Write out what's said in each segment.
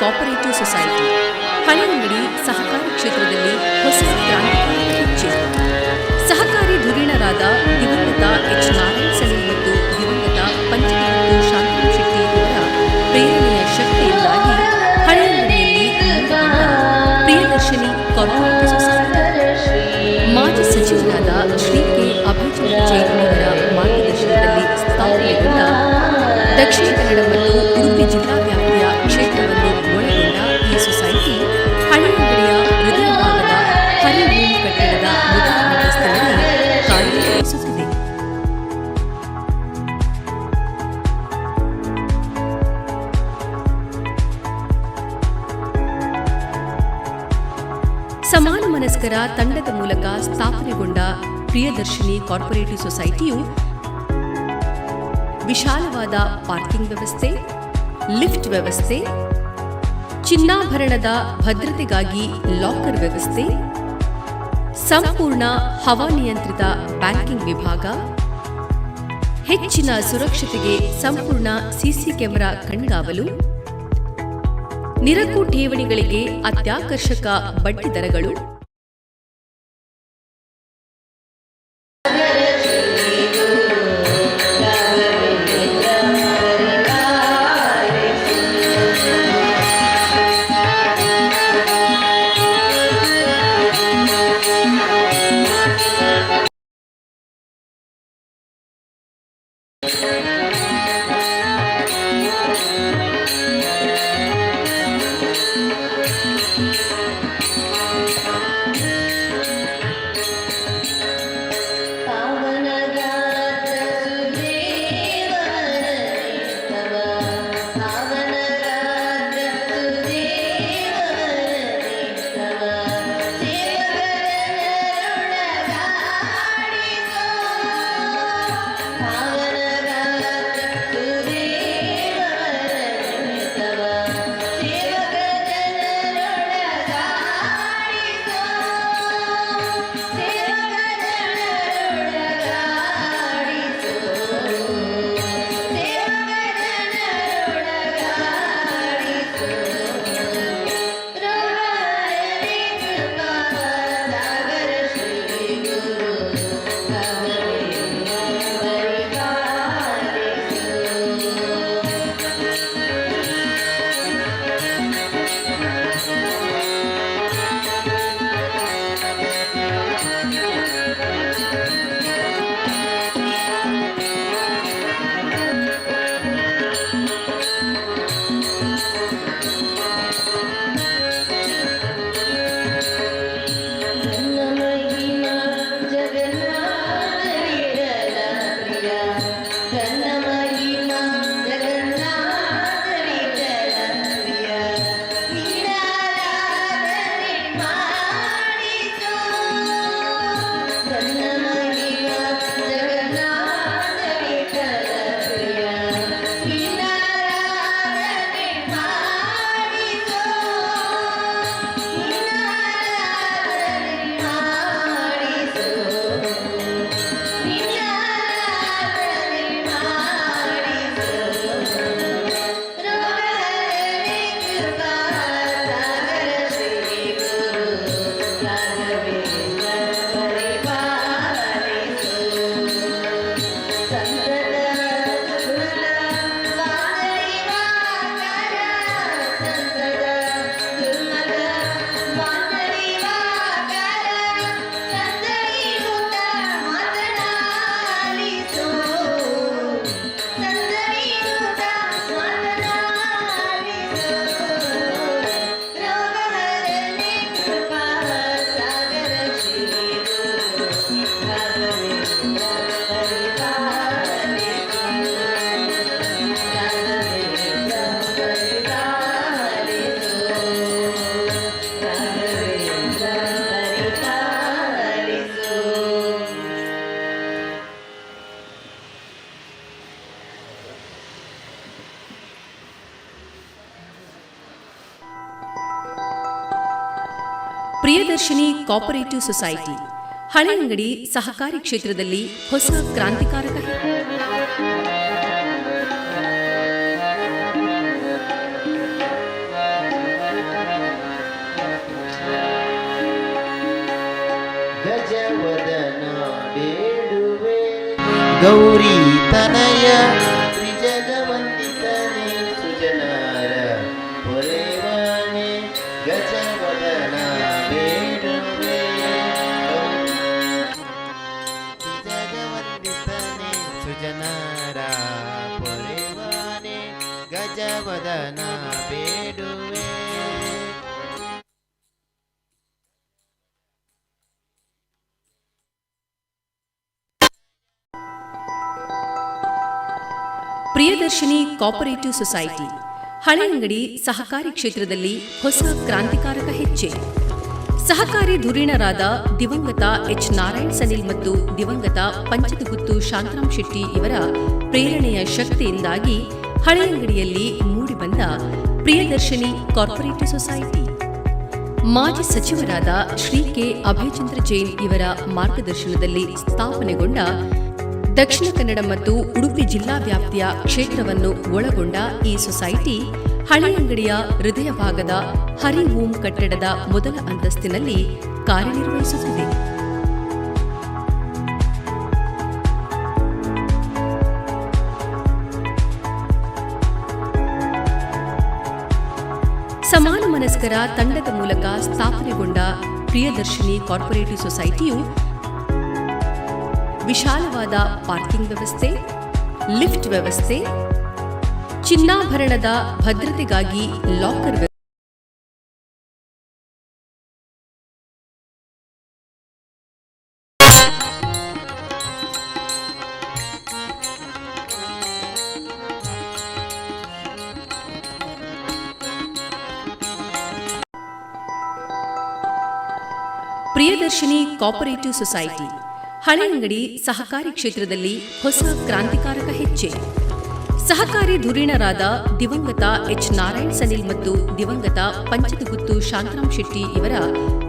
Cooperative society Haleyangadi ಸಹಕಾರಿ ಕ್ಷೇತ್ರದಲ್ಲಿ ಹೊಸ ಕ್ರಾಂತಿಕಾರಕ ಹೆಜ್ಜೆ. ಸಹಕಾರಿ ಧುರೀಣರಾದ ದಿವಂಗತ ಎಚ್ ನಾರಾಯಣ ಸನಿಲ್ ಮತ್ತು ದಿವಂಗತ ಪಂಚತೀರ್ಥ ಶಾಂತರಾಮ್ ಶೆಟ್ಟಿ ಇವರ ಪ್ರೇರಣೆಯ ಶಕ್ತಿಯಿಂದಾಗಿ ಹಳೆಯಂಗಡಿಯಲ್ಲಿ ಮೂಡಿಬಂದ ಪ್ರಿಯದರ್ಶಿನಿ ಕಾರ್ಪೊರೇಟಿವ್ ಸೊಸೈಟಿ, ಮಾಜಿ ಸಚಿವರಾದ ಶ್ರೀ ಕೆ ಅಭಯಚಂದ್ರ ಜೈನ್ ಅವರ ಮಾರ್ಗದರ್ಶನದಲ್ಲಿ ಸ್ಥಾಪನೆಗೊಂಡ, ದಕ್ಷಿಣ ಕನ್ನಡ ಮತ್ತು ಉಡುಪಿ ಜಿಲ್ಲಾ ವ್ಯಾಪ್ತಿಯ ಕ್ಷೇತ್ರವನ್ನು ಒಳಗೊಂಡ ಈ ಸೊಸೈಟಿ ಹಳೆಯಂಗಡಿಯ ಹೃದಯ ಭಾಗದ ಹರಿ ಓಂ ಕಟ್ಟಡದ ಮೊದಲ ಅಂತಸ್ತಿನಲ್ಲಿ ಕಾರ್ಯನಿರ್ವಹಿಸುತ್ತಿದೆ. ಸಮಾನ ಮನಸ್ಕರ ತಂಡದ ಮೂಲಕ ಸ್ಥಾಪನೆಗೊಂಡ ಪ್ರಿಯದರ್ಶಿನಿ ಕಾರ್ಪೊರೇಟಿವ್ ಸೊಸೈಟಿಯು ವಿಶಾಲವಾದ ಪಾರ್ಕಿಂಗ್ ವ್ಯವಸ್ಥೆ, ಲಿಫ್ಟ್ ವ್ಯವಸ್ಥೆ, ಚಿನ್ನಾಭರಣದ ಭದ್ರತೆಗಾಗಿ ಲಾಕರ್ ವ್ಯವಸ್ಥೆ, ಸಂಪೂರ್ಣ ಹವಾನಿಯಂತ್ರಿತ ಬ್ಯಾಂಕಿಂಗ್ ವಿಭಾಗ, ಹೆಚ್ಚಿನ ಸುರಕ್ಷತೆಗೆ ಸಂಪೂರ್ಣ ಸಿಸಿ ಕ್ಯಾಮೆರಾ ಕಣ್ಗಾವಲು, ನಿರಕು ಠೇವಣಿಗಳಿಗೆ ಅತ್ಯಾಕರ್ಷಕ ಬಡ್ಡಿ ದರಗಳು, ಪಾವನಗಾತ್ರ ಸುದೇವರನೆ ತವ, ಪಾವನಗಾತ್ರ ಸುದೇವರನೆ ತವ, ಸೇವಕರನರುಳಗಾಡಿಸೋ. ಪಾವನಗಾತ್ರ ಸುದೇವರನೆ ತವ, ಸೇವಕ ಜನರೊಳಗಾಡಿಸೋ, ಸೇವಕ ಜನರೊಳಗಾಡಿಸೋ, ಸೇವಕ ಜನರೊಳಗಾಡಿಸೋ. ರೋಗಹರನೆ ಕೃಪಾ ಸಾಗರ ಶ್ರೀ ಗುರು ರಾಘವೇಂದ್ರ ಪರಿಪಾಲಿಸು. ನನ್ನ ಮಹಿಮಾ ಜಗನ್ನಾಥ ವಿಠಲ ಪ್ರಿಯ, ನನ್ನ ಮಹಿಮಾ ಜಗನ್ನಾಥ ವಿಠಲ ಪ್ರಿಯ, ನಿನ್ನಾರಾಧನೆ ಮಾಡಿಸೋ. ನನ್ನ ಮಹಿಮಾ ಜಗನ್ನಾಥ ವಿಠಲ ಪ್ರಿಯ, ನಿನ್ನಾರಾಧನೆ ಮಾಡಿಸೋ, ನಿನ್ನಾರಾಧನೆ ಮಾಡಿಸೋ, ನಿನ್ನಾರಾಧನೆ ಮಾಡಿಸೋ. ರೋಗಹರನೆ ಕೃಪಾ ಸಾಗರ ಶ್ರೀ ಗುರು ರಾಘವೇಂದ್ರ ಪರಿಪಾಲಿಸು. ಸಂತತ ದುರ್ಮದ ವಾದರಿವಾಕರ, ಸಂತತ ದುರ್ಮದ ವಾದರಿವಾಕರ, ಸಂದವಿನುತ ಮಾತನಾಲಿಸು, ಸಂದವಿನುತ ಮಾತನಾಲಿಸು. ರೋಗಹರನೆ ಕೃಪಾ ಸಾಗರ ಶ್ರೀ ಗುರು ರಾಘವೇಂದ್ರ ಪರಿಪಾಲಿಸು, ರಾಘವೇಂದ್ರ ಪರಿಪಾಲಿಸು, ರಾಘವೇಂದ್ರ ಪರಿಪಾಲಿಸು. ಪ್ರಿಯದರ್ಶಿನಿ ಕೋಪರೇಟಿವ್ ಸೊಸೈಟಿ ಹಳೆಯಂಗಡಿ ಸಹಕಾರಿ ಕ್ಷೇತ್ರದಲ್ಲಿ ಹೊಸ ಕ್ರಾಂತಿಕಾರಕ ಗೌರಿ ತನಯ ತ್ರಿಜಗವಂದಿತನೆ ಸುಜನಾರ ಪೊರೆವಾನೆ ಗಜವದನ ಬೇಡುವೆ. ತ್ರಿಜಗವಂದಿತನೆ ಸುಜನಾರ ಪೊರೆವಾನೆ ಗಜವದನ ಬೇಡುವೆ. ಪ್ರಿಯದರ್ಶಿನಿ ಕೋಪರೇಟಿವ್ ಸೊಸೈಟಿ ಹಳೆಯಂಗಡಿ ಸಹಕಾರಿ ಕ್ಷೇತ್ರದಲ್ಲಿ ಹೊಸ ಕ್ರಾಂತಿಕಾರಕ ಹೆಜ್ಜೆ. ಸಹಕಾರಿ ಧುರೀಣರಾದ ದಿವಂಗತ ಎಚ್ ನಾರಾಯಣ್ ಸನಿಲ್ ಮತ್ತು ದಿವಂಗತ ಪಂಚದಗುತ್ತು ಶಾಂತರಾಮ್ ಶೆಟ್ಟಿ ಇವರ ಪ್ರೇರಣೆಯ ಶಕ್ತಿಯಿಂದಾಗಿ ಹಳೆಯಂಗಡಿಯಲ್ಲಿ ಮೂಡಿಬಂದ ಪ್ರಿಯದರ್ಶಿನಿ ಕಾರ್ಪೊರೇಟಿವ್ ಸೊಸೈಟಿ, ಮಾಜಿ ಸಚಿವರಾದ ಶ್ರೀ ಕೆ ಅಭಯಚಂದ್ರ ಜೈನ್ ಇವರ ಮಾರ್ಗದರ್ಶನದಲ್ಲಿ ಸ್ಥಾಪನೆಗೊಂಡ ದಕ್ಷಿಣ ಕನ್ನಡ ಮತ್ತು ಉಡುಪಿ ಜಿಲ್ಲಾ ವ್ಯಾಪ್ತಿಯ ಕ್ಷೇತ್ರವನ್ನು ಒಳಗೊಂಡ ಈ ಸೊಸೈಟಿ ಹಳೆಯಂಗಡಿಯ ಹೃದಯ ಭಾಗದ ಹರಿ ಓಂ ಕಟ್ಟಡದ ಮೊದಲ ಅಂತಸ್ತಿನಲ್ಲಿ ಕಾರ್ಯನಿರ್ವಹಿಸುತ್ತಿದೆ. ಸಮಾನ ಮನಸ್ಕರ ತಂಡದ ಮೂಲಕ ಸ್ಥಾಪನೆಗೊಂಡ ಪ್ರಿಯದರ್ಶಿನಿ ಕಾರ್ಪೊರೇಟಿವ್ ಸೊಸೈಟಿಯು ವಿಶಾಲವಾದ ಪಾರ್ಕಿಂಗ್ ವ್ಯವಸ್ಥೆ, ಲಿಫ್ಟ್ ವ್ಯವಸ್ಥೆ, ಚಿನ್ನಾಭರಣದ ಭದ್ರತೆಗಾಗಿ locker Priyadarshini cooperative society Haleyangadi ಸಹಕಾರಿ ಕ್ಷೇತ್ರದಲ್ಲಿ ಹೊಸ ಕ್ರಾಂತಿಕಾರಕ ಹೆಜ್ಜೆ. ಸಹಕಾರಿ ಧುರೀಣರಾದ ದಿವಂಗತ ಎಚ್ ನಾರಾಯಣ್ ಸನಿಲ್ ಮತ್ತು ದಿವಂಗತ ಪಂಚದಗುತ್ತು ಶಾಂತರಾಮ್ ಶೆಟ್ಟಿ ಇವರ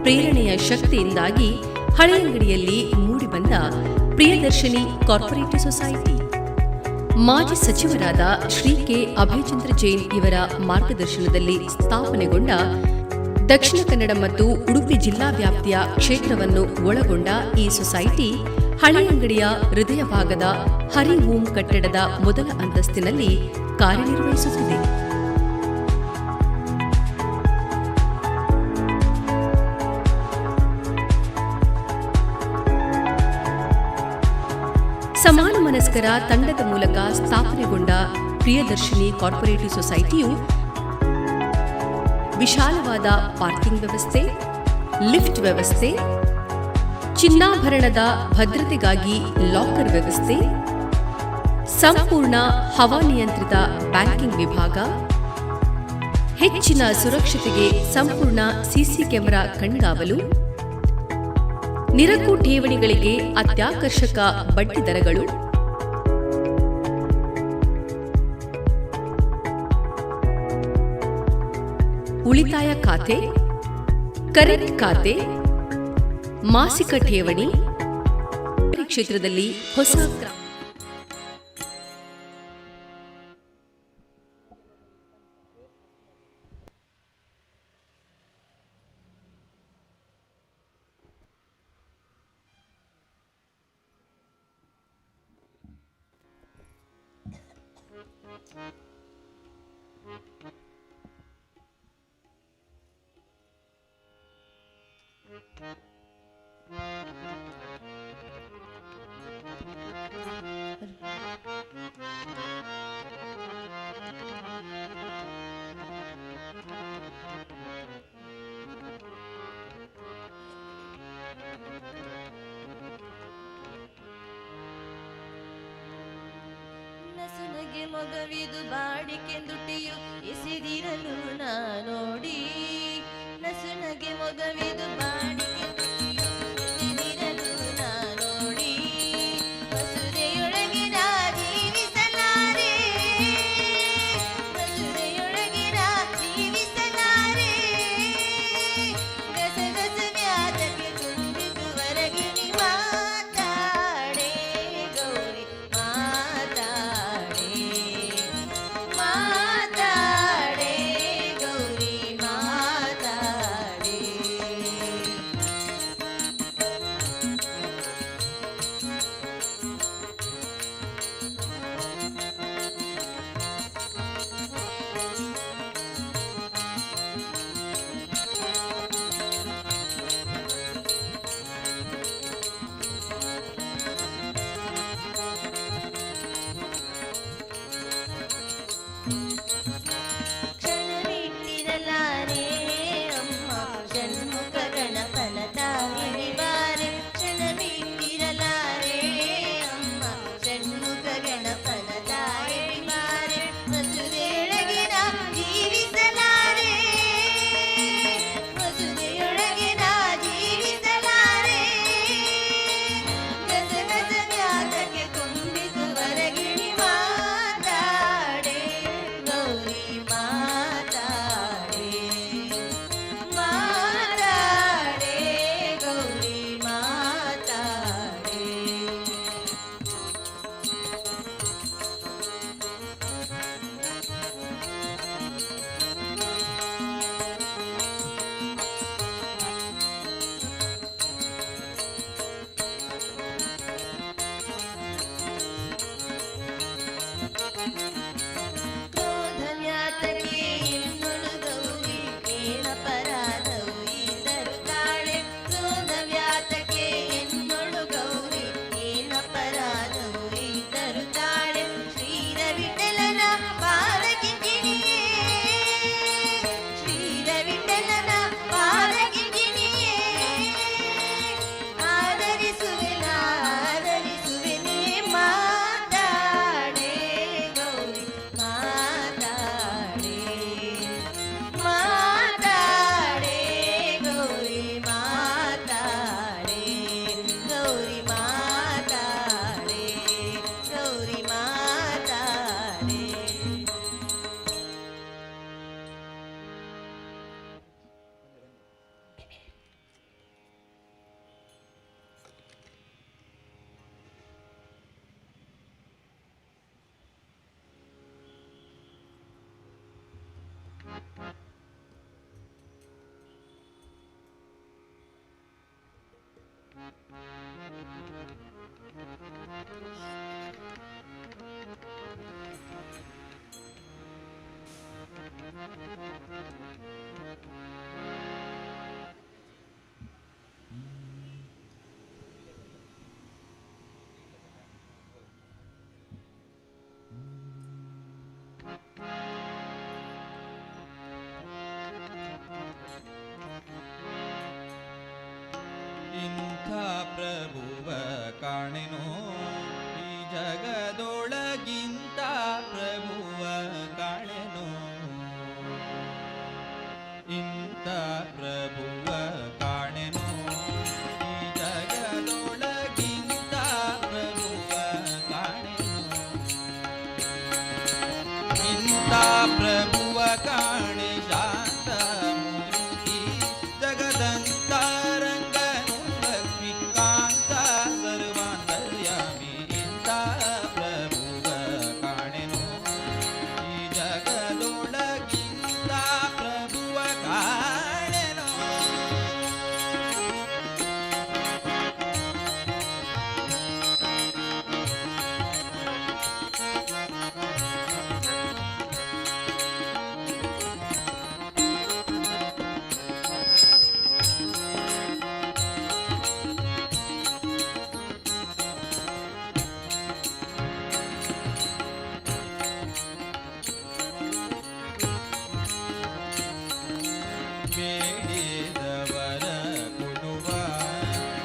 ಪ್ರೇರಣೆಯ ಶಕ್ತಿಯಿಂದಾಗಿ ಹಳೆಯಂಗಡಿಯಲ್ಲಿ ಮೂಡಿಬಂದ ಪ್ರಿಯದರ್ಶಿನಿ ಕಾರ್ಪೊರೇಟಿವ್ ಸೊಸೈಟಿ, ಮಾಜಿ ಸಚಿವರಾದ ಶ್ರೀ ಕೆ ಅಭಯಚಂದ್ರ ಜೈನ್ ಇವರ ಮಾರ್ಗದರ್ಶನದಲ್ಲಿ ಸ್ಥಾಪನೆಗೊಂಡ ದಕ್ಷಿಣ ಕನ್ನಡ ಮತ್ತು ಉಡುಪಿ ಜಿಲ್ಲಾ ವ್ಯಾಪ್ತಿಯ ಕ್ಷೇತ್ರವನ್ನು ಒಳಗೊಂಡ ಈ ಸೊಸೈಟಿ ಹಳೆಯಂಗಡಿಯ ಹೃದಯ ಭಾಗದ ಹರಿ ಓಂ ಕಟ್ಟಡದ ಮೊದಲ ಅಂತಸ್ತಿನಲ್ಲಿ ಕಾರ್ಯನಿರ್ವಹಿಸುತ್ತಿದೆ. ಸಮಾನ ಮನಸ್ಕರ ತಂಡದ ಮೂಲಕ ಸ್ಥಾಪನೆಗೊಂಡ ಪ್ರಿಯದರ್ಶಿನಿ ಕಾರ್ಪೊರೇಟಿವ್ ಸೊಸೈಟಿಯು ವಿಶಾಲವಾದ ಪಾರ್ಕಿಂಗ್ ವ್ಯವಸ್ಥೆ, ಲಿಫ್ಟ್ ವ್ಯವಸ್ಥೆ, ಚಿನ್ನಾಭರಣದ ಭದ್ರತೆಗಾಗಿ ಲಾಕರ್ ವ್ಯವಸ್ಥೆ, ಸಂಪೂರ್ಣ ಹವಾನಿಯಂತ್ರಿತ ಬ್ಯಾಂಕಿಂಗ್ ವಿಭಾಗ, ಹೆಚ್ಚಿನ ಸುರಕ್ಷತೆಗೆ ಸಂಪೂರ್ಣ ಸಿಸಿ ಕ್ಯಾಮೆರಾ ಕಣ್ಗಾವಲು, ನಿರಕು ಠೇವಣಿಗಳಿಗೆ ಅತ್ಯಾಕರ್ಷಕ ಬಡ್ಡಿ ದರಗಳು, ಉಳಿತಾಯ ಖಾತೆ, ಕರೆಂಟ್ ಖಾತೆ, ಮಾಸಿಕ ಠೇವಣಿ ಕ್ಷೇತ್ರದಲ್ಲಿ ಹೊಸ ನಸುನಗೆ ಮೊಗವಿದು ಬಾಡಿಕೆಂದುಟಿಯು ಎಸೆದಿರಲು ನಾ ನೋಡಿ. ನಸುನಗೆ ಮೊಗವಿದು ಬಾಡಿಕೆಂದುಟಿಯು ಎಸೆದಿರಲು ನಾ ನೋಡಿ. ಮಸುರೆಯೊಳಗೆ ನಾ ಜೀವಿಸಲಾರೆ, ಮಸುರೆಯೊಳಗೆ ನಾ ಜೀವಿಸಲಾರೆ. ಗಸಗಸ ಮ್ಯಾತಕ್ಕೆ ತುಂಬಿತು ವರಗಿಣಿ ಮಾತಾಡೆ ಗೌರಿ ಮಾತಾಡೆ, ಮಾತಾಡೆ ಗೌರಿ. ಇಂಥ ಪ್ರಭುವ ಕಾಣೆನೋ, ಈ ಜಗದೊಳಗಿಂತ ಪ್ರಭುವ ಕಾಣೆನೋ. ಇಂಥ ಪ್ರಭುವ ಕಾಣೆನೋ, ಈ ಜಗದೊಳಗಿಂತ ಪ್ರಭುವ ಕಾಣೆನೋ. ಇಂಥ ಪ್ರಭುವ ಕಾಣೆ ಶಾಂತ ಮೂರ್ತಿ, ಜಗದಂತರಂಗನು ಲಕ್ಷ್ಮೀಕಾಂತ ಸರ್ವಾಂತರ್ಯಾಮಿ. ಇಂಥ ಪ್ರಭುವ ಕಾಣೆನೋ, ಈ ಜಗದೊಳಗಿಂತ ಪ್ರಭುವ ಕಾಣೆನೋ. ಬೇಡಿದವರ ಕೊಡುವ,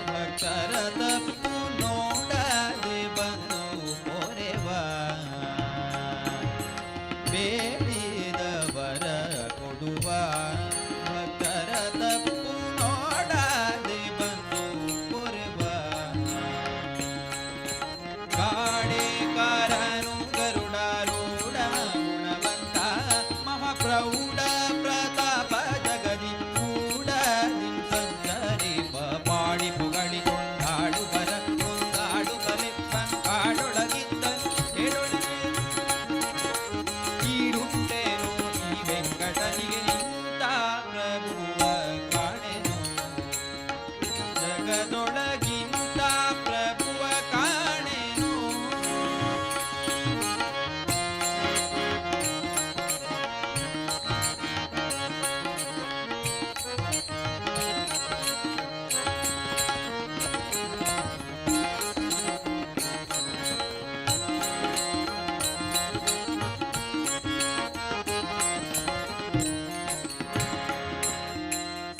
ಭಕ್ತರ ತಪ್ಪು ನೋಡದೆ ಬಂದು ಪೊರೆವ. ಬೇಡಿದವರ ಕೊಡುವ, ಭಕ್ತರ ತಪ್ಪು ನೋಡದೆ ಬಂದು ಪೊರೆವ. ಕಾಡೇಕಾರನು ಗರುಡಾರೂಢ ಗುಣವಂತ, ಮಹಾಪ್ರೌಢ ಪ್ರತಾಪ ಜಗದಿ ಕೂಡ ಸಂಚರಿಪ. ಪಾಡಿ ಪುಗಳಿ ಕೊಂಡಾಡುವರ ಕೊಂದಾಡುತ್ತಲೆ ಕಾಡೊಳಗಿದ್ದ ಕೇಳೊಳಗೆ ಈಡುಂಟೇನೋ ಈ ವೆಂಕಟನಿಗೆ. ಇಂಥ ಪ್ರಭುವ ಕಾಣೆನೋ, ಜಗದೊಳಗಿಂತ ಪ್ರಭುವ ಕಾಣೆನೋ.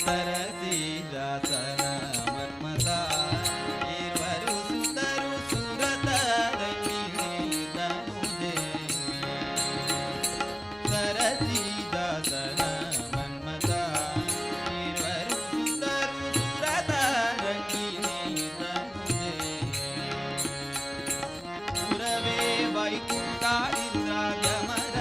ಸರಸಿಜಾಸನ ಮನ್ಮಥ, ಇರುವರು ಸುತರು ಸುರತರಂಗಿಣಿ ತನುದೇವಿ. ಸರಸಿಜಾಸನ ಮನ್ಮಥ, ಇರುವರು ಸುತರು ಸುರತರಂಗಿಣಿ ತನುದೇವಿ. ಪುರವೇ ವೈಕುಂಠ ಇಂದ್ರ ಯಮರ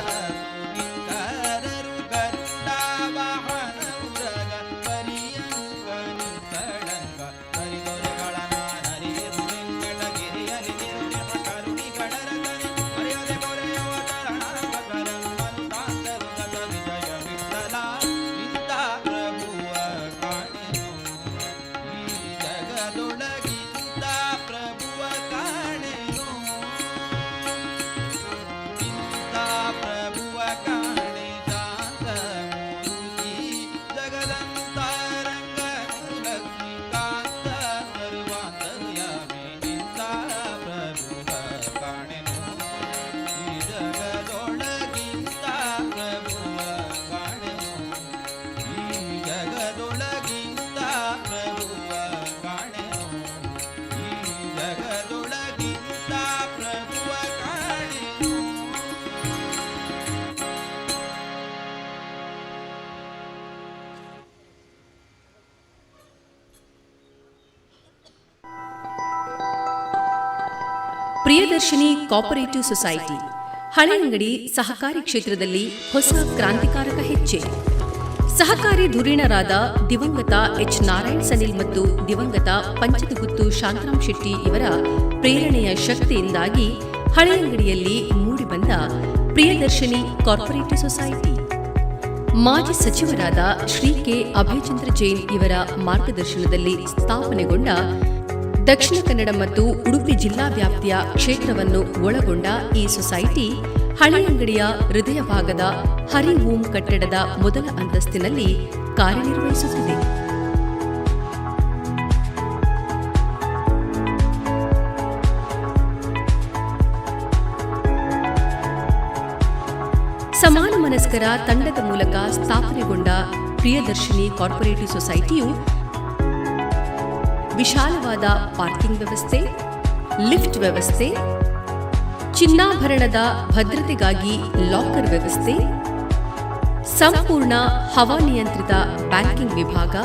ಸುಮಿತ್ರರು, ಗರುಡ ವಾಹನ ಉರಗ ಪರ್ಯಂಕ ನಿಂತಳಂಗ. ಕರಿದೊರೆಗಳ ನಾನರಿಯು ವೆಂಕಟಗಿರಿಯಲಿ ನಿರುನಿಹ ಕರುಣಿಗಳರಗನೆ, ಮರ್ಯಾದೆ ಪೊರೆಯುವ ಚರಣಾಂಗಕರಂ ಮರುತಾಂತರು ಗತ ವಿಜಯ ವಿಠಲ. ಇಂಥ ಪ್ರಭುವ ಕಾಣೆನು, ಈ ಜಗದೊಳಗಿಂತ ಪ್ರಭುವ ಕಾಣೆನು. ಇಂಥ ಪ್ರಭುವ ಕಾಣೆ ಶಾಂತ ಮೂರ್ತಿ, ಜಗದಂತರಂಗನು ಲಕ್ಷ್ಮೀಕಾಂತ ಸರ್ವಾಂತರ್ಯಾಮಿ. ಇಂಥ ಪ್ರಭುವ ಕಾಣೆನು, ಈ ಜಗದೊಳಗಿಂತ ಪ್ರಭುವ ಕಾಣೆನು. ಈ ಜಗದೊಳಗಿಂತ ಪ್ರಭುವ ಕಾಣೆನು. ಈ ಜಗದೊಳಗಿಂತ ಪ್ರಭುವ ಕಾಣೆನು. ಪ್ರಿಯದರ್ಶಿನಿ ಕೋಪರೇಟಿವ್ ಸೊಸೈಟಿ, ಹಳೆಯಂಗಡಿ ಸಹಕಾರಿ ಕ್ಷೇತ್ರದಲ್ಲಿ ಹೊಸ ಕ್ರಾಂತಿಕಾರಕ ಹೆಜ್ಜೆ. ಸಹಕಾರಿ ಧುರೀಣರಾದ ದಿವಂಗತ ಎಚ್ ನಾರಾಯಣ್ ಸನಿಲ್ ಮತ್ತು ದಿವಂಗತ ಪಂಚದಗುತ್ತು ಶಾಂತರಾಮ್ ಶೆಟ್ಟಿ ಇವರ ಪ್ರೇರಣೆಯ ಶಕ್ತಿಯಿಂದಾಗಿ ಹಳೆಯಂಗಡಿಯಲ್ಲಿ ಮೂಡಿಬಂದ ಪ್ರಿಯದರ್ಶಿನಿ ಕಾರ್ಪೊರೇಟಿವ್ ಸೊಸೈಟಿ, ಮಾಜಿ ಸಚಿವರಾದ ಶ್ರೀ ಕೆ ಅಭಯಚಂದ್ರ ಜೈನ್ ಇವರ ಮಾರ್ಗದರ್ಶನದಲ್ಲಿ ಸ್ಥಾಪನೆಗೊಂಡ, ದಕ್ಷಿಣ ಕನ್ನಡ ಮತ್ತು ಉಡುಪಿ ಜಿಲ್ಲಾ ವ್ಯಾಪ್ತಿಯ ಕ್ಷೇತ್ರವನ್ನು ಒಳಗೊಂಡ ಈ ಸೊಸೈಟಿ ಹಳೆಯಂಗಡಿಯ ಹೃದಯ ಭಾಗದ ಹರಿ ಓಂ ಕಟ್ಟಡದ ಮೊದಲ ಅಂತಸ್ತಿನಲ್ಲಿ ಕಾರ್ಯನಿರ್ವಹಿಸುತ್ತಿದೆ. ಸಮಾನ ಮನಸ್ಕರ ತಂಡದ ಮೂಲಕ ಸ್ಥಾಪನೆಗೊಂಡ ಪ್ರಿಯದರ್ಶಿನಿ ಕಾರ್ಪೊರೇಟಿವ್ ಸೊಸೈಟಿಯು ವಿಶಾಲವಾದ ಪಾರ್ಕಿಂಗ್ ವ್ಯವಸ್ಥೆ, ಲಿಫ್ಟ್ ವ್ಯವಸ್ಥೆ, ಚಿನ್ನಾಭರಣದ ಭದ್ರತೆಗಾಗಿ ಲಾಕರ್ ವ್ಯವಸ್ಥೆ, ಸಂಪೂರ್ಣ ಹವಾನಿಯಂತ್ರಿತ ಬ್ಯಾಂಕಿಂಗ್ ವಿಭಾಗ,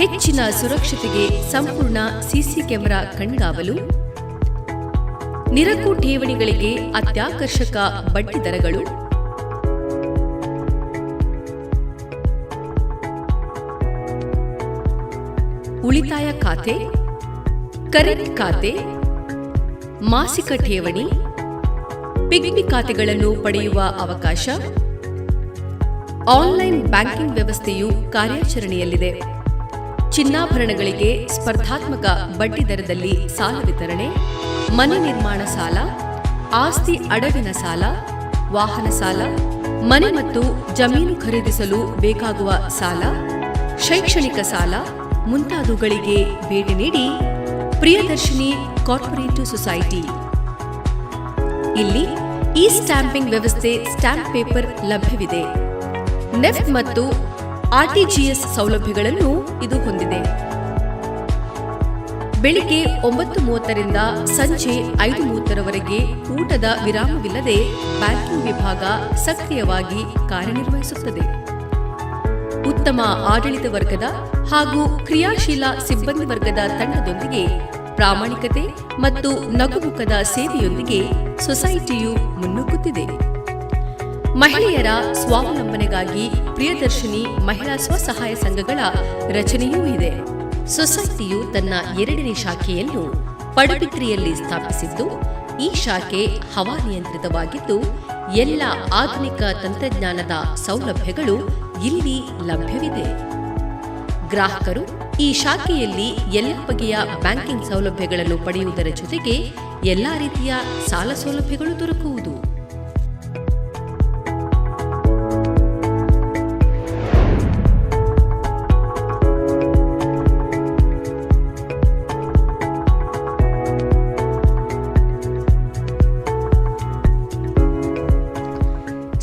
ಹೆಚ್ಚಿನ ಸುರಕ್ಷತೆಗೆ ಸಂಪೂರ್ಣ ಸಿಸಿ ಕ್ಯಾಮೆರಾ ಕಣ್ಗಾವಲು, ನಿರಕು ಠೇವಣಿಗಳಿಗೆ ಅತ್ಯಾಕರ್ಷಕ ಬಡ್ಡಿ ದರಗಳು, ಉಳಿತಾಯ ಖಾತೆ, ಕರೆಂಟ್ ಖಾತೆ, ಮಾಸಿಕ ಠೇವಣಿ, ಪಿಗ್ಮಿ ಖಾತೆಗಳನ್ನು ಪಡೆಯುವ ಅವಕಾಶ, ಆನ್ಲೈನ್ ಬ್ಯಾಂಕಿಂಗ್ ವ್ಯವಸ್ಥೆಯು ಕಾರ್ಯಾಚರಣೆಯಲ್ಲಿದೆ. ಚಿನ್ನಾಭರಣಗಳಿಗೆ ಸ್ಪರ್ಧಾತ್ಮಕ ಬಡ್ಡಿ ದರದಲ್ಲಿ ಸಾಲ ವಿತರಣೆ, ಮನೆ ನಿರ್ಮಾಣ ಸಾಲ, ಆಸ್ತಿ ಅಡವಿನ ಸಾಲ, ವಾಹನ ಸಾಲ, ಮನೆ ಮತ್ತು ಜಮೀನು ಖರೀದಿಸಲು ಬೇಕಾಗುವ ಸಾಲ, ಶೈಕ್ಷಣಿಕ ಸಾಲ ಮುಂತಾದವುಗಳಿಗೆ ಭೇಟಿ ನೀಡಿ ಪ್ರಿಯದರ್ಶಿನಿ ಕಾರ್ಪೊರೇಟಿವ್ ಸೊಸೈಟಿ. ಇಲ್ಲಿ ಇ ಸ್ಟ್ಯಾಂಪಿಂಗ್ ವ್ಯವಸ್ಥೆ, ಸ್ಟ್ಯಾಂಪ್ ಪೇಪರ್ ಲಭ್ಯವಿದೆ. ನೆಫ್ಟ್ ಮತ್ತು ಆರ್ಟಿಜಿಎಸ್ ಸೌಲಭ್ಯಗಳನ್ನು ಇದು ಹೊಂದಿದೆ. ಬೆಳಿಗ್ಗೆ 9:30ರಿಂದ ಸಂಜೆ 5:30ರವರೆಗೆ ಊಟದ ವಿರಾಮವಿಲ್ಲದೆ ಬ್ಯಾಂಕಿಂಗ್ ವಿಭಾಗ ಸಕ್ರಿಯವಾಗಿ ಕಾರ್ಯನಿರ್ವಹಿಸುತ್ತದೆ. ಉತ್ತಮ ಆಡಳಿತ ವರ್ಗದ ಹಾಗೂ ಕ್ರಿಯಾಶೀಲ ಸಿಬ್ಬಂದಿ ವರ್ಗದ ತಂಡದೊಂದಿಗೆ, ಪ್ರಾಮಾಣಿಕತೆ ಮತ್ತು ನಗುಮುಖದ ಸೇವೆಯೊಂದಿಗೆ ಸೊಸೈಟಿಯು ಮುನ್ನುಗ್ಗುತ್ತಿದೆ. ಮಹಿಳೆಯರ ಸ್ವಾವಲಂಬನೆಗಾಗಿ ಪ್ರಿಯದರ್ಶಿನಿ ಮಹಿಳಾ ಸ್ವಸಹಾಯ ಸಂಘಗಳ ರಚನೆಯೂ ಇದೆ. ಸೊಸೈಟಿಯು ತನ್ನ ಎರಡನೇ ಶಾಖೆಯನ್ನು ಪಡುಬಿದ್ರಿಯಲ್ಲಿ ಸ್ಥಾಪಿಸಿದ್ದು, ಈ ಶಾಖೆ ಹವಾನಿಯಂತ್ರಿತವಾಗಿದ್ದು, ಎಲ್ಲ ಆಧುನಿಕ ತಂತ್ರಜ್ಞಾನದ ಸೌಲಭ್ಯಗಳು ಇಲ್ಲಿ ಲಭ್ಯವಿದೆ. ಗ್ರಾಹಕರು ಈ ಶಾಖೆಯಲ್ಲಿ ಎಲ್ಲ ಬಗೆಯ ಬ್ಯಾಂಕಿಂಗ್ ಸೌಲಭ್ಯಗಳನ್ನು ಪಡೆಯುವುದರ ಜೊತೆಗೆ ಎಲ್ಲಾ ರೀತಿಯ ಸಾಲ ಸೌಲಭ್ಯಗಳು ದೊರಕುವುದು.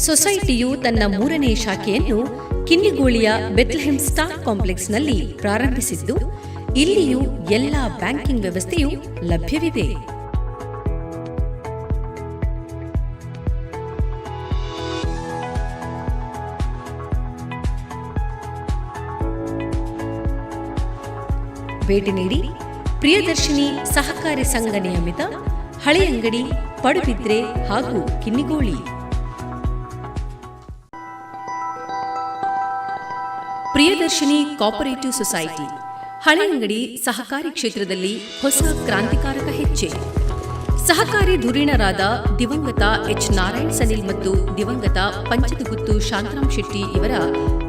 ಸೊಸೈಟಿಯು ತನ್ನ ಮೂರನೇ ಶಾಖೆಯನ್ನು ಕಿನ್ನಿಗೋಳಿಯ ಬೆತ್ಲೆಹೆಮ್ ಸ್ಟಾರ್ ಕಾಂಪ್ಲೆಕ್ಸ್ನಲ್ಲಿ ಪ್ರಾರಂಭಿಸಿದ್ದು, ಇಲ್ಲಿಯೂ ಎಲ್ಲ ಬ್ಯಾಂಕಿಂಗ್ ವ್ಯವಸ್ಥೆಯು ಲಭ್ಯವಿದೆ. ಭೇಟಿ ನೀಡಿ ಪ್ರಿಯದರ್ಶಿನಿ ಸಹಕಾರಿ ಸಂಘ ನಿಯಮಿತ, ಹಳೆಯಂಗಡಿ, ಪಡುಬಿದ್ರೆ ಹಾಗೂ ಕಿನ್ನಿಗೋಳಿ. ಪ್ರಿಯದರ್ಶಿನಿ ಕೋಆಪರೇಟಿವ್ ಸೊಸೈಟಿ ಹಳೆಯಂಗಡಿ ಸಹಕಾರಿ ಕ್ಷೇತ್ರದಲ್ಲಿ ಹೊಸ ಕ್ರಾಂತಿಕಾರಕ ಹೆಜ್ಜೆ. ಸಹಕಾರಿ ಧುರೀಣರಾದ ದಿವಂಗತ ಎಚ್ ನಾರಾಯಣ್ ಸನಿಲ್ ಮತ್ತು ದಿವಂಗತ ಪಂಚದಗುತ್ತು ಶಾಂತರಾಮ್ ಶೆಟ್ಟಿ ಇವರ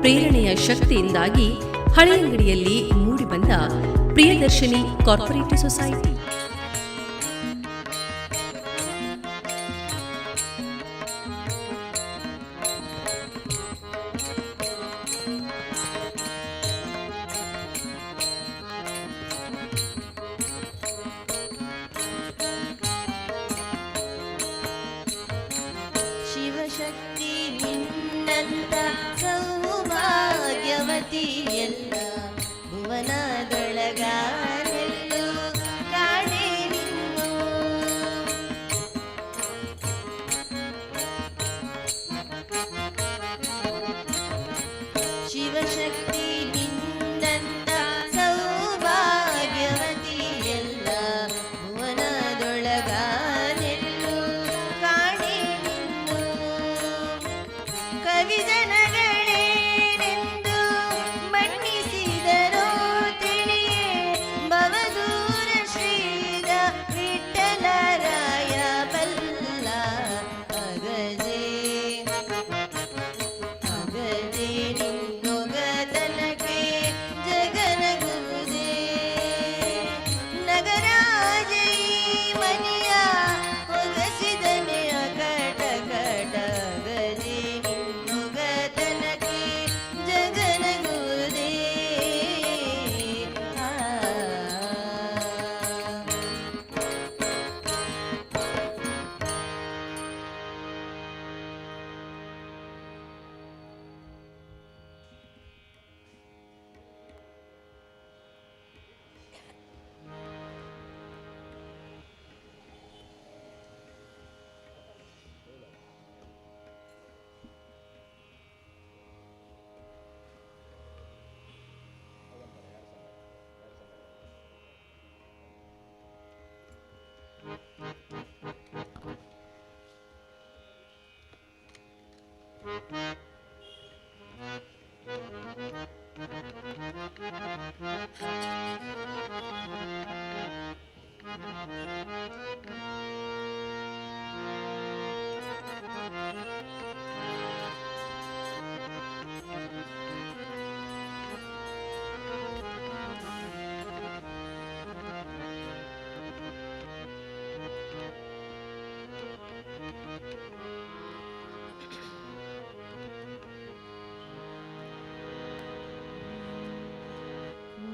ಪ್ರೇರಣೆಯ ಶಕ್ತಿಯಿಂದಾಗಿ ಹಳೆಯಂಗಡಿಯಲ್ಲಿ ಮೂಡಿಬಂದ ಪ್ರಿಯದರ್ಶಿನಿ ಕಾರ್ಪೊರೇಟಿವ್ ಸೊಸೈಟಿ. ಶಿವಶಕ್ತಿ ನಿನ್ನಂತ ಸೌಭಾಗ್ಯವತಿಯಲ್ಲ ಭುವನದೊಳಗಾನೆಲ್ಲೂ ಕಾಣೆ ನಿನ್ನು. ಶಿವಶಕ್ತಿ ನಿನ್ನಂತ ಸೌಭಾಗ್ಯವತಿಯಲ್ಲ ಭುವನದೊಳಗಾನೆಲ್ಲೂ ಕಾಣೆ ನಿನ್ನು. ಕವಿಜನಗಳೇನೆಂದು ಮನ್ನಿಸಿದರೋ ತಿಳಿಯೇ, ಭವದೂರ ಶ್ರೀದ ವಿಠಲರಾಯ ಬಲ್ಲ. ಅಗಜೆ ಅಗಜೆ ನಿನ್ನೊಗತನಕ್ಕೆ ಜಗವೆಲ್ಲ.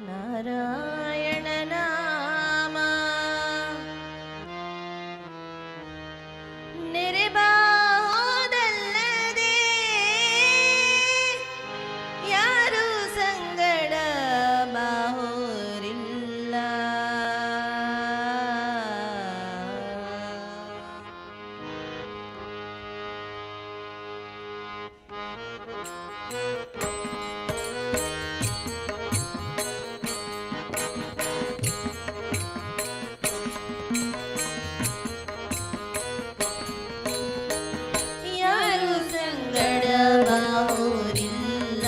ನಾರಾಯಣ ನಾಮ ನೆರೆಬಾದಲ್ಲದೆ ಯಾರು ಸಂಗಡ ಬಾಹೋರಿಲ್ಲ. ಯಾರು ಸಂಗಡ ಬಾಹುರಿಲ್ಲ,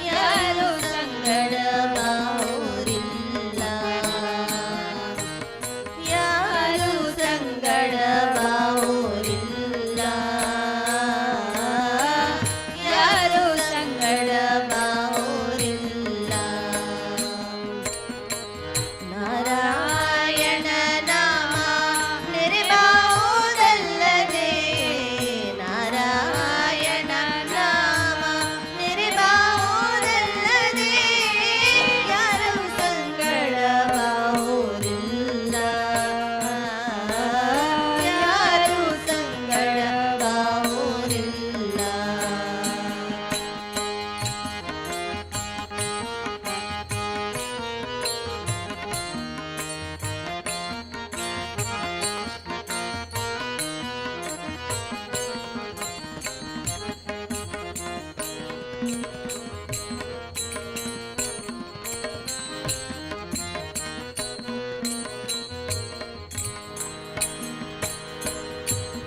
ಯಾರು ಸಂಗಡ ಬಾಹುರಿಲ್ಲ, ಯಾರು ಸಂಗಡ ಬಾಹುರಿಲ್ಲ, ಯಾರು ಸಂಗಡ ಬಾಹುರಿಲ್ಲ. ನಾರಾಯಣ ನಾಮ ನೆರೆಬಾವುದಲ್ಲದೆ, ನಾರಾಯಣ ನಾಮ ನೆರೆಬಾವುದಲ್ಲದೆ, ಯಾರು ಸಂಗಡ ಬಾಹುರಿಲ್ಲ, ಯಾರು ಸಂಗಡ ಬಾಹುರಿಲ್ಲ.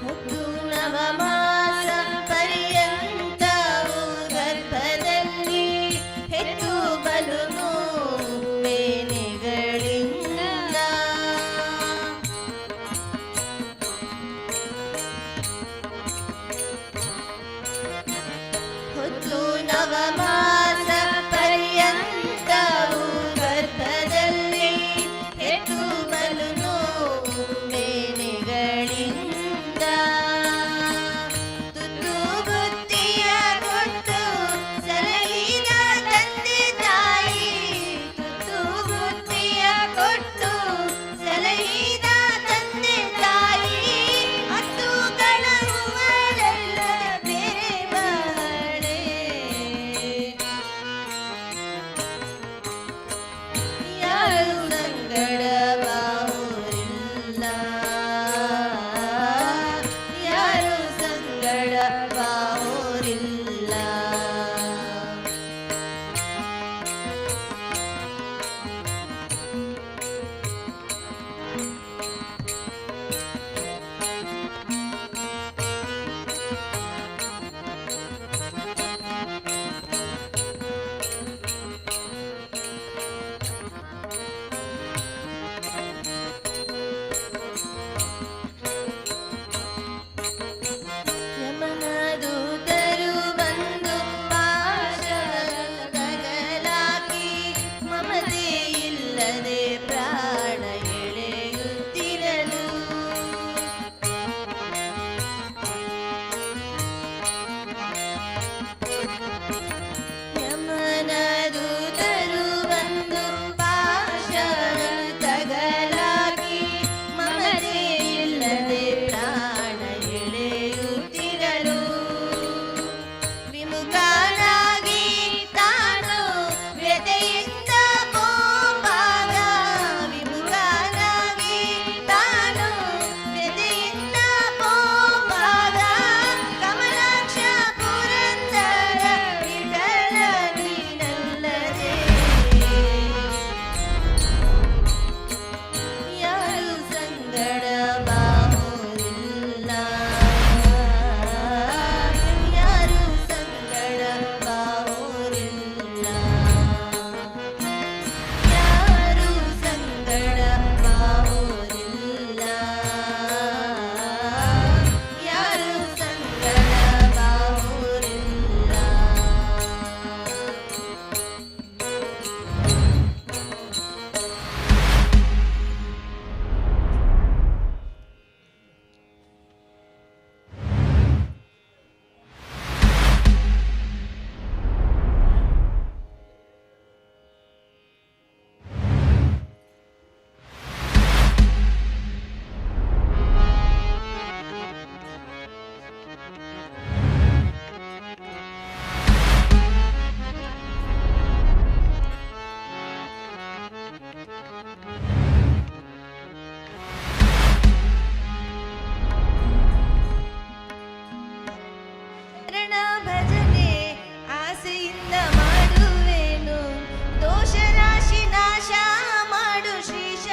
ಮುದ್ದು ನವಮಾಸ ಪರ್ಯಂತವು ಗರ್ಭದಲ್ಲಿ ಹೆತ್ತು ಬಲು ನೋವು ಬೇನೆಗಳಿಂದ. ಹೊತ್ತು ನವಮಾಸ ಪರ್ಯಂತವು ಗರ್ಭದಲ್ಲಿ ಹೆತ್ತು ಬಲು ನೋವು ಬೇನೆಗಳಿಂದ. ತುತ್ತು ಬುತ್ತಿಯ ಕೊಟ್ಟು ಸಲಹಿದ ತಂದೆ ತಾಯಿ, ತುತ್ತು ಬುತ್ತಿಯ ಕೊಟ್ಟು ಸಲಹಿದ ತಂದೆ ತಾಯಿ, ಹತ್ತು ಕಳವುಗಳೆಲ್ಲ ಬೇರೆ ಬಾಳೆ. ಬಾವೋರಿಲ್ಲ, ಯಾರು ಸಂಗಡ ಬಾವೋರಿಲ್ಲ, ಯಾರು ಸಂಗಡ ಬಾವೋರಿಲ್ಲ. ಶರಣ ಭಜನೆ ಆಸೆಯಿಂದ ಮಾಡುವೆನು, ದೋಷ ರಾಶಿ ನಾಶ ಮಾಡು ಶ್ರೀಶ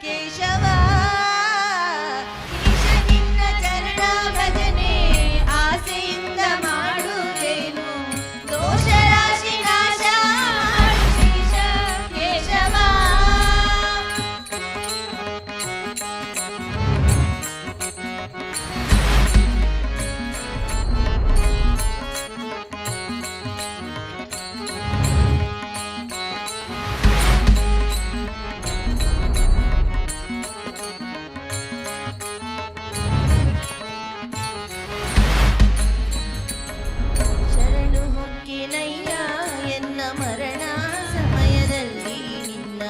ಕೇಶವ. ಈಶ ನಿನ್ನ ಚರಣ ಭಜನೆ ಆಸೆಯಿಂದ ಮಾಡುವೆನು, ದೋಷ ರಾಶಿ ನಾಶ ಮಾಡು ಶ್ರೀಶ ಕೇಶವ. ಶರಣು ಹೊಕ್ಕಿನಯ್ಯ ಎನ್ನ ಮರಣ ಸಮಯದಲ್ಲಿ ನಿನ್ನ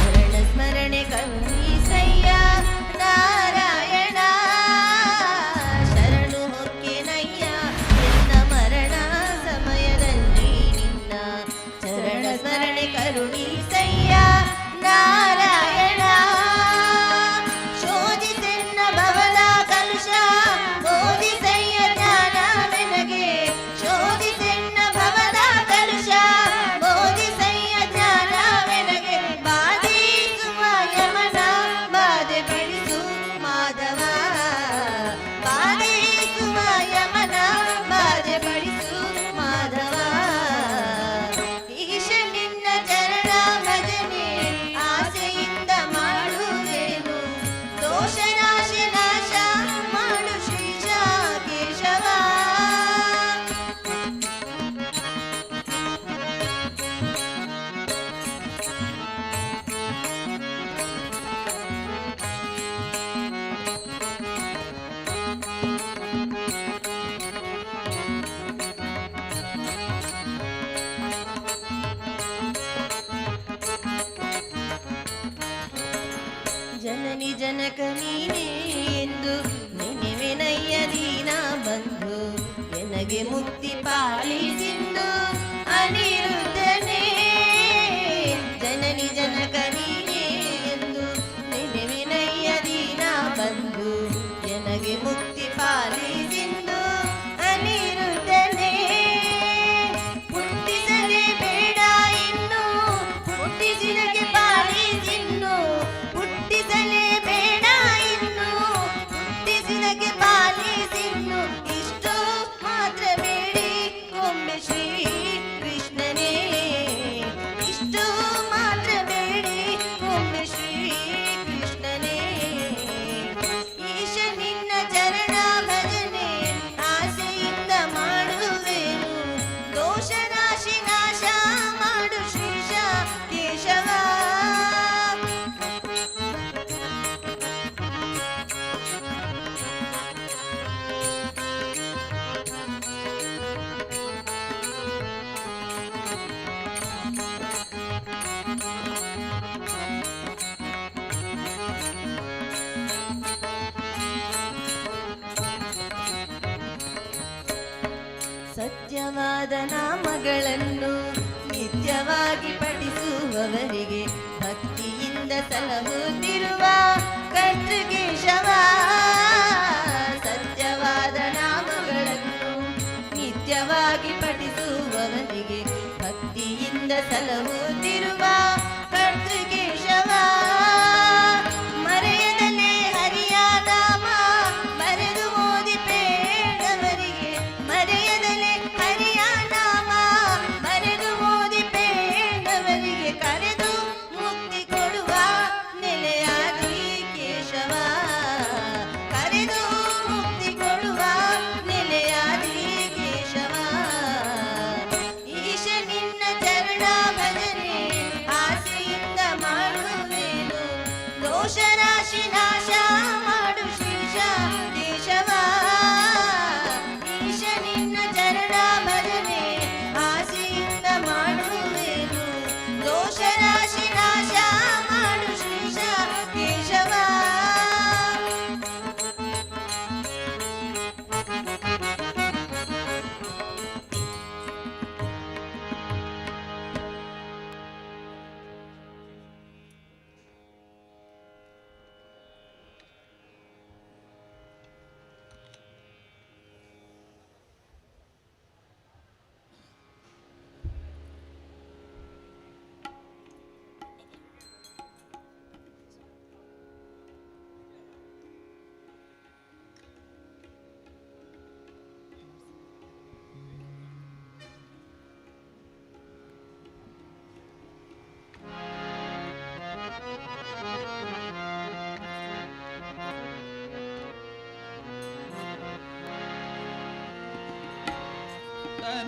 ಶರಣ ಸ್ಮರಣೆ ಕರುಣಿಸಯ್ಯ ನಾರಾಯಣ. ಶರಣು ಹೊಕ್ಕಿನಯ್ಯ ಎನ್ನ ಮರಣ ಸಮಯದಲ್ಲಿ ನಿನ್ನ ಚರಣ ಸ್ಮರಣೆ ಕರುಣಿಸಯ್ಯ ನಾರಾಯಣ. ಶೋಧಿಸೆನ್ನ ಭವದ ಕಲುಷ ಬೋಧಿಸಯ್ಯ ಜ್ಞಾನ ನನಗೆ, ಶೋಧಿಸೆನ್ನ ಭವದ ಕಲುಷ ಬೋಧಿಸಯ್ಯ ಜ್ಞಾನ ನನಗೆ. ಬಾಧಿಸುವ ಯಮನ ಬಾಧೆ ಬಿಡಿಸು ಮಾಧವ, ಬಾಧಿಸುವ ಯಮನ ಬಾಧೆ ಪಡಿಸು ಮಾಧವ. ಈಶ ನಿನ್ನ ಚರಣ ಭಜನೆ ಆಸೆಯಿಂದ ಮಾಡುವೆನು, ದೋಷ ರಾಶಿ ನಾಶ ಮಾಡು ಶ್ರೀಶ ಕೇಶವ. ಜನನಿ ಜನಕ ನೀನೇ ಎಂದು ನೆನೆವೆನಯ್ಯ ದೀನ ಬಂಧು, ಎನಗೆ ಮುಕ್ತಿ ಪಾಲಿಸಿಂದು ಅನಿರುದ್ಧನೇ. ಜನನಿ ಜನಕ ನೀನೇ ಎಂದು ನೆನೆವೆನಯ್ಯ ದೀನ ಬಂಧು, ಎನಗೆ ಮುಕ್ತಿ ಪಾಲಿಸಿಂದು ಅನಿರುದ್ಧನೇ. ಹುಟ್ಟಿಸಲೇ ಬೇಡ ಇನ್ನು, ಹುಟ್ಟಿಸಿದಕ್ಕೆ ಪಾಲಿಸಿನ್ನು, ಹುಟ್ಟಿಸಲೇ ಬೇಡ ಇನ್ನು, ಹುಟ್ಟಿಸಿದಕ್ಕೆ ಪಾಲಿಸಿನ್ನು. ಇಷ್ಟು ಮಾತ್ರ ಬೇಡಿ ಒಮ್ಮೆ ಶ್ರೀ ಕೃಷ್ಣನೇ, ಇಷ್ಟು ಮಾತ್ರ ಬೇಡಿ ಒಮ್ಮೆ ಶ್ರೀ ಕೃಷ್ಣನೇ. ಈಶ ನಿನ್ನ ಚರಣ ಭಜನೆ ಆಸೆಯಿಂದ ಮಾಡುವೆನು, ದೋಷ ರಾಶಿ ನಾಶ ಮಾಡು ಶ್ರೀಶ ಕೇಶವ. ಸತ್ಯವಾದ ನಾಮಗಳನ್ನು ನಿತ್ಯವಾಗಿ ಪಠಿಸುವವರಿಗೆ ಭಕ್ತಿಯಿಂದ ಸಲಹುತ್ತಿರುವ ಕರ್ತೃಕೇಶವ. ಸತ್ಯವಾದ ನಾಮಗಳನ್ನು ನಿತ್ಯವಾಗಿ ಪಠಿಸುವವರಿಗೆ ಭಕ್ತಿಯಿಂದ ಸಲಹುತ್ತಿರುವ ಕರ್ತೃಕೇಶವ. ಮರೆಯದಲೇ ಹರಿಯ ನಾಮ ಬರೆದು ಓದಿ ಬೇಡವರಿಗೆ, ಮರೆಯದಲೇ ಹರಿಯ ನಾಮ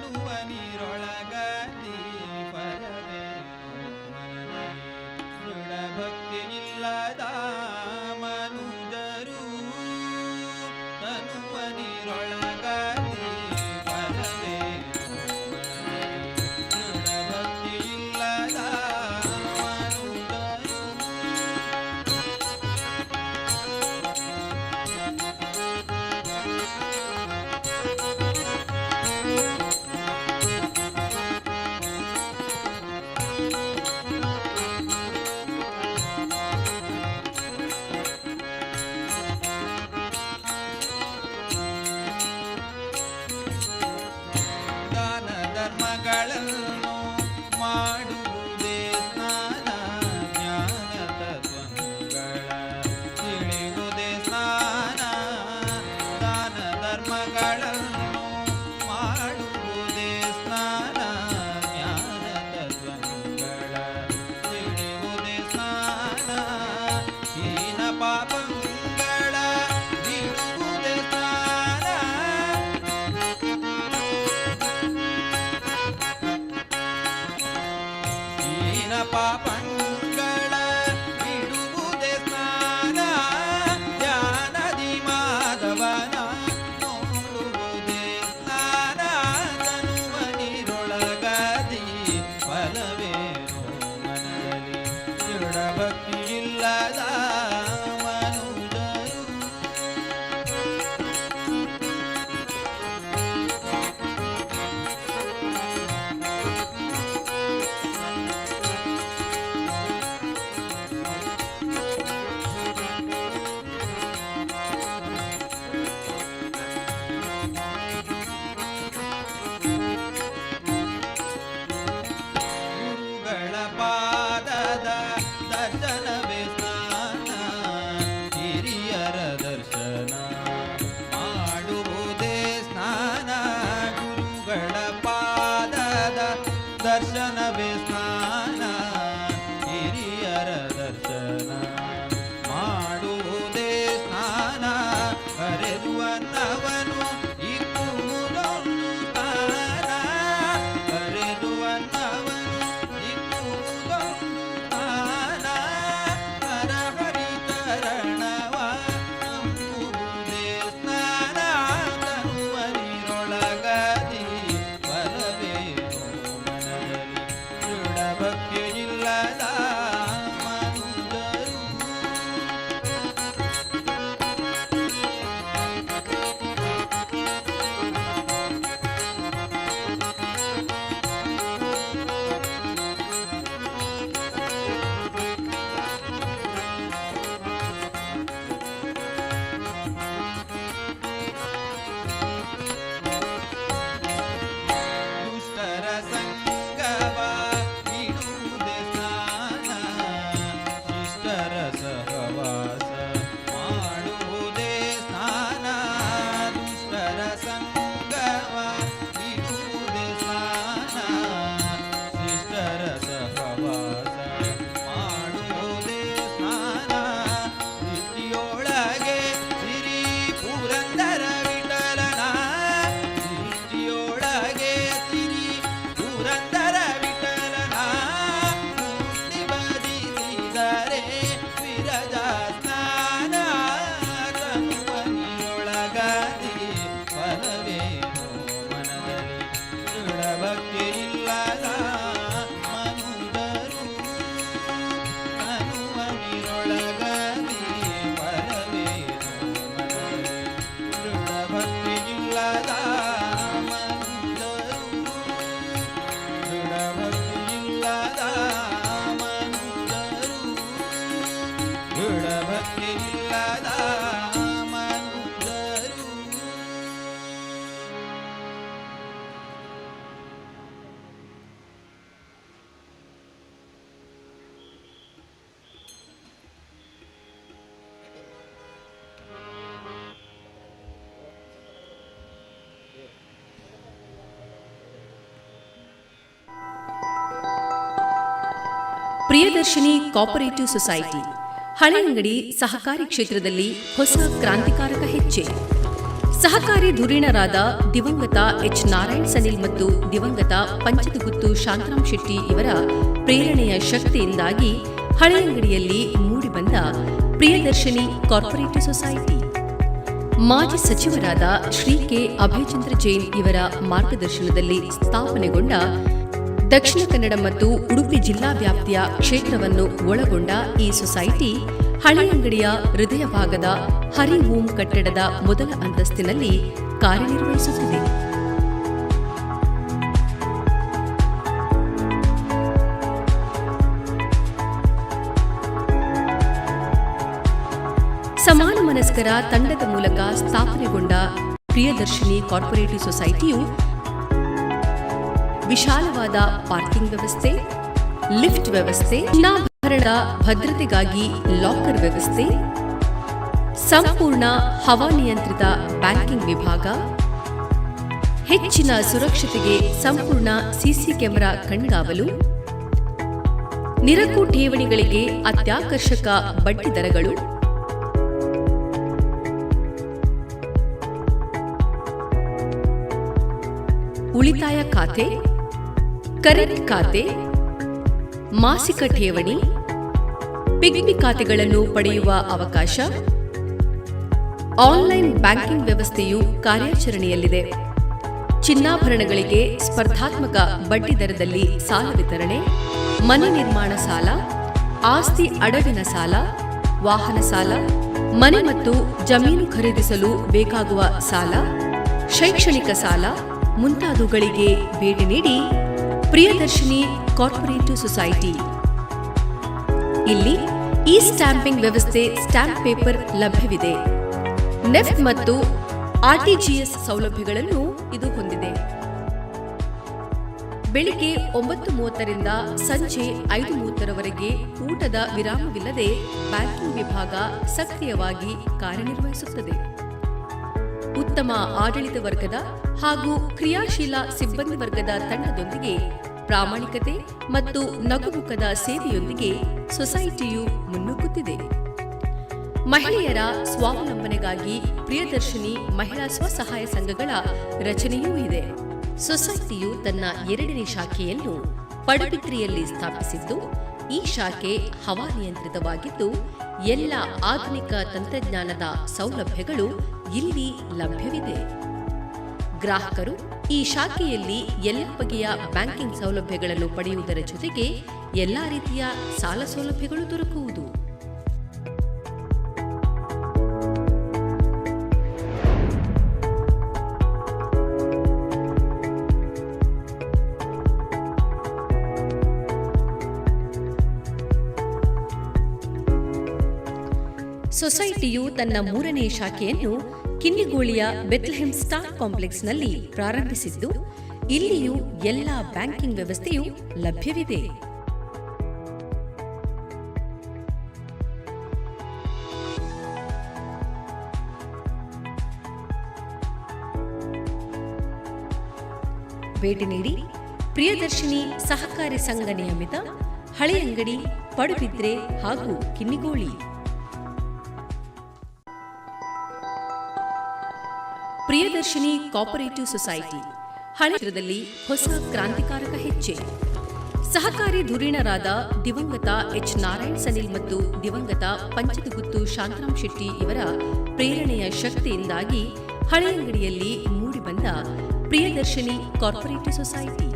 ತನುವ ನೀರೊಳಗದಿ ಫಲವೇನು ಮನದಲ್ಲಿ ದೃಢ ಭಕ್ತಿ ಇಲ್ಲದ ಮನುಜರು ತನುವ ನೀರೊಳಗದಿ ಫಲವೇನು ಮನದಲ್ಲಿ ದೃಢ ಭಕ್ತಿ ಇಲ್ಲದ ಮನುಜರು. ದಾನ ಧರ್ಮಗಳನ್ನು ಮಾಡುವುದೇ ಸ್ನಾನ, ಜ್ಞಾನ ತತ್ವಗಳ ತಿಳಿಯುವುದೇ ಸ್ನಾನ. ದಾನ ಧರ್ಮಗಳನ್ನು ಮಾಡುವುದೇ ಸ್ನಾನ, ಜ್ಞಾನ ತತ್ವಗಳ ತಿಳಿಯುವುದೇ ಸ್ನಾನ. ಹೀನ ಪಾಪಗಳ ಬಿಡುವುದೇ ಸ್ನಾನ. ಹೀನ ಪಾಪಂಗಳ ಬಿಡುವುದೇ ಸ್ನಾನ, ಧ್ಯಾನದಿ ಮಾಧವನ ನೋಡುವುದೇ ಸ್ನಾನ. ತನುವ ನೀರೊಳಗದಿ ಫಲವೇನು ಮನದಲ್ಲಿ ದೃಢ ಭಕ್ತಿ ಇಲ್ಲದ ಮನುಜರು. ಗುರುಗಳ ಪಾದದ ದರ್ಶನವೇ ಸ್ನಾನ, ಹಿರಿಯರ ದರ್ಶನ ಮಾಡುವುದೇ ಸ್ನಾನ. ಗುರುಗಳ ಪಾದದ ದರ್ಶನವೇ ಸ್ನಾನ, ಹಿರಿಯರ ದರ್ಶನ ಮಾಡುವುದೇ ಸ್ನಾನ. ಕರೆದು ಅನ್ನವನು ಇಕ್ಕುವುದೊಂದು ಸ್ನಾನ, ಕರೆದು ಅನ್ನವನು ಇಕ್ಕುವುದೊಂದು ಸ್ನಾನ. ಹರಹರಿ ಚರಣವ ನಂಬುವುದೇ ಸ್ನಾನ. ತನುವ ನೀರೊಳಗದಿ ಫಲವೇನು ಮನದಲ್ಲಿ ದೃಢ ಭಕ್ತಿ ಇಲ್ಲದ ಮನುಜರು. ದುಷ್ಟರ ಸಂಗವ ಬಿಡುವುದೇ ಸ್ನಾನ, ಶಿಷ್ಟರ ಸಹವಾಸ ಮಾಡುವುದೇ ಸ್ನಾನ. ದುಷ್ಟರ ಸಂಗವ ಬಿಡುವುದೇ ಸ್ನಾನ, ಶಿಷ್ಟರ ಸಹವಾಸ ಮಾಡುವುದೇ ಸ್ನಾನ. ಸೃಷ್ಟಿಯೊಳಗೆ ಸಿರಿ ಪುರಂದರ ವಿಠಲನ, ಸೃಷ್ಟಿಯೊಳಗೆ ಸಿರಿ ಪುರಂದರ ವಿಠಲನ ಮೂರ್ತಿ ಭಜಿಸಿದರೆ ವಿರಜ ಸ್ನಾನ. ತನುವ ನೀರೊಳಗದಿ ಫಲವೇನು ಮನದಲ್ಲಿ ದೃಢ ಭಕ್ತಿ ಇಲ್ಲದ ಮನುಜರು. ತನುವ ನೀರೊಳಗದಿ ಫಲವೇನು ಮನದಲ್ಲಿ ದೃಢ ಭಕ್ತಿ ಇಲ್ಲದ ಮನುಜರು. ದೃಢ ಭಕ್ತಿ ಇಲ್ಲದ ಮನುಜರು, ದೃಢ ಭಕ್ತಿ ಇಲ್ಲದ ಮನುಜರು. ಪ್ರಿಯದರ್ಶಿನಿ ಕೋಪರೇಟಿವ್ ಸೊಸೈಟಿ ಹಳೆಯಂಗಡಿ ಸಹಕಾರಿ ಕ್ಷೇತ್ರದಲ್ಲಿ ಹೊಸ ಕ್ರಾಂತಿಕಾರಕ ಹೆಜ್ಜೆ. ಸಹಕಾರಿ ಧುರೀಣರಾದ ದಿವಂಗತ ಎಚ್ ನಾರಾಯಣ್ ಸನಿಲ್ ಮತ್ತು ದಿವಂಗತ ಪಂಚದಗುತ್ತು ಶಾಂತರಾಮ್ ಶೆಟ್ಟಿ ಇವರ ಪ್ರೇರಣೆಯ ಶಕ್ತಿಯಿಂದಾಗಿ ಹಳೆಯಂಗಡಿಯಲ್ಲಿ ಮೂಡಿಬಂದ ಪ್ರಿಯದರ್ಶಿನಿ ಕಾರ್ಪೊರೇಟಿವ್ ಸೊಸೈಟಿ, ಮಾಜಿ ಸಚಿವರಾದ ಶ್ರೀ ಕೆ ಅಭಯಚಂದ್ರ ಜೈನ್ ಇವರ ಮಾರ್ಗದರ್ಶನದಲ್ಲಿ ಸ್ಥಾಪನೆಗೊಂಡ, ದಕ್ಷಿಣ ಕನ್ನಡ ಮತ್ತು ಉಡುಪಿ ಜಿಲ್ಲಾ ವ್ಯಾಪ್ತಿಯ ಕ್ಷೇತ್ರವನ್ನು ಒಳಗೊಂಡ ಈ ಸೊಸೈಟಿ ಹಳೆಯಂಗಡಿಯ ಹೃದಯ ಭಾಗದ ಹರಿ ಓಂ ಕಟ್ಟಡದ ಮೊದಲ ಅಂತಸ್ತಿನಲ್ಲಿ ಕಾರ್ಯನಿರ್ವಹಿಸುತ್ತಿದೆ. ಸಮಾನ ಮನಸ್ಕರ ತಂಡದ ಮೂಲಕ ಸ್ಥಾಪನೆಗೊಂಡ ಪ್ರಿಯದರ್ಶಿನಿ ಕಾರ್ಪೊರೇಟಿವ್ ಸೊಸೈಟಿಯು ವಿಶಾಲವಾದ ಪಾರ್ಕಿಂಗ್ ವ್ಯವಸ್ಥೆ, ಲಿಫ್ಟ್ ವ್ಯವಸ್ಥೆ, ಚಿನ್ನಾಭರಣದ ಭದ್ರತೆಗಾಗಿ ಲಾಕರ್ ವ್ಯವಸ್ಥೆ, ಸಂಪೂರ್ಣ ಹವಾನಿಯಂತ್ರಿತ ಬ್ಯಾಂಕಿಂಗ್ ವಿಭಾಗ, ಹೆಚ್ಚಿನ ಸುರಕ್ಷತೆಗೆ ಸಂಪೂರ್ಣ ಸಿಸಿ ಕ್ಯಾಮೆರಾ ಕಣ್ಗಾವಲು, ನಿರಕು ಠೇವಣಿಗಳಿಗೆ ಅತ್ಯಾಕರ್ಷಕ ಬಡ್ಡಿ ದರಗಳು, ಉಳಿತಾಯ ಖಾತೆ, ಕರೆಂಟ್ ಖಾತೆ, ಮಾಸಿಕ ಠೇವಣಿ, ಪಿಗ್ಮಿ ಖಾತೆಗಳನ್ನು ಪಡೆಯುವ ಅವಕಾಶ, ಆನ್ಲೈನ್ ಬ್ಯಾಂಕಿಂಗ್ ವ್ಯವಸ್ಥೆಯು ಕಾರ್ಯಾಚರಣೆಯಲ್ಲಿದೆ. ಚಿನ್ನಾಭರಣಗಳಿಗೆ ಸ್ಪರ್ಧಾತ್ಮಕ ಬಡ್ಡಿ ದರದಲ್ಲಿ ಸಾಲ ವಿತರಣೆ, ಮನೆ ನಿರ್ಮಾಣ ಸಾಲ, ಆಸ್ತಿ ಅಡವಿನ ಸಾಲ, ವಾಹನ ಸಾಲ, ಮನೆ ಮತ್ತು ಜಮೀನು ಖರೀದಿಸಲು ಬೇಕಾಗುವ ಸಾಲ, ಶೈಕ್ಷಣಿಕ ಸಾಲ ಮುಂತಾದವುಗಳಿಗೆ ಭೇಟಿ ನೀಡಿ ಪ್ರಿಯದರ್ಶಿನಿ ಕಾರ್ಪೊರೇಟಿವ್ ಸೊಸೈಟಿ. ಇಲ್ಲಿ ಇ ಸ್ಟ್ಯಾಂಪಿಂಗ್ ವ್ಯವಸ್ಥೆ, ಸ್ಟ್ಯಾಂಪ್ ಪೇಪರ್ ಲಭ್ಯವಿದೆ. ನೆಫ್ಟ್ ಮತ್ತು ಆರ್ಟಿಜಿಎಸ್ ಸೌಲಭ್ಯಗಳನ್ನು ಇದು ಹೊಂದಿದೆ. ಬೆಳಿಗ್ಗೆ 9:30ರಿಂದ ಸಂಜೆ 5:30ರವರೆಗೆ ಊಟದ ವಿರಾಮವಿಲ್ಲದೆ ಬ್ಯಾಂಕಿಂಗ್ ವಿಭಾಗ ಸಕ್ರಿಯವಾಗಿ ಕಾರ್ಯನಿರ್ವಹಿಸುತ್ತದೆ. ಉತ್ತಮ ಆಡಳಿತ ವರ್ಗದ ಹಾಗೂ ಕ್ರಿಯಾಶೀಲ ಸಿಬ್ಬಂದಿ ವರ್ಗದ ತಂಡದೊಂದಿಗೆ, ಪ್ರಾಮಾಣಿಕತೆ ಮತ್ತು ನಗುಮುಖದ ಸೇವೆಯೊಂದಿಗೆ ಸೊಸೈಟಿಯು ಮುನ್ನುಗ್ಗುತ್ತಿದೆ. ಮಹಿಳೆಯರ ಸ್ವಾವಲಂಬನೆಗಾಗಿ ಪ್ರಿಯದರ್ಶಿನಿ ಮಹಿಳಾ ಸ್ವಸಹಾಯ ಸಂಘಗಳ ರಚನೆಯೂ ಇದೆ. ಸೊಸೈಟಿಯು ತನ್ನ ಎರಡನೇ ಶಾಖೆಯನ್ನು ಪಡುಬಿದ್ರಿಯಲ್ಲಿ ಸ್ಥಾಪಿಸಿದ್ದು, ಈ ಶಾಖೆ ಹವಾನಿಯಂತ್ರಿತವಾಗಿದ್ದು, ಎಲ್ಲ ಆಧುನಿಕ ತಂತ್ರಜ್ಞಾನದ ಸೌಲಭ್ಯಗಳು ಇಲ್ಲಿ ಲಭ್ಯವಿದೆ. ಗ್ರಾಹಕರು ಈ ಶಾಖೆಯಲ್ಲಿ ಎಲ್ಲ ಬಗೆಯ ಬ್ಯಾಂಕಿಂಗ್ ಸೌಲಭ್ಯಗಳನ್ನು ಪಡೆಯುವುದರ ಜೊತೆಗೆ ಎಲ್ಲಾ ರೀತಿಯ ಸಾಲ ಸೌಲಭ್ಯಗಳು ದೊರಕುವುದು. ಸೊಸೈಟಿಯು ತನ್ನ ಮೂರನೇ ಶಾಖೆಯನ್ನು ಕಿನ್ನಿಗೋಳಿಯ ಬೆತ್ಲೆಹೆಮ್ ಸ್ಟಾರ್ ಕಾಂಪ್ಲೆಕ್ಸ್ನಲ್ಲಿ ಪ್ರಾರಂಭಿಸಿದ್ದು, ಇಲ್ಲಿಯೂ ಎಲ್ಲ ಬ್ಯಾಂಕಿಂಗ್ ವ್ಯವಸ್ಥೆಯು ಲಭ್ಯವಿದೆ. ಭೇಟಿ ನೀಡಿ ಪ್ರಿಯದರ್ಶಿನಿ ಸಹಕಾರಿ ಸಂಘ ನಿಯಮಿತ, ಹಳೆಯಂಗಡಿ, ಪಡುಬಿದ್ರೆ ಹಾಗೂ ಕಿನ್ನಿಗೋಳಿ. ಪ್ರಿಯದರ್ಶಿನಿ ಕೋಪರೇಟಿವ್ ಸೊಸೈಟಿ ಹಳೆಯಲ್ಲಿ ಹೊಸ ಕ್ರಾಂತಿಕಾರಕ ಹೆಜ್ಜೆ. ಸಹಕಾರಿ ಧುರೀಣರಾದ ದಿವಂಗತ ಎಚ್ ನಾರಾಯಣ್ ಸನಿಲ್ ಮತ್ತು ದಿವಂಗತ ಪಂಚದಗುತ್ತು ಶಾಂತರಾಮ್ ಶೆಟ್ಟಿ ಇವರ ಪ್ರೇರಣೆಯ ಶಕ್ತಿಯಿಂದಾಗಿ ಹಳೆಯಂಗಡಿಯಲ್ಲಿ ಮೂಡಿಬಂದ ಪ್ರಿಯದರ್ಶಿನಿ ಕಾರ್ಪೊರೇಟಿವ್ ಸೊಸೈಟಿ,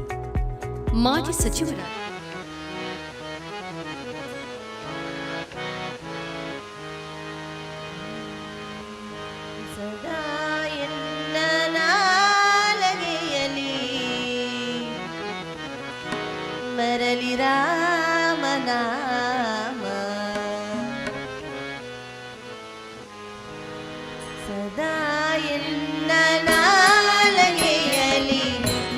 ಮಾಜಿ ಸಚಿವರ ಸದಾ ಎನ್ನ ನಾಲಗೆಯಲಿ ಬರಲಿ ರಾಮನಾಮ, ಸದಾ ಎನ್ನ ನಾಲಗೆಯಲಿ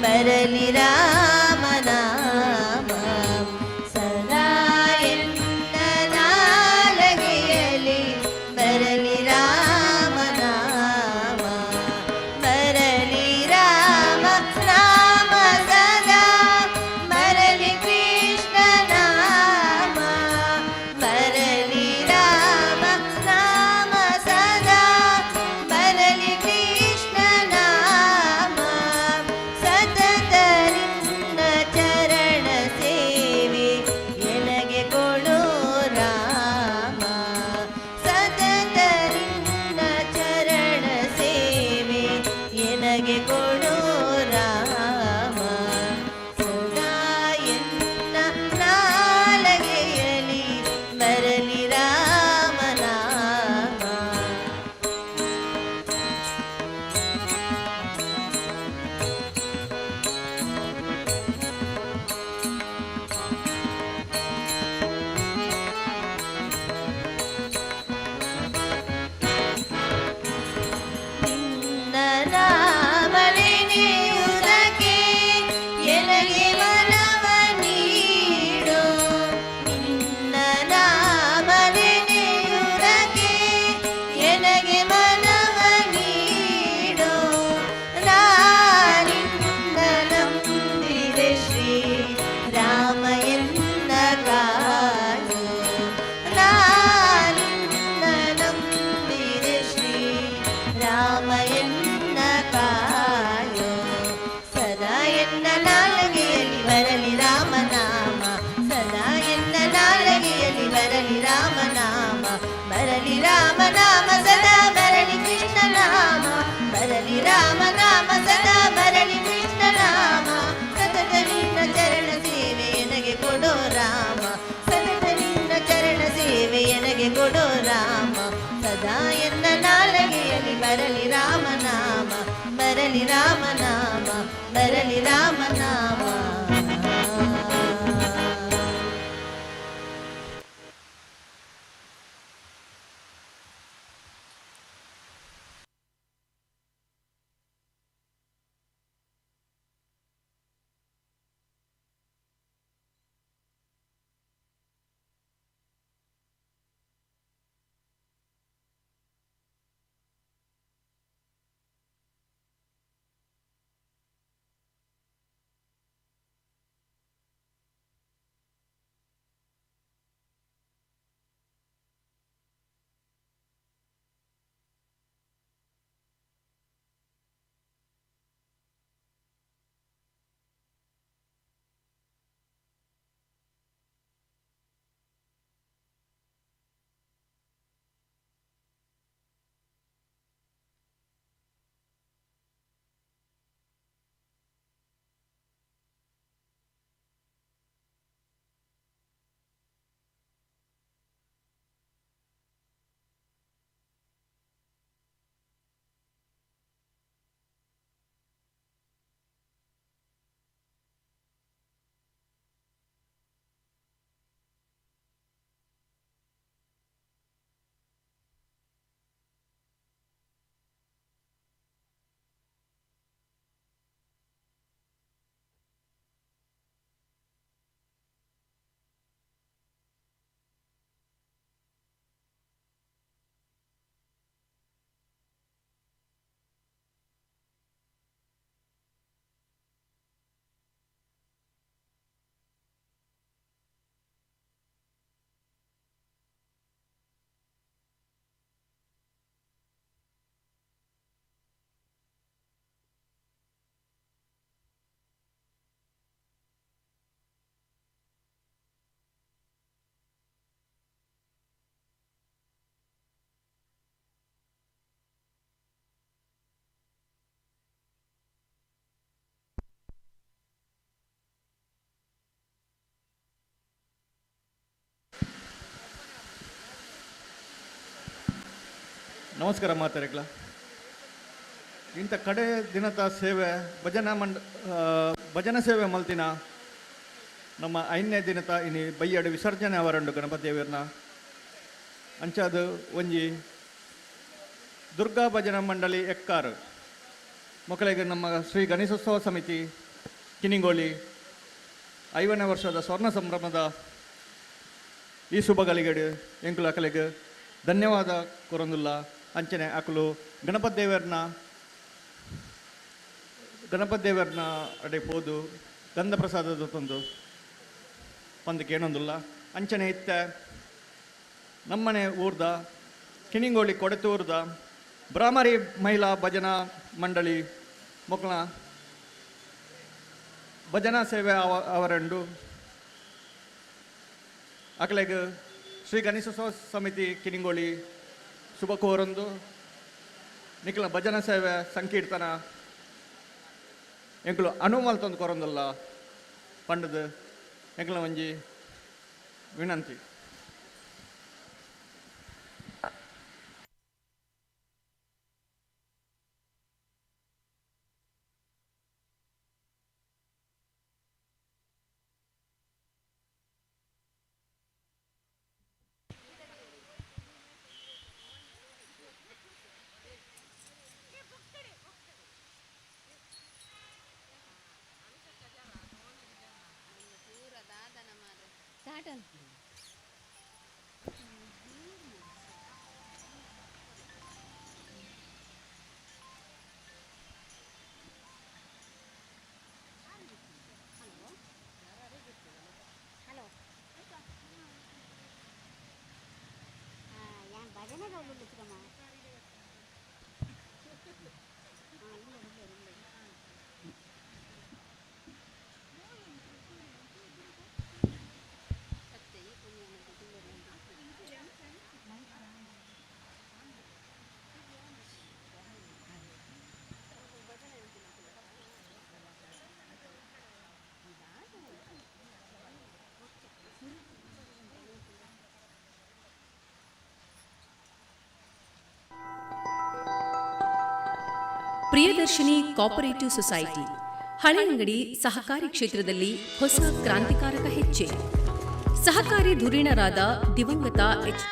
ಬರಲಿ ರಾಮನಾಮ, ಸದಾ ಎನ್ನ ನಾಲಗೆಯಲಿ ಬರಲಿ ರಾಮನಾಮ, ಬರಲಿ ರಾಮ ನಾಮ, ಸದಾ ಬರಲಿ ಕೃಷ್ಣ ನಾಮ, ಬರಲಿ ರಾಮ ನಾಮ, ಸದಾ ಬರಲಿ ಕೃಷ್ಣ. ರಾಮ ಎನ್ನ ಕಾಯೋ. ನಾನಿನ್ನ ನಂಬಿದೆ ಶ್ರೀ ರಾಮ ಎನ್ನ ಕಾಯೋ. ಸದಾ ಎನ್ನ ನಾಲಗೆಯಲ್ಲಿ ಬರಲಿ ರಾಮನಾಮ, ಸದಾ ಎನ್ನ ನಾಲಗೆಯಲ್ಲಿ ಬರಲಿ ರಾಮನಾಮ. ಬರಲಿ ರಾಮನಾಮ ಸದಾ, ಬರಲಿ ಕೃಷ್ಣ ನಾಮ, ಬರಲಿ ರಾಮನಾಮ ಸದಾ, ಬರಲಿ ಕೃಷ್ಣ ನಾಮ. ಸತತ ನಿನ್ನ ಚರಣ ಸೇವೆ ನನಗೆ ಕೊಡೋ ರಾಮ, ಸತತ ನಿನ್ನ ಚರಣ ಸೇವೆ ನನಗೆ ಕೊಡೋ ರಾಮ. ಸದಾ ಎನ್ನ ನಾಲಗೆಯಲ್ಲಿ ಬರಲಿ ರಾಮನಾಮ, ಬರಲಿ ರಾಮನಾಮ, ಬರಲಿ ರಾಮನಾಮ. ನಮಸ್ಕಾರ ಮಾತಾಡಕ್ಲ. ಇಂಥ ಕಡೆ ದಿನದ ಸೇವೆ ಭಜನಾ ಮಂಡ ಭಜನಾ ಸೇವೆ ಮಲ್ತಿನ ನಮ್ಮ 5ನೇ ದಿನದ ಇನಿ ಬಯ್ಯಡು ವಿಸರ್ಜನೆ ಅವರಂಡು ಗಣಪತಿ ದೇವರನ್ನ. ಅಂಚಾದು ಒಂಜಿ ದುರ್ಗಾ ಭಜನಾ ಮಂಡಳಿ ಎಕ್ಕಾರು ಮಕ್ಕಳಿಗೆ ನಮ್ಮ ಶ್ರೀ ಗಣೇಶೋತ್ಸವ ಸಮಿತಿ ಕಿನಿಗೋಳಿ 50ನೇ ವರ್ಷದ ಸ್ವರ್ಣ ಸಂಭ್ರಮದ ಈ ಶುಭಗಳಿಗಡು ಎಂಕುಲು ಅಕಲೆಗ್ ಧನ್ಯವಾದ ಕೊರೊಂದುಲ್ಲ. ಅಂಚನೆ ಅಕುಲು ಗಣಪತಿ ದೇವರನ್ನ ಗಣಪತಿ ದೇವರನ್ನ ಅಡೆ ಪೋದು ಗಂಧ ಪ್ರಸಾದದ ತಂದು ಪಂದಕ್ಕೆ ಏನೊಂದುಲ್ಲ. ಅಂಚನೆ ಇತ್ತ ನಮ್ಮನೆ ಊರ್ದ ಕಿಣಿಂಗೋಳಿ ಕೊಡೆತೂರ್ದ ಭ್ರಾಮರಿ ಮಹಿಳಾ ಭಜನಾ ಮಂಡಳಿ ಮೊಕ್ಕಳ ಭಜನಾ ಸೇವೆ ಅವರಂಡು ಅಕಲೆಗ್ ಶ್ರೀ ಗಣೇಶೋತ್ಸವ ಸಮಿತಿ ಕಿನಿಂಗೋಳಿ ಶುಭ ಕೋರೊಂದು ನಿಖಲ ಭಜನಾ ಸೇವೆ ಸಂಕೀರ್ತನ ಎಂಕುಲು ಅನುಮಲ್ತೊಂದು ಕೊರೊಂದುಲ್ಲ ಪಂಡದು ಎಂಕುಲ ಒಂಜಿ ವಿನಂತಿ. ಪ್ರಿಯದರ್ಶಿನಿ ಕೋಪರೇಟಿವ್ ಸೊಸೈಟಿ ಹಳೆಯಂಗಡಿ ಸಹಕಾರಿ ಕ್ಷೇತ್ರದಲ್ಲಿ ಹೊಸ ಕ್ರಾಂತಿಕಾರಕ ಹೆಜ್ಜೆ. ಸಹಕಾರಿ ಧುರೀಣರಾದ ದಿವಂಗತ ಎಚ್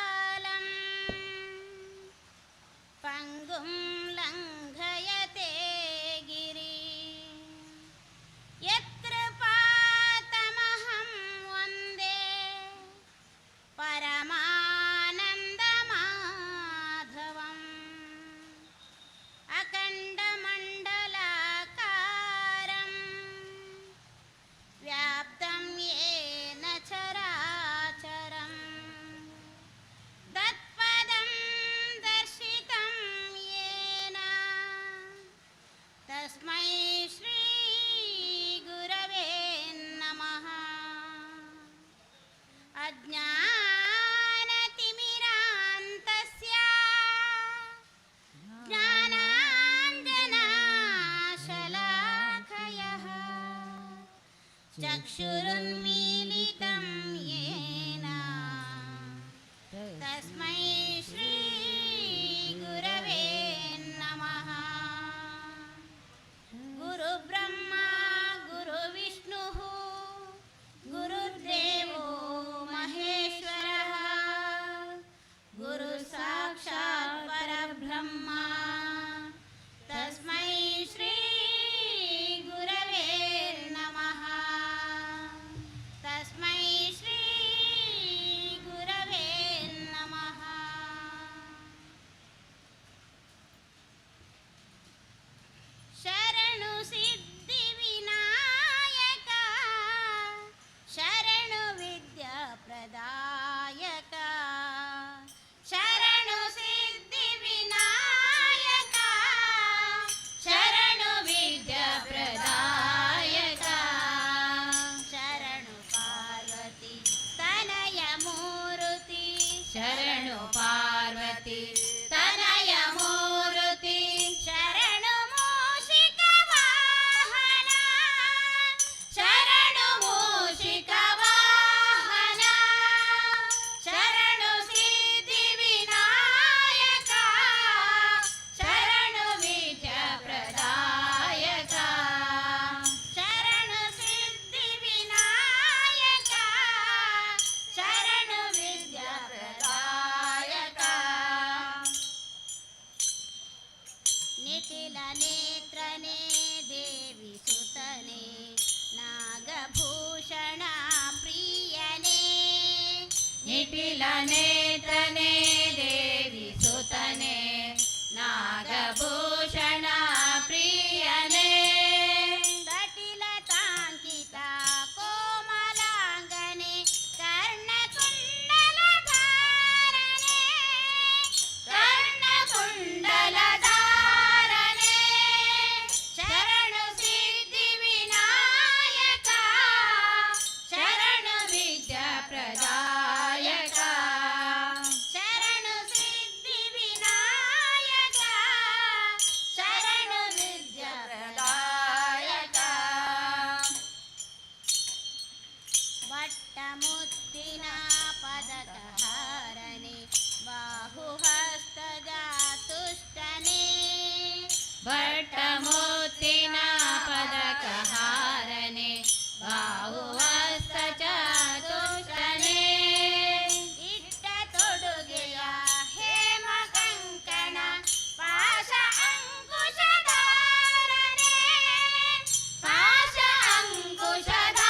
ಪಂಗುಂ ಲಂಘಯತೆ ಗಿರಿ ಯತ್ರ ಪಾತಮಹಂ ವಂದೇ ಪರಮಾನಂದಮಾಧವಂ ಅಖಂಡಮಂಡಲಾಕಾರಂ ವ್ಯಾಪ್ತಂ ಯೇನ ಚರಾಚರಂ ತತ್ಪದಂ ದರ್ಶಿತಂ ಯೇನ ತಸ್ಮೈ ಶ್ರೀ ಗುರವೇ ನಮಃ. ಅಜ್ಞಾನತಿಮಿರಾಂತಸ್ಯ ಜ್ಞಾನಾಂಜನಾಶಲಾಖಯಃ ಚಕ್ಷುರುನ್ಮೀಲಿತಂ ಯೇನ ತಸ್ಮೈ ಶ್ರೀ ಗುರವೇ ನಮಃ. ಗುರುಬ್ರಹ್ಮ ಗುರುವಿಷ್ಣುಃ ಗುರುದೇವೋ ಮಹೇಶ್ವರಃ ಗುರು ಸಾಕ್ಷಾತ್ ಪರಬ್ರಹ್ಮ ತಸ್ಮೈ ಶ್ರೀ ಗುರವೇ ನಮಃ. ತಸ್ಮೈ ಶ್ರೀ ಗುರವೇ ನಮಃ. ಶರಣು ಸಿದ್ಧಿ ವಿನಾಯಕ ಶರಣು ವಿದ್ಯಾ ಪ್ರದಾಯಕ ಶರಣು ಸಿದ್ಧಿ ವಿನಾಯಕ ಶರಣು ವಿದ್ಯಾ ಪ್ರದಾಯಕ ಶರಣು ಪಾರ್ವತಿ ತನಯ ಮೂರ್ತಿ ಶರಣು ಪಾರ್ವತಿ ತನಯ ಮೂರ್ತಿ ಶರಣು ಮೂಷಿಕ ವಾಹನ ಶರಣು ಮೂಷಿಕ ವಾಹನ ಶರಣು ಸಿದ್ಧಿ ವಿನಾಯಕ ಶರಣು ವಿದ್ಯಾ ಪ್ರದಾಯಕ ಶರಣು ಸಿದ್ಧಿ ವಿನಾಯಕ ಶರಣು ವಿದ್ಯಾ ಪ್ರದಾಯಕ. ನಿಖಿಲ ನೇತ್ರನೇ ದೇವಿ ಸುತನೆ ನಾಗಭೂಷಣ ಪ್ರಿಯನೇ ನಿಖಿಲ ನೇತ್ರನೇ ದೇವಿ ಸುತನೆ ನಾಗಭೂಷಣ ಪ್ರಿಯನೇ ತಟಿಲ ತಾಂಕಿತ ಕೋಮಲಾಂಗನೆ ಕರ್ಣಕುಂಡಲಧಾರನೆ ಕರ್ಣಕುಂಡಲಧಾರನೆ ಶರಣು ಸಿದ್ಧಿ ವಿನಾಯಕ ಶರಣು ವಿದ್ಯಾ ಪ್ರದಾಯಕ ಶರಣು ಸಿದ್ಧಿ ವಿನಾಯಕ ಶರಣು ವಿದ್ಯಾ ಪ್ರದಾಯಕ. ಭಟ್ಟಮುತ್ತಿನ ಪದಕಹಾರನೆ ಬಾಹುಹಸ್ತದ ತುಷ್ಟನೆ ಭಟ್ಟಮುತ್ತಿನ ಪದಕಹಾರನೆ ಬಾಹುಹಸ್ತ ಚಾತುಷ್ಟನೆ ಇಟ್ಟ ತೊಡುಗೆಯ ಹೇಮ ಕಂಕಣ ಪಾಶ ಅಂಕುಶಧಾರನೆ ಪಾಶ ಅಂಕುಶಧಾರನೆ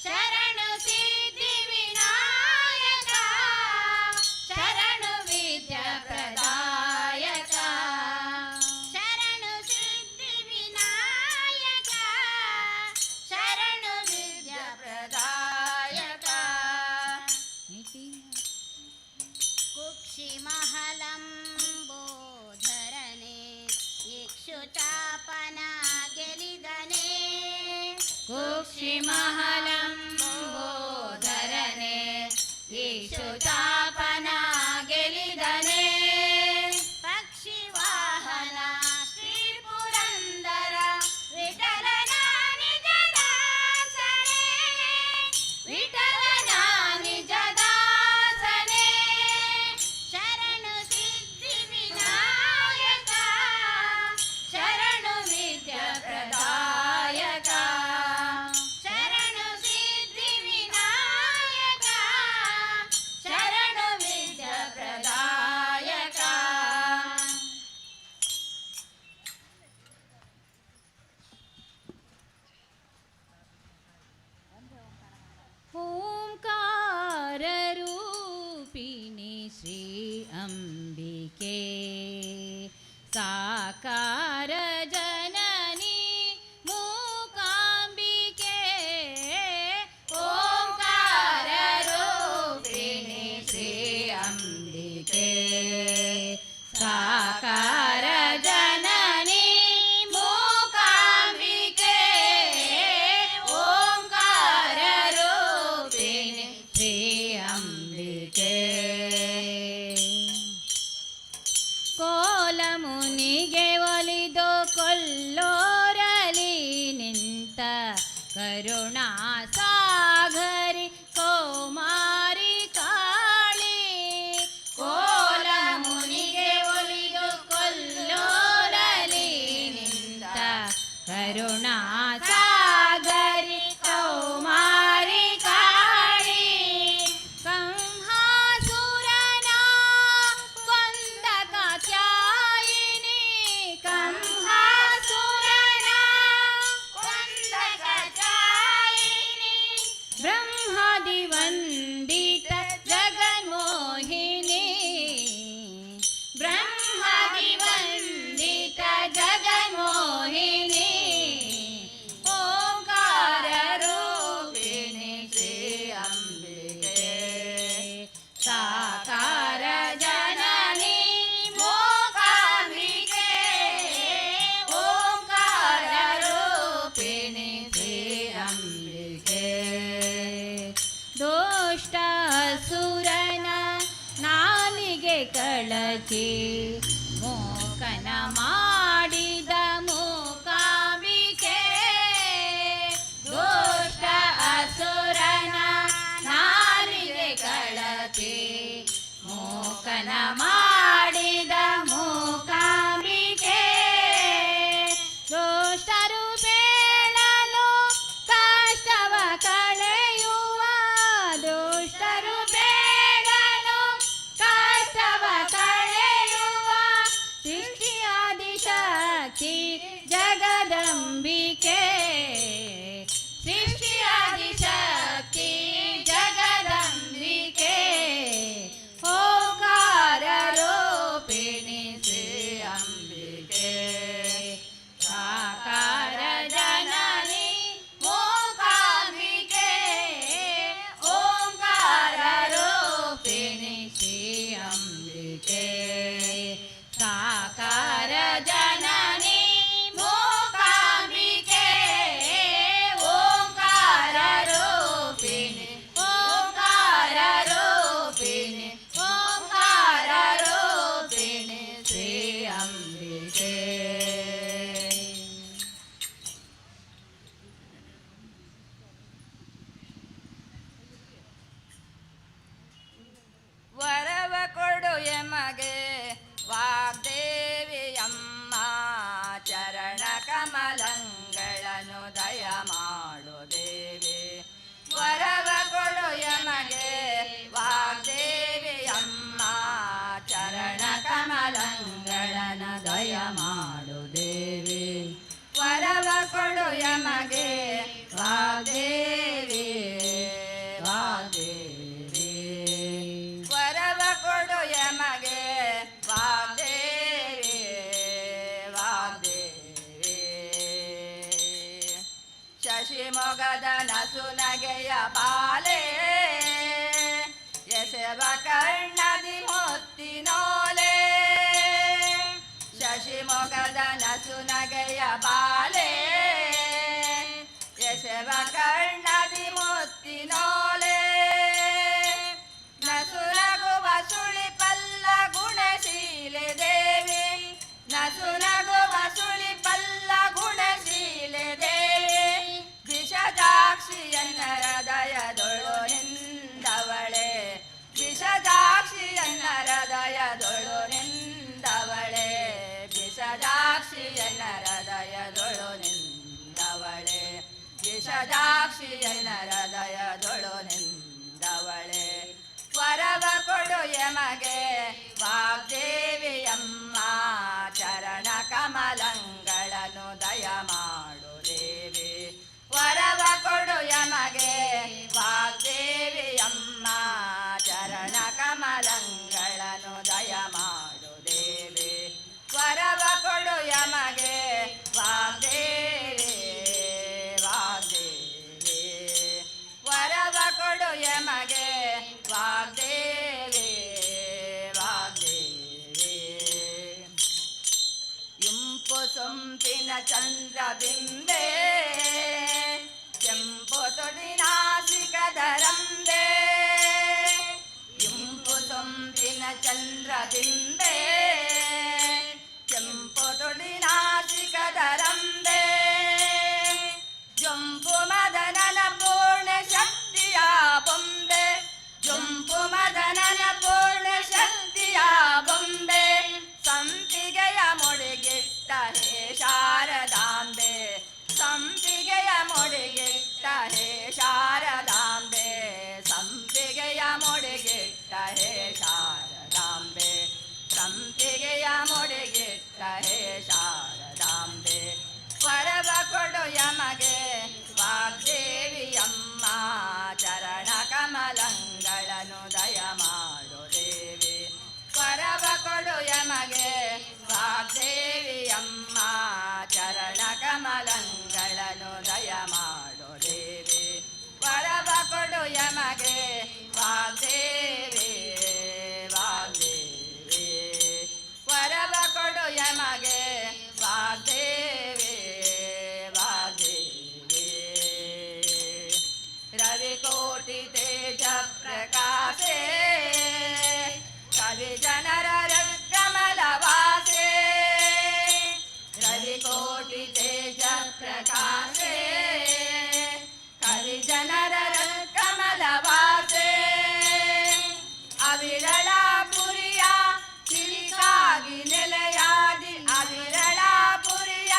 ಶರಣು ಸಿದ್ಧಿ ವಿನಾಯಕ ಶರಣು ವಿದ್ಯಾ ಪ್ರದಾಯಕ ಶರಣು ಸಿದ್ಧಿ ವಿನಾಯಕ ಶರಣು ವಿದ್ಯಾ ಪ್ರದಾಯಕ. ಕುಕ್ಷಿ ಮಹಲಂಬೋಧರನೆ ಇಕ್ಷು ಚಾಪನ ಗೆಲಿದನೆ ಕುಕ್ಷಿ ಮಹಲಂಬೋಧರನೆ ಇಕ್ಷು ಚಾಪನ ಗೆಲಿದನೆ ಪಕ್ಷಿ ವಾಹನ ಶ್ರೀ ಪುರಂದರ ವಿಠಲನ ನಿಜ ದಾಸನೇ ವಿಠಲನ ನಿಜ ದಾಸನೇ ಶರಣು ಸಿದ್ಧಿ ವಿನಾಯಕ. ಕರುಣಾ ಸಾಗರಿ ಕೌಮಾರಿ ಕಾಳಿ. ಕೋಲ ಮುನಿಗೆ ಒಲಿದು ಕೊಲ್ಲೋರಲಿ ನಿಂತ ಕರುಣಾ ಸಾಗರಿ ಕೌಮಾರಿ ಕಾಳಿ. ಕಂಹಾಸುರನ ಕೊಂದ ಕಾತ್ಯಾಯಿನಿ, ಕಂಹಾಸುರನ ಕೊಂದ ಕಾತ್ಯಾಯಿನಿ, ಬ್ರಹ್ಮಾದಿ ವಂದಿತ ಜಗನ್ಮೋಹಿನಿ, ಬ್ರಹ್ಮಾದಿ ವಂದಿತ ಜಗನ್ಮೋಹಿನಿ, ಓಂಕಾರ ರೂಪಿಣಿ ಶ್ರೀ ಅಂಬಿಕೆ, ಸಾಕಾರ ಜನನಿ ಮೂಕಾಂಬಿಕೆ, ಓಂಕಾರ ರೂಪಿಣಿ ಶ್ರೀ ಅಂಬಿಕೆ. ದುಷ್ಟ ಸುರನ ನಾಲಿಗೆ ಕಳಚಿ ಮೂಕನ ಮಾಡಿದ ಮೂಕಾಂಬಿಕೆ, ದುಷ್ಟ ಅಸುರನ ನಾಲಿಗೆ ಕಳಚಿ ಮೂಕನ ಮಾಡಿದ ಮೂಕಾಂಬಿಕೆ, ದುಷ್ಟರು ಬೇಡಲು ಕಷ್ಟವ ಕಳೆಯುವ, ದುಷ್ಟರು ಬೇಡಲು ಕಷ್ಟವ ಕಳೆಯುವ, ಸೃಷ್ಟಿಯಾದಿಶಕ್ತಿ ಜಗದಂಬಿಕೆ, ಸೃಷ್ಟಿಯಾದಿಶಕ್ತಿ ಜಗದಂಬಿಕೆ, ಓಂಕಾರ ರೂಪಿಣಿ ಶ್ರೀ ಅಂಬಿಕೆ, ಸಾಕಾರ ಜನನಿ ಮೂಕಾಂಬಿಕೆ, ಓಂಕಾರ ರೂಪಿಣಿ ಶ್ರೀ ಅಂಬಿಕೆ, ಸಾಕಾರ ಜನನಿ ಮೂಕಾಂಬಿಕೆ, ಓಂಕಾರ ರೂಪಿಣಿ, ಓಂಕಾರ ರೂಪಿಣಿ, ಓಂಕಾರ ರೂಪಿಣಿ ಶ್ರೀ ಅಂಬಿಕೆ. ವರವ ಕೊಡು ಎಮಗೆ ವಾಗ್ದೇವಿಯಮ್ಮ, ಚರಣ ಕಮಲಂಗಳನ್ನು ದಯ ಮಾಡು ದೇವಿ. ವರವ ಕೊಡು ಎಮಗೆ ವಾಗ್ದೇವಿಯಮ್ಮ, ಚರಣ ಕಮಲಂಗಳನ್ನು ದಯ ಮಾಡು ದೇವಿ. ವರವ ಕೊಡು ಎಮಗೆ ವಾಗ್ದೇವಿ, ವಾಗ್ದೇವಿ. ವರವ ಕೊಡು ಎಮಗೆ ವಾಗ್ದೇವಿ, ವಾಗ್ದೇವಿ. ಶಶಿಮೊಗದ ನಸುನಗೆಯ ಬಾಲೆ, ಎಸೆವ ಕರ್ಣದಿ ಮುತ್ತಿನೋಲೆ. ಶಶಿಮೊಗದ ನಸುನಗೆಯ ಬಾಲೆ, ಎಸೆವ ಕರ್ಣದಿ ಮುತ್ತಿನೋಲೆ, ನಸುನಗುವ ಸುಳಿಪಲ್ಲ ಗುಣಶೀಲೆ ದೇವಿ, ನಸುನಗುವ ಸುಳಿಪಲ್ಲ ಗುಣಶೀಲೆ ದೇವಿ, ವಿಷದಾಕ್ಷಿಯನ್ನ ಹೃದಯದೊಳು ನಿಂದವಳೆ, ವಿಷದಾಕ್ಷಿಯನ್ನ ಹೃದಯದೊಳು ನಿಂದವಳೆ, ವಿಷದಾಕ್ಷಿಯನ್ನ ಹೃದಯದೊಳು ನಿಂದವಳೆ, ವಿಷದಾಕ್ಷಿಯನ್ನ ಹೃದಯದೊಳು ನಿಂದವಳೆ. ವರವ ಕೊಡು ಎಮಗೆ ವಾಗ್ದೇವಿಯಮ್ಮ, ಚರಣ ಕಮಲಂಗಳನ್ನು ದಯ ಮಾಡು ದೇವಿ. ವರವ ಕೊಡು ಎಮಗೆ ವಾಗ್ದೇವಿಯಮ್ಮ, ಚರಣ ಕಮಲಂಗಳನ್ನು ದಯ ಮಾಡು ದೇವಿ. ವರವ ಕೊಡು ಎಮಗೆ ವಾಗ್ದೇವಿ, ವಾಗ್ದೇವಿ. ವರವ ಕೊಡು ಎಮಗೆ ವಾಗ್ದೇವಿ, ವಾಗ್ದೇವಿ. ಸಂಪು ಮದನನ ಪೂರ್ಣ ಶಕ್ತಿಯ ಬೊಂಬೆ, ಸಂಪಿಗೆಯ ಮುಡಿಗಿಟ್ಟ ಹೇ ಶಾರದಾಂಬೆ, ಸಂಪಿಗೆಯ ಮುಡಿಗಿಟ್ಟ ಹೇ ಶಾರದಾಂಬೆ, ಸಂಪಿಗೆಯ ಮುಡಿಗಿಟ್ಟ ಹೇ ಶಾರದಾಂಬೆ, ಸಂಪಿಗೆಯ ಮುಡಿಗಿಟ್ಟ ಹೇ ಶಾರದಾಂಬೆ. ವರವ ಕೊಡು ಯಮಗೆ ವಾಗ್ದೇವಿಯಮ್ಮ, ಚರಣ ಕಮಲಂಗಳನ್ನು ದಯ ಮಾಡು ದೇವಿ. ವರವ ಕೊಡು ಯಮಗೆ ವಾಗ್ದೇವಿಯಮ್ಮ, ಚರಣ ಕಮಲಂಗಳನ್ನು ದಯ ಮಾಡು ದೇವಿ. ವರವ ಕೊಡು ಯಮಗೆ ವಾಗ್ದೇವಿ, ವಾಗ್ದೇವಿ. ವರವ ಕೊಡು ಯಮಗೆ ವಾಗ್ದೇವಿ, ವಾಗ್ದೇವಿ. ರವಿಕೋಟಿ ತೇಜ ಪ್ರಕಾಶೇ, ಕವಿ ಜನರ ಕಮಲವಾಸೆ. ರವಿಕೋಟಿ ತೇಜ ಪ್ರಕಾಶೇ, ಕವಿ ಜನರ ಕಮಲವಾಸೆ. ಅವಿರಳಪುರಿಯ ಸಿರಿಕಾಗಿ ನೆಲೆಯಾದಿ, ಅವಿರಳಪುರಿಯ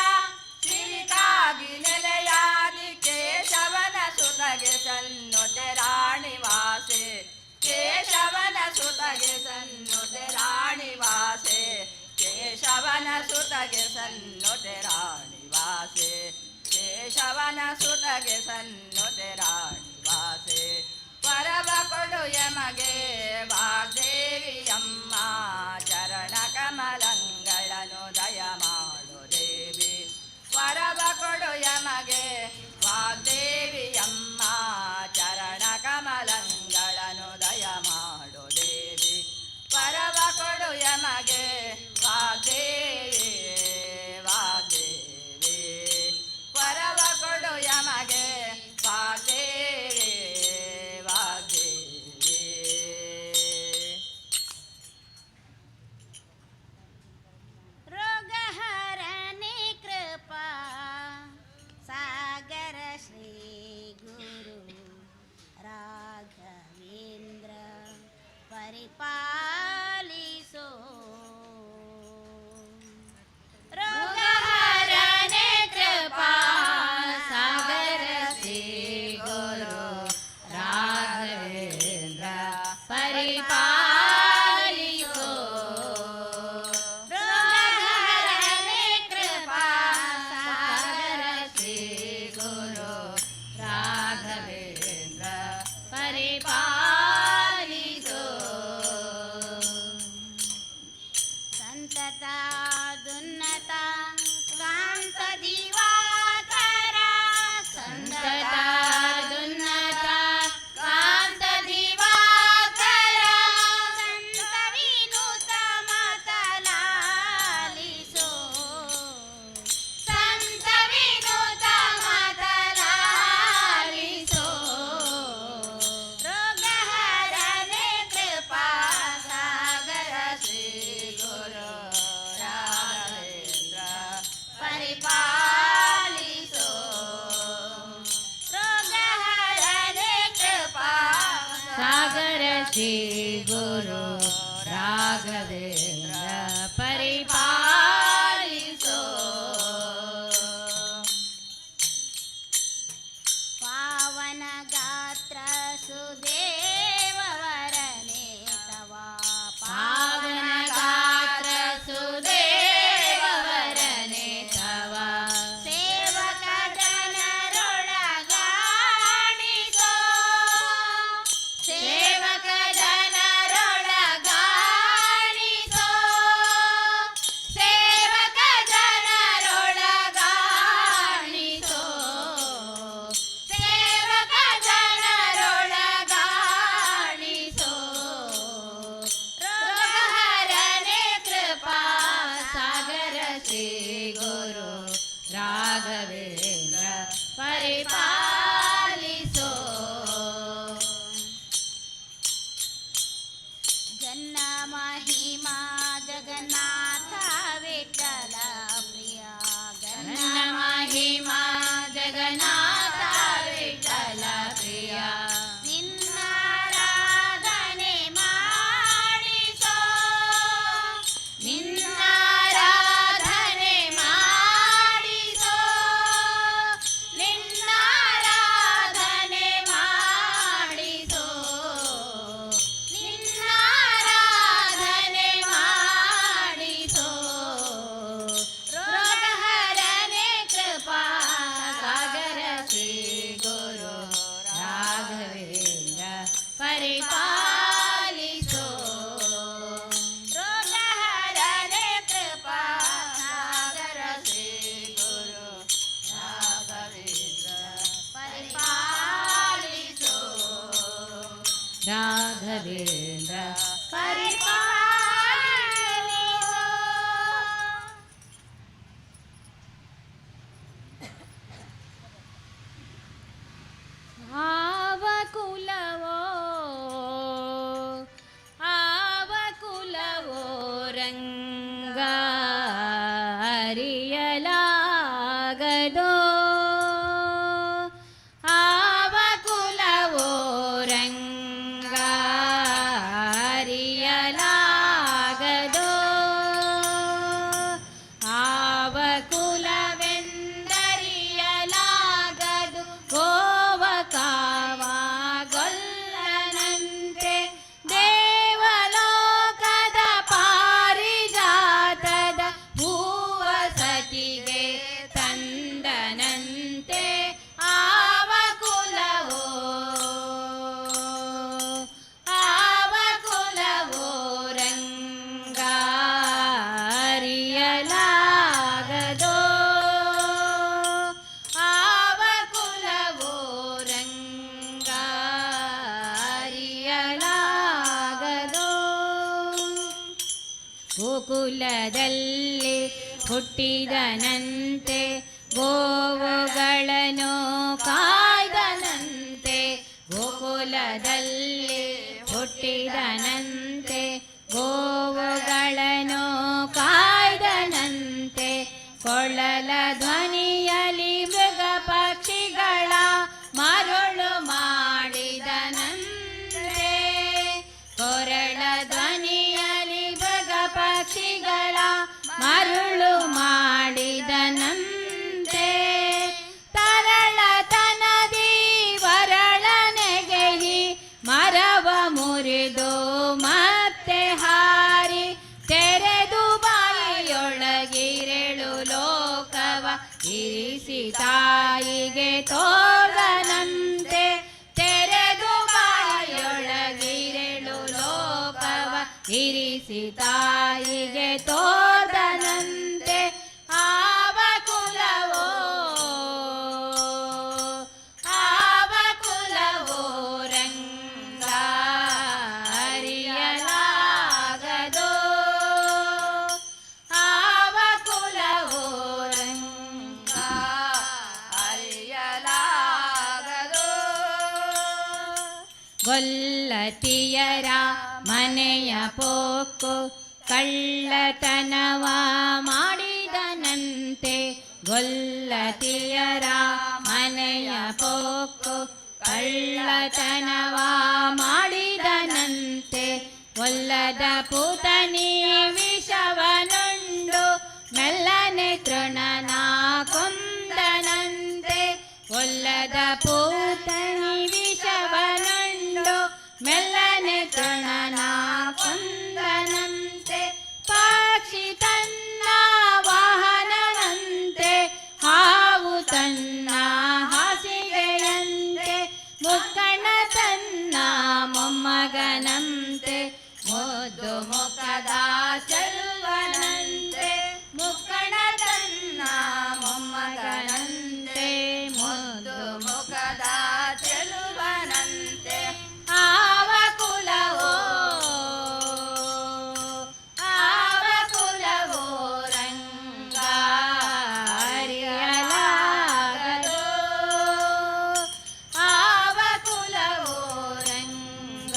ಸಿರಿಕಾಗಿ ನೆಲೆಯಾದಿ, ಕೇಶವನ ಸುತಗೆ ಸನ್ನುತೆ ರಾಣಿ ವಾಸೆ, ಕೇಶವನ ಸುತಗೆ ಸನ್ನುತೆ ರಾಣಿ ವಾಸೆ, ಕೇಶವನ ಸುತಗೆ ಸನ್ನುತೆ ರಾಣಿ ವಾಸೆ, ಕೇಶವನ ಸುತಗೆ ಸನ್ನುತೆ ರಾಣಿ ವಾಸೆ. ವರವ ಕೊಡು ಯಮಗೆ ವಾಗ್ದೇವಿಯಮ್ಮ, ಚರಣ ಕಮಲಂಗಳನ್ನು ದಯ ಮಾಡು ದೇವಿ. ವರವ ಕೊಡು ಯಮಗೆ ವಾಗ್ದೇವಿಯಮ್ಮ, ಚರಣ ಕಮಲಂಗಳನ್ನು ದಯ ಮಾಡು ದೇವಿ. ವರವ ಕೊಡು ಯಮಗೆ ವಾಗ್ದೇವಿ, ವಾಗ್ದೇವಿ. ವರವ ಕೊಡು ಯಮಗೆ ವಾಗ್ದೇವಿ, ವಾಗ್ದೇವಿ. ರೋಗಹರನೆ ಕೃಪಾ ಸಾಗರ ಶ್ರೀ ಗುರು ರಾಘವೇಂದ್ರ ಪರಿಪಾಲಿಸೋ. ರೋಗಹರನೆ ಕೃಪಾ ಸಾಗರ ಶ್ರೀ ಗುರು ರಾಘವೇಂದ್ರ ಪರಿಪಾಲಿಸೋ. ರೋಗಹರನೆ ಕೃಪಾ ಸಾಗರ ಶ್ರೀ ಗುರು ರಾಘವೇಂದ್ರ ಪರಿಪಾಲಿಸೋ. ಸಂತತ ದುನ್ನತ ಕಾಂತ ದಿವಾಕರ, ಸಂತತ ದುನ್ನತ ಕಾಂತ ದಿವಾಕರ, ಸಂತ ವಿನುತ ಮಾತಲಾಲಿಸೋ, ಸಂತ ವಿನುತ ಮಾತಲಾಲಿಸೋ. ರೋಗಹರನೆ ಕೃಪಾ ಸಾಗರ ಶ್ರೀ ಗುರು ರಾಘವೇಂದ್ರ ಪರಿಪಾಲಿಸೋ. ರೋಗಹರನೆ ಕೃಪಾ ಸಾಗರ ಶ್ರೀ ಗುರು ರಾಘವೇಂದ್ರ ಪರಿಪಾಲಿಸೋ. ಪಾವನ ಗಾತ್ರ ಸುದೇವರನೆ ತವ, ಪಾವನ ಗಾತ್ರ ಸುದೇವರನೆ ತವ, ಸೇವಕ ಜನರೊಳಗಾಣಿಸೋ, ಸೇವಕ ಜನರೊಳಗಾಣಿಸೋ. ರಾಘವೇಂದ್ರ ಪರಿಪಾಲಿಸೋ. ಆವ ಕುಲವೋ ಆವ ಕುಲವೋ ರಂಗ ಅರಿಯಲಾಗದೋ, ಆವ ಕುಲವೋ ರಂಗ ಅರಿಯಲಾಗದೋ, ಆವ ಕುಲವೆಂದರಿಯಲಾಗದು ಗೋವ ಕಾವ ಗೊಲ್ಲನಂತೆ, ದೇವಲೋಕದ ಪಾರಿಜಾತದ ಹೂವ ಸತಿಗೆ ತಂದನಂತೆ. ಆವ ಕುಲವೋ ಆವ ಕುಲವೋ ರಂಗ ಅರಿಯಲಾಗದೋ, ಆವ ಕುಲವೋ ರಂಗ ಅರಿಯಲಾಗದೋ. ಗೋಕುಲದಲ್ಲಿ ಹುಟ್ಟಿದನಂತೆ, ಗೋವುಗಳನ್ನು ಕಾಯ್ದನಂತೆ. ಗೋಕುಲದಲ್ಲಿ ಹುಟ್ಟಿದನಂತೆ, ಗೋವುಗಳನ್ನು ಕಾಯ್ದನಂತೆ. ಕೊಳಲ ಧ್ವನಿಯಲಿ ಮೃಗ ಪಕ್ಷಿಗಳ ಮರುಳು ಮಾಡಿದನಂತೆ. ಕೊರಳ ಧ್ವನಿಯಲಿ ಮೃಗ ಪಕ್ಷಿಗಳ ಮರುಳು ಮಾಡಿದನಂತೆ. ತರಳತನದಿ ವರಳನೆಗೆಹಿ ಮರವ ಮುರಿದು ಮತ್ತೆ ಹಾರಿ, ತೆರೆದು ಬಾಯಿಯೊಳಗಿರೆಳು ಲೋಕವ ಇರಿಸಿ ತಾಯಿಗೆ ತೋಗನಂತೆ. ತೆರೆದು ಬಾಯಿಯೊಳಗಿರೆಳು ಲೋಕವ ಇರಿಸಿ ತಾಯಿಗೆ ತೋದನಂತೆ. ಆವ ಕುಲವೋ ಆವ ಕುಲವೋ ರಂಗ ಅರಿಯಲಾಗದೋ, ಆವ ಕುಲವೋ ರಂಗ ಅರಿಯಲಾಗದು. ಗೊಲ್ಲತಿಯರ ಮನೆಯ ಪೋಕು ಕಳ್ಳತನವ ಮಾಡಿದನಂತೆ. ಗೊಲ್ಲತಿಯರ ಮನೆಯ ಪೋಕು ಕಳ್ಳತನವ ಮಾಡಿದನಂತೆ. ಒಲ್ಲದ ಪೂತನಿ ವಿಷವನುಂಡು ಮೆಲ್ಲನೆ ತೃಣನ ಕೊಂದನಂತೆ. ಒಲ್ಲದ ಪೂತನಿ ವಿಷವನುಂಡು ಮೆಲ್ಲನೆ ತೃಣನ ಕೊಂದನಂತೆ. ಪಕ್ಷಿ ತನ್ನ ವಾಹನನಂತೆ, ಹಾವು ತನ್ನ ಹಾಸಿಗೆಯಂತೆ, ಮುಕ್ಕಣ ತನ್ನ ಮೊಮ್ಮಗನಂತೆ, ಮುದ್ದು ಮುಖದ ಚೆಲುವನಂತೆ. ಮುಕ್ಕಣ ತನ್ನ ಮೊಮ್ಮಗನಂತೆ, ಮುದ್ದು ಮುಖದ ಚೆಲುವನಂತೆ. ಆವ ಕುಲವೋ ಆವ ಕುಲವೋ ರಂಗ ಅರಿಯಲಾಗದೋ, ಆವ ಕುಲವೋ ರಂಗ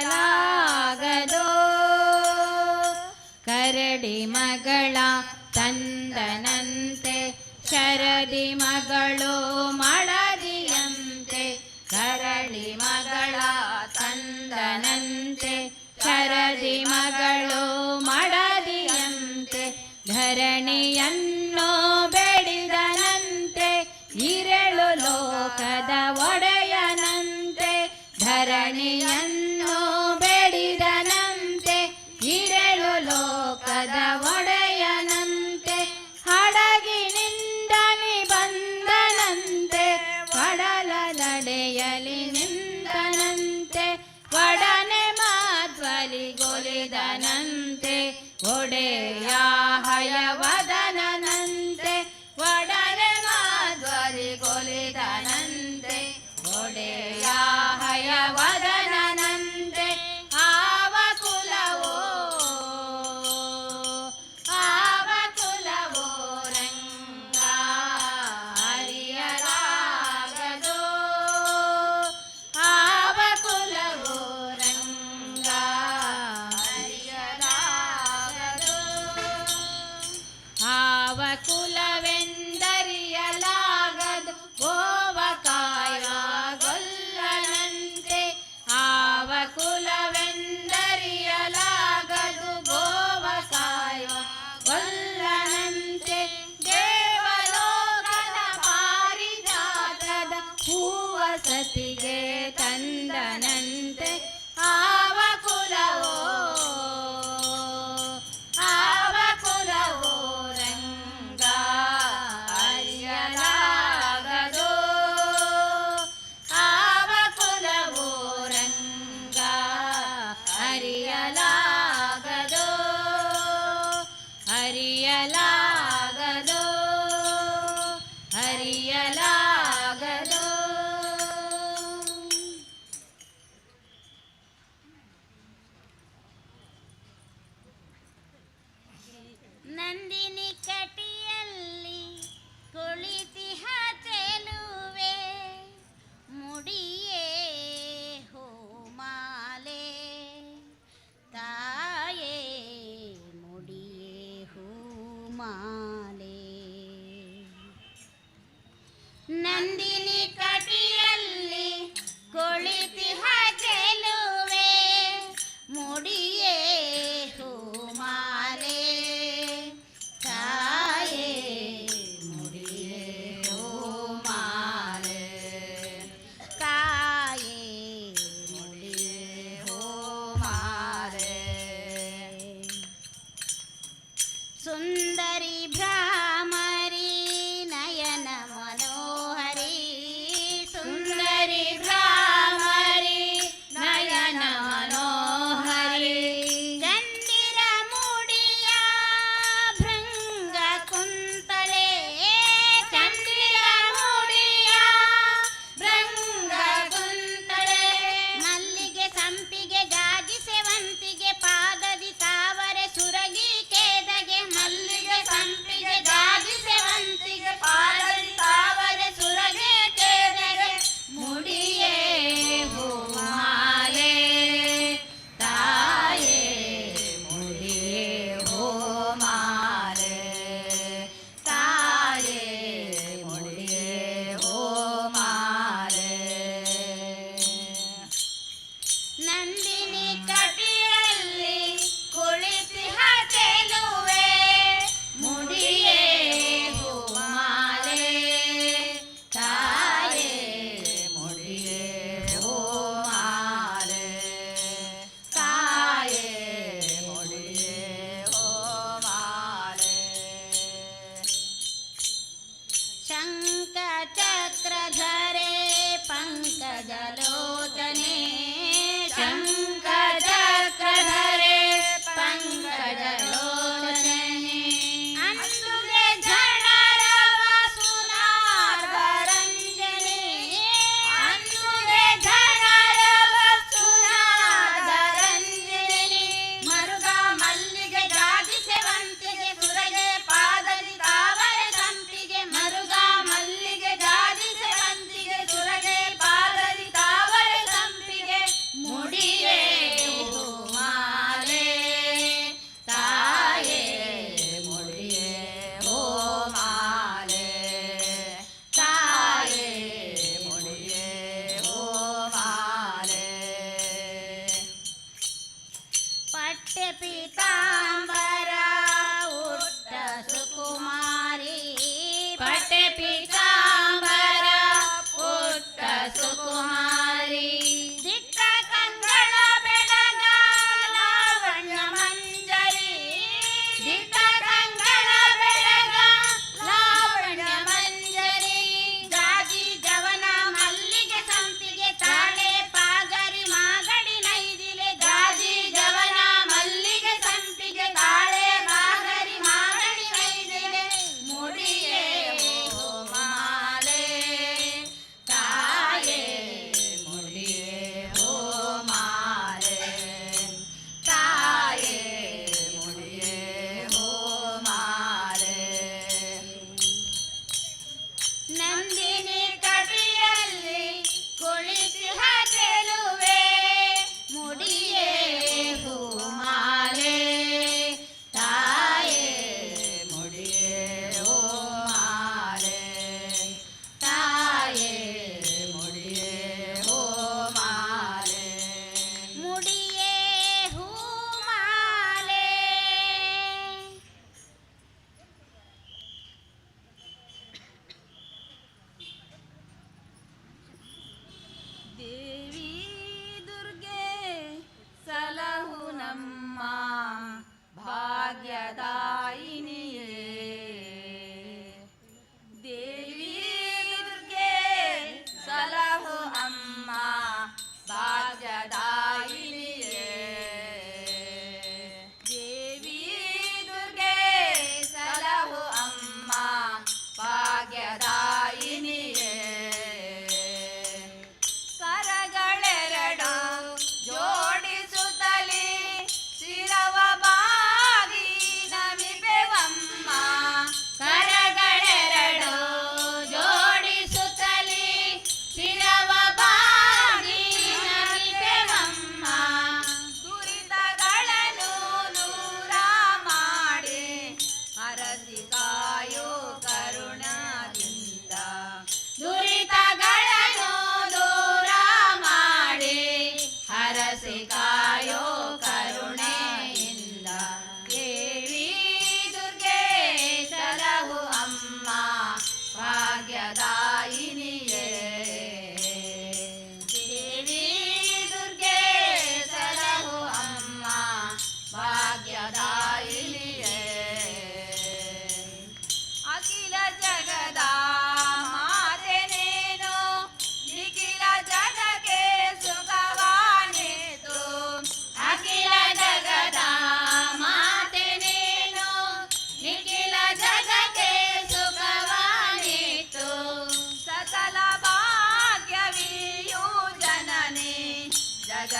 ಅರಿಯಲಾಗದೋ. ಕರಡಿ ಮಗಳ ತಂದನಂತೆ, ಶರದಿ ಮಗಳು ಮಡದಿಯಂತೆ. ಕರಡಿ ಮಗಳ ತಂದನಂತೆ, ಶರದಿ ಮಗಳು ಮಡದಿಯಂತೆ. ಧರಣಿಯನ್ನು ಬೇಡಿದನಂತೆ, ಇರಳು ಲೋಕದ ಒಡೆಯನಂತೆ. ಧರಣಿಯನ್ನು ಬೇಡಿದನಂತೆ, ಇರಳು ಲೋಕದ ಒಡೆಯನಂತೆ. ಹಡಗಿನಿಂದಲಿ ಬಂದನಂತೆ, ಕಡಲ ನಡೆಯಲಿ ನಿಂತನಂತೆ. ಒಡನೆ ಮಾಧ್ವಲಿಗೊಲಿದನಂತೆ, ಒಡೆಯ ಹಯವದನಂತೆ. ಒಡನೆ ಮಾಧ್ವಲಿಗೊಲಿದನಂತೆ, ಒಡೆಯ ಹಯ ವಸತಿಗೆ ತಂದನಂತೆ. ಆವ ಕುಲವೋ, ಆವ ಕುಲವೋ ರಂಗ ಅರಿಯಲಾಗದೋ, ಆವ ಕುಲವೋ ರಂಗ ಅರಿಯಲಾಗದೋ, ಅರಿಯಲಾಗದೋ, ಅರಿಯಲಾಗದೋ.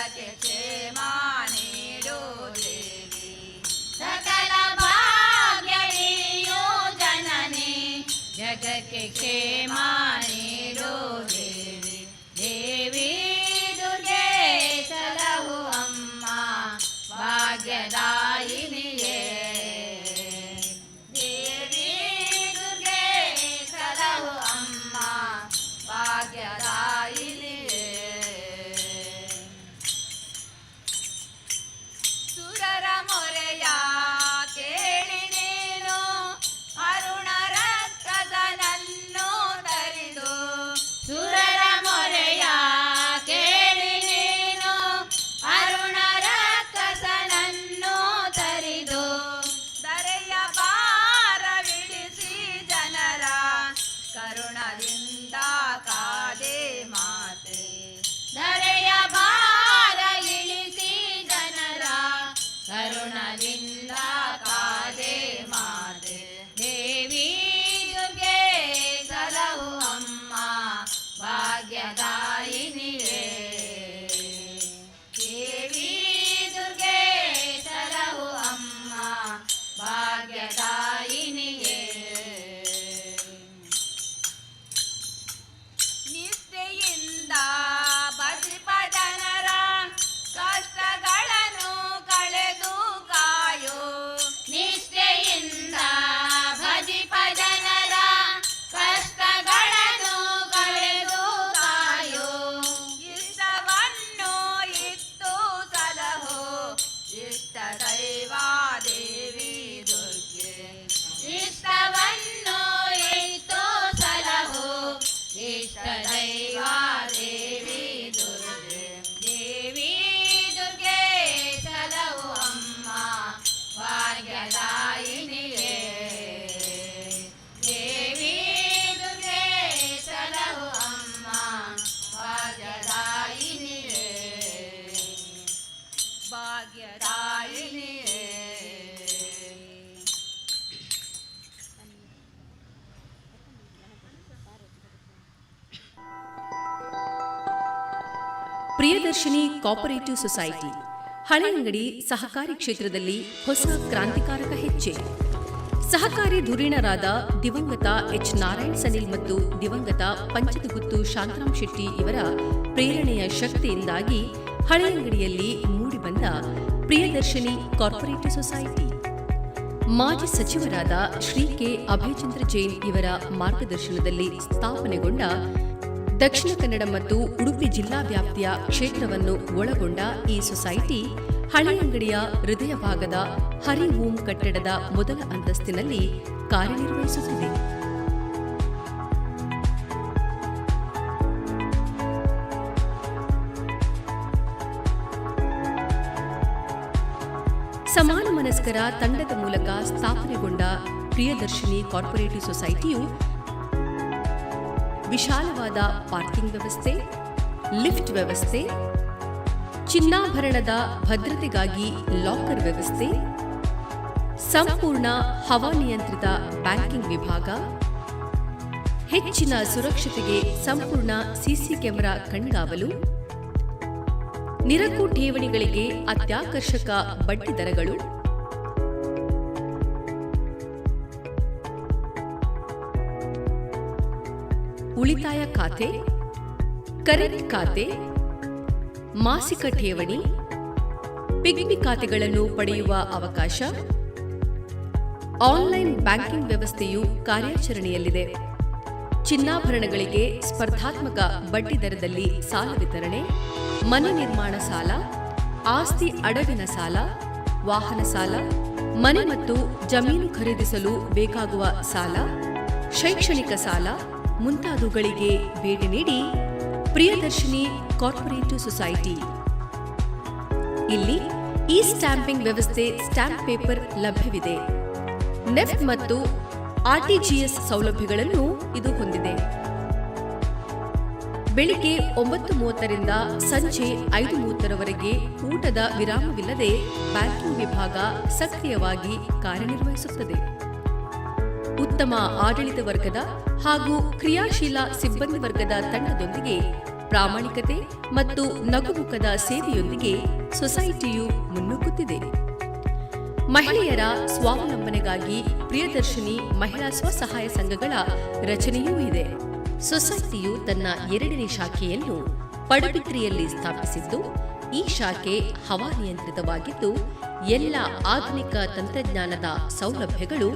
ಜಗಕ್ಕೆ ಕ್ಷೇಮ ನೀಡು ದೇವಿ. ಸಕಲ ಭಾಗ್ಯವಿಯೋ ಜನನಿ, ಜಗಕ್ಕೆ ಕ್ಷೇಮ ನೀಡು ದೇವಿ. ದೇವಿ ದುರ್ಗೆ ಸಲಹು ಅಮ್ಮ ಭಾಗ್ಯದಾಯಿನಿಯೇ. ದೇವಿ ದುರ್ಗೆ ಸಲಹು ಅಮ್ಮ ಭಾಗ್ಯದಾಯಿನಿಯೇ. ಸುರರ ಮೊರೆಯ ಕೇಳಿ ನೀನು ಅರುಣ ರಕ್ಕಸನನ್ನು ತರಿದು. ಸುರರ ಮೊರೆಯ ಕೇಳಿ ನೀನು ಅರುಣ ರಕ್ಕಸನನ್ನು ತರಿದು. ದರೆಯ ಭಾರವಿಳಿಸಿ ಜನರ ಕರುಣದಿಂದ ಕಾದೆ ಮಾತೆ. ಧರೆಯ ಭಾರ ಇಳಿಸಿ ಜನರ ಕರುಣದಿಂದ ಕಾದೆ ಮಾತೆ. ದೇವಿ ದುರ್ಗೆ ಸಲಹು ಅಮ್ಮ ಭಾಗ್ಯದಾಯಿನಿಯೇ. ದೇವಿ ದುರ್ಗೆ ಸಲಹು ಅಮ್ಮ ಭಾಗ್ಯದಾಯಿನಿಯೇ. ನಿಷ್ಠೆಯಿಂದ ಬಸಿಪ ಜನರ ಕಷ್ಟಗಳನ್ನು ಕಳೆದು ಕಾಯೋ. ನಿಷ್ಠೆಯಿಂದ ಭಜಿಪ ಜನರ ಕಷ್ಟಗಳನ್ನು ಕಳೆದು ಕಾಯೋ. ಇಷ್ಟವನ್ನು ಇತ್ತು ಸಲಹೋ ಇಷ್ಟ ದೈವ ದೇವಿ ದುರ್ಗೆ. ಇಷ್ಟವನ್ನು ಇತ್ತು ಸಲಹು ಇಷ್ಟ ದೈವ ದೇವಿ ದುರ್ಗೆ. ದೇವಿ ದುರ್ಗೆ ಸಲಹು ಅಮ್ಮ ಭಾಗ್ಯದಾಯಿನಿಯೇ. ದೇವಿ ದುರ್ಗೆ ಸಲಹು ಅಮ್ಮ ಭಾಗ್ಯದಾಯಿನಿಯೇ. ಭಾಗ್ಯದಾಯಿನಿಯೇ. ಪ್ರಿಯದರ್ಶಿನಿ ಕೋಪರೇಟಿವ್ ಸೊಸೈಟಿ ಹಳೆಯಂಗಡಿ ಸಹಕಾರಿ ಕ್ಷೇತ್ರದಲ್ಲಿ ಹೊಸ ಕ್ರಾಂತಿಕಾರಕ ಹೆಜ್ಜೆ. ಸಹಕಾರಿ ಧುರೀಣರಾದ ದಿವಂಗತ ಎಚ್ ನಾರಾಯಣ್ ಸನಿಲ್ ಮತ್ತು ದಿವಂಗತ ಪಂಚದಗುತ್ತು ಶಾಂತರಾಮ್ ಶೆಟ್ಟಿ ಇವರ ಪ್ರೇರಣೆಯ ಶಕ್ತಿಯಿಂದಾಗಿ ಹಳೆಯಂಗಡಿಯಲ್ಲಿ ಮೂಡಿಬಂದ ಪ್ರಿಯದರ್ಶಿನಿ ಕಾರ್ಪೊರೇಟಿವ್ ಸೊಸೈಟಿ, ಮಾಜಿ ಸಚಿವರಾದ ಶ್ರೀ ಕೆ ಅಭಯಚಂದ್ರ ಜೈನ್ ಇವರ ಮಾರ್ಗದರ್ಶನದಲ್ಲಿ ಸ್ಥಾಪನೆಗೊಂಡ ದಕ್ಷಿಣ ಕನ್ನಡ ಮತ್ತು ಉಡುಪಿ ಜಿಲ್ಲಾ ವ್ಯಾಪ್ತಿಯ ಕ್ಷೇತ್ರವನ್ನು ಒಳಗೊಂಡ ಈ ಸೊಸೈಟಿ ಹಳೆಯಂಗಡಿಯ ಹೃದಯ ಭಾಗದ ಹರಿ ಓಂ ಕಟ್ಟಡದ ಮೊದಲ ಅಂತಸ್ತಿನಲ್ಲಿ ಕಾರ್ಯನಿರ್ವಹಿಸುತ್ತಿದೆ. ಸಮಾನ ಮನಸ್ಕರ ತಂಡದ ಮೂಲಕ ಸ್ಥಾಪನೆಗೊಂಡ ಪ್ರಿಯದರ್ಶಿನಿ ಕಾರ್ಪೊರೇಟಿವ್ ಸೊಸೈಟಿಯು ವಿಶಾಲವಾದ ಪಾರ್ಕಿಂಗ್ ವ್ಯವಸ್ಥೆ, ಲಿಫ್ಟ್ ವ್ಯವಸ್ಥೆ, ಚಿನ್ನಾಭರಣದ ಭದ್ರತೆಗಾಗಿ ಲಾಕರ್ ವ್ಯವಸ್ಥೆ, ಸಂಪೂರ್ಣ ಹವಾನಿಯಂತ್ರಿತ ಬ್ಯಾಂಕಿಂಗ್ ವಿಭಾಗ, ಹೆಚ್ಚಿನ ಸುರಕ್ಷತೆಗೆ ಸಂಪೂರ್ಣ ಸಿಸಿ ಕ್ಯಾಮೆರಾ ಕಣ್ಗಾವಲು, ನಿರಕು ಠೇವಣಿಗಳಿಗೆ ಅತ್ಯಾಕರ್ಷಕ ಬಡ್ಡಿ ದರಗಳು, ಉಳಿತಾಯ ಖಾತೆ, ಕರೆಂಟ್ ಖಾತೆ, ಮಾಸಿಕ ಠೇವಣಿ, ಪಿಗ್ಮಿ ಖಾತೆಗಳನ್ನು ಪಡೆಯುವ ಅವಕಾಶ, ಆನ್ಲೈನ್ ಬ್ಯಾಂಕಿಂಗ್ ವ್ಯವಸ್ಥೆಯು ಕಾರ್ಯಾಚರಣೆಯಲ್ಲಿದೆ. ಚಿನ್ನಾಭರಣಗಳಿಗೆ ಸ್ಪರ್ಧಾತ್ಮಕ ಬಡ್ಡಿ ದರದಲ್ಲಿ ಸಾಲ ವಿತರಣೆ, ಮನೆ ನಿರ್ಮಾಣ ಸಾಲ, ಆಸ್ತಿ ಅಡವಿನ ಸಾಲ, ವಾಹನ ಸಾಲ, ಮನೆ ಮತ್ತು ಜಮೀನು ಖರೀದಿಸಲು ಬೇಕಾಗುವ ಸಾಲ, ಶೈಕ್ಷಣಿಕ ಸಾಲ ಮುಂತಾದವುಗಳಿಗೆ ಭೇಟಿ ನೀಡಿ ಪ್ರಿಯದರ್ಶಿನಿ ಕಾರ್ಪೊರೇಟಿವ್ ಸೊಸೈಟಿ. ಇಲ್ಲಿ ಇ ಸ್ಟ್ಯಾಂಪಿಂಗ್ ವ್ಯವಸ್ಥೆ, ಸ್ಟ್ಯಾಂಪ್ ಪೇಪರ್ ಲಭ್ಯವಿದೆ. ನೆಫ್ಟ್ ಮತ್ತು ಆರ್ಟಿಜಿಎಸ್ ಸೌಲಭ್ಯಗಳನ್ನು ಇದು ಹೊಂದಿದೆ. ಬೆಳಿಗ್ಗೆ 9:30ರಿಂದ ಸಂಜೆ 5:30ರವರೆಗೆ ಊಟದ ವಿರಾಮವಿಲ್ಲದೆ ಬ್ಯಾಂಕಿಂಗ್ ವಿಭಾಗ ಸಕ್ರಿಯವಾಗಿ ಕಾರ್ಯನಿರ್ವಹಿಸುತ್ತದೆ. ಉತ್ತಮ ಆಡಳಿತ ವರ್ಗದ ಹಾಗೂ ಕ್ರಿಯಾಶೀಲ ಸಿಬ್ಬಂದಿ ವರ್ಗದ ತಂಡದೊಂದಿಗೆ ಪ್ರಾಮಾಣಿಕತೆ ಮತ್ತು ನಗುಮುಖದ ಸೇವೆಯೊಂದಿಗೆ ಸೊಸೈಟಿಯು ಮುನ್ನುಗ್ಗುತ್ತಿದೆ. ಮಹಿಳೆಯರ ಸ್ವಾವಲಂಬನೆಗಾಗಿ ಪ್ರಿಯದರ್ಶಿನಿ ಮಹಿಳಾ ಸ್ವಸಹಾಯ ಸಂಘಗಳ ರಚನೆಯೂ ಇದೆ. ಸೊಸೈಟಿಯು ತನ್ನ ಎರಡನೇ ಶಾಖೆಯನ್ನು ಪಡುಬಿದ್ರಿಯಲ್ಲಿ ಸ್ಥಾಪಿಸಿದ್ದು, ಈ ಶಾಖೆ ಹವಾನಿಯಂತ್ರಿತವಾಗಿದ್ದು, ಎಲ್ಲ ಆಧುನಿಕ ತಂತ್ರಜ್ಞಾನದ ಸೌಲಭ್ಯಗಳು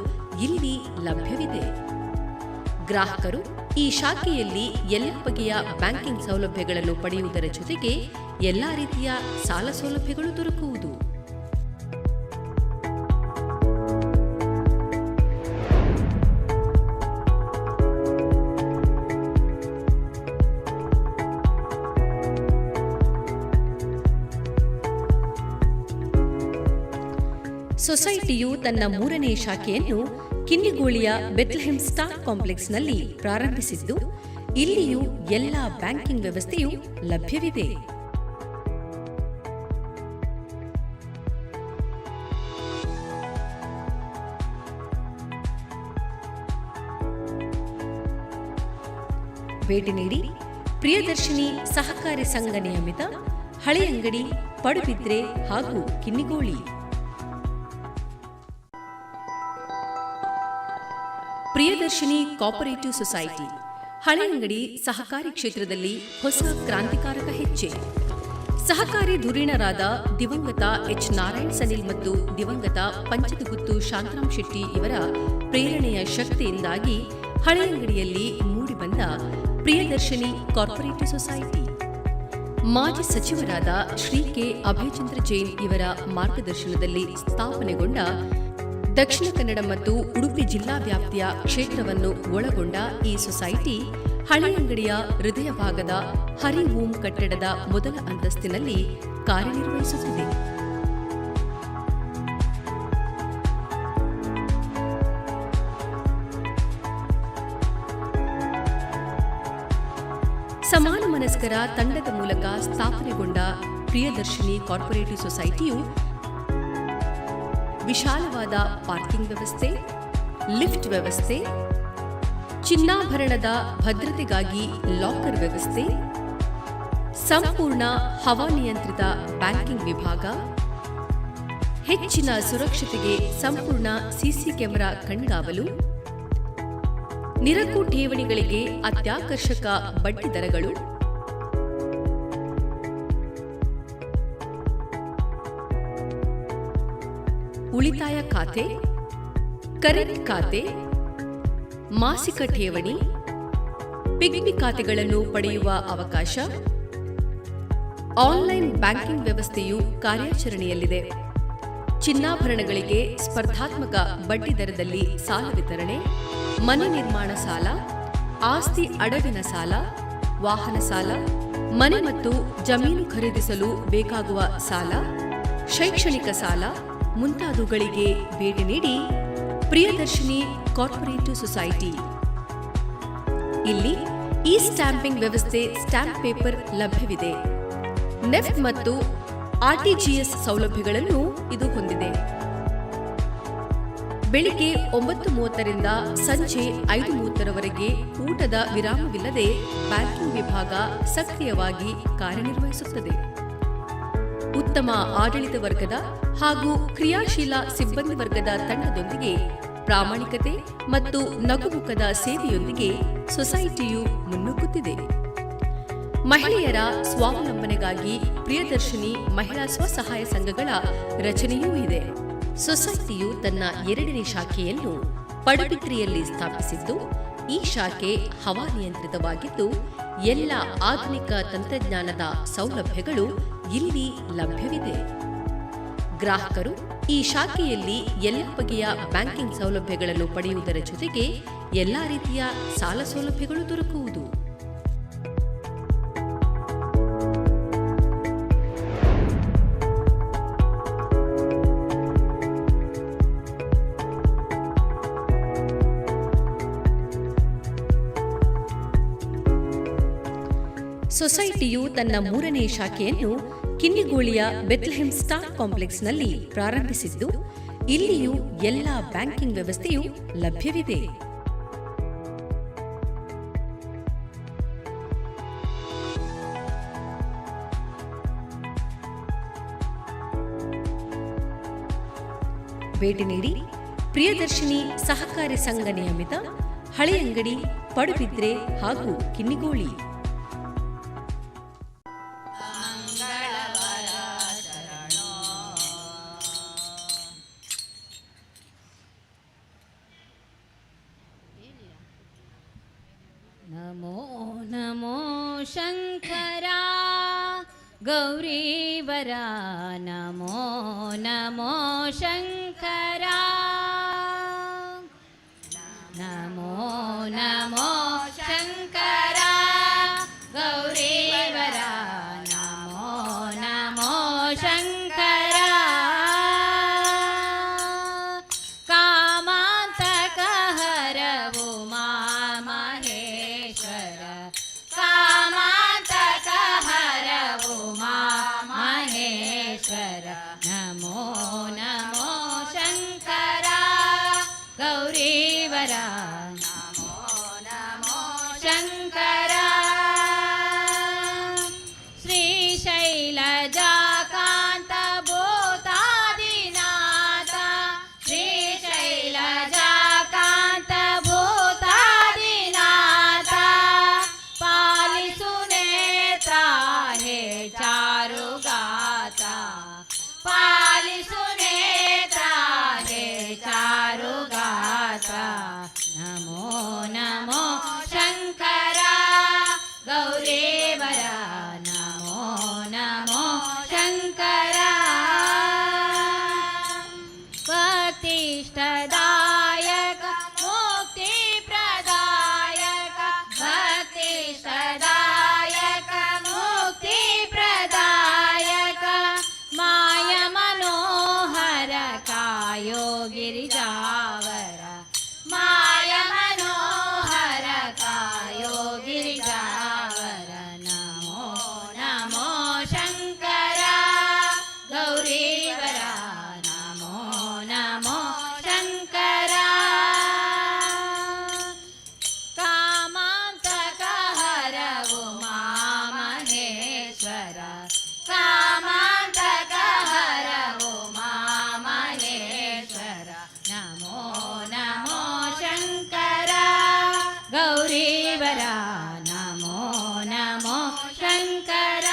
ಇಲ್ಲಿ ಲಭ್ಯವಿದೆ. ಗ್ರಾಹಕರು ಈ ಶಾಖೆಯಲ್ಲಿ ಎಲ್ಲ ಬಗೆಯ ಬ್ಯಾಂಕಿಂಗ್ ಸೌಲಭ್ಯಗಳನ್ನು ಪಡೆಯುವುದರ ಜೊತೆಗೆ ಎಲ್ಲ ರೀತಿಯ ಸಾಲ ಸೌಲಭ್ಯಗಳು ದೊರಕುವುದು. ಸೊಸೈಟಿಯು ತನ್ನ ಮೂರನೇ ಶಾಖೆಯನ್ನು ಕಿನ್ನಿಗೋಳಿಯ ಬೆತ್ಲೆಹೆಮ್ ಸ್ಟಾರ್ ಕಾಂಪ್ಲೆಕ್ಸ್ನಲ್ಲಿ ಪ್ರಾರಂಭಿಸಿದ್ದು, ಇಲ್ಲಿಯೂ ಎಲ್ಲ ಬ್ಯಾಂಕಿಂಗ್ ವ್ಯವಸ್ಥೆಯು ಲಭ್ಯವಿದೆ. ಭೇಟಿ ನೀಡಿ ಪ್ರಿಯದರ್ಶಿನಿ ಸಹಕಾರಿ ಸಂಘ ನಿಯಮಿತ, ಹಳೆಯಂಗಡಿ, ಪಡುಬಿದ್ರೆ ಹಾಗೂ ಕಿನ್ನಿಗೋಳಿ. ಪ್ರಿಯದರ್ಶಿನಿ ಕೋಪರೇಟಿವ್ ಸೊಸೈಟಿ ಹಳೆಯಂಗಡಿ ಸಹಕಾರಿ ಕ್ಷೇತ್ರದಲ್ಲಿ ಹೊಸ ಕ್ರಾಂತಿಕಾರಕ ಹೆಜ್ಜೆ. ಸಹಕಾರಿ ಧುರೀಣರಾದ ದಿವಂಗತ ಎಚ್ ನಾರಾಯಣ್ ಸನಿಲ್ ಮತ್ತು ದಿವಂಗತ ಪಂಚದಗುತ್ತು ಶಾಂತರಾಮ್ ಶೆಟ್ಟಿ ಇವರ ಪ್ರೇರಣೆಯ ಶಕ್ತಿಯಿಂದಾಗಿ ಹಳೆಯಂಗಡಿಯಲ್ಲಿ ಮೂಡಿಬಂದ ಪ್ರಿಯದರ್ಶಿನಿ ಕಾರ್ಪೊರೇಟಿವ್ ಸೊಸೈಟಿ, ಮಾಜಿ ಸಚಿವರಾದ ಶ್ರೀ ಕೆ ಅಭಯಚಂದ್ರ ಜೈನ್ ಇವರ ಮಾರ್ಗದರ್ಶನದಲ್ಲಿ ಸ್ಥಾಪನೆಗೊಂಡ ದಕ್ಷಿಣ ಕನ್ನಡ ಮತ್ತು ಉಡುಪಿ ಜಿಲ್ಲಾ ವ್ಯಾಪ್ತಿಯ ಕ್ಷೇತ್ರವನ್ನು ಒಳಗೊಂಡ ಈ ಸೊಸೈಟಿ ಹಳೆಯಂಗಡಿಯ ಹೃದಯ ಭಾಗದ ಹರಿ ಓಂ ಕಟ್ಟಡದ ಮೊದಲ ಅಂತಸ್ತಿನಲ್ಲಿ ಕಾರ್ಯನಿರ್ವಹಿಸುತ್ತಿದೆ. ಸಮಾನ ಮನಸ್ಕರ ತಂಡದ ಮೂಲಕ ಸ್ಥಾಪನೆಗೊಂಡ ಪ್ರಿಯದರ್ಶಿನಿ ಕಾರ್ಪೊರೇಟಿವ್ ಸೊಸೈಟಿಯು ವಿಶಾಲವಾದ ಪಾರ್ಕಿಂಗ್ ವ್ಯವಸ್ಥೆ, ಲಿಫ್ಟ್ ವ್ಯವಸ್ಥೆ, ಚಿನ್ನಾಭರಣದ ಭದ್ರತೆಗಾಗಿ ಲಾಕರ್ ವ್ಯವಸ್ಥೆ, ಸಂಪೂರ್ಣ ಹವಾನಿಯಂತ್ರಿತ ಬ್ಯಾಂಕಿಂಗ್ ವಿಭಾಗ, ಹೆಚ್ಚಿನ ಸುರಕ್ಷತೆಗೆ ಸಂಪೂರ್ಣ ಸಿಸಿ ಕ್ಯಾಮೆರಾ ಕಣ್ಗಾವಲು, ನಿರಕು ಠೇವಣಿಗಳಿಗೆ ಅತ್ಯಾಕರ್ಷಕ ಬಡ್ಡಿ ದರಗಳು, ಉಳಿತಾಯ ಖಾತೆ, ಕರೆಂಟ್ ಖಾತೆ, ಮಾಸಿಕ ಠೇವಣಿ, ಪಿಗ್ಮಿ ಖಾತೆಗಳನ್ನು ಪಡೆಯುವ ಅವಕಾಶ, ಆನ್ಲೈನ್ ಬ್ಯಾಂಕಿಂಗ್ ವ್ಯವಸ್ಥೆಯು ಕಾರ್ಯಾಚರಣೆಯಲ್ಲಿದೆ. ಚಿನ್ನಾಭರಣಗಳಿಗೆ ಸ್ಪರ್ಧಾತ್ಮಕ ಬಡ್ಡಿ ದರದಲ್ಲಿ ಸಾಲ ವಿತರಣೆ, ಮನೆ ನಿರ್ಮಾಣ ಸಾಲ, ಆಸ್ತಿ ಅಡವಿನ ಸಾಲ, ವಾಹನ ಸಾಲ, ಮನೆ ಮತ್ತು ಜಮೀನು ಖರೀದಿಸಲು ಬೇಕಾಗುವ ಸಾಲ, ಶೈಕ್ಷಣಿಕ ಸಾಲ ಮುಂತಾದವುಗಳಿಗೆ ಭೇಟಿ ನೀಡಿ ಪ್ರಿಯದರ್ಶಿನಿ ಕಾರ್ಪೊರೇಟಿವ್ ಸೊಸೈಟಿ. ಇಲ್ಲಿ ಇ ಸ್ಟ್ಯಾಂಪಿಂಗ್ ವ್ಯವಸ್ಥೆ, ಸ್ಟ್ಯಾಂಪ್ ಪೇಪರ್ ಲಭ್ಯವಿದೆ. ನೆಫ್ಟ್ ಮತ್ತು ಆರ್ಟಿಜಿಎಸ್ ಸೌಲಭ್ಯಗಳನ್ನು ಇದು ಹೊಂದಿದೆ. ಬೆಳಿಗ್ಗೆ 9:30ರಿಂದ ಸಂಜೆ 5:30ರವರೆಗೆ ಊಟದ ವಿರಾಮವಿಲ್ಲದೆ ಬ್ಯಾಂಕಿಂಗ್ ವಿಭಾಗ ಸಕ್ರಿಯವಾಗಿ ಕಾರ್ಯನಿರ್ವಹಿಸುತ್ತದೆ. ಉತ್ತಮ ಆಡಳಿತ ವರ್ಗದ ಹಾಗೂ ಕ್ರಿಯಾಶೀಲ ಸಿಬ್ಬಂದಿ ವರ್ಗದ ತಂಡದೊಂದಿಗೆ ಪ್ರಾಮಾಣಿಕತೆ ಮತ್ತು ನಗುಮುಖದ ಸೇವೆಯೊಂದಿಗೆ ಸೊಸೈಟಿಯು ಮುನ್ನುಗ್ಗುತ್ತಿದೆ. ಮಹಿಳೆಯರ ಸ್ವಾವಲಂಬನೆಗಾಗಿ ಪ್ರಿಯದರ್ಶಿನಿ ಮಹಿಳಾ ಸ್ವಸಹಾಯ ಸಂಘಗಳ ರಚನೆಯೂ ಇದೆ. ಸೊಸೈಟಿಯು ತನ್ನ ಎರಡನೇ ಶಾಖೆಯನ್ನು ಪಡುಬಿದ್ರಿಯಲ್ಲಿ ಸ್ಥಾಪಿಸಿದ್ದು, ಈ ಶಾಖೆ ಹವಾನಿಯಂತ್ರಿತವಾಗಿದ್ದು, ಎಲ್ಲ ಆಧುನಿಕ ತಂತ್ರಜ್ಞಾನದ ಸೌಲಭ್ಯಗಳು ಇಲ್ಲಿ ಲಭ್ಯವಿದೆ. ಗ್ರಾಹಕರು ಈ ಶಾಖೆಯಲ್ಲಿ ಎಲ್ಲ ಬಗೆಯ ಬ್ಯಾಂಕಿಂಗ್ ಸೌಲಭ್ಯಗಳನ್ನು ಪಡೆಯುವುದರ ಜೊತೆಗೆ ಎಲ್ಲ ರೀತಿಯ ಸಾಲ ಸೌಲಭ್ಯಗಳು ದೊರಕುವುದು. ಸೊಸೈಟಿಯು ತನ್ನ ಮೂರನೇ ಶಾಖೆಯನ್ನು ಕಿನ್ನಿಗೋಳಿಯ ಬೆತ್ಲೆಹೆಮ್ ಸ್ಟಾರ್ ಕಾಂಪ್ಲೆಕ್ಸ್ನಲ್ಲಿ ಪ್ರಾರಂಭಿಸಿದ್ದು, ಇಲ್ಲಿಯೂ ಎಲ್ಲ ಬ್ಯಾಂಕಿಂಗ್ ವ್ಯವಸ್ಥೆಯು ಲಭ್ಯವಿದೆ. ಭೇಟಿ ನೀಡಿ ಪ್ರಿಯದರ್ಶಿನಿ ಸಹಕಾರಿ ಸಂಘ ನಿಯಮಿತ, ಹಳೆಯಂಗಡಿ, ಪಡುಬಿದ್ರೆ ಹಾಗೂ ಕಿನ್ನಿಗೋಳಿ. ಮಂಗಳವರ ಶರಣೋ. ನಮೋ ನಮೋ ಶಂಕರ ಗೌರೀವರ, ನಮೋ ನಮೋ ಶಂಕರ, ನಮೋ ನಮೋ ಶಂಕರ ಗೌರೀವರ, ನಮೋ ನಮೋ ಶಂಕರ. ಕಾಮಾಂತಕ ಹರವು ಮಹೇಶ್ವರ, ಕಾಮಾಂತಕ ಹರವು ಮಹೇಶ್ವರ, ನಮೋ ನಮೋ ಶಂಕರ ಗೌರೀವರ, ನಮೋ ನಮೋ ಶಂಕರ. ಶ್ರೀಶೈಲಜಾಕಾಂತ ಭೂತಾದಿನಾಥ, ಶ್ರೀಶೈಲಜಾಕಾಂತ ಭೂತಾದಿನಾಥ, ಪಾಲಿಸು ನೇತ್ರ ಹೇ ಚಾರುಗಾತ, ಪಾಲಿಸು ನೇತ್ರ ಹೇ ಚಾರುಗಾತ, ನಮೋ ನಮೋ ಶಂಕರ ಗೌರೇವರ, ನಮೋ ನಮೋ ಶಂಕರ. ಭಕ್ತಿಷ್ಟದಾಯಕ ಮುಕ್ತಿ ಪ್ರದಾಯಕ, ಭಕ್ತಿಷ್ಟದಾಯಕ ಮುಕ್ತಿ ಪ್ರದಾಯಕ, ಮಾಯ ಮನೋಹರ ಕಾಯೋ ಗಿರಿಜಾವರ, ಮಾಯ ಮನೋಹರ ಕಾಯೋ ಗಿರಿಜಾವರ, ನಮೋ ನಮೋ ಶಂಕರ ಗೌರೀವರ, ನಮೋ ನಮೋ ಶಂಕರ. ಕಾಮಾಂತಕ ಹರವು ಮಹೇಶ್ವರ, ಕಾಮಾಂತಕ ಹರವು ಮಹೇಶ್ವರ, ನಮೋ ನಮೋ ಶಂಕರ ಗೌರೀವರ, ನಮೋ ನಮೋ ಶಂಕರ.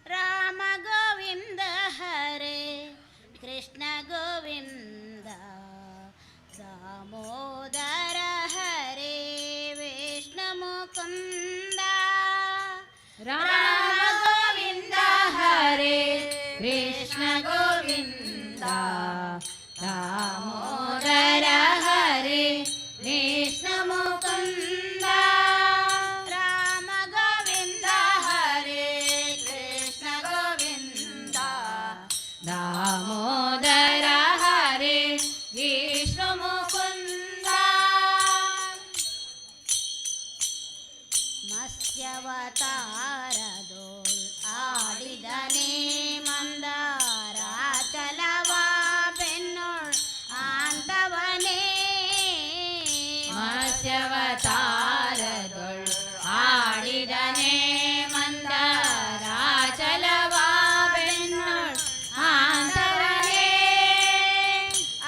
ರಾಮ ಗೋವಿಂದ ಹರೇ, ಕೃಷ್ಣ ಗೋವಿಂದ ದಾಮೋದರ ಹರೇ, ವಿಷ್ಣು ಮುಕುಂದ. ರಾಮ ಗೋವಿಂದ ಹರೇ, ಕೃಷ್ಣ ಗೋವಿಂದ ದಾಮೋದರ ಹರೇ, ವಿಷ್ಣು ಮುಕುಂದ. ರಾಮ ಗೋವಿಂದ ಹರೇ, ಕೃಷ್ಣ ಗೋವಿಂದ ದಾಮೋದರ ಹರೇ, ವಿಷ್ಣು ಮುಕುಂದ. ಮತ್ಸ್ಯವತಾರದೋಳ್ ಆಡಿದನೇ ಮಂದಾರಾಚಲವ ಬೆನ್ನೋಳ್ ಆಂತವನೇ, ಮತ್ಸ್ಯವತಾರದೊಳ್ ಆಡಿದನೆ ಮಂದರಾಚಲವ ಬೆನ್ನೊಳ್ ಆಂತವನೇ,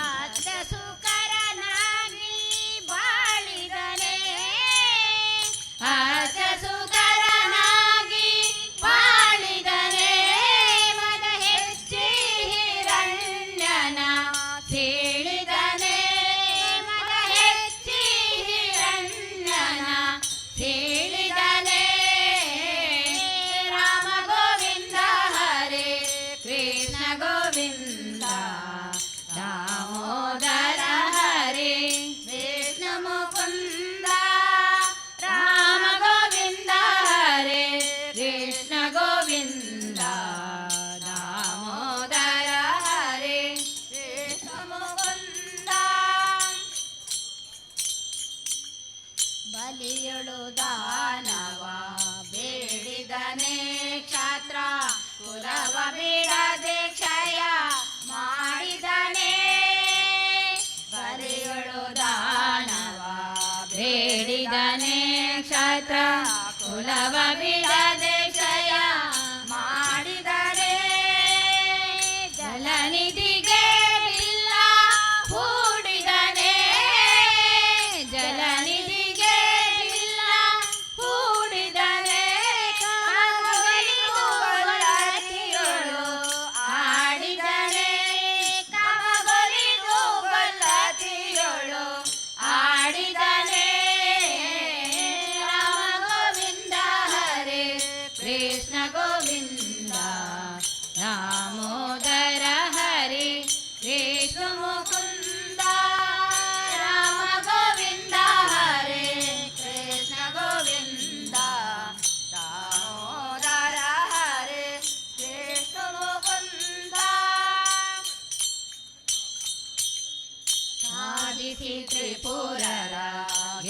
ಅತ್ತ ಸುಕರನಾಗಿ ಬಾಳಿದನೆ, ಅತ್ತ ಸುಕರನಾಗಿ ಬಾಳಿದನೆ, ಮದ ಹೆಚ್ಚಿ ಹಿರಣ್ಯನ ಸೀಳಿದನೆ, ಮದ ಹೆಚ್ಚಿ ಹಿರಣ್ಯನ ಸೀಳಿದನೆ. ರಾಮ ಗೋವಿಂದ ಹರೇ, ಕೃಷ್ಣ ಗೋವಿಂದ ದಾಮೋದರ ಹರೇ, ವಿಷ್ಣು ಮುಕುಂದ. ರಾಮ ಗೋವಿಂದ ಹರೇ, ಕೃಷ್ಣ ಗೋವಿಂದ ದಾಮೋದರ ಹರೇ, ವಿಷ್ಣು ಮುಕುಂದ. ಬಲಿಯೊಳು ದಾನವ ಬೇಡಿದನೆ ಕ್ಷಾತ್ರ ಕುಲವ ಬಿಡದೆ ಕ್ಷಯ ಮಾಡಿದನೆ, ಬಲಿಯೊಳು ದಾನವ ಬೇಡಿದನೆ ಕ್ಷಾತ್ರ ಕುಲವ ಬಿಡದೆ ಕ್ಷಯ ಮಾಡಿದನೆ.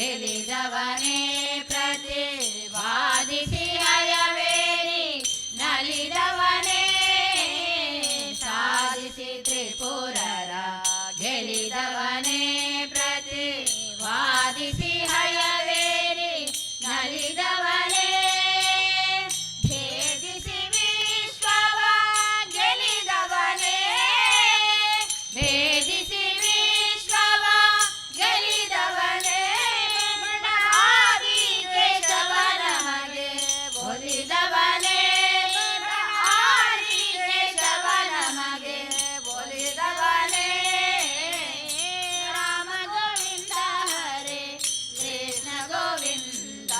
ಗೆಲಿದವನೇ ಪ್ರತಿವಾದಿಸಿ ಹಯವೇರಿ ನಲಿದವನೇ ಸಾಧಿಸಿ ತ್ರಿಪುರರ ಗೆಲಿದವನೇ ಪ್ರತಿವಾದಿಸಿ ಹಯವೇರಿ ನಲಿದವನೇ ಭೇದಿಸಿ ವಿಶ್ವವ ಗೆಲಿದವನೇ ಭೇದಿಸಿ ವಿಶ್ವವ ಗೆಲಿದವನೇ ಆದಿ ಕೇಶವ ನಮಗೆ ಒಲಿದವನೇ ಆದಿ ಕೇಶವ ನಮಗೆ ಒಲಿದವನೇ ರಾಮ ಗೋವಿಂದ ಹರೇ ಕೃಷ್ಣ ಗೋವಿಂದ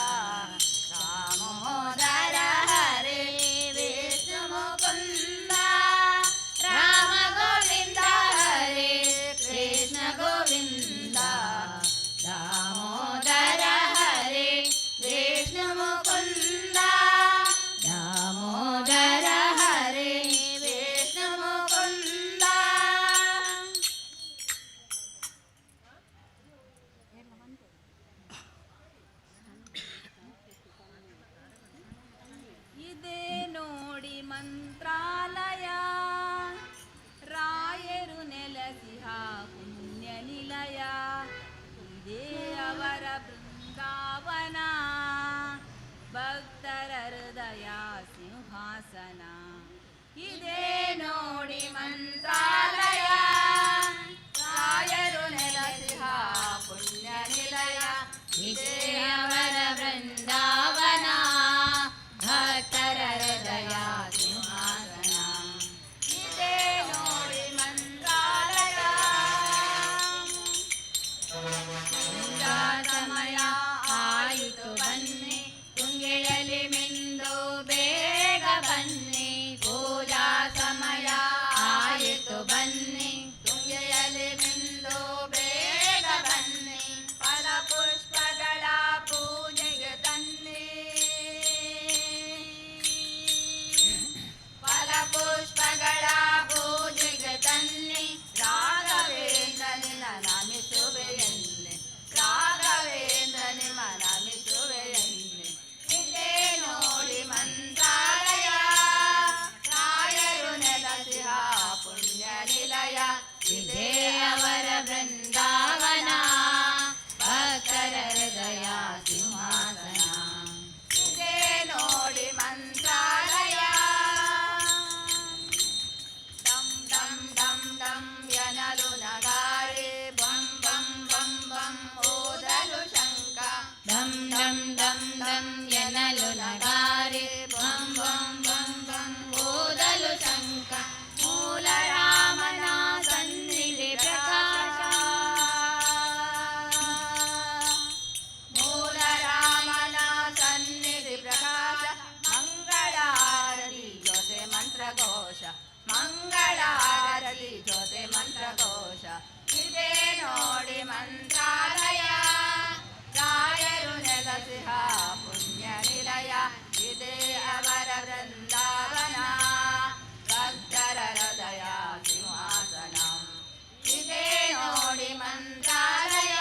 ದಾಮೋದರ ಹರೇ ವಿಷ್ಣು ಮುಕುಂದ ರಾಮ ಗೋವಿಂದ ಹರೇ ಕೃಷ್ಣ ಗೋವಿಂದ ದಾಮೋದರ ಹರೇ ವಿಷ್ಣು ಮುಕುಂದ ದಾಮೋದರ ಹರೇ ವಿಷ್ಣು ಮುಕುಂದ. ಇದೇ ನೋಡಿ ಮಂತ್ರಾಲಯ, ರಾಯರು ನೆಲೆಸಿಹ ಪುಣ್ಯ ನಿಲಯ. ಇದೇ ಅವರ ಬೃಂದಾವನ, ಭಕ್ತರ ಹೃದಯ ಸಿಂಹಾಸನ. ಇದೇ ನೋಡಿ ಮಂತ್ರಾಲಯ, ರಾಯರು ನೆಲೆಸಿಹ ಪುಣ್ಯ ನಿಲಯ. ಇದೇ ಅವರ ಬೃಂದಾವನ, ಭಕ್ತರ ಹೃದಯ ಸಿಂಹಾಸನ. ಇದೇ ನೋಡಿ ಮಂತ್ರಾಲಯ. ಪೂಜಾ ಸಮಯ ಆಯಿತು ಬನ್ನಿ, ತುಂಗೆಯಲ್ಲಿ ಮಿಂದು ಬೇಗ ಬನ್ನಿ. ಪೂಜಾ ಸಮಯ ಆಯಿತು ಬನ್ನಿ, ತುಂಗೆಯಲ್ಲಿ ಮಿಂದು ಬೇಗ ಬನ್ನಿ. ಫಲ ಪುಷ್ಪಗಳ ಪೂಜೆಗೆ ತನ್ನಿ, ಫಲ ಪುಷ್ಪಗಳ ಪೂಜೆಗೆ ತನ್ನಿ. ರಾಘವೇಂದ್ರ ನಿನ್ನ ನಮಿಸುವೆಯನ್ನೆ, ರಾಘವೇಂದ್ರ ನಿಮ್ಮ ನಮಿಸುವೆಯನ್ನೆ. ಇದೇ ನೋಡಿ ಮಂತ್ರಾಲಯ, ರಾಯರು ನೆಲಸಿಹ ಪುಣ್ಯ ನಿಲಯ. ಇದೇ ಅವರ ಬೃಂದಾವನ, ಭಕ್ತರ ಹೃದಯ ಸಿಂಹಾಸನ. ಇದೇ ನೋಡಿ ಮಂತ್ರಾಲಯ. ಡಂ ಡಂ ಡಂ ಡಂ ಎನಲು ನಗಾರೆ, ಬಂ ಬಂ ಬಂ ಬಂ ಓದಲು ಶಂಕ. ಡಂ ಡಂ ಡಂ ಡಂ ಎನಲು ನಗಾರೆ, ಬಂ ಬಂ ಬಂ ಬಂ ಓದಲು ಶಂಕ. ಮೂಲ ರಾಮನ ಸನ್ನಿಧಿ ಪ್ರಕಾಶ. ಮೂಲ ರಾಮನ ಸನ್ನಿಧಿ ಪ್ರಕಾಶ. ಮಂಗಳಾರತಿ ಜೊತೆ ಮಂತ್ರಘೋಷ, ಮಂಗಳಾರತಿ ಜೊತೆ ಮಂತ್ರಘೋಷ. ಇದೇ ನೋಡಿ ಮಂತ್ರಾಲಯ, ರಾಯರು ನೆಲಸಿಹ ಪುಣ್ಯ ನಿಲಯ. ಇದೇ ಅವರ ಬೃಂದಾವನ, ಭಕ್ತರ ಹೃದಯ ಸಿಂಹಾಸನ. ಇದೇ ನೋಡಿ ಮಂತ್ರಾಲಯ.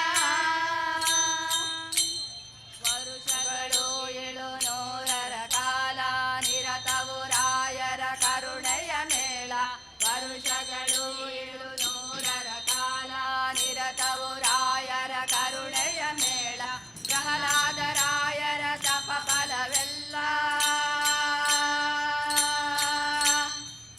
ವರುಷಗಳು 700ರ ಕಾಲ ನಿರತವು ರಾಯರ ಕರುಣೆಯ ಮೇಳ. ವರುಷಗಳು 700ರ ಕಾಲ ನಿರತವು ರಾಯರ ಕರುಣೆಯ ಮೇಳ. ಪ್ರಹ್ಲಾದ ರಾಯರ ತಪ ಫಲವೆಲ್ಲ,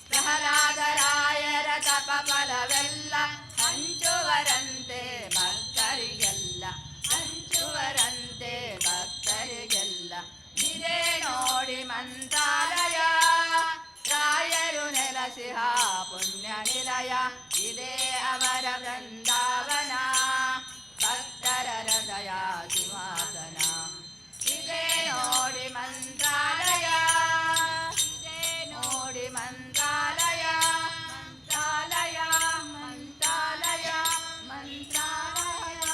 ಪ್ರಹ್ಲಾದ ರಾಯರ ತಪ ಫಲವೆಲ್ಲ ಹಂಚುವರಂತೆ ಭಕ್ತರಿಗೆಲ್ಲ, ಹಂಚುವರಂತೆ ಭಕ್ತರಿಗೆಲ್ಲ. ಇದೇ ನೋಡಿ ಮಂತ್ರಾಲಯ, ರಾಯರು ನೆಲಸಿಹ ಪುಣ್ಯ ನಿಲಯ. ಇದೇ ಅವರ ಬೃಂದಾವನ, ಭಕ್ತರ ಹೃದಯ ಸಿಂಹಾಸನ. ಇದೇ ನೋಡಿ ಮಂತ್ರಾಲಯ, ಇದೇ ನೋಡಿ ಮಂತ್ರಾಲಯ. ಮಂತ್ರಾಲಯ ಮಂತ್ರಾಲಯ ಮಂತ್ರಾಲಯ.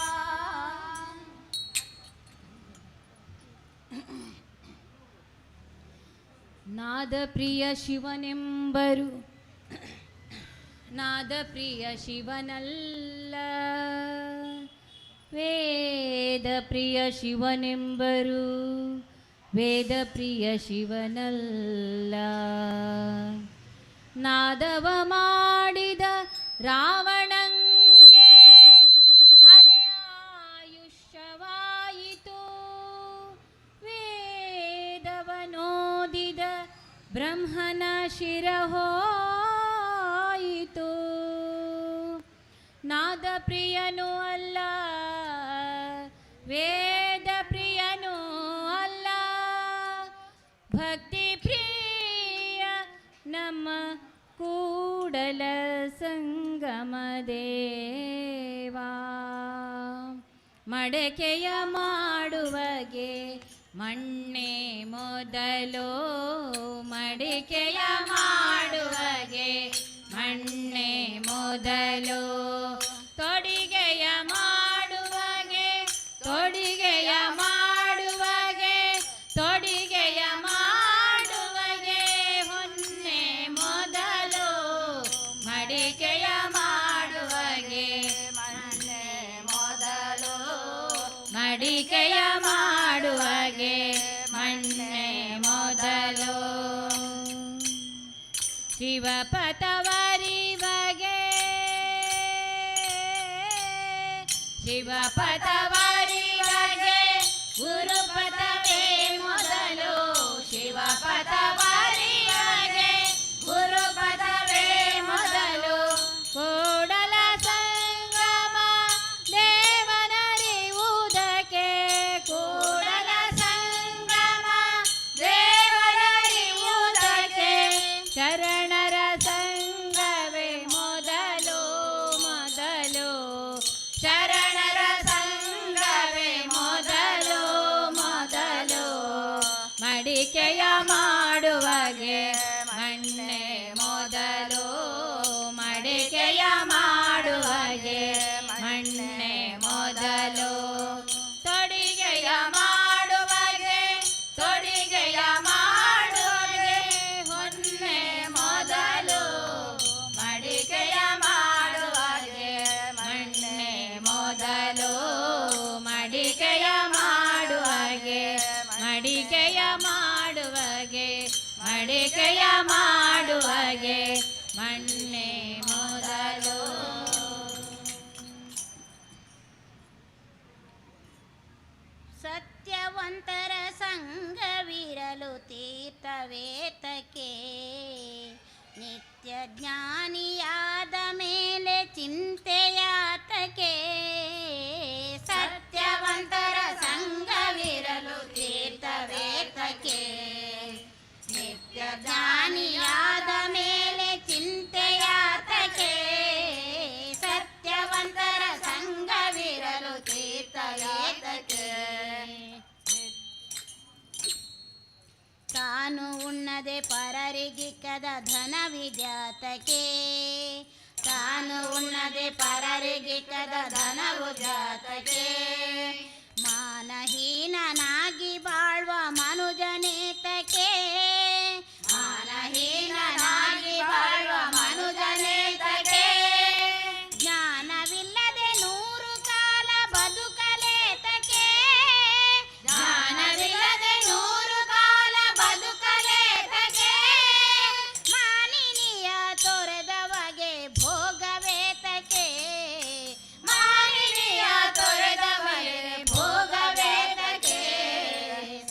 ನಾದಪ್ರಿಯ ಶಿವನೆಂಬರು, ನಾದಪ್ರಿಯ ಶಿವನಲ್ಲ. ವೇದ ಪ್ರಿಯ ಶಿವನೆಂಬರು, ವೇದ ಪ್ರಿಯ ಶಿವನಲ್ಲ. ನಾದವ ಮಾಡಿದ ರಾವಣಂಗೆ ಅರೆ ಆಯುಷ್ಯವಾಯಿತು, ವೇದವನೋದಿದ ಬ್ರಹ್ಮನ ಶಿರ ಹೋಯಿತು. ನಾದ ಪ್ರಿಯನೂ ಅಲ್ಲ, ವೇದ ಪ್ರಿಯನೂ ಅಲ್ಲ, ಭಕ್ತಿ ಪ್ರಿಯ ನಮ್ಮ ಕೂಡಲ ಸಂಗಮ ದೇವಾ. ಮಡಕೆಯ ಮಾಡುವಗೆ ಮಣ್ಣೆ ಮೊದಲು, ಮಡಿಕೆಯ ಮಾಡುವಗೆ ಮಣ್ಣೆ ಮೊದಲು, ತೊಡಿಗೆಯ ಮಾಡುವಗೆ, ತೊಡಿಗೆಯ ಮಾಡುವಗೆ, ತೊಡಿಗೆಯ ಮಾಡುವಗೆ ಹೊನ್ನೆ ಮೊದಲು, ಮಡಿಕೆಯ ಮಾಡುವಗೆ ಮಣ್ಣೆ ಮೊದಲು, ಮಡಿಕೆಯ ಮಾಡುವಗೆ ಮಣ್ಣೆ ಮೊದಲು. ಶಿವಪತವರಿವಗೆ, ಶಿವಪತವರಿವಗೆ ಗುರುಪದವೇ ಮೊದಲು, ಶಿವಪತವರಿವಗೆ ಗುರುಪದವೇ ಮೊದಲು. ಕೂಡಲ ಸಂಗಮ ದೇವನರಿವುದಕ್ಕೆ, ಕೂಡಲ ಸಂಗಮ ದೇವನರಿವುದಕ್ಕೆ ಶರಣರ ಸಂಗವೇ ಮೊದಲು ಮೊದಲು, ಶರಣರ ಸಂಗವೇ ಮೊದಲು ಮೊದಲು. ಮಡಿಕೆಯ ಮಾಡುವಗೆ ಮಣ್ಣೆ ಮೊದಲು, ಮಡಿಕೆಯ ಮಾಡುವಗೆ ಮಣ್ಣೆ ಮೊದಲು, ತೊಡಿಗೆಯ ಮಾಡುವಗೆ, ತೊಡಿಗೆಯ ಮಾಡುವಗೆ ಹೊನ್ನೆ ಮೊದಲು, ಮಡಿಕೆಯ ಮಾಡುವಗೆ ಮಣ್ಣೆ ಮೊದಲು, ಮಡಿಕೆಯ ಮಾಡುವಗೆ, ಮಡಿಕೆಯ ಮಾಡುವಗೆ, ಮಡಿಕೆಯ ಮಾಡುವಗೆ ಮಣ್ಣೆ ಮೊದಲು. ಸತ್ಯವಂತರ ಸಂಘವಿರಲು ತೀರ್ಥವೇತಕ್ಕೆ, ನಿತ್ಯ ಜ್ಞಾನಿಯಾದ ಮೇಲೆ ಚಿಂತೆಯಾತಕೆ. ಸತ್ಯವಂತರ ಸಂಘವಿರಲು ತೀರ್ಥವೇತಕ್ಕೆ, ನಿತ್ಯ ಜ್ಞಾನಿಯಾದ ಮೇಲೆ ಚಿಂತೆಯಾತಕೆ. ಸತ್ಯವಂತರ ಸಂಘವಿರಲು ತೀರ್ಥವೇತಕ್ಕೆ. ತಾನು ಉಣ್ಣದೆ ಪರರಿಗಿಕ್ಕದ ಧನವಿದ್ಯಾತಕೆ, ತಾನು ಉಣ್ಣದೆ ಪರರಿಗಿಕ್ಕದ ಧನವು ಜಾತಕೆ. ಮಾನಹೀನನಾಗಿ ಬಾಳ್ವ ಮನುಜನೇತಕೆ, ಮಾನಹೀನನಾಗಿ ಬಾಳ್ವ ಮನುಜನೇತಕೆ. ಜ್ಞಾನವಿಲ್ಲದೆ ನೂರು ಕಾಲ ಬದುಕಲೇತಕೆ, ಜ್ಞಾನವಿಲ್ಲದೆ ನೂರು ಕಾಲ ಬದುಕಲೇತಕೆ. ಮಾನಿನಿಯ ತೊರೆದವಗೆ ಭೋಗವೇತಕೆ, ಮಾನಿನಿಯ ತೊರೆದವಗೆ ಭೋಗವೇತಕೆ.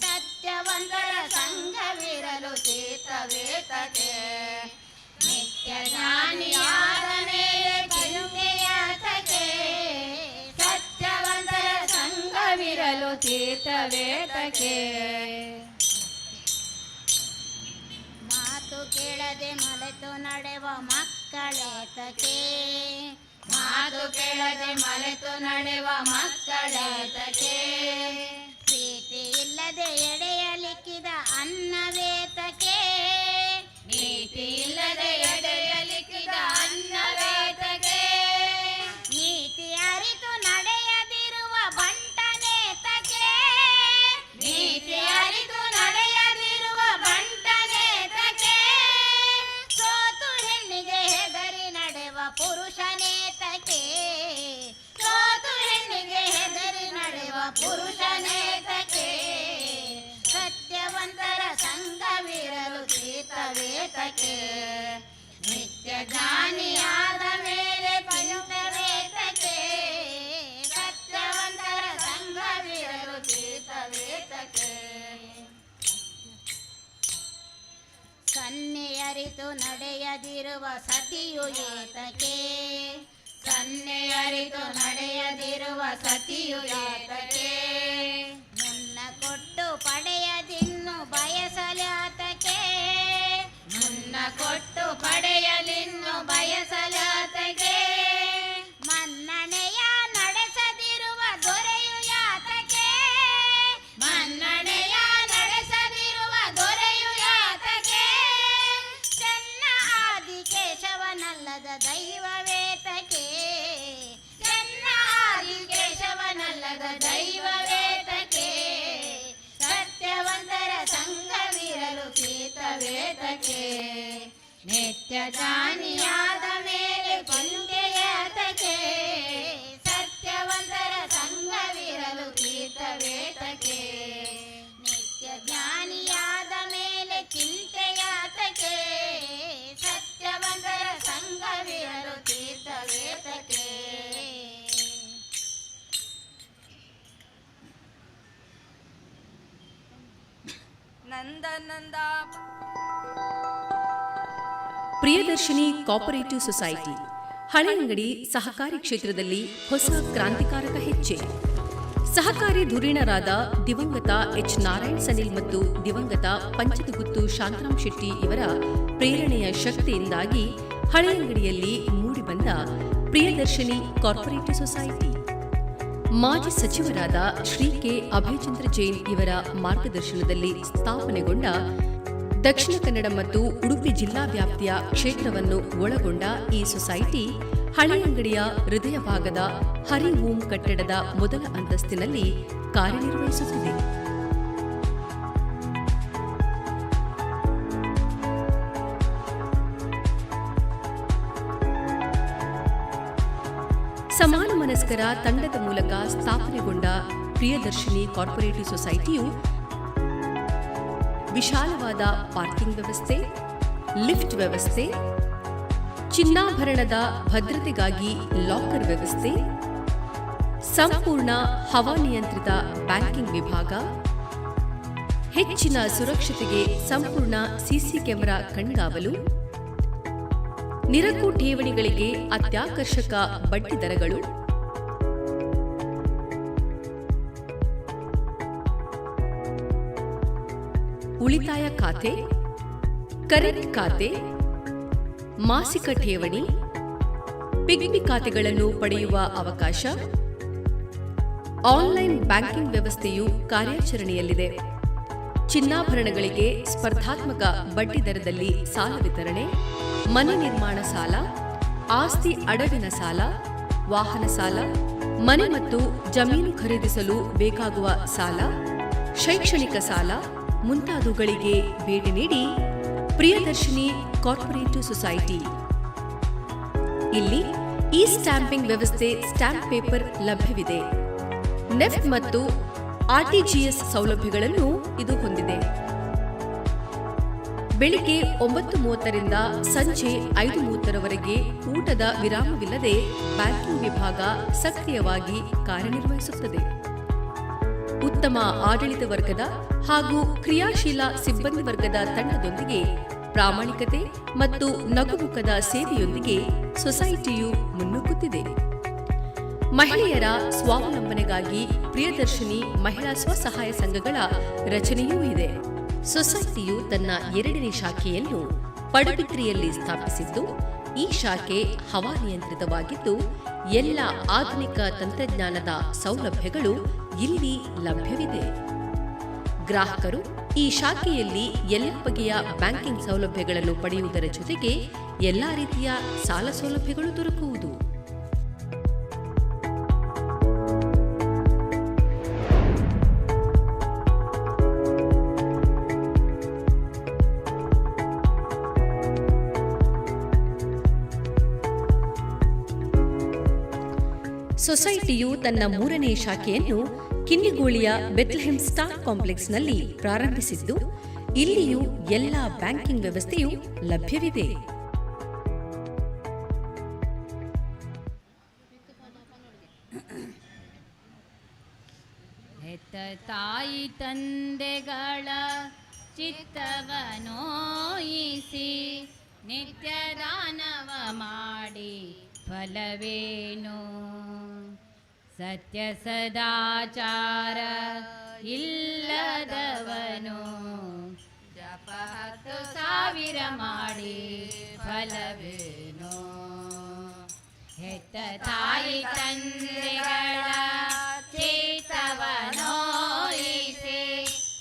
ಸತ್ಯವಂತರ ಸಂಘವಿರಲು ತೀರ್ಥವೇತಕೆ, ನಿತ್ಯ ಜ್ಞಾನಿಯಾದ ಮೇಲೆ ಚಿಂತೆಯಾತಕೆ. ಸತ್ಯವಂತರ ಸಂಘವಿರಲು ತೀರ್ಥವೇತಕೆ. ಮಾತು ಕೇಳದೆ ಮಲೆತು ನಡೆವ ಮಕ್ಕಳೇತಕೆ, ಮಾತು ಕೇಳದೆ ಮಲೆತು ನಡೆವ ಮಕ್ಕಳೇತಕೆ. ಪ್ರೀತಿ ಇಲ್ಲದೆ ಎಡೆಯಲಿಕ್ಕಿದ ಅನ್ನವೇತಕೆ, ನೀತಿ ಇಲ್ಲದೆ ಎಡೆಯಲಿಕ್ಕಿದ ಅನ್ನವೇತಕೆ. ನೀತಿ ಅರಿತು ನಡೆಯದಿರುವ ಬಂಟನೇತಕೆ, ನೀತಿ ಅರಿತು ನಡೆಯದಿರುವ ಬಂಟನೇತಕೆ. ಸೋತು ಹೆಣ್ಣಿಗೆ ಹೆದರಿ ನಡೆವ ಪುರುಷನೇತಕೆ, ಸೋತು ಹೆಣ್ಣಿಗೆ ಹೆದರಿ ಜ್ಞಾನಿಯಾದವನೇತಕೆ? ಸತ್ಯವಂತರ ಸಂಘವಿರಲು ತೀರ್ಥವೇತಕೆ? ನಿತ್ಯ ಜ್ಞಾನಿಯಾದ ಮೇಲೆ ಪಂಚವೇತಕೆ? ಸತ್ಯವಂತರ ಸಂಘವಿರಲು ತೀರ್ಥವೇತಕೆ? ಸನ್ನೆಯರಿತು ನಡೆಯದಿರುವ ಸತಿಯು ಏತಕೆ? ಸನ್ನೆಯರಿತು ನಡೆಯದಿರುವ ಸತಿಯು ಏತಕೆ? ಮುನ್ನ ಕೊಟ್ಟು ಪಡೆಯದಿನ್ನು ಬಯಸಲ್ಯಾತಕೆ? ಮುನ್ನ ಕೊಟ್ಟು ಪಡೆಯಲಿನ್ನು ಬಯಸಲ್ಯಾತಕೆ? ಮನ್ನಣೆಯ ನಡೆಸದಿರುವ ದೊರೆಯು ಯಾತಕೆ? ಮನ್ನಣೆಯ ನಡೆಸದಿರುವ ದೊರೆಯು ಯಾತಕೆ? ಚೆನ್ನ ಆದಿಕೇಶವನಲ್ಲದ ದೈವವೇತಕೆ? ಚೆನ್ನ ಆದಿಕೇಶವನಲ್ಲದ ದೈವವೇತಕೆ? ಸತ್ಯವಂತರ ಸಂಘವಿರಲು ತೀರ್ಥವೇತಕೆ? ನಿತ್ಯ ಜ್ಞಾನಿಯಾದ ಮೇಲೆ ಚಿಂತೆಯಾತಕೆ? ಸತ್ಯವಂತರ ಸಂಘವಿರಲು ತೀರ್ಥವೇತಕೆ? ನಿತ್ಯ ಜ್ಞಾನಿಯಾದ ಮೇಲೆ ಚಿಂತೆಯಾತಕೆ? ಸತ್ಯವಂತರ ಸಂಘವಿರಲು ತೀರ್ಥವೇತಕೆ? ನಂದ ನಂದ. ಪ್ರಿಯದರ್ಶಿನಿ ಕೋಪರೇಟಿವ್ ಸೊಸೈಟಿ, ಹಳೆಯಂಗಡಿ ಸಹಕಾರಿ ಕ್ಷೇತ್ರದಲ್ಲಿ ಹೊಸ ಕ್ರಾಂತಿಕಾರಕ ಹೆಜ್ಜೆ. ಸಹಕಾರಿ ಧುರೀಣರಾದ ದಿವಂಗತ ಎಚ್ ನಾರಾಯಣ್ ಸನಿಲ್ ಮತ್ತು ದಿವಂಗತ ಪಂಚದಗುತ್ತು ಶಾಂತರಾಮ್ ಶೆಟ್ಟಿ ಇವರ ಪ್ರೇರಣೆಯ ಶಕ್ತಿಯಿಂದಾಗಿ ಹಳೆಯಂಗಡಿಯಲ್ಲಿ ಮೂಡಿಬಂದ ಪ್ರಿಯದರ್ಶಿನಿ ಕಾರ್ಪೊರೇಟಿವ್ ಸೊಸೈಟಿ, ಮಾಜಿ ಸಚಿವರಾದ ಶ್ರೀ ಕೆ ಅಭಯಚಂದ್ರ ಜೈನ್ ಇವರ ಮಾರ್ಗದರ್ಶನದಲ್ಲಿ ಸ್ಥಾಪನೆಗೊಂಡ, ದಕ್ಷಿಣ ಕನ್ನಡ ಮತ್ತು ಉಡುಪಿ ಜಿಲ್ಲಾ ವ್ಯಾಪ್ತಿಯ ಕ್ಷೇತ್ರವನ್ನು ಒಳಗೊಂಡ ಈ ಸೊಸೈಟಿ ಹಳೆಯಂಗಡಿಯ ಹೃದಯ ಭಾಗದ ಹರಿ ಓಂ ಕಟ್ಟಡದ ಮೊದಲ ಅಂತಸ್ತಿನಲ್ಲಿ ಕಾರ್ಯನಿರ್ವಹಿಸುತ್ತಿದೆ. ಸಮಾನ ಮನಸ್ಕರ ತಂಡದ ಮೂಲಕ ಸ್ಥಾಪನೆಗೊಂಡ ಪ್ರಿಯದರ್ಶಿನಿ ಕಾರ್ಪೊರೇಟಿವ್ ಸೊಸೈಟಿಯು ವಿಶಾಲವಾದ ಪಾರ್ಕಿಂಗ್ ವ್ಯವಸ್ಥೆ, ಲಿಫ್ಟ್ ವ್ಯವಸ್ಥೆ, ಚಿನ್ನಾಭರಣದ ಭದ್ರತೆಗಾಗಿ ಲಾಕರ್ ವ್ಯವಸ್ಥೆ, ಸಂಪೂರ್ಣ ಹವಾನಿಯಂತ್ರಿತ ಬ್ಯಾಂಕಿಂಗ್ ವಿಭಾಗ, ಹೆಚ್ಚಿನ ಸುರಕ್ಷತೆಗೆ ಸಂಪೂರ್ಣ ಸಿಸಿ ಕ್ಯಾಮೆರಾ ಕಣ್ಗಾವಲು, ನಿರಕು ಠೇವಣಿಗಳಿಗೆ ಅತ್ಯಾಕರ್ಷಕ ಬಡ್ಡಿ ದರಗಳು, ಉಳಿತಾಯ ಖಾತೆ, ಕರೆಂಟ್ ಖಾತೆ, ಮಾಸಿಕ ಠೇವಣಿ, ಪಿಗ್ಮಿ ಖಾತೆಗಳನ್ನು ಪಡೆಯುವ ಅವಕಾಶ, ಆನ್ಲೈನ್ ಬ್ಯಾಂಕಿಂಗ್ ವ್ಯವಸ್ಥೆಯು ಕಾರ್ಯಾಚರಣೆಯಲ್ಲಿದೆ. ಚಿನ್ನಾಭರಣಗಳಿಗೆ ಸ್ಪರ್ಧಾತ್ಮಕ ಬಡ್ಡಿ ದರದಲ್ಲಿ ಸಾಲ ವಿತರಣೆ, ಮನೆ ನಿರ್ಮಾಣ ಸಾಲ, ಆಸ್ತಿ ಅಡವಿನ ಸಾಲ, ವಾಹನ ಸಾಲ, ಮನೆ ಮತ್ತು ಜಮೀನು ಖರೀದಿಸಲು ಬೇಕಾಗುವ ಸಾಲ, ಶೈಕ್ಷಣಿಕ ಸಾಲ ಮುಂತಾದವುಗಳಿಗೆ ಭೇಟಿ ನೀಡಿ ಪ್ರಿಯದರ್ಶಿನಿ ಕಾರ್ಪೊರೇಟಿವ್ ಸೊಸೈಟಿ. ಇಲ್ಲಿ ಇ ಸ್ಟ್ಯಾಂಪಿಂಗ್ ವ್ಯವಸ್ಥೆ, ಸ್ಟ್ಯಾಂಪ್ ಪೇಪರ್ ಲಭ್ಯವಿದೆ. ನೆಫ್ಟ್ ಮತ್ತು ಆರ್ಟಿಜಿಎಸ್ ಸೌಲಭ್ಯಗಳನ್ನು ಇದು ಹೊಂದಿದೆ. ಬೆಳಿಗ್ಗೆ 9:30ರಿಂದ ಸಂಜೆ 5:30ರವರೆಗೆ ಊಟದ ವಿರಾಮವಿಲ್ಲದೆ ಬ್ಯಾಂಕಿಂಗ್ ವಿಭಾಗ ಸಕ್ರಿಯವಾಗಿ ಕಾರ್ಯನಿರ್ವಹಿಸುತ್ತದೆ. ಉತ್ತಮ ಆಡಳಿತ ವರ್ಗದ ಹಾಗೂ ಕ್ರಿಯಾಶೀಲ ಸಿಬ್ಬಂದಿ ವರ್ಗದ ತಂಡದೊಂದಿಗೆ, ಪ್ರಾಮಾಣಿಕತೆ ಮತ್ತು ನಗುಮುಖದ ಸೇವೆಯೊಂದಿಗೆ ಸೊಸೈಟಿಯು ಮುನ್ನುಗ್ಗುತ್ತಿದೆ. ಮಹಿಳೆಯರ ಸ್ವಾವಲಂಬನೆಗಾಗಿ ಪ್ರಿಯದರ್ಶಿನಿ ಮಹಿಳಾ ಸ್ವಸಹಾಯ ಸಂಘಗಳ ರಚನೆಯೂ ಇದೆ. ಸೊಸೈಟಿಯು ತನ್ನ ಎರಡನೇ ಶಾಖೆಯನ್ನು ಪಡುಬಿದ್ರಿಯಲ್ಲಿ ಸ್ಥಾಪಿಸಿದ್ದು, ಈ ಶಾಖೆ ಹವಾನಿಯಂತ್ರಿತವಾಗಿದ್ದು, ಎಲ್ಲ ಆಧುನಿಕ ತಂತ್ರಜ್ಞಾನದ ಸೌಲಭ್ಯಗಳು ಇಲ್ಲಿ ಲಭ್ಯವಿದೆ. ಗ್ರಾಹಕರು ಈ ಶಾಖೆಯಲ್ಲಿ ಎಲ್ಲ ಬಗೆಯ ಬ್ಯಾಂಕಿಂಗ್ ಸೌಲಭ್ಯಗಳನ್ನು ಪಡೆಯುವುದರ ಜೊತೆಗೆ ಎಲ್ಲಾ ರೀತಿಯ ಸಾಲ ಸೌಲಭ್ಯಗಳು ದೊರಕುವುದು. ಸೊಸೈಟಿಯು ತನ್ನ ಮೂರನೇ ಶಾಖೆಯನ್ನು ಕಿನ್ನಿಗೋಳಿಯ ಬೆತ್ಲೆಹೆಮ್ ಸ್ಟಾರ್ ಕಾಂಪ್ಲೆಕ್ಸ್ನಲ್ಲಿ ಪ್ರಾರಂಭಿಸಿದ್ದು, ಇಲ್ಲಿಯೂ ಎಲ್ಲ ಬ್ಯಾಂಕಿಂಗ್ ವ್ಯವಸ್ಥೆಯು ಲಭ್ಯವಿದೆ. ಹೆತ್ತ ತಾಯಿ ತಂದೆಗಳ ಚಿತ್ತವನೋಯಿಸಿ ನಿತ್ಯ ದಾನವ ಮಾಡಿ ಫಲವೇನು? ಸತ್ಯ ಸದಾಚಾರ ಇಲ್ಲದವನು ಜಪ 10,000 ಮಾಡಿ ಫಲವೇನು? ಹೆತ್ತ ತಾಯಿ ತಂದೆಗಳ ಚಿತ್ತವನೋಯಿಸಿ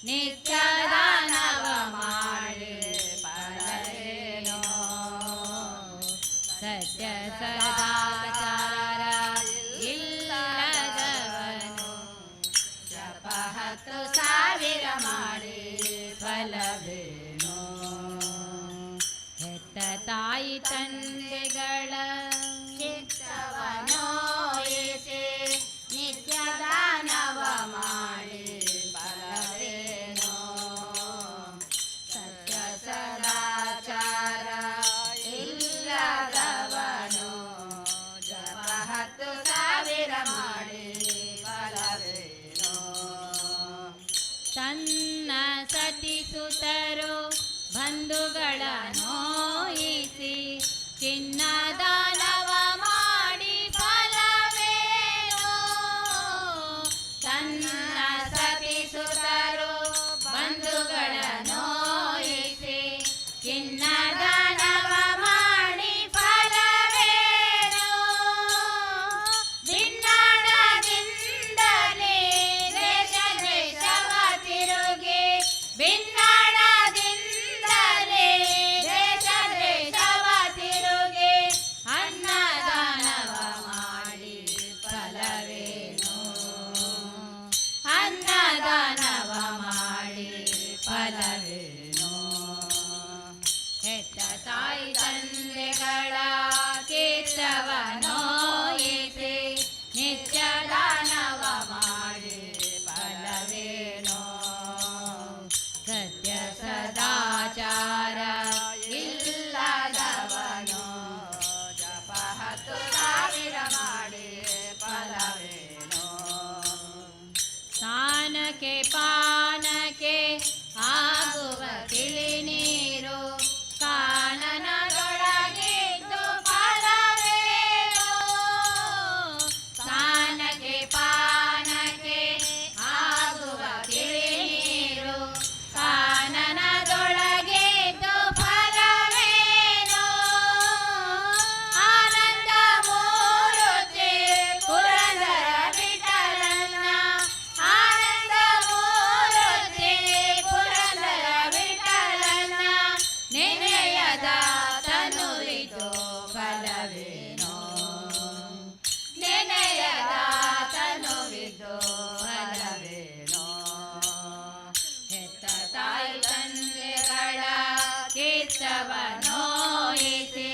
ನಿತ್ಯ ದಾನವ ಮಾಡಿ ಫಲವೇನು? ಸತ್ಯ ಸದಾಚಾರ ಇಲ್ಲದವನು ಜಪ 10,000 ಮಾಡಿ ಫಲವೇನು? ಹೆತ್ತ ತಾಯಿ ತಂದೆಗಳ ಚಿತ್ತವನೋಯಿಸಿ ನಿತ್ಯ ದಾನವ ಮಾಡಿ ಫಲವೇನು? ಸತ್ಯ ಸದಾಚಾರ ಇಲ್ಲದವನು ಜಪ 10,000 ಮಾಡಿ ಫಲವೇನು? ತನ್ನ ಸತಿಸುತರು ಬಂಧುಗಳ ನೋಯಿಸಿ ಚಿನ್ನದಾನವ ಮಾಡಿ ಫಲವೇನು? ತನ್ನ ಸತಿಸುತರು ಬಂಧುಗಳ ನೋಯಿಸಿ ಚಿನ್ನದಾನವ ಮಾಡಿ ಫಲವೇನು? ಭಿನ್ನಾಣದಿಂದಲೇ ದೇಶ ದೇಶವ ತಿರುಗಿ, ಭಿನ್ನಾಣದಿಂದಲೇ ದೇಶ ದೇಶವ ತಿರುಗಿ ಅನ್ನದಾನವ ಮಾಡಿ ಫಲವೇನು? ಅನ್ನದಾನವ ಮಾಡಿ ಫಲವೇನು? ಹೆತ್ತ ತಾಯಿ ತಂದೆಗಳ ಚಿತ್ತವನೋಯಿಸಿ ನಿತ್ಯ ದಾನವ ಮಾಡಿ ಫಲವೇನು? ಸತ್ಯ ಸದಾಚಾರ ಇಲ್ಲದವನು ಜಪ 10,000 ಮಾಡಿ ಫಲವೇನು? ಸ್ನಾನಕ್ಕೆ ಪಾನಕ್ಕೆ ಆಗುವ ತಿಳಿ ನೀರು ಕಾನನದೊಳಗಿದ್ದು ಫಲವೇನು? ಸ್ನಾನಕ್ಕೆ ಪಾನಕ್ಕೆ ಆಗುವ ತಿಳಿ ನೀರು ಕಾನನದೊಳಗಿದ್ದು ಫಲವೇನು? ಆನಂದ ಮೂರುತಿ ಪುರಂದರ ವಿಠಲನ, ಆನಂದ ಮೂರುತಿ ಪುರಂದರ ವಿಠಲನ ನೆನೆಯದ ತನುವಿತು ಫಲವೇನು? ನೆನೆಯದ ತನುವಿತು ಫಲವೇನು? ಹೆತ್ತ ತಾಯಿ ತಂದೆಗಳ ಚಿತ್ತವನೋಯಿಸಿ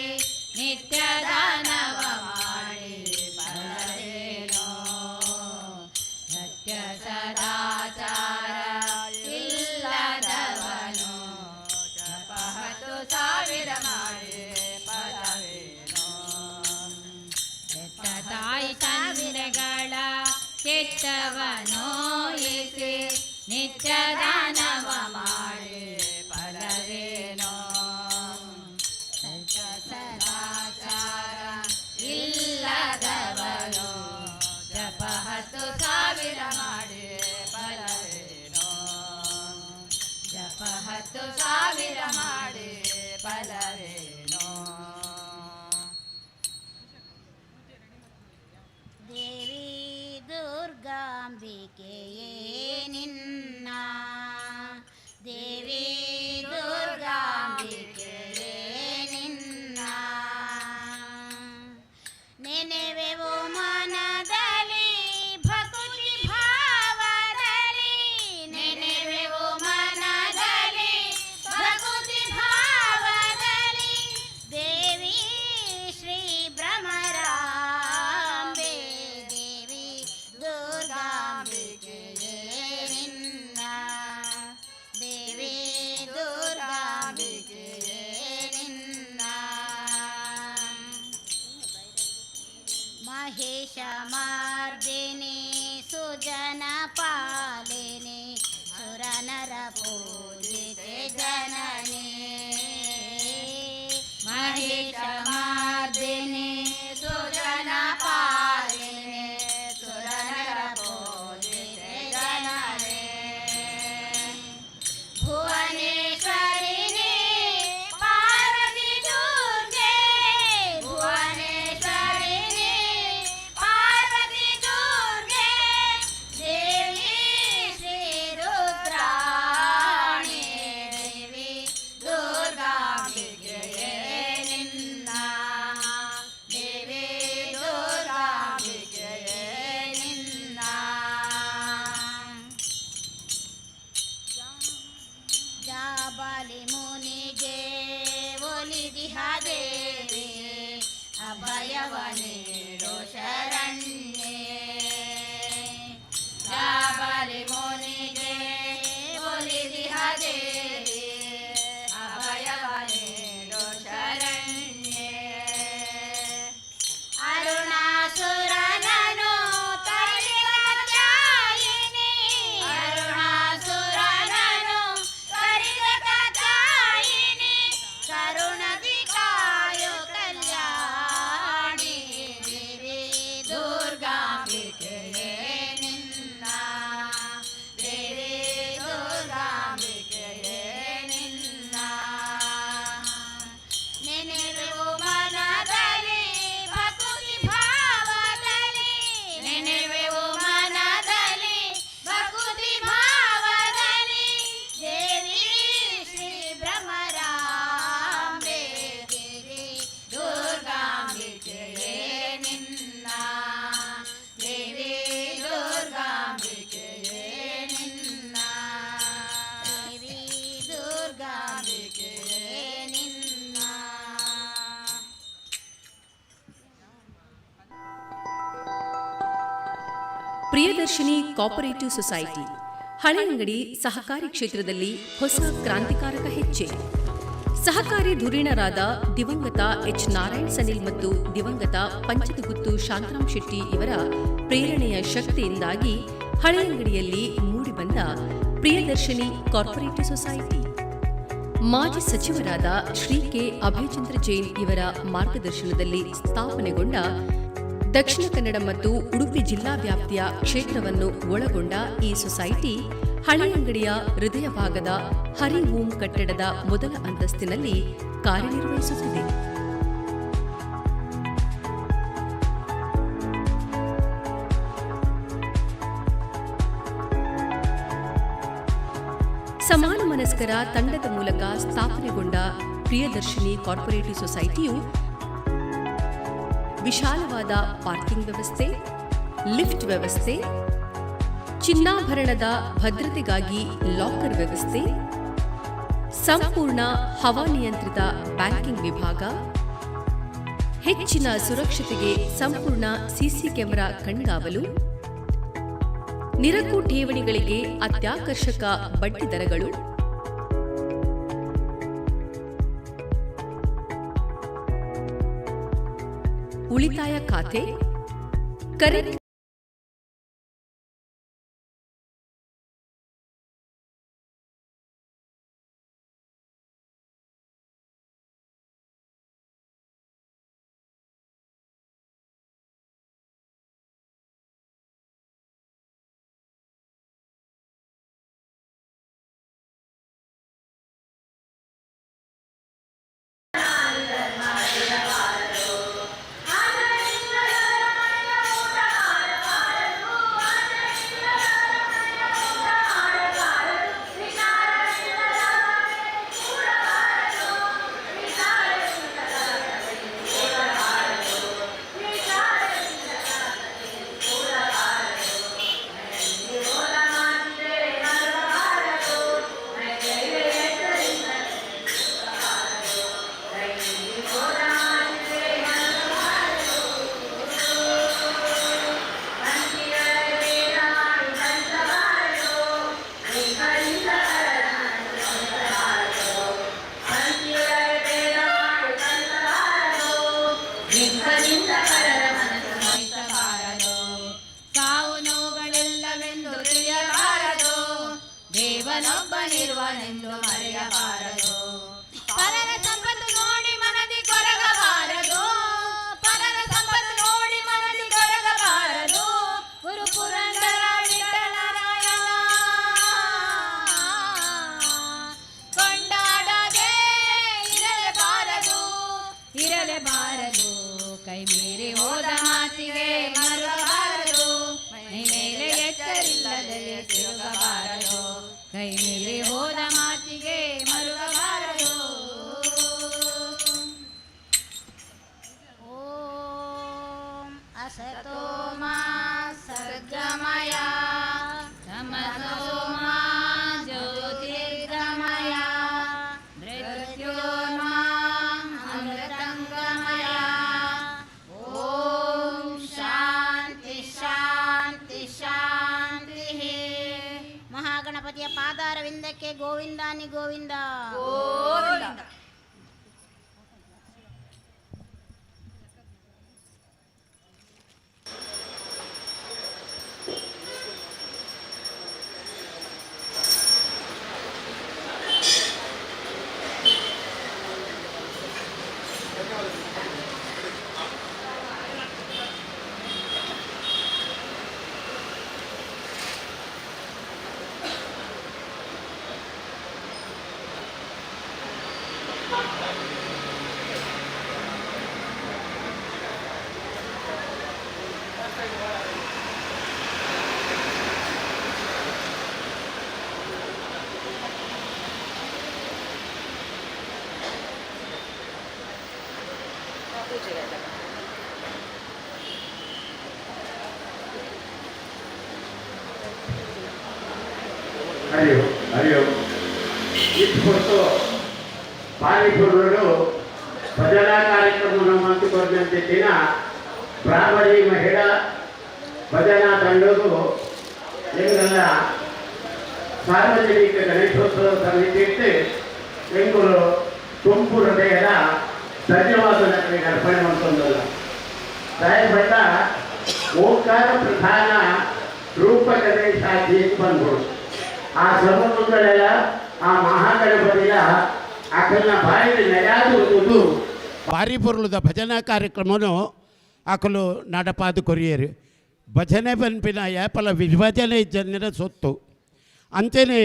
ನಿತ್ಯ ದಾನವ ಮಾಡಿ ಫಲವೇನು? ಸತ್ಯ ಸದಾಚಾರ ಇಲ್ಲದವನು ಜಪ 10,000 ಮಾಡಿ ಫಲವೇನು? ಹೆತ್ತ ತಾಯಿ ತಂದೆಗಳ ಚಿತ್ತವನೋಯಿಸಿ ನಿತ್ಯ ದಾನವ ಮಾಡಿ ಫಲವೇನು? ಸತ್ಯ ಸದಾಚಾರ ಇಲ್ಲದವನು ಜಪ 10,000 ಮಾಡಿ ಫಲವೇನು? ಜಪ 10,000 ಮಾಡಿ ಫಲವೇನು? ದೇವಿ ದುರ್ಗಾಂಬಿಕೆಯೇ ನಿನ್ನ, ದೇವಿ ದುರ್ಗಾಂಬಿಕೆಯೇ ನಿನ್ನ ನೆನೆವೆವು ಮನದಲ್ಲಿ ಭಕುತಿ ಭಾವದಲ್ಲಿ, ನೆನೆವೆವು ಮನದಲ್ಲಿ ಭಕುತಿ ಭಾವದಲ್ಲಿ. ಪೂಜಿತೆ ಜನನಿ. ಮಹಿಷಮರ್ದಿನಿ ಸುಜನ ಪಾಲಿನಿ ಸುರನರ ಪೂಜಿತೆ ಜನನಿ. ಭುವನೇಶ್ವರಿನಿ ಪಾರ್ವತಿ ದುರ್ಗೆ, ಭುವನೇಶ್ವರಿನಿ ಪಾರ್ವತಿ ದುರ್ಗೆ, ದೇವಿ ಶ್ರೀ ರುದ್ರಾಣಿ, ದೇವಿ ದುರ್ಗಾಂಬಿಕೆಯೇ ನಿನ್ನ, ದೇವಿ ದುರ್ಗಾಂಬಿಕೆಯೇ ನಿನ್ನ. ಜಾಬಾಲಿ ಮುನಿಗೆ ಒಲಿದಿಹ ದೇವಿ, ಅಭಯವ ನೀಡು ಶರಣ್ಯೇ. ಜಾಬಾಲಿ ಮುನಿಗೆ ಒಲಿದಿಹ ದೇವಿ, ಅಭಯವ ನೀಡು ಶರಣ್ಯೇ. ಅರುಣಾಸುರನನು ತರಿದ ತಾಯಿನಿ, ಅರುಣಾಸುರನನು ತರಿದ ತಾಯಿನಿ, ಕರುಣದಿ ಕಾಯು ಕಲ್ಯಾಣಿ, ದೇವಿ ದುರ್ಗಾಂಬಿಕೆಯೇ ನಿನ್ನ, ದೇವಿ ದುರ್ಗಾಂಬಿಕೆಯೇ ನಿನ್ನ. ನೆನೆವೆವು ಮನದಲ್ಲಿ ಭಕುತಿ ಭಾವದಲ್ಲಿ, ನೆನೆವೆವು ಮನದಲ್ಲಿ ಭಕುತಿ ಭಾವದಲ್ಲಿ, ದೇವಿ ಶ್ರೀ ಭ್ರಮರಾಂಬೆ, ದೇವಿ ದುರ್ಗಾಂಬಿಕೆಯೇ ನಿನ್ನ, ದೇವಿ ದುರ್ಗಾಂಬಿಕೆಯೇ ನಿನ್ನ, ದೇವಿ ದುರ್ಗಾಂಬಿಕೆಯೇ ನಿನ್ನ. ಪ್ರಿಯದರ್ಶಿನಿ ಕೋಪರೇಟಿವ್ ಸೊಸೈಟಿ ಹಳೆಯಂಗಡಿ ಸಹಕಾರಿ ಕ್ಷೇತ್ರದಲ್ಲಿ ಹೊಸ ಕ್ರಾಂತಿಕಾರಕ ಹೆಜ್ಜೆ. ಸಹಕಾರಿ ಧುರೀಣರಾದ ದಿವಂಗತ ಎಚ್ ನಾರಾಯಣ್ ಸನಿಲ್ ಮತ್ತು ದಿವಂಗತ ಪಂಚದಗುತ್ತು ಶಾಂತರಾಮ್ ಶೆಟ್ಟಿ ಇವರ ಪ್ರೇರಣೆಯ ಶಕ್ತಿಯಿಂದಾಗಿ ಹಳೆಯಂಗಡಿಯಲ್ಲಿ ಮೂಡಿಬಂದ ಪ್ರಿಯದರ್ಶಿನಿ ಕಾರ್ಪೊರೇಟಿವ್ ಸೊಸೈಟಿ, ಮಾಜಿ ಸಚಿವರಾದ ಶ್ರೀ ಕೆ ಅಭಯಚಂದ್ರ ಜೈನ್ ಇವರ ಮಾರ್ಗದರ್ಶನದಲ್ಲಿ ಸ್ಥಾಪನೆಗೊಂಡ, ದಕ್ಷಿಣ ಕನ್ನಡ ಮತ್ತು ಉಡುಪಿ ಜಿಲ್ಲಾ ವ್ಯಾಪ್ತಿಯ ಕ್ಷೇತ್ರವನ್ನು ಒಳಗೊಂಡ ಈ ಸೊಸೈಟಿ ಹಳೆಯಂಗಡಿಯ ಹೃದಯ ಭಾಗದ ಹರಿ ಓಂ ಕಟ್ಟಡದ ಮೊದಲ ಅಂತಸ್ತಿನಲ್ಲಿ ಕಾರ್ಯನಿರ್ವಹಿಸುತ್ತಿದೆ. ಸಮಾನ ಮನಸ್ಕರ ತಂಡದ ಮೂಲಕ ಸ್ಥಾಪನೆಗೊಂಡ ಪ್ರಿಯದರ್ಶಿನಿ ಕಾರ್ಪೊರೇಟಿವ್ ಸೊಸೈಟಿಯು ವಿಶಾಲವಾದ ಪಾರ್ಕಿಂಗ್ ವ್ಯವಸ್ಥೆ, ಲಿಫ್ಟ್ ವ್ಯವಸ್ಥೆ, ಚಿನ್ನಾಭರಣದ ಭದ್ರತೆಗಾಗಿ ಲಾಕರ್ ವ್ಯವಸ್ಥೆ, ಸಂಪೂರ್ಣ ಹವಾನಿಯಂತ್ರಿತ ಬ್ಯಾಂಕಿಂಗ್ ವಿಭಾಗ, ಹೆಚ್ಚಿನ ಸುರಕ್ಷತೆಗೆ ಸಂಪೂರ್ಣ ಸಿಸಿ ಕ್ಯಾಮೆರಾ ಕಣ್ಗಾವಲು, ನಿರಕು ಠೇವಣಿಗಳಿಗೆ ಅತ್ಯಾಕರ್ಷಕ ಬಡ್ಡಿ ದರಗಳು, ಉಳಿತಾಯ ಖಾತೆ, ಕರೆಂಟ್ ದೇವನೊಬ್ಬನಿರುವನೆಂದು ಮರೆಯಬಾರದು. ಪರರ ಸಂಪತ್ತು ನೋಡಿ ಮನದಿ ಕೊರಗಬಾರದು. ಪರರ ಸಂಪತ್ತು ನೋಡಿ ಮನದಿ ಕೊರಗಬಾರದು. ಗುರು ಪುರಂದರ ವಿಠಲರಾಯನ ಕೊಂಡಾಡದೆ ಇರಲೇಬಾರದು, ಇರಲೇಬಾರದು. ಕೈ ಮೀರಿ ಹೋದ ಮಾತಿಗೆ ಮರುಗಬಾರದು. ಮೈ ಮೇಲೆ ಎಚ್ಚರಿಲ್ಲದೆ ತಿರುಗಬಾರದು. ಕೈ ಮೀರಿ ಹೋದ ಮಾತಿಗೆ ಮರುಗಬಾರದು. ಓಂ असतो मा सद्गमय, तमसो मा ज्योतिर्गमय, मृत्योर्मा अमृतङ्गमय. ಓಂ ಶಾಂತಿ ಶಾಂತಿ ಶಾಂತಿ. ಮಹಾಗಣಪತಿಯ ಪಾದಾರವಿಂದಕ್ಕೆ ಗೋವಿಂದಾನಿ ಗೋವಿಂದ. ಗೋವಿಂದ. ಹರಿ ಓಂ, ಹರಿ ಓಂ. ಇಷ್ಟು ಪಾರಿಪುರುಡು ಭಜನಾ ಕಾರ್ಯಕ್ರಮ ಮಂತುಕೊಂಡಂತೆ ದಿನ ಬ್ರಾಹ್ಮಣಿ ಮಹಿಳಾ ಭಜನಾ ತಂಡವು ಎಂಗಲ್ಲ ಸಾರ್ವಜನಿಕ ಗಣೇಶೋತ್ಸವ ಸಮಿತಿ ಎಂಗುಲು ತುಂಬು ಹೃದಯದ ಧನ್ಯವಾದ ನನಗೆ ಅರ್ಪಣೆ ಮಾಡ್ಕೊಂಡಲ್ಲ. ದಯಪಟ್ಟ ಓಂಕಾರ ಪ್ರಧಾನ ರೂಪ ಗಣೇಶಾಜಿ ಬಂದ್ಬಿಡು. ಆ ಸರ್ವಮಂಗಳೆಲ್ಲ ಆ ಮಹಾಗಣಪತಿಯ ಅಕಲ್ನ ಬಾಯಲ್ಲಿ ನೆಲೆಯಾದುವುದು. ಭಾರಿ ಪೊರ್ಲುದ ಭಜನಾ ಕಾರ್ಯಕ್ರಮನು ಅಕಲು ನಡಪಾದು ಕೊರಿಯರು. ಭಜನೆ ಪನ್ಪಿನ ಏಪಲ ವಿಭಜನೆ ಜನರ ಸೊತ್ತು. ಅಂಚೆನೆ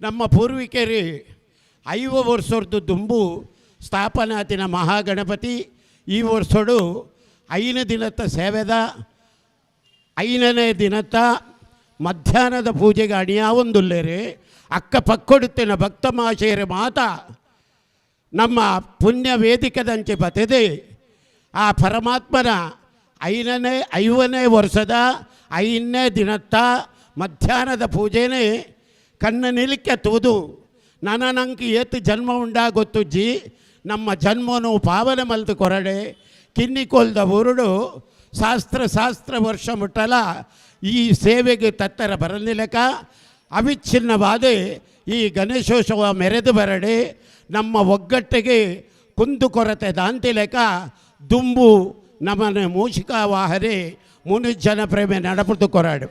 ನಮ್ಮ ಪೂರ್ವಿಕರು 50 ವರ್ಷದ್ದು ದುಂಬು ಸ್ಥಾಪನಾತಿನ ಮಹಾಗಣಪತಿ ಈ ವರ್ಷಡು 5 ದಿನತ್ತ ಸೇವೆದ 5ನೇ ದಿನತ್ತ ಮಧ್ಯಾಹ್ನದ ಪೂಜೆಗೆ ಅಣಿಯಾವೊಂದುಲ್ಲೇರಿ. ಅಕ್ಕ ಪಕ್ಕೊಡುತ್ತಿನ ಭಕ್ತ ಮಾಶೇರೆ ಮಾತ ನಮ್ಮ ಪುಣ್ಯ ವೇದಿಕದಂಚೆ ಬತೆದೆ ಆ ಪರಮಾತ್ಮನ 50ನೇ ವರ್ಷದ 5ನೇ ದಿನತ್ತ ಮಧ್ಯಾಹ್ನದ ಪೂಜೆನೇ ಕಣ್ಣ ನಿಲಿಕೆ ತೂದು ನನನಂಕ ಏತು ಜನ್ಮ ಉಂಡಾಗೊತ್ತುಜ್ಜಿ, ನಮ್ಮ ಜನ್ಮನು ಪಾವನ ಮಲ್ತು ಕೊರಡೆ ಕಿನ್ನಿಕೋಲ್ದ ಊರುಡು ಶಾಸ್ತ್ರ ಶಾಸ್ತ್ರ ವರ್ಷ ಮುಟ್ಟಲ ಈ ಸೇವೆಗೆ ತತ್ತರ ಬರನಿಲಕ ಅವಿಚ್ಛಿನ್ನವಾದ ಈ ಗಣೇಶೋತ್ಸವ ಮೆರೆದು ಬರಡೆ ನಮ್ಮ ಒಗ್ಗಟ್ಟಿಗೆ ಕುಂದು ಕೊರತೆ ದಾಂತಿಲೆಕ ದುಂಬು ನಮ್ಮನೆ ಮೂಷಿಕಾ ವಾಹನೆ ಮುನುಜನ ಪ್ರೇಮೆ ನಡಪುದು ಕೊರಾಡು.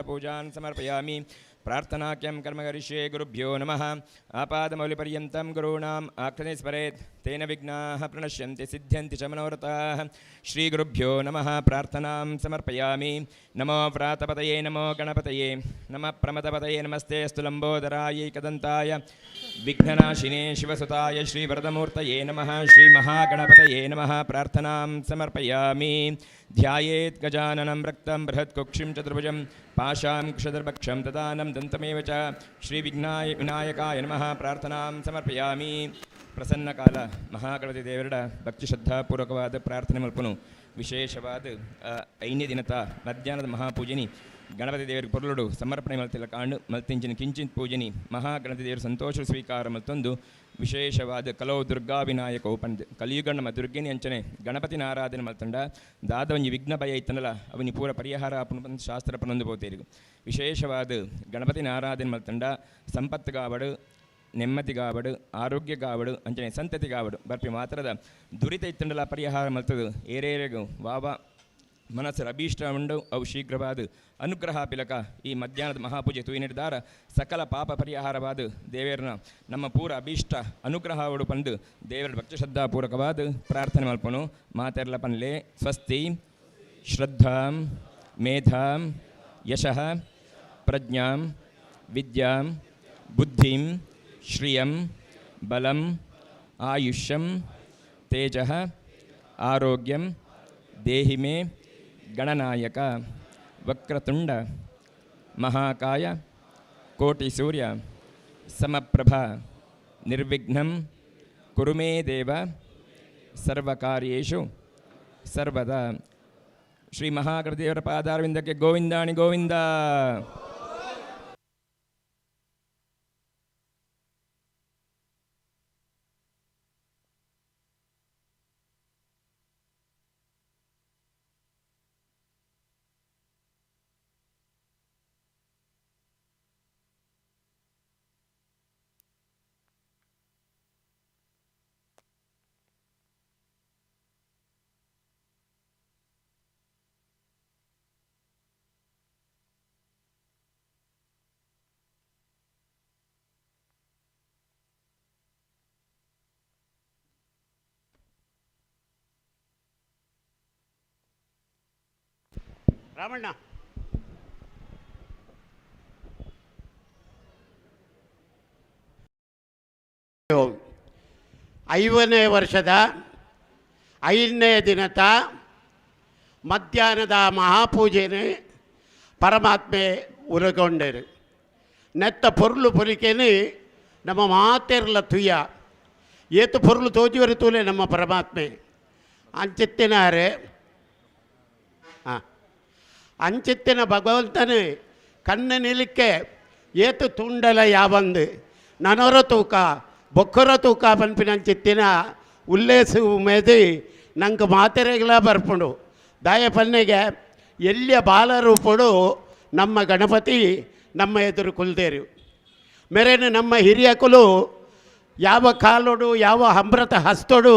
पूजान समर्पयामि। प्रार्थनाख्यं कर्म करिष्ये। गुरुभ्यो नमः। आपादमौलिपर्यन्तं गुरूणाम् आकृति स्मरेत् तेन विघ्नाः प्रणश्यन्ति सिद्ध्यन्ति च मनोरथाः। श्रीगुरुभ्यो नमः। प्रार्थनां समर्पयामि। नमो व्रातपतये नमो गणपतये नमः प्रमदपतये नमस्ते अस्तु लम्बोदराय एकदन्ताय विघ्ननाशिने शिवसुताय श्रीवरदमूर्तये नमः। श्रीमहागणपतये नमः। प्रार्थनां समर्पयामि। ध्यायेत् गजाननं रक्तं बृहत्कुक्षिं चतुर्भुजं पाशां कुशदर्भक्षं तदानं दन्तमेव च श्रीविघ्नाय विनायकाय नमः। प्रार्थनां समर्पयामि। ಪ್ರಸನ್ನಕಾಲ ಮಹಾಗಣಪತಿ ದೇವರ ಭಕ್ತಿ ಶ್ರದ್ಧಾಪೂರ್ವಕವಾದ ಪ್ರಾರ್ಥನೆ ಮಲ್ಪನು. ವಿಶೇಷವಾದ ಐನೇ ದಿನತ ಮಧ್ಯಾಹ್ನದ ಮಹಾಪೂಜೆನಿ ಗಣಪತಿ ದೇವರಿಗೆ ಪೊರ್ಲುಡು ಸಮರ್ಪಣೆ ಮಲ್ತಿಲ್ಲ ಕಾಂಡು ಮಲ್ತಿಂಚಿನ ಕಿಂಚಿತ್ ಪೂಜೆನಿ ಮಹಾಗಣಪತಿ ದೇವರು ಸಂತೋಷ ಸ್ವೀಕಾರ ಮಲ್ತೊಂದು ವಿಶೇಷವಾದ ಕಲೋ ದುರ್ಗಾ ವಿನಾಯಕ ಪಂದ್ ಕಲಿಯುಗ ನಮ್ಮ ದುರ್ಗೆನಿ ಅಂಚನೆ ಗಣಪತಿನ ಆರಾಧನೆ ಮಲ್ತಂಡ ದಾದ ಒಂಜಿ ವಿಘ್ನ ಭಯ ಇತ್ತನಲ್ಲ ಅವನಿ ಪೂರ ಪರಿಹಾರ ಆಪುನ ಶಾಸ್ತ್ರ ಪನೊಂದು ಪೋತೇರಿಗು. ವಿಶೇಷವಾದ ಗಣಪತಿನ ಆರಾಧನೆ ಮಲ್ತಂಡ ಸಂಪತ್ತುಗಾವಡು, ನೆಮ್ಮದಿಗಾವಡು, ಆರೋಗ್ಯಗಾವಡು, ಅಂಚನೆ ಸಂತತಿಗಾವಡು ಬರ್ಪಿ ಮಾತ್ರದ ದುರಿತ ಇತ್ತಂಡಲ ಪರಿಹಾರ ಮಲ್ತದು ಏರೇರೆಗು ವಾವ ಮನಸ್ಸರ ಅಭೀಷ್ಟ ಉಂಡು ಅವು ಶೀಘ್ರವಾದ ಅನುಗ್ರಹ ಪಿಲಕ ಈ ಮಧ್ಯಾಹ್ನದ ಮಹಾಪೂಜೆ ತೂಯಿನಿಡ್ದಾರ ಸಕಲ ಪಾಪ ಪರಿಹಾರವಾದ ದೇವೇರನ ನಮ್ಮ ಪೂರ ಅಭೀಷ್ಟ ಅನುಗ್ರಹವಡು ಪಂದು ದೇವರ ಭಕ್ತಿ ಶ್ರದ್ಧಾಪೂರ್ವಕವಾದ ಪ್ರಾರ್ಥನೆ ಮಲ್ಪನು. ಮಾತೆರ್ಲ ಪನ್ಲೆ ಸ್ವಸ್ತಿ ಶ್ರದ್ಧಾಂ ಮೇಧಾಂ ಯಶಃ ಪ್ರಜ್ಞಾಂ ವಿದ್ಯಾಂ ಬುದ್ಧಿಂ ಶ್ರಿಯಂ ಬಲಂ ಆಯುಷ್ಯಂ ತೇಜಃ ಆರೋಗ್ಯಂ ದೇಹಿ ಮೇ ಗಣನಾಯಕ ವಕ್ರತುಂಡ ಮಹಾಕಾಯ ಕೋಟಿ ಸೂರ್ಯ ಸಮಪ್ರಭಾ ನಿರ್ವಿಘ್ನಂ ಕುರು ಮೇ ದೇವ ಸರ್ವಕಾರ್ಯೇಷು ಸರ್ವದಾ. ಶ್ರೀ ಮಹಾಗಣದೇವರ ಪಾದಾರವಿಂದಕ್ಕೆ ಗೋವಿಂದಾಣಿ ಗೋವಿಂದ. ರಾಮಣ್ಣ ಐವನೇ ವರ್ಷದ ಐದನೇ ದಿನದ ಮಧ್ಯಾಹ್ನದ ಮಹಾಪೂಜೆನೆ ಪರಮಾತ್ಮೆ ಉಲಗೊಂಡರು. ನೆತ್ತ ಪೊರ್ಲು ಪೊಲಿಕೆನೆ ನಮ್ಮ ಮಾತೆರ್ಲ ತುಯ್ಯ ಏತು ಪೊರ್ಲು ತೋಜಿವರು ತೂಲೆ ನಮ್ಮ ಪರಮಾತ್ಮೆ ಅಂಚಿತ್ತಿನಾರೆ. ಹಾಂ, ಅಂಚಿತ್ತಿನ ಭಗವಂತನೇ ಕಣ್ಣು ನಿಲಿಕ್ಕೆ ಏತು ತುಂಡಲ ಯಾವಂದು ನನೊರ ತೂಕ ಬೊಕ್ಕರ ತೂಕ ಪನ್ಪಿನ ಅಂಚಿತ್ತಿನ ಉಲ್ಲೇಸು ಉಮೇದಿ ನಂಗೆ ಮಾತೆರೆಗಳ ಬರ್ಪುಂಡು. ದಾಯ ಪನ್ನೆಗೆ ಎಲ್ಲಿಯ ಬಾಲರೂಪಡು ನಮ್ಮ ಗಣಪತಿ ನಮ್ಮ ಎದುರು ಕುಲ್ದೇರು. ಮೆರೆನು ನಮ್ಮ ಹಿರಿಯಕುಲು ಯಾವ ಕಾಲೋಡು ಯಾವ ಅಮೃತ ಹಸ್ತೋಡು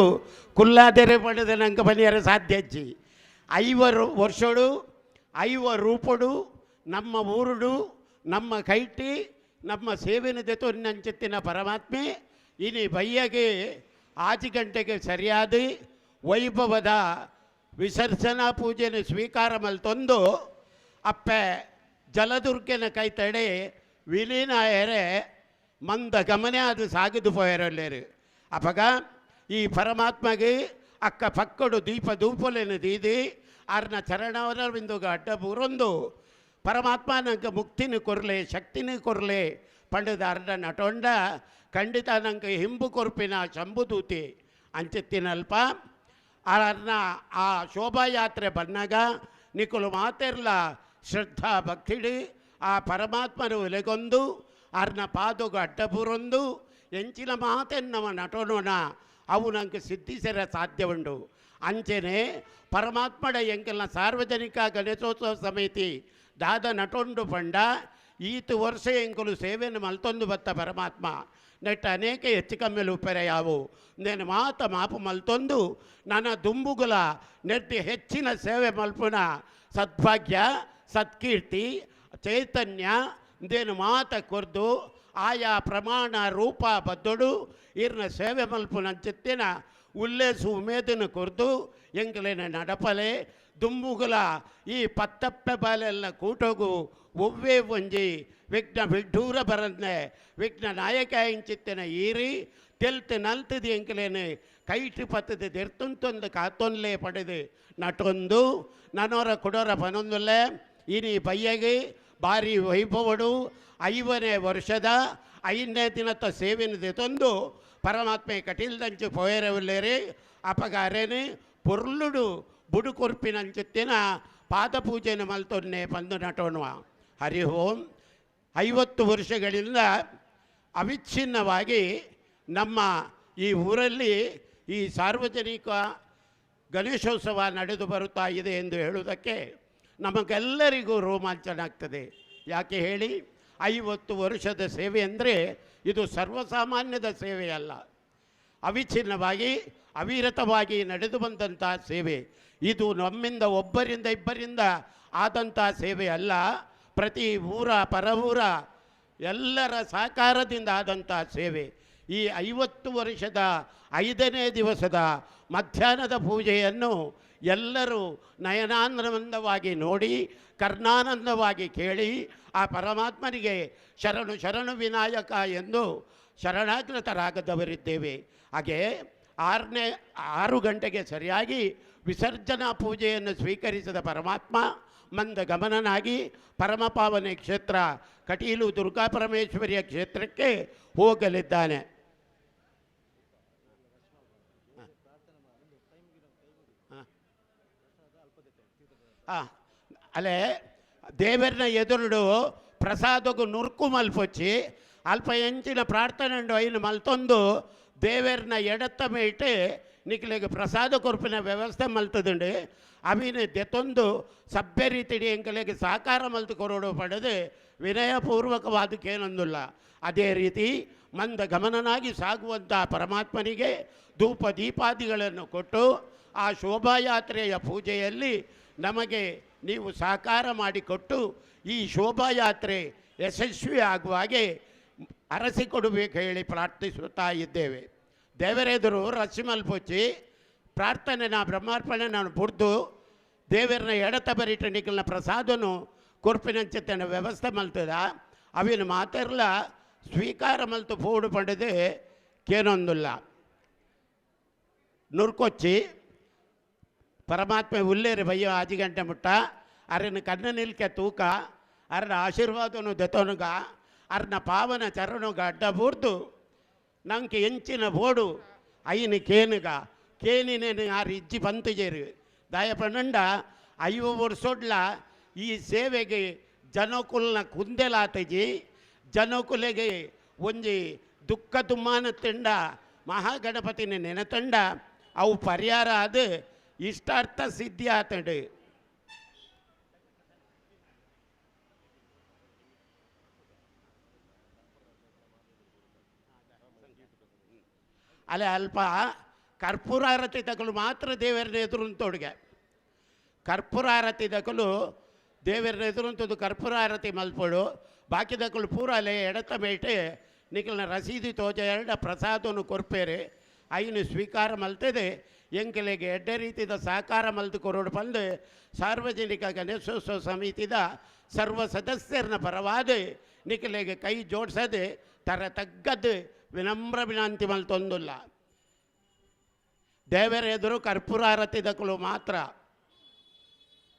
ಕುಲ್ಲಾದೆರೆ ಪಡೆದ ನಂಗೆ ಬನಿಯರ ಸಾಧ್ಯ ಅಜ್ಜಿ. 50 ವರ್ಷೋಡು 50 ರೂಪಡು ನಮ್ಮ ಊರುಡು ನಮ್ಮ ಕೈಟಿ ನಮ್ಮ ಸೇವೆನ ದೆತೊನ್ನಂಚಿತ್ತಿನ ಪರಮಾತ್ಮೆ ಇನಿ ಬಯ್ಯಗೆ 5 ಗಂಟೆಗೆ ಸರಿಯಾದ ವೈಭವದ ವಿಸರ್ಜನಾ ಪೂಜೆನ ಸ್ವೀಕಾರ ಮಲ್ತೊಂದು ಅಪ್ಪೆ ಜಲದುರ್ಗನ ಕೈತಡೆ ವಿಲೀನಾಯರೆ ಮಂದ ಗಮನ ಅದು ಸಾಗಿದು ಪೋಯರಲ್ಲೇರು. ಅಪಗ ಈ ಪರಮಾತ್ಮಗೆ ಅಕ್ಕ ಪಕ್ಕಡು ದೀಪ ದೂಪಲೇನು ದೀದಿ ಆರ್ನ ಚರಣವರ ಬಿಂದುಗ ಅಡ್ಡ ಬೂರೊಂದು ಪರಮಾತ್ಮ ನಂಗೆ ಮುಕ್ತಿನ ಕೊರಲೆ ಶಕ್ತಿನ ಕೊರಲೆ ಪಂಡದ ಅರ್ಧ ನಟೊಂಡ ಖಂಡಿತ ನಂಗೆ ಹಿಂಬು ಕೊರ್ಪಿನ ಶಂಭುದೂತಿ ಅಂಚಿತ್ತಿನಲ್ಪ ಅರ್ನ ಆ ಶೋಭಾಯಾತ್ರೆ ಬಂದಾಗ ನಿಕುಲು ಮಾತೆರ್ಲ ಶ್ರದ್ಧಾ ಭಕ್ತಿಡಿ ಆ ಪರಮಾತ್ಮನು ಒಲೆಗೊಂದು ಅರ್ನ ಪಾದೊಗು ಅಡ್ಡಬೂರೊಂದು ಎಂಚಿನ ಮಾತೆನ್ನವ ನಟೋಣ ಅವು ನಂಗೆ ಸಿದ್ಧಿಸರ ಸಾಧ್ಯ ಉಂಡು. ಅಂಚೆನೆ ಪರಮಾತ್ಮಡ ಎಂಕಲ್ನ ಸಾರ್ವಜನಿಕ ಗಣೇಶೋತ್ಸವ ಸಮಿತಿ ದಾದ ನಟೊಂಡು ಪಂಡ ಈತು ವರ್ಷ ಎಂಕಲು ಸೇವೆಯನ್ನು ಮಲ್ತೊಂದು ಬತ್ತ ಪರಮಾತ್ಮ ನೆಟ್ಟ ಅನೇಕ ಹೆಚ್ಚು ಕಮ್ಮೆಲು ಉಪ್ಪೆರೆ ಯಾವು ನೇನು ಮಾತ ಮಾಪು ಮಲ್ತೊಂದು ನನ್ನ ದುಂಬುಗುಲ ನೆಟ್ಟಿ ಹೆಚ್ಚಿನ ಸೇವೆ ಮಲ್ಪುನ ಸದ್ಭಾಗ್ಯ ಸತ್ಕೀರ್ತಿ ಚೈತನ್ಯ ದೇನು ಮಾತ ಕೊರ್ದು ಆಯಾ ಪ್ರಮಾಣ ರೂಪ ಬದ್ದೊಡು ಇರ್ನ ಸೇವೆ ಮಲ್ಪುನಂಚಿತ್ತಿನ ಉಲ್ಲೇಸು ಉಮೇದನ್ನು ಕೊರ್ದು ಎಂಕಲೇನ ನಡಪಲೆ ದುಂಬುಗುಲ ಈ ಪತ್ತಪ್ಪೆ ಬಾಲೆಲ್ಲ ಕೂಟೋಗು ಒವ್ವೇ ಒಂಜಿ ವಿಘ್ನ ವಿಡ್ಡೂರ ಬರನ್ನೆ ವಿಘ್ನ ನಾಯಕ ಇಂಚಿತ್ತಿನ ಈರಿ ತೆಲ್ತು ನಲ್ತದು ಎಂಕಲೇನು ಕೈಟು ಪತ್ತದ ದೆರ್ತುಂತೊಂದು ಕಾತೊನ್ಲೆ ಪಡೆದು ನಟೊಂದು ನನೋರ ಕುಡೋರ ಪನೊಂದುಲ್ಲೆ ಇನಿ ಬಯ್ಯಗೆ ಭಾರಿ ವೈಭವಡು 50ನೇ ವರ್ಷದ 5ನೇ ದಿನದ ಸೇವೆನ ದೆತೊಂದು ಪರಮಾತ್ಮೆ ಕಟೀಲ್ದಂಚು ಪೋಯರವುಲ್ಲೇರಿ ಅಪಗಾರೇನೆ ಪೊರ್ಲುಡು ಬುಡುಕೊರ್ಪಿನಂಚಿತ್ತಿನ ಪಾದಪೂಜೆಯನ್ನು ಮಲ್ತೊನ್ನೆ ಬಂದು ನಟೋಣುವ. ಹರಿ ಓಂ. 50 ವರ್ಷಗಳಿಂದ ಅವಿಚ್ಛಿನ್ನವಾಗಿ ನಮ್ಮ ಈ ಊರಲ್ಲಿ ಈ ಸಾರ್ವಜನಿಕ ಗಣೇಶೋತ್ಸವ ನಡೆದು ಬರುತ್ತಾ ಇದೆ ಎಂದು ಹೇಳುವುದಕ್ಕೆ ನಮಗೆಲ್ಲರಿಗೂ ರೋಮಾಂಚನ ಆಗ್ತದೆ. ಯಾಕೆ ಹೇಳಿ, 50 ವರ್ಷದ ಸೇವೆ ಅಂದರೆ ಇದು ಸರ್ವಸಾಮಾನ್ಯದ ಸೇವೆಯಲ್ಲ, ಅವಿಚ್ಛಿನ್ನವಾಗಿ ಅವಿರತವಾಗಿ ನಡೆದು ಬಂದಂಥ ಸೇವೆ ಇದು. ನಮ್ಮಿಂದ ಒಬ್ಬರಿಂದ ಇಬ್ಬರಿಂದ ಆದಂಥ ಸೇವೆ ಅಲ್ಲ, ಪ್ರತಿ ಊರ ಪರವೂರ ಎಲ್ಲರ ಸಹಕಾರದಿಂದ ಆದಂಥ ಸೇವೆ. ಈ 50 ವರ್ಷದ 5ನೇ ದಿವಸದ ಮಧ್ಯಾಹ್ನದ ಪೂಜೆಯನ್ನು ಎಲ್ಲರೂ ನಯನಾನಂದವಾಗಿ ನೋಡಿ, ಕರ್ಣಾನಂದವಾಗಿ ಕೇಳಿ ಆ ಪರಮಾತ್ಮನಿಗೆ ಶರಣು ಶರಣು ವಿನಾಯಕ ಎಂದು ಶರಣಾಗತರಾಗದವರಿದ್ದೇವೆ. ಹಾಗೆ 6 ಗಂಟೆಗೆ ಸರಿಯಾಗಿ ವಿಸರ್ಜನಾ ಪೂಜೆಯನ್ನು ಸ್ವೀಕರಿಸಿದ ಪರಮಾತ್ಮ ಮಂದ ಗಮನನಾಗಿ ಪರಮಪಾವನೆ ಕ್ಷೇತ್ರ ಕಟೀಲು ದುರ್ಗಾ ಪರಮೇಶ್ವರಿಯ ಕ್ಷೇತ್ರಕ್ಕೆ ಹೋಗಲಿದ್ದಾನೆ. ಅಲ್ಲೇ ದೇವರನ್ನ ಎದುರುಡು ಪ್ರಸಾದಕ್ಕೂ ನುರ್ಕು ಮಲ್ಪೊಚ್ಚಿ ಅಲ್ಪ ಎಂಚಿನ ಪ್ರಾರ್ಥನೆ ಉಂಡು ಐನು ಮಲ್ತೊಂದು ದೇವರನ್ನ ಎಡತ್ತ ಮೇಟೆ ನಿಕ್ಲೆಗ್ ಪ್ರಸಾದ ಕೊರ್ಪಿನ ವ್ಯವಸ್ಥೆ ಮಲ್ತದುಂಡು. ಅವಿನ ದೆತ್ತೊಂದು ಸಭ್ಯ ರೀತಿಡಿ ಎಂಕಲೆಗೆ ಸಹಕಾರ ಮಲ್ತು ಕೊರೋಡು ಪಡೆದು ವಿನಯಪೂರ್ವಕವಾದಕ್ಕೇನೊಂದಿಲ್ಲ. ಅದೇ ರೀತಿ ಮಂದ ಗಮನನಾಗಿ ಸಾಗುವಂಥ ಪರಮಾತ್ಮನಿಗೆ ಧೂಪ ದೀಪಾದಿಗಳನ್ನು ಕೊಟ್ಟು ಆ ಶೋಭಾಯಾತ್ರೆಯ ಪೂಜೆಯಲ್ಲಿ ನಮಗೆ ನೀವು ಸಹಕಾರ ಮಾಡಿಕೊಟ್ಟು ಈ ಶೋಭಾಯಾತ್ರೆ ಯಶಸ್ವಿ ಆಗುವ ಹಾಗೆ ಅರಸಿಕೊಡಬೇಕು ಹೇಳಿ ಪ್ರಾರ್ಥಿಸುತ್ತಾ ಇದ್ದೇವೆ. ದೇವರೆದುರು ರಸಿ ಮಲ್ಪೊಚ್ಚಿ ಪ್ರಾರ್ಥನೆ ನಾ ಬ್ರಹ್ಮಾರ್ಪಣೆ ನಾನು ಬುಡ್ದು ದೇವರನ್ನ ಎಡತ ಬರಿಟ ನಿಖಲ್ನ ಪ್ರಸಾದನು ಕೊರ್ಪಿನಂಚಿತನ ವ್ಯವಸ್ಥೆ ಮಲ್ತದ ಅವಿನ ಮಾತೆರ್ಲ ಸ್ವೀಕಾರ ಮಲ್ತು ಫೋಡು ಪಡೆದು ಕೇನೊಂದಿಲ್ಲ. ನುರ್ಕೊಚ್ಚಿ ಪರಮಾತ್ಮ ಉಲ್ಲೇರಿ ಬಯ್ಯೋ ಆಜಿ ಗಂಟೆ ಮುಟ್ಟ ಅರನ ಕಣ್ಣ ನಿಲ್ಕೆ ತೂಕ ಅರನ ಆಶೀರ್ವಾದನು ದೆತೊನುಗ ಅರ್ನ ಪಾವನ ಚರಣುಗ ಅಡ್ಡ ಬೂರ್ದು ನಂಗೆ ಎಂಚಿನ ಬೋಡು ಐನು ಕೇನುಗ ಕೇನಿನೇನು ಆರು ಇಜ್ಜಿ ಪಂತುಜೇರು ದಯಪನಂಡ 50 ವರ್ಷೊಡ್ಲ ಈ ಸೇವೆಗೆ ಜನಕುಲ್ನ ಕುಂದೆಲಾತಜಿ ಜನಕುಲೆಗೆ ಒಂಜಿ ದುಃಖ ದುಮ್ಮಾನ ತಿಂಡ ಮಹಾಗಣಪತಿನ ನೆನತಂಡ ಅವು ಪರಿಹಾರ ಅದು ಇಷ್ಟಾರ್ಥ ಸಿದ್ಧಿ ಆತಂಡು. ಅಲ್ಲೇ ಅಲ್ಪ ಕರ್ಪೂರಾರತಿ ತಗಲು ಮಾತ್ರ ದೇವರನ್ನ ಎದುರುಂತೊಡುಗೆ ಕರ್ಪೂರಾರತಿ ದಕಲು ದೇವರನ್ನ ಎದುರುಂತದ್ದು ಕರ್ಪೂರಾರತಿ ಮಲ್ಪಡು ಬಾಕಿ ದಕಲು ಪೂರ ಅಲ್ಲೇ ಎಡತ ಮೇಟೆ ನಿಖಲ್ನ ರಸೀದಿ ತೋಜ ಎರಡ ಪ್ರಸಾದವನ್ನು ಕೊರ್ಪೇರೆ ಐನು ಸ್ವೀಕಾರ ಮಲ್ತದೆ ಎಂಕಲೆಗೆ ಎಡ್ಡೆ ರೀತಿದ ಸಹಕಾರ ಮಲ್ತು ಕೊರೋಡು ಬಂದು ಸಾರ್ವಜನಿಕ ಗಣೇಶೋತ್ಸವ ಸಮಿತಿದ ಸರ್ವ ಸದಸ್ಯರನ್ನ ಪರವಾದ ನಿಖಲೆಗೆ ಕೈ ಜೋಡಿಸದೆ ತರ ತಗ್ಗದ್ದು ವಿನಮ್ರ ವಿನಂತಿ ಮಲ್ತೊಂದಿಲ್ಲ. ದೇವರ ಎದುರು ಕರ್ಪೂರಾರತಿ ದಕಲು ಮಾತ್ರ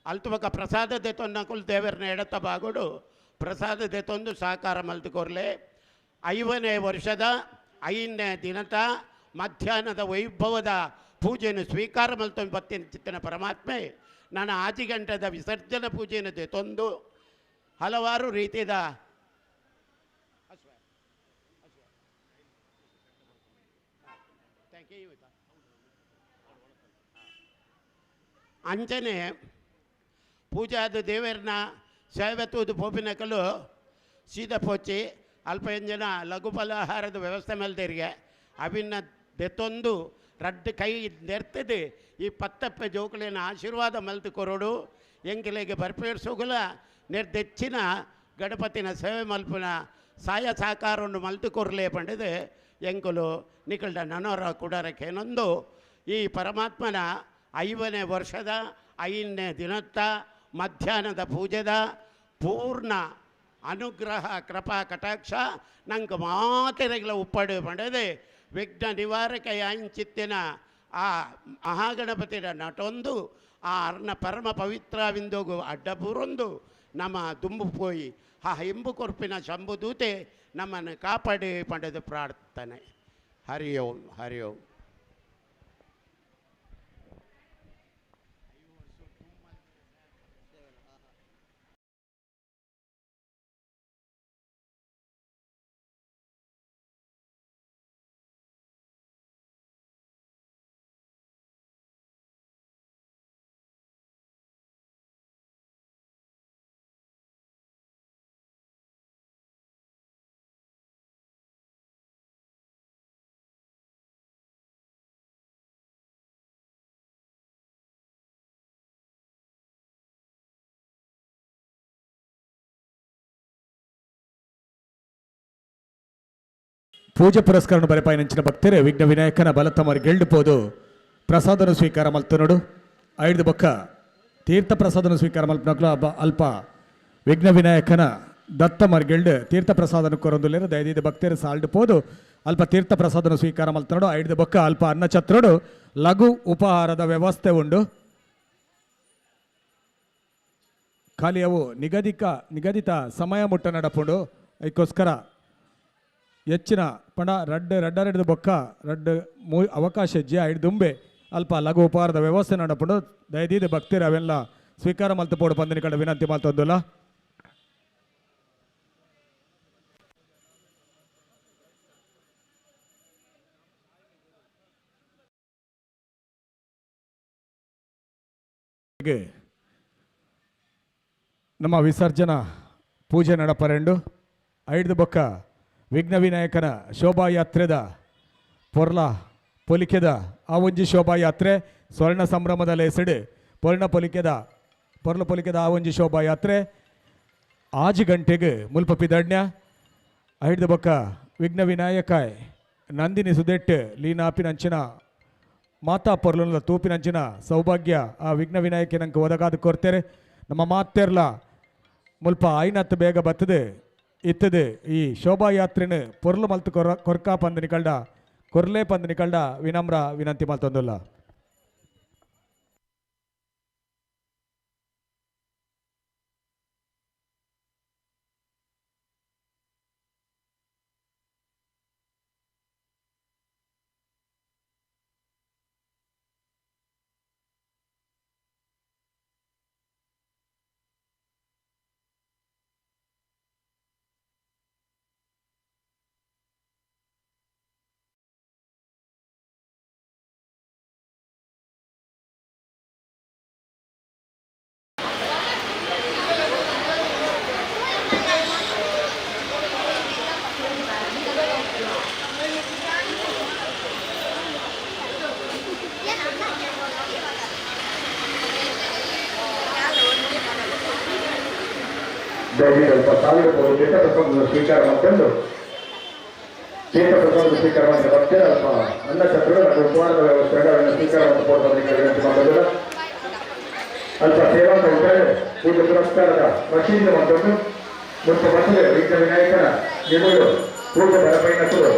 ಅಲ್ತುಬಕ ಪ್ರಸಾದ ದೆತೊನ್ನಕುಲು ದೇವರನ್ನ ಎಡತ ಬಾಗುಡು ಪ್ರಸಾದ ದೆತೊಂದು ಸಹಕಾರ ಮಲ್ತು ಕೊರ್ಲೆ. 50ನೇ ವರ್ಷದ 5ನೇ ದಿನದ ಮಧ್ಯಾಹ್ನದ ವೈಭವದ ಪೂಜೆಯನ್ನು ಸ್ವೀಕಾರ ಮಲ್ತೊಂದು ಬತ್ತಿನ ಚಿತ್ತನ ಪರಮಾತ್ಮೆ ನಾನು ಆಜಿ ಗಂಟೆದ ವಿಸರ್ಜನಾ ಪೂಜೆಯನ್ನು ದೆತೊಂದು ಹಲವಾರು ರೀತಿಯ ಅಂಚನೆ ಪೂಜಾದ ದೇವರನ್ನ ಸೇವೆ ತೂದು ಪೋಪಿನಕಲು ಸೀದ ಪೋಚಿ ಅಲ್ಪ ಜನ ಲಘು ಫಲಾಹಾರದ ವ್ಯವಸ್ಥೆ ಮಲ್ದೇರಿಗೆ ಅವಿನ್ನ ದೆತ್ತೊಂದು ರಡ್ಡು ಕೈ ನೆರ್ತದೆ ಈ ಪತ್ತಪ್ಪೆ ಜೋಕುಲಿನ ಆಶೀರ್ವಾದ ಮಲ್ತು ಕೊರೋಡು ಎಂಕಲೆಗೆ ಬರ್ಪೇರ್ಸೋಗುಲ ನೆರ್ದೆಚ್ಚಿನ ಗಣಪತಿನ ಸೇವೆ ಮಲ್ಪುನ ಸಾಯ ಸಹಕಾರವನ್ನು ಮಲ್ತು ಕೊರಲೆ ಪಂಡದು ಎಂಕುಲು ನಿಕಲ್ಡ ನನೋರ ಕುಡರಕ್ಕೇನೊಂದು ಈ ಪರಮಾತ್ಮನ 50ನೇ ವರ್ಷದ 5ನೇ ದಿನತ್ತ ಮಧ್ಯಾಹ್ನದ ಪೂಜೆದ ಪೂರ್ಣ ಅನುಗ್ರಹ ಕೃಪಾ ಕಟಾಕ್ಷ ನಂಗೆ ಮಾತೆರೆಗಳ ಉಪ್ಪಡು ಪಡೆದೆ ವಿಘ್ನ ನಿವಾರಕ ಯಾಂಚಿತ್ತಿನ ಆ ಮಹಾಗಣಪತಿಯ ನಟೊಂದು ಆ ಅರ್ಣ ಪರಮ ಪವಿತ್ರವಿಂದೋಗು ಅಡ್ಡಬೂರೊಂದು ನಮ್ಮ ದುಂಬು ಪೋಯಿ ಆ ಹಿಂಬು ಕೊರ್ಪಿನ ಶಂಭುದೂತೆ ನಮ್ಮನ್ನು ಕಾಪಾಡಿ ಪಡೆದು ಪ್ರಾರ್ಥನೆ. ಹರಿ ಓಂ ಹರಿ ಓಂ. ಪೂಜೆ ಪುರಸ್ಕಾರ ಬರೆಪಾಯಿನಂಚಿನ ಭಕ್ತರು ವಿಘ್ನ ವಿನಾಯಕನ ಬಲತ್ತ ಗೆಲ್ಡು ಪೋದು ಪ್ರಸಾದನು ಸ್ವೀಕಾರ ಮಲ್ತನೋಡು. ಐದು ಬೊಕ್ಕ ತೀರ್ಥ ಪ್ರಸಾದನ ಸ್ವೀಕಾರ ಮಲ್ಪನಕ್ಲು ಅಲ್ಪ ವಿಘ್ನ ವಿನಾಯಕನ ದತ್ತ ಮರ್ಗೆಲ್ಡ್ ತೀರ್ಥ ಪ್ರಸಾದನ ಕೊರೊಂದುಲ್ಲೆರ್. ದಯದೀದ ಭಕ್ತರು ಸಾಲ್ಡ್ ಪೋದು ಅಲ್ಪ ತೀರ್ಥ ಪ್ರಸಾದನ ಸ್ವೀಕಾರ ಮಲ್ತನೋಡು. ಐದು ಬೊಕ್ಕ ಅಲ್ಪ ಅನ್ನಛತ್ರಡು ಲಘು ಉಪಹಾರದ ವ್ಯವಸ್ಥೆ ಉಂಡು. ಖಾಲಿ ಅವು ನಿಗದಿತ ಸಮಯ ಮುಟ್ಟ ನಡಪುಂಡು. ಅದಕ್ಕೋಸ್ಕರ ಹೆಚ್ಚಿನ ಪಂಡ ರಡ್ಡ್ ರಡ್ಡರೆಡ್ದು ಬೊಕ್ಕ ರಡ್ಡ್ ಮೂ ಅವಕಾಶ ಇಜ್ಜಿ. ಐದು ಅಲ್ಪ ಲಘು ಉಪಹಾರದ ವ್ಯವಸ್ಥೆ ನಡಪುಂಡು. ದಯದೀದ ಭಕ್ತರು ಅವೆಲ್ಲ ಸ್ವೀಕಾರ ಮಲ್ತು ಪೋಡು ಪಂದಿನ ಕಡೆ ವಿನಂತಿ ಮಲ್ತೊಂದುಲ್ಲ. ನಮ್ಮ ವಿಸರ್ಜನಾ ಪೂಜೆ ನಡಪರೆಂಡು. ಐದು ಬೊಕ್ಕ ವಿಘ್ನ ವಿನಾಯಕನ ಶೋಭಾಯಾತ್ರೆದ ಪೊರ್ಲ ಪೊಲಿಕೆದ ಆ ಒಂಜಿ ಶೋಭಾಯಾತ್ರೆ ಸ್ವರ್ಣ ಸಂಭ್ರಮದ ಲೇಸಡು ಪೊರ್ಣ ಪೊಲಿಕೆದ ಪೊರ್ಲ ಪೊಲಿಕೆದ ಆ ಒಂಜಿ ಶೋಭಾಯಾತ್ರೆ 6 ಗಂಟೆಗೆ ಮುಲ್ಪ ಪಿದಡ್ನ್ಯ. ಐದು ಬೊಕ್ಕ ವಿಘ್ನ ವಿನಾಯಕ ನಂದಿನಿ ಸುದೆಟ್ಟು ಲೀನಾಪಿನಂಚಿನ ಮಾತಾ ಪೊರ್ಲುನ ತೂಪಿನಂಚಿನ ಸೌಭಾಗ್ಯ ಆ ವಿಘ್ನ ವಿನಾಯಕನಂಕ ಒದಗಾದ ಕೊರ್ತಾರೆ. ನಮ್ಮ ಮಾತೆರ್ಲ ಮುಲ್ಪ ಐನತ್ತು ಬೇಗ ಬತ್ತದೆ ಇತ್ತದೆ ಈ ಶೋಭಾಯಾತ್ರೆನ ಪೊರ್ಲು ಮಲ್ತು ಕೊರ್ಕಾ ಪಂದ್ ನಿಕಲ್ಡ ಕೊರ್ಲೆ ಪಂದ್ ನಿಕಲ್ಡ ವಿನಮ್ರ ವಿನಂತಿ ಮಲ್ತೊಂದುಲ್ಲ. ದಯವಿಟ್ಟು ಅಲ್ಪ ಸಾವಿರ ತೀರ್ಥ ಪ್ರಸಾದವನ್ನು ಸ್ವೀಕಾರ ಮಾಡಿಕೊಂಡು ತೀರ್ಥ ಪ್ರಸಾದ ಸ್ವೀಕಾರ ಮಾಡಿದ ಭಕ್ತರು ಅಲ್ಪ ಅನ್ನ ಛತ್ರಗಳು ಹಾಗೂ ಉಪಹಾರದ ವ್ಯವಸ್ಥೆಗಳನ್ನು ಸ್ವೀಕಾರ ಮಾಡಿಕೊಂಡು ವಿನಂತಿ ಮಾಡೋದಿಲ್ಲ. ಅಲ್ಪ ಸೇವಾ ಕೌಂಟರ್ ಪೂಜೆ ಪುರಸ್ಕಾರದ ರಶೀದಿ ಮಾಡಿಕೊಂಡು ಮುಲ್ಪ ಬರ್ತದೆ ವಿಘ್ನ ವಿನಾಯಕನ ನಿಲುವು ಪೂಜೆ ಬರಪೈನప్పుడు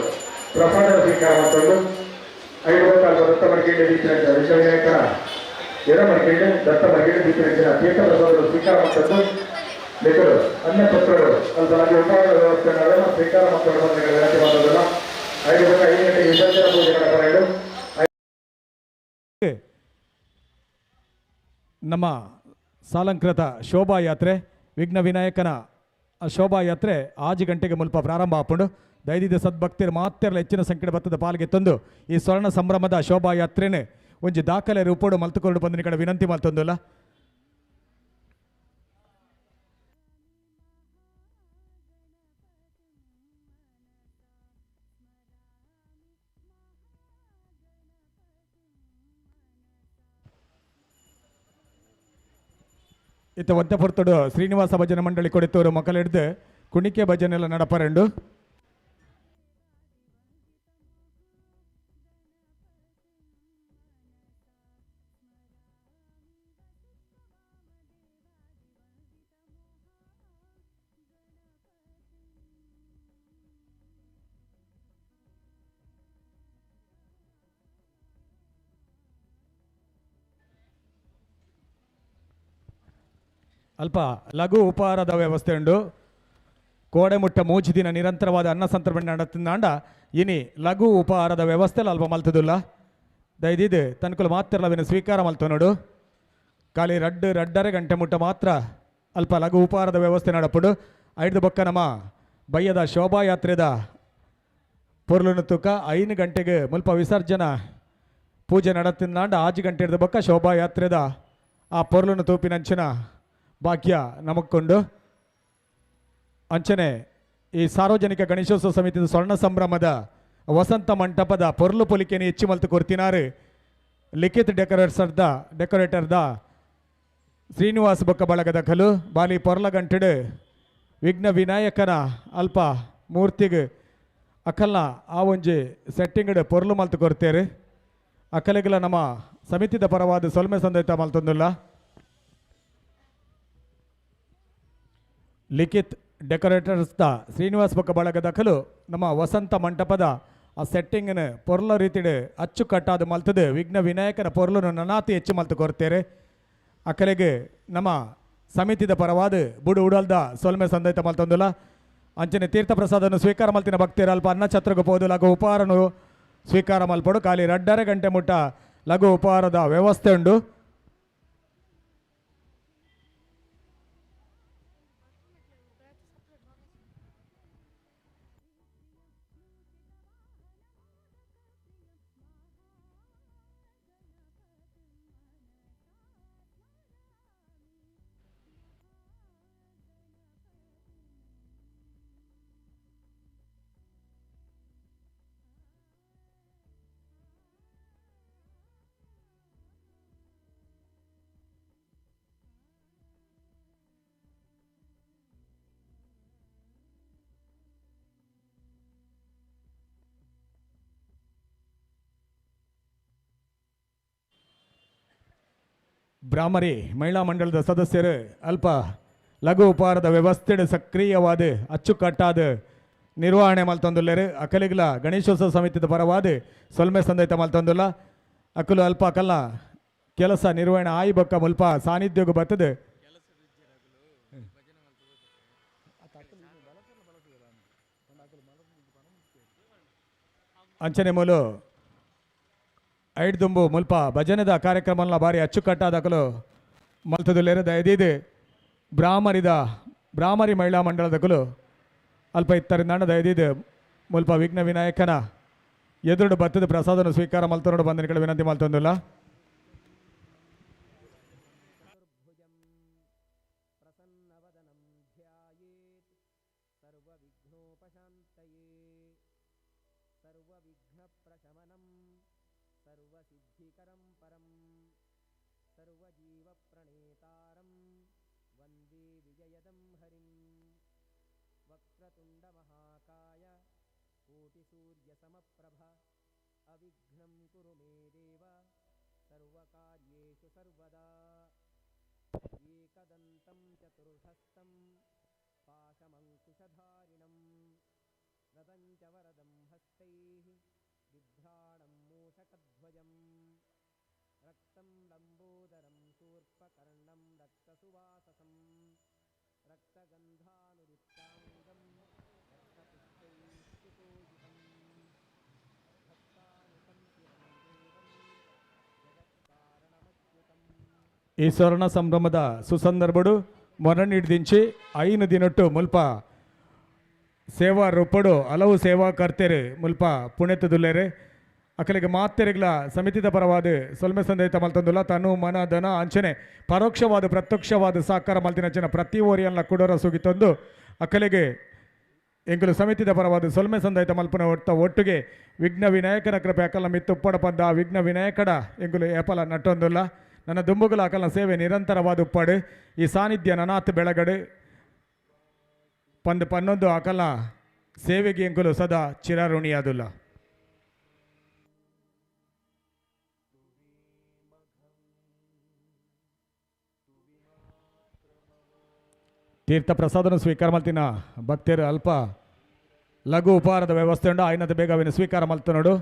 ಪ್ರಸಾದ ಸ್ವೀಕಾರ ಮಾಡಿಕೊಂಡು 5 ಅಲ್ಪ ದತ್ತ ಮಡಿಕೇಳಿ ದೀಪಿನ ವಿಘ್ನ ವಿನಾಯಕನ ಎಡ ಮಡಿಕೇಳಿ ದತ್ತ ಮಡಿಕೇಳಿ ದೀಪಿನ ತೀರ್ಥ ಪ್ರಸಾದವನ್ನು ಸ್ವೀಕಾರ ಮಾಡಿಕೊಂಡು ಮಿತ್ರರು ಅನ್ನ ಪತ್ರರು ಅಲ್ಪ ಲಘು ಉಪಹಾರದ ವ್ಯವಸ್ಥೆಯನ್ನು ಸ್ವೀಕಾರ ಮಾಡಿಕೊಂಡು ವಿನಂತಿ ಮಾಡೋದಿಲ್ಲ. 5 5 ಗಂಟೆಗೆ ವಿಸರ್ಜನಾ ಪೂಜೆ ನಡೆಸಲು. ನಮ್ಮ ಸಾಲಂಕೃತ ಶೋಭಾಯಾತ್ರೆ ವಿಘ್ನ ವಿನಾಯಕನ ಶೋಭಾಯಾತ್ರೆ 6 ಗಂಟೆಗೆ ಮುಲ್ಪ ಪ್ರಾರಂಭ ಆಪುಂಡು. ದೈದಿದ ಸದ್ಭಕ್ತರು ಮಾತೆರ್ಲ ಹೆಚ್ಚಿನ ಸಂಖ್ಯೆ ಭತ್ತದ ಪಾಲ್ಗೆ ತಂದು ಈ ಸ್ವರ್ಣ ಸಂಭ್ರಮದ ಶೋಭಾಯಾತ್ರೆನೆ ಒಂಜಿ ದಾಖಲೆ ರೂಪೋಡು ಮಲ್ತುಕೊಂಡು ಬಂದಿನ ಕಡೆ ವಿನಂತಿ ಮಲ್ತೊಂದುಲ್ಲ. ಇತ್ತ ಒಂತೆ ಶ್ರೀನಿವಾಸ ಭಜನೆ ಮಂಡಳಿ ಕೊಡಿತೋರು ಮಕ್ಕಳಿಡ್ದು ಕುಣಿಕೆ ಭಜನೆ ಎಲ್ಲ ನಡಪರೆಂಡು. ಅಲ್ಪ ಲಘು ಉಪಹಾರದ ವ್ಯವಸ್ಥೆ ಉಂಡು. ಕೋಡೆ ಮುಟ್ಟ ಮೂಜಿ ದಿನ ನಿರಂತರವಾದ ಅನ್ನ ಸಂತರ್ಪಣೆ ನಡತಿಂದಾಂಡ ಇನಿ ಲಘು ಉಪಹಾರದ ವ್ಯವಸ್ಥೆ ಅಲ್ಪ ಮಲ್ತದುಲ್ಲ. ದಯದಿದ್ದು ತನ್ಕುಲು ಮಾತ್ರ ಸ್ವೀಕಾರ ಮಲ್ತ ನೋಡು. ಖಾಲಿ ರಡ್ಡು ರಡ್ಡರೆ ಗಂಟೆ ಮುಟ್ಟ ಮಾತ್ರ ಅಲ್ಪ ಲಘು ಉಪಹಾರದ ವ್ಯವಸ್ಥೆ ನಡಪುಡು. ಐದು ಬೊಕ್ಕ ನಮ್ಮ ಬಯ್ಯದ ಶೋಭಾಯಾತ್ರೆದ ಪೊರ್ಲುನ ತೂಕ 5 ಗಂಟೆಗೆ ಮುಲ್ಪ ವಿಸರ್ಜನಾ ಪೂಜೆ ನಡತಿಂದಾಂಡ 6 ಗಂಟೆ ಬೊಕ್ಕ ಶೋಭಾಯಾತ್ರೆದ ಆ ಪೊರ್ಲುನ ತೂಪಿನಂಚಿನ ಭಾಗ್ಯ ನಮಕ್ಕೊಂಡು. ಅಂಚನೆ ಈ ಸಾರ್ವಜನಿಕ ಗಣೇಶೋತ್ಸವ ಸಮಿತಿಯ ಸ್ವರ್ಣ ಸಂಭ್ರಮದ ವಸಂತ ಮಂಟಪದ ಪೊರ್ಲು ಪೊಲಿಕೆನೆ ಹೆಚ್ಚು ಮಲ್ತು ಕೊರ್ತಿನಾರು ಲಿಖಿತ್ ಡೆಕೋರೇಟರ್ದ ಶ್ರೀನಿವಾಸ್ ಬೊಕ್ಕ ಬಳಗದ ಕಲು ಬಾಲಿ ಪೊರ್ಲ ಗಂಟೆಡು ವಿಘ್ನ ವಿನಾಯಕನ ಅಲ್ಪ ಮೂರ್ತಿಗೆ ಅಕಲ್ನ ಆ ಒಂಜಿ ಸೆಟ್ಟಿಂಗ್ಡ್ ಪೊರ್ಲು ಮಲ್ತು ಕೊರ್ತೇರು. ಅಕಲೆಗ್ಲ ನಮ್ಮ ಸಮಿತಿದ ಪರವಾದ ಸೊಲ್ಮೆ ಸಂದೈತ ಮಲ್ತೊಂದುಲ್ಲ. ಲಿಖಿತ್ ಡೆಕೋರೇಟರ್ಸ್ the Srinivas ಬೊಕ್ಕ ಬಳಗದಕಲು ನಮ್ಮ ವಸಂತ ಮಂಟಪದ ಆ ಸೆಟ್ಟಿಂಗ್ನ ಪೊರ್ಲ ರೀತಿಡ್ ಅಚ್ಚುಕಟ್ಟಾದ ಮಲ್ತದು ವಿಘ್ನ ವಿನಾಯಕನ ಪೊರ್ಲುನು ನನಾತಿ ಹೆಚ್ಚು ಮಲ್ತು ಕೊರ್ತೇರು. ಅಕಲೆಗ್ ನಮ್ಮ ಸಮಿತಿದ ಪರವಾದ ಬುಡು ಉಡಲ್ದ ಸೊಲ್ಮೆ ಸಂದೈತ ಮಲ್ತೊಂದುಲ್ಲ. ಅಂಚನೆ ತೀರ್ಥ ಪ್ರಸಾದನ್ನು ಸ್ವೀಕಾರ ಮಲ್ತಿನ ಭಕ್ತಿಯರು ಅಲ್ಪ ಅನ್ನ ಛತ್ರಕ್ಕೆ ಪೋದು ಲಘು ಉಪಹಾರನು ಸ್ವೀಕಾರ ಮಲ್ಪಡು. ಖಾಲಿ 2.5 ಗಂಟೆ ಮುಟ್ಟ ಲಘು ಉಪಹಾರದ ವ್ಯವಸ್ಥೆ ಉಂಡು. ಬ್ರಾಹ್ಮರಿ ಮಹಿಳಾ ಮಂಡಳದ ಸದಸ್ಯರು ಅಲ್ಪ ಲಘು ಉಪಹಾರದ ವ್ಯವಸ್ಥೆ ಸಕ್ರಿಯವಾದ ಅಚ್ಚುಕಟ್ಟಾದ ನಿರ್ವಹಣೆ ಮಲ್ತೊಂದುಲ್ಲೇರು. ಅಕಲಿಗ್ಲ ಗಣೇಶೋತ್ಸವ ಸಮಿತಿದ ಪರವಾದ ಸೊಲ್ಮೆ ಸಂದೈತ ಮಲ್ತೊಂದುಲ್ಲ. ಅಕಲು ಅಲ್ಪ ಅಕಲ್ನ ಕೆಲಸ ನಿರ್ವಹಣೆ ಆಯಿ ಬೊಕ್ಕ ಮುಲ್ಪ ಸಾನ್ನಿಧ್ಯಗೂ ಬರ್ತದೆ. ಅಂಚನೆ ಮೂಲು ಐಡ್ದುಂಬು ಮುಲ್ಪ ಭಜನೆದ ಕಾರ್ಯಕ್ರಮನ ಭಾರಿ ಅಚ್ಚುಕಟ್ಟಾದ ಅಕಲು ಮಲ್ತದುಲ್ಲೇರು. ದಯದೀದು ಬ್ರಾಹ್ಮರಿ ಮಹಿಳಾ ಮಂಡಳದಕಲು ಅಲ್ಪ ಇತ್ತರಿಂದಾಂಡ ದಯದೀದು ಮುಲ್ಪ ವಿಘ್ನ ವಿನಾಯಕನ ಎದುರುಡು ಬತ್ತದ ಪ್ರಸಾದನ ಸ್ವೀಕಾರ ಮಲ್ತನೋಡು ಬಂದನಿಗಳ ವಿನಂತಿ ಮಲ್ತೊಂದುಲ್ಲ. ಈ ಸ್ವರ್ಣ ಸಂಭ್ರಮದ ಸುಸಂದರ್ಭಡು ಮೊರನಿಡ್ದಿಂಚಿ 5 ದಿನಟ್ಟು ಮುಲ್ಪ ಸೇವಾ ರೂಪಡು ಹಲವು ಸೇವಾಕರ್ತೆರು ಮುಲ್ಪ ಪುಣೆತದುಲ್ಲೇರು. ಅಕಲಿಗೆ ಮಾತೆರೆಗ್ಲ ಸಮಿತಿದ ಪರವಾದ ಸೊಲ್ಮೆ ಸಂದೈತ ಮಲ್ತೊಂದುಲ್ಲ. ತನು ಮನ ಧನ ಅಂಚನೆ ಪರೋಕ್ಷವಾದ ಪ್ರತ್ಯಕ್ಷವಾದ ಸಹಕಾರ ಮಲ್ತಿನ ಜನ ಪ್ರತಿ ಓರಿಯನ್ನ ಕುಡೋರ ಸುಗಿತೊಂದು ಅಕಲಿಗೆ ಎಂಕುಲು ಸಮಿತಿದ ಪರವಾದ ಸೊಲ್ಮೆ ಸಂದೈತ ಮಲ್ಪನ ಒಟ್ಟ ಒಟ್ಟಿಗೆ ವಿಘ್ನ ವಿನಾಯಕನ ಕೃಪೆ ಅಕಲ ಮಿತ್ತುಪ್ಪಡ ಪಂದ ವಿಘ್ನ ವಿನಾಯಕಡ ಎಂಕುಲು ಏಪಲ ನಟ್ಟೊಂದುಲ್ಲ. ನನ್ನ ದುಂಬುಗಳ ಅಕಲ ಸೇವೆ ನಿರಂತರವಾದ ಉಪ್ಪಾಡು ಈ ಸಾನ್ನಿಧ್ಯ ನನಾತ್ ಬೆಳಗಡು ಪಂದು ಪನ್ನೊಂದು ಅಕಲ ಸೇವೆಗೆ ಎಂಕುಲು ಸದಾ ಚಿರಋಣಿಯಾದುಲ್ಲ. ತೀರ್ಥ ಪ್ರಸಾದನ ಸ್ವೀಕಾರ ಮಲ್ತಿನ ಭಕ್ತರು ಅಲ್ಪ ಲಘು ಉಪಹಾರದ ವ್ಯವಸ್ಥೆ ಉಂಡು. ಆಯ್ನದ ಬೇಗ ಅವಿನ ಸ್ವೀಕಾರ ಮಲ್ತನೋಡು.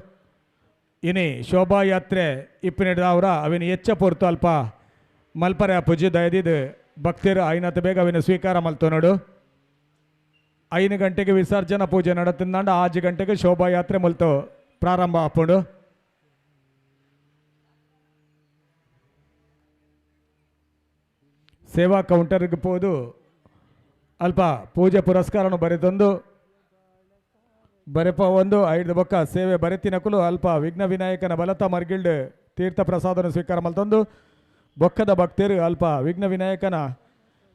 ಇನಿ ಶೋಭಾಯಾತ್ರೆ ಇಪ್ಪಿನಿಡ್ದವರ ಅವಿನ ಹೆಚ್ಚ ಪೊರ್ತು ಅಲ್ಪ ಮಲ್ಪರೆ ಪೂಜೆ ದಯದಿದ್ದು ಭಕ್ತರು ಆಯ್ನತ ಬೇಗ ಅವಿನ ಸ್ವೀಕಾರ ಮಲ್ತನೋಡು. 5 ಗಂಟೆಗೆ ವಿಸರ್ಜನಾ ಪೂಜೆ ನಡತಿಂದಾಂಡ 6 ಗಂಟೆಗೆ ಶೋಭಾಯಾತ್ರೆ ಮಲ್ತು ಪ್ರಾರಂಭ ಆಪುಂಡು. ಸೇವಾ ಕೌಂಟರ್ಗೆ ಪೋದು ಅಲ್ಪ ಪೂಜೆ ಪುರಸ್ಕಾರನು ಬರೆದೊಂದು ಬರೆಪ ಒಂದು ಐದು ಬೊಕ್ಕ ಸೇವೆ ಬರೆತಿನಕುಲು ಅಲ್ಪ ವಿಘ್ನ ವಿನಾಯಕನ ಬಲತ ಮರ್ಗಿಲ್ಡ್ ತೀರ್ಥ ಪ್ರಸಾದನ ಸ್ವೀಕಾರ ಮಲ್ತೊಂದು ಬೊಕ್ಕದ ಭಕ್ತರು ಅಲ್ಪ ವಿಘ್ನ ವಿನಾಯಕನ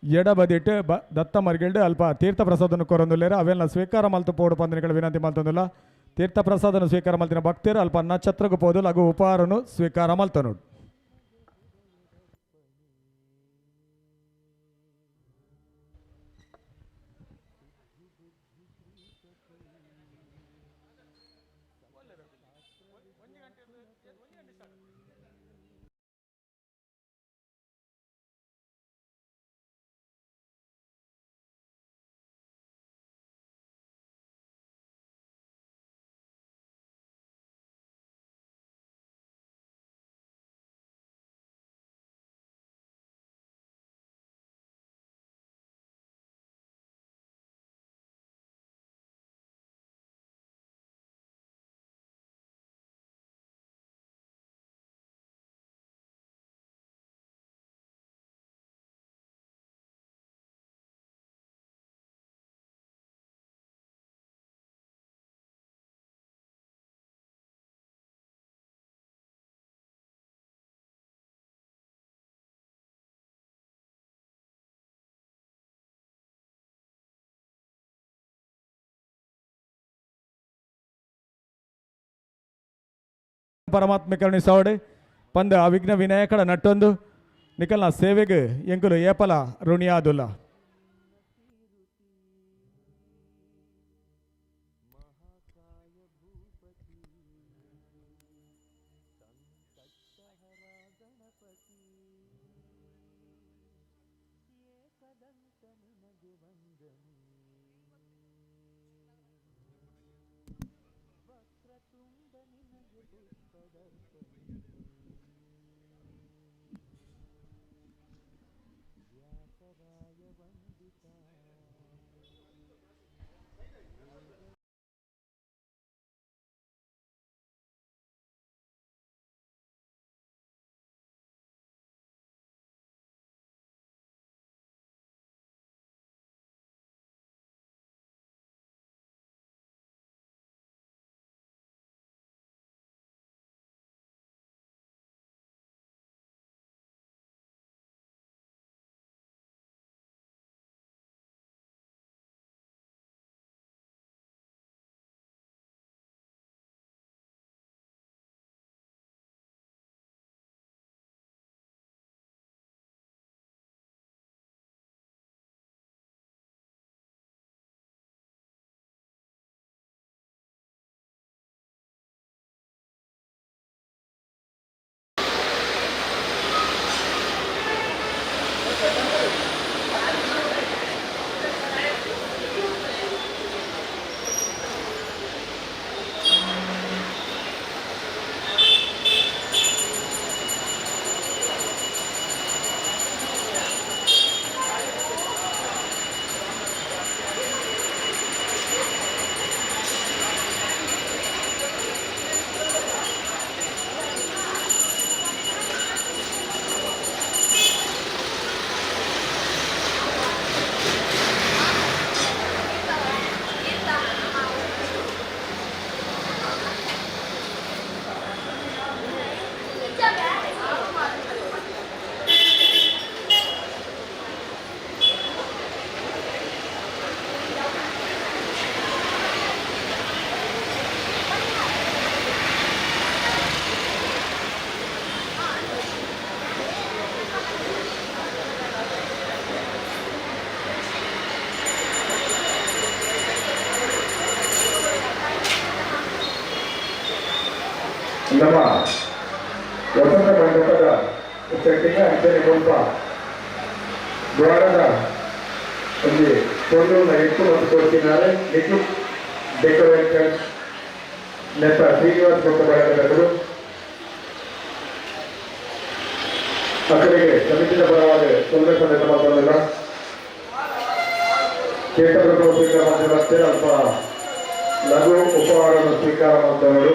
ಎಡಬದಿಟ್ಟು ದತ್ತ ಮರ್ಗಿಲ್ಡ್ ಅಲ್ಪ ತೀರ್ಥ ಪ್ರಸಾದನ ಕೊರೊಂದುಲ್ಲೇರು. ಅವೆಲ್ಲ ಸ್ವೀಕಾರ ಮಲ್ತು ಪೋಡು ಪಂದನಿಗಳ ವಿನಂತಿ ಮಲ್ತೊಂದುಲ್ಲ. ತೀರ್ಥ ಪ್ರಸಾದನ ಸ್ವೀಕಾರ ಮಲ್ತಿನ ಭಕ್ತರು ಅಲ್ಪ ನಕ್ಷತ್ರಗೂ ಪೋದು ಲಘು ಉಪಹಾರನು ಸ್ವೀಕಾರ ಮಲ್ತನು. ಪರಮಾತ್ಮ ಕರುಣಿಸಾವಡ್ ಪಂದ್ ಆ ವಿಘ್ನ ವಿನಾಯಕಡ ನಟ್ಟೊಂದು ನಿಕಲ್ನ ಸೇವೆಗ್ ಎಂಕುಲು ಏಪಲ ಋಣಿಯಾದುಲ್ಲ. ನಮ್ಮ ವಸಂತ ಮಂಟಪದ ಸೆಟ್ಟಿಂಗ್ ಅಂಚನೆ ಗೊಂಪ ದ್ವಾರದ ಒಂದು ಪೊರ್ಲುನ ಎಟ್ಟು ಮತ್ತು ಕೊಡ್ತಿದ್ದಾರೆ ನಿಖಿಲ್ ಡೆಕೋರೇಟರ್ಸ್ ನೆತ್ತ ಶ್ರೀನಿವಾಸ್ ಕೊಟ್ಟ ಬಳಗದವರು ಅಕ್ಕಳಿಗೆ ಸಮಿತಿಯ ಪರವಾಗಿ ತೊಂದರೆ ಸಂದೇಶ ಮಾತಾಡಲಿಲ್ಲ. ಕ್ಷೇತ್ರ ಸ್ವೀಕಾರ ಮಾಡಿದ ಅಲ್ಪ ಲಘು ಉಪಹಾರವನ್ನು ಸ್ವೀಕಾರ ಮಾಡ್ತವರು.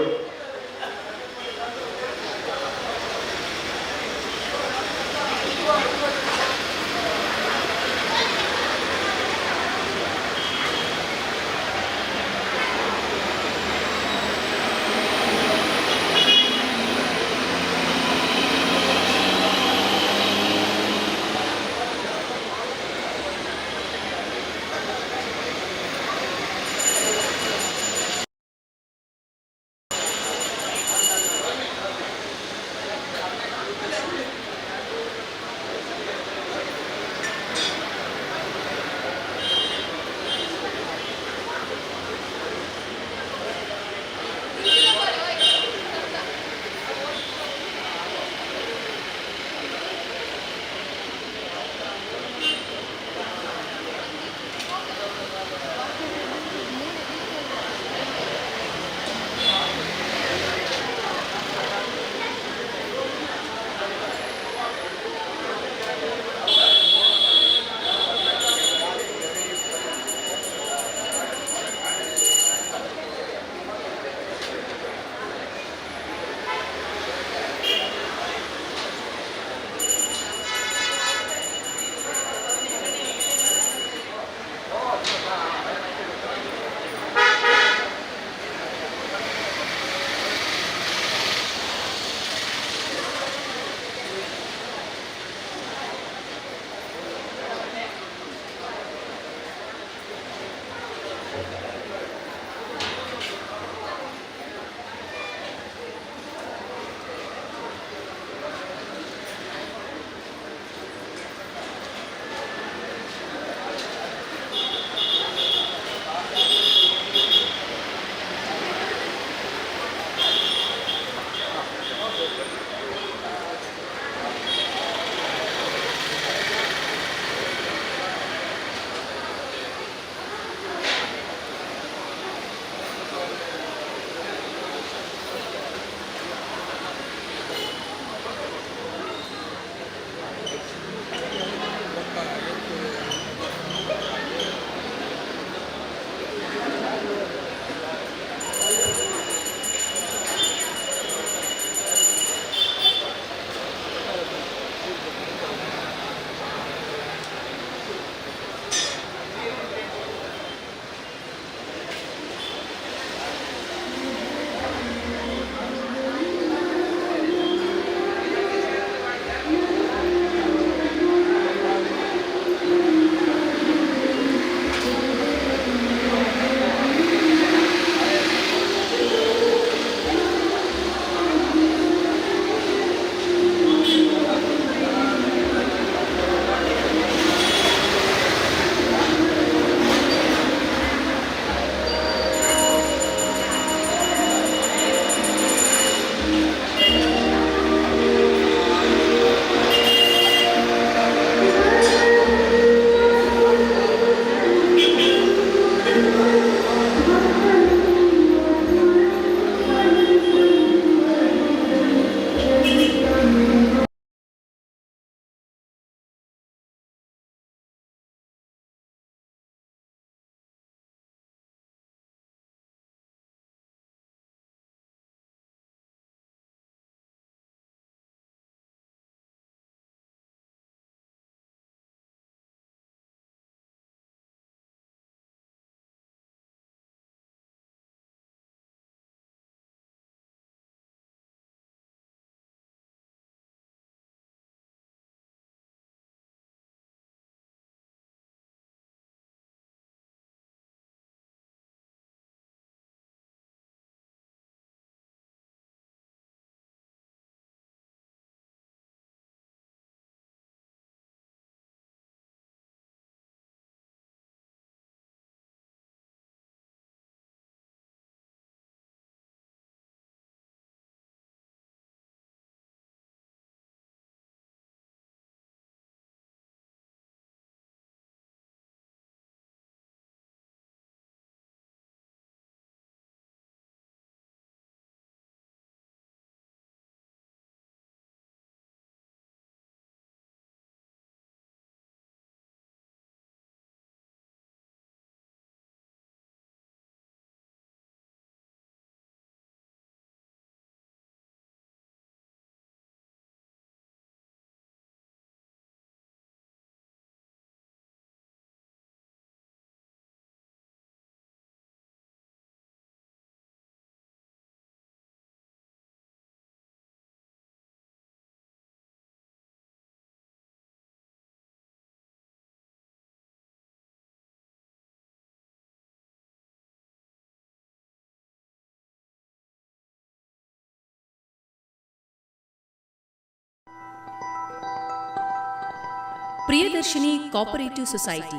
ಪ್ರಿಯದರ್ಶಿನಿ ಕೋಪರೇಟಿವ್ ಸೊಸೈಟಿ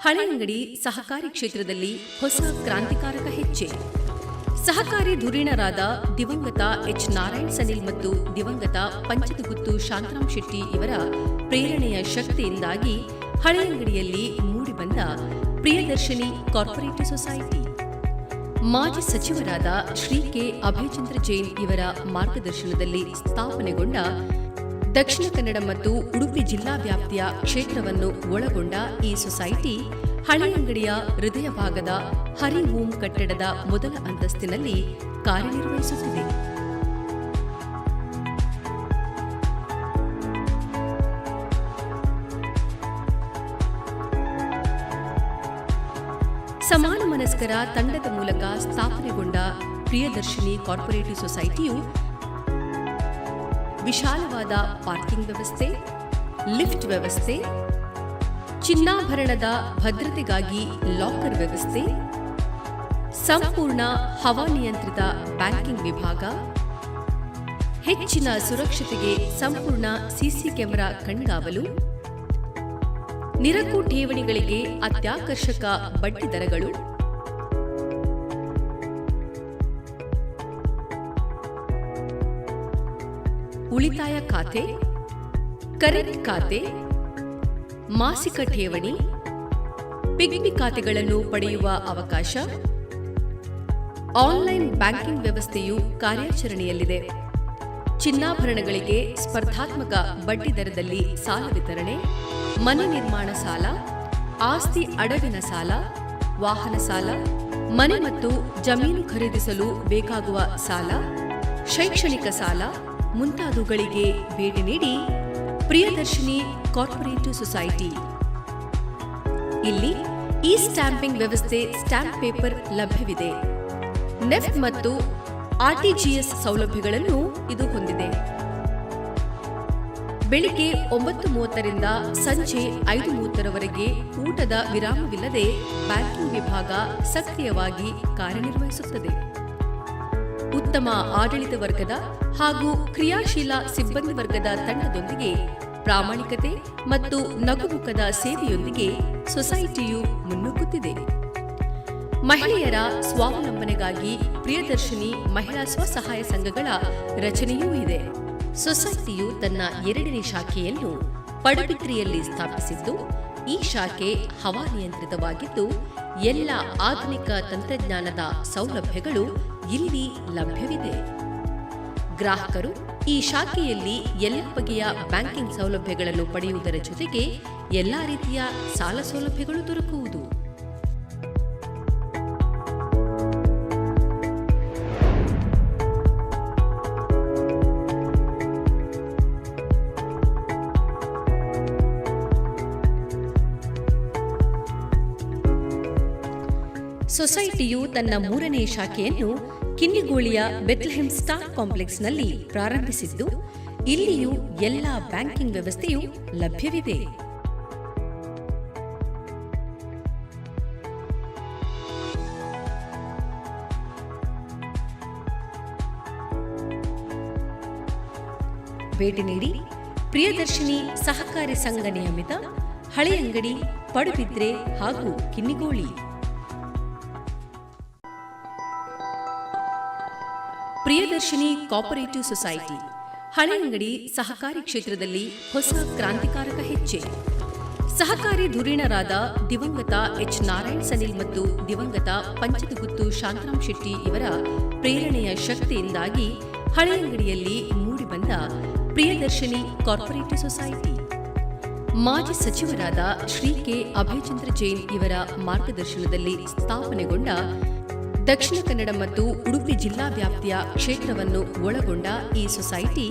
ಹಳೆಯಂಗಡಿ ಸಹಕಾರಿ ಕ್ಷೇತ್ರದಲ್ಲಿ ಹೊಸ ಕ್ರಾಂತಿಕಾರಕ ಹೆಜ್ಜೆ. ಸಹಕಾರಿ ಧುರೀಣರಾದ ದಿವಂಗತ ಎಚ್ ನಾರಾಯಣ್ ಸನಿಲ್ ಮತ್ತು ದಿವಂಗತ ಪಂಚದಗುತ್ತು ಶಾಂತರಾಮ್ ಶೆಟ್ಟಿ ಇವರ ಪ್ರೇರಣೆಯ ಶಕ್ತಿಯಿಂದಾಗಿ ಹಳೆಯಂಗಡಿಯಲ್ಲಿ ಮೂಡಿಬಂದ ಪ್ರಿಯದರ್ಶಿನಿ ಕಾರ್ಪೊರೇಟಿವ್ ಸೊಸೈಟಿ ಮಾಜಿ ಸಚಿವರಾದ ಶ್ರೀ ಕೆ ಅಭಯಚಂದ್ರ ಜೈನ್ ಇವರ ಮಾರ್ಗದರ್ಶನದಲ್ಲಿ ಸ್ಥಾಪನೆಗೊಂಡ ದಕ್ಷಿಣ ಕನ್ನಡ ಮತ್ತು ಉಡುಪಿ ಜಿಲ್ಲಾ ವ್ಯಾಪ್ತಿಯ ಕ್ಷೇತ್ರವನ್ನು ಒಳಗೊಂಡ ಈ ಸೊಸೈಟಿ ಹಳೆಯಂಗಡಿಯ ಹೃದಯ ಭಾಗದ ಹರಿ ಓಂ ಕಟ್ಟಡದ ಮೊದಲ ಅಂತಸ್ತಿನಲ್ಲಿ ಕಾರ್ಯನಿರ್ವಹಿಸುತ್ತಿದೆ. ಸಮಾನ ಮನಸ್ಕರ ತಂಡದ ಮೂಲಕ ಸ್ಥಾಪನೆಗೊಂಡ ಪ್ರಿಯದರ್ಶಿನಿ ಕಾರ್ಪೊರೇಟಿವ್ ಸೊಸೈಟಿಯು ವಿಶಾಲವಾದ ಪಾರ್ಕಿಂಗ್ ವ್ಯವಸ್ಥೆ, ಲಿಫ್ಟ್ ವ್ಯವಸ್ಥೆ, ಚಿನ್ನಾಭರಣದ ಭದ್ರತೆಗಾಗಿ ಲಾಕರ್ ವ್ಯವಸ್ಥೆ, ಸಂಪೂರ್ಣ ಹವಾನಿಯಂತ್ರಿತ ಬ್ಯಾಂಕಿಂಗ್ ವಿಭಾಗ, ಹೆಚ್ಚಿನ ಸುರಕ್ಷತೆಗೆ ಸಂಪೂರ್ಣ ಸಿಸಿ ಕ್ಯಾಮೆರಾ ಕಣ್ಗಾವಲು, ನಿರಕು ಠೇವಣಿಗಳಿಗೆ ಅತ್ಯಾಕರ್ಷಕ ಬಡ್ಡಿ ದರಗಳು, ಉಳಿತಾಯ ಖಾತೆ, ಕರೆಂಟ್ ಖಾತೆ, ಮಾಸಿಕ ಠೇವಣಿ, ಪಿಗ್ಮಿ ಖಾತೆಗಳನ್ನು ಪಡೆಯುವ ಅವಕಾಶ, ಆನ್ಲೈನ್ ಬ್ಯಾಂಕಿಂಗ್ ವ್ಯವಸ್ಥೆಯು ಕಾರ್ಯಾಚರಣೆಯಲ್ಲಿದೆ. ಚಿನ್ನಾಭರಣಗಳಿಗೆ ಸ್ಪರ್ಧಾತ್ಮಕ ಬಡ್ಡಿ ದರದಲ್ಲಿ ಸಾಲ ವಿತರಣೆ, ಮನೆ ನಿರ್ಮಾಣ ಸಾಲ, ಆಸ್ತಿ ಅಡವಿನ ಸಾಲ, ವಾಹನ ಸಾಲ, ಮನೆ ಮತ್ತು ಜಮೀನು ಖರೀದಿಸಲು ಬೇಕಾಗುವ ಸಾಲ, ಶೈಕ್ಷಣಿಕ ಸಾಲ ಮುಂತಾದವುಗಳಿಗೆ ಭೇಟಿ ನೀಡಿ ಪ್ರಿಯದರ್ಶಿನಿ ಕಾರ್ಪೊರೇಟಿವ್ ಸೊಸೈಟಿ. ಇಲ್ಲಿ ಇ ಸ್ಟ್ಯಾಂಪಿಂಗ್ ವ್ಯವಸ್ಥೆ, ಸ್ಟ್ಯಾಂಪ್ ಪೇಪರ್ ಲಭ್ಯವಿದೆ. ನೆಫ್ಟ್ ಮತ್ತು ಆರ್ಟಿಜಿಎಸ್ ಸೌಲಭ್ಯಗಳನ್ನು ಇದು ಹೊಂದಿದೆ. ಬೆಳಿಗ್ಗೆ 9:30ರಿಂದ ಸಂಜೆ 5:30ರವರೆಗೆ ಊಟದ ವಿರಾಮವಿಲ್ಲದೆ ಬ್ಯಾಂಕಿಂಗ್ ವಿಭಾಗ ಸಕ್ರಿಯವಾಗಿ ಕಾರ್ಯನಿರ್ವಹಿಸುತ್ತದೆ. ಉತ್ತಮ ಆಡಳಿತ ವರ್ಗದ ಹಾಗೂ ಕ್ರಿಯಾಶೀಲ ಸಿಬ್ಬಂದಿ ವರ್ಗದ ತಂಡದೊಂದಿಗೆ ಪ್ರಾಮಾಣಿಕತೆ ಮತ್ತು ನಗುಮುಖದ ಸೇವೆಯೊಂದಿಗೆ ಸೊಸೈಟಿಯು ಮುನ್ನುಗ್ಗುತ್ತಿದೆ. ಮಹಿಳೆಯರ ಸ್ವಾವಲಂಬನೆಗಾಗಿ ಪ್ರಿಯದರ್ಶಿನಿ ಮಹಿಳಾ ಸ್ವಸಹಾಯ ಸಂಘಗಳ ರಚನೆಯೂ ಇದೆ. ಸೊಸೈಟಿಯು ತನ್ನ ಎರಡನೇ ಶಾಖೆಯನ್ನು ಪಡುಬಿದ್ರಿಯಲ್ಲಿ ಸ್ಥಾಪಿಸಿದ್ದು, ಈ ಶಾಖೆ ಹವಾನಿಯಂತ್ರಿತವಾಗಿದ್ದು, ಎಲ್ಲ ಆಧುನಿಕ ತಂತ್ರಜ್ಞಾನದ ಸೌಲಭ್ಯಗಳು ಇಲ್ಲಿ ಲಭ್ಯವಿದೆ. ಗ್ರಾಹಕರು ಈ ಶಾಖೆಯಲ್ಲಿ ಎಲ್ಲ ಬಗೆಯ ಬ್ಯಾಂಕಿಂಗ್ ಸೌಲಭ್ಯಗಳನ್ನು ಪಡೆಯುವುದರ ಜೊತೆಗೆ ಎಲ್ಲ ರೀತಿಯ ಸಾಲ ಸೌಲಭ್ಯಗಳು ದೊರಕುವುದು. ಸೊಸೈಟಿಯು ತನ್ನ ಮೂರನೇ ಶಾಖೆಯನ್ನು ಕಿನ್ನಿಗೋಳಿಯ ಬೆತ್ಲೆಹೆಮ್ ಸ್ಟಾರ್ ಕಾಂಪ್ಲೆಕ್ಸ್ನಲ್ಲಿ ಪ್ರಾರಂಭಿಸಿದ್ದು, ಇಲ್ಲಿಯೂ ಎಲ್ಲ ಬ್ಯಾಂಕಿಂಗ್ ವ್ಯವಸ್ಥೆಯು ಲಭ್ಯವಿದೆ. ಭೇಟಿ ನೀಡಿ ಪ್ರಿಯದರ್ಶಿನಿ ಸಹಕಾರಿ ಸಂಘ ನಿಯಮಿತ, ಹಳೆಯಂಗಡಿ, ಪಡುಬಿದ್ರೆ ಹಾಗೂ ಕಿನ್ನಿಗೋಳಿ. ಪ್ರಿಯದರ್ಶಿನಿ ಕೋಆಪರೇಟಿವ್ ಸೊಸೈಟಿ ಹಳೆಯಂಗಡಿ ಸಹಕಾರಿ ಕ್ಷೇತ್ರದಲ್ಲಿ ಹೊಸ ಕ್ರಾಂತಿಕಾರಕ ಹೆಜ್ಜೆ. ಸಹಕಾರಿ ಧುರೀಣರಾದ ದಿವಂಗತ ಎಚ್ ನಾರಾಯಣ್ ಸನಿಲ್ ಮತ್ತು ದಿವಂಗತ ಪಂಚದಗುತ್ತು ಶಾಂತರಾಮ್ ಶೆಟ್ಟಿ ಇವರ ಪ್ರೇರಣೆಯ ಶಕ್ತಿಯಿಂದಾಗಿ ಹಳೆಯಂಗಡಿಯಲ್ಲಿ ಮೂಡಿಬಂದ ಪ್ರಿಯದರ್ಶಿನಿ ಕಾರ್ಪೊರೇಟಿವ್ ಸೊಸೈಟಿ ಮಾಜಿ ಸಚಿವರಾದ ಶ್ರೀ ಕೆ ಅಭಯಚಂದ್ರ ಜೈನ್ ಇವರ ಮಾರ್ಗದರ್ಶನದಲ್ಲಿ ಸ್ಥಾಪನೆಗೊಂಡ ದಕ್ಷಿಣ ಕನ್ನಡ ಮತ್ತು ಉಡುಪಿ ಜಿಲ್ಲಾ ವ್ಯಾಪ್ತಿಯ ಕ್ಷೇತ್ರವನ್ನು ಒಳಗೊಂಡ ಈ ಸೊಸೈಟಿ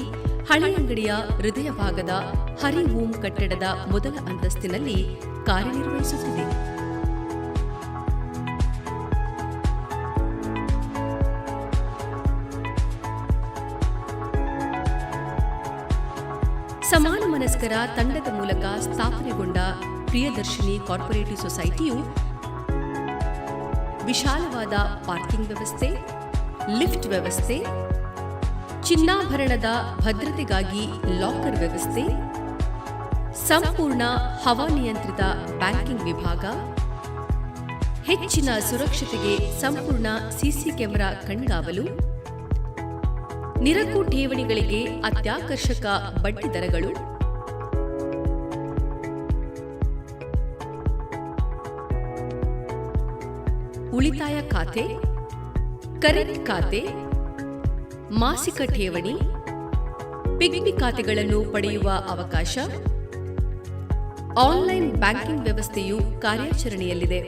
ಹಳೆಯಂಗಡಿಯ ಹೃದಯ ಭಾಗದ ಹರಿ ಓಂ ಕಟ್ಟಡದ ಮೊದಲ ಅಂತಸ್ತಿನಲ್ಲಿ ಕಾರ್ಯನಿರ್ವಹಿಸುತ್ತಿದೆ. ಸಮಾನ ಮನಸ್ಕರ ತಂಡದ ಮೂಲಕ ಸ್ಥಾಪನೆಗೊಂಡ ಪ್ರಿಯದರ್ಶಿನಿ ಕಾರ್ಪೊರೇಟಿವ್ ಸೊಸೈಟಿಯು ವಿಶಾಲವಾದ ಪಾರ್ಕಿಂಗ್ ವ್ಯವಸ್ಥೆ, ಲಿಫ್ಟ್ ವ್ಯವಸ್ಥೆ, ಚಿನ್ನಾಭರಣದ ಭದ್ರತೆಗಾಗಿ ಲಾಕರ್ ವ್ಯವಸ್ಥೆ, ಸಂಪೂರ್ಣ ಹವಾನಿಯಂತ್ರಿತ ಬ್ಯಾಂಕಿಂಗ್ ವಿಭಾಗ, ಹೆಚ್ಚಿನ ಸುರಕ್ಷತೆಗೆ ಸಂಪೂರ್ಣ ಸಿಸಿ ಕ್ಯಾಮೆರಾ ಕಣ್ಗಾವಲು, ನಿರಕು ಠೇವಣಿಗಳಿಗೆ ಅತ್ಯಾಕರ್ಷಕ ಬಡ್ಡಿ ದರಗಳು, ಉಳಿತಾಯ ಖಾತೆ, ಕರೆಂಟ್ ಖಾತೆ, ಮಾಸಿಕ ಠೇವಣಿ, ಪಿಗ್ಮಿ ಖಾತೆಗಳನ್ನು ಪಡೆಯುವ ಅವಕಾಶ, ಆನ್ಲೈನ್ ಬ್ಯಾಂಕಿಂಗ್ ವ್ಯವಸ್ಥೆಯು ಕಾರ್ಯಾಚರಣೆಯಲ್ಲಿದೆ.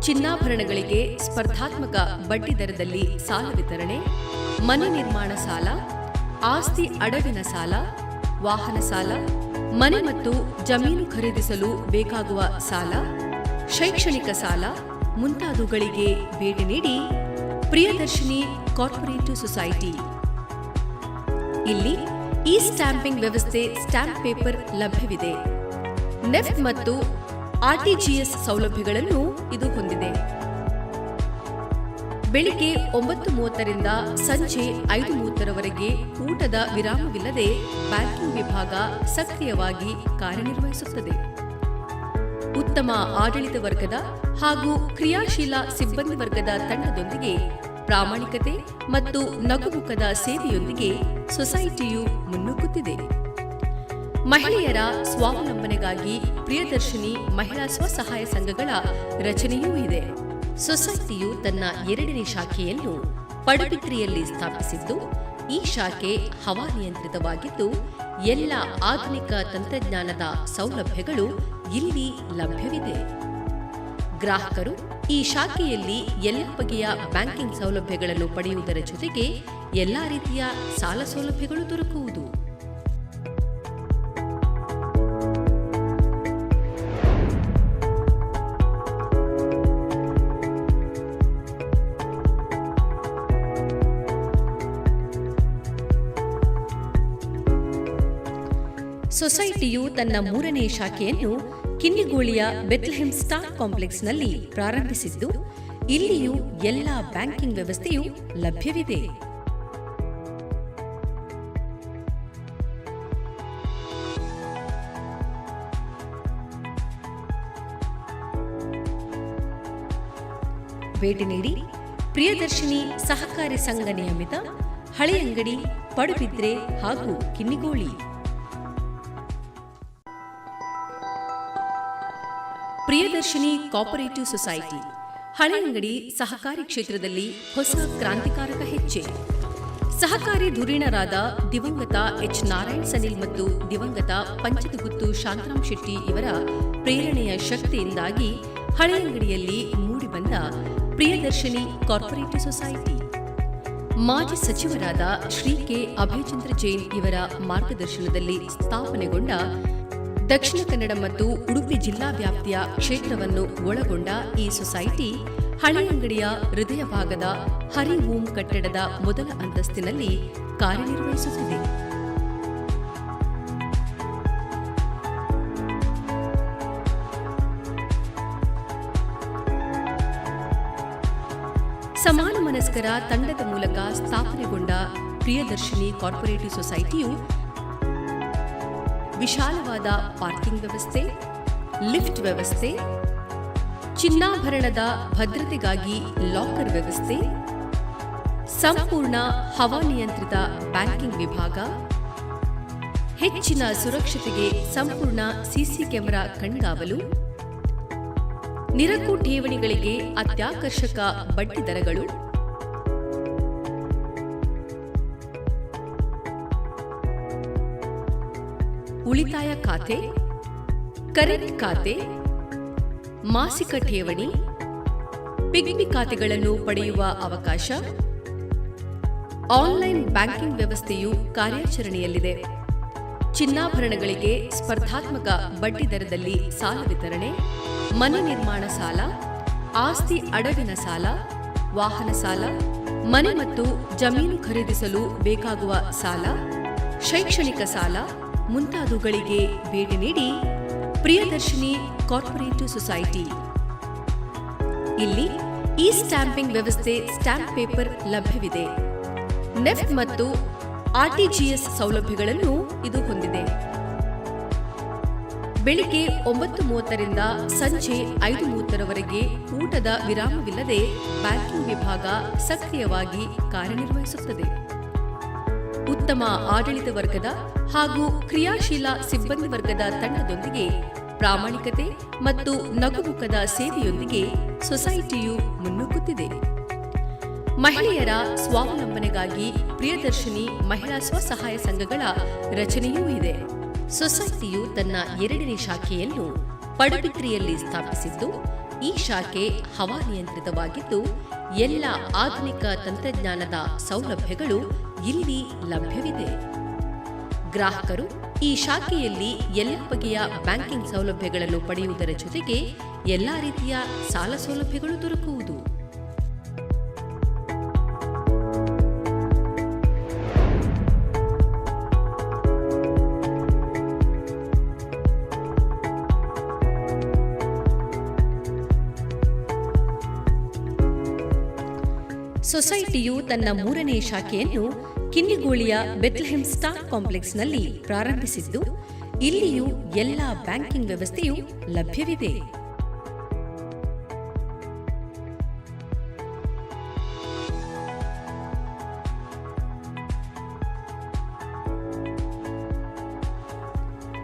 ಚಿನ್ನಾಭರಣಗಳಿಗೆ ಸ್ಪರ್ಧಾತ್ಮಕ ಬಡ್ಡಿ ದರದಲ್ಲಿ ಸಾಲ ವಿತರಣೆ, ಮನೆ ನಿರ್ಮಾಣ ಸಾಲ, ಆಸ್ತಿ ಅಡವಿನ ಸಾಲ, ವಾಹನ ಸಾಲ, ಮನೆ ಮತ್ತು ಜಮೀನು ಖರೀದಿಸಲು ಬೇಕಾಗುವ ಸಾಲ, ಶೈಕ್ಷಣಿಕ ಸಾಲ ಮುಂತಾದವುಗಳಿಗೆ ಭೇಟಿ ನೀಡಿ ಪ್ರಿಯದರ್ಶಿನಿ ಕಾರ್ಪೊರೇಟಿವ್ ಸೊಸೈಟಿ. ಇಲ್ಲಿ ಇ ಸ್ಟ್ಯಾಂಪಿಂಗ್ ವ್ಯವಸ್ಥೆ, ಸ್ಟ್ಯಾಂಪ್ ಪೇಪರ್ ಲಭ್ಯವಿದೆ. ನೆಫ್ಟ್ ಮತ್ತು ಆರ್ಟಿಜಿಎಸ್ ಸೌಲಭ್ಯಗಳನ್ನು ಇದು ಹೊಂದಿದೆ. ಬೆಳಿಗ್ಗೆ 9:30ರಿಂದ ಸಂಜೆ 5:30ರವರೆಗೆ ಊಟದ ವಿರಾಮವಿಲ್ಲದೆ ಬ್ಯಾಂಕಿಂಗ್ ವಿಭಾಗ ಸಕ್ರಿಯವಾಗಿ ಕಾರ್ಯನಿರ್ವಹಿಸುತ್ತದೆ. ಉತ್ತಮ ಆಡಳಿತ ವರ್ಗದ ಹಾಗೂ ಕ್ರಿಯಾಶೀಲ ಸಿಬ್ಬಂದಿ ವರ್ಗದ ತಂಡದೊಂದಿಗೆ ಪ್ರಾಮಾಣಿಕತೆ ಮತ್ತು ನಗುಮುಖದ ಸೇವೆಯೊಂದಿಗೆ ಸೊಸೈಟಿಯು ಮುನ್ನುಗ್ಗುತ್ತಿದೆ. ಮಹಿಳೆಯರ ಸ್ವಾವಲಂಬನೆಗಾಗಿ ಪ್ರಿಯದರ್ಶಿನಿ ಮಹಿಳಾ ಸ್ವಸಹಾಯ ಸಂಘಗಳ ರಚನೆಯೂ ಇದೆ. ಸೊಸೈಟಿಯು ತನ್ನ ಎರಡನೇ ಶಾಖೆಯನ್ನು ಪಡುಬಿದ್ರಿಯಲ್ಲಿ ಸ್ಥಾಪಿಸಿದ್ದು, ಈ ಶಾಖೆ ಹವಾನಿಯಂತ್ರಿತವಾಗಿದ್ದು ಎಲ್ಲ ಆಧುನಿಕ ತಂತ್ರಜ್ಞಾನದ ಸೌಲಭ್ಯಗಳು ಇಲ್ಲಿ ಲಭ್ಯವಿದೆ. ಗ್ರಾಹಕರು ಈ ಶಾಖೆಯಲ್ಲಿ ಎಲ್ಲ ಬಗೆಯ ಬ್ಯಾಂಕಿಂಗ್ ಸೌಲಭ್ಯಗಳನ್ನು ಪಡೆಯುವುದರ ಜೊತೆಗೆ ಎಲ್ಲ ರೀತಿಯ ಸಾಲ ಸೌಲಭ್ಯಗಳು ದೊರಕುವುದು. ಸೊಸೈಟಿಯು ತನ್ನ ಮೂರನೇ ಶಾಖೆಯನ್ನು ಕಿನ್ನಿಗೋಳಿಯ ಬೆತ್ಲೆಹೆಮ್ ಸ್ಟಾರ್ ಕಾಂಪ್ಲೆಕ್ಸ್ನಲ್ಲಿ ಪ್ರಾರಂಭಿಸಿದ್ದು, ಇಲ್ಲಿಯೂ ಎಲ್ಲ ಬ್ಯಾಂಕಿಂಗ್ ವ್ಯವಸ್ಥೆಯು ಲಭ್ಯವಿದೆ. ಭೇಟಿ ನೀಡಿ ಪ್ರಿಯದರ್ಶಿನಿ ಸಹಕಾರಿ ಸಂಘ ನಿಯಮಿತ, ಹಳೆಯಂಗಡಿ, ಪಡುಬಿದ್ರೆ ಹಾಗೂ ಕಿನ್ನಿಗೋಳಿ. ಪ್ರಿಯದರ್ಶಿನಿ ಪ್ರಿಯದರ್ಶಿನಿ ಕೋಪರೇಟಿವ್ ಸೊಸೈಟಿ ಹಳೆಯಂಗಡಿ ಸಹಕಾರಿ ಕ್ಷೇತ್ರದಲ್ಲಿ ಹೊಸ ಕ್ರಾಂತಿಕಾರಕ ಹೆಜ್ಜೆ. ಸಹಕಾರಿ ಧುರೀಣರಾದ ದಿವಂಗತ ಎಚ್ ನಾರಾಯಣ್ ಸನಿಲ್ ಮತ್ತು ದಿವಂಗತ ಪಂಚದಗುತ್ತು ಶಾಂತರಾಮ್ ಶೆಟ್ಟಿ ಇವರ ಪ್ರೇರಣೆಯ ಶಕ್ತಿಯಿಂದಾಗಿ ಹಳೆಯಂಗಡಿಯಲ್ಲಿ ಮೂಡಿಬಂದ ಪ್ರಿಯದರ್ಶಿನಿ ಕಾರ್ಪೊರೇಟಿವ್ ಸೊಸೈಟಿ, ಮಾಜಿ ಸಚಿವರಾದ ಶ್ರೀ ಕೆ ಅಭಯಚಂದ್ರ ಜೈನ್ ಇವರ ಮಾರ್ಗದರ್ಶನದಲ್ಲಿ ಸ್ಥಾಪನೆಗೊಂಡ ದಕ್ಷಿಣ ಕನ್ನಡ ಮತ್ತು ಉಡುಪಿ ಜಿಲ್ಲಾ ವ್ಯಾಪ್ತಿಯ ಕ್ಷೇತ್ರವನ್ನು ಒಳಗೊಂಡ ಈ ಸೊಸೈಟಿ ಹಳೆಯಂಗಡಿಯ ಹೃದಯ ಭಾಗದ ಹರಿ ಓಂ ಕಟ್ಟಡದ ಮೊದಲ ಅಂತಸ್ತಿನಲ್ಲಿ ಕಾರ್ಯನಿರ್ವಹಿಸುತ್ತಿದೆ. ಸಮಾನ ಮನಸ್ಕರ ತಂಡದ ಮೂಲಕ ಸ್ಥಾಪನೆಗೊಂಡ ಪ್ರಿಯದರ್ಶಿನಿ ಕಾರ್ಪೊರೇಟಿವ್ ಸೊಸೈಟಿಯು ವಿಶಾಲವಾದ ಪಾರ್ಕಿಂಗ್ ವ್ಯವಸ್ಥೆ, ಲಿಫ್ಟ್ ವ್ಯವಸ್ಥೆ, ಚಿನ್ನಾಭರಣದ ಭದ್ರತೆಗಾಗಿ ಲಾಕರ್ ವ್ಯವಸ್ಥೆ, ಸಂಪೂರ್ಣ ಹವಾನಿಯಂತ್ರಿತ ಬ್ಯಾಂಕಿಂಗ್ ವಿಭಾಗ, ಹೆಚ್ಚಿನ ಸುರಕ್ಷತೆಗೆ ಸಂಪೂರ್ಣ ಸಿಸಿ ಕ್ಯಾಮೆರಾ ಕಣ್ಗಾವಲು, ನಿರಕು ಠೇವಣಿಗಳಿಗೆ ಅತ್ಯಾಕರ್ಷಕ ಬಡ್ಡಿ ದರಗಳು, ಉಳಿತಾಯ ಖಾತೆ, ಕರೆಂಟ್ ಖಾತೆ, ಮಾಸಿಕ ಠೇವಣಿ, ಪಿಗ್ಮಿ ಖಾತೆಗಳನ್ನು ಪಡೆಯುವ ಅವಕಾಶ, ಆನ್ಲೈನ್ ಬ್ಯಾಂಕಿಂಗ್ ವ್ಯವಸ್ಥೆಯು ಕಾರ್ಯಾಚರಣೆಯಲ್ಲಿದೆ. ಚಿನ್ನಾಭರಣಗಳಿಗೆ ಸ್ಪರ್ಧಾತ್ಮಕ ಬಡ್ಡಿ ದರದಲ್ಲಿ ಸಾಲ ವಿತರಣೆ, ಮನೆ ನಿರ್ಮಾಣ ಸಾಲ, ಆಸ್ತಿ ಅಡವಿನ ಸಾಲ, ವಾಹನ ಸಾಲ, ಮನೆ ಮತ್ತು ಜಮೀನು ಖರೀದಿಸಲು ಬೇಕಾಗುವ ಸಾಲ, ಶೈಕ್ಷಣಿಕ ಸಾಲ ಮುಂತಾದವುಗಳಿಗೆ ಭೇಟಿ ನೀಡಿ ಪ್ರಿಯದರ್ಶಿನಿ ಕಾರ್ಪೊರೇಟಿವ್ ಸೊಸೈಟಿ. ಇಲ್ಲಿ ಇ ಸ್ಟ್ಯಾಂಪಿಂಗ್ ವ್ಯವಸ್ಥೆ, ಸ್ಟ್ಯಾಂಪ್ ಪೇಪರ್ ಲಭ್ಯವಿದೆ. ನೆಫ್ಟ್ ಮತ್ತು ಆರ್ಟಿಜಿಎಸ್ ಸೌಲಭ್ಯಗಳನ್ನು ಇದು ಹೊಂದಿದೆ. ಬೆಳಿಗ್ಗೆ 9:30ರಿಂದ ಸಂಜೆ 5:30ರವರೆಗೆ ಊಟದ ವಿರಾಮವಿಲ್ಲದೆ ಬ್ಯಾಂಕಿಂಗ್ ವಿಭಾಗ ಸಕ್ರಿಯವಾಗಿ ಕಾರ್ಯನಿರ್ವಹಿಸುತ್ತದೆ. ಉತ್ತಮ ಆಡಳಿತ ವರ್ಗದ ಹಾಗೂ ಕ್ರಿಯಾಶೀಲ ಸಿಬ್ಬಂದಿ ವರ್ಗದ ತಂಡದೊಂದಿಗೆ ಪ್ರಾಮಾಣಿಕತೆ ಮತ್ತು ನಗುಮುಖದ ಸೇವೆಯೊಂದಿಗೆ ಸೊಸೈಟಿಯು ಮುನ್ನುಗ್ಗುತ್ತಿದೆ. ಮಹಿಳೆಯರ ಸ್ವಾವಲಂಬನೆಗಾಗಿ ಪ್ರಿಯದರ್ಶಿನಿ ಮಹಿಳಾ ಸ್ವಸಹಾಯ ಸಂಘಗಳ ರಚನೆಯೂ ಇದೆ. ಸೊಸೈಟಿಯು ತನ್ನ ಎರಡನೇ ಶಾಖೆಯನ್ನು ಪಡುಬಿದ್ರಿಯಲ್ಲಿ ಸ್ಥಾಪಿಸಿದ್ದು, ಈ ಶಾಖೆ ಹವಾನಿಯಂತ್ರಿತವಾಗಿದ್ದು ಎಲ್ಲ ಆಧುನಿಕ ತಂತ್ರಜ್ಞಾನದ ಸೌಲಭ್ಯಗಳು ಇಲ್ಲಿ ಲಭ್ಯವಿದೆ. ಗ್ರಾಹಕರು ಈ ಶಾಖೆಯಲ್ಲಿ ಎಲ್ಲ ಬಗೆಯ ಬ್ಯಾಂಕಿಂಗ್ ಸೌಲಭ್ಯಗಳನ್ನು ಪಡೆಯುವುದರ ಜೊತೆಗೆ ಎಲ್ಲ ರೀತಿಯ ಸಾಲ ಸೌಲಭ್ಯಗಳು ದೊರಕುವುದು. ಸೊಸೈಟಿಯು ತನ್ನ ಮೂರನೇ ಶಾಖೆಯನ್ನು ಕಿನ್ನಿಗೋಳಿಯ ಬೆತ್ಲೆಹೆಮ್ ಸ್ಟಾರ್ ಕಾಂಪ್ಲೆಕ್ಸ್ನಲ್ಲಿ ಪ್ರಾರಂಭಿಸಿದ್ದು, ಇಲ್ಲಿಯೂ ಎಲ್ಲ ಬ್ಯಾಂಕಿಂಗ್ ವ್ಯವಸ್ಥೆಯು ಲಭ್ಯವಿದೆ.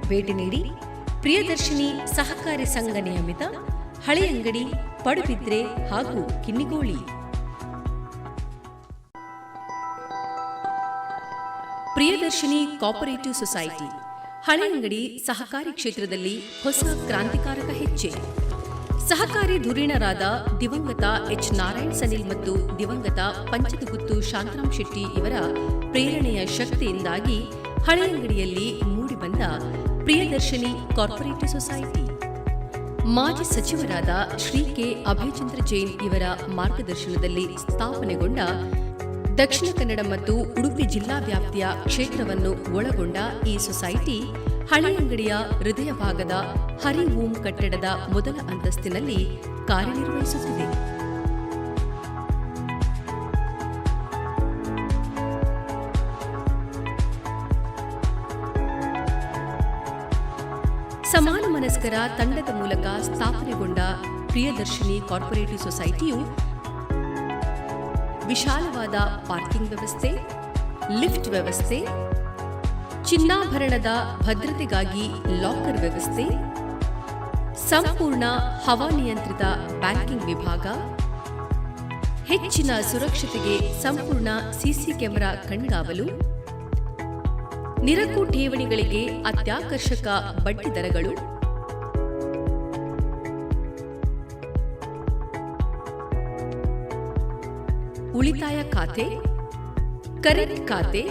ಭೇಟಿ ನೀಡಿ ಪ್ರಿಯದರ್ಶಿನಿ ಸಹಕಾರಿ ಸಂಘ ನಿಯಮಿತ, ಹಳೆಯಂಗಡಿ, ಪಡುಬಿದ್ರೆ ಹಾಗೂ ಕಿನ್ನಿಗೋಳಿ. ಪ್ರಿಯದರ್ಶಿನಿ ಕೋಪರೇಟಿವ್ ಸೊಸೈಟಿ ಹಳೆಯಂಗಡಿ ಸಹಕಾರಿ ಕ್ಷೇತ್ರದಲ್ಲಿ ಹೊಸ ಕ್ರಾಂತಿಕಾರಕ ಹೆಜ್ಜೆ. ಸಹಕಾರಿ ಧುರೀಣರಾದ ದಿವಂಗತ ಎಚ್ ನಾರಾಯಣ್ ಸನಿಲ್ ಮತ್ತು ದಿವಂಗತ ಪಂಚದಗುತ್ತು ಶಾಂತರಾಮ್ ಶೆಟ್ಟಿ ಇವರ ಪ್ರೇರಣೆಯ ಶಕ್ತಿಯಿಂದಾಗಿ ಹಳೆಯಂಗಡಿಯಲ್ಲಿ ಮೂಡಿಬಂದ ಪ್ರಿಯದರ್ಶಿನಿ ಕಾರ್ಪೊರೇಟಿವ್ ಸೊಸೈಟಿ, ಮಾಜಿ ಸಚಿವರಾದ ಶ್ರೀ ಕೆ ಅಭಯಚಂದ್ರ ಜೈನ್ ಇವರ ಮಾರ್ಗದರ್ಶನದಲ್ಲಿ ಸ್ಥಾಪನೆಗೊಂಡ ದಕ್ಷಿಣ ಕನ್ನಡ ಮತ್ತು ಉಡುಪಿ ಜಿಲ್ಲಾ ವ್ಯಾಪ್ತಿಯ ಕ್ಷೇತ್ರವನ್ನು ಒಳಗೊಂಡ ಈ ಸೊಸೈಟಿ ಹಳೆಯಂಗಡಿಯ ಹೃದಯ ಭಾಗದ ಹರಿ ಓಂ ಕಟ್ಟಡದ ಮೊದಲ ಅಂತಸ್ತಿನಲ್ಲಿ ಕಾರ್ಯನಿರ್ವಹಿಸುತ್ತಿದೆ. ಸಮಾನ ಮನಸ್ಕರ ತಂಡದ ಮೂಲಕ ಸ್ಥಾಪನೆಗೊಂಡ ಪ್ರಿಯದರ್ಶಿನಿ ಕಾರ್ಪೊರೇಟಿವ್ ಸೊಸೈಟಿಯು ವಿಶಾಲವಾದ ಪಾರ್ಕಿಂಗ್ ವ್ಯವಸ್ಥೆ, ಲಿಫ್ಟ್ ವ್ಯವಸ್ಥೆ, ಚಿನ್ನಾಭರಣದ ಭದ್ರತೆಗಾಗಿ ಲಾಕರ್ ವ್ಯವಸ್ಥೆ, ಸಂಪೂರ್ಣ ಹವಾನಿಯಂತ್ರಿತ ಬ್ಯಾಂಕಿಂಗ್ ವಿಭಾಗ, ಹೆಚ್ಚಿನ ಸುರಕ್ಷತೆಗೆ ಸಂಪೂರ್ಣ ಸಿಸಿ ಕ್ಯಾಮೆರಾ ಕಣ್ಗಾವಲು, ನಿರಕು ಠೇವಣಿಗಳಿಗೆ ಅತ್ಯಾಕರ್ಷಕ ಬಡ್ಡಿ ದರಗಳು, ಉಳಿತಾಯ ಖಾತೆ, ಕರೆಂಟ್ ಖಾತೆ,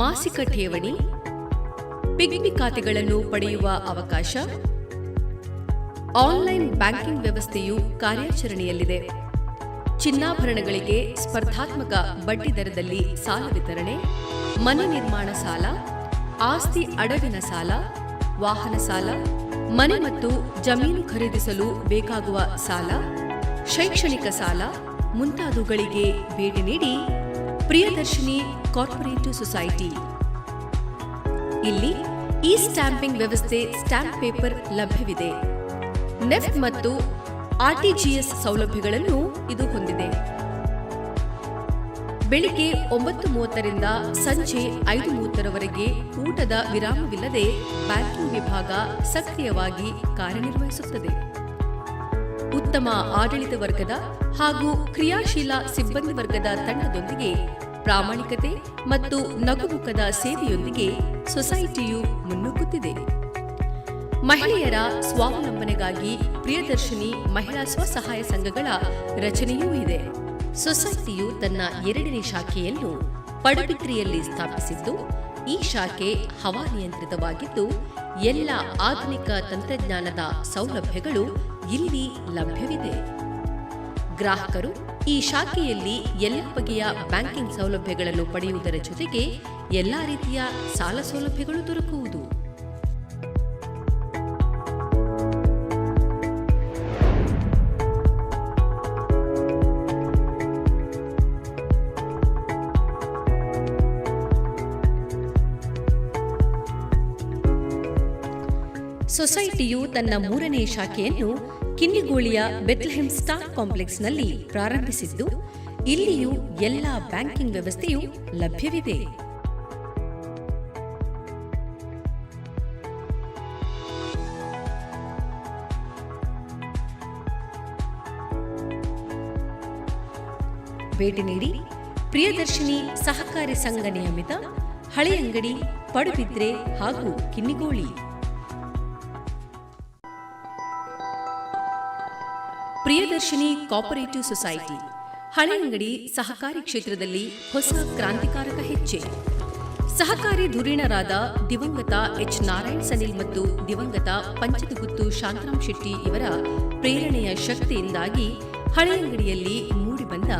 ಮಾಸಿಕ ಠೇವಣಿ, ಪಿಗ್ಮಿ ಖಾತೆಗಳನ್ನು ಪಡೆಯುವ ಅವಕಾಶ, ಆನ್ಲೈನ್ ಬ್ಯಾಂಕಿಂಗ್ ವ್ಯವಸ್ಥೆಯು ಕಾರ್ಯಾಚರಣೆಯಲ್ಲಿದೆ. ಚಿನ್ನಾಭರಣಗಳಿಗೆ ಸ್ಪರ್ಧಾತ್ಮಕ ಬಡ್ಡಿ ದರದಲ್ಲಿ ಸಾಲ ವಿತರಣೆ, ಮನೆ ನಿರ್ಮಾಣ ಸಾಲ, ಆಸ್ತಿ ಅಡವಿನ ಸಾಲ, ವಾಹನ ಸಾಲ, ಮನೆ ಮತ್ತು ಜಮೀನು ಖರೀದಿಸಲು ಬೇಕಾಗುವ ಸಾಲ, ಶೈಕ್ಷಣಿಕ ಸಾಲ ಮುಂತಾದವುಗಳಿಗೆ ಭೇಟಿ ನೀಡಿ ಪ್ರಿಯದರ್ಶಿನಿ ಕಾರ್ಪೊರೇಟಿವ್ ಸೊಸೈಟಿ. ಇಲ್ಲಿ ಇ ಸ್ಟ್ಯಾಂಪಿಂಗ್ ವ್ಯವಸ್ಥೆ, ಸ್ಟ್ಯಾಂಪ್ ಪೇಪರ್ ಲಭ್ಯವಿದೆ. ನೆಫ್ಟ್ ಮತ್ತು ಆರ್ಟಿಜಿಎಸ್ ಸೌಲಭ್ಯಗಳನ್ನು ಇದು ಹೊಂದಿದೆ. ಬೆಳಿಗ್ಗೆ 9:30ರಿಂದ ಸಂಜೆ 5:30ರವರೆಗೆ ಊಟದ ವಿರಾಮವಿಲ್ಲದೆ ಬ್ಯಾಂಕಿಂಗ್ ವಿಭಾಗ ಸಕ್ರಿಯವಾಗಿ ಕಾರ್ಯನಿರ್ವಹಿಸುತ್ತದೆ. ಉತ್ತಮ ಆಡಳಿತ ವರ್ಗದ ಹಾಗೂ ಕ್ರಿಯಾಶೀಲ ಸಿಬ್ಬಂದಿ ವರ್ಗದ ತಂಡದೊಂದಿಗೆ ಪ್ರಾಮಾಣಿಕತೆ ಮತ್ತು ನಗುಮುಖದ ಸೇವೆಯೊಂದಿಗೆ ಸೊಸೈಟಿಯು ಮುನ್ನುಗ್ಗುತ್ತಿದೆ. ಮಹಿಳೆಯರ ಸ್ವಾವಲಂಬನೆಗಾಗಿ ಪ್ರಿಯದರ್ಶಿನಿ ಮಹಿಳಾ ಸ್ವಸಹಾಯ ಸಂಘಗಳ ರಚನೆಯೂ ಇದೆ. ಸೊಸೈಟಿಯು ತನ್ನ ಎರಡನೇ ಶಾಖೆಯನ್ನು ಪಡುಬಿದ್ರಿಯಲ್ಲಿ ಸ್ಥಾಪಿಸಿದ್ದು, ಈ ಶಾಖೆ ಹವಾನಿಯಂತ್ರಿತವಾಗಿದ್ದು, ಎಲ್ಲ ಆಧುನಿಕ ತಂತ್ರಜ್ಞಾನದ ಸೌಲಭ್ಯಗಳು ಇಲ್ಲಿ ಲಭ್ಯವಿದೆ. ಗ್ರಾಹಕರು ಈ ಶಾಖೆಯಲ್ಲಿ ಎಲ್ಲ ಬಗೆಯ ಬ್ಯಾಂಕಿಂಗ್ ಸೌಲಭ್ಯಗಳನ್ನು ಪಡೆಯುವುದರ ಜೊತೆಗೆ ಎಲ್ಲ ರೀತಿಯ ಸಾಲ ಸೌಲಭ್ಯಗಳು ದೊರಕುವುದು. ಸೊಸೈಟಿಯು ತನ್ನ ಮೂರನೇ ಶಾಖೆಯನ್ನು ಕಿನ್ನಿಗೋಳಿಯ ಬೆತ್ಲೆಹೆಮ್ ಸ್ಟಾರ್ ಕಾಂಪ್ಲೆಕ್ಸ್ನಲ್ಲಿ ಪ್ರಾರಂಭಿಸಿದ್ದು, ಇಲ್ಲಿಯೂ ಎಲ್ಲ ಬ್ಯಾಂಕಿಂಗ್ ವ್ಯವಸ್ಥೆಯು ಲಭ್ಯವಿದೆ. ಭೇಟಿ ನೀಡಿ ಪ್ರಿಯದರ್ಶಿನಿ ಸಹಕಾರಿ ಸಂಘ ನಿಯಮಿತ, ಹಳೆಯಂಗಡಿ, ಪಡುಬಿದ್ರೆ ಹಾಗೂ ಕಿನ್ನಿಗೋಳಿ. ಪ್ರಿಯದರ್ಶಿನಿ ಕೋಆಪರೇಟಿವ್ ಸೊಸೈಟಿ ಹಳೆಯಂಗಡಿ ಸಹಕಾರಿ ಕ್ಷೇತ್ರದಲ್ಲಿ ಹೊಸ ಕ್ರಾಂತಿಕಾರಕ ಹೆಜ್ಜೆ. ಸಹಕಾರಿ ಧುರೀಣರಾದ ದಿವಂಗತ ಎಚ್ ನಾರಾಯಣ್ ಸನಿಲ್ ಮತ್ತು ದಿವಂಗತ ಪಂಚದಗುತ್ತು ಶಾಂತರಾಮ್ ಶೆಟ್ಟಿ ಇವರ ಪ್ರೇರಣೆಯ ಶಕ್ತಿಯಿಂದಾಗಿ ಹಳೆಯಂಗಡಿಯಲ್ಲಿ ಮೂಡಿಬಂದ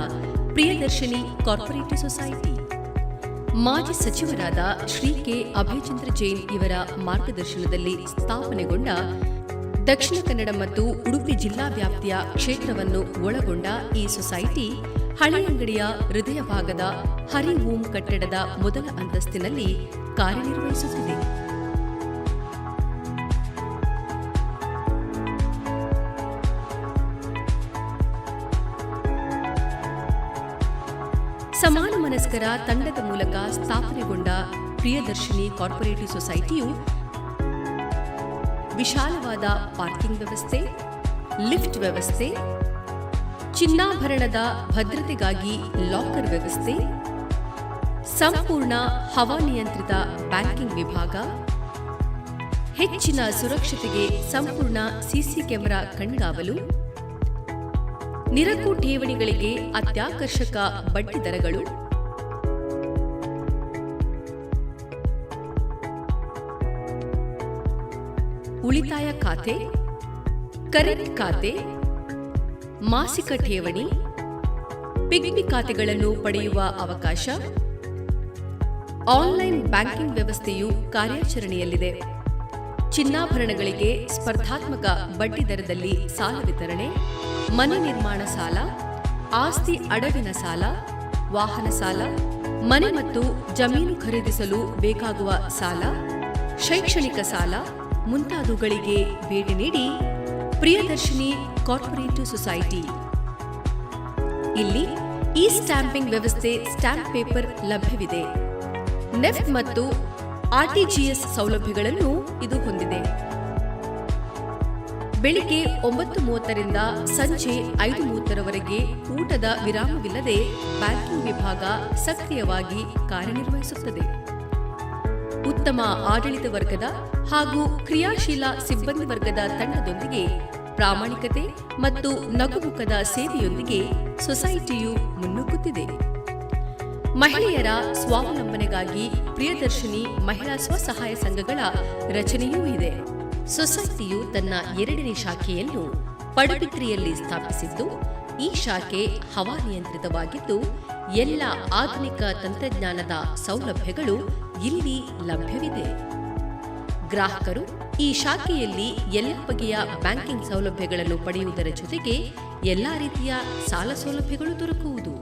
ಪ್ರಿಯದರ್ಶಿನಿ ಕಾರ್ಪೊರೇಟಿವ್ ಸೊಸೈಟಿ, ಮಾಜಿ ಸಚಿವರಾದ ಶ್ರೀ ಕೆ ಅಭಯಚಂದ್ರ ಜೈನ್ ಇವರ ಮಾರ್ಗದರ್ಶನದಲ್ಲಿ ಸ್ಥಾಪನೆಗೊಂಡ ದಕ್ಷಿಣ ಕನ್ನಡ ಮತ್ತು ಉಡುಪಿ ಜಿಲ್ಲಾ ವ್ಯಾಪ್ತಿಯ ಕ್ಷೇತ್ರವನ್ನು ಒಳಗೊಂಡ ಈ ಸೊಸೈಟಿ ಹಳೆಯಂಗಡಿಯ ಹೃದಯ ಭಾಗದ ಹರಿ ಓಂ ಕಟ್ಟಡದ ಮೊದಲ ಅಂತಸ್ತಿನಲ್ಲಿ ಕಾರ್ಯನಿರ್ವಹಿಸುತ್ತಿದೆ. ಸಮಾನ ಮನಸ್ಕರ ತಂಡದ ಮೂಲಕ ಸ್ಥಾಪನೆಗೊಂಡ ಪ್ರಿಯದರ್ಶಿನಿ ಕಾರ್ಪೊರೇಟಿವ್ ಸೊಸೈಟಿಯು ವಿಶಾಲವಾದ ಪಾರ್ಕಿಂಗ್ ವ್ಯವಸ್ಥೆ, ಲಿಫ್ಟ್ ವ್ಯವಸ್ಥೆ, ಚಿನ್ನಾಭರಣದ ಭದ್ರತೆಗಾಗಿ ಲಾಕರ್ ವ್ಯವಸ್ಥೆ, ಸಂಪೂರ್ಣ ಹವಾನಿಯಂತ್ರಿತ ಬ್ಯಾಂಕಿಂಗ್ ವಿಭಾಗ, ಹೆಚ್ಚಿನ ಸುರಕ್ಷತೆಗೆ ಸಂಪೂರ್ಣ ಸಿಸಿ ಕ್ಯಾಮೆರಾ ಕಣ್ಗಾವಲು, ನಿರಕು ಠೇವಣಿಗಳಿಗೆ ಅತ್ಯಾಕರ್ಷಕ ಬಡ್ಡಿ ದರಗಳು, ಉಳಿತಾಯ ಖಾತೆ, ಕರೆಂಟ್ ಖಾತೆ, ಮಾಸಿಕ ಠೇವಣಿ, ಪಿಗ್ಮಿ ಖಾತೆಗಳನ್ನು ಪಡೆಯುವ ಅವಕಾಶ, ಆನ್ಲೈನ್ ಬ್ಯಾಂಕಿಂಗ್ ವ್ಯವಸ್ಥೆಯು ಕಾರ್ಯಾಚರಣೆಯಲ್ಲಿದೆ. ಚಿನ್ನಾಭರಣಗಳಿಗೆ ಸ್ಪರ್ಧಾತ್ಮಕ ಬಡ್ಡಿ ದರದಲ್ಲಿ ಸಾಲ ವಿತರಣೆ, ಮನೆ ನಿರ್ಮಾಣ ಸಾಲ, ಆಸ್ತಿ ಅಡವಿನ ಸಾಲ, ವಾಹನ ಸಾಲ, ಮನೆ ಮತ್ತು ಜಮೀನು ಖರೀದಿಸಲು ಬೇಕಾಗುವ ಸಾಲ, ಶೈಕ್ಷಣಿಕ ಸಾಲ ಮುಂತಾದವುಗಳಿಗೆ ಭೇಟಿ ನೀಡಿ ಪ್ರಿಯದರ್ಶಿನಿ ಕಾರ್ಪೊರೇಟಿವ್ ಸೊಸೈಟಿ. ಇಲ್ಲಿ ಇ ಸ್ಟ್ಯಾಂಪಿಂಗ್ ವ್ಯವಸ್ಥೆ, ಸ್ಟ್ಯಾಂಪ್ ಪೇಪರ್ ಲಭ್ಯವಿದೆ. ನೆಫ್ಟ್ ಮತ್ತು ಆರ್ಟಿಜಿಎಸ್ ಸೌಲಭ್ಯಗಳನ್ನು ಇದು ಹೊಂದಿದೆ. ಬೆಳಿಗ್ಗೆ 9:30ರಿಂದ ಸಂಜೆ 5:30ರವರೆಗೆ ಊಟದ ವಿರಾಮವಿಲ್ಲದೆ ಬ್ಯಾಂಕಿಂಗ್ ವಿಭಾಗ ಸಕ್ರಿಯವಾಗಿ ಕಾರ್ಯನಿರ್ವಹಿಸುತ್ತದೆ. ಉತ್ತಮ ಆಡಳಿತ ವರ್ಗದ ಹಾಗೂ ಕ್ರಿಯಾಶೀಲ ಸಿಬ್ಬಂದಿ ವರ್ಗದ ತಂಡದೊಂದಿಗೆ ಪ್ರಾಮಾಣಿಕತೆ ಮತ್ತು ನಗುಮುಖದ ಸೇವೆಯೊಂದಿಗೆ ಸೊಸೈಟಿಯು ಮುನ್ನುಗ್ಗುತ್ತಿದೆ. ಮಹಿಳೆಯರ ಸ್ವಾವಲಂಬನೆಗಾಗಿ ಪ್ರಿಯದರ್ಶಿನಿ ಮಹಿಳಾ ಸ್ವಸಹಾಯ ಸಂಘಗಳ ರಚನೆಯೂ ಇದೆ. ಸೊಸೈಟಿಯು ತನ್ನ ಎರಡನೇ ಶಾಖೆಯನ್ನು ಪಡುಬಿದ್ರಿಯಲ್ಲಿ ಸ್ಥಾಪಿಸಿದ್ದು, ಈ ಶಾಖೆ ಹವಾನಿಯಂತ್ರಿತವಾಗಿದ್ದು ಎಲ್ಲ ಆಧುನಿಕ ತಂತ್ರಜ್ಞಾನದ ಸೌಲಭ್ಯಗಳು ಇಲ್ಲಿ ಲಭ್ಯವಿದೆ. ಗ್ರಾಹಕರು ಈ ಶಾಖೆಯಲ್ಲಿ ಎಲ್ಲ ಬಗೆಯ ಬ್ಯಾಂಕಿಂಗ್ ಸೌಲಭ್ಯಗಳನ್ನು ಪಡೆಯುವುದರ ಜೊತೆಗೆ ಎಲ್ಲ ರೀತಿಯ ಸಾಲ ಸೌಲಭ್ಯಗಳು ದೊರಕುವುದು.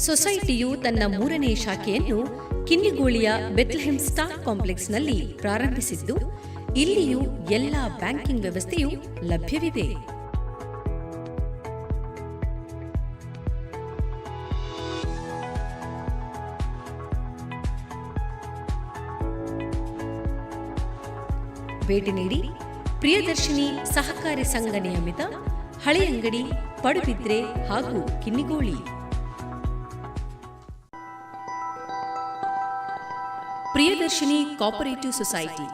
ಸೊಸೈಟಿಯು ತನ್ನ ಮೂರನೇ ಶಾಖೆಯನ್ನು ಕಿನ್ನಿಗೋಳಿಯ ಬೆತ್ಲೆಹೆಮ್ ಸ್ಟಾರ್ ಕಾಂಪ್ಲೆಕ್ಸ್ನಲ್ಲಿ ಪ್ರಾರಂಭಿಸಿದ್ದು, ಇಲ್ಲಿಯೂ ಎಲ್ಲ ಬ್ಯಾಂಕಿಂಗ್ ವ್ಯವಸ್ಥೆಯು ಲಭ್ಯವಿದೆ. ಭೇಟಿ ನೀಡಿ ಪ್ರಿಯದರ್ಶಿನಿ ಸಹಕಾರಿ ಸಂಘ ನಿಯಮಿತ, ಹಳೆಯಂಗಡಿ, ಪಡುಬಿದ್ರೆ ಹಾಗೂ ಕಿನ್ನಿಗೋಳಿ. ಪ್ರಿಯದರ್ಶಿನಿ ಕೋಆಪರೇಟಿವ್ ಸೊಸೈಟಿ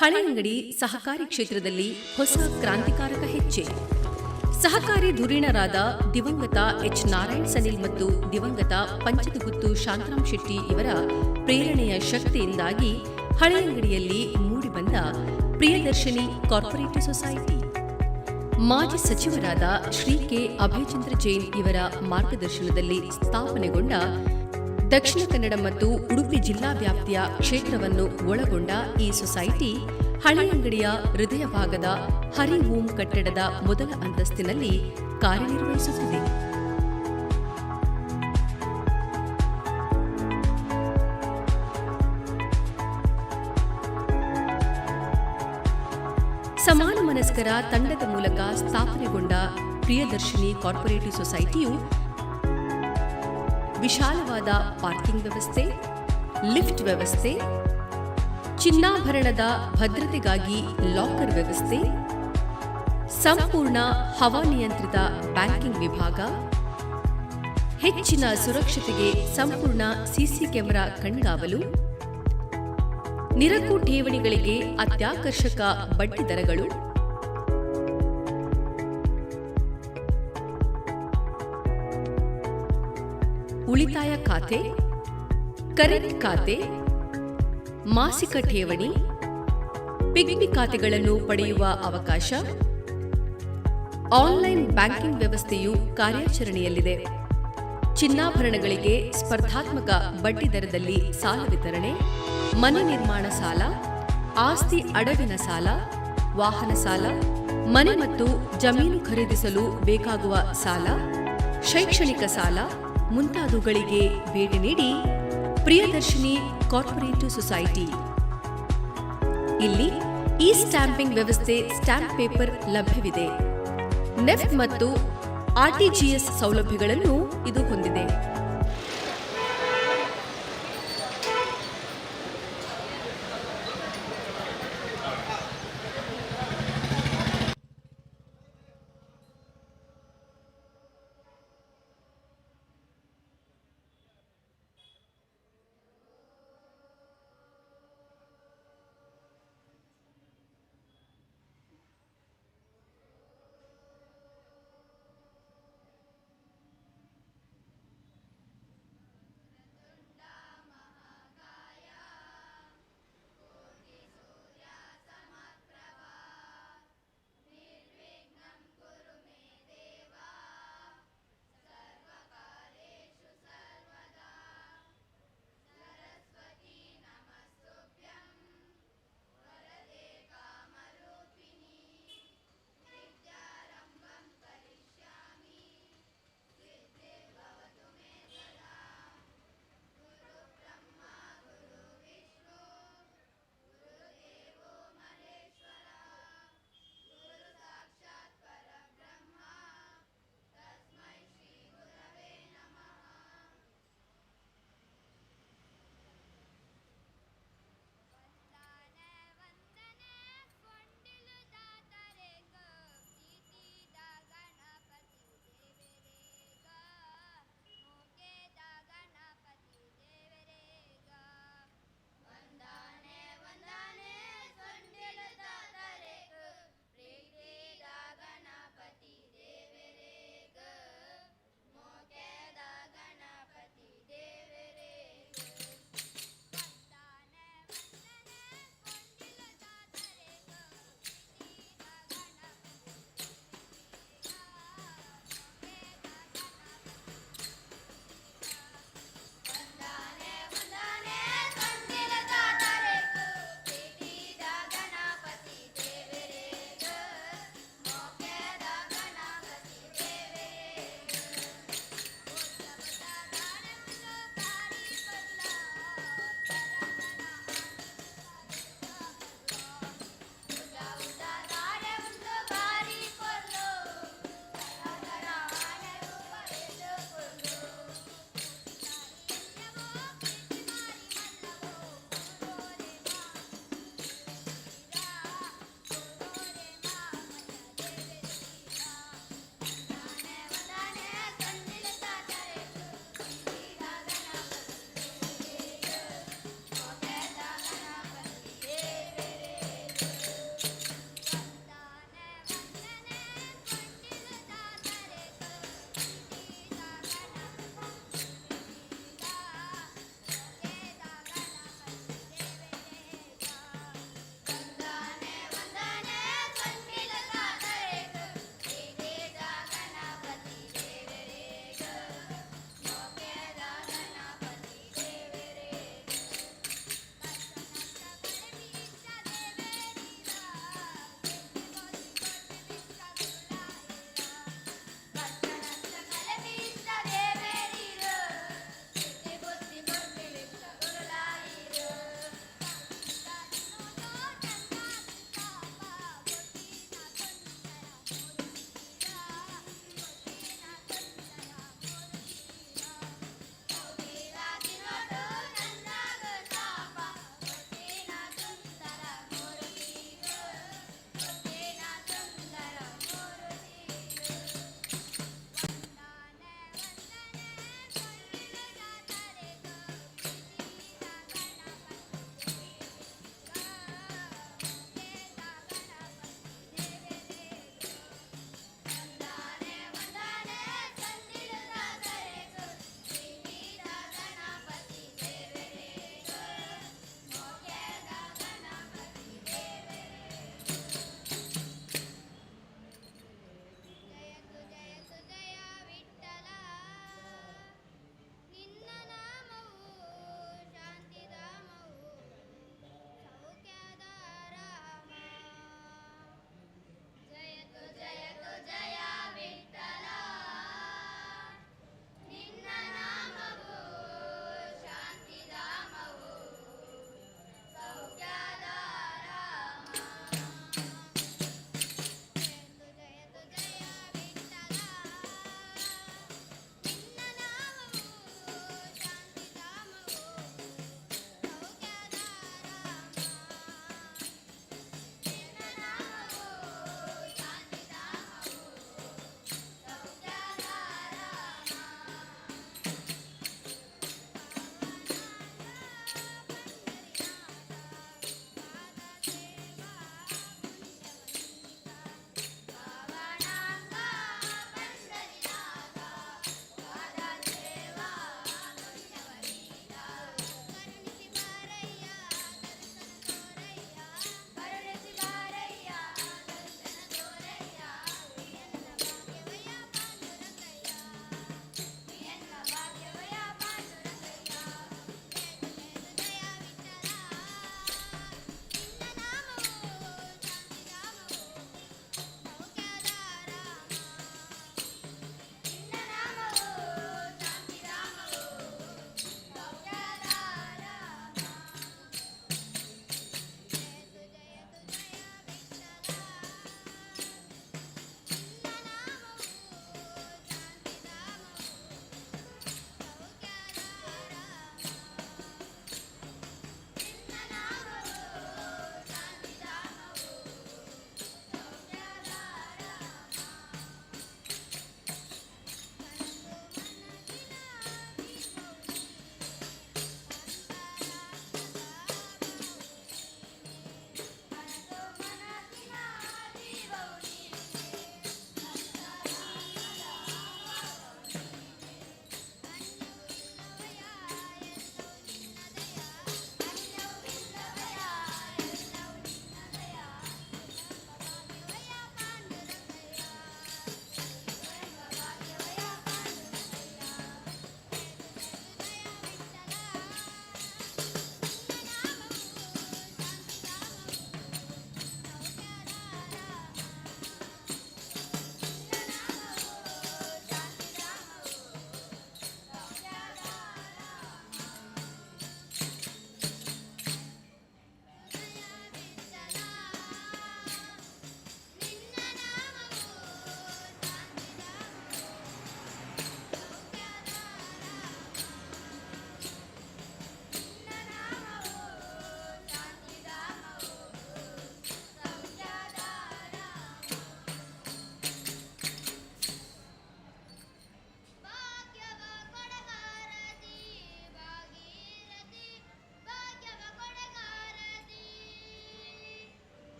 ಹಳೆಯಂಗಡಿ ಸಹಕಾರಿ ಕ್ಷೇತ್ರದಲ್ಲಿ ಹೊಸ ಕ್ರಾಂತಿಕಾರಕ ಹೆಜ್ಜೆ. ಸಹಕಾರಿ ಧುರೀಣರಾದ ದಿವಂಗತ ಎಚ್ ನಾರಾಯಣ್ ಸನಿಲ್ ಮತ್ತು ದಿವಂಗತ ಪಂಚದಗುತ್ತು ಶಾಂತರಾಮ್ ಶೆಟ್ಟಿ ಇವರ ಪ್ರೇರಣೆಯ ಶಕ್ತಿಯಿಂದಾಗಿ ಹಳೆಯಂಗಡಿಯಲ್ಲಿ ಮೂಡಿಬಂದ ಪ್ರಿಯದರ್ಶಿನಿ ಕಾರ್ಪೊರೇಟಿವ್ ಸೊಸೈಟಿ ಮಾಜಿ ಸಚಿವರಾದ ಶ್ರೀ ಕೆ ಅಭಯಚಂದ್ರ ಜೈನ್ ಇವರ ಮಾರ್ಗದರ್ಶನದಲ್ಲಿ ಸ್ಥಾಪನೆಗೊಂಡ ದಕ್ಷಿಣ ಕನ್ನಡ ಮತ್ತು ಉಡುಪಿ ಜಿಲ್ಲಾ ವ್ಯಾಪ್ತಿಯ ಕ್ಷೇತ್ರವನ್ನು ಒಳಗೊಂಡ ಈ ಸೊಸೈಟಿ ಹಳೆಯಂಗಡಿಯ ಹೃದಯ ಭಾಗದ ಹರಿ ಓಂ ಕಟ್ಟಡದ ಮೊದಲ ಅಂತಸ್ತಿನಲ್ಲಿ ಕಾರ್ಯನಿರ್ವಹಿಸುತ್ತಿದೆ. ಸಮಾನ ಮನಸ್ಕರ ತಂಡದ ಮೂಲಕ ಸ್ಥಾಪನೆಗೊಂಡ ಪ್ರಿಯದರ್ಶಿನಿ ಕಾರ್ಪೊರೇಟಿವ್ ಸೊಸೈಟಿಯು ವಿಶಾಲವಾದ ಪಾರ್ಕಿಂಗ್ ವ್ಯವಸ್ಥೆ, ಲಿಫ್ಟ್ ವ್ಯವಸ್ಥೆ, ಚಿನ್ನಾಭರಣದ ಭದ್ರತೆಗಾಗಿ ಲಾಕರ್ ವ್ಯವಸ್ಥೆ, ಸಂಪೂರ್ಣ ಹವಾನಿಯಂತ್ರಿತ ಬ್ಯಾಂಕಿಂಗ್ ವಿಭಾಗ, ಹೆಚ್ಚಿನ ಸುರಕ್ಷತೆಗೆ ಸಂಪೂರ್ಣ ಸಿಸಿ ಕ್ಯಾಮೆರಾ ಕಣ್ಗಾವಲು, ನಿರಕು ಠೇವಣಿಗಳಿಗೆ ಅತ್ಯಾಕರ್ಷಕ ಬಡ್ಡಿ ದರಗಳು, ಉಳಿತಾಯ ಖಾತೆ, ಕರೆಂಟ್ ಖಾತೆ, ಮಾಸಿಕ ಠೇವಣಿ, ಪಿಗ್ಮಿ ಖಾತೆಗಳನ್ನು ಪಡೆಯುವ ಅವಕಾಶ, ಆನ್ಲೈನ್ ಬ್ಯಾಂಕಿಂಗ್ ವ್ಯವಸ್ಥೆಯು ಕಾರ್ಯಾಚರಣೆಯಲ್ಲಿದೆ. ಚಿನ್ನಾಭರಣಗಳಿಗೆ ಸ್ಪರ್ಧಾತ್ಮಕ ಬಡ್ಡಿ ದರದಲ್ಲಿ ಸಾಲ ವಿತರಣೆ, ಮನೆ ನಿರ್ಮಾಣ ಸಾಲ, ಆಸ್ತಿ ಅಡವಿನ ಸಾಲ, ವಾಹನ ಸಾಲ, ಮನೆ ಮತ್ತು ಜಮೀನು ಖರೀದಿಸಲು ಬೇಕಾಗುವ ಸಾಲ, ಶೈಕ್ಷಣಿಕ ಸಾಲ ಮುಂತಾದವುಗಳಿಗೆ ಭೇಟಿ ನೀಡಿ ಪ್ರಿಯದರ್ಶಿನಿ ಕಾರ್ಪೊರೇಟಿವ್ ಸೊಸೈಟಿ. ಇಲ್ಲಿ ಇ ಸ್ಟ್ಯಾಂಪಿಂಗ್ ವ್ಯವಸ್ಥೆ, ಸ್ಟ್ಯಾಂಪ್ ಪೇಪರ್ ಲಭ್ಯವಿದೆ. ನೆಫ್ಟ್ ಮತ್ತು ಆರ್ಟಿಜಿಎಸ್ ಸೌಲಭ್ಯಗಳನ್ನು ಇದು ಹೊಂದಿದೆ.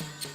Rama.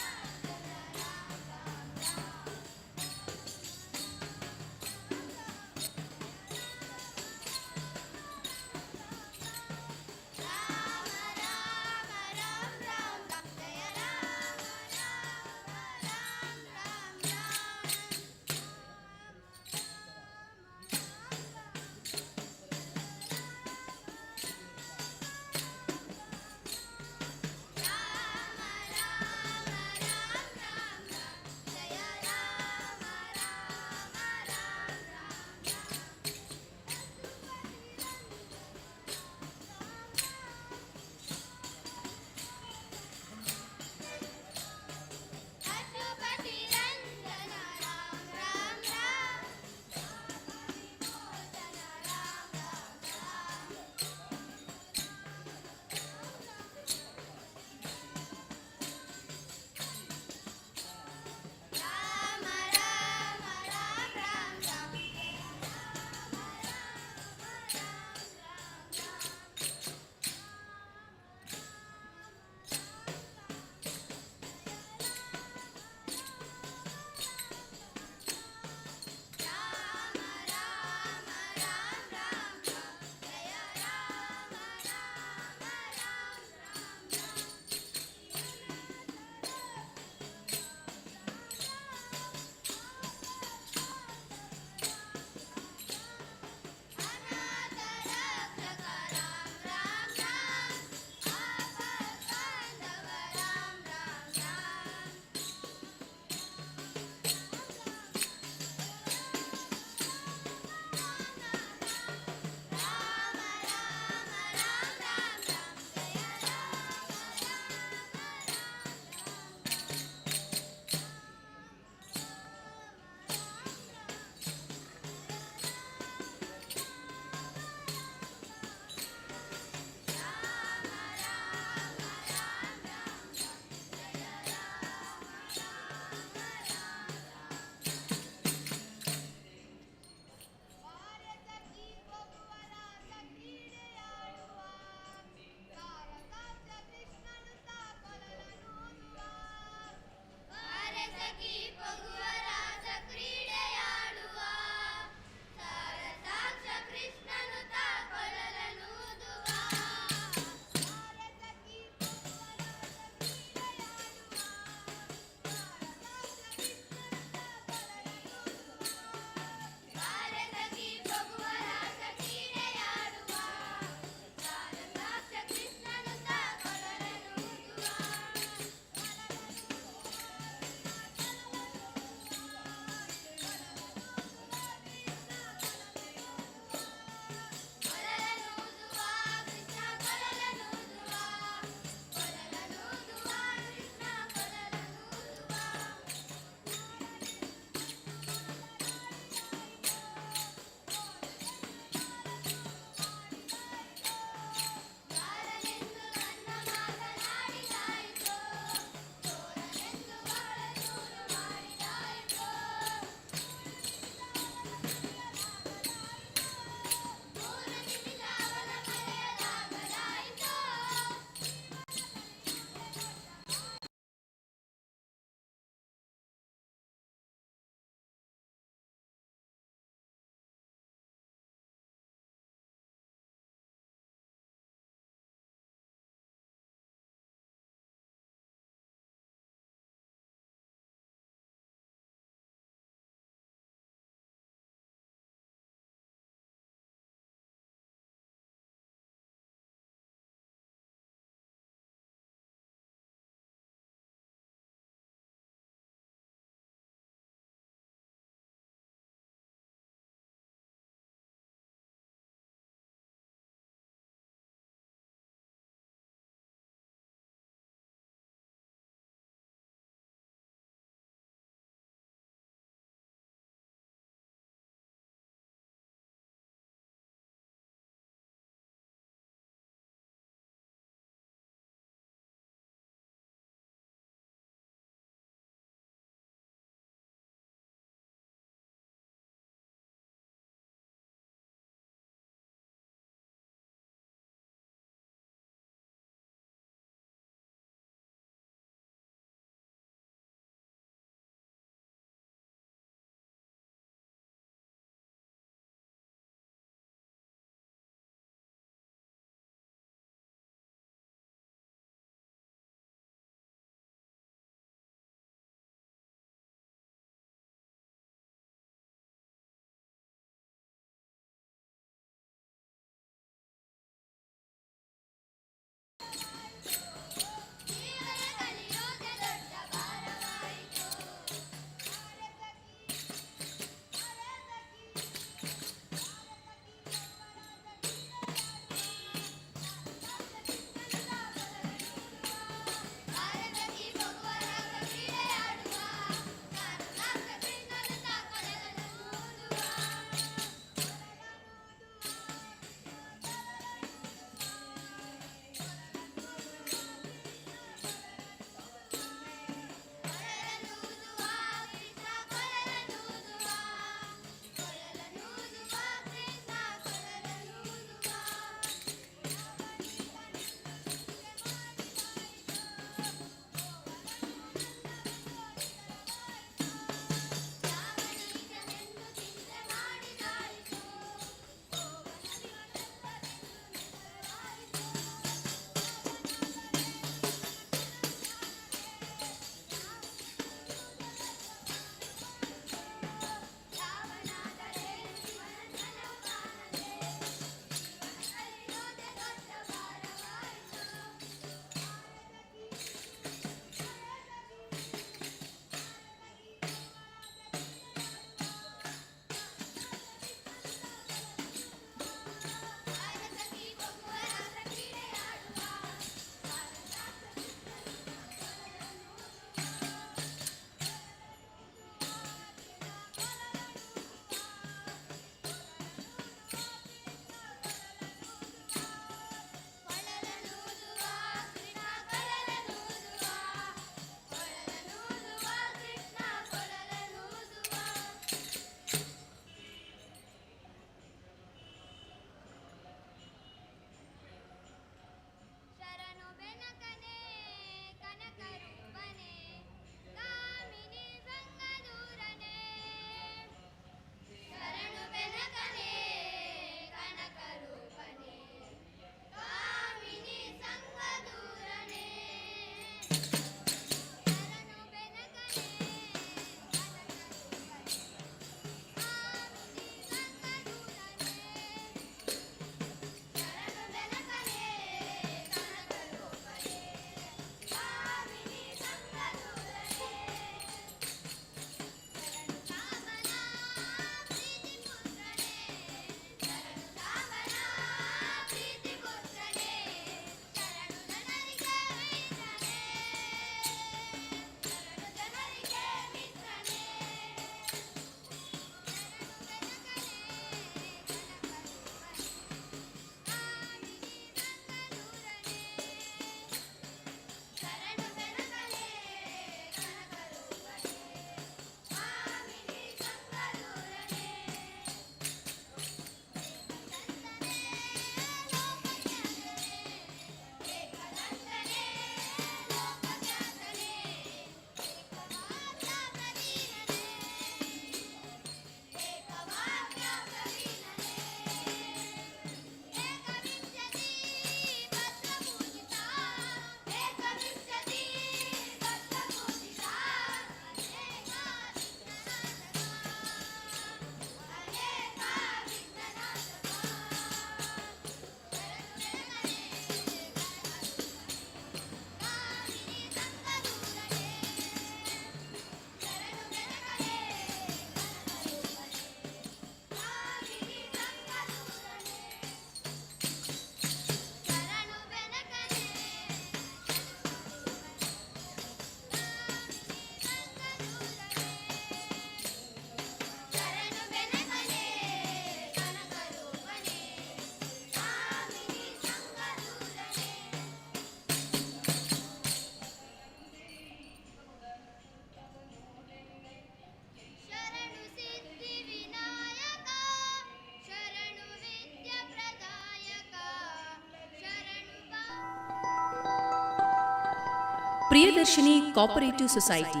Priyadarshini cooperative society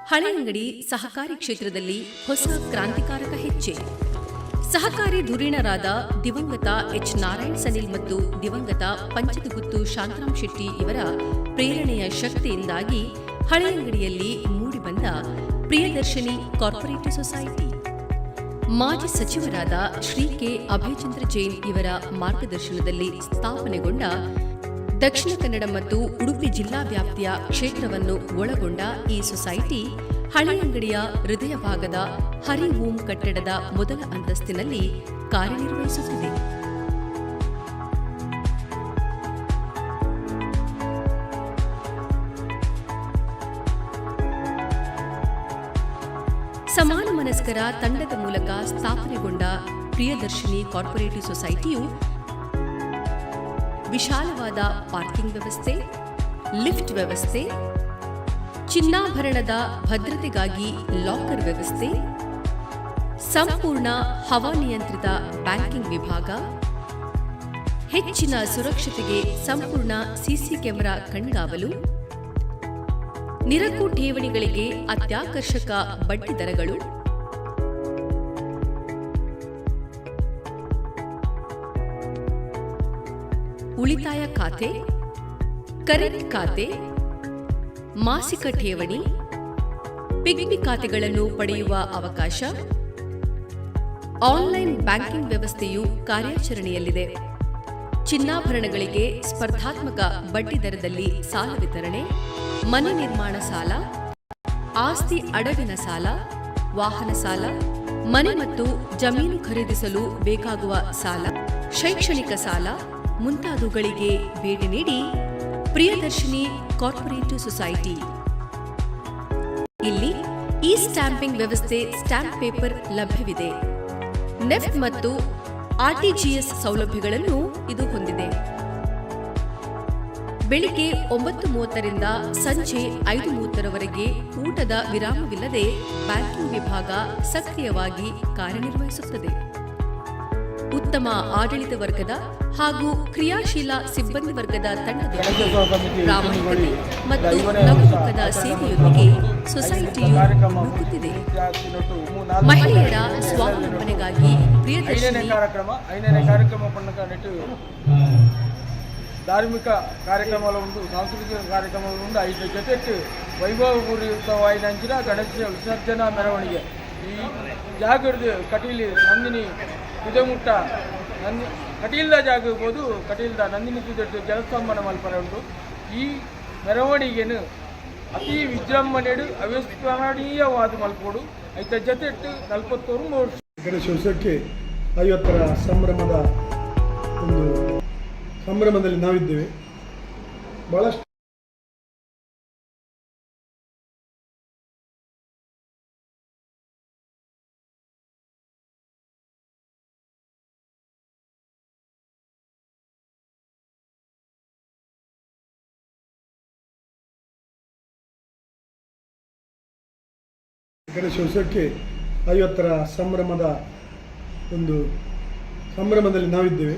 Haleyangadi ಸಹಕಾರಿ ಕ್ಷೇತ್ರದಲ್ಲಿ ಹೊಸ ಕ್ರಾಂತಿಕಾರಕ ಹೆಜ್ಜೆ. ಸಹಕಾರಿ ಧುರೀಣರಾದ ದಿವಂಗತ ಎಚ್ ನಾರಾಯಣ್ ಸನಿಲ್ ಮತ್ತು ದಿವಂಗತ ಪಂಚದಗುತ್ತು ಶಾಂತರಾಮ್ ಶೆಟ್ಟಿ ಇವರ ಪ್ರೇರಣೆಯ ಶಕ್ತಿಯಿಂದಾಗಿ ಹಳೆಯಂಗಡಿಯಲ್ಲಿ ಮೂಡಿಬಂದ ಪ್ರಿಯದರ್ಶಿನಿ ಕಾರ್ಪೊರೇಟಿವ್ ಸೊಸೈಟಿ, ಮಾಜಿ ಸಚಿವರಾದ ಶ್ರೀ ಕೆ ಅಭಯಚಂದ್ರ ಜೈನ್ ಇವರ ಮಾರ್ಗದರ್ಶನದಲ್ಲಿ ಸ್ಥಾಪನೆಗೊಂಡ ದಕ್ಷಿಣ ಕನ್ನಡ ಮತ್ತು ಉಡುಪಿ ಜಿಲ್ಲಾ ವ್ಯಾಪ್ತಿಯ ಕ್ಷೇತ್ರವನ್ನು ಒಳಗೊಂಡ ಈ ಸೊಸೈಟಿ ಹಳೆಯಂಗಡಿಯ ಹೃದಯ ಭಾಗದ ಹರಿ ಓಂ ಕಟ್ಟಡದ ಮೊದಲ ಅಂತಸ್ತಿನಲ್ಲಿ ಕಾರ್ಯನಿರ್ವಹಿಸುತ್ತಿದೆ. ಸಮಾನ ಮನಸ್ಕರ ತಂಡದ ಮೂಲಕ ಸ್ಥಾಪನೆಗೊಂಡ ಪ್ರಿಯದರ್ಶಿನಿ ಕಾರ್ಪೊರೇಟಿವ್ ಸೊಸೈಟಿಯು ವಿಶಾಲವಾದ ಪಾರ್ಕಿಂಗ್ ವ್ಯವಸ್ಥೆ, ಲಿಫ್ಟ್ ವ್ಯವಸ್ಥೆ, ಚಿನ್ನಾಭರಣದ ಭದ್ರತೆಗಾಗಿ ಲಾಕರ್ ವ್ಯವಸ್ಥೆ, ಸಂಪೂರ್ಣ ಹವಾನಿಯಂತ್ರಿತ ಬ್ಯಾಂಕಿಂಗ್ ವಿಭಾಗ, ಹೆಚ್ಚಿನ ಸುರಕ್ಷತೆಗೆ ಸಂಪೂರ್ಣ ಸಿಸಿ ಕ್ಯಾಮೆರಾ ಕಣ್ಗಾವಲು, ನಿರಕು ಠೇವಣಿಗಳಿಗೆ ಅತ್ಯಾಕರ್ಷಕ ಬಡ್ಡಿ ದರಗಳು, ಉಳಿತಾಯ ಖಾತೆ, ಕರೆಂಟ್ ಖಾತೆ, ಮಾಸಿಕ ಠೇವಣಿ, ಪಿಗ್ಮಿ ಖಾತೆಗಳನ್ನು ಪಡೆಯುವ ಅವಕಾಶ, ಆನ್ಲೈನ್ ಬ್ಯಾಂಕಿಂಗ್ ವ್ಯವಸ್ಥೆಯು ಕಾರ್ಯಾಚರಣೆಯಲ್ಲಿದೆ. ಚಿನ್ನಾಭರಣಗಳಿಗೆ ಸ್ಪರ್ಧಾತ್ಮಕ ಬಡ್ಡಿ ದರದಲ್ಲಿ ಸಾಲ ವಿತರಣೆ, ಮನೆ ನಿರ್ಮಾಣ ಸಾಲ, ಆಸ್ತಿ ಅಡವಿನ ಸಾಲ, ವಾಹನ ಸಾಲ, ಮನೆ ಮತ್ತು ಜಮೀನು ಖರೀದಿಸಲು ಬೇಕಾಗುವ ಸಾಲ, ಶೈಕ್ಷಣಿಕ ಸಾಲ ಮುಂತಾದವುಗಳಿಗೆ ಭೇಟಿ ನೀಡಿ ಪ್ರಿಯದರ್ಶಿನಿ ಕಾರ್ಪೊರೇಟಿವ್ ಸೊಸೈಟಿ. ಇಲ್ಲಿ ಇ ಸ್ಟ್ಯಾಂಪಿಂಗ್ ವ್ಯವಸ್ಥೆ, ಸ್ಟ್ಯಾಂಪ್ ಪೇಪರ್ ಲಭ್ಯವಿದೆ. ನೆಫ್ಟ್ ಮತ್ತು ಆರ್ಟಿಜಿಎಸ್ ಸೌಲಭ್ಯಗಳನ್ನು ಇದು ಹೊಂದಿದೆ. ಬೆಳಿಗ್ಗೆ 9:30ರಿಂದ ಸಂಜೆ 5:30ರವರೆಗೆ ಊಟದ ವಿರಾಮವಿಲ್ಲದೆ ಬ್ಯಾಂಕಿಂಗ್ ವಿಭಾಗ ಸಕ್ರಿಯವಾಗಿ ಕಾರ್ಯನಿರ್ವಹಿಸುತ್ತದೆ. ಉತ್ತಮ ಆಡಳಿತ ವರ್ಗದ ಹಾಗೂ ಕ್ರಿಯಾಶೀಲ ಸಿಬ್ಬಂದಿ ವರ್ಗದ ತಂಡದೊಂದಿಗೆ ಪ್ರಾಮಾಣಿಕತೆ ಮತ್ತು ನಗುಮುಖದ ಸೇವೆಯೊಂದಿಗೆ ಸೊಸೈಟಿಯು ನುಗ್ಗುತ್ತಿದೆ. ಮಹಿಳೆಯರ ಸ್ವಾವಲಂಬನೆಗಾಗಿ ಪ್ರಿಯದರ್ಶಿನಿ ಕಾರ್ಯಕ್ರಮ ಐದನೇ ಕಾರ್ಯಕ್ರಮ ಪಣ್ಣಕ ಧಾರ್ಮಿಕ ಕಾರ್ಯಕ್ರಮಗಳ ಉಂಟು, ಸಾಂಸ್ಕೃತಿಕ ಕಾರ್ಯಕ್ರಮಗಳು ಉಂಟು. ಐದು ಜೊತೆಗೆ ವೈಭವಪೂರಿತವಾಯಿನಂಚಿನ ಗಣೇಶ ವಿಸರ್ಜನಾ ಮೆರವಣಿಗೆ ಈ ಜಾಗದ ಕಟೀಲಿ ನಂದಿನಿ ತುದೆಮುಟ್ಟ ನಂದಿ ಕಟೀಲ್ದ ಜಾಗ ಇರ್ಬೋದು, ಕಟೀಲ್ದ ನಂದಿನಿ ತುದೆಟ್ಟು ಜಲಸ್ತಂಭನ ಮಲ್ಪರೆ ಉಂಟು. ಈ ಮೆರವಣಿಗೆನು ಅತಿ ವಿಜೃಂಭಣೆಡು ಅವಿಸ್ಮರಣೀಯವಾದ ಮಲ್ಪೋಡು. ಐತ ಜೊತೆಟ್ಟು 41 ವರ್ಷ ಗಣೇಶೋತ್ಸವಕ್ಕೆ 50ರ ಸಂಭ್ರಮದ ಒಂದು ಸಂಭ್ರಮದಲ್ಲಿ ನಾವಿದ್ದೇವೆ. ಭಾಳಷ್ಟು ಗಣೇಶೋತ್ಸವಕ್ಕೆ 50ರ ಸಂಭ್ರಮದ ಒಂದು ಸಂಭ್ರಮದಲ್ಲಿ ನಾವಿದ್ದೇವೆ.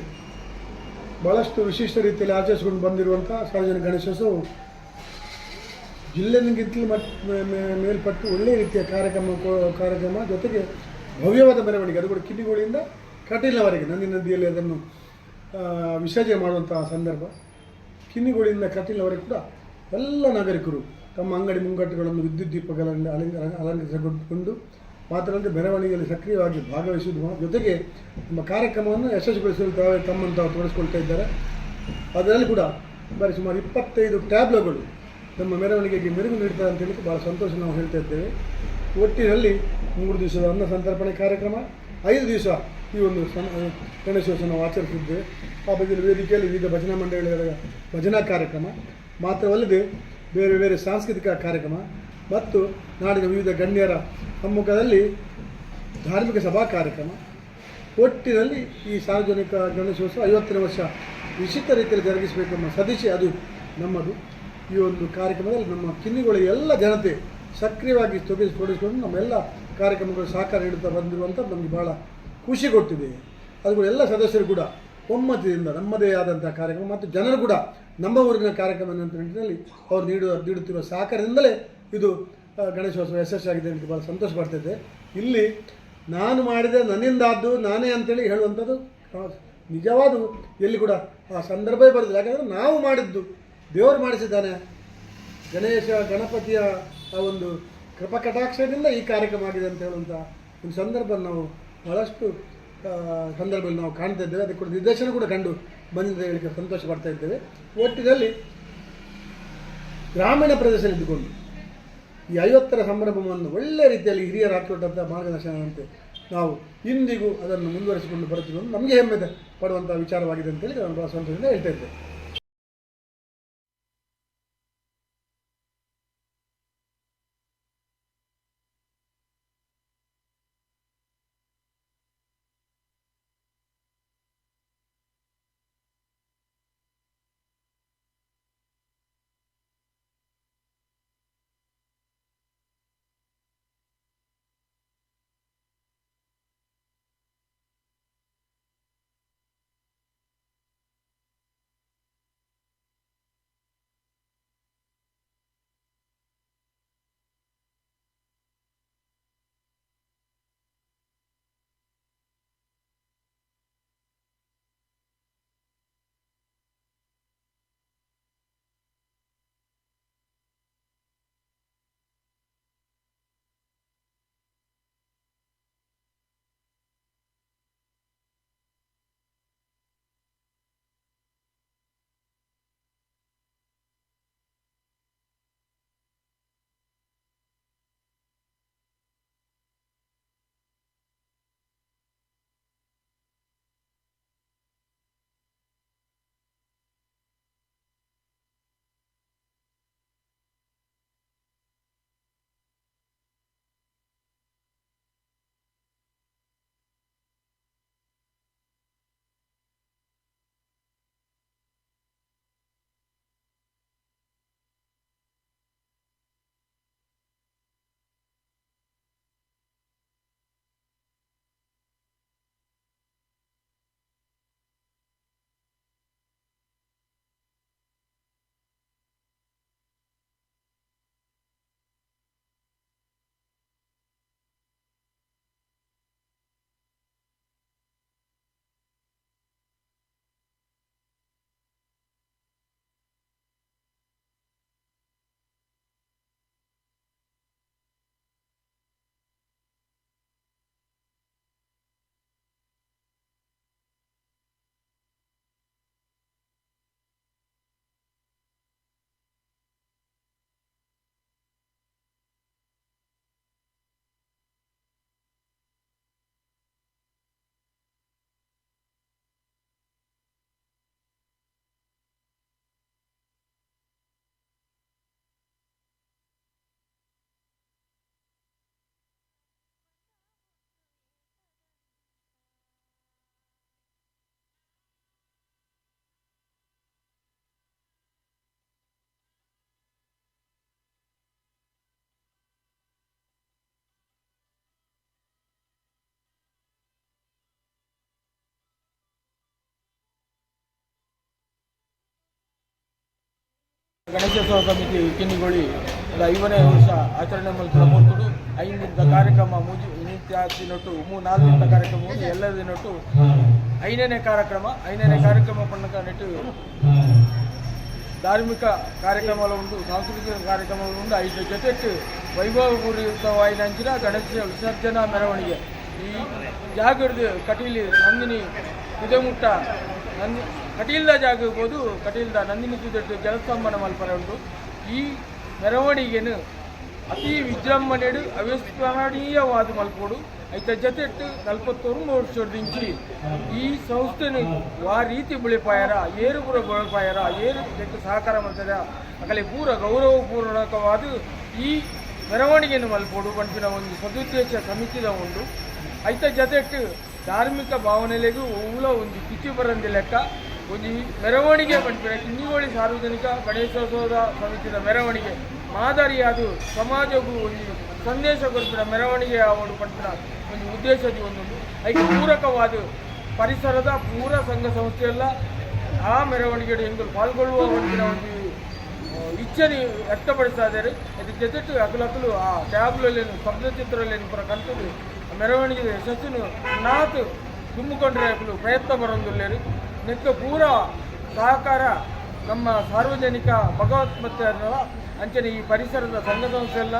ಭಾಳಷ್ಟು ವಿಶಿಷ್ಟ ರೀತಿಯಲ್ಲಿ ಆಚರಿಸಿಕೊಂಡು ಬಂದಿರುವಂಥ ಸಾರ್ವಜನಿಕ ಗಣೇಶೋತ್ಸವ ಜಿಲ್ಲೆಗಿಂತಲೂ ಮೇಲ್ಪಟ್ಟು ಒಳ್ಳೆಯ ರೀತಿಯ ಕಾರ್ಯಕ್ರಮ ಜೊತೆಗೆ ಭವ್ಯವಾದ ಮೆರವಣಿಗೆ, ಅದು ಕೂಡ ಕಿನ್ನಿಗೋಳಿಯಿಂದ ಕಟೀಲಿನವರೆಗೆ ನಂದಿ ನದಿಯಲ್ಲಿ ಅದನ್ನು ವಿಸರ್ಜನೆ ಮಾಡುವಂತಹ ಸಂದರ್ಭ. ಕಿನ್ನಿಗೋಳಿಯಿಂದ ಕಟೀಲಿನವರೆಗೆ ಕೂಡ ಎಲ್ಲ ನಾಗರಿಕರು ತಮ್ಮ ಅಂಗಡಿ ಮುಂಗಟ್ಟುಗಳನ್ನು ವಿದ್ಯುತ್ ದೀಪಗಳನ್ನು ಅಲಂಕರಿಸಿಕೊಂಡು, ಮಾತ್ರವಲ್ಲದೆ ಮೆರವಣಿಗೆಯಲ್ಲಿ ಸಕ್ರಿಯವಾಗಿ ಭಾಗವಹಿಸುವುದು ಜೊತೆಗೆ ನಮ್ಮ ಕಾರ್ಯಕ್ರಮವನ್ನು ಯಶಸ್ವಿಗೊಳಿಸಲು ತಾವೇ ತಮ್ಮನ್ನು ತಾವು ತೊಡಗಿಸ್ಕೊಳ್ತಾ ಇದ್ದಾರೆ. ಅದರಲ್ಲಿ ಕೂಡ ಬಾರಿ ಸುಮಾರು 25 ಟ್ಯಾಬ್ಲೋಗಳು ನಮ್ಮ ಮೆರವಣಿಗೆಗೆ ಮೆರುಗು ನೀಡ್ತಾರೆ ಅಂತ ಹೇಳಿ ಭಾಳ ಸಂತೋಷ ನಾವು ಹೇಳ್ತಾ ಇದ್ದೇವೆ. ಒಟ್ಟಿನಲ್ಲಿ 3 ದಿವಸದ ಅನ್ನ ಸಂತರ್ಪಣೆ ಕಾರ್ಯಕ್ರಮ, 5 ದಿವಸ ಈ ಒಂದು ಗಣೇಶೋತ್ಸವ ನಾವು ಆಚರಿಸಿದ್ದೇವೆ. ಆ ಬಗ್ಗೆ ವೇದಿಕೆಯಲ್ಲಿ ವಿವಿಧ ಭಜನಾ ಮಂಡಳಿಗಳ ಭಜನಾ ಕಾರ್ಯಕ್ರಮ ಮಾತ್ರವಲ್ಲದೆ ಬೇರೆ ಬೇರೆ ಸಾಂಸ್ಕೃತಿಕ ಕಾರ್ಯಕ್ರಮ ಮತ್ತು ನಾಡಿನ ವಿವಿಧ ಗಣ್ಯರ ಸಮ್ಮುಖದಲ್ಲಿ ಧಾರ್ಮಿಕ ಸಭಾ ಕಾರ್ಯಕ್ರಮ. ಒಟ್ಟಿನಲ್ಲಿ ಈ ಸಾರ್ವಜನಿಕ ಗಣೇಶೋತ್ಸವ 50ನೇ ವರ್ಷ ವಿಶಿಷ್ಟ ರೀತಿಯಲ್ಲಿ ಜರುಗಿಸಬೇಕೆಂಬ ಸದಿಶೆ ಅದು ನಮ್ಮದು. ಈ ಒಂದು ಕಾರ್ಯಕ್ರಮದಲ್ಲಿ ನಮ್ಮ ಕಿನ್ನಿಗೋಳಿ ಎಲ್ಲ ಜನತೆ ಸಕ್ರಿಯವಾಗಿ ತೊಡಗಿಸಿಕೊಂಡು ನಮ್ಮೆಲ್ಲ ಕಾರ್ಯಕ್ರಮಗಳು ಸಹಕಾರ ನೀಡುತ್ತಾ ಬಂದಿರುವಂಥದ್ದು ನಮಗೆ ಭಾಳ ಖುಷಿ ಕೊಟ್ಟಿದೆ. ಅದು ಕೂಡ ಎಲ್ಲ ಸದಸ್ಯರು ಕೂಡ ಒಮ್ಮತದಿಂದ ನಮ್ಮದೇ ಆದಂಥ ಕಾರ್ಯಕ್ರಮ ಮತ್ತು ಜನರು ಕೂಡ ನಮ್ಮ ಊರಿನ ಕಾರ್ಯಕ್ರಮ ಅನ್ನುವಂಥ ನಿಟ್ಟಿನಲ್ಲಿ ಅವರು ನೀಡುತ್ತಿರುವ ಸಹಕಾರದಿಂದಲೇ ಇದು ಗಣೇಶೋತ್ಸವ ಯಶಸ್ವಿಯಾಗಿದೆ ಅಂತ ಭಾಳ ಸಂತೋಷ ಪಡ್ತಿದ್ದೆ. ಇಲ್ಲಿ ನಾನು ಮಾಡಿದೆ, ನನ್ನಿಂದಾದ್ದು, ನಾನೇ ಅಂತೇಳಿ ಹೇಳುವಂಥದ್ದು ನಿಜವಾದ ಎಲ್ಲಿ ಕೂಡ ಆ ಸಂದರ್ಭವೇ ಬರೋದಿಲ್ಲ. ಯಾಕಂದರೆ ನಾವು ಮಾಡಿದ್ದು ದೇವರು ಮಾಡಿಸಿದ್ದಾನೆ. ಗಣೇಶ ಗಣಪತಿಯ ಆ ಒಂದು ಕೃಪಕಟಾಕ್ಷದಿಂದ ಈ ಕಾರ್ಯಕ್ರಮ ಆಗಿದೆ ಅಂತ ಹೇಳುವಂಥ ಒಂದು ಸಂದರ್ಭ ನಾವು ಭಾಳಷ್ಟು ಸಂದರ್ಭದಲ್ಲಿ ನಾವು ಕಾಣ್ತಾ ಇದ್ದೇವೆ. ಅದಕ್ಕೆ ಕೂಡ ನಿರ್ದೇಶನ ಕೂಡ ಕಂಡು ಬಂದಿದೆ ಹೇಳಿಕೆ ಸಂತೋಷ ಪಡ್ತಾ ಇದ್ದೇವೆ. ಒಟ್ಟಿನಲ್ಲಿ ಗ್ರಾಮೀಣ ಪ್ರದೇಶದಲ್ಲಿ ಇದ್ದುಕೊಂಡು ಈ 50ರ ಸಂಭ್ರಮವನ್ನು ಒಳ್ಳೆಯ ರೀತಿಯಲ್ಲಿ ಹಿರಿಯರು ಹಾಕಿಕೊಟ್ಟಂಥ ಮಾರ್ಗದರ್ಶನದಂತೆ ನಾವು ಇಂದಿಗೂ ಅದನ್ನು ಮುಂದುವರಿಸಿಕೊಂಡು ಬರುತ್ತಿರುವುದು ನಮಗೆ ಹೆಮ್ಮೆ ಪಡುವಂಥ ವಿಚಾರವಾಗಿದೆ ಅಂತೇಳಿ ನಾನು ಭಾಳ ಸಂತೋಷದಿಂದ ಹೇಳ್ತಾ ಇದ್ದೆ. ಗಣೇಶೋತ್ಸವ ಸಮಿತಿ ಕಿನ್ನಿಗೋಳಿ 50ನೇ ವರ್ಷ ಆಚರಣೆ ಮಲ್ಪುನ ಪೊರ್ತುಡು 5 ದಿನದ ಕಾರ್ಯಕ್ರಮ ಮುಜಿ ನಿತ್ಯ ದಿನೊಟ್ಟು 3-4 ದಿನದ ಕಾರ್ಯಕ್ರಮ ಎಲ್ಲ ದಿನೊಟ್ಟು 5ನೇ ಕಾರ್ಯಕ್ರಮ. 5ನೇ ಕಾರ್ಯಕ್ರಮ ಪಣ್ಣಕ ನೆಟ್ಟು ಧಾರ್ಮಿಕ ಕಾರ್ಯಕ್ರಮಗಳು ಉಂಟು, ಸಾಂಸ್ಕೃತಿಕ ಕಾರ್ಯಕ್ರಮಗಳು ಉಂಟು. ಐದು ಜೊತೆಗೆ ವೈಭವಪೂರಿತವಾಯಿನಂಚಿನ ಗಣೇಶ ವಿಸರ್ಜನಾ ಮೆರವಣಿಗೆ ಈ ಜಾಗದ ಕಟೀಲಿ ನಂದಿನಿ ತುದೆಮುಟ್ಟ ನಂದಿ ಕಟೀಲ್ದ ಜಾಗ ಇರ್ಬೋದು, ಕಟೀಲ್ದ ನಂದಿನಿ ತುದೆಟ್ಟು ಜಲಸ್ತಂಭನ ಮಲ್ಪರೆ ಉಂಟು. ಈ ಮೆರವಣಿಗೆನು ಅತಿ ವಿಜೃಂಭಣೆಡು ಅವಿಸ್ಮರಣೀಯವಾದ ಮಲ್ಪೋಡು. ಐತ ಜೊತೆಟ್ಟು 49 ವರ್ಷದಿಂಚಿ ಈ ಸಂಸ್ಥೆನು ವಾ ರೀತಿ ಬೆಳೆಪಾಯರ, ಏರು ಪೂರ ಬೆಳೆಪಾಯರ, ಏರು ಜೊತೆ ಸಹಕಾರ ಮಾಡ್ತಾರೆ ಅಕಲೆ ಪೂರ ಗೌರವಪೂರ್ವಕವಾದ ಈ ಮೆರವಣಿಗೆಯನ್ನು ಮಲ್ಪೋಡು ಪನ್ಪಿನ ಒಂದು ಸದುದ್ದೇಶ ಸಮಿತಿದ ಉಂಡು. ಐತ ಜೊತೆಟ್ಟು ಧಾರ್ಮಿಕ ಭಾವನೆಲೆಗೂ ಓಲ ಒಂದು ಕಿಚ್ಚು ಬರಂದಿ ಲೆಕ್ಕ ಒಂದು ಮೆರವಣಿಗೆ ಪನ್ಪಿನ ಕಿನ್ನಿಗೋಳಿ ಸಾರ್ವಜನಿಕ ಗಣೇಶೋತ್ಸವದ ಸಮಿತಿದ ಮೆರವಣಿಗೆ ಮಾದರಿಯಾದ ಸಮಾಜಕ್ಕೂ ಒಂದು ಸಂದೇಶ ಕೊರ್ಪಿನ ಮೆರವಣಿಗೆ ಆವಡು ಪನ್ಪಿನ ಒಂದು ಉದ್ದೇಶದ ಒಂದುಂಡು. ಐಕ್ ಪೂರಕವಾದ ಪರಿಸರದ ಪೂರ ಸಂಘ ಸಂಸ್ಥೆಯೆಲ್ಲ ಆ ಮೆರವಣಿಗೆಡು ಎಂಕುಲು ಪಾಲ್ಗೊಳ್ಳುವ ಒಂಜಿನ ಒಂಜಿ ಇಚ್ಛೆని ವ್ಯಕ್ತಪಡಿಸ್ತಾ ಇದ್ದಾರೆ. ಅದಕ್ಕೆ ಜೊತೆಟು ಅಕಲಕಲು ಆ ಟ್ಯಾಬ್ಲೆನ್ ಶಬ್ದಚಿತ್ರಲೇನು ಪೂರ ಕಲ್ತದು ಮೆರವಣಿಗೆ ಯಶಸ್ಸುನು ನಾತ್ ತುಂಬಿಕೊಂಡ್ರೆ ಅಕಲು ಪ್ರಯತ್ನ ಬರೊಂದುಲ್ಲೇರು. ನೆಕ್ಕ ಪೂರ ಸಹಕಾರ ನಮ್ಮ ಸಾರ್ವಜನಿಕ ಭಗವತ್ ಮತ್ತು ಅಂಚನೆ ಈ ಪರಿಸರದ ಸಂಘ ಸಂಸ್ಥೆಲ್ಲ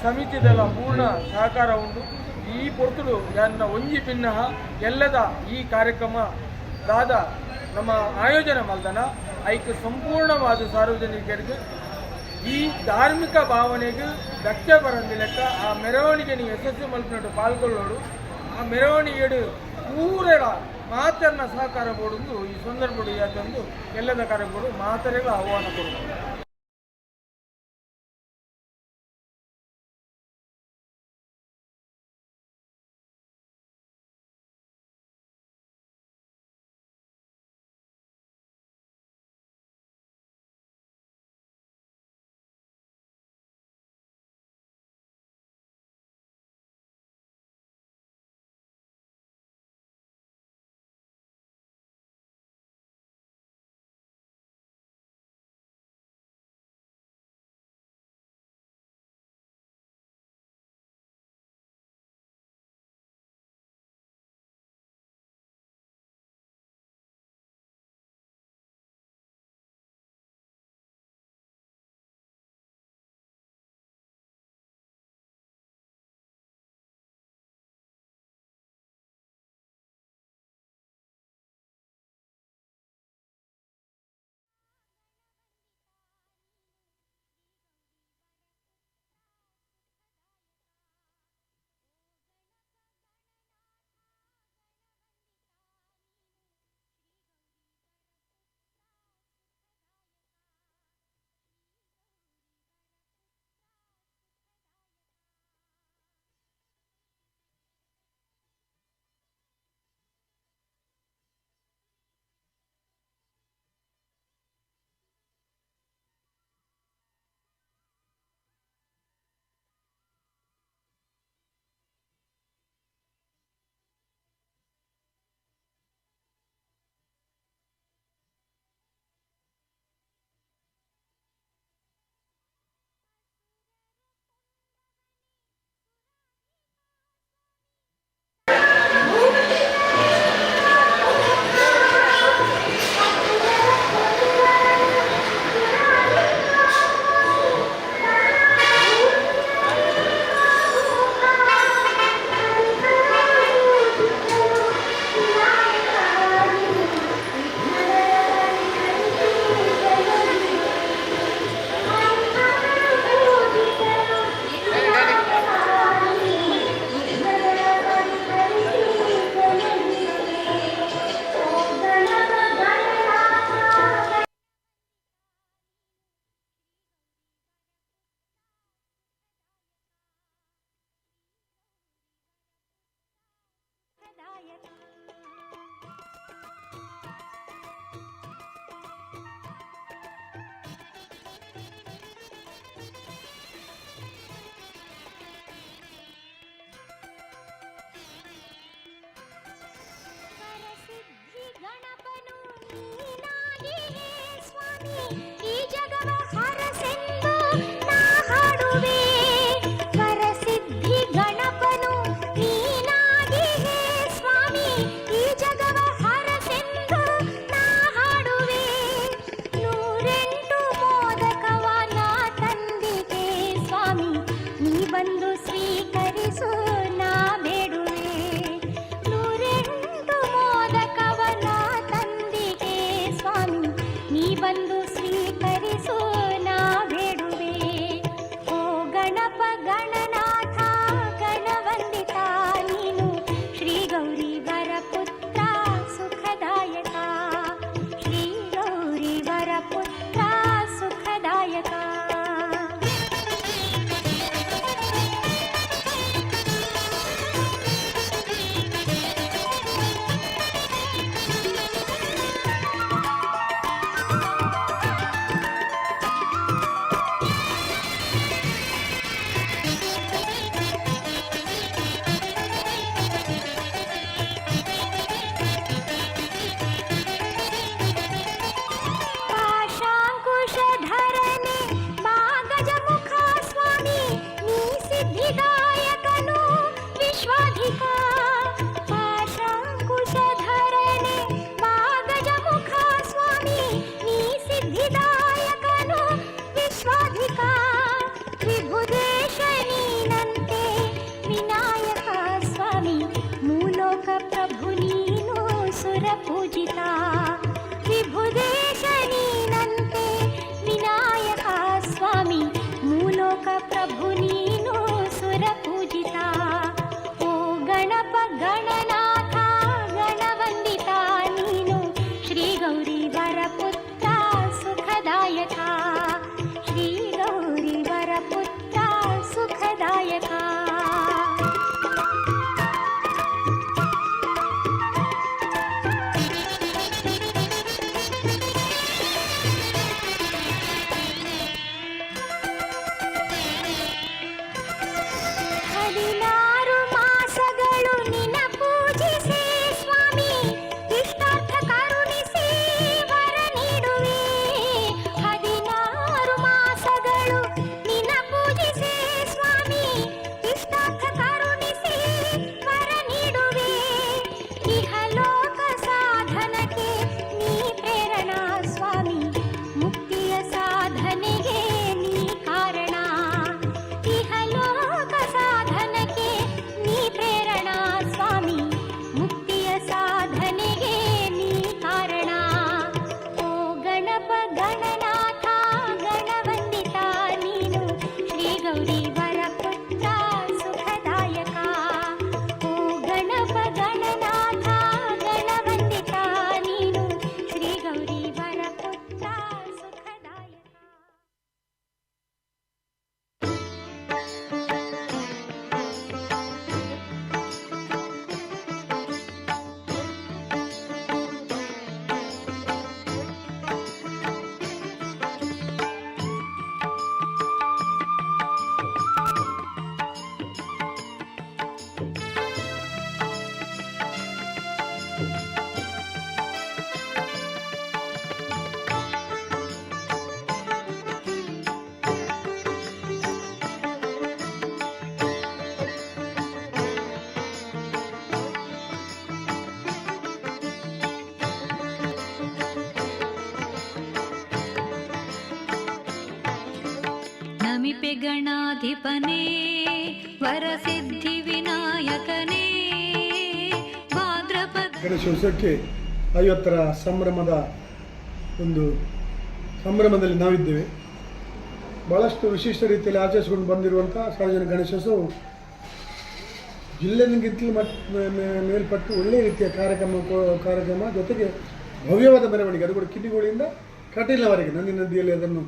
ಸಮಿತಿದೆಲ್ಲ ಪೂರ್ಣ ಸಹಕಾರ ಉಂಟು. ಈ ಪೊರ್ತುಡು ಯಾನ್ನ ಒಂಜಿ ಭಿನ್ನಹ ಎಲ್ಲದ ಈ ಕಾರ್ಯಕ್ರಮ ದಾದ ನಮ್ಮ ಆಯೋಜನೆ ಮಲ್ದನ ಐಕ್ ಸಂಪೂರ್ಣವಾದ ಸಾರ್ವಜನಿಕರಿಗೆ ಈ ಧಾರ್ಮಿಕ ಭಾವನೆಗೆ ಧಕ್ಕೆ ಬರಂದಿ ಲೆಕ್ಕ ಆ ಮೆರವಣಿಗೆ ನೀವು ಯಶಸ್ವಿ ಮಲ್ಪಿನಟ್ಟು ಪಾಲ್ಗೊಳ್ಳೋಡು, ಆ ಮೆರವಣಿಗೆಡು ಪೂರೆಲ ಮಾತನ್ನ ಸಹಕಾರ ಬೋಡೊಂದು ಈ ಸಂದರ್ಭಡು ಯಾತೊಂದು ಎಲ್ಲದ ಕಾರ್ಯಕ್ರಮ ಮಾತರೆಗಳ ಆಹ್ವಾನ ಕೊಡುವುದು. ವಿಶ್ವಾಧಿಕ. ಪಾಶಾಂಕುಶಧರನೆ ಬಾ ಗಜಮುಖ ಸ್ವಾಮಿ, ನೀ ಸಿದ್ಧಿದಾಯಕನು ವಿಶ್ವಾಧಿಕ. ವಿಭುದೇಶ ನೀನಂತೆ ವಿನಾಯಕ ಸ್ವಾಮಿ, ಮೂಲೋಕ ಪ್ರಭು ನೀನು ಸುರಪೂಜಿತ. ವಿಭುದೇಶ ನೀನಂತೆ ವಿನಾಯಕ ಸ್ವಾಮಿ, ಮೂಲೋಕ ಪ್ರಭು ನೀನು ಸುರಪೂಜಿತ. ಓ ಗಣಪ ಗಣನಾಥ ಗಣವಂದಿತ ನೀನು, ಶ್ರೀ ಗೌರಿ ವರಪುತ್ರ ಸುಖದಾಯಕ. ಶ್ರೀ ಗೌರಿ ವರಪುತ್ರ ಸುಖದಾಯಕ. 16 ಮಾಸಗಳು ನಿನ ಪೂಜಿಸಿ ಸ್ವಾಮಿ, ಇಷ್ಟಾರ್ಥ ಕರುಣಿಸಿ ವರ ನೀಡುವೆ. 16 ಮಾಸಗಳು ನಿನ ಪೂಜಿಸಿ ಸ್ವಾಮಿ, ಇಷ್ಟಾರ್ಥ ಕರುಣಿಸಿ ವರ ನೀಡುವೆ. ಇಹಲೋಕ ಸಾಧನಕ್ಕೆ ನೀ ಪ್ರೇರಣಾ ಸ್ವಾಮಿ, ಮುಕ್ತಿಯ ಸಾಧನೆಗೆ ನೀ ಕಾರಣ. ಇಹಲೋಕ ಸಾಧನಕ್ಕೆ ನೀ ಪ್ರೇರಣಾ ಸ್ವಾಮಿ, ಮುಕ್ತಿಯ ಸಾಧನೆಗೆ ನೀ ಕಾರಣ. ಓ ಗಣಪ ಗಣನಾಥ ಗಣವಂದಿತ ನೀನು, ಶ್ರೀ ಗೌರಿ ವರಪುತ್ರ ಸುಖದಾಯಕ. ಓ ಗಣಪ ಗಣನಾಥ ಗಣವಂದಿತ ನೀನು, ಶ್ರೀ ಗೌರಿ ವರಪುತ್ರ ಸುಖದಾಯಕ. ನಮಿಪೆ ಗಣಾಧಿಪನೇ, ವರಸಿದ್ಧಿ ವಿನಾಯಕನೇ, ಭಾದ್ರಪದ ಗಣೇಶೋತ್ಸವಕ್ಕೆ 50ರ ಸಂಭ್ರಮದ ಒಂದು ಸಂಭ್ರಮದಲ್ಲಿ ನಾವಿದ್ದೇವೆ. ಭಾಳಷ್ಟು ವಿಶಿಷ್ಟ ರೀತಿಯಲ್ಲಿ ಆಚರಿಸಿಕೊಂಡು ಬಂದಿರುವಂಥ ಸಾರ್ವಜನಿಕ ಗಣೇಶೋತ್ಸವವು ಜಿಲ್ಲೆಗಿಂತಲೂ ಮೇಲ್ಪಟ್ಟು ಒಳ್ಳೆಯ ರೀತಿಯ ಕಾರ್ಯಕ್ರಮ ಕಾರ್ಯಕ್ರಮ ಜೊತೆಗೆ ಭವ್ಯವಾದ ಮೆರವಣಿಗೆ, ಅದು ಕೂಡ ಕಿನ್ನಿಗೋಳಿಯಿಂದ ಕಟೀಲಿನವರೆಗೆ ನಂದಿ ನದಿಯಲ್ಲಿ ಅದನ್ನು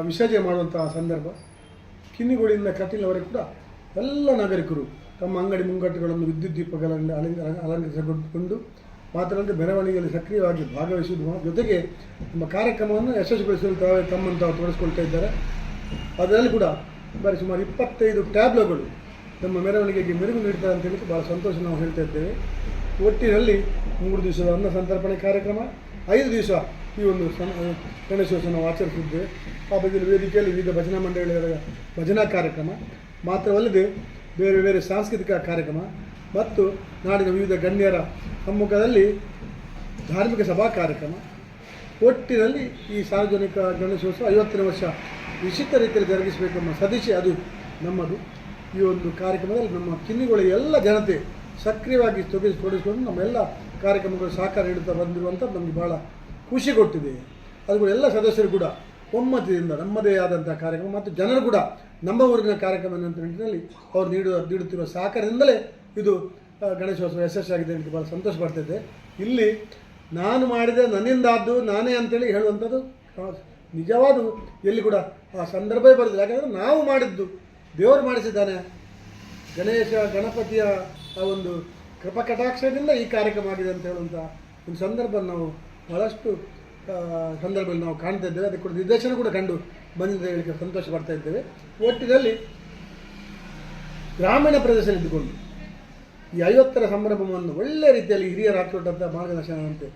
ವಿಸರ್ಜನೆ ಮಾಡುವಂತಹ ಸಂದರ್ಭ. ಕಿನ್ನಿಗೋಳಿಯಿಂದ ಕಟೀಲಿನವರೆಗೆ ಕೂಡ ಎಲ್ಲ ನಾಗರಿಕರು ತಮ್ಮ ಅಂಗಡಿ ಮುಂಗಟ್ಟುಗಳನ್ನು ವಿದ್ಯುತ್ ದೀಪಗಳಿಂದ ಅಲಂಕರಿಸಿಕೊಂಡು, ಮಾತ್ರವಲ್ಲದೆ ಮೆರವಣಿಗೆಯಲ್ಲಿ ಸಕ್ರಿಯವಾಗಿ ಭಾಗವಹಿಸುವುದು ಜೊತೆಗೆ ನಮ್ಮ ಕಾರ್ಯಕ್ರಮವನ್ನು ಯಶಸ್ವಿಗೊಳಿಸಲು ತಾವೇ ತಮ್ಮನ್ನು ತಾವು ತೊಡಗಿಸ್ಕೊಳ್ತಾ ಇದ್ದಾರೆ. ಅದರಲ್ಲಿ ಕೂಡ ಬಾರಿ ಸುಮಾರು 25 ಟ್ಯಾಬ್ಲೋಗಳು ನಮ್ಮ ಮೆರವಣಿಗೆಗೆ ಮೆರುಗು ನೀಡ್ತಾರೆ ಅಂತ ಹೇಳಿ ಭಾಳ ಸಂತೋಷ ನಾವು ಹೇಳ್ತಾ ಇದ್ದೇವೆ. ಒಟ್ಟಿನಲ್ಲಿ 3 ದಿವಸದ ಅನ್ನ ಸಂತರ್ಪಣೆ ಕಾರ್ಯಕ್ರಮ, 5 ದಿವಸ ಈ ಒಂದು ಗಣೇಶೋತ್ಸವ ನಾವು ಆಚರಿಸಿದ್ದೇವೆ. ಆ ಬದಿಯಲ್ಲಿ ವೇದಿಕೆಯಲ್ಲಿ ವಿವಿಧ ಭಜನಾ ಮಂಡಳಿಗಳ ಭಜನಾ ಕಾರ್ಯಕ್ರಮ, ಮಾತ್ರವಲ್ಲದೆ ಬೇರೆ ಬೇರೆ ಸಾಂಸ್ಕೃತಿಕ ಕಾರ್ಯಕ್ರಮ ಮತ್ತು ನಾಡಿನ ವಿವಿಧ ಗಣ್ಯರ ಸಮ್ಮುಖದಲ್ಲಿ ಧಾರ್ಮಿಕ ಸಭಾ ಕಾರ್ಯಕ್ರಮ. ಒಟ್ಟಿನಲ್ಲಿ ಈ ಸಾರ್ವಜನಿಕ ಗಣೇಶೋತ್ಸವ 50ನೇ ವರ್ಷ ವಿಶಿಷ್ಟ ರೀತಿಯಲ್ಲಿ ಜರುಗಿಸಬೇಕೆಂಬ ಸದಿಶೆ ಅದು ನಮ್ಮದು. ಈ ಒಂದು ಕಾರ್ಯಕ್ರಮದಲ್ಲಿ ನಮ್ಮ ಕಿನ್ನಿಗೋಳಿ ಎಲ್ಲ ಜನತೆ ಸಕ್ರಿಯವಾಗಿ ತೊಡಗಿಸಿಕೊಂಡು ನಮ್ಮೆಲ್ಲ ಕಾರ್ಯಕ್ರಮಗಳು ಸಹಕಾರ ನೀಡುತ್ತಾ ಬಂದಿರುವಂಥದ್ದು ನಮಗೆ ಭಾಳ ಖುಷಿ ಕೊಟ್ಟಿದೆ. ಅದು ಕೂಡ ಎಲ್ಲ ಸದಸ್ಯರು ಕೂಡ ಒಮ್ಮತದಿಂದ ನಮ್ಮದೇ ಆದಂಥ ಕಾರ್ಯಕ್ರಮ ಮತ್ತು ಜನರು ಕೂಡ ನಮ್ಮ ಊರಿನ ಕಾರ್ಯಕ್ರಮ ಅನ್ನುವಂಥ ನಿಟ್ಟಿನಲ್ಲಿ ಅವರು ನೀಡುತ್ತಿರುವ ಸಹಕಾರದಿಂದಲೇ ಇದು ಗಣೇಶೋತ್ಸವ ಯಶಸ್ಸಾಗಿದೆ ಅಂತ ಭಾಳ ಸಂತೋಷ ಪಡ್ತಿದ್ದೆ. ಇಲ್ಲಿ ನಾನು ಮಾಡಿದ ನನ್ನಿಂದಾದ್ದು ನಾನೇ ಅಂತೇಳಿ ಹೇಳುವಂಥದ್ದು ನಿಜವಾದ ಎಲ್ಲಿ ಕೂಡ ಆ ಸಂದರ್ಭವೇ ಬರೋದಿಲ್ಲ. ಯಾಕಂದರೆ ನಾವು ಮಾಡಿದ್ದು ದೇವರು ಮಾಡಿಸಿದ್ದಾನೆ. ಗಣೇಶ ಗಣಪತಿಯ ಆ ಒಂದು ಕೃಪಕಟಾಕ್ಷದಿಂದ ಈ ಕಾರ್ಯಕ್ರಮ ಆಗಿದೆ ಅಂತ ಹೇಳುವಂಥ ಒಂದು ಸಂದರ್ಭ ನಾವು ಭಾಳಷ್ಟು ಸಂದರ್ಭದಲ್ಲಿ ನಾವು ಕಾಣ್ತಾ ಇದ್ದೇವೆ. ಅದಕ್ಕೆ ಕೂಡ ನಿರ್ದೇಶನ ಕೂಡ ಕಂಡು ಬಂದಿದೆ ಹೇಳಲಿಕ್ಕೆ ಸಂತೋಷ ಪಡ್ತಾ ಇದ್ದೇವೆ. ಒಟ್ಟಿನಲ್ಲಿ ಗ್ರಾಮೀಣ ಪ್ರದೇಶದಲ್ಲಿ ಇದ್ದುಕೊಂಡು ಈ 50ರ ಸಂಭ್ರಮವನ್ನು ಒಳ್ಳೆಯ ರೀತಿಯಲ್ಲಿ ಹಿರಿಯರು ಹಾಕಿಕೊಟ್ಟಂಥ ಮಾರ್ಗದರ್ಶನದಂತೆ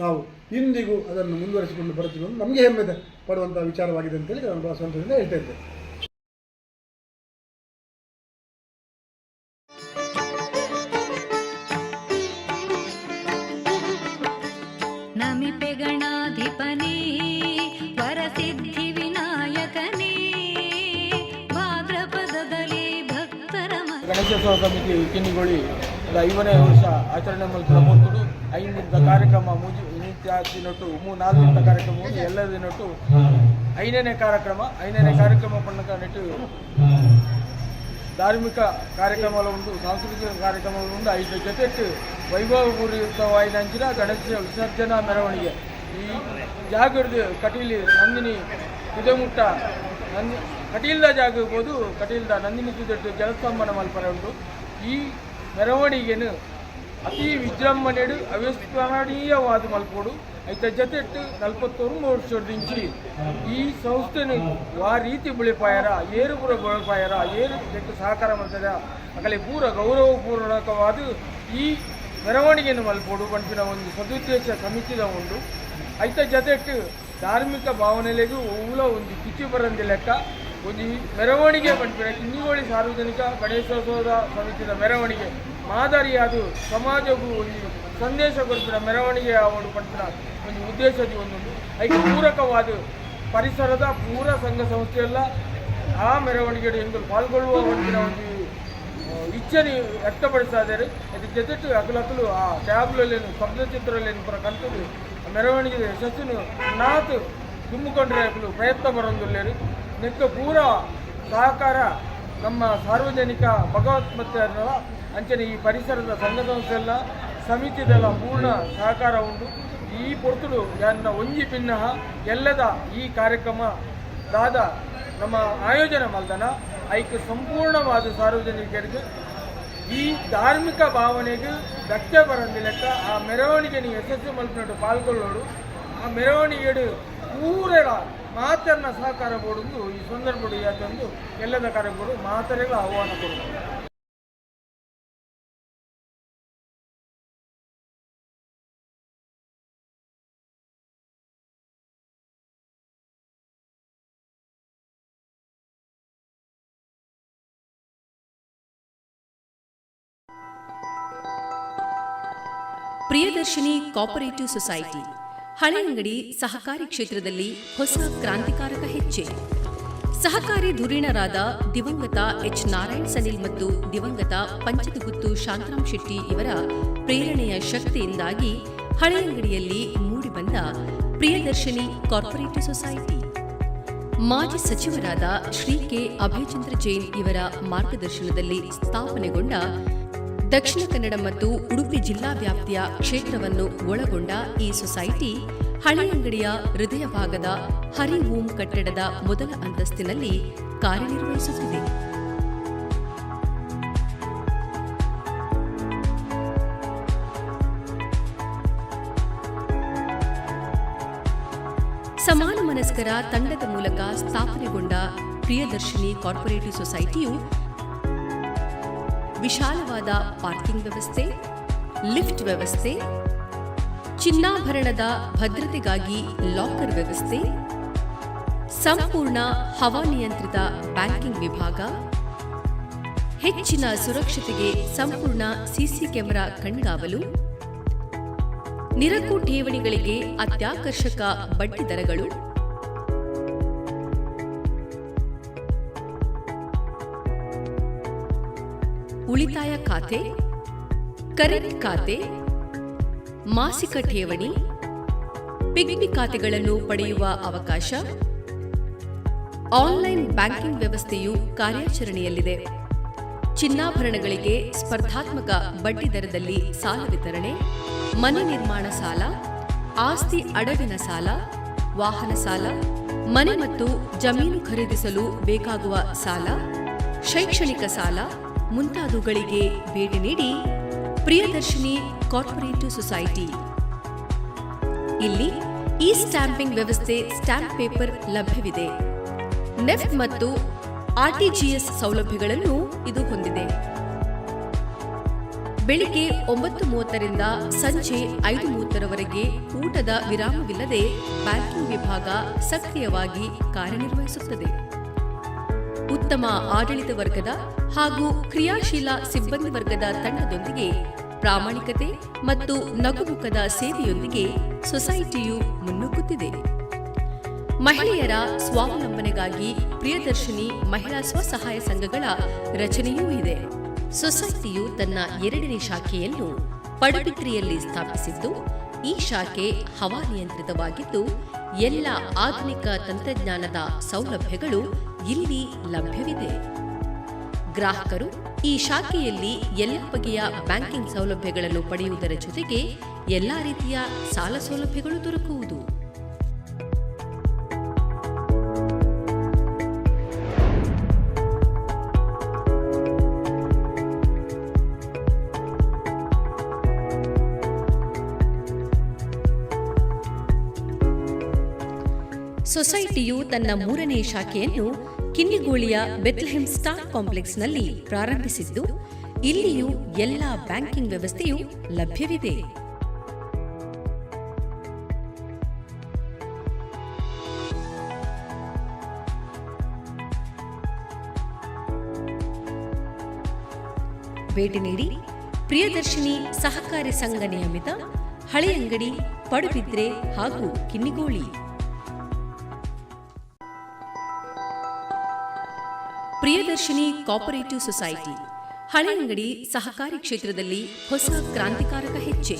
ನಾವು ಇಂದಿಗೂ ಅದನ್ನು ಮುಂದುವರಿಸಿಕೊಂಡು ಬರುತ್ತಿರುವುದು ನಮಗೆ ಹೆಮ್ಮೆ ಪಡುವಂಥ ವಿಚಾರವಾಗಿದೆ ಅಂತೇಳಿ ನಾನು ಭಾಳ ಸಂತೋಷದಿಂದ ಹೇಳ್ತಾ ಇದ್ದೇನೆ. ಗಣೇಶೋತ್ಸವ ಸಮಿತಿ ಕಿನ್ನಿಗೋಳಿ 50ನೇ ವರ್ಷ ಆಚರಣೆ ಮಲ್ಪುನ ಪೊರ್ತುಡು 5 ದಿನದ ಕಾರ್ಯಕ್ರಮ ಮುಜಿ ದಿನೊಟ್ಟು 3 4 ದಿನದ ಕಾರ್ಯಕ್ರಮ ಎಲ್ಲ ದಿನೊಟ್ಟು 5ನೇ ಕಾರ್ಯಕ್ರಮ. 5ನೇ ಕಾರ್ಯಕ್ರಮ ಪಣ್ಣಕ ನೆಟ್ಟು ಧಾರ್ಮಿಕ ಕಾರ್ಯಕ್ರಮಗಳು ಉಂಟು, ಸಾಂಸ್ಕೃತಿಕ ಕಾರ್ಯಕ್ರಮಗಳು ಉಂಟು. ಐದು ಜೊತೆಗೆ ವೈಭವಪೂರಿತವಾಯಿನಂಚಿನ ಗಣೇಶ ವಿಸರ್ಜನಾ ಮೆರವಣಿಗೆ ಈ ಜಾಗದ ಕಟೀಲಿ ನಂದಿನಿ ತುದೆಮುಟ್ಟ ನಂದಿ ಕಟೀಲ್ದ ಜಾಗ ಇರ್ಬೋದು, ಕಟೀಲ್ದ ನಂದಿನಿ ತುದೆಟ್ಟು ಜಲಸ್ತಂಭನ ಮಲ್ಪರೆ ಉಂಟು. ಈ ಮೆರವಣಿಗೆನು ಅತಿ ವಿಜೃಂಭಣೆಡು ಅವಿಸ್ಮರಣೀಯವಾದ ಮಲ್ಪೋಡು. ಐತ ಜೊತೆಟ್ಟು 49 ವರ್ಷದಿಂಚಿ ಈ ಸಂಸ್ಥೆನು ವಾ ರೀತಿ ಬೆಳೆಪಾಯರ, ಏರು ಪೂರ ಬೆಳೆಪಾಯರ, ಏರು ಜೊತೆ ಸಹಕಾರ ಮಾಡ್ತಾರೆ ಅಕಲೆ ಪೂರ ಗೌರವಪೂರ್ವಕವಾದ ಈ ಮೆರವಣಿಗೆಯನ್ನು ಮಲ್ಪೋಡು ಪನ್ಪಿನ ಒಂದು ಸದುದ್ದೇಶ ಸಮಿತಿದ ಉಂಡು. ಐತ ಜೊತೆಟ್ಟು ಧಾರ್ಮಿಕ ಭಾವನೆಲೆಗೂ ಒವ್ಲ ಒಂದು ಕಿಚ್ಚು ಬರಂದಿ ಲೆಕ್ಕ ಒಂದು ಮೆರವಣಿಗೆ ಪನ್ಪಿನ ಕಿನ್ನಿಗೋಳಿ ಸಾರ್ವಜನಿಕ ಗಣೇಶೋತ್ಸವದ ಸಮಿತಿದ ಮೆರವಣಿಗೆ ಮಾದರಿಯಾದ ಸಮಾಜಕ್ಕೂ ಒಂದು ಸಂದೇಶ ಕೊಡ್ಪಿನ ಮೆರವಣಿಗೆ ಆವಡು ಪನ್ಪಿನ ಒಂದು ಉದ್ದೇಶದ ಒಂದೊಂದು ಐಕೆ ಪೂರಕವಾದ ಪರಿಸರದ ಪೂರ ಸಂಘ ಸಂಸ್ಥೆಯೆಲ್ಲ ಆ ಮೆರವಣಿಗೆ ಎಂಗಳು ಪಾಲ್ಗೊಳ್ಳುವ ಪನ್ಪಿನ ಒಂದು ಇಚ್ಛೆని ವ್ಯಕ್ತಪಡಿಸ್ತಾ ಇದ್ದಾರೆ. ಅದಕ್ಕೆ ಜೊತೆಟು ಅಕಲಕಲು ಆ ಟ್ಯಾಬ್ಲಲ್ಲಿ ಶಬ್ದಚಿತ್ರದಲ್ಲಿ ಪೂರ ಕಲ್ತದು ಮೆರವಣಿಗೆ ಯಶಸ್ಸುನು ನಾತು ತುಂಬಿಕೊಂಡ್ರೆ ಅಕಲು ಪ್ರಯತ್ನ ಬರೋದಿಲ್ಲೇರು. ನೆಕ್ಕ ಪೂರ ಸಹಕಾರ ನಮ್ಮ ಸಾರ್ವಜನಿಕ ಭಗವತ್ ಮತ್ತು ಅಂಚನೆ ಈ ಪರಿಸರದ ಸಂಘ ಸಂಸ್ಥೆಲ್ಲ ಸಮಿತಿದೆಲ್ಲ ಪೂರ್ಣ ಸಹಕಾರ ಉಂಟು. ಈ ಪೊರ್ತುಡು ಎನ್ನ ಒಂಜಿ ಪಿನ್ನಹ ಎಲ್ಲದ ಈ ಕಾರ್ಯಕ್ರಮ ದಾದ ನಮ್ಮ ಆಯೋಜನೆ ಮಲ್ದನ ಐಕ್ ಸಂಪೂರ್ಣವಾದ ಸಾರ್ವಜನಿಕರಿಗೆ ಈ ಧಾರ್ಮಿಕ ಭಾವನೆಗೆ ಧಕ್ಕೆ ಬರಂದಿ ಲೆಕ್ಕ ಆ ಮೆರವಣಿಗೆ ಯಶಸ್ಸು ಮಲ್ಪಿನಟ್ಟು ಪಾಲ್ಗೊಳ್ಳೋಡು. ಆ ಮೆರವಣಿಗೆಡು ಪೂರೆಲ ಮಾತನ್ನ ಸಹಕಾರ ಬೋಡೊಂದು ಈ ಸಂದರ್ಭಡು ಯಾತೊಂದು ಎಲ್ಲದ ಕಾರ್ಯಕ್ರಮ ಮಾತರೆಗಳ ಆಹ್ವಾನ ಕೊಡುವುದು. ಪ್ರಿಯದರ್ಶಿನಿ ಕೋಪರೇಟಿವ್ ಸೊಸೈಟಿ ಹಳೆಯಂಗಡಿ ಸಹಕಾರಿ ಕ್ಷೇತ್ರದಲ್ಲಿ ಹೊಸ ಕ್ರಾಂತಿಕಾರಕ ಹೆಜ್ಜೆ. ಸಹಕಾರಿ ಧುರೀಣರಾದ ದಿವಂಗತ ಎಚ್ ನಾರಾಯಣ್ ಸನಿಲ್ ಮತ್ತು ದಿವಂಗತ ಪಂಚದಗುತ್ತು ಶಾಂತರಾಮ್ ಶೆಟ್ಟಿ ಇವರ ಪ್ರೇರಣೆಯ ಶಕ್ತಿಯಿಂದಾಗಿ ಹಳೆಯಂಗಡಿಯಲ್ಲಿ ಮೂಡಿಬಂದ ಪ್ರಿಯದರ್ಶಿನಿ ಕಾರ್ಪೊರೇಟಿವ್ ಸೊಸೈಟಿ ಮಾಜಿ ಸಚಿವರಾದ ಶ್ರೀ ಕೆ ಅಭಯಚಂದ್ರ ಜೈನ್ ಇವರ ಮಾರ್ಗದರ್ಶನದಲ್ಲಿ ಸ್ಥಾಪನೆಗೊಂಡ ದಕ್ಷಿಣ ಕನ್ನಡ ಮತ್ತು ಉಡುಪಿ ಜಿಲ್ಲಾ ವ್ಯಾಪ್ತಿಯ ಕ್ಷೇತ್ರವನ್ನು ಒಳಗೊಂಡ ಈ ಸೊಸೈಟಿ ಹಳೆಯಂಗಡಿಯ ಹೃದಯ ಭಾಗದ ಹರಿ ಓಂ ಕಟ್ಟಡದ ಮೊದಲ ಅಂತಸ್ತಿನಲ್ಲಿ ಕಾರ್ಯನಿರ್ವಹಿಸುತ್ತಿದೆ. ಸಮಾನ ಮನಸ್ಕರ ತಂಡದ ಮೂಲಕ ಸ್ಥಾಪನೆಗೊಂಡ ಪ್ರಿಯದರ್ಶಿನಿ ಕಾರ್ಪೊರೇಟಿವ್ ಸೊಸೈಟಿಯು ವಿಶಾಲವಾದ ಪಾರ್ಕಿಂಗ್ ವ್ಯವಸ್ಥೆ, ಲಿಫ್ಟ್ ವ್ಯವಸ್ಥೆ, ಚಿನ್ನಾಭರಣದ ಭದ್ರತೆಗಾಗಿ ಲಾಕರ್ ವ್ಯವಸ್ಥೆ, ಸಂಪೂರ್ಣ ಹವಾನಿಯಂತ್ರಿತ ಬ್ಯಾಂಕಿಂಗ್ ವಿಭಾಗ, ಹೆಚ್ಚಿನ ಸುರಕ್ಷತೆಗೆ ಸಂಪೂರ್ಣ ಸಿಸಿ ಕ್ಯಾಮೆರಾ ಕಣ್ಗಾವಲು, ನಿರಕು ಠೇವಣಿಗಳಿಗೆ ಅತ್ಯಾಕರ್ಷಕ ಬಡ್ಡಿ ದರಗಳು, ಉಳಿತಾಯ ಖಾತೆ, ಕರೆಂಟ್ ಖಾತೆ, ಮಾಸಿಕ ಠೇವಣಿ, ಪಿಗ್ಮಿ ಖಾತೆಗಳನ್ನು ಪಡೆಯುವ ಅವಕಾಶ, ಆನ್ಲೈನ್ ಬ್ಯಾಂಕಿಂಗ್ ವ್ಯವಸ್ಥೆಯು ಕಾರ್ಯಾಚರಣೆಯಲ್ಲಿದೆ. ಚಿನ್ನಾಭರಣಗಳಿಗೆ ಸ್ಪರ್ಧಾತ್ಮಕ ಬಡ್ಡಿ ದರದಲ್ಲಿ ಸಾಲ ವಿತರಣೆ, ಮನೆ ನಿರ್ಮಾಣ ಸಾಲ, ಆಸ್ತಿ ಅಡವಿನ ಸಾಲ, ವಾಹನ ಸಾಲ, ಮನೆ ಮತ್ತು ಜಮೀನು ಖರೀದಿಸಲು ಬೇಕಾಗುವ ಸಾಲ, ಶೈಕ್ಷಣಿಕ ಸಾಲ ಮುಂತಾದವುಗಳಿಗೆ ಭೇಟಿ ನೀಡಿ ಪ್ರಿಯದರ್ಶಿನಿ ಕಾರ್ಪೊರೇಟಿವ್ ಸೊಸೈಟಿ. ಇಲ್ಲಿ ಇ ಸ್ಟ್ಯಾಂಪಿಂಗ್ ವ್ಯವಸ್ಥೆ, ಸ್ಟ್ಯಾಂಪ್ ಪೇಪರ್ ಲಭ್ಯವಿದೆ. ನೆಫ್ಟ್ ಮತ್ತು ಆರ್ಟಿಜಿಎಸ್ ಸೌಲಭ್ಯಗಳನ್ನು ಇದು ಹೊಂದಿದೆ. ಬೆಳಿಗ್ಗೆ 9:30ರಿಂದ ಸಂಜೆ 5:30ರವರೆಗೆ ಊಟದ ವಿರಾಮವಿಲ್ಲದೆ ಬ್ಯಾಂಕಿಂಗ್ ವಿಭಾಗ ಸಕ್ರಿಯವಾಗಿ ಕಾರ್ಯನಿರ್ವಹಿಸುತ್ತದೆ. ಉತ್ತಮ ಆಡಳಿತ ವರ್ಗದ ಹಾಗೂ ಕ್ರಿಯಾಶೀಲ ಸಿಬ್ಬಂದಿ ವರ್ಗದ ತಂಡದೊಂದಿಗೆ ಪ್ರಾಮಾಣಿಕತೆ ಮತ್ತು ನಗುಮುಖದ ಸೇವೆಯೊಂದಿಗೆ ಸೊಸೈಟಿಯು ಮುನ್ನುಗ್ಗುತ್ತಿದೆ. ಮಹಿಳೆಯರ ಸ್ವಾವಲಂಬನೆಗಾಗಿ ಪ್ರಿಯದರ್ಶಿನಿ ಮಹಿಳಾ ಸ್ವಸಹಾಯ ಸಂಘಗಳ ರಚನೆಯೂ ಇದೆ. ಸೊಸೈಟಿಯು ತನ್ನ ಎರಡನೇ ಶಾಖೆಯನ್ನು ಪಡುಬಿದ್ರಿಯಲ್ಲಿ ಸ್ಥಾಪಿಸಿದ್ದು, ಈ ಶಾಖೆ ಹವಾನಿಯಂತ್ರಿತವಾಗಿದ್ದು ಎಲ್ಲ ಆಧುನಿಕ ತಂತ್ರಜ್ಞಾನದ ಸೌಲಭ್ಯಗಳು ಇಲ್ಲಿ ಲಭ್ಯವಿದೆ. ಗ್ರಾಹಕರು ಈ ಶಾಖೆಯಲ್ಲಿ ಎಲ್ಲ ಬಗೆಯ ಬ್ಯಾಂಕಿಂಗ್ ಸೌಲಭ್ಯಗಳನ್ನು ಪಡೆಯುವುದರ ಜೊತೆಗೆ ಎಲ್ಲ ರೀತಿಯ ಸಾಲ ಸೌಲಭ್ಯಗಳು ದೊರಕುವುದು. ಸೊಸೈಟಿಯು ತನ್ನ ಮೂರನೇ ಶಾಖೆಯನ್ನು ಕಿನ್ನಿಗೋಳಿಯ ಬೆತ್ಲೆಹೆಮ್ ಸ್ಟಾರ್ ಕಾಂಪ್ಲೆಕ್ಸ್ನಲ್ಲಿ ಪ್ರಾರಂಭಿಸಿದ್ದು, ಇಲ್ಲಿಯೂ ಎಲ್ಲ ಬ್ಯಾಂಕಿಂಗ್ ವ್ಯವಸ್ಥೆಯು ಲಭ್ಯವಿದೆ. ಭೇಟಿ ನೀಡಿ ಪ್ರಿಯದರ್ಶಿನಿ ಸಹಕಾರಿ ಸಂಘ ನಿಯಮಿತ, ಹಳೆಯಂಗಡಿ, ಪಡುಬಿದ್ರೆ ಹಾಗೂ ಕಿನ್ನಿಗೋಳಿ. ಪ್ರಿಯದರ್ಶಿನಿ ಕೋಆಪರೇಟಿವ್ ಸೊಸೈಟಿ ಹಳೆಯಂಗಡಿ ಸಹಕಾರಿ ಕ್ಷೇತ್ರದಲ್ಲಿ ಹೊಸ ಕ್ರಾಂತಿಕಾರಕ ಹೆಜ್ಜೆ.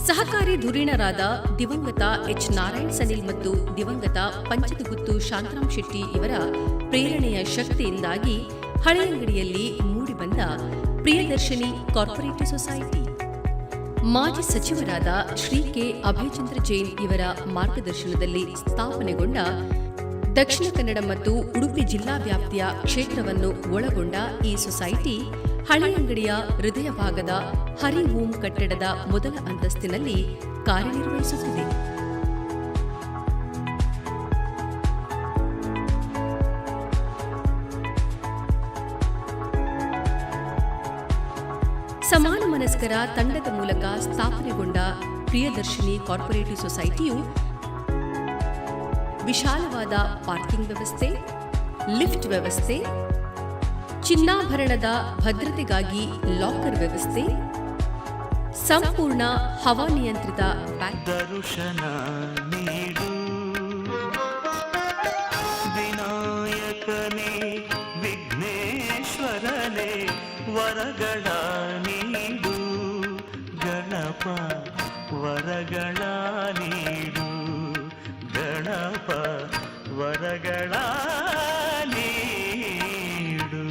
ಸಹಕಾರಿ ಧುರೀಣರಾದ ದಿವಂಗತ ಎಚ್ ನಾರಾಯಣ್ ಸನಿಲ್ ಮತ್ತು ದಿವಂಗತ ಪಂಚದಗುತ್ತು ಶಾಂತರಾಮ್ ಶೆಟ್ಟಿ ಇವರ ಪ್ರೇರಣೆಯ ಶಕ್ತಿಯಿಂದಾಗಿ ಹಳೆಯಂಗಡಿಯಲ್ಲಿ ಮೂಡಿಬಂದ ಪ್ರಿಯದರ್ಶಿನಿ ಕಾರ್ಪೊರೇಟಿವ್ ಸೊಸೈಟಿ ಮಾಜಿ ಸಚಿವರಾದ ಶ್ರೀ ಕೆ ಅಭಯಚಂದ್ರ ಜೈನ್ ಇವರ ಮಾರ್ಗದರ್ಶನದಲ್ಲಿ ಸ್ಥಾಪನೆಗೊಂಡ ದಕ್ಷಿಣ ಕನ್ನಡ ಮತ್ತು ಉಡುಪಿ ಜಿಲ್ಲಾ ವ್ಯಾಪ್ತಿಯ ಕ್ಷೇತ್ರವನ್ನು ಒಳಗೊಂಡ ಈ ಸೊಸೈಟಿ ಹಳೆಯಂಗಡಿಯ ಹೃದಯ ಭಾಗದ ಹರಿ ಓಂ ಕಟ್ಟಡದ ಮೊದಲ ಅಂತಸ್ತಿನಲ್ಲಿ ಕಾರ್ಯನಿರ್ವಹಿಸುತ್ತಿದೆ. ಸಮಾನ ಮನಸ್ಕರ ತಂಡದ ಮೂಲಕ ಸ್ಥಾಪನೆಗೊಂಡ ಪ್ರಿಯದರ್ಶಿನಿ ಕಾರ್ಪೊರೇಟಿವ್ ಸೊಸೈಟಿಯು ವಿಶಾಲವಾದ ಪಾರ್ಕಿಂಗ್ ವ್ಯವಸ್ಥೆ, ಲಿಫ್ಟ್ ವ್ಯವಸ್ಥೆ, ಚಿನ್ನಾಭರಣದ ಭದ್ರತೆಗಾಗಿ ಲಾಕರ್ ವ್ಯವಸ್ಥೆ, ಸಂಪೂರ್ಣ ಹವಾನಿಯಂತ್ರಿತ ಬ್ಯಾಂಕ್ ದರ್ಶನ ನೀಡು ವಿನಾಯಕನೇ ವಿಘ್ನೇಶ್ವರನೇ ವರಗಳ ನೀಡು ಗಣಪ ವರಗಳ ನೀಡು ಗಣಪ ವರಗಳ ನೀಡು.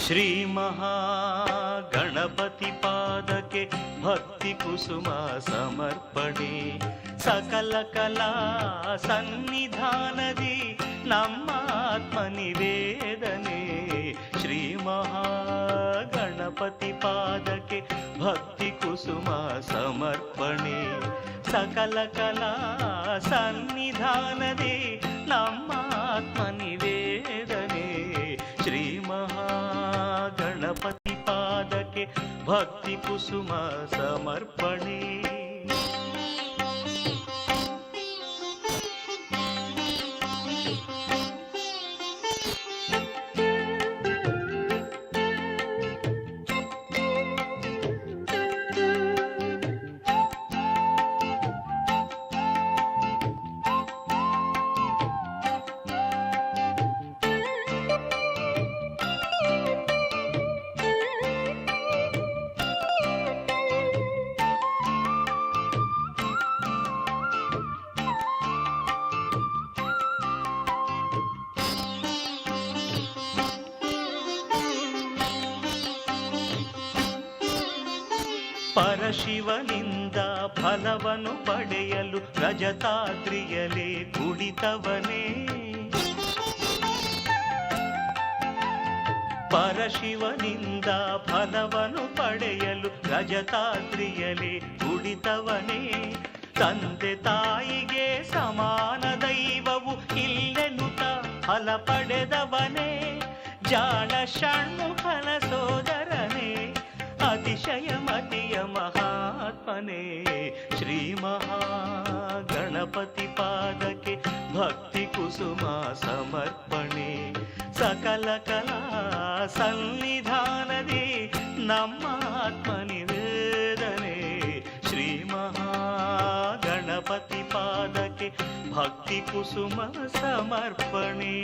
ಶ್ರೀ ಮಹಾಗಣಪತಿ ಪಾದಕ್ಕೆ ಭಕ್ತಿ ಕುಸುಮ ಸಮರ್ಪಣೆ, ಸಕಲ ಕಲಾ ಸನ್ನಿಧಾನದಿ ನಮ್ಮ ಆತ್ಮ ನಿವೇದನೆ. ಶ್ರೀ ಮಹಾಗಣಪತಿ ಪಾದಕ್ಕೆ ಭಕ್ತಿ ಕುಸುಮ ಸಮರ್ಪಣೆ, ಸಕಲ ಕಲಾ ಸನ್ನಿಧಾನದಿ ನಮ್ಮ ಆತ್ಮ ನಿವೇದನೆ. ಶ್ರೀ ಮಹಾಗಣಪತಿ ಪಾದಕ್ಕೆ ಭಕ್ತಿ ಕುಸುಮ ಸಮರ್ಪಣೆ. ಪರಶಿವನಿಂದ ಫಲವನ್ನು ಪಡೆಯಲು ರಜತಾದ್ರಿಯಲೇ ಕುಳಿತವನೇ, ಪರಶಿವನಿಂದ ಫಲವನ್ನು ಪಡೆಯಲು ರಜತಾದ್ರಿಯಲೇ ಕುಳಿತವನೇ. ತಂದೆ ತಾಯಿಗೆ ಸಮಾನ ದೈವವು ಇಲ್ಲೆನುತ ಫಲ ಪಡೆದವನೇ, ಜಾಣ ಷಣ್ಮುಖನ ಸೋದರನೇ, ಅತಿ ಅತಿಶಯ ಮತಿಯ ಮಹಾತ್ಮನೇ. ಶ್ರೀ ಮಹಾಗಣಪತಿ ಪಾದಕ್ಕೆ ಭಕ್ತಿ ಕುಸುಮ ಸಮರ್ಪಣೆ. ಸಕಲ ಕಲಾ ಸನ್ನಿಧಾನದಿ ನಮ್ಮ ಆತ್ಮ ನಿವೇದನೆ. ಶ್ರೀ ಮಹಾಗಣಪತಿ ಪಾದಕ್ಕೆ ಭಕ್ತಿ ಕುಸುಮ ಸಮರ್ಪಣೆ.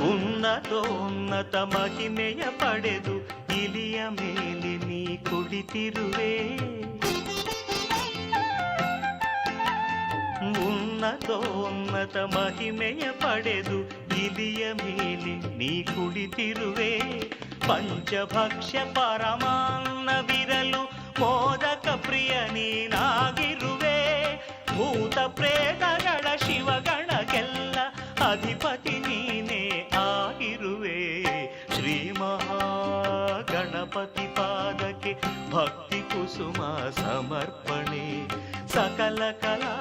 ಉನ್ನತೋನ್ನತ ಮಹಿಮೆಯ ಪಡೆದು ಇಲಿಯ ಮೇಲೆ ನೀ ಕುಳಿತಿರುವೆ. ಉನ್ನತೋನ್ನತ ಮಹಿಮೆಯ ಪಡೆದು ಇಲಿಯ ಮೇಲೆ ನೀ ಕುಳಿತಿರುವೆ. ಪಂಚಭಕ್ಷ್ಯ ಪರಮಾನ್ನವಿರಲು ಮೋದಕ ಪ್ರಿಯ ನೀನಾಗಿರುವೆ. ಭೂತ ಪ್ರೇತಗಳ ಶಿವಗಣಕ್ಕೆಲ್ಲ ಅಧಿಪತಿ ನೀನೇ ಆಗಿರುವೆ. ಶ್ರೀ ಮಹಾಗಣಪತಿ ಪಾದಕ್ಕೆ ಭಕ್ತಿ ಕುಸುಮ ಸಮರ್ಪಣೆ. ಸಕಲ ಕಲಾ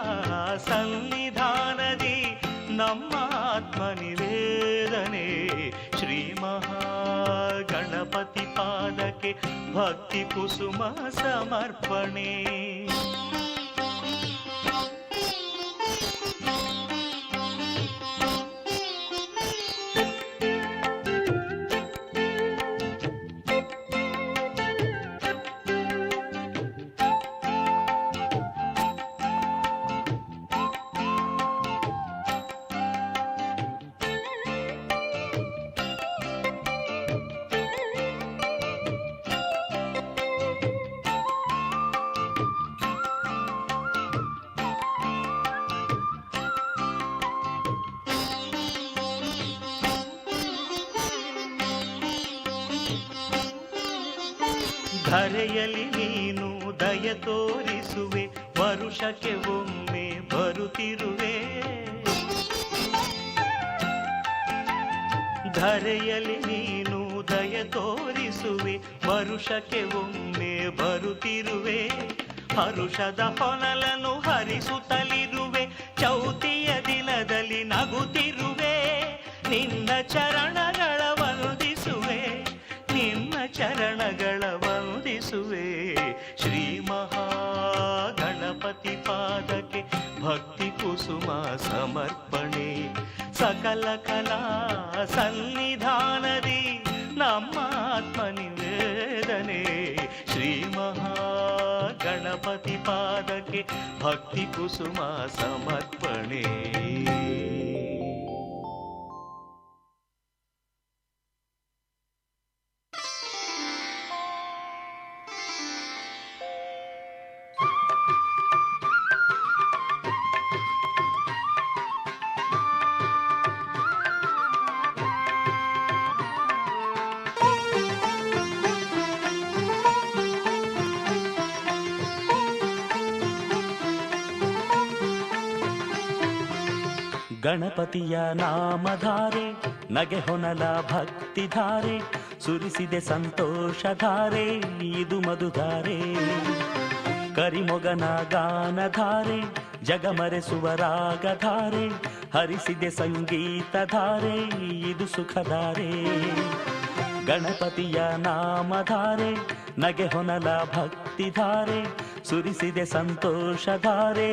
ಸನ್ನಿಧಾನದಿ ನಮ್ಮ ಆತ್ಮ ನಿವೇದನೆ. ಶ್ರೀ ಮಹಾಗಣಪತಿ ಪಾದಕ್ಕೆ ಭಕ್ತಿ ಕುಸುಮ ಸಮರ್ಪಣೆ. ಧರೆಯಲ್ಲಿ ನೀನು ದಯ ತೋರಿಸುವೆ, ವರುಷಕ್ಕೆ ಒಮ್ಮೆ ಬರುತ್ತಿರುವೆ. ಧರೆಯಲ್ಲಿ ನೀನು ದಯ ತೋರಿಸುವೆ, ವರುಷಕ್ಕೆ ಒಮ್ಮೆ ಬರುತ್ತಿರುವೆ. ಹರುಷದ ಹೊನಲನ್ನು ಹರಿಸುತ್ತಲಿರುವೆ, ಚೌತಿಯ ದಿನದಲ್ಲಿ ನಗುತ್ತಿರುವೆ. ನಿನ್ನ ಚರಣಗಳ ವಂದಿಸುವೆ, ನಿನ್ನ ಚರಣಗಳ ವಂದಿಸುವೆ. ಶ್ರೀ ಮಹಾಗಣಪತಿ ಪಾದಕ್ಕೆ ಭಕ್ತಿ ಕುಸುಮ ಸಮರ್ಪಣೆ. ಸಕಲ ಕಲಾ ಸನ್ನಿಧಾನದಿ ನಮ್ಮ ಆತ್ಮ ನಿವೇದನೆ. ಶ್ರೀ ಮಹಾಗಣಪತಿ ಪಾದಕ್ಕೆ ಭಕ್ತಿ ಕುಸುಮ ಸಮರ್ಪಣೆ. ಗಣಪತಿಯ ನಾಮಧಾರೆ ನಗೆ ಹೊನಲ ಭಕ್ತಿಧಾರೆ, ಸುರಿಸಿದೆ ಸಂತೋಷಧಾರೆ ಇದು ಮಧುಧಾರೆ. ಕರಿಮೊಗನ ಗಾನಧಾರೆ ಜಗಮರೆಸುವ ರಾಗಧಾರೆ, ಹರಿಸಿದೆ ಸಂಗೀತಧಾರೆ ಇದು ಸುಖಧಾರೆ. ಗಣಪತಿಯ ನಾಮಧಾರೆ ನಗೆ ಹೊನಲ ಭಕ್ತಿಧಾರೆ, ಸುರಿಸಿದೆ ಸಂತೋಷಧಾರೆ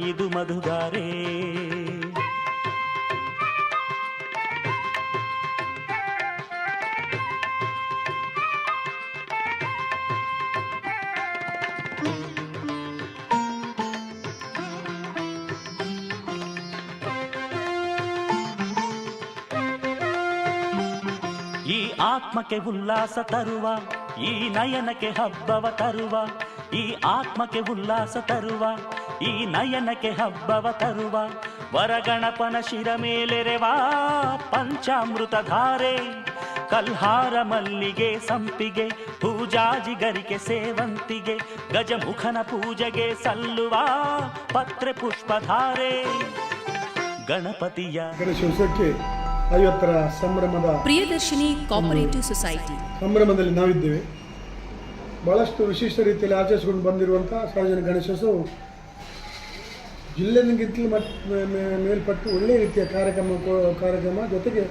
ಇದು ಮಧುಧಾರೆ. ಈ ಆತ್ಮಕ್ಕೆ ಉಲ್ಲಾಸ ತರುವ, ಈ ನಯನಕ್ಕೆ ಹಬ್ಬವ ತರುವ, ಈ ಆತ್ಮಕ್ಕೆ ಉಲ್ಲಾಸ ತರುವ, ಈ ನಯನಕ್ಕೆ ಹಬ್ಬವ ತರುವ, ವರಗಣಪನ ಶಿರ ಮೇಲೆರೆವಾ ಪಂಚಾಮೃತ ಧಾರೆ. ಕಲ್ಹಾರ ಮಲ್ಲಿಗೆ ಸಂಪಿಗೆ ಪೂಜಾಜಿಗರಿಕೆ ಸೇವಂತಿಗೆ, ಗಜಮುಖನ ಪೂಜೆಗೆ ಸಲ್ಲುವ ಪತ್ರೆ ಪುಷ್ಪಧಾರೆ. ಗಣಪತಿಯ ಗಣೇಶೋತ್ಸವಕ್ಕೆ 50ರ ಸಂಭ್ರಮದ ಪ್ರಿಯದರ್ಶಿನಿ ಕೋಆಪರೇಟಿವ್ ಸೊಸೈಟಿ ಸಂಭ್ರಮದಲ್ಲಿ ನಾವಿದ್ದೇವೆ. ಭಾಳಷ್ಟು ವಿಶಿಷ್ಟ ರೀತಿಯಲ್ಲಿ ಆಚರಿಸಿಕೊಂಡು ಬಂದಿರುವಂಥ ಸಾರ್ವಜನಿಕ ಗಣೇಶೋತ್ಸವವು ಜಿಲ್ಲೆಗಿಂತಲೂ ಮೇಲ್ಪಟ್ಟು ಒಳ್ಳೆಯ ರೀತಿಯ ಕಾರ್ಯಕ್ರಮ ಕಾರ್ಯಕ್ರಮ ಜೊತೆಗೆ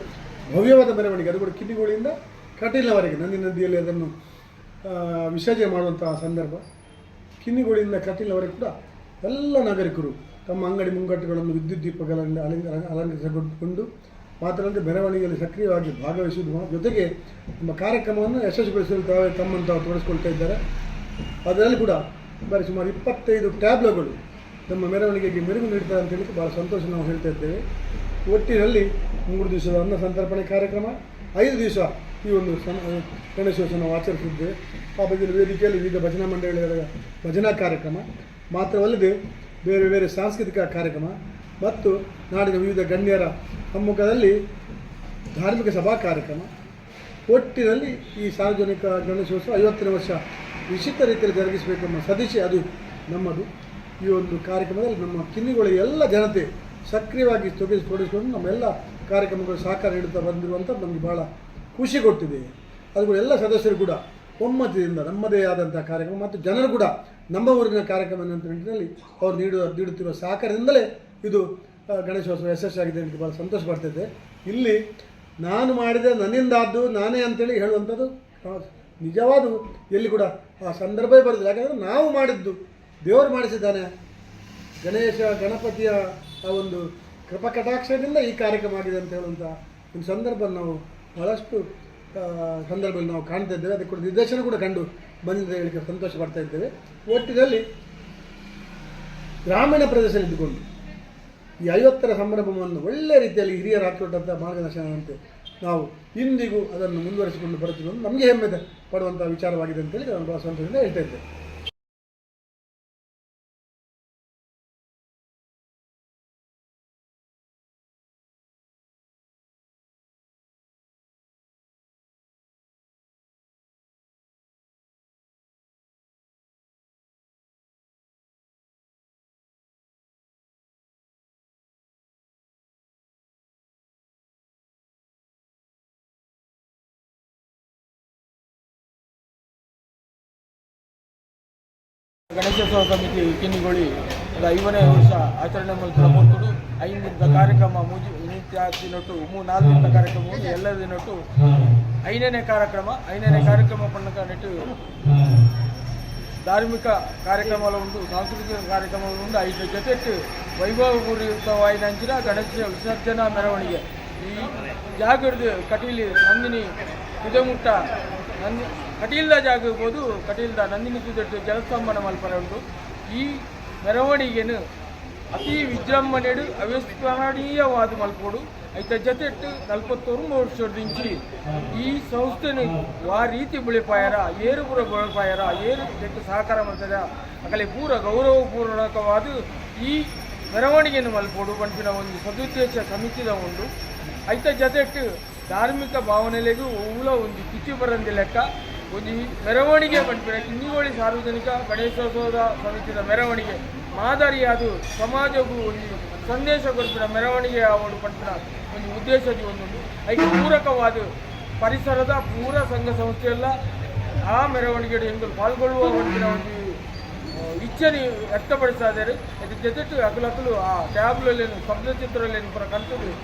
ಭವ್ಯವಾದ ಮೆರವಣಿಗೆ, ಅದು ಕೂಡ ಕಿನ್ನಿಗೋಳಿಯಿಂದ ಕಟೀಲಿನವರೆಗೆ ನಂದಿ ನದಿಯಲ್ಲಿ ಅದನ್ನು ವಿಸರ್ಜನೆ ಮಾಡುವಂತಹ ಸಂದರ್ಭ. ಕಿನ್ನಿಗೋಳಿಯಿಂದ ಕಟೀಲಿನವರೆಗೆ ಕೂಡ ಎಲ್ಲ ನಾಗರಿಕರು ತಮ್ಮ ಅಂಗಡಿ ಮುಂಗಟ್ಟುಗಳನ್ನು ವಿದ್ಯುತ್ ದೀಪಗಳನ್ನು ಅಲಂಕರಿಸಿಕೊಂಡು ಮಾತ್ರವಲ್ಲದೆ ಮೆರವಣಿಗೆಯಲ್ಲಿ ಸಕ್ರಿಯವಾಗಿ ಭಾಗವಹಿಸುವುದು ಜೊತೆಗೆ ನಮ್ಮ ಕಾರ್ಯಕ್ರಮವನ್ನು ಯಶಸ್ವಿಗೊಳಿಸಲು ತಾವೇ ತಮ್ಮನ್ನು ತಾವು ತೊಡಗಿಸ್ಕೊಳ್ತಾ ಇದ್ದಾರೆ. ಅದರಲ್ಲಿ ಕೂಡ ಬಾರಿ ಸುಮಾರು 25 ಟ್ಯಾಬ್ಲೋಗಳು ನಮ್ಮ ಮೆರವಣಿಗೆಗೆ ಮೆರುಗು ನೀಡ್ತಾರೆ ಅಂತ ಹೇಳಿ ಭಾಳ ಸಂತೋಷ ನಾವು ಹೇಳ್ತಾ ಇದ್ದೇವೆ. ಒಟ್ಟಿನಲ್ಲಿ 3 ದಿವಸದ ಅನ್ನ ಸಂತರ್ಪಣೆ ಕಾರ್ಯಕ್ರಮ, 5 ದಿವಸ ಈ ಒಂದು ಗಣೇಶೋತ್ಸವ ನಾವು ಆಚರಿಸಿದ್ದೇವೆ. ಆ ಬಗ್ಗೆ ವೇದಿಕೆಯಲ್ಲಿ ವಿವಿಧ ಭಜನಾ ಮಂಡಳಿಗಳ ಭಜನಾ ಕಾರ್ಯಕ್ರಮ ಮಾತ್ರವಲ್ಲದೆ ಬೇರೆ ಬೇರೆ ಸಾಂಸ್ಕೃತಿಕ ಕಾರ್ಯಕ್ರಮ ಮತ್ತು ನಾಡಿನ ವಿವಿಧ ಗಣ್ಯರ ಸಮ್ಮುಖದಲ್ಲಿ ಧಾರ್ಮಿಕ ಸಭಾ ಕಾರ್ಯಕ್ರಮ. ಒಟ್ಟಿನಲ್ಲಿ ಈ ಸಾರ್ವಜನಿಕ ಗಣೇಶೋತ್ಸವ 50ನೇ ವರ್ಷ ವಿಶಿಷ್ಟ ರೀತಿಯಲ್ಲಿ ಜರುಗಿಸಬೇಕೆಂಬ ಸದಿಶೆ ಅದು ನಮ್ಮದು. ಈ ಒಂದು ಕಾರ್ಯಕ್ರಮದಲ್ಲಿ ನಮ್ಮ ಕಿನ್ನಿಗೋಳಿ ಎಲ್ಲ ಜನತೆ ಸಕ್ರಿಯವಾಗಿ ತೊಡಗಿಸಿಕೊಂಡು ನಮ್ಮೆಲ್ಲ ಕಾರ್ಯಕ್ರಮಗಳು ಸಹಕಾರ ನೀಡುತ್ತಾ ಬಂದಿರುವಂಥದ್ದು ನಮಗೆ ಭಾಳ ಖುಷಿ ಕೊಟ್ಟಿದೆ. ಅದು ಕೂಡ ಎಲ್ಲ ಸದಸ್ಯರು ಕೂಡ ಒಮ್ಮತದಿಂದ ನಮ್ಮದೇ ಆದಂಥ ಕಾರ್ಯಕ್ರಮ ಮತ್ತು ಜನರು ಕೂಡ ನಮ್ಮ ಊರಿನ ಕಾರ್ಯಕ್ರಮ ಅನ್ನುವಂಥ ನಿಟ್ಟಿನಲ್ಲಿ ಅವರು ನೀಡುತ್ತಿರುವ ಸಹಕಾರದಿಂದಲೇ ಇದು ಗಣೇಶೋತ್ಸವ ಯಶಸ್ಸಾಗಿದೆ ಅಂತ ಭಾಳ ಸಂತೋಷ ಪಡ್ತಿದ್ದೆ. ಇಲ್ಲಿ ನಾನು ಮಾಡಿದ ನನ್ನಿಂದಾದ್ದು ನಾನೇ ಅಂತೇಳಿ ಹೇಳುವಂಥದ್ದು ನಿಜವಾದ ಎಲ್ಲಿ ಕೂಡ ಆ ಸಂದರ್ಭವೇ ಬರೋದಿಲ್ಲ. ಯಾಕಂದರೆ ನಾವು ಮಾಡಿದ್ದು ದೇವರು ಮಾಡಿಸಿದ್ದಾನೆ. ಗಣೇಶ ಗಣಪತಿಯ ಆ ಒಂದು ಕೃಪಕಟಾಕ್ಷದಿಂದ ಈ ಕಾರ್ಯಕ್ರಮ ಆಗಿದೆ ಅಂತ ಹೇಳುವಂಥ ಒಂದು ಸಂದರ್ಭ ನಾವು ಭಾಳಷ್ಟು ಸಂದರ್ಭದಲ್ಲಿ ನಾವು ಕಾಣ್ತಾ ಇದ್ದೇವೆ. ಅದಕ್ಕೆ ಕೂಡ ನಿರ್ದೇಶನ ಕೂಡ ಕಂಡು ಬಂದಿದೆ ಹೇಳಿಕೆ ಸಂತೋಷ ಪಡ್ತಾ ಇದ್ದೇವೆ. ಒಟ್ಟಿನಲ್ಲಿ ಗ್ರಾಮೀಣ ಪ್ರದೇಶದಲ್ಲಿ ಇದ್ದುಕೊಂಡು ಈ 50ರ ಸಂಭ್ರಮವನ್ನು ಒಳ್ಳೆಯ ರೀತಿಯಲ್ಲಿ ಹಿರಿಯರು ಹಾಕಿಕೊಟ್ಟಂಥ ಮಾರ್ಗದರ್ಶನದಂತೆ ನಾವು ಇಂದಿಗೂ ಅದನ್ನು ಮುಂದುವರಿಸಿಕೊಂಡು ಬರುತ್ತಿರುವುದು ನಮಗೆ ಹೆಮ್ಮೆ ಪಡುವಂಥ ವಿಚಾರವಾಗಿದೆ ಅಂತೇಳಿ ನಾನು ಭಾಳ ಸಂತೋಷದಿಂದ ಹೇಳ್ತಾ ಇದ್ದೆ. ಗಣೇಶೋತ್ಸವ ಸಮಿತಿ ಕಿನ್ನಿಗೋಳಿ ಅದು 5ನೇ ವರ್ಷ ಆಚರಣೆ ಮಲ್ಪುನ ಪೊರ್ತುಡು 5 ದಿನದ ಕಾರ್ಯಕ್ರಮ ಮುಜಿ ನಿತ್ಯ ದಿನೊಟ್ಟು 3-4 ದಿನದ ಕಾರ್ಯಕ್ರಮ ಎಲ್ಲ ದಿನೊಟ್ಟು 5ನೇ ಕಾರ್ಯಕ್ರಮ. 5ನೇ ಕಾರ್ಯಕ್ರಮ ಪಣ್ಣಕ ನೆಟ್ಟು ಧಾರ್ಮಿಕ ಕಾರ್ಯಕ್ರಮಗಳ ಉಂಟು, ಸಾಂಸ್ಕೃತಿಕ ಕಾರ್ಯಕ್ರಮಗಳು ಉಂಟು. ಐದು ಜೊತೆಗೆ ವೈಭವಪೂರಿತವಾಯಿನಂಚಿನ ಗಣೇಶ ವಿಸರ್ಜನಾ ಮೆರವಣಿಗೆ ಈ ಜಾಗದ ಕಟೀಲಿ ನಂದಿನಿ ತುದೆಮುಟ್ಟ ನಂದಿ ಕಟೀಲ್ದ ಜಾಗ ಇರ್ಬೋದು, ಕಟೀಲ್ದ ನಂದಿನಿ ತುದೆಟ್ಟು ಜಲಸ್ತಂಭನ ಮಲ್ಪರೆ ಉಂಟು. ಈ ಮೆರವಣಿಗೆನು ಅತಿ ವಿಜೃಂಭಣೆಡು ಅವಿಸ್ಮರಣೀಯವಾದ ಮಲ್ಪೋಡು. ಐತ ಜೊತೆಟ್ಟು 49 ವರ್ಷದಿಂಚಿ ಈ ಸಂಸ್ಥೆನು ವಾ ರೀತಿ ಬೆಳೆಪಾಯರ, ಏರು ಪೂರ ಬೆಳೆಪಾಯರ, ಏರು ಜೊತೆ ಸಹಕಾರ ಮಾಡ್ತದೆ ಅಕಲೆ ಪೂರ ಗೌರವಪೂರ್ವಕವಾದ ಈ ಮೆರವಣಿಗೆಯನ್ನು ಮಲ್ಪೋಡು ಪನ್ಪಿನ ಒಂದು ಸದುದ್ದೇಶ ಸಮಿತಿದ ಉಂಡು. ಐತ ಜೊತೆಟ್ಟು ಧಾರ್ಮಿಕ ಭಾವನೆಲೆಗೂ ಓವುಲ ಒಂದು ಕಿಚ್ಚು ಬರಂದಿ ಲೆಕ್ಕ ಒಂದು ಮೆರವಣಿಗೆ ಪನ್ಪಿನ ಕಿನ್ನಿಗೋಳಿ ಸಾರ್ವಜನಿಕ ಗಣೇಶೋತ್ಸವದ ಸಮಿತಿದ ಮೆರವಣಿಗೆ ಮಾದರಿಯಾದ ಸಮಾಜಕ್ಕೂ ಒಂದು ಸಂದೇಶ ಕೊರ್ಪಿನ ಮೆರವಣಿಗೆ ಆವಡು ಪನ್ಪಿನ ಒಂದು ಉದ್ದೇಶದ ಒಂದೊಂದು ಐಕೆ ಪೂರಕವಾದ ಪರಿಸರದ ಪೂರ ಸಂಘ ಸಂಸ್ಥೆಯೆಲ್ಲ ಆ ಮೆರವಣಿಗೆ ಎಂಗಳು ಪಾಲ್ಗೊಳ್ಳುವ ಪನ್ಪಿನ ಒಂದು ಇಚ್ಛೆని ವ್ಯಕ್ತಪಡಿಸ್ತಾ ಇದ್ದಾರೆ. ಅದ್ರ ಜೊತೆಗೆ ಅಕಲಕಲು ಆ ಟ್ಯಾಬ್ಲಲ್ಲಿ ಶಬ್ದಚಿತ್ರದಲ್ಲಿ ಪೂರ ಕಲ್ತದ್ದು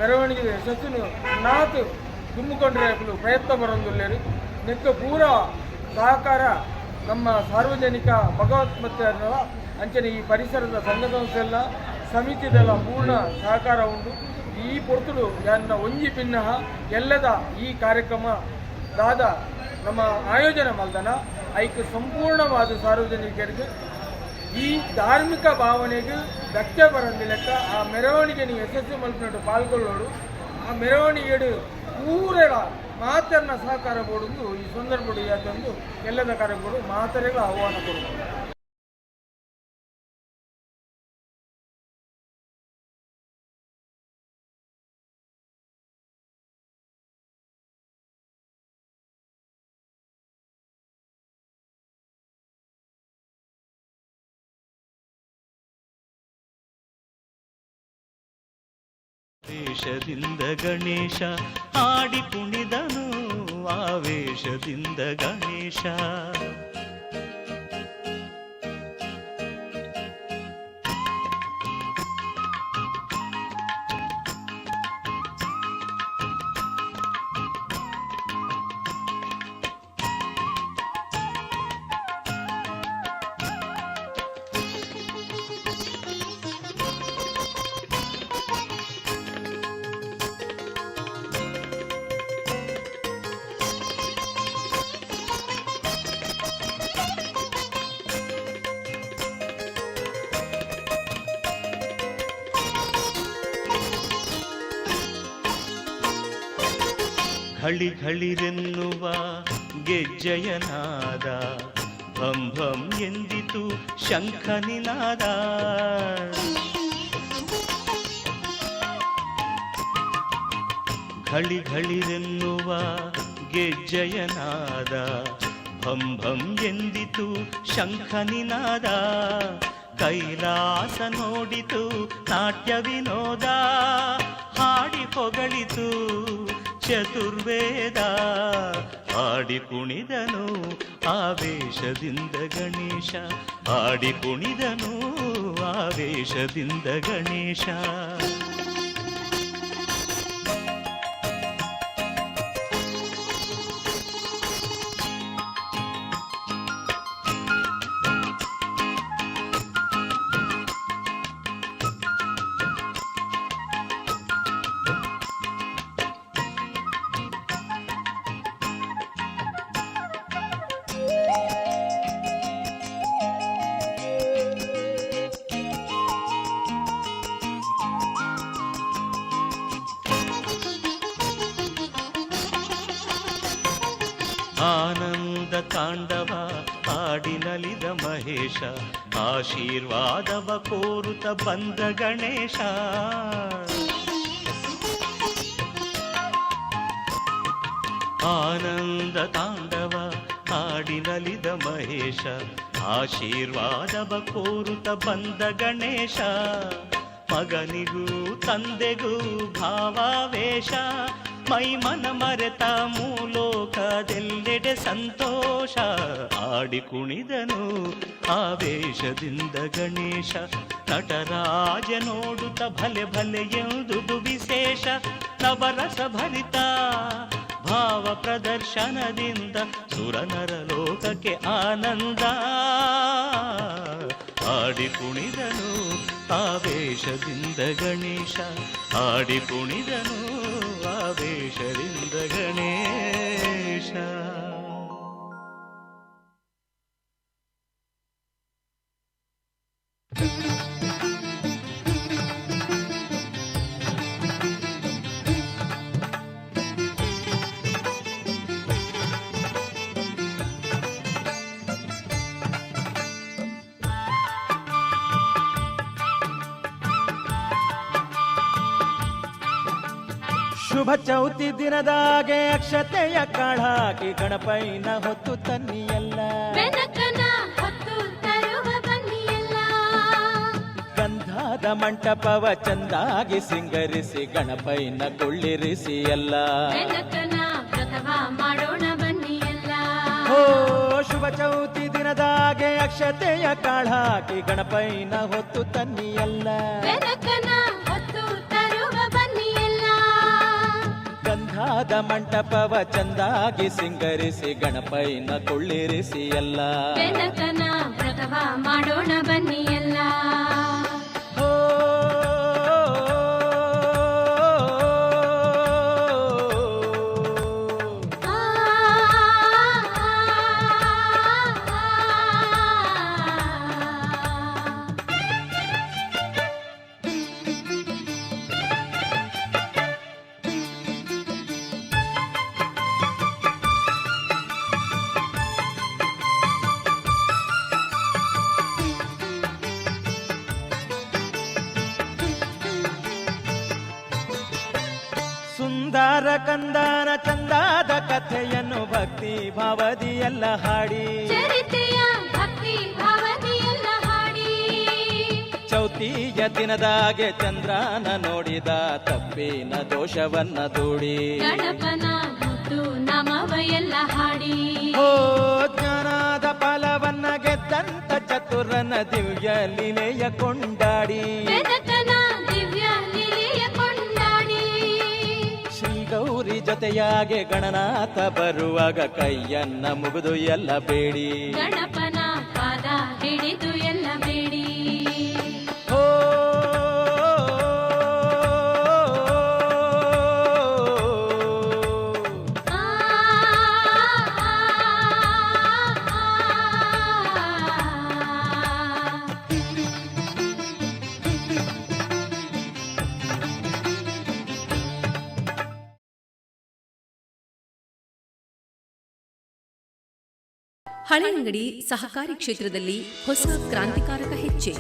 ಮೆರವಣಿಗೆ ಯಶಸ್ಸುನು ನಾತು ತುಂಬಿಕೊಂಡ್ರೆ ಅಕಲು ಪ್ರಯತ್ನ ಬರೋದಿಲ್ಲೇರು. ನೆಕ್ಕ ಪೂರ ಸಹಕಾರ ನಮ್ಮ ಸಾರ್ವಜನಿಕ ಭಗವತ್ ಮತ್ತು ಅಂಚನೆ ಈ ಪರಿಸರದ ಸಂಘ ಸಂಸ್ಥೆಲ್ಲ ಸಮಿತಿದೆಲ್ಲ ಪೂರ್ಣ ಸಹಕಾರ ಉಂಟು. ಈ ಪೊರ್ತುಡು ಎನ್ನ ಒಂಜಿ ಪಿನ್ನಹ ಎಲ್ಲದ ಈ ಕಾರ್ಯಕ್ರಮ ದಾದ ನಮ್ಮ ಆಯೋಜನೆ ಮಲ್ದನ ಐಕ್ ಸಂಪೂರ್ಣವಾದ ಸಾರ್ವಜನಿಕರಿಗೆ ಈ ಧಾರ್ಮಿಕ ಭಾವನೆಗೆ ಧಕ್ಕೆ ಬರಂದಿಲೆಕ್ಕ ಆ ಮೆರವಣಿಗೆ ನೀವು ಯಶಸ್ವಿ ಮಲ್ಪಿನಟ್ಟು ಪಾಲ್ಗೊಳ್ಳೋಡು. ಆ ಮೆರವಣಿಗೆಡು ಪೂರೆಲ ಮಾತನ್ನ ಸಹಕಾರ ಬೋಡುಂದು ಈ ಸಂದರ್ಭಡು ಯಾತಂದು ಎಲ್ಲದ ಕಾರ್ಯಕ್ರಮ ಮಾತರೆಗಳ ಆಹ್ವಾನ ಕೊಡುವುದು. ವೇಷದಿಂದ ಗಣೇಶ ಆಡಿ ಕುಣಿದನು, ಆವೇಶದಿಂದ ಗಣೇಶ. ಘಳಿ ಘಳಿರೆನ್ನುವ ಗೆಜ್ಜೆಯ ನಾದ, ಭಂ ಭಂ ಎಂದಿತು ಶಂಖ ನಿನಾದ. ಘಳಿ ಘಳಿರೆನ್ನುವ ಗೆಜ್ಜೆಯ ನಾದ, ಭಂ ಭಂ ಎಂದಿತು ಶಂಖ ನಿನಾದ. ಕೈಲಾಸ ನೋಡಿತು ನಾಟ್ಯ ವಿನೋದ, ಹಾಡಿ ಹೊಗಳಿತು ಚತುರ್ವೇದ. ಆಡಿ ಕುಣಿದನು ಆವೇಶದಿಂದ ಗಣೇಶ, ಆಡಿ ಕುಣಿದನು ಆವೇಶದಿಂದ ಗಣೇಶ. ಆನಂದ ತಾಂಡವ ಆಡಿನಲಿದ ಮಹೇಶ, ಆಶೀರ್ವಾದವ ಕೋರುತ ಬಂದ ಗಣೇಶ. ಆನಂದ ತಾಂಡವ ಆಡಿನಲಿದ ಮಹೇಶ, ಆಶೀರ್ವಾದವ ಕೋರುತ ಬಂದ ಗಣೇಶ. ಮಗನಿಗೂ ತಂದೆಗೂ ಭಾವಾವೇಶ, ಮೈ ಮನ ಮರೆತ ಮೂಲೋಕದೆಲ್ಲೆಡೆ ಸಂತೋಷ. ಆಡಿ ಕುಣಿದನು ಆವೇಶದಿಂದ ಗಣೇಶ, ನಟರಾಜ ನೋಡುತ್ತ ಭಲೆ ಭಲೆ ಎಂದುದು ವಿಶೇಷ. ನವರಸ ಭರಿತ ಭಾವ ಪ್ರದರ್ಶನದಿಂದ ಸುರನರ ಲೋಕಕ್ಕೆ ಆನಂದ. ಆಡಿ ಕುಣಿದನು ಆವೇಶದಿಂದ ಗಣೇಶ, ಆಡಿ ಕುಣಿದನು ಆವೇಶದಿಂದ ಗಣೇಶ. ಶುಭ ಚೌತಿ ದಿನದಾಗೆ ಅಕ್ಷತೆಯ ಕಾಳಾಕಿ ಗಣಪೈನ ಹೊತ್ತು ತನ್ನಿಯಲ್ಲ, ಬೆನಕನ ಹೊತ್ತು ತರುವ ಬನ್ನಿಯಲ್ಲ. ಗಂಧದ ಮಂಟಪವ ಚಂದಾಗಿ ಸಿಂಗರಿಸಿ ಗಣಪೈನ ಕೊಳ್ಳಿರಿಸಿ ಎಲ್ಲ, ಬೆನಕನ ವ್ರತವ ಮಾಡೋಣ ಬನ್ನಿಯಲ್ಲ. ಓ ಶುಭ ಚೌತಿ ದಿನದಾಗೆ ಅಕ್ಷತೆಯ ಕಾಳಾಕಿ ಗಣಪೈನ ಹೊತ್ತು ತನ್ನಿಯಲ್ಲ, ಬೆನಕನ ಹೊತ್ತು ತರುವ ಬನ್ನಿಯಲ್ಲ. ಗಂಧದ ಮಂಟಪವ ಚಂದಾಗಿ ಸಿಂಗರಿಸಿ ಗಣಪೈನ ಕೊಳ್ಳಿರಿಸಿ ಎಲ್ಲ, ಬೆನಕನ ವ್ರತವ ಮಾಡೋಣ ಬನ್ನಿಯಲ್ಲ. ಸುಂದರ ಕಂದನ ಚಂದಾದ ಕಥೆಯನ್ನು ಭಕ್ತಿ ಭಾವದಿಯೆಲ್ಲ ಹಾಡಿ, ಚರಿತ್ರೆಯ ಭಕ್ತಿ ಭಾವದಿಯೆಲ್ಲ ಹಾಡಿ. ಚೌತಿಯ ದಿನದಾಗೆ ಚಂದ್ರನ ನೋಡಿದ ತಪ್ಪಿನ ದೋಷವನ್ನ ದೂಡಿ. ಗಣಪನ ಮುದ್ದು ನಮವ ಎಲ್ಲ ಹಾಡಿ. ಓ ಜ್ಞಾನದ ಫಲವನ್ನ ಗೆದ್ದಂತ ಚತುರನ ದಿವ್ಯ ಲೀಲೆಯ ಕೊಂಡಾಡಿ. ಬೆನಕನ ದಿವ್ಯ ಲೀಲೆಯ ಕೊಂಡಾಡಿ. ಶ್ರೀ ಗೌರಿ ಜೊತೆಯಾಗೆ ಗಣನಾಥ ಬರುವಾಗ ಕೈಯನ್ನ ಮುಗಿದು ಎಲ್ಲ ಬೇಡಿ. ಗಣಪನ ಪಾದ ಹಿಡಿದು ಎಲ್ಲ ಬೇಡಿ. ಓ ಹಳೆಯಂಗಡಿ ಸಹಕಾರಿ ಕ್ಷೇತ್ರದಲ್ಲಿ ಹೊಸ ಕ್ರಾಂತಿಕಾರಕ ಹೆಜ್ಜೆ.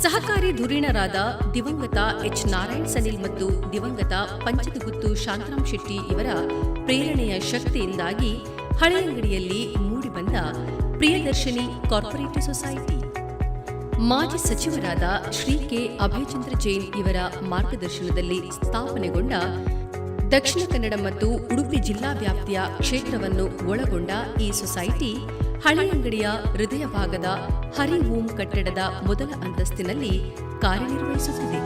ಸಹಕಾರಿ ಧುರೀಣರಾದ ದಿವಂಗತ ಎಚ್ ನಾರಾಯಣ್ ಸನಿಲ್ ಮತ್ತು ದಿವಂಗತ ಪಂಚದಗುತ್ತು ಶಾಂತರಾಮ್ ಶೆಟ್ಟಿ ಇವರ ಪ್ರೇರಣೆಯ ಶಕ್ತಿಯಿಂದಾಗಿ ಹಳೆಯಂಗಡಿಯಲ್ಲಿ ಮೂಡಿಬಂದ ಪ್ರಿಯದರ್ಶಿನಿ ಕಾರ್ಪೊರೇಟಿವ್ ಸೊಸೈಟಿ, ಮಾಜಿ ಸಚಿವರಾದ ಶ್ರೀ ಕೆ ಅಭಯಚಂದ್ರ ಜೈನ್ ಇವರ ಮಾರ್ಗದರ್ಶನದಲ್ಲಿ ಸ್ಥಾಪನೆಗೊಂಡ ದಕ್ಷಿಣ ಕನ್ನಡ ಮತ್ತು ಉಡುಪಿ ಜಿಲ್ಲಾ ವ್ಯಾಪ್ತಿಯ ಕ್ಷೇತ್ರವನ್ನು ಒಳಗೊಂಡ ಈ ಸೊಸೈಟಿ ಹಳೆಯಂಗಡಿಯ ಹೃದಯ ಭಾಗದ ಹರಿ ಓಂ ಕಟ್ಟಡದ ಮೊದಲ ಅಂತಸ್ತಿನಲ್ಲಿ ಕಾರ್ಯನಿರ್ವಹಿಸುತ್ತಿದೆ.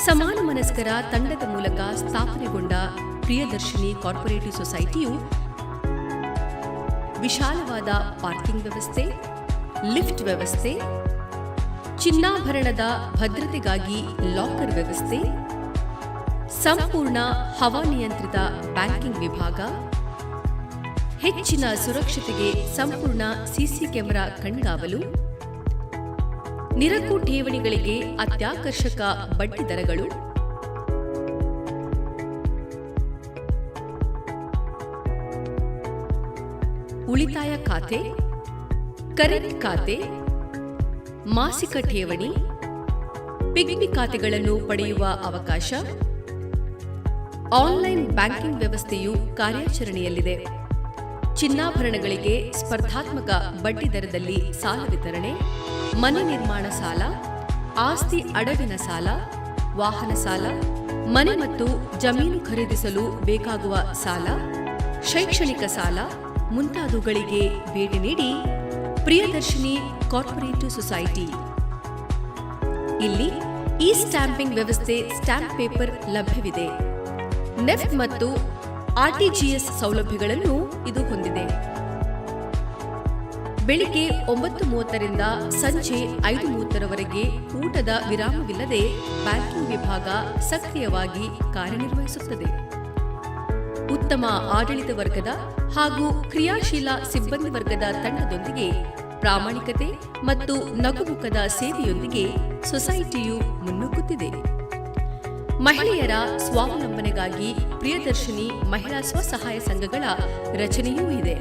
ಸಮಾನ ಮನಸ್ಕರ ತಂಡದ ಮೂಲಕ ಸ್ಥಾಪನೆಗೊಂಡ ಪ್ರಿಯದರ್ಶಿನಿ ಕಾರ್ಪೊರೇಟಿವ್ ಸೊಸೈಟಿಯು ವಿಶಾಲವಾದ ಪಾರ್ಕಿಂಗ್ ವ್ಯವಸ್ಥೆ, ಲಿಫ್ಟ್ ವ್ಯವಸ್ಥೆ, ಚಿನ್ನಾಭರಣದ ಭದ್ರತೆಗಾಗಿ ಲಾಕರ್ ವ್ಯವಸ್ಥೆ, ಸಂಪೂರ್ಣ ಹವಾನಿಯಂತ್ರಿತ ಬ್ಯಾಂಕಿಂಗ್ ವಿಭಾಗ, ಹೆಚ್ಚಿನ ಸುರಕ್ಷತೆಗೆ ಸಂಪೂರ್ಣ ಸಿಸಿ ಕ್ಯಾಮೆರಾ ಕಣ್ಗಾವಲು, ನಿರಕು ಠೇವಣಿಗಳಿಗೆ ಅತ್ಯಾಕರ್ಷಕ ಬಡ್ಡಿ ದರಗಳು, ಉಳಿತಾಯ ಖಾತೆ, ಕರೆಂಟ್ ಖಾತೆ, ಮಾಸಿಕ ಠೇವಣಿ, ಪಿಗ್ಮಿ ಖಾತೆಗಳನ್ನು ಪಡೆಯುವ ಅವಕಾಶ, ಆನ್ಲೈನ್ ಬ್ಯಾಂಕಿಂಗ್ ವ್ಯವಸ್ಥೆಯು ಕಾರ್ಯಾಚರಣೆಯಲ್ಲಿದೆ. ಚಿನ್ನಾಭರಣಗಳಿಗೆ ಸ್ಪರ್ಧಾತ್ಮಕ ಬಡ್ಡಿ ದರದಲ್ಲಿ ಸಾಲ ವಿತರಣೆ, ಮನೆ ನಿರ್ಮಾಣ ಸಾಲ, ಆಸ್ತಿ ಅಡವಿನ ಸಾಲ, ವಾಹನ ಸಾಲ, ಮನೆ ಮತ್ತು ಜಮೀನು ಖರೀದಿಸಲು ಬೇಕಾಗುವ ಸಾಲ, ಶೈಕ್ಷಣಿಕ ಸಾಲ ಮುಂತಾದವುಗಳಿಗೆ ಭೇಟಿ ನೀಡಿ ಪ್ರಿಯದರ್ಶಿನಿ ಕಾರ್ಪೊರೇಟಿವ್ ಸೊಸೈಟಿ. ಇಲ್ಲಿ ಇ ಸ್ಟ್ಯಾಂಪಿಂಗ್ ವ್ಯವಸ್ಥೆ, ಸ್ಟ್ಯಾಂಪ್ ಪೇಪರ್ ಲಭ್ಯವಿದೆ. ನೆಫ್ಟ್ ಮತ್ತು ಆರ್ಟಿಜಿಎಸ್ ಸೌಲಭ್ಯಗಳನ್ನು ಇದು ಹೊಂದಿದೆ. ಬೆಳಿಗ್ಗೆ 9:30ರಿಂದ ಸಂಜೆ 5:30ರವರೆಗೆ ಊಟದ ವಿರಾಮವಿಲ್ಲದೆ ಬ್ಯಾಂಕಿಂಗ್ ವಿಭಾಗ ಸಕ್ರಿಯವಾಗಿ ಕಾರ್ಯನಿರ್ವಹಿಸುತ್ತದೆ. ಉತ್ತಮ ಆಡಳಿತ ವರ್ಗದ ಹಾಗೂ ಕ್ರಿಯಾಶೀಲ ಸಿಬ್ಬಂದಿ ವರ್ಗದ ತಂಡದೊಂದಿಗೆ ಪ್ರಾಮಾಣಿಕತೆ ಮತ್ತು ನಗುಮುಖದ ಸೇವೆಯೊಂದಿಗೆ ಸೊಸೈಟಿಯು ಮುನ್ನುಗ್ಗುತ್ತಿದೆ. ಮಹಿಳೆಯರ ಸ್ವಾವಲಂಬನೆಗಾಗಿ ಪ್ರಿಯದರ್ಶಿನಿ ಮಹಿಳಾ ಸ್ವಸಹಾಯ ಸಂಘಗಳ ರಚನೆಯೂ ಇದೆ.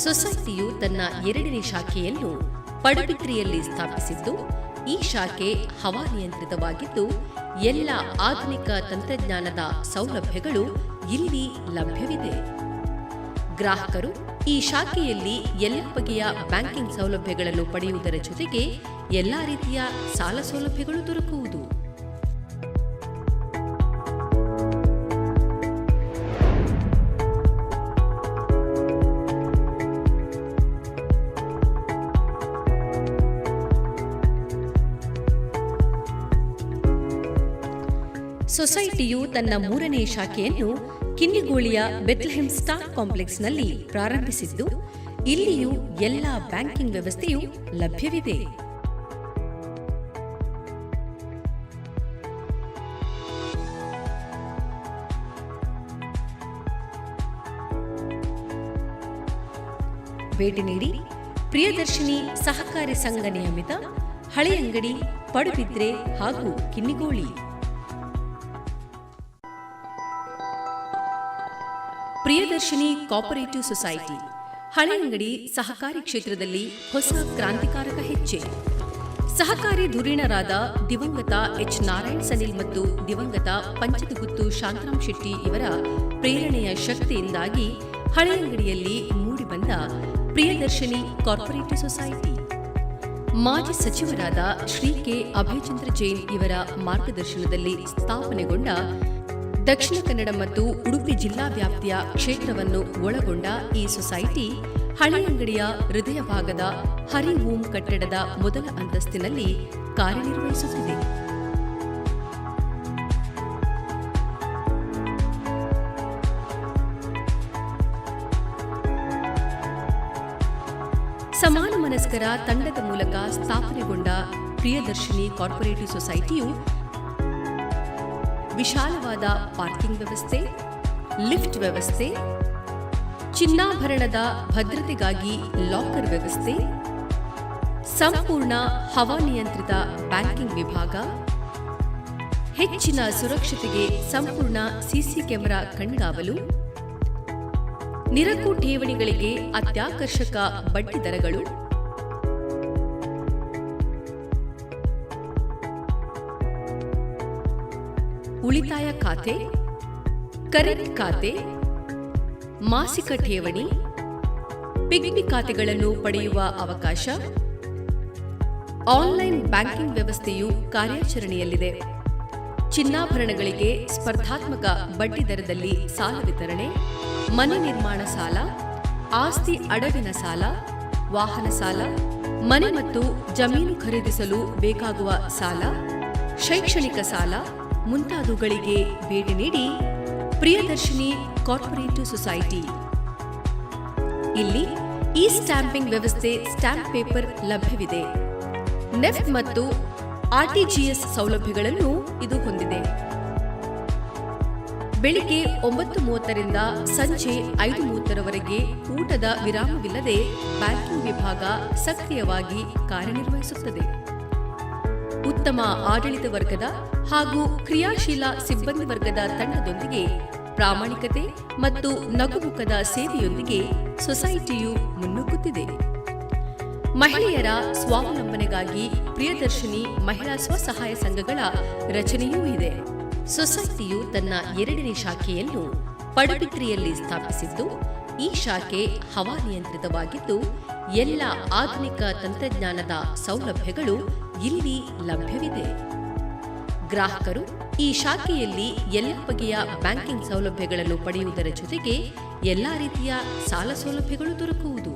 ಸೊಸೈಟಿಯು ತನ್ನ 2ನೇ ಶಾಖೆಯನ್ನು ಪಡುಬಿದ್ರಿಯಲ್ಲಿ ಸ್ಥಾಪಿಸಿದ್ದು, ಈ ಶಾಖೆ ಹವಾನಿಯಂತ್ರಿತವಾಗಿದ್ದು ಎಲ್ಲ ಆಧುನಿಕ ತಂತ್ರಜ್ಞಾನದ ಸೌಲಭ್ಯಗಳು ಇಲ್ಲಿ ಲಭ್ಯವಿದೆ. ಗ್ರಾಹಕರು ಈ ಶಾಖೆಯಲ್ಲಿ ಎಲ್ಲ ಬಗೆಯ ಬ್ಯಾಂಕಿಂಗ್ ಸೌಲಭ್ಯಗಳನ್ನು ಪಡೆಯುವುದರ ಜೊತೆಗೆ ಎಲ್ಲ ರೀತಿಯ ಸಾಲ ಸೌಲಭ್ಯಗಳು ದೊರಕುವುದು. ಸೊಸೈಟಿಯು ತನ್ನ 3ನೇ ಶಾಖೆಯನ್ನು ಕಿನ್ನಿಗೋಳಿಯ ಬೆತ್ಲೆಹೆಮ್ ಸ್ಟಾರ್ ಕಾಂಪ್ಲೆಕ್ಸ್ನಲ್ಲಿ ಪ್ರಾರಂಭಿಸಿದ್ದು, ಇಲ್ಲಿಯೂ ಎಲ್ಲ ಬ್ಯಾಂಕಿಂಗ್ ವ್ಯವಸ್ಥೆಯು ಲಭ್ಯವಿದೆ. ಭೇಟಿ ನೀಡಿ ಪ್ರಿಯದರ್ಶಿನಿ ಸಹಕಾರಿ ಸಂಘ ನಿಯಮಿತ, ಹಳೆಯಂಗಡಿ, ಪಡುಬಿದ್ರೆ ಹಾಗೂ ಕಿನ್ನಿಗೋಳಿ. ಪ್ರಿಯದರ್ಶಿನಿ ಕೋಆಪರೇಟಿವ್ ಸೊಸೈಟಿ ಹಳೆಯಂಗಡಿ ಸಹಕಾರಿ ಕ್ಷೇತ್ರದಲ್ಲಿ ಹೊಸ ಕ್ರಾಂತಿಕಾರಕ ಹೆಜ್ಜೆ. ಸಹಕಾರಿ ಧುರೀಣರಾದ ದಿವಂಗತ ಎಚ್ ನಾರಾಯಣ್ ಸನಿಲ್ ಮತ್ತು ದಿವಂಗತ ಪಂಚದಗುತ್ತು ಶಾಂತರಾಮ್ ಶೆಟ್ಟಿ ಇವರ ಪ್ರೇರಣೆಯ ಶಕ್ತಿಯಿಂದಾಗಿ ಹಳೆಯಂಗಡಿಯಲ್ಲಿ ಮೂಡಿಬಂದ ಪ್ರಿಯದರ್ಶಿನಿ ಕಾರ್ಪೊರೇಟಿವ್ ಸೊಸೈಟಿ, ಮಾಜಿ ಸಚಿವರಾದ ಶ್ರೀ ಕೆ ಅಭಯಚಂದ್ರ ಜೈನ್ ಇವರ ಮಾರ್ಗದರ್ಶನದಲ್ಲಿ ಸ್ಥಾಪನೆಗೊಂಡ ದಕ್ಷಿಣ ಕನ್ನಡ ಮತ್ತು ಉಡುಪಿ ಜಿಲ್ಲಾ ವ್ಯಾಪ್ತಿಯ ಕ್ಷೇತ್ರವನ್ನು ಒಳಗೊಂಡ ಈ ಸೊಸೈಟಿ ಹಳೆಯಂಗಡಿಯ ಹೃದಯ ಭಾಗದ ಹರಿ ಓಂ ಕಟ್ಟಡದ ಮೊದಲ ಅಂತಸ್ತಿನಲ್ಲಿ ಕಾರ್ಯನಿರ್ವಹಿಸುತ್ತಿದೆ. ಸಮಾನ ಮನಸ್ಕರ ತಂಡದ ಮೂಲಕ ಸ್ಥಾಪನೆಗೊಂಡ ಪ್ರಿಯದರ್ಶಿನಿ ಕಾರ್ಪೊರೇಟಿವ್ ಸೊಸೈಟಿಯು ವಿಶಾಲವಾದ ಪಾರ್ಕಿಂಗ್ ವ್ಯವಸ್ಥೆ, ಲಿಫ್ಟ್ ವ್ಯವಸ್ಥೆ, ಚಿನ್ನಾಭರಣದ ಭದ್ರತೆಗಾಗಿ ಲಾಕರ್ ವ್ಯವಸ್ಥೆ, ಸಂಪೂರ್ಣ ಹವಾನಿಯಂತ್ರಿತ ಬ್ಯಾಂಕಿಂಗ್ ವಿಭಾಗ, ಹೆಚ್ಚಿನ ಸುರಕ್ಷತೆಗೆ ಸಂಪೂರ್ಣ ಸಿಸಿ ಕ್ಯಾಮೆರಾ ಕಣ್ಗಾವಲು, ನಿರಕು ಠೇವಣಿಗಳಿಗೆ ಅತ್ಯಾಕರ್ಷಕ ಬಡ್ಡಿ ದರಗಳು, ಉಳಿತಾಯ ಖಾತೆ, ಕರೆಂಟ್ ಖಾತೆ, ಮಾಸಿಕ ಠೇವಣಿ, ಪಿಗ್ಮಿ ಖಾತೆಗಳನ್ನು ಪಡೆಯುವ ಅವಕಾಶ, ಆನ್ಲೈನ್ ಬ್ಯಾಂಕಿಂಗ್ ವ್ಯವಸ್ಥೆಯು ಕಾರ್ಯಾಚರಣೆಯಲ್ಲಿದೆ. ಚಿನ್ನಾಭರಣಗಳಿಗೆ ಸ್ಪರ್ಧಾತ್ಮಕ ಬಡ್ಡಿ ದರದಲ್ಲಿ ಸಾಲ ವಿತರಣೆ, ಮನೆ ನಿರ್ಮಾಣ ಸಾಲ, ಆಸ್ತಿ ಅಡವಿನ ಸಾಲ, ವಾಹನ ಸಾಲ, ಮನೆ ಮತ್ತು ಜಮೀನು ಖರೀದಿಸಲು ಬೇಕಾಗುವ ಸಾಲ, ಶೈಕ್ಷಣಿಕ ಸಾಲ ಮುಂತಾದವುಗಳಿಗೆ ಭೇಟಿ ನೀಡಿ ಪ್ರಿಯದರ್ಶಿನಿ ಕಾರ್ಪೊರೇಟಿವ್ ಸೊಸೈಟಿ. ಇಲ್ಲಿ ಇ ಸ್ಟ್ಯಾಂಪಿಂಗ್ ವ್ಯವಸ್ಥೆ, ಸ್ಟ್ಯಾಂಪ್ ಪೇಪರ್ ಲಭ್ಯವಿದೆ. ನೆಫ್ಟ್ ಮತ್ತು ಆರ್ಟಿಜಿಎಸ್ ಸೌಲಭ್ಯಗಳನ್ನು ಇದು ಹೊಂದಿದೆ. ಬೆಳಿಗ್ಗೆ 9:30ರಿಂದ ಸಂಜೆ 5:30ರವರೆಗೆ ಊಟದ ವಿರಾಮವಿಲ್ಲದೆ ಬ್ಯಾಂಕಿಂಗ್ ವಿಭಾಗ ಸಕ್ರಿಯವಾಗಿ ಕಾರ್ಯನಿರ್ವಹಿಸುತ್ತದೆ. ಉತ್ತಮ ಆಡಳಿತ ವರ್ಗದ ಹಾಗೂ ಕ್ರಿಯಾಶೀಲ ಸಿಬ್ಬಂದಿ ವರ್ಗದ ತಂಡದೊಂದಿಗೆ ಪ್ರಾಮಾಣಿಕತೆ ಮತ್ತು ನಗುಮುಖದ ಸೇವೆಯೊಂದಿಗೆ ಸೊಸೈಟಿಯು ಮುನ್ನುಗ್ಗುತ್ತಿದೆ. ಮಹಿಳೆಯರ ಸ್ವಾವಲಂಬನೆಗಾಗಿ ಪ್ರಿಯದರ್ಶಿನಿ ಮಹಿಳಾ ಸ್ವಸಹಾಯ ಸಂಘಗಳ ರಚನೆಯೂ ಇದೆ. ಸೊಸೈಟಿಯು ತನ್ನ ಎರಡನೇ ಶಾಖೆಯನ್ನು ಪಡುಬಿದ್ರಿಯಲ್ಲಿ ಸ್ಥಾಪಿಸಿದ್ದು, ಈ ಶಾಖೆ ಹವಾನಿಯಂತ್ರಿತವಾಗಿದ್ದು, ಎಲ್ಲ ಆಧುನಿಕ ತಂತ್ರಜ್ಞಾನದ ಸೌಲಭ್ಯಗಳು ಇಲ್ಲಿ ಲಭ್ಯವಿದೆ. ಗ್ರಾಹಕರು ಈ ಶಾಖೆಯಲ್ಲಿ ಎಲ್ಲ ಬಗೆಯ ಬ್ಯಾಂಕಿಂಗ್ ಸೌಲಭ್ಯಗಳನ್ನು ಪಡೆಯುವುದರ ಜೊತೆಗೆ ಎಲ್ಲ ರೀತಿಯ ಸಾಲ ಸೌಲಭ್ಯಗಳು ದೊರಕುವುದು.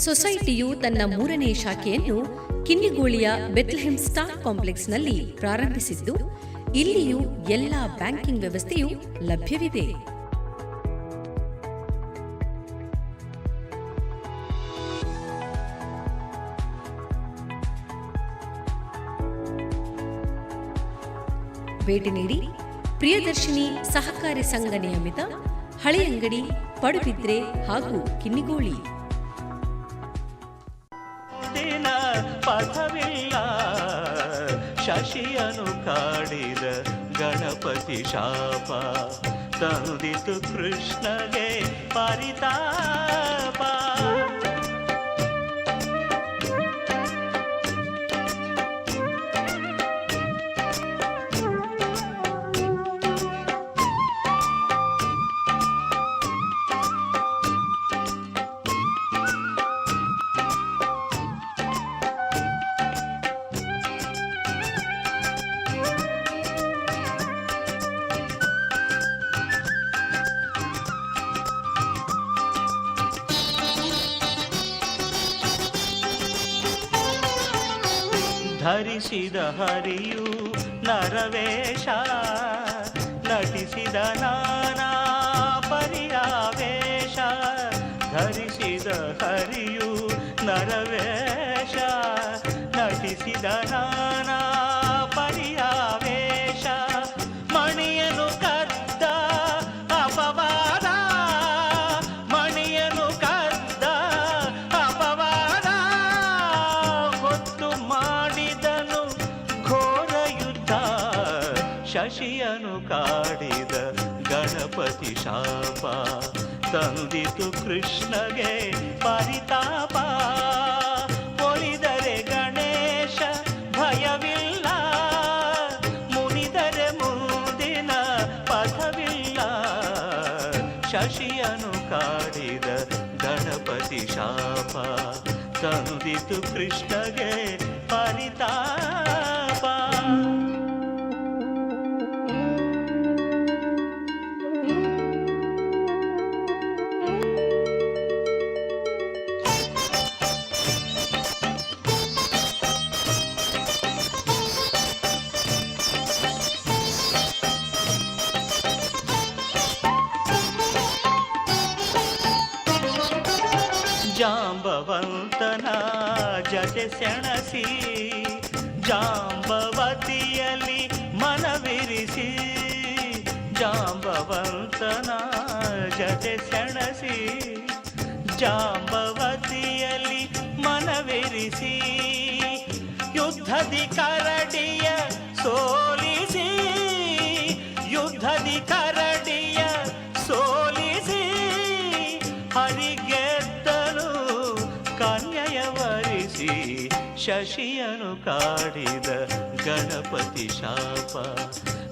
ಸೊಸೈಟಿಯು ತನ್ನ ಮೂರನೇ ಶಾಖೆಯನ್ನು ಕಿನ್ನಿಗೋಳಿಯ ಬೆತ್ಲೆಹೆಮ್ ಸ್ಟಾರ್ ಕಾಂಪ್ಲೆಕ್ಸ್ನಲ್ಲಿ ಪ್ರಾರಂಭಿಸಿದ್ದು, ಇಲ್ಲಿಯೂ ಎಲ್ಲ ಬ್ಯಾಂಕಿಂಗ್ ವ್ಯವಸ್ಥೆಯು ಲಭ್ಯವಿದೆ. ಭೇಟಿ ನೀಡಿ ಪ್ರಿಯದರ್ಶಿನಿ ಸಹಕಾರಿ ಸಂಘ ನಿಯಮಿತ, ಹಳೆಯಂಗಡಿ, ಪಡುಬಿದ್ರೆ ಹಾಗೂ ಕಿನ್ನಿಗೋಳಿ. ದಿನ ಪಥವಿಲ್ಲ, ಶಶಿಯನು ಕಾಡಿದ ಗಣಪತಿ ಶಾಪ ತಂದಿತು ಕೃಷ್ಣಗೆ ಪರಿತಾಪ. ಧರಿಸಿದ ಹರಿಯು ನರವೇಷ, ನಟಿಸಿದ ನಾನಾ ಪರಿಯಾವೇಷ. ಧರಿಸಿದ ಹರಿಯು ನರವೇಷ, ನಟಿಸಿದ ನಾನಾ ಪರಿಯಾವೇಷ. ಮಣಿಯನು ಕದ್ದ ಅಪವಾದ, ಮಣಿಯನು ಕದ್ದ ಅಪವಾದ. ಹೊತ್ತು ಶಶಿಯನು ಕಾಡಿದ ಗಣಪತಿ ಶಾಪ ತಂದಿತು ಕೃಷ್ಣಗೆ ಪರಿತಾಪ. ಒಲಿದರೆ ಗಣೇಶ ಭಯವಿಲ್ಲ, ಮುನಿದರೆ ಮುಂದಿನ ಪಥವಿಲ್ಲ. ಶಶಿಯನು ಕಾಡಿದ ಗಣಪತಿ ಶಾಪ ತಂದಿತು ಕೃಷ್ಣಗೆ ಪರಿತಾಪ. ಜಾಂಬವಂತನ ಜತೆ ಸೆಣಸಿ ಜಾಂಬವತಿಯಲ್ಲಿ ಮನವಿರಿಸಿ, ಜಾಂಬವಂತನ ಜತೆ ಸೆಣಸಿ ಜಾಂಬವತಿಯಲ್ಲಿ ಮನವಿರಿಸಿ, ಯುದ್ಧದಿ ಕರಡಿಯ ಸೋಲಿಸಿ, ಯುದ್ಧದಿ ಕರಡಿಯ ಸೋಲಿಸಿ, ಹರಿಗೆದ್ದನು ಕನ್ಯೆಯ ವರಿಸಿ. ಶಶಿಯನು ಕಾಡಿದ ಗಣಪತಿ ಶಾಪ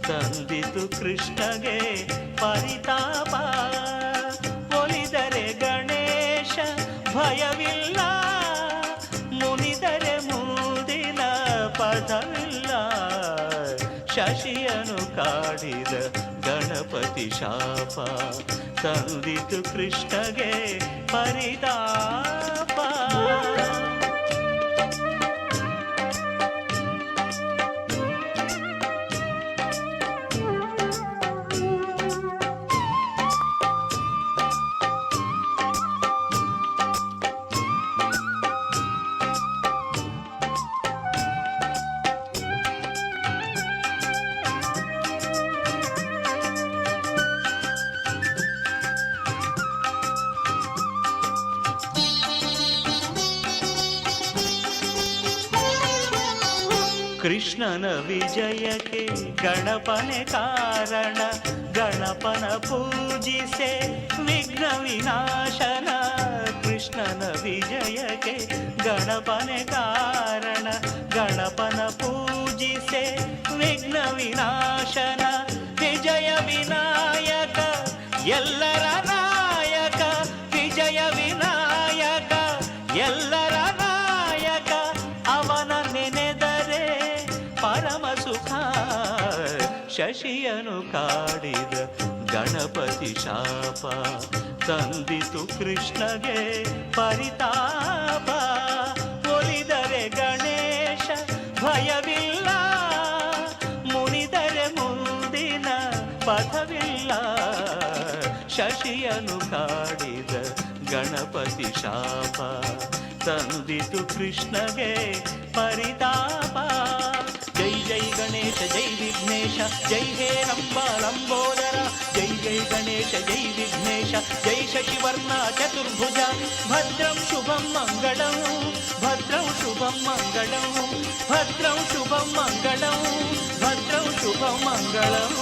ತಂದಿತು ಕೃಷ್ಣಗೆ ಪರಿತಾಪ. ಒಲಿದರೆ ಗಣೇಶ ಭಯವಿಲ್ಲ, ಮುನಿದರೆ ಮುಂದಿನ ಪದವಿಲ್ಲ. ಶಶಿಯನು ಕಾಡಿದ ಗಣಪತಿ ಶಾಪ ತಂದಿತು ಕೃಷ್ಣಗೆ ಪರಿತಾಪ. ಕೃಷ್ಣನ ವಿಜಯಕ್ಕೆ ಗಣಪನೆ ಕಾರಣ, ಗಣಪನ ಪೂಜಿಸೆ ವಿಘ್ನ ವಿನಾಶನ. ಕೃಷ್ಣನ ವಿಜಯಕ್ಕೆ ಗಣಪನೆ ಕಾರಣ, ಗಣಪನ ಪೂಜಿಸೆ ವಿಘ್ನ ವಿನಾಶನ. ವಿಜಯ ವಿನಾಯಕ ಎಲ್ಲರ ನಾಯಕ, ವಿಜಯ ವಿನಾಯಕ ಎಲ್ಲರ ನಾಯಕ, ಅವನ ನೆನೆದರೆ ಪರಮ ಸುಖ. ಶಶಿಯನು ಕಾಡಿದ ಗಣಪತಿ ಶಾಪ ತಂದಿತು ಕೃಷ್ಣಗೆ ಪರಿತಾಪ. ಒಲಿದರೆ ಗಣೇಶ ಭಯವಿಲ್ಲ, ಮುನಿದರೆ ಮುಂದಿನ ಪಥವಿಲ್ಲ. ಶಶಿಯನು ಕಾಡಿದ ಗಣಪತಿ ಶಾಪ ತಂದಿತು ಕೃಷ್ಣಗೆ ಪರಿತಾಪ. ಜೈ ಜೈ ಗಣೇಶ ಜೈ ವಿಘ್ನೇಶ ಜೈ ಹೇ ರಂಬ ಲಂಬೋದರ, ಜೈ ಜೈ ಗಣೇಶ ಜೈ ವಿಘ್ನೇಶ ಜೈ ಶಶಿವರ್ಣ ಚತುರ್ಭುಜ. ಭದ್ರಂ ಶುಭಂ ಮಂಗಳಂ, ಭದ್ರಂ ಶುಭಂ ಮಂಗಳಂ, ಭದ್ರಂ ಶುಭಂ ಮಂಗಳಂ, ಭದ್ರಂ ಶುಭಂ ಮಂಗಳಂ.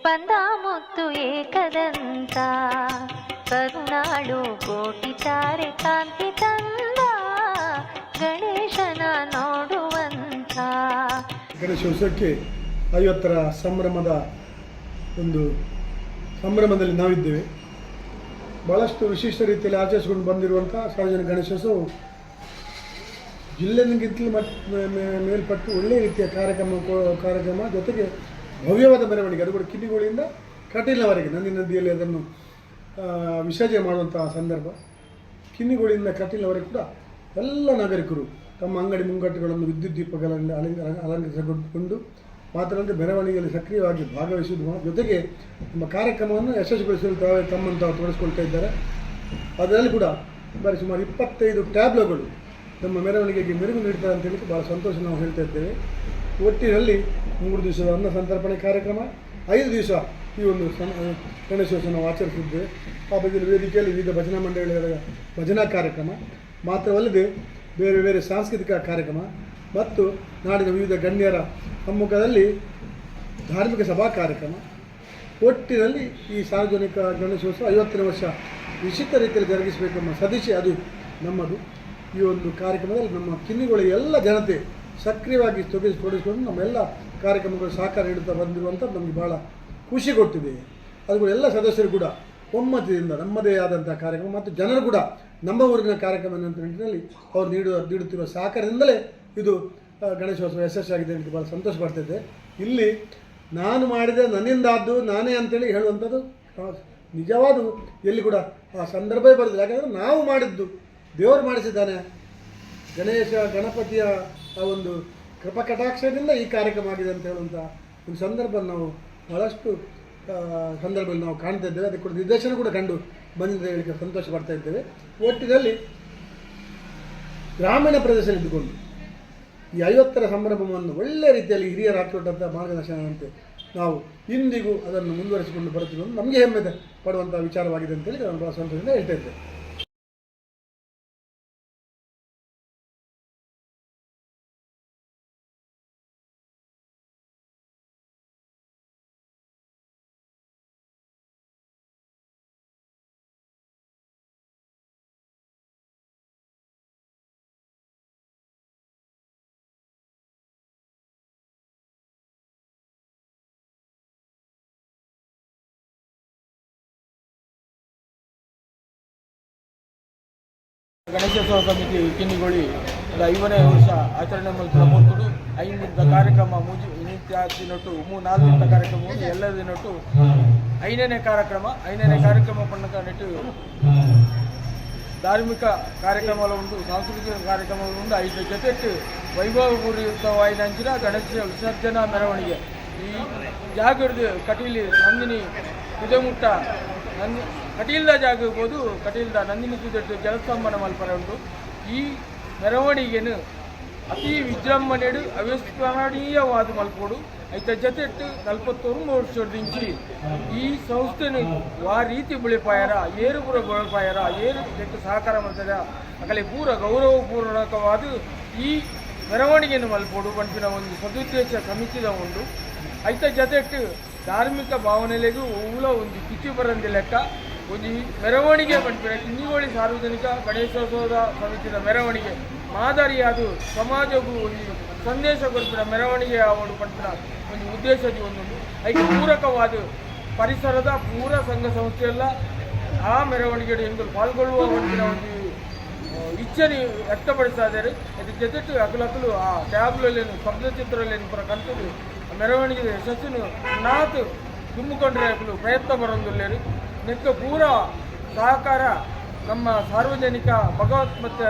ಬಂದ ಮುತ್ತು ಏಕದಂತ ಕರುಣಾಳು ಕೋಟಿ ತಾರೆ ಕಾಂತಿ ತಂದ ಗಣೇಶನ ನೋಡುವಂತ. ಗಣೇಶೋತ್ಸವಕ್ಕೆ 50ರ ಸಂಭ್ರಮದ ಒಂದು ಸಂಭ್ರಮದಲ್ಲಿ ನಾವಿದ್ದೇವೆ. ಭಾಳಷ್ಟು ವಿಶಿಷ್ಟ ರೀತಿಯಲ್ಲಿ ಆಚರಿಸಿಕೊಂಡು ಬಂದಿರುವಂಥ ಸಾರ್ವಜನಿಕ ಗಣೇಶೋತ್ಸವ ಜಿಲ್ಲೆಗಿಂತಲೂ ಮೇಲ್ಪಟ್ಟು ಒಳ್ಳೆಯ ರೀತಿಯ ಕಾರ್ಯಕ್ರಮ ಜೊತೆಗೆ ಭವ್ಯವಾದ ಮೆರವಣಿಗೆ, ಅದು ಕೂಡ ಕಿನ್ನಿಗೋಳಿಯಿಂದ ಕಟೀಲಿನವರೆಗೆ ನಂದಿ ನದಿಯಲ್ಲಿ ಅದನ್ನು ವಿಸರ್ಜನೆ ಮಾಡುವಂತಹ ಸಂದರ್ಭ. ಕಿನ್ನಿಗೋಳಿಯಿಂದ ಕಟೀಲಿನವರೆಗೆ ಕೂಡ ಎಲ್ಲ ನಾಗರಿಕರು ತಮ್ಮ ಅಂಗಡಿ ಮುಂಗಟ್ಟುಗಳನ್ನು ವಿದ್ಯುತ್ ದೀಪಗಳಿಂದ ಅಲಂಕರಿಸಿಕೊಂಡು ಮಾತ್ರವಲ್ಲದೆ ಮೆರವಣಿಗೆಯಲ್ಲಿ ಸಕ್ರಿಯವಾಗಿ ಭಾಗವಹಿಸುವುದು ಜೊತೆಗೆ ನಮ್ಮ ಕಾರ್ಯಕ್ರಮವನ್ನು ಯಶಸ್ವಿಗೊಳಿಸಲು ತಾವೇ ತಮ್ಮನ್ನು ತಾವು ತೊಡಗಿಸ್ಕೊಳ್ತಾ ಇದ್ದಾರೆ. ಅದರಲ್ಲಿ ಕೂಡ ಬಾರಿ ಸುಮಾರು 25 ಟ್ಯಾಬ್ಲೋಗಳು ನಮ್ಮ ಮೆರವಣಿಗೆಗೆ ಮೆರುಗು ನೀಡ್ತಾರೆ ಅಂತ ಹೇಳಿ ಭಾಳ ಸಂತೋಷ ನಾವು ಹೇಳ್ತಾ ಇದ್ದೇವೆ. ಒಟ್ಟಿನಲ್ಲಿ 3 ದಿವಸದ ಅನ್ನ ಸಂತರ್ಪಣೆ ಕಾರ್ಯಕ್ರಮ, 5 ದಿವಸ ಈ ಒಂದು ಗಣೇಶೋತ್ಸವ ನಾವು ಆಚರಿಸಿದ್ದೇವೆ. ಆ ಬದಿಯಲ್ಲಿ ವೇದಿಕೆಯಲ್ಲಿ ವಿವಿಧ ಭಜನಾ ಮಂಡಳಿಗಳ ಭಜನಾ ಕಾರ್ಯಕ್ರಮ ಮಾತ್ರವಲ್ಲದೆ ಬೇರೆ ಬೇರೆ ಸಾಂಸ್ಕೃತಿಕ ಕಾರ್ಯಕ್ರಮ ಮತ್ತು ನಾಡಿನ ವಿವಿಧ ಗಣ್ಯರ ಸಮ್ಮುಖದಲ್ಲಿ ಧಾರ್ಮಿಕ ಸಭಾ ಕಾರ್ಯಕ್ರಮ. ಒಟ್ಟಿನಲ್ಲಿ ಈ ಸಾರ್ವಜನಿಕ ಗಣೇಶೋತ್ಸವ 50ನೇ ವರ್ಷ ವಿಶಿಷ್ಟ ರೀತಿಯಲ್ಲಿ ಜರುಗಿಸಬೇಕೆಂಬ ಸದಿಶೆ ಅದು ನಮ್ಮದು. ಈ ಒಂದು ಕಾರ್ಯಕ್ರಮದಲ್ಲಿ ನಮ್ಮ ಕಿನ್ನಿಗೋಳಿ ಎಲ್ಲ ಜನತೆ ಸಕ್ರಿಯವಾಗಿ ತೊಡಗಿಸಿಕೊಂಡು ನಮ್ಮೆಲ್ಲ ಕಾರ್ಯಕ್ರಮಗಳು ಸಹಕಾರ ನೀಡುತ್ತಾ ಬಂದಿರುವಂಥದ್ದು ನಮಗೆ ಭಾಳ ಖುಷಿ ಕೊಟ್ಟಿದೆ. ಅದು ಎಲ್ಲ ಸದಸ್ಯರು ಕೂಡ ಒಮ್ಮತದಿಂದ ನಮ್ಮದೇ ಆದಂಥ ಕಾರ್ಯಕ್ರಮ ಮತ್ತು ಜನರು ಕೂಡ ನಮ್ಮ ಊರಿನ ಕಾರ್ಯಕ್ರಮ ಅನ್ನುವಂಥ ನಿಟ್ಟಿನಲ್ಲಿ ಅವರು ನೀಡುತ್ತಿರುವ ಸಹಕಾರದಿಂದಲೇ ಇದು ಗಣೇಶೋತ್ಸವ ಯಶಸ್ವಿಯಾಗಿದೆ ಅಂತ ಭಾಳ ಸಂತೋಷ ಪಡ್ತಿದ್ದೆ. ಇಲ್ಲಿ ನಾನು ಮಾಡಿದ ನನ್ನಿಂದಾದ್ದು ನಾನೇ ಅಂತೇಳಿ ಹೇಳುವಂಥದ್ದು ನಿಜವಾದ ಎಲ್ಲಿ ಕೂಡ ಆ ಸಂದರ್ಭವೇ ಬರೋದಿಲ್ಲ. ಯಾಕಂದರೆ ನಾವು ಮಾಡಿದ್ದು ದೇವರು ಮಾಡಿಸಿದ್ದಾನೆ. ಗಣೇಶ ಗಣಪತಿಯ ಆ ಒಂದು ಕೃಪಕಟಾಕ್ಷದಿಂದ ಈ ಕಾರ್ಯಕ್ರಮ ಆಗಿದೆ ಅಂತ ಹೇಳುವಂಥ ಒಂದು ಸಂದರ್ಭ ನಾವು ಭಾಳಷ್ಟು ಸಂದರ್ಭದಲ್ಲಿ ನಾವು ಕಾಣ್ತಾ ಇದ್ದೇವೆ. ಅದಕ್ಕೆ ಕೂಡ ನಿರ್ದೇಶನ ಕೂಡ ಕಂಡು ಬಂದಿದೆ ಹೇಳಿಕೆ ಸಂತೋಷ ಪಡ್ತಾ ಇದ್ದೇವೆ. ಒಟ್ಟಿನಲ್ಲಿ ಗ್ರಾಮೀಣ ಪ್ರದೇಶದಲ್ಲಿ ಇದ್ದುಕೊಂಡು ಈ 50ರ ಸಂಭ್ರಮವನ್ನು ಒಳ್ಳೆಯ ರೀತಿಯಲ್ಲಿ ಹಿರಿಯರು ಹಾಕಿಕೊಟ್ಟಂಥ ಮಾರ್ಗದರ್ಶನದಂತೆ ನಾವು ಇಂದಿಗೂ ಅದನ್ನು ಮುಂದುವರಿಸಿಕೊಂಡು ಬರುತ್ತಿರುವುದು ನಮಗೆ ಹೆಮ್ಮೆ ಪಡುವಂಥ ವಿಚಾರವಾಗಿದೆ ಅಂತೇಳಿ ನಾನು ಭಾಳ ಸಂತೋಷದಿಂದ ಹೇಳ್ತಾ ಇದ್ದೇನೆ. ಗಣೇಶೋತ್ಸವ ಸಮಿತಿ ಕಿನ್ನಿಗೋಳಿ ಅದು 5ನೇ ವರ್ಷ ಆಚರಣೆ ಮಲ್ಪುನ ಪೊರ್ತುಡು 5 ದಿನದ ಕಾರ್ಯಕ್ರಮ ಮೂಜಿ ನಿತ್ಯ ದಿನೊಟ್ಟು 3-4 ದಿನದ ಕಾರ್ಯಕ್ರಮ ಉಂಟು. ಎಲ್ಲ ದಿನೊಟ್ಟು 5ನೇ ಕಾರ್ಯಕ್ರಮ 5ನೇ ಕಾರ್ಯಕ್ರಮ ಪಣ್ಣಕ ನೆಟ್ಟು ಧಾರ್ಮಿಕ ಕಾರ್ಯಕ್ರಮ ಉಂಟು, ಸಾಂಸ್ಕೃತಿಕ ಕಾರ್ಯಕ್ರಮ ಉಂಟು. 5 ಜೊತೆಟ್ಟು ವೈಭವಪೂರಿತವಾಯಿನಂಚಿನ ಗಣೇಶ ವಿಸರ್ಜನಾ ಮೆರವಣಿಗೆ ಈ ಜಾಗದ ಕಟೀಲಿ ನಂದಿನಿ ತುದೆಮುಟ್ಟ ನಂದಿ ಕಟೀಲ್ದ ಜಾಗ ಇರ್ಬೋದು, ಕಟೀಲ್ದ ನಂದಿನಿ ತುದೆಟ್ಟು ಜಲಸ್ತಂಭನ ಮಲ್ಪರೆ ಉಂಟು. ಈ ಮೆರವಣಿಗೆನು ಅತಿ ವಿಜೃಂಭಣೆಡು ಅವಿಸ್ಮರಣೀಯವಾದ ಮಲ್ಪೋಡು. ಐತ ಜೊತೆಟ್ಟು 49 ವರ್ಷದಿಂಚಿ ಈ ಸಂಸ್ಥೆನು ವಾ ರೀತಿ ಬೆಳೆಪಾಯರ ಏರು ಪೂರ ಬೆಳೆಪಾಯರ ಏರು ಜೊತೆ ಸಹಕಾರ ಮಾಡ್ತಾರೆ ಅಕಲೆ ಪೂರ ಗೌರವಪೂರ್ವಕವಾದ ಈ ಮೆರವಣಿಗೆಯನ್ನು ಮಲ್ಪೋಡು ಪನ್ಪಿನ ಒಂದು ಸದುದ್ದೇಶ ಸಮಿತಿದ ಉಂಡು. ಐತ ಜೊತೆಟ್ಟು ಧಾರ್ಮಿಕ ಭಾವನೆಲೆಗೂ ಊಲ ಒಂದು ಕಿಚ್ಚು ಬರಂದಿ ಲೆಕ್ಕ ಒಂಜಿ ಮೆರವಣಿಗೆ ಪನ್ಪಿನ ಕಿನ್ನಿಗೋಳಿ ಸಾರ್ವಜನಿಕ ಗಣೇಶೋತ್ಸವದ ಸಮಿತಿದ ಮೆರವಣಿಗೆ ಮಾದರಿಯಾದ ಸಮಾಜಕ್ಕೂ ಒಂದು ಸಂದೇಶ ಕೊರ್ಪಿನ ಮೆರವಣಿಗೆ ಆವಡು ಪನ್ಪಿನ ಒಂದು ಉದ್ದೇಶದ ಒಂದುಂಡು. ಐಕ್ ಪೂರಕವಾದ ಪರಿಸರದ ಪೂರ ಸಂಘ ಸಂಸ್ಥೆಯೆಲ್ಲ ಆ ಮೆರವಣಿಗೆ ಎಂಕುಲು ಪಾಲ್ಗೊಳ್ಳುವ ಪನ್ಪಿನ ಒಂದು ಇಚ್ಛೆని ವ್ಯಕ್ತಪಡಿಸ್ತಾ ಇದ್ದಾರೆ. ಅದಕ್ಕೆ ಜೊತೆಟ್ಟು ಅಕಲಕಲು ಆ ಟ್ಯಾಬ್ಲಲ್ಲಿ ಶಬ್ದಚಿತ್ರದಲ್ಲಿ ಪೂರ ಕಲ್ತದು ಆ ಮೆರವಣಿಗೆ ಯಶಸ್ಸಿನ ನಾತು ತುಂಬಿಕೊಂಡ್ರೆ ಅಕಲು ಪ್ರಯತ್ನ ಬರೋದಿಲ್ಲೇರು. ನೆಕ್ಕ ಪೂರ ಸಹಕಾರ ನಮ್ಮ ಸಾರ್ವಜನಿಕ ಭಗವತ್ ಮತ್ತು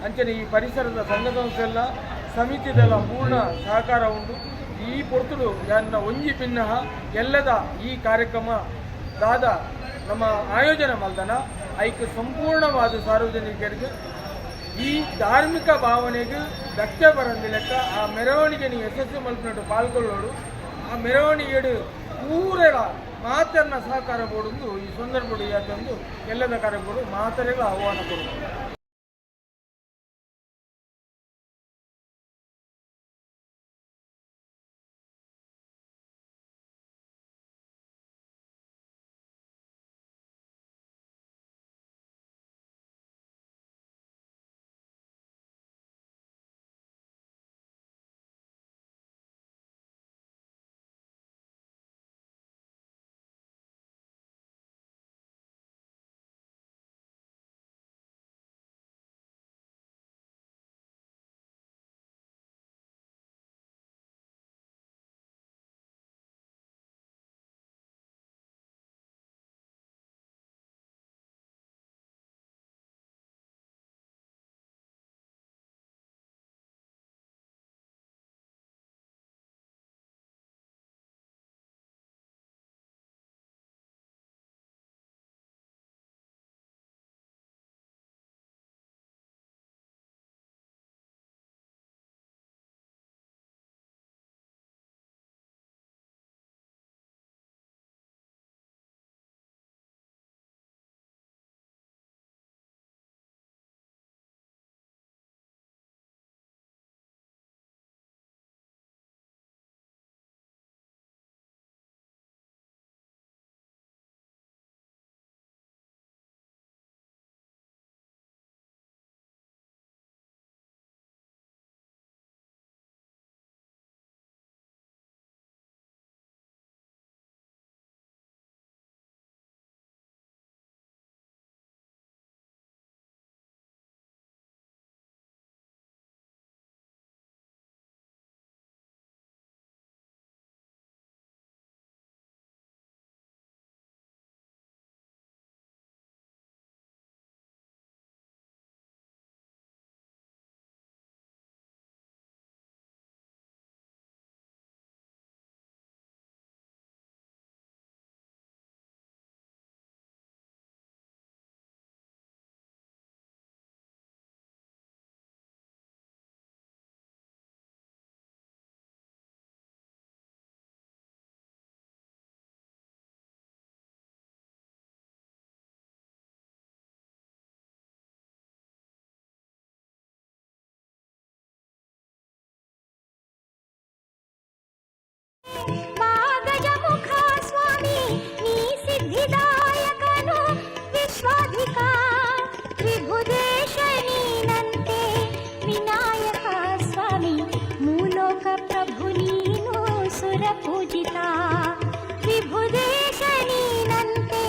ಅಂಚನೆ ಈ ಪರಿಸರದ ಸಂಘ ಸಂಸ್ಥೆಲ್ಲ ಸಮಿತಿದೆಲ್ಲ ಪೂರ್ಣ ಸಹಕಾರ ಉಂಟು. ಈ ಪೊರ್ತುಡು ಯಾನ್ನ ಒಂಜಿ ಪಿನ್ನಹ ಎಲ್ಲದ ಈ ಕಾರ್ಯಕ್ರಮ ದಾದ ನಮ್ಮ ಆಯೋಜನೆ ಮಲ್ದನ ಐಕ್ ಸಂಪೂರ್ಣವಾದ ಸಾರ್ವಜನಿಕರಿಗೆ ಈ ಧಾರ್ಮಿಕ ಭಾವನೆಗೆ ಧಕ್ಕೆ ಬರಂದಿ ಲೆಕ್ಕ ಆ ಮೆರವಣಿಗೆ ನೀವು ಯಶಸ್ವಿ ಮಲ್ಪಿನಟ್ಟು ಪಾಲ್ಗೊಳ್ಳೋಡು. ಆ ಮೆರವಣಿಗೆಡು ಪೂರೆಲ ಮಾತನ್ನ ಸಹಕಾರ ಬೋಡೊಂದು ಈ ಸಂದರ್ಭಡು ಯಾತೊಂದು ಎಲ್ಲದ ಕಾರ್ಯಕ್ರಮ ಮಾತರೆಗಳ ಆಹ್ವಾನ ಕೊಡುವುದು. ಗಜಮುಖ ಸ್ವಾಮಿ ನೀ ಸಿದ್ಧಿದಾಯಕನು ವಿಶ್ವಾಧಿಕ ವಿಭುದೇಶ ನೀನಂತೆ ವಿನಾಯಕ ಸ್ವಾಮಿ ಮೂಲೋಕ ಪ್ರಭು ನೀನು ಸುರಪೂಜಿತ ವಿಭುದೇಶ ನೀನಂತೆ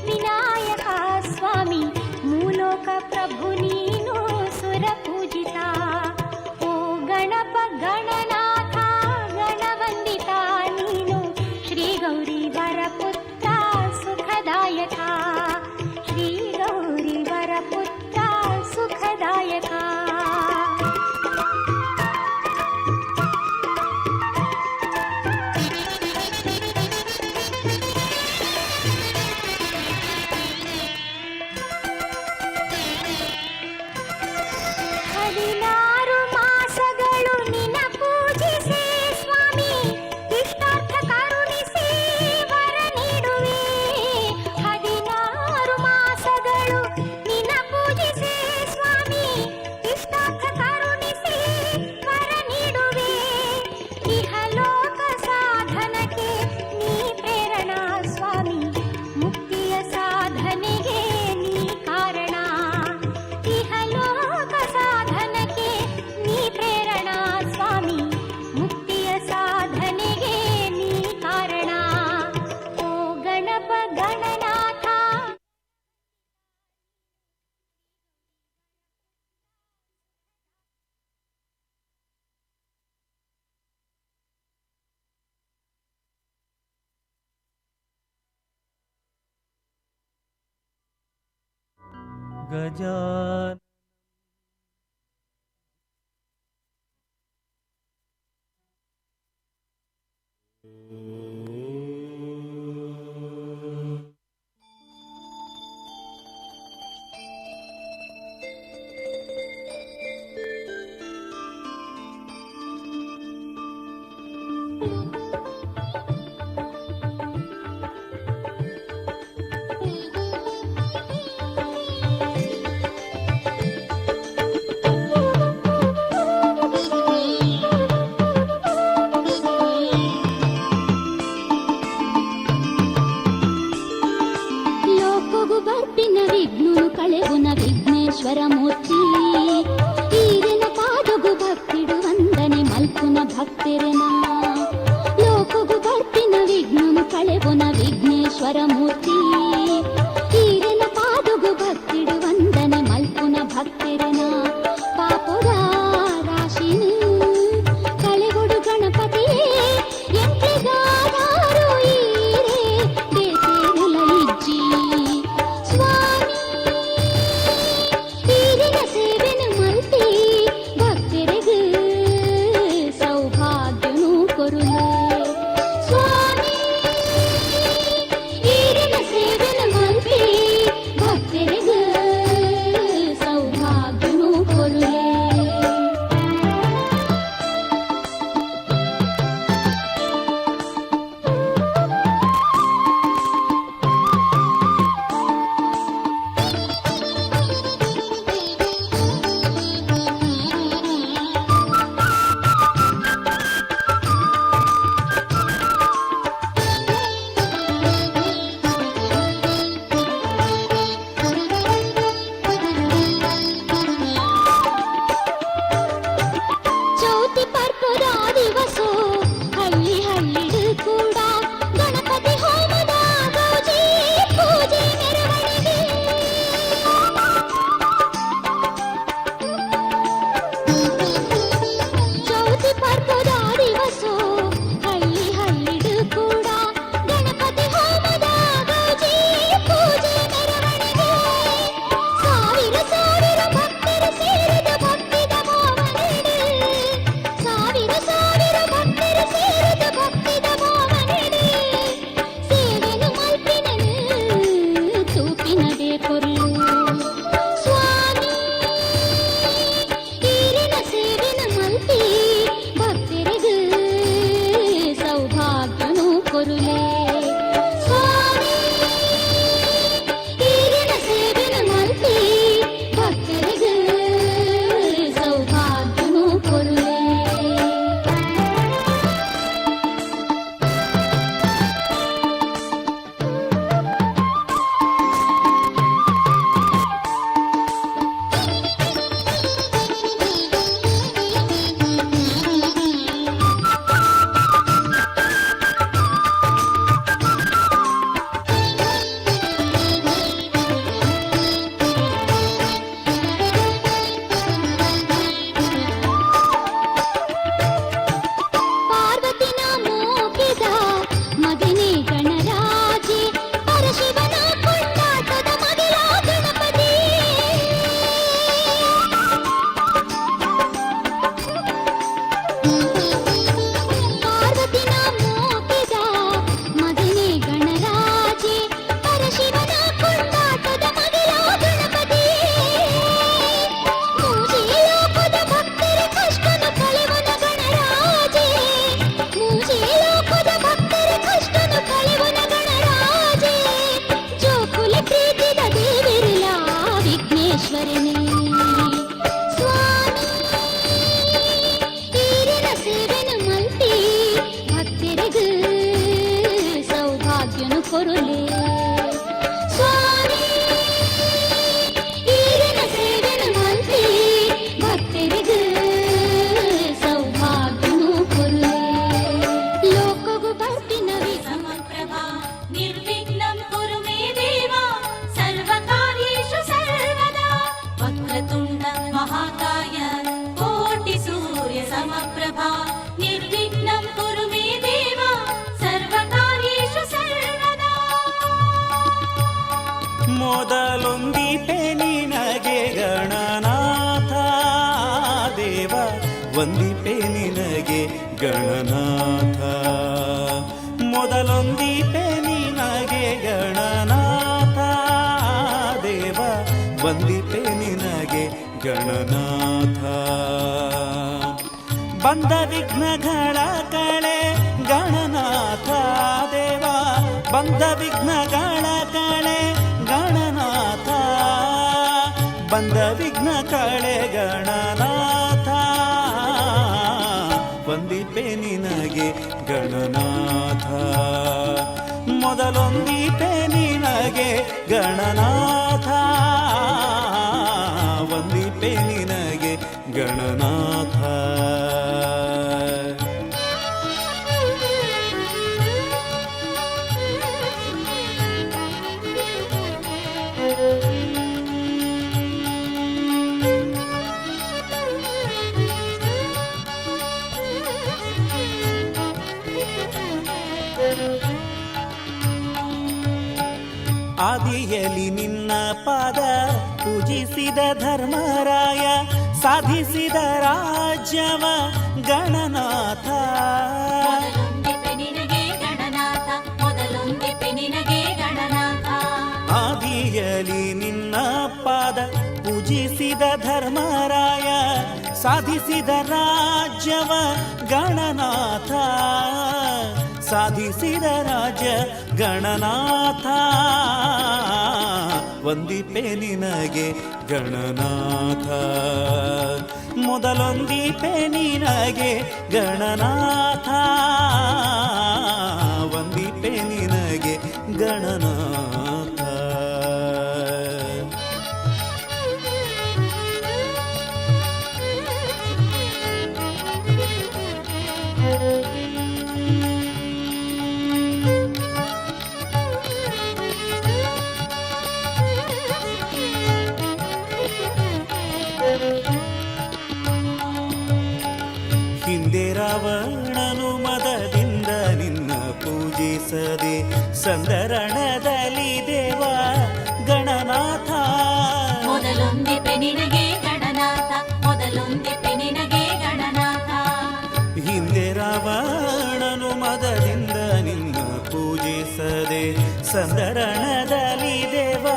ವಿನಾಯಕ ಸ್ವಾಮಿ ಮೂಲೋಕ ಪ್ರಭು ನೀನು ಸುರಪೂಜಿತ. ಓ ಗಣಪ ಗಣನಾಥ ಗಣವಂದಿತ ನೀನು ಶ್ರೀ ಗೌರಿ ವರಪುತ್ರ ಸುಖದಾಯಕ, ಶ್ರೀ ಗೌರಿ ವರಪುತ್ರ ಸುಖದಾಯಕ. ಹದಿನಾರು ಮಾಸಗಳು ನಿನ ಪೂಜಿಸಿ ಸ್ವಾಮಿ ಇಷ್ಟಾರ್ಥ ಕರುಣಿಸಿ ವರ ನೀಡುವೆ. 16 ಮಾಸಗಳು ನಿನ ಪೂಜಿಸಿ ಸ್ವಾಮಿ ಇಷ್ಟಾರ್ಥ ಕರುಣಿಸಿ ವರ ನೀಡುವೆ. ಇಹಲೋಕ ಸಾಧನಕ್ಕೆ ನೀ ಪ್ರೇರಣಾ ಸ್ವಾಮಿ, ಮುಕ್ತಿಯ ಸಾಧನೆಗೆ ನೀ ಕಾರಣ. ಇಹಲೋಕ ಸಾಧನಕ್ಕೆ ನೀ ಪ್ರೇರಣಾ ಸ್ವಾಮಿ, ಮುಕ್ತಿಯ ಸಾಧನೆಗೆ ನೀ ಕಾರಣ. ಓ ಗಣಪ ಗಣನಾಥ. ಗಜಾ ಲೋಕಗು ಬರ್ಪಿನ ವಿಘ್ನುನು ಕಳೆಗುನ ವಿಘ್ನೇಶ್ವರ ಮೂರ್ತಿ, ಈರಿನ ಪಾದಗು ಭಕ್ತಿಡು ವಂದನೆ ಮಲ್ಪುನ ಭಕ್ತಿರೆನ. ಲೋಕಗು ಬರ್ಪಿನ ವಿಘ್ನುನು ಕಳೆಗುನ ವಿಘ್ನೇಶ್ವರ ಮೂರ್ತಿ, ಈರಿನ ಪಾದಗು ಭಕ್ತಿಡು ವಂದನೆ ಮಲ್ಪುನ ಭಕ್ತಿರೆನ. ಪಾಪದ ರಾಶಿನು ಕಳೆಗೊಡು ಗಣಪತಿಯೇ, ಎಂಕ್ಲೆಗಾದಾರು ಈರೇ ಬೇತೇರುಲ ಇಜ್ಜಿ. ಸ್ವಾಮಿ ಈರಿನ ಸೇವೆನು ಮಲ್ಪಿ ಭಕ್ತರಿಗೂ ಸೌಭಾಗ್ಯನು ಕೊರುಲೆ. ಸ್ವಾಮಿ ಈರಿನ ಸೇವೆನು ಮೊದಲೊಂದಿಪೆ ನಿನಗೆ ಗಣನಾಥ ದೇವ, ವಂದಿಪೆ ನಿನಗೆ ಗಣನಾಥ. ಮೊದಲೊಂದಿಪೆ ನಿನಗೆ ಗಣನಾಥ ದೇವ, ವಂದಿಪೆ ನಿನಗೆ ಗಣನಾಥ. ಬಂದ ವಿಘ್ನಗಳ ಕಳೆ ಗಣನಾಥ ದೇವ, ಬಂದ ವಿಘ್ನಗಳ ಕಳೆ ಗಣನಾಥ, ಬಂದ ವಿಘ್ನ ಕಳೆ ಗಣನಾಥ, ವಂದಿಪೆ ನಿನಗೆ ಗಣನಾಥ. ಮೊದಲೊಂದಿಪೆ ನಿನಗೆ ಗಣನಾಥ, ವಂದಿಪೆ ನಿನಗೆ ಗಣನಾಥ. ಆದಿಯಲಿ ನಿನ್ನ ಪಾದ ಪೂಜಿಸಿದ ಧರ್ಮರಾಯ, ಸಾಧಿಸಿದ ರಾಜ್ಯವ ಗಣನಾಥ. ಮೊದಲೊಂದಿಪೆ ನಿನಗೆ ಗಣನಾಥ, ಮೊದಲೊಂದಿಪೆ ನಿನಗೆ ಗಣನಾಥ. ಆದಿಯಲಿ ನಿನ್ನ ಪಾದ ಪೂಜಿಸಿದ ಧರ್ಮರಾಯ, ಸಾಧಿಸಿದ ರಾಜ್ಯವ ಗಣನಾಥ, ಸಾಧಿಸಿದ ರಾಜ್ಯ ಗಣನಾಥ, ವಂದಿಪೆ ನಿನಗೆ ಗಣನಾಥ. ಮೊದಲೊಂದಿಪೆ ನಿನಗೆ ಗಣನಾಥ, ವಂದಿಪೆ ನಿನಗೆ ಗಣನಾಥ. ಹಿಂದೆ ರಾವಣನು ಮದದಿಂದ ನಿನ್ನ ಪೂಜಿಸದೆ, ಸಂದರಣದಲ್ಲಿ ದೇವ ಗಣನಾಥ. ಮೊದಲೊಂದಿಪೆ ನಿನಗೆ ಗಣನಾಥ, ಮೊದಲೊಂದಿಪೆ ನಿನಗೆ ಗಣನಾಥ. ಹಿಂದೆ ರಾವಣನು ಮದದಿಂದ ನಿನ್ನ ಪೂಜಿಸದೆ, ಸಂದರಣದಲ್ಲಿ ದೇವ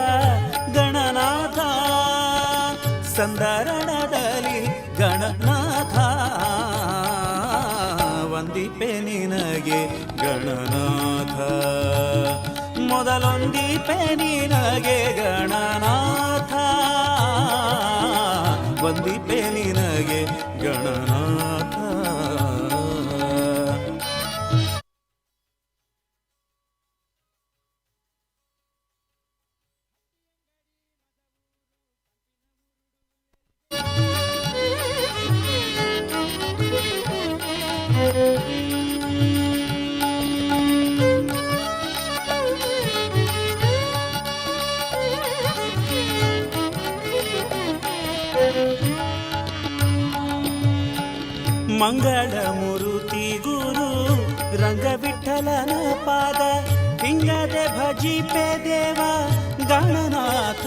ಗಣನಾಥ, ಸಂದರಣದಲ್ಲಿ ಗಣನಾಥ, ವಂದಿಪೆ ನಿನಗೆ ಗಣನಾಥ. ಮೊದಲೊಂದಿಪೆ ನಿನಗೆ ಗಣನಾಥ, ವಂದಿಪೆ ನಿನಗೆ ಗಣನಾಥ. ಮಂಗಳ ಮೂರುತಿ ಗುರು ರಂಗವಿಠಲನ ಪಾದ, ಹಿಂಗದೆ ಭಜಿಪೆ ದೇವ ಗಣನಾಥ.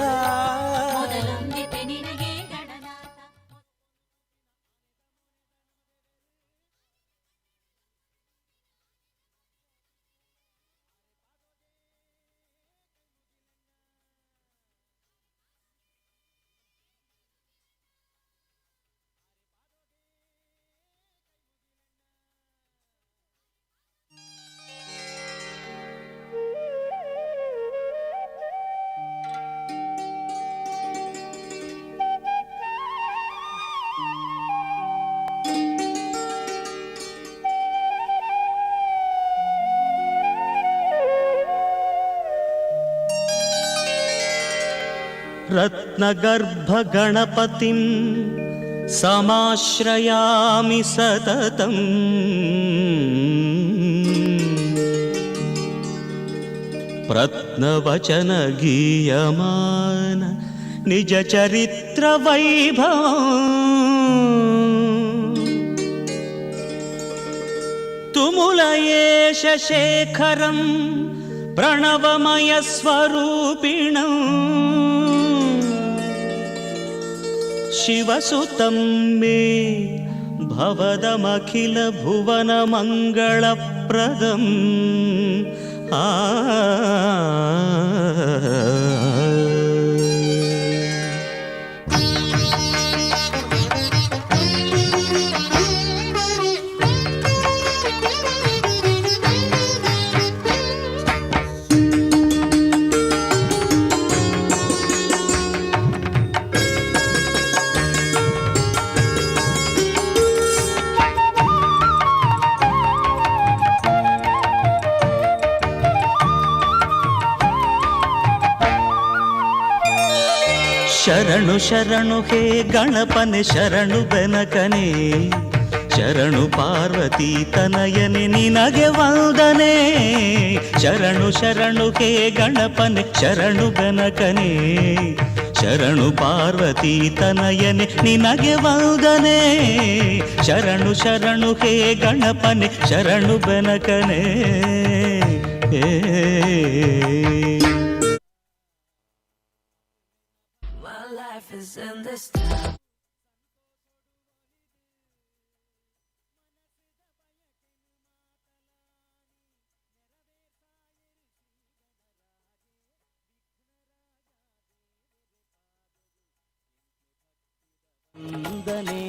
ಮೊದಲೊಂದಿಪೆ ನಿನಗೆ ಗಣನಾಥ. रत्नगर्भगणपतिं समाश्रयामि सततम्। प्रत्नवचनगीयमान निजचरित्रवैभवम् तुमुलयेश शेखरं ಪ್ರಣವಮಯ ಸ್ವರೂಪಿಣಂ ಶಿವಸುತಂ ಮೇ ಭವದಮಖಿಲ ಭುವನ ಮಂಗಳಪ್ರದಂ. ಆ ಶರಣು ಶರಣು ಹೇ ಗಣಪನೆ ಶರಣು ಬೆನಕನೆ ಶರಣು ಪಾರ್ವತಿ ತನಯನೆ ನಿನಗೆ ವಂದನೆ. ಶರಣು ಶರಣು ಹೇ ಗಣಪನೆ ಶರಣು ಬೆನಕನೆ ಶರಣು ಪಾರ್ವತಿ ತನಯನೆ ನಿನಗೆ ವಂದನೆ. ಶರಣು ಶರಣು ಹೇ ಗಣಪನೆ ಶರಣು ಬೆನಕನೆ. In this town. ವಂದನೆ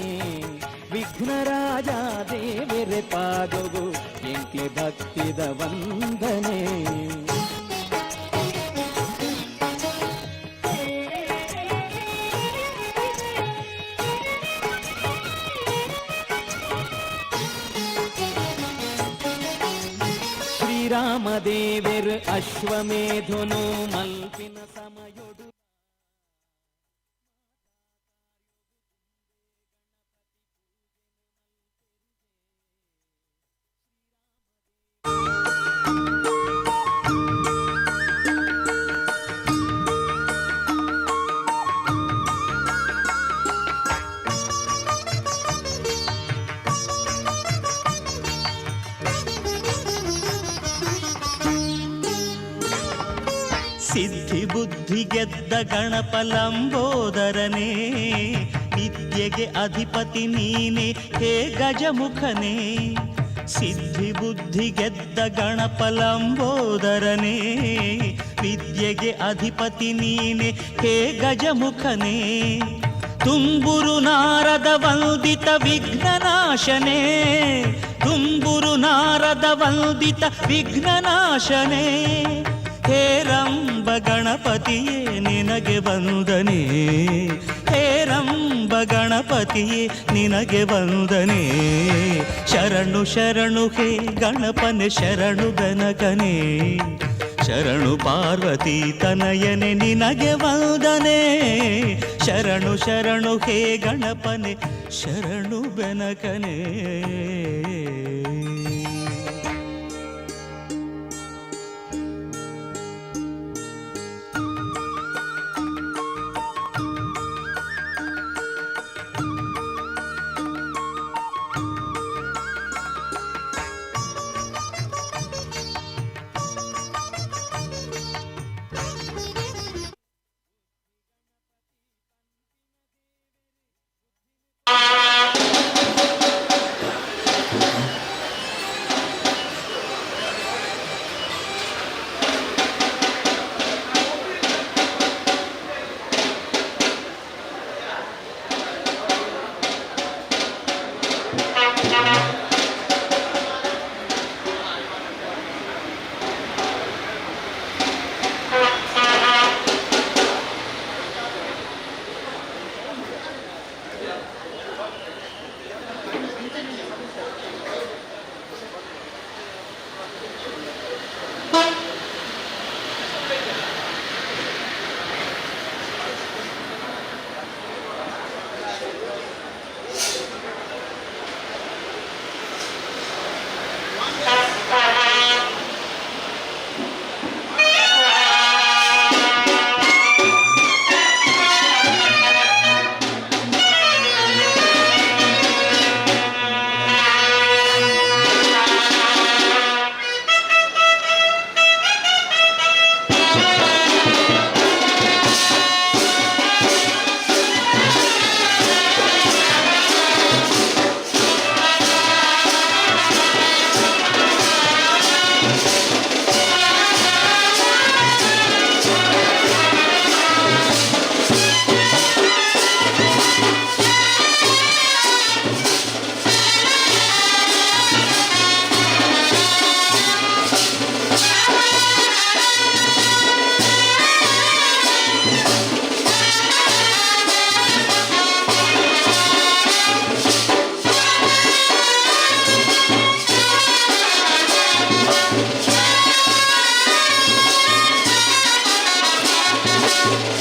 ವಿಘ್ನರಾಜ ದೇವೆರೆ ಪಾದವು ಎಂಕ್ಲೆ ಭಕ್ತಿದ ವಂದನೆ. ಶ್ರೀರಾಮದೇವೆರ್ ಅಶ್ವಮೇಧುನು ಮಲ್ಪಿನ ಸಮಯೊಡು ಸಿದ್ಧಿ ಬುದ್ಧಿ ಗೆದ್ದ ಗಣಪಲಂಬೋದರನೇ ವಿದ್ಯೆಗೆ ಅಧಿಪತಿ ನೀನೆ ಹೇ ಗಜಮುಖನೇ. ಸಿದ್ಧಿ ಬುದ್ಧಿ ಗೆದ್ದ ಗಣಪಲಂಬೋದರನೇ ವಿದ್ಯೆಗೆ ಅಧಿಪತಿ ನೀನೆ ಹೇ ಗಜಮುಖನೇ. ತುಂಬುರು ನಾರದ ವಂದಿತ ವಿಘ್ನನಾಶನೇ ತುಂಬುರು ನಾರದ ವಂದಿತ ವಿಘ್ನನಾಶನೇ. ಹೇ ರಂಬ ಗಣಪತಿಯೇ ನಿನಗೆ ವಂದನೆ ಹೇ ರಂಬ ಗಣಪತಿಯೇ ನಿನಗೆ ವಂದನೆ. ಶರಣು ಶರಣು ಹೇ ಗಣಪನೆ ಶರಣು ಗಣಕನೆ ಶರಣು ಪಾರ್ವತಿ ತನಯನೆ ನಿನಗೆ ವಂದನೆ. ಶರಣು ಶರಣು ಹೇ ಗಣಪನೆ ಶರಣು ಬೆನಕನೆ. Thank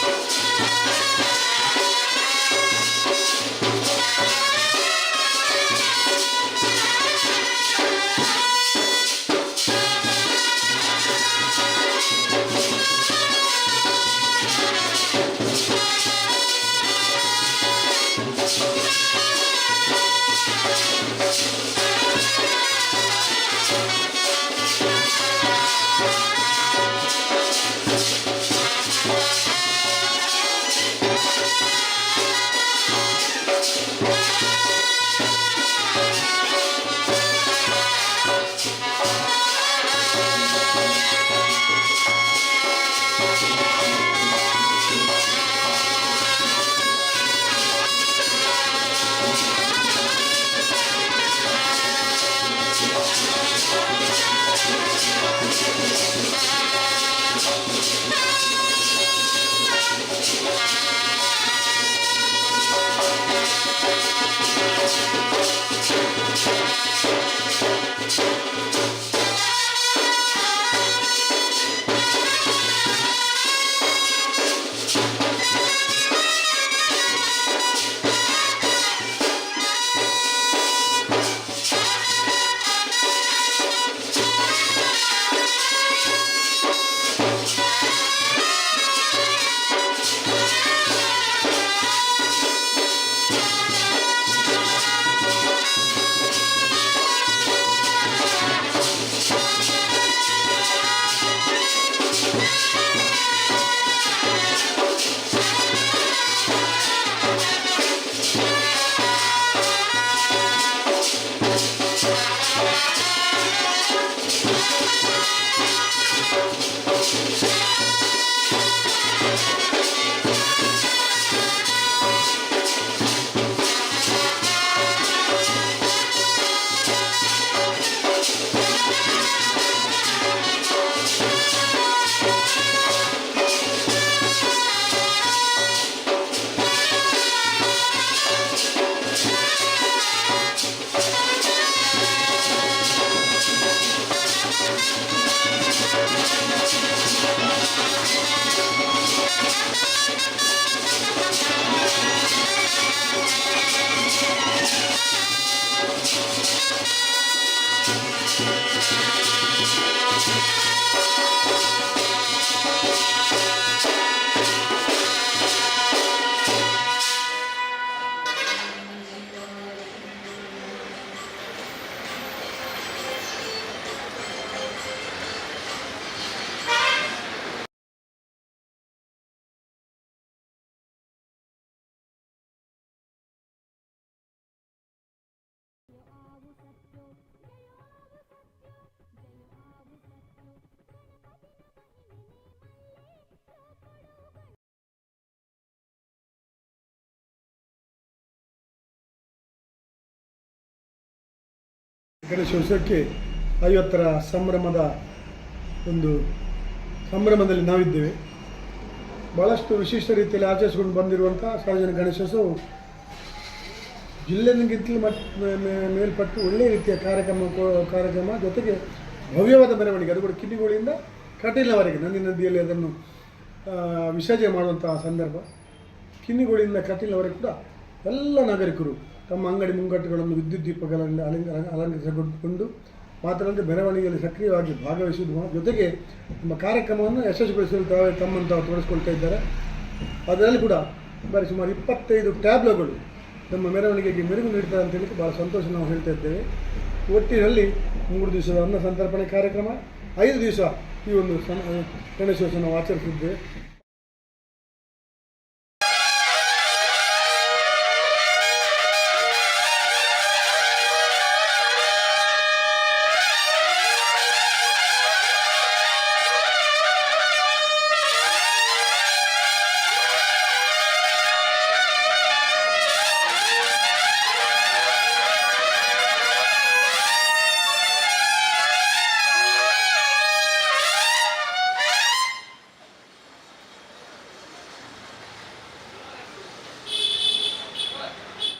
you. ಗಣೇಶೋತ್ಸವಕ್ಕೆ 50ರ ಸಂಭ್ರಮದ ಒಂದು ಸಂಭ್ರಮದಲ್ಲಿ ನಾವಿದ್ದೇವೆ. ಭಾಳಷ್ಟು ವಿಶಿಷ್ಟ ರೀತಿಯಲ್ಲಿ ಆಚರಿಸಿಕೊಂಡು ಬಂದಿರುವಂಥ ಸಾರ್ವಜನಿಕ ಗಣೇಶೋತ್ಸವವು ಜಿಲ್ಲೆಗಿಂತಲೂ ಮೇಲ್ಪಟ್ಟು ಒಳ್ಳೆಯ ರೀತಿಯ ಕಾರ್ಯಕ್ರಮ ಜೊತೆಗೆ ಭವ್ಯವಾದ ಮೆರವಣಿಗೆ, ಅದು ಕೂಡ ಕಿನ್ನಿಗೋಳಿಯಿಂದ ಕಟೀಲಿನವರೆಗೆ ನಂದಿ ನದಿಯಲ್ಲಿ ಅದನ್ನು ವಿಸರ್ಜನೆ ಮಾಡುವಂತಹ ಸಂದರ್ಭ. ಕಿನ್ನಿಗೋಳಿಯಿಂದ ಕಟೀಲಿನವರೆಗೆ ಕೂಡ ಎಲ್ಲ ನಾಗರಿಕರು ತಮ್ಮ ಅಂಗಡಿ ಮುಂಗಟ್ಟುಗಳನ್ನು ವಿದ್ಯುತ್ ದೀಪಗಳಿಂದ ಅಲಂಕರಿಸಿಕೊಂಡು ಮಾತ್ರವಲ್ಲದೆ ಮೆರವಣಿಗೆಯಲ್ಲಿ ಸಕ್ರಿಯವಾಗಿ ಭಾಗವಹಿಸುವುದು ಜೊತೆಗೆ ನಮ್ಮ ಕಾರ್ಯಕ್ರಮವನ್ನು ಯಶಸ್ವಿಗೊಳಿಸಲು ತಾವೇ ತಮ್ಮನ್ನು ತಾವು ತೊಡಗಿಸ್ಕೊಳ್ತಾ ಇದ್ದಾರೆ. ಅದರಲ್ಲಿ ಕೂಡ ಬಾರಿ ಸುಮಾರು 25 ಟ್ಯಾಬ್ಲೋಗಳು ನಮ್ಮ ಮೆರವಣಿಗೆಗೆ ಮೆರುಗು ನೀಡ್ತಾರೆ ಅಂತ ಹೇಳಿ ಭಾಳ ಸಂತೋಷ ನಾವು ಹೇಳ್ತಾ ಇದ್ದೇವೆ. ಒಟ್ಟಿನಲ್ಲಿ 3 ದಿವಸದ ಅನ್ನ ಸಂತರ್ಪಣೆ ಕಾರ್ಯಕ್ರಮ, 5 ದಿವಸ ಈ ಒಂದು ಗಣೇಶೋತ್ಸವ ನಾವು ಆಚರಿಸಿದ್ದೇವೆ.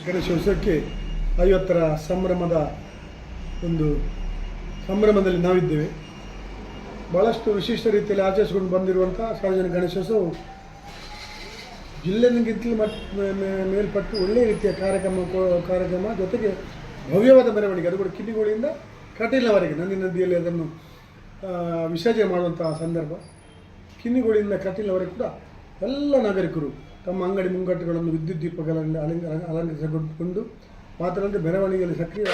ಗಣೇಶೋತ್ಸವಕ್ಕೆ 50ರ ಸಂಭ್ರಮದ ಒಂದು ಸಂಭ್ರಮದಲ್ಲಿ ನಾವಿದ್ದೇವೆ. ಭಾಳಷ್ಟು ವಿಶಿಷ್ಟ ರೀತಿಯಲ್ಲಿ ಆಚರಿಸಿಕೊಂಡು ಬಂದಿರುವಂಥ ಸಾರ್ವಜನಿಕ ಗಣೇಶೋತ್ಸವವು ಜಿಲ್ಲೆಗಿಂತಲೂ ಮೇಲ್ಪಟ್ಟು ಒಳ್ಳೆಯ ರೀತಿಯ ಕಾರ್ಯಕ್ರಮ ಕಾರ್ಯಕ್ರಮ ಜೊತೆಗೆ ಭವ್ಯವಾದ ಮೆರವಣಿಗೆ, ಅದು ಕೂಡ ಕಿನ್ನಿಗೋಳಿಯಿಂದ ಕಟೀಲಿನವರೆಗೆ ನಂದಿ ನದಿಯಲ್ಲಿ ಅದನ್ನು ವಿಸರ್ಜನೆ ಮಾಡುವಂತಹ ಸಂದರ್ಭ. ಕಿನ್ನಿಗೋಳಿಯಿಂದ ಕಟೀಲಿನವರೆಗೆ ಕೂಡ ಎಲ್ಲ ನಾಗರಿಕರು ತಮ್ಮ ಅಂಗಡಿ ಮುಂಗಟ್ಟುಗಳನ್ನು ವಿದ್ಯುತ್ ದೀಪಗಳನ್ನು ಅಲಂಕರಿಸಿಕೊಂಡು ಮಾತ್ರವಲ್ಲದೆ ಮೆರವಣಿಗೆಯಲ್ಲಿ ಸಕ್ರಿಯ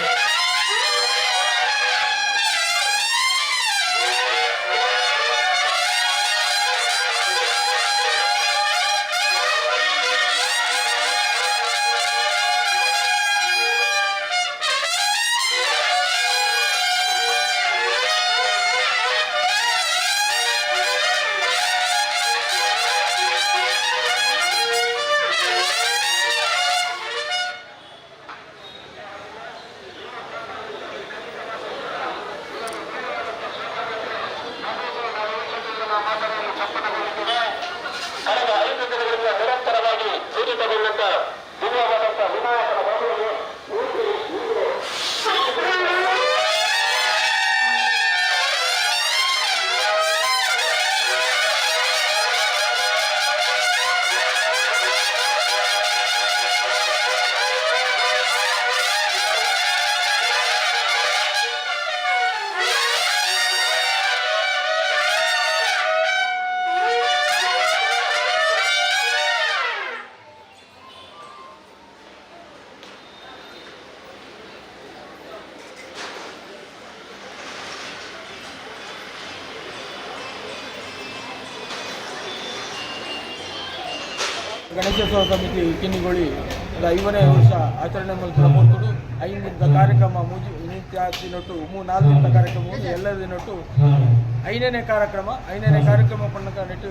ಗಣೇಶೋತ್ಸವ ಸಮಿತಿ ಕಿನ್ನಿಗೋಳಿ 50ನೇ ವರ್ಷ ಆಚರಣೆ ಮಲ್ಪುನ ಪೊರ್ತುಡು 5 ದಿನದ ಕಾರ್ಯಕ್ರಮ ಮುಜಿ ನಿತ್ಯ ದಿನೊಟ್ಟು 3-4 ದಿನದ ಕಾರ್ಯಕ್ರಮ ಎಲ್ಲ ದಿನೊಟ್ಟು 5ನೇ ಕಾರ್ಯಕ್ರಮ 5ನೇ ಕಾರ್ಯಕ್ರಮ ಪಣ್ಣಕ ನೆಟ್ಟು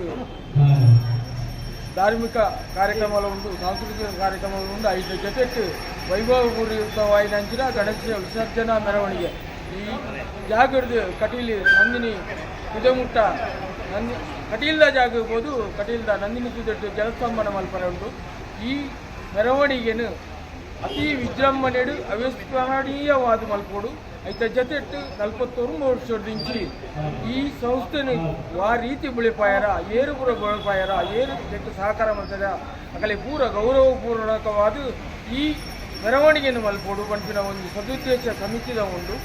ಧಾರ್ಮಿಕ ಕಾರ್ಯಕ್ರಮಗಳು ಉಂಟು, ಸಾಂಸ್ಕೃತಿಕ ಕಾರ್ಯಕ್ರಮಗಳು ಉಂಟು. ಐದು ಜೊತೆಗೆ ವೈಭವಪೂರಿತವಾಯಿನಂಚಿನ ಗಣೇಶ ವಿಸರ್ಜನಾ ಮೆರವಣಿಗೆ ಈ ಜಾಗದ ಕಟೀಲಿ ನಂದಿನಿ ತುದೆಮುಟ್ಟ ನಂದಿ ಕಟೀಲ್ದ ಜಾಗ ಇರ್ಬೋದು, ಕಟೀಲ್ದ ನಂದಿನಿ ತುದೆಟ್ಟು ಜಲಸ್ತಂಭನ ಮಲ್ಪರೆ ಉಂಟು. ಈ ಮೆರವಣಿಗೆನು ಅತಿ ವಿಜೃಂಭಣೆಡು ಅವಿಸ್ಮರಣೀಯವಾದ ಮಲ್ಪೋಡು. ಐತ ಜೊತೆಟ್ಟು 49 ವರ್ಷದಿಂಚಿ ಈ ಸಂಸ್ಥೆನು ವಾ ರೀತಿ ಬೆಳೆಪಾಯರ ಏರು ಪೂರ ಬೆಳೆಪಾಯರ ಏರು ಜೊತೆ ಸಹಕಾರ ಮಾಡ್ತಾರೆ ಅಕಲೆ ಪೂರ ಗೌರವಪೂರ್ವಕವಾದ ಈ ಮೆರವಣಿಗೆಯನ್ನು ಮಲ್ಪೋಡು ಪನ್ಪಿನ ಒಂದು ಸದುದ್ದೇಶ ಸಮಿತಿದ ಉಂಡು.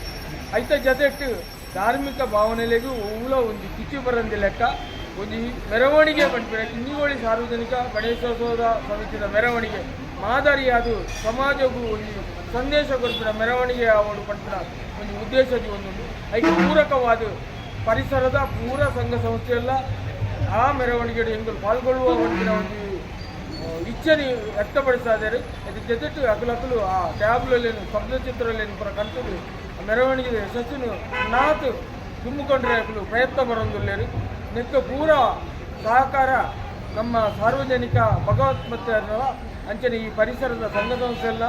ಐತ ಜೊತೆಟ್ಟು ಧಾರ್ಮಿಕ ಭಾವನೆಲೆಗೂ ಓಲ ಒಂದು ಕಿಚ್ಚು ಬರಂದಿ ಲೆಕ್ಕ ಒಂದು ಈ ಮೆರವಣಿಗೆ ಪನ್ಪಿನ ಕಿನ್ನಿಗೋಳಿ ಸಾರ್ವಜನಿಕ ಗಣೇಶೋತ್ಸವದ ಸಮಿತಿದ ಮೆರವಣಿಗೆ ಮಾದರಿಯಾದ ಸಮಾಜಕ್ಕೂ ಒಂದು ಸಂದೇಶ ಕೊರ್ಪಿನ ಮೆರವಣಿಗೆ ಆವಡು ಪನ್ಪಿನ ಒಂದು ಉದ್ದೇಶದ ಒಂದುಂಡು. ಐಕ್ ಪೂರಕವಾದ ಪರಿಸರದ ಪೂರ ಸಂಘ ಸಂಸ್ಥೆಯೆಲ್ಲ ಆ ಮೆರವಣಿಗೆ ಎಂಕುಲು ಪಾಲ್ಗೊಳ್ಳುವ ಪನ್ಪಿನ ಒಂದು ಇಚ್ಛೆని ವ್ಯಕ್ತಪಡಿಸ್ತಾ ಇದ್ದಾರೆ. ಅದಕ್ಕೆ ಜೊತೆಟು ಅಕಲಕಲು ಆ ಟ್ಯಾಬ್ಲಲ್ಲಿ ಶಬ್ದಚಿತ್ರದಲ್ಲಿ ಪೂರ ಕಲ್ತದು ಆ ಮೆರವಣಿಗೆ ಯಶಸ್ಸುನು ನಾತ್ ತುಂಬಿಕೊಂಡ್ರೆ ಅಕಲು ಪ್ರಯತ್ನ ಬರೋದಿಲ್ಲೇರು. ನೆಕ್ಕ ಪೂರ ಸಹಕಾರ ನಮ್ಮ ಸಾರ್ವಜನಿಕ ಭಗವತ್ ಮತ್ತು ಅಂಚನೆ ಈ ಪರಿಸರದ ಸಂಘ ಸಂಸ್ಥೆಲ್ಲ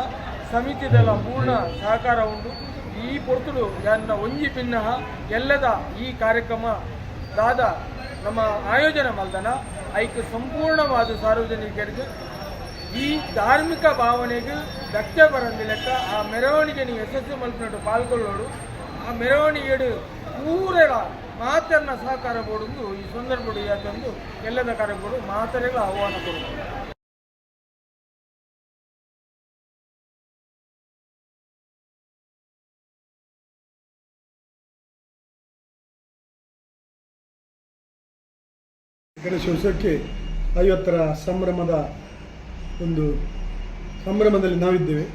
ಸಮಿತಿದೆಲ್ಲ ಪೂರ್ಣ ಸಹಕಾರ ಉಂಟು. ಈ ಪೊರ್ತುಡು ಯಾನ್ನ ಒಂಜಿ ಭಿನ್ನಹ ಎಲ್ಲದ ಈ ಕಾರ್ಯಕ್ರಮ ದಾದ ನಮ್ಮ ಆಯೋಜನೆ ಮಲ್ದನ ಐಕ್ ಸಂಪೂರ್ಣವಾದ ಸಾರ್ವಜನಿಕರಿಗೆ ಈ ಧಾರ್ಮಿಕ ಭಾವನೆಗೆ ಧಕ್ಕೆ ಬರಂದಿ ಲೆಕ್ಕ ಆ ಮೆರವಣಿಗೆ ನೀವು ಯಶಸ್ಸು ಮಲ್ಪಿನಟ್ಟು ಪಾಲ್ಗೊಳ್ಳೋಡು. ಆ ಮೆರವಣಿಗೆಡು ಪೂರೆಲ ಮಾತನ್ನ ಸಹಕಾರ ಬೋಡೊಂದು ಈ ಸಂದರ್ಭಡು ಯಾತೊಂದು ಎಲ್ಲದ ಕಾರ್ಯಕ್ರಮ ಮಾತರೆಗಳ ಆಹ್ವಾನ ಕೊಡುವುದು. ಗಣೇಶೋತ್ಸವಕ್ಕೆ 50ರ ಸಂಭ್ರಮದ ಒಂದು ಸಂಭ್ರಮದಲ್ಲಿ ನಾವಿದ್ದೇವೆ.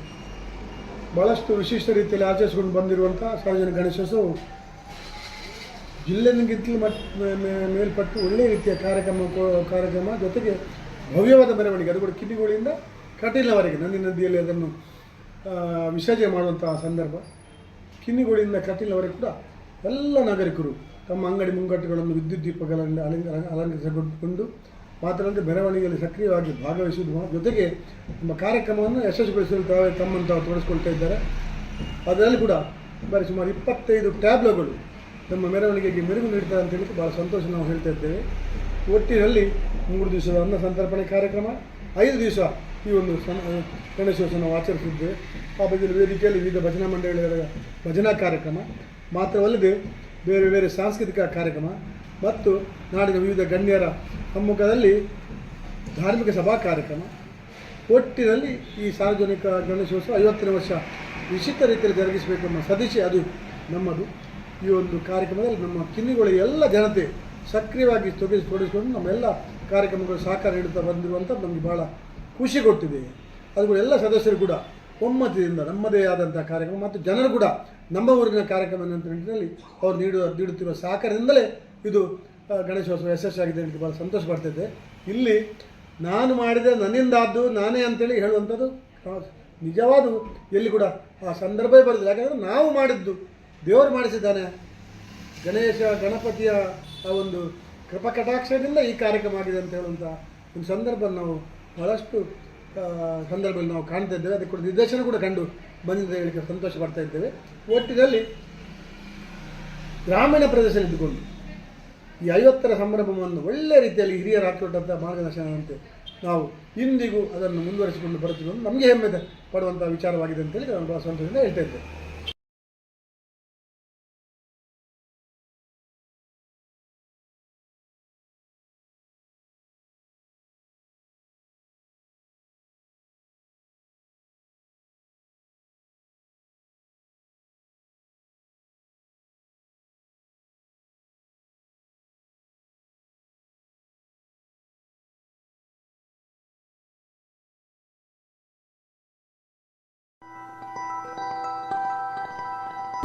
ಭಾಳಷ್ಟು ವಿಶಿಷ್ಟ ರೀತಿಯಲ್ಲಿ ಆಚರಿಸಿಕೊಂಡು ಬಂದಿರುವಂಥ ಸಾರ್ವಜನಿಕ ಗಣೇಶೋತ್ಸವವು ಜಿಲ್ಲೆಗಿಂತಲೂ ಮೇಲ್ಪಟ್ಟು ಒಳ್ಳೆಯ ರೀತಿಯ ಕಾರ್ಯಕ್ರಮ ಕಾರ್ಯಕ್ರಮ ಜೊತೆಗೆ ಭವ್ಯವಾದ ಮೆರವಣಿಗೆ, ಅದು ಕೂಡ ಕಿನ್ನಿಗೋಳಿಯಿಂದ ಕಟೀಲಿನವರೆಗೆ ನಂದಿ ನದಿಯಲ್ಲಿ ಅದನ್ನು ವಿಸರ್ಜನೆ ಮಾಡುವಂತಹ ಸಂದರ್ಭ. ಕಿನ್ನಿಗೋಳಿಯಿಂದ ಕಟೀಲಿನವರೆಗೆ ಕೂಡ ಎಲ್ಲ ನಾಗರಿಕರು ತಮ್ಮ ಅಂಗಡಿ ಮುಂಗಟ್ಟುಗಳನ್ನು ವಿದ್ಯುತ್ ದೀಪಗಳನ್ನು ಅಲಂಕರಿಸಿಕೊಂಡು ಮಾತ್ರವಲ್ಲದೆ ಮೆರವಣಿಗೆಯಲ್ಲಿ ಸಕ್ರಿಯವಾಗಿ ಭಾಗವಹಿಸುವುದು ಜೊತೆಗೆ ನಮ್ಮ ಕಾರ್ಯಕ್ರಮವನ್ನು ಯಶಸ್ವಿಗೊಳಿಸಲು ತಾವೇ ತಮ್ಮನ್ನು ತಾವು ತೊಡಗಿಸ್ಕೊಳ್ತಾ ಇದ್ದಾರೆ. ಅದರಲ್ಲಿ ಕೂಡ ಬಾರಿ ಸುಮಾರು 25 ಟ್ಯಾಬ್ಲೋಗಳು ನಮ್ಮ ಮೆರವಣಿಗೆಗೆ ಮೆರುಗು ನೀಡ್ತಾರೆ ಅಂತ ಹೇಳಿ ಭಾಳ ಸಂತೋಷ ನಾವು ಹೇಳ್ತಾ ಇದ್ದೇವೆ. ಒಟ್ಟಿನಲ್ಲಿ 3 ದಿವಸದ ಅನ್ನ ಸಂತರ್ಪಣೆ ಕಾರ್ಯಕ್ರಮ, 5 ದಿವಸ ಈ ಒಂದು ಗಣೇಶೋತ್ಸವ ನಾವು ಆಚರಿಸಿದ್ದೇವೆ. ಆ ಬಗ್ಗೆ ವೇದಿಕೆಯಲ್ಲಿ ವಿವಿಧ ಭಜನಾ ಮಂಡಳಿಗಳ ಭಜನಾ ಕಾರ್ಯಕ್ರಮ ಮಾತ್ರವಲ್ಲದೆ ಬೇರೆ ಬೇರೆ ಸಾಂಸ್ಕೃತಿಕ ಕಾರ್ಯಕ್ರಮ ಮತ್ತು ನಾಡಿನ ವಿವಿಧ ಗಣ್ಯರ ಸಮ್ಮುಖದಲ್ಲಿ ಧಾರ್ಮಿಕ ಸಭಾ ಕಾರ್ಯಕ್ರಮ. ಒಟ್ಟಿನಲ್ಲಿ ಈ ಸಾರ್ವಜನಿಕ ಗಣೇಶೋತ್ಸವ 50ನೇ ವರ್ಷ ವಿಶಿಷ್ಟ ರೀತಿಯಲ್ಲಿ ಜರುಗಿಸಬೇಕೆಂಬ ಸದಿಶೆ ಅದು ನಮ್ಮದು. ಈ ಒಂದು ಕಾರ್ಯಕ್ರಮದಲ್ಲಿ ನಮ್ಮ ಕಿನ್ನಿಗೋಳಿ ಎಲ್ಲ ಜನತೆ ಸಕ್ರಿಯವಾಗಿ ತೊಡಗಿಸಿಕೊಂಡು ನಮ್ಮೆಲ್ಲ ಕಾರ್ಯಕ್ರಮಗಳು ಸಹಕಾರ ನೀಡುತ್ತಾ ಬಂದಿರುವಂಥ ನಮಗೆ ಭಾಳ ಖುಷಿ ಕೊಟ್ಟಿದೆ. ಅದು ಕೂಡ ಎಲ್ಲ ಸದಸ್ಯರು ಕೂಡ ಒಮ್ಮತದಿಂದ ನಮ್ಮದೇ ಆದಂಥ ಕಾರ್ಯಕ್ರಮ ಮತ್ತು ಜನರು ಕೂಡ ನಮ್ಮ ಊರಿನ ಕಾರ್ಯಕ್ರಮ ಅನ್ನುವಂಥ ನಿಟ್ಟಿನಲ್ಲಿ ಅವರು ನೀಡುತ್ತಿರುವ ಸಹಕಾರದಿಂದಲೇ ಇದು ಗಣೇಶೋತ್ಸವ ಯಶಸ್ವಿಯಾಗಿದೆ ಅಂತ ಭಾಳ ಸಂತೋಷ ಪಡ್ತಿದ್ದೆ. ಇಲ್ಲಿ ನಾನು ಮಾಡಿದ ನನ್ನಿಂದಾದ್ದು ನಾನೇ ಅಂತೇಳಿ ಹೇಳುವಂಥದ್ದು ನಿಜವಾದ ಎಲ್ಲಿ ಕೂಡ ಆ ಸಂದರ್ಭವೇ ಬರೋದಿಲ್ಲ. ಯಾಕಂದರೆ ನಾವು ಮಾಡಿದ್ದು ದೇವರು ಮಾಡಿಸಿದ್ದಾನೆ. ಗಣೇಶ ಗಣಪತಿಯ ಆ ಒಂದು ಕೃಪಕಟಾಕ್ಷದಿಂದ ಈ ಕಾರ್ಯಕ್ರಮ ಆಗಿದೆ ಅಂತ ಹೇಳುವಂಥ ಒಂದು ಸಂದರ್ಭ ನಾವು ಭಾಳಷ್ಟು ಸಂದರ್ಭದಲ್ಲಿ ನಾವು ಕಾಣ್ತಾ ಇದ್ದೇವೆ. ಅದಕ್ಕೆ ಕೂಡ ನಿರ್ದೇಶನ ಕೂಡ ಕಂಡು ಬಂದಿದೆ ಹೇಳಿಕೆ ಸಂತೋಷ ಪಡ್ತಾ ಇದ್ದೇವೆ. ಒಟ್ಟಿನಲ್ಲಿ ಗ್ರಾಮೀಣ ಪ್ರದೇಶದಲ್ಲಿ ಇದ್ದುಕೊಂಡು ಈ 50ರ ಸಂಭ್ರಮವನ್ನು ಒಳ್ಳೆಯ ರೀತಿಯಲ್ಲಿ ಹಿರಿಯರು ಹಾಕಿಕೊಟ್ಟಂಥ ಮಾರ್ಗದರ್ಶನದಂತೆ ನಾವು ಇಂದಿಗೂ ಅದನ್ನು ಮುಂದುವರಿಸಿಕೊಂಡು ಬರುತ್ತಿದ್ದು ನಮಗೆ ಹೆಮ್ಮೆ ಪಡುವಂಥ ವಿಚಾರವಾಗಿದೆ ಅಂತೇಳಿ ನಾನು ಭಾಳ ಸಂತೋಷದಿಂದ ಹೇಳ್ತಾ ಇದ್ದೇನೆ.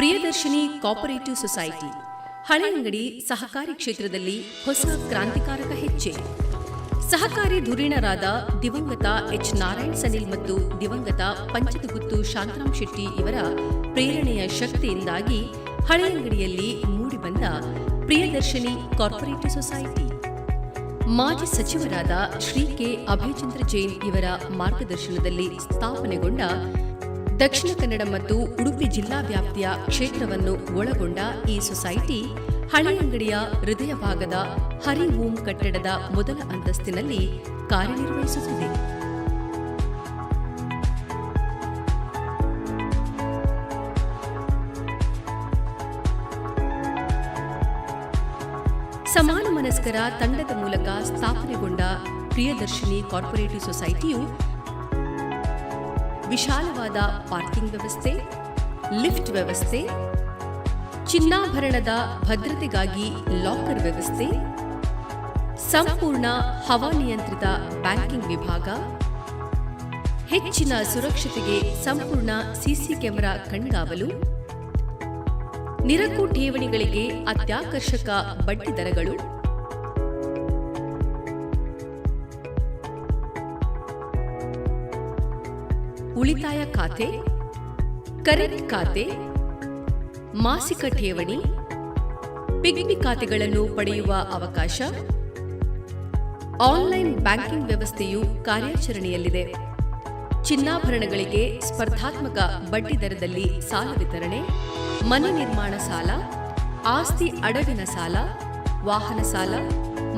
ಪ್ರಿಯದರ್ಶಿನಿ ಕೋಆಪರೇಟಿವ್ ಸೊಸೈಟಿ ಹಳೆಯಂಗಡಿ ಸಹಕಾರಿ ಕ್ಷೇತ್ರದಲ್ಲಿ ಹೊಸ ಕ್ರಾಂತಿಕಾರಕ ಹೆಜ್ಜೆ. ಸಹಕಾರಿ ಧುರೀಣರಾದ ದಿವಂಗತ ಎಚ್ ನಾರಾಯಣ್ ಸನಿಲ್ ಮತ್ತು ದಿವಂಗತ ಪಂಚದಗುತ್ತು ಶಾಂತರಾಮ್ ಶೆಟ್ಟಿ ಇವರ ಪ್ರೇರಣೆಯ ಶಕ್ತಿಯಿಂದಾಗಿ ಹಳೆಯಂಗಡಿಯಲ್ಲಿ ಮೂಡಿಬಂದ ಪ್ರಿಯದರ್ಶಿನಿ ಕಾರ್ಪೊರೇಟಿವ್ ಸೊಸೈಟಿ ಮಾಜಿ ಸಚಿವರಾದ ಶ್ರೀ ಕೆ ಅಭಯಚಂದ್ರ ಜೈನ್ ಇವರ ಮಾರ್ಗದರ್ಶನದಲ್ಲಿ ಸ್ಥಾಪನೆಗೊಂಡ ದಕ್ಷಿಣ ಕನ್ನಡ ಮತ್ತು ಉಡುಪಿ ಜಿಲ್ಲಾ ವ್ಯಾಪ್ತಿಯ ಕ್ಷೇತ್ರವನ್ನು ಒಳಗೊಂಡ ಈ ಸೊಸೈಟಿ ಹಳೆಯಂಗಡಿಯ ಹೃದಯ ಭಾಗದ ಹರಿ ಓಂ ಕಟ್ಟಡದ ಮೊದಲ ಅಂತಸ್ತಿನಲ್ಲಿ ಕಾರ್ಯನಿರ್ವಹಿಸುತ್ತಿದೆ. ಸಮಾನ ಮನಸ್ಕರ ತಂಡದ ಮೂಲಕ ಸ್ಥಾಪನೆಗೊಂಡ ಪ್ರಿಯದರ್ಶಿನಿ ಕಾರ್ಪೊರೇಟಿವ್ ಸೊಸೈಟಿಯು ವಿಶಾಲವಾದ ಪಾರ್ಕಿಂಗ್ ವ್ಯವಸ್ಥೆ, ಲಿಫ್ಟ್ ವ್ಯವಸ್ಥೆ, ಚಿನ್ನಾಭರಣದ ಭದ್ರತೆಗಾಗಿ ಲಾಕರ್ ವ್ಯವಸ್ಥೆ, ಸಂಪೂರ್ಣ ಹವಾನಿಯಂತ್ರಿತ ಬ್ಯಾಂಕಿಂಗ್ ವಿಭಾಗ, ಹೆಚ್ಚಿನ ಸುರಕ್ಷತೆಗೆ ಸಂಪೂರ್ಣ ಸಿಸಿ ಕ್ಯಾಮೆರಾ ಕಣ್ಗಾವಲು, ನಿರಕು ಠೇವಣಿಗಳಿಗೆ ಅತ್ಯಾಕರ್ಷಕ ಬಡ್ಡಿ ದರಗಳು, ಉಳಿತಾಯ ಖಾತೆ, ಕರೆಂಟ್ ಖಾತೆ, ಮಾಸಿಕ ಠೇವಣಿ, ಪಿಗ್ಮಿ ಖಾತೆಗಳನ್ನು ಪಡೆಯುವ ಅವಕಾಶ, ಆನ್ಲೈನ್ ಬ್ಯಾಂಕಿಂಗ್ ವ್ಯವಸ್ಥೆಯು ಕಾರ್ಯಾಚರಣೆಯಲ್ಲಿದೆ. ಚಿನ್ನಾಭರಣಗಳಿಗೆ ಸ್ಪರ್ಧಾತ್ಮಕ ಬಡ್ಡಿ ದರದಲ್ಲಿ ಸಾಲ ವಿತರಣೆ, ಮನೆ ನಿರ್ಮಾಣ ಸಾಲ, ಆಸ್ತಿ ಅಡವಿನ ಸಾಲ, ವಾಹನ ಸಾಲ,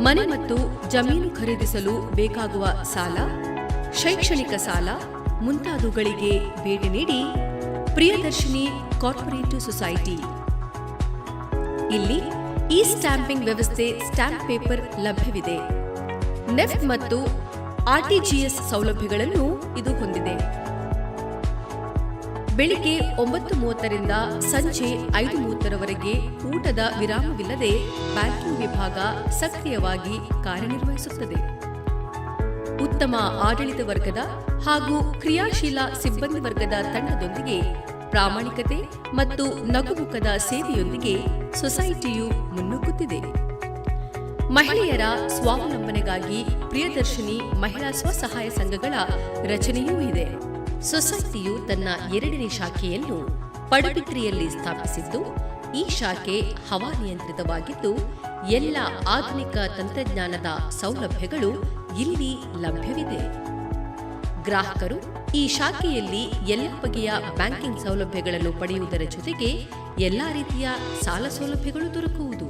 ಮನೆ ಮತ್ತು ಜಮೀನು ಖರೀದಿಸಲು ಬೇಕಾಗುವ ಸಾಲ, ಶೈಕ್ಷಣಿಕ ಸಾಲ ಮುಂತಾದವುಗಳಿಗೆ ಭೇಟಿ ನೀಡಿ ಪ್ರಿಯದರ್ಶಿನಿ ಕಾರ್ಪೊರೇಟಿವ್ ಸೊಸೈಟಿ. ಇಲ್ಲಿ ಇ ಸ್ಟ್ಯಾಂಪಿಂಗ್ ವ್ಯವಸ್ಥೆ, ಸ್ಟ್ಯಾಂಪ್ ಪೇಪರ್ ಲಭ್ಯವಿದೆ. ನೆಫ್ಟ್ ಮತ್ತು ಆರ್ಟಿಜಿಎಸ್ ಸೌಲಭ್ಯಗಳನ್ನು ಇದು ಹೊಂದಿದೆ. ಬೆಳಿಗ್ಗೆ 9:30ರಿಂದ ಸಂಜೆ 5:30ರವರೆಗೆ ಊಟದ ವಿರಾಮವಿಲ್ಲದೆ ಬ್ಯಾಂಕಿಂಗ್ ವಿಭಾಗ ಸಕ್ರಿಯವಾಗಿ ಕಾರ್ಯನಿರ್ವಹಿಸುತ್ತದೆ. ಉತ್ತಮ ಆಡಳಿತ ವರ್ಗದ ಹಾಗೂ ಕ್ರಿಯಾಶೀಲ ಸಿಬ್ಬಂದಿ ವರ್ಗದ ತಂಡದೊಂದಿಗೆ ಪ್ರಾಮಾಣಿಕತೆ ಮತ್ತು ನಗುಮುಖದ ಸೇವೆಯೊಂದಿಗೆ ಸೊಸೈಟಿಯು ಮುನ್ನುಗ್ಗುತ್ತಿದೆ. ಮಹಿಳೆಯರ ಸ್ವಾವಲಂಬನೆಗಾಗಿ ಪ್ರಿಯದರ್ಶಿನಿ ಮಹಿಳಾ ಸ್ವಸಹಾಯ ಸಂಘಗಳ ರಚನೆಯೂ ಇದೆ. ಸೊಸೈಟಿಯು ತನ್ನ 2ನೇ ಶಾಖೆಯನ್ನು ಪಡುಬಿದ್ರಿಯಲ್ಲಿ ಸ್ಥಾಪಿಸಿದ್ದು, ಈ ಶಾಖೆ ಹವಾನಿಯಂತ್ರಿತವಾಗಿದ್ದು ಎಲ್ಲ ಆಧುನಿಕ ತಂತ್ರಜ್ಞಾನದ ಸೌಲಭ್ಯಗಳು ಇಲ್ಲಿ ಲಭ್ಯವಿದೆ. ಗ್ರಾಹಕರು ಈ ಶಾಖೆಯಲ್ಲಿ ಎಲ್ಲ ಬಗೆಯ ಬ್ಯಾಂಕಿಂಗ್ ಸೌಲಭ್ಯಗಳನ್ನು ಪಡೆಯುವುದರ ಜೊತೆಗೆ ಎಲ್ಲ ರೀತಿಯ ಸಾಲ ಸೌಲಭ್ಯಗಳು ದೊರಕುವುದು.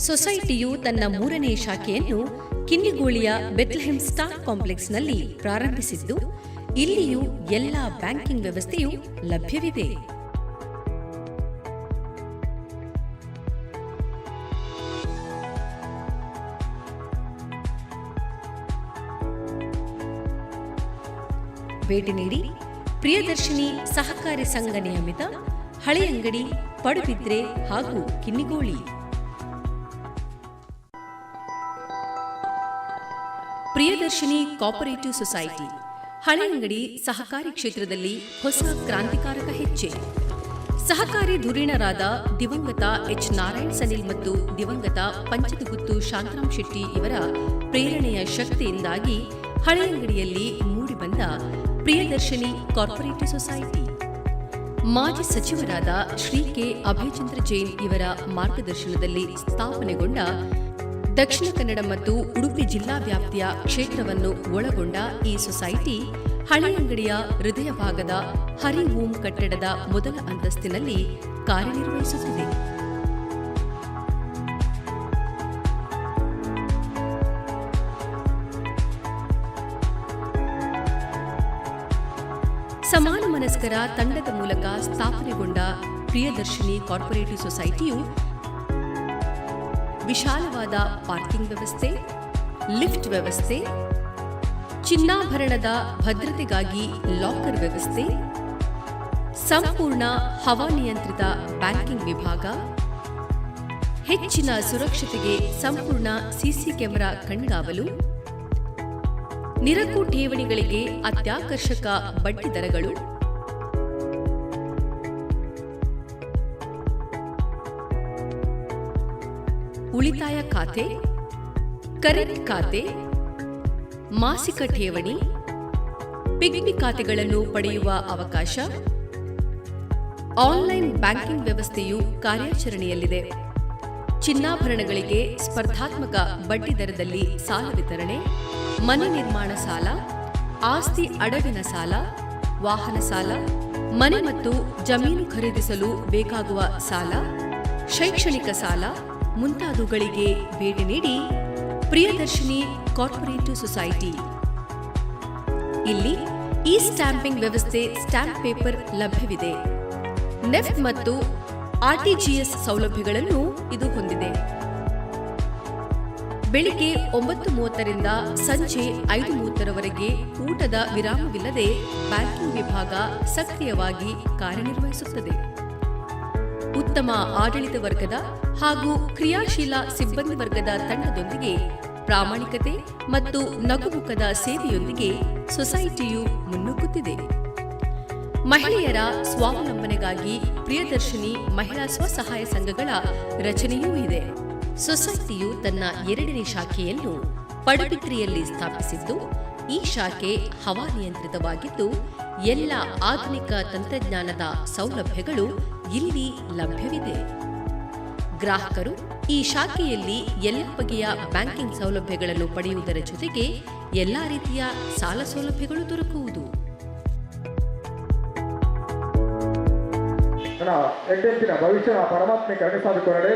ಸೊಸೈಟಿಯು ತನ್ನ 3ನೇ ಶಾಖೆಯನ್ನು ಕಿನ್ನಿಗೋಳಿಯ ಬೆತ್ಲೆಹೆಮ್ ಸ್ಟಾರ್ ಕಾಂಪ್ಲೆಕ್ಸ್ನಲ್ಲಿ ಪ್ರಾರಂಭಿಸಿದ್ದು, ಇಲ್ಲಿಯೂ ಎಲ್ಲ ಬ್ಯಾಂಕಿಂಗ್ ವ್ಯವಸ್ಥೆಯು ಲಭ್ಯವಿದೆ. ಭೇಟಿ ನೀಡಿ ಪ್ರಿಯದರ್ಶಿನಿ ಸಹಕಾರಿ ಸಂಘ ನಿಯಮಿತ, ಹಳೆಯಂಗಡಿ, ಪಡುಬಿದ್ರೆ ಹಾಗೂ ಕಿನ್ನಿಗೋಳಿ. ಪ್ರಿಯದರ್ಶಿನಿ ಕೋಆಪರೇಟಿವ್ ಸೊಸೈಟಿ ಹಳೆಯಂಗಡಿ ಸಹಕಾರಿ ಕ್ಷೇತ್ರದಲ್ಲಿ ಹೊಸ ಕ್ರಾಂತಿಕಾರಕ ಹೆಜ್ಜೆ. ಸಹಕಾರಿ ಧುರೀಣರಾದ ದಿವಂಗತ ಎಚ್ ನಾರಾಯಣ್ ಸನಿಲ್ ಮತ್ತು ದಿವಂಗತ ಪಂಚದಗುತ್ತು ಶಾಂತರಾಮ್ ಶೆಟ್ಟಿ ಇವರ ಪ್ರೇರಣೆಯ ಶಕ್ತಿಯಿಂದಾಗಿ ಹಳೆಯಂಗಡಿಯಲ್ಲಿ ಮೂಡಿಬಂದ ಪ್ರಿಯದರ್ಶಿನಿ ಕಾರ್ಪೊರೇಟಿವ್ ಸೊಸೈಟಿ, ಮಾಜಿ ಸಚಿವರಾದ ಶ್ರೀ ಕೆ ಅಭಯಚಂದ್ರ ಜೈನ್ ಇವರ ಮಾರ್ಗದರ್ಶನದಲ್ಲಿ ಸ್ಥಾಪನೆಗೊಂಡ ದಕ್ಷಿಣ ಕನ್ನಡ ಮತ್ತು ಉಡುಪಿ ಜಿಲ್ಲಾ ವ್ಯಾಪ್ತಿಯ ಕ್ಷೇತ್ರವನ್ನು ಒಳಗೊಂಡ ಈ ಸೊಸೈಟಿ ಹಳೆಯಂಗಡಿಯ ಹೃದಯ ಭಾಗದ ಹರಿ ಓಂ ಕಟ್ಟಡದ ಮೊದಲ ಅಂತಸ್ತಿನಲ್ಲಿ ಕಾರ್ಯನಿರ್ವಹಿಸುತ್ತಿದೆ. ಸಮಾನ ಮನಸ್ಕರ ತಂಡದ ಮೂಲಕ ಸ್ಥಾಪನೆಗೊಂಡ ಪ್ರಿಯದರ್ಶಿನಿ ಕಾರ್ಪೊರೇಟಿವ್ ಸೊಸೈಟಿಯು ವಿಶಾಲವಾದ ಪಾರ್ಕಿಂಗ್ ವ್ಯವಸ್ಥೆ, ಲಿಫ್ಟ್ ವ್ಯವಸ್ಥೆ, ಚಿನ್ನಾಭರಣದ ಭದ್ರತೆಗಾಗಿ ಲಾಕರ್ ವ್ಯವಸ್ಥೆ, ಸಂಪೂರ್ಣ ಹವಾನಿಯಂತ್ರಿತ ಬ್ಯಾಂಕಿಂಗ್ ವಿಭಾಗ, ಹೆಚ್ಚಿನ ಸುರಕ್ಷತೆಗೆ ಸಂಪೂರ್ಣ ಸಿಸಿ ಕ್ಯಾಮೆರಾ ಕಣ್ಗಾವಲು, ನಿರಕು ಠೇವಣಿಗಳಿಗೆ ಅತ್ಯಾಕರ್ಷಕ ಬಡ್ಡಿ ದರಗಳು, ಉಳಿತಾಯ ಖಾತೆ, ಕರೆಂಟ್ ಖಾತೆ, ಮಾಸಿಕ ಠೇವಣಿ, ಪಿಗ್ಮಿ ಖಾತೆಗಳನ್ನು ಪಡೆಯುವ ಅವಕಾಶ, ಆನ್ಲೈನ್ ಬ್ಯಾಂಕಿಂಗ್ ವ್ಯವಸ್ಥೆಯು ಕಾರ್ಯಾಚರಣೆಯಲ್ಲಿದೆ. ಚಿನ್ನಾಭರಣಗಳಿಗೆ ಸ್ಪರ್ಧಾತ್ಮಕ ಬಡ್ಡಿ ದರದಲ್ಲಿ ಸಾಲ ವಿತರಣೆ, ಮನೆ ನಿರ್ಮಾಣ ಸಾಲ, ಆಸ್ತಿ ಅಡವಿನ ಸಾಲ, ವಾಹನ ಸಾಲ, ಮನೆ ಮತ್ತು ಜಮೀನು ಖರೀದಿಸಲು ಬೇಕಾಗುವ ಸಾಲ, ಶೈಕ್ಷಣಿಕ ಸಾಲ ಮುಂತಾದವುಗಳಿಗೆ ಭೇಟಿ ನೀಡಿ ಪ್ರಿಯದರ್ಶಿನಿ ಕಾರ್ಪೊರೇಟಿವ್ ಸೊಸೈಟಿ. ಇಲ್ಲಿ ಇ ಸ್ಟ್ಯಾಂಪಿಂಗ್ ವ್ಯವಸ್ಥೆ, ಸ್ಟ್ಯಾಂಪ್ ಪೇಪರ್ ಲಭ್ಯವಿದೆ. ನೆಫ್ಟ್ ಮತ್ತು ಆರ್ಟಿಜಿಎಸ್ ಸೌಲಭ್ಯಗಳನ್ನು ಇದು ಹೊಂದಿದೆ. ಬೆಳಿಗ್ಗೆ 9:30ರಿಂದ ಸಂಜೆ 5:30ರವರೆಗೆ ಊಟದ ವಿರಾಮವಿಲ್ಲದೆ ಬ್ಯಾಂಕಿಂಗ್ ವಿಭಾಗ ಸಕ್ರಿಯವಾಗಿ ಕಾರ್ಯನಿರ್ವಹಿಸುತ್ತದೆ. ಉತ್ತಮ ಆಡಳಿತ ವರ್ಗದ ಹಾಗೂ ಕ್ರಿಯಾಶೀಲ ಸಿಬ್ಬಂದಿ ವರ್ಗದ ತಂಡದೊಂದಿಗೆ ಪ್ರಾಮಾಣಿಕತೆ ಮತ್ತು ನಗುಮುಖದ ಸೇವೆಯೊಂದಿಗೆ ಸೊಸೈಟಿಯು ಮುನ್ನುಗ್ಗುತ್ತಿದೆ. ಮಹಿಳೆಯರ ಸ್ವಾವಲಂಬನೆಗಾಗಿ ಪ್ರಿಯದರ್ಶಿನಿ ಮಹಿಳಾ ಸ್ವಸಹಾಯ ಸಂಘಗಳ ರಚನೆಯೂ ಇದೆ. ಸೊಸೈಟಿಯು ತನ್ನ ಎರಡನೇ ಶಾಖೆಯನ್ನು ಪಡುಬಿದ್ರಿಯಲ್ಲಿ ಸ್ಥಾಪಿಸಿದ್ದು, ಈ ಶಾಖೆ ಹವಾನಿಯಂತ್ರಿತವಾಗಿದ್ದು, ಎಲ್ಲ ಆಧುನಿಕ ತಂತ್ರಜ್ಞಾನದ ಸೌಲಭ್ಯಗಳು ಇಲ್ಲಿ ಲಭ್ಯವಿದೆ. ಗ್ರಾಹಕರು ಈ ಶಾಖೆಯಲ್ಲಿ ಎಲ್ಲ ಬಗೆಯ ಬ್ಯಾಂಕಿಂಗ್ ಸೌಲಭ್ಯಗಳನ್ನು ಪಡೆಯುವುದರ ಜೊತೆಗೆ ಎಲ್ಲ ರೀತಿಯ ಸಾಲ ಸೌಲಭ್ಯಗಳು ದೊರಕುವುದು. ಎಡ್ಡೆಂಚಿನ ಭವಿಷ್ಯದ ಪರಮಾತ್ಮೆ ಕರುಣಿಸಾದ ಕೊರಡೆ.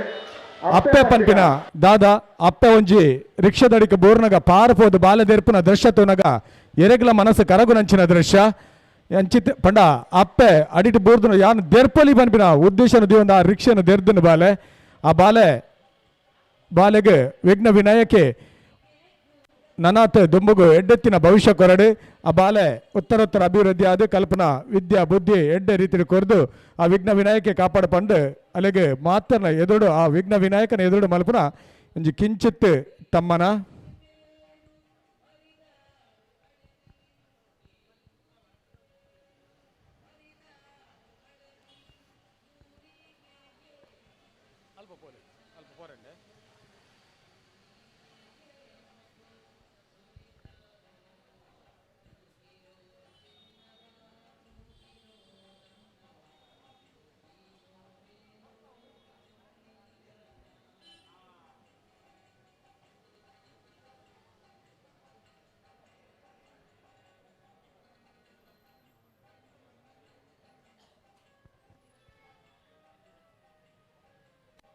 ಅಪ್ಪೆ ಪನ್ಪಿನ ದಾದಾ ಅಪ್ಪೆ ಒಂಜಿ ರಿಕ್ಷಾದಡಿಕ ಬೋರ್ನಗ ಪಾರಪೋದು ಬಾಲದೇರ್ಪುನ ದೃಶ್ಯ ತೂನಗ ಎರೆಗ್ಲ ಮನಸ್ಸು ಕರಗುನಂಚಿನ ದೃಶ್ಯ ಅಂಚಿತ್ ಪಂಡ ಅಪ್ಪೆ ಅಡಿಟ್ ಬೋರ್ದುನ ಯಾನ್ ದೆರ್ಪೊಲಿ ಪನ್ಪಿನ ಉದ್ದೇಶನ ದೀವೊಂದು ಆ ರಿಕ್ಷೆನ ದೆರ್ದುನ ಬಾಲೆ ಆ ಬಾಲೆ ಬಾಲೆಗ್ ವಿಘ್ನ ವಿನಾಯಕೆ ನನಾತ್ ದುಂಬುಗು ಎಡ್ಡೆತ್ತಿನ ಭವಿಷ್ಯ ಕೊರಡು. ಆ ಬಾಲೆ ಉತ್ತರೋತ್ತರ ಅಭಿವೃದ್ಧಿ ಆದ ಕಲ್ಪನಾ ವಿದ್ಯಾ ಬುದ್ಧಿ ಎಡ್ಡೆ ರೀತಿಯಲ್ಲಿ ಕೊರ್ದು ಆ ವಿಘ್ನ ವಿನಾಯಕೆ ಕಾಪಾಡು ಪಂಡು ಅಲ್ಲಿಗೆ ಮಾತನ್ನ ಎದುರು ಆ ವಿಘ್ನ ವಿನಾಯಕನ ಎದುರು ಮಲ್ಪುನ ಒಂಜಿ ಕಿಂಚಿತ್ ತಮ್ಮನ.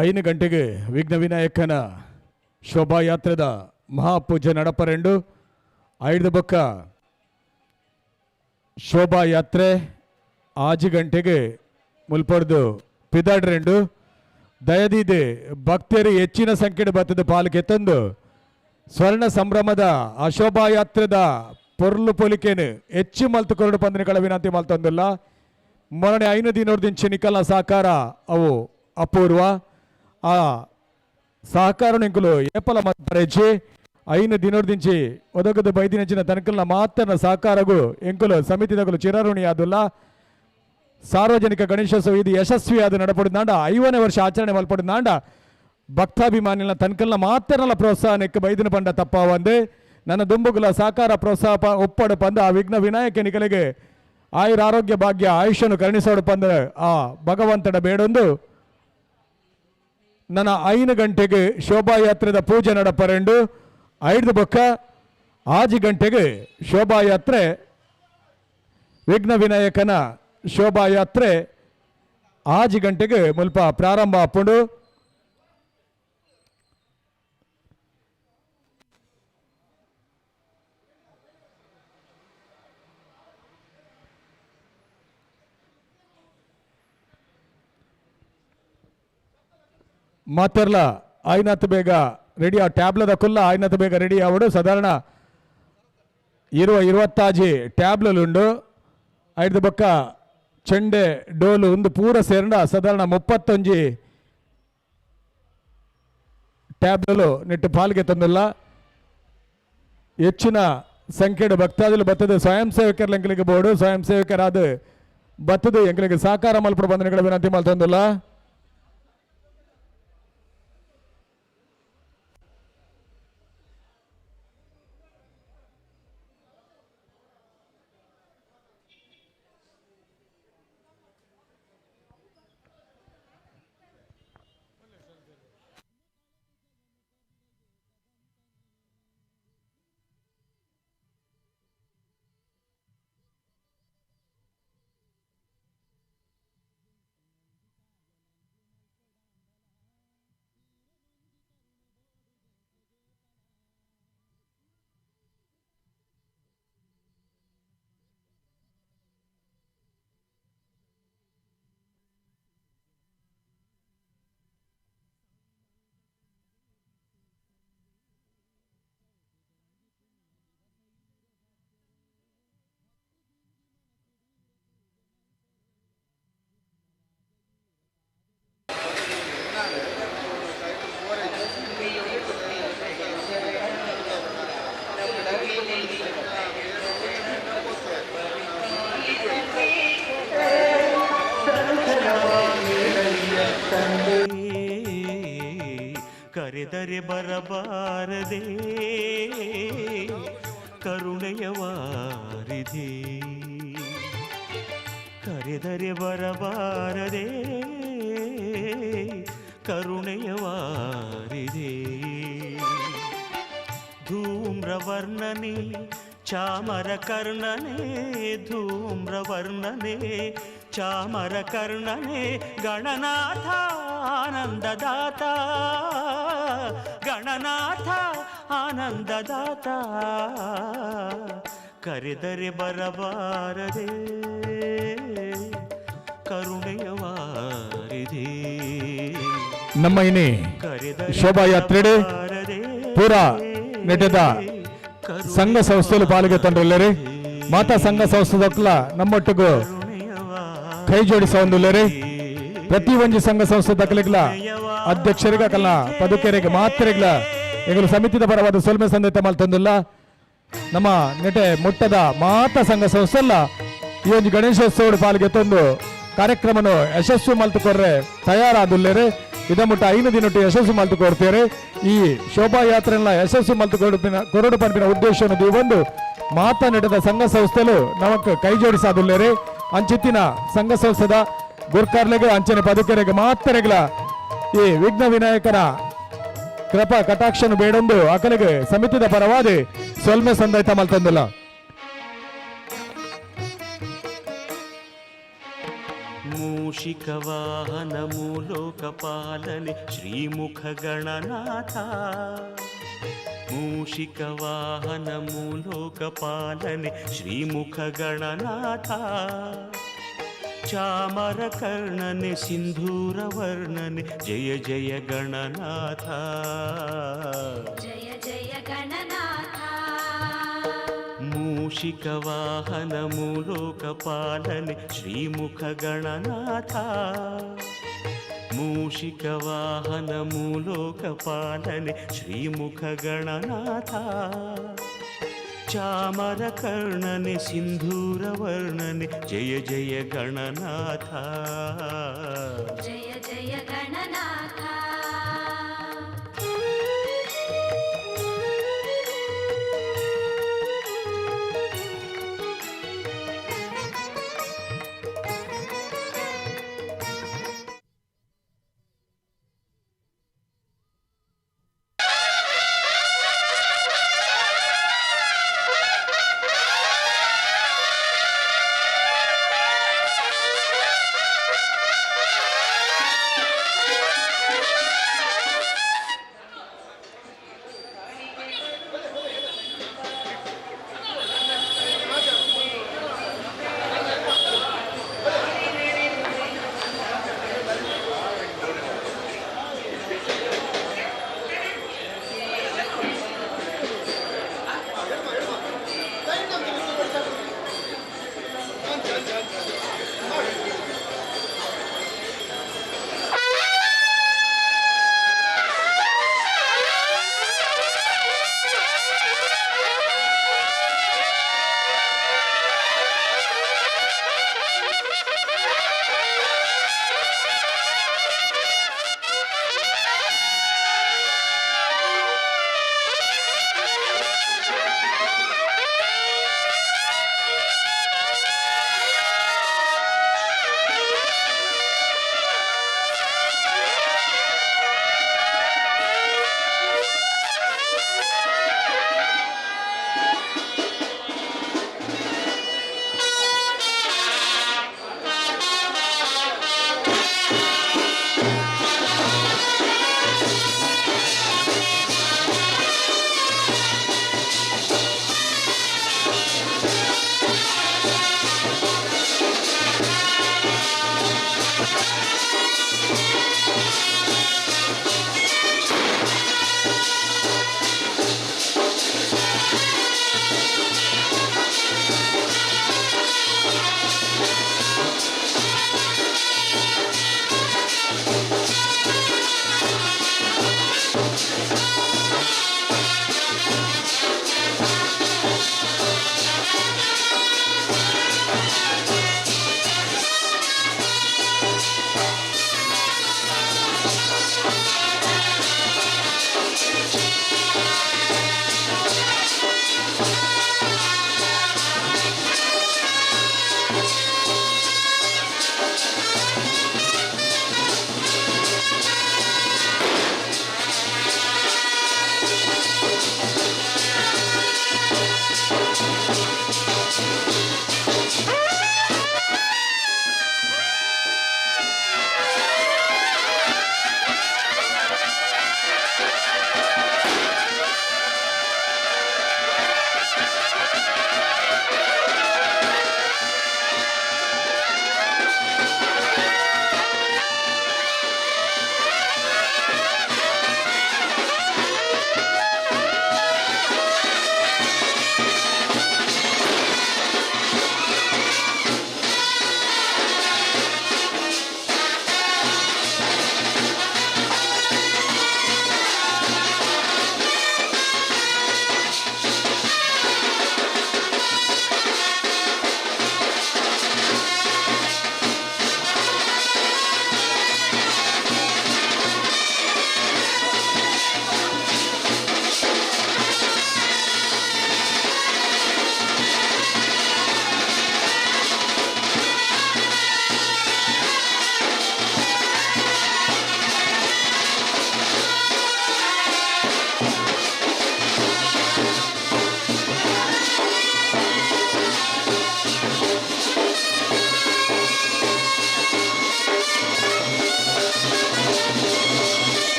5 ಗಂಟೆಗೆ ವಿಘ್ನ ವಿನಾಯಕನ ಶೋಭಾಯಾತ್ರೆದ ಮಹಾಪೂಜೆ ನಡಪರೆಂಡು. ಐದು ಬೊಕ್ಕ ಶೋಭಾಯಾತ್ರೆ 6 ಗಂಟೆಗೆ ಮುಲ್ಪಡ್ದು ಪಿದಾಡ್ರೆಂಡು. ದಯದೀದೆ ಭಕ್ತರು ಹೆಚ್ಚಿನ ಸಂಖ್ಯೆಡ್ ಬತ್ತದ ಪಾಲ್ಗೆ ತಂದು ಸ್ವರ್ಣ ಸಂಭ್ರಮದ ಆ ಶೋಭಾಯಾತ್ರೆದ ಪೊರ್ಲು ಪೊಲಿಕೆನು ಹೆಚ್ಚು ಮಲ್ತು ಕೊರಡು ಪಂದಿನಗಳ ವಿನಂತಿ ಮಲ್ತೊಂದಿಲ್ಲ. ಮೊರನೆ 5 ದಿನೋರ್ದಿಂಚಿ ನಿಕಲ ಸಹಕಾರ ಅವು ಅಪೂರ್ವ. ಆ ಸಹಕಾರ ನಿಂಕುಲು ಏಪಲ ಮಲ್ಪರೆಜ್ಜಿ 5 ದಿನೋರ್ದಿಂಚಿ ಒದಗದ ಬೈದಿನಂಚಿನ ತನಕಲ್ನ ಮಾತ್ರನ ಸಹಕಾರಗೂ ಎಂಕುಲು ಸಮಿತಿದಗುಲು ಚಿರಋಣಿ ಆದುಲ್ಲ. ಸಾರ್ವಜನಿಕ ಗಣೇಶೋತ್ಸವ ಇದು ಯಶಸ್ವಿಯಾದ ನಡಪಡಿದಾಂಡ 50ನೇ ವರ್ಷ ಆಚರಣೆ ಮಲ್ಪಡಿದಾಂಡ ಭಕ್ತಾಭಿಮಾನಿನ ತನಕಲ್ನ ಮಾತ್ರನಲ್ಲ ಪ್ರೋತ್ಸಾಹನಕ್ಕೆ ಬೈದಿನ ಪಂಡ ತಪ್ಪಾವಂದೆ ನನ್ನ ದುಂಬುಗುಲ ಸಹಕಾರ ಪ್ರೋತ್ಸಾಹ ಒಪ್ಪಡು ಪಂದ ಆ ವಿಘ್ನ ವಿನಾಯಕ ನಿಕಲಿಗೆ ಆಯುರ ಆರೋಗ್ಯ ಭಾಗ್ಯ ಆಯುಷ್ಯನು ಕರುಣಿಸೋಡು ಪಂದ ಆ ಭಗವಂತನ ಬೇಡೊಂದು. ನನ್ನ 5 ಗಂಟೆಗೆ ಶೋಭಾಯಾತ್ರೆದ ಪೂಜೆ ನಡಪರೆಂಡು. 5 ಬೊಕ್ಕ 6 ಗಂಟೆಗೆ ಶೋಭಾಯಾತ್ರೆ ವಿಘ್ನ ವಿನಾಯಕನ ಶೋಭಾಯಾತ್ರೆ 6 ಗಂಟೆಗೆ ಮುಲ್ಪ ಪ್ರಾರಂಭ ಆಪುಂಡು. ಮಾತೆರ್ಲ ಆಯ್ನತ್ ಬೇಗ ರೆಡಿ ಆ ಟ್ಯಾಬ್ಲದ ಕುಲ್ಲ ಆಯ್ನತ್ ಬೇಗ ರೆಡಿ ಆವಡು. ಸಾಧಾರಣ 20-25 ಟ್ಯಾಬ್ಲುಂಡು. ಐದು ಬೊಕ್ಕ ಚೆಂಡೆ ಡೋಲು ಒಂದು ಪೂರ ಸೇರಂಡ ಸಾಧಾರಣ 31 ಟ್ಯಾಬ್ಲುಲು ನೆಟ್ಟು ಪಾಲ್ಗೆ ತಂದಿಲ್ಲ. ಹೆಚ್ಚಿನ ಸಂಖ್ಯೆಡು ಭಕ್ತಾದಿಲು ಬತ್ತದ ಸ್ವಯಂ ಸೇವಕರ ಎಂಕಲಿಗೆ ಬೋರ್ಡು ಸ್ವಯಂ ಸೇವಕರಾದ ಬತ್ತದ ಎಂಕಲಿಗೆ ಸಹಕಾರ ಮಲ್ಪಡು ಬಂಧನಗಳ ವಿನಂತಿ ಮಲ್ತೊಂದಿಲ್ಲ. ಕರೆದರೆ ಬರಬಾರದೆ ಕರುಣೆಯ ವಾರಿಧಿ, ಕರೆದರೆ ಬರಬಾರದೆ ಕರುಣೆಯ ವಾರಿಧಿ. ಧೂಮ್ರವರ್ಣನೆ ಚಾಮರ ಕರ್ಣನೆ, ಧೂಮ್ರವರ್ಣನೆ ಚಾಮರ ಕರ್ಣನೆ, ಗಣನಾಥ ಆನಂದದಾತ, ಗಣನಾಥ ಆನಂದದಾತ, ಕರೆದರೆ ಬರಬಾರದೆ ಕರುಣೆಯ ವಾರಿಧಿ. ನಮ್ಮ ಇನಿ ಶೋಭಾಯಾತ್ರೆಡೆ ಪೂರ ನೆಟದ ಸಂಘ ಸಂಸ್ಥೆಲು ಪಾಲಿಗೆ ತಂಡ್ರಲ್ಲೇರಿ. ಮಾತಾ ಸಂಘ ಸಂಸ್ಥೆದಕ್ಲ ನಮ್ಮೊಟ್ಟಿಗೂ ಕೈ ಜೋಡಿಸ ಒಂದುಲ್ಲೇರಿ. ಪ್ರತಿ ಒಂಜಿ ಸಂಘ ಸಂಸ್ಥೆ ದಕ್ಕಲಿಗ್ಲ ಅಧ್ಯಕ್ಷರಿಗೆ ಕಲ್ಲ ಪದುಕೆರೆಗೆ ಮಾತ್ರೆಗ್ಲ ಎಂಗಳು ಸಮಿತಿದ ಪರವಾದ ಸೊಲ್ಮೆ ಸಂದೇತ ಮಲ್ತೊಂದಿಲ್ಲ. ನಮ್ಮ ನೆಟೆ ಮುಟ್ಟದ ಮಾತಾ ಸಂಘ ಸಂಸ್ಥೆ ಅಲ್ಲ ಈ ಒಂದು ಗಣೇಶೋತ್ಸವ ಪಾಲ್ಗೆ ತಂದು ಕಾರ್ಯಕ್ರಮನು ಯಶಸ್ವಿ ಮಲ್ತು ಕೊರ್ರೆ ತಯಾರಾದುಲ್ಲೇರಿ. ಇದ ಮುಟ್ಟ 5 ದಿನಟ್ಟು ಯಶಸ್ವಿ ಮಲ್ತು ಕೊಡ್ತೇವೆ. ಈ ಶೋಭಾಯಾತ್ರೆನ ಯಶಸ್ವಿ ಮಲ್ತು ಕೊರಡು ಪನ್ಪಿನ ಉದ್ದೇಶವನ್ನು ಒಂದು ಮಾತಾ ನಡೆದ ಸಂಘ ಸಂಸ್ಥೆಲು ನಮಕ್ ಕೈ ಜೋಡಿಸಾದುಲ್ಲೇರಿ. ಅಂಚಿತ್ತಿನ ಸಂಘ ಸಂಸ್ಥೆದ ಗುರ್ಕಾರ್ಲೆಗೆ ಅಂಚನೆ ಪದುಕೆರೆಗೆ ಮಾತ್ರೆಗಳ ಈ ವಿಘ್ನ ವಿನಾಯಕನ ಕೃಪಾ ಕಟಾಕ್ಷನು ಬೇಡೊಂದು ಅಕಲಿಗೆ ಸಮಿತಿದ ಪರವಾದಿ ಸೊಲ್ಮೆ ಸಂದೈತ ಮಲ್ತೊಂದಿಲ್ಲ. ಮೂಷಿಕ ವಾಹನ ಮೂಲೋಕ ಪಾಲನೆ ಶ್ರೀಮುಖ ಗಣನಾಥ, ಮೂಷಿಕ ವಾಹನ ಮೂಲೋಕ ಪಾಲನೆ ಶ್ರೀಮುಖ ಗಣನಾಥ. ಚಾಮರ ಕರ್ಣನೆ ಸಿಂಧೂರ ವರ್ಣನೆ ಜಯ ಜಯ ಗಣನಾಥ. ಜಯ ಜಯ ಗಣನಾಥ. ಮೂಷಿಕ ವಾಹನ ಮೂಲೋಕ ಪಾಲನೆ ಶ್ರೀಮುಖ ಗಣನಾಥ. ಮೂಷಿಕ ವಾಹನ ಮೂಲೋಕ ಪಾಲನೆ ಶ್ರೀಮುಖ ಗಣನಾಥ. ಚಾಮರ ಕರ್ಣನೆ ಸಿಂಧೂರ ವರ್ಣನೆ ಜಯ ಜಯ ಗಣನಾಥ. ಜಯ ಜಯ ಗಣನಾಥ.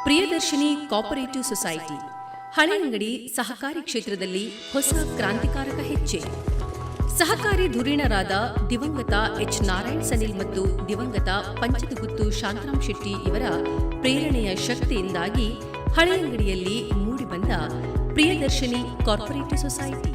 ಪ್ರಿಯದರ್ಶಿನಿ ಕೋಪರೇಟಿವ್ ಸೊಸೈಟಿ ಹಳೆಯಂಗಡಿ ಸಹಕಾರಿ ಕ್ಷೇತ್ರದಲ್ಲಿ ಹೊಸ ಕ್ರಾಂತಿಕಾರಕ ಹೆಜ್ಜೆ. ಸಹಕಾರಿ ಧುರೀಣರಾದ ದಿವಂಗತ ಎಚ್ ನಾರಾಯಣ್ ಸನಿಲ್ ಮತ್ತು ದಿವಂಗತ ಪಂಚದಗುತ್ತು ಶಾಂತರಾಮ್ ಶೆಟ್ಟಿ ಇವರ ಪ್ರೇರಣೆಯ ಶಕ್ತಿಯಿಂದಾಗಿ ಹಳೆಯಂಗಡಿಯಲ್ಲಿ ಮೂಡಿಬಂದ Priyadarshini cooperative society.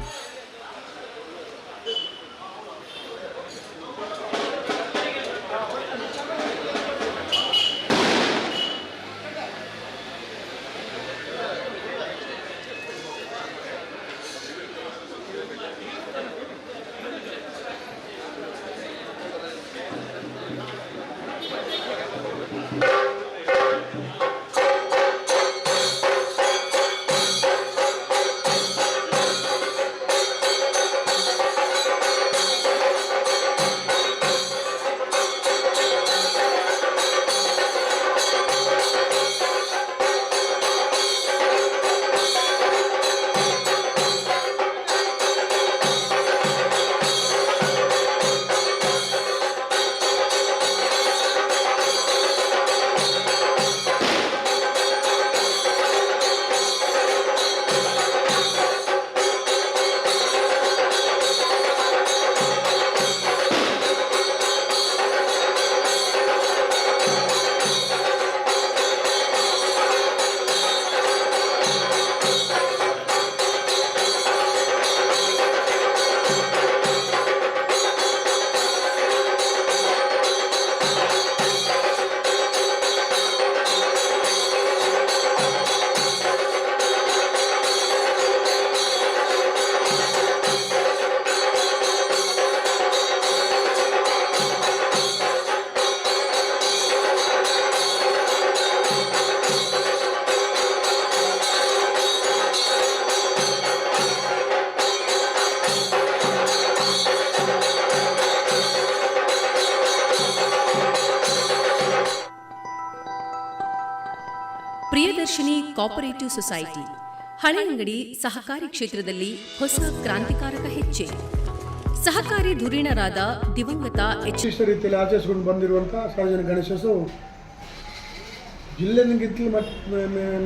Priyadarshini cooperative society Haleyangadi ಸಹಕಾರಿ ಕ್ಷೇತ್ರದಲ್ಲಿ ಹೊಸ ಕ್ರಾಂತಿಕಾರಕ ಹೆಜ್ಜೆ. ಸಹಕಾರಿ ಧುರೀಣರಾದ ದಿವಂಗತ ಎಚ್ ವಿಶಿಷ್ಟ ರೀತಿಯಲ್ಲಿ ಆಚರಿಸಿಕೊಂಡು ಬಂದಿರುವಂಥ ಸಾರ್ವಜನಿಕ ಗಣೇಶೋತ್ಸವ ಜಿಲ್ಲೆಗಿಂತಲೂ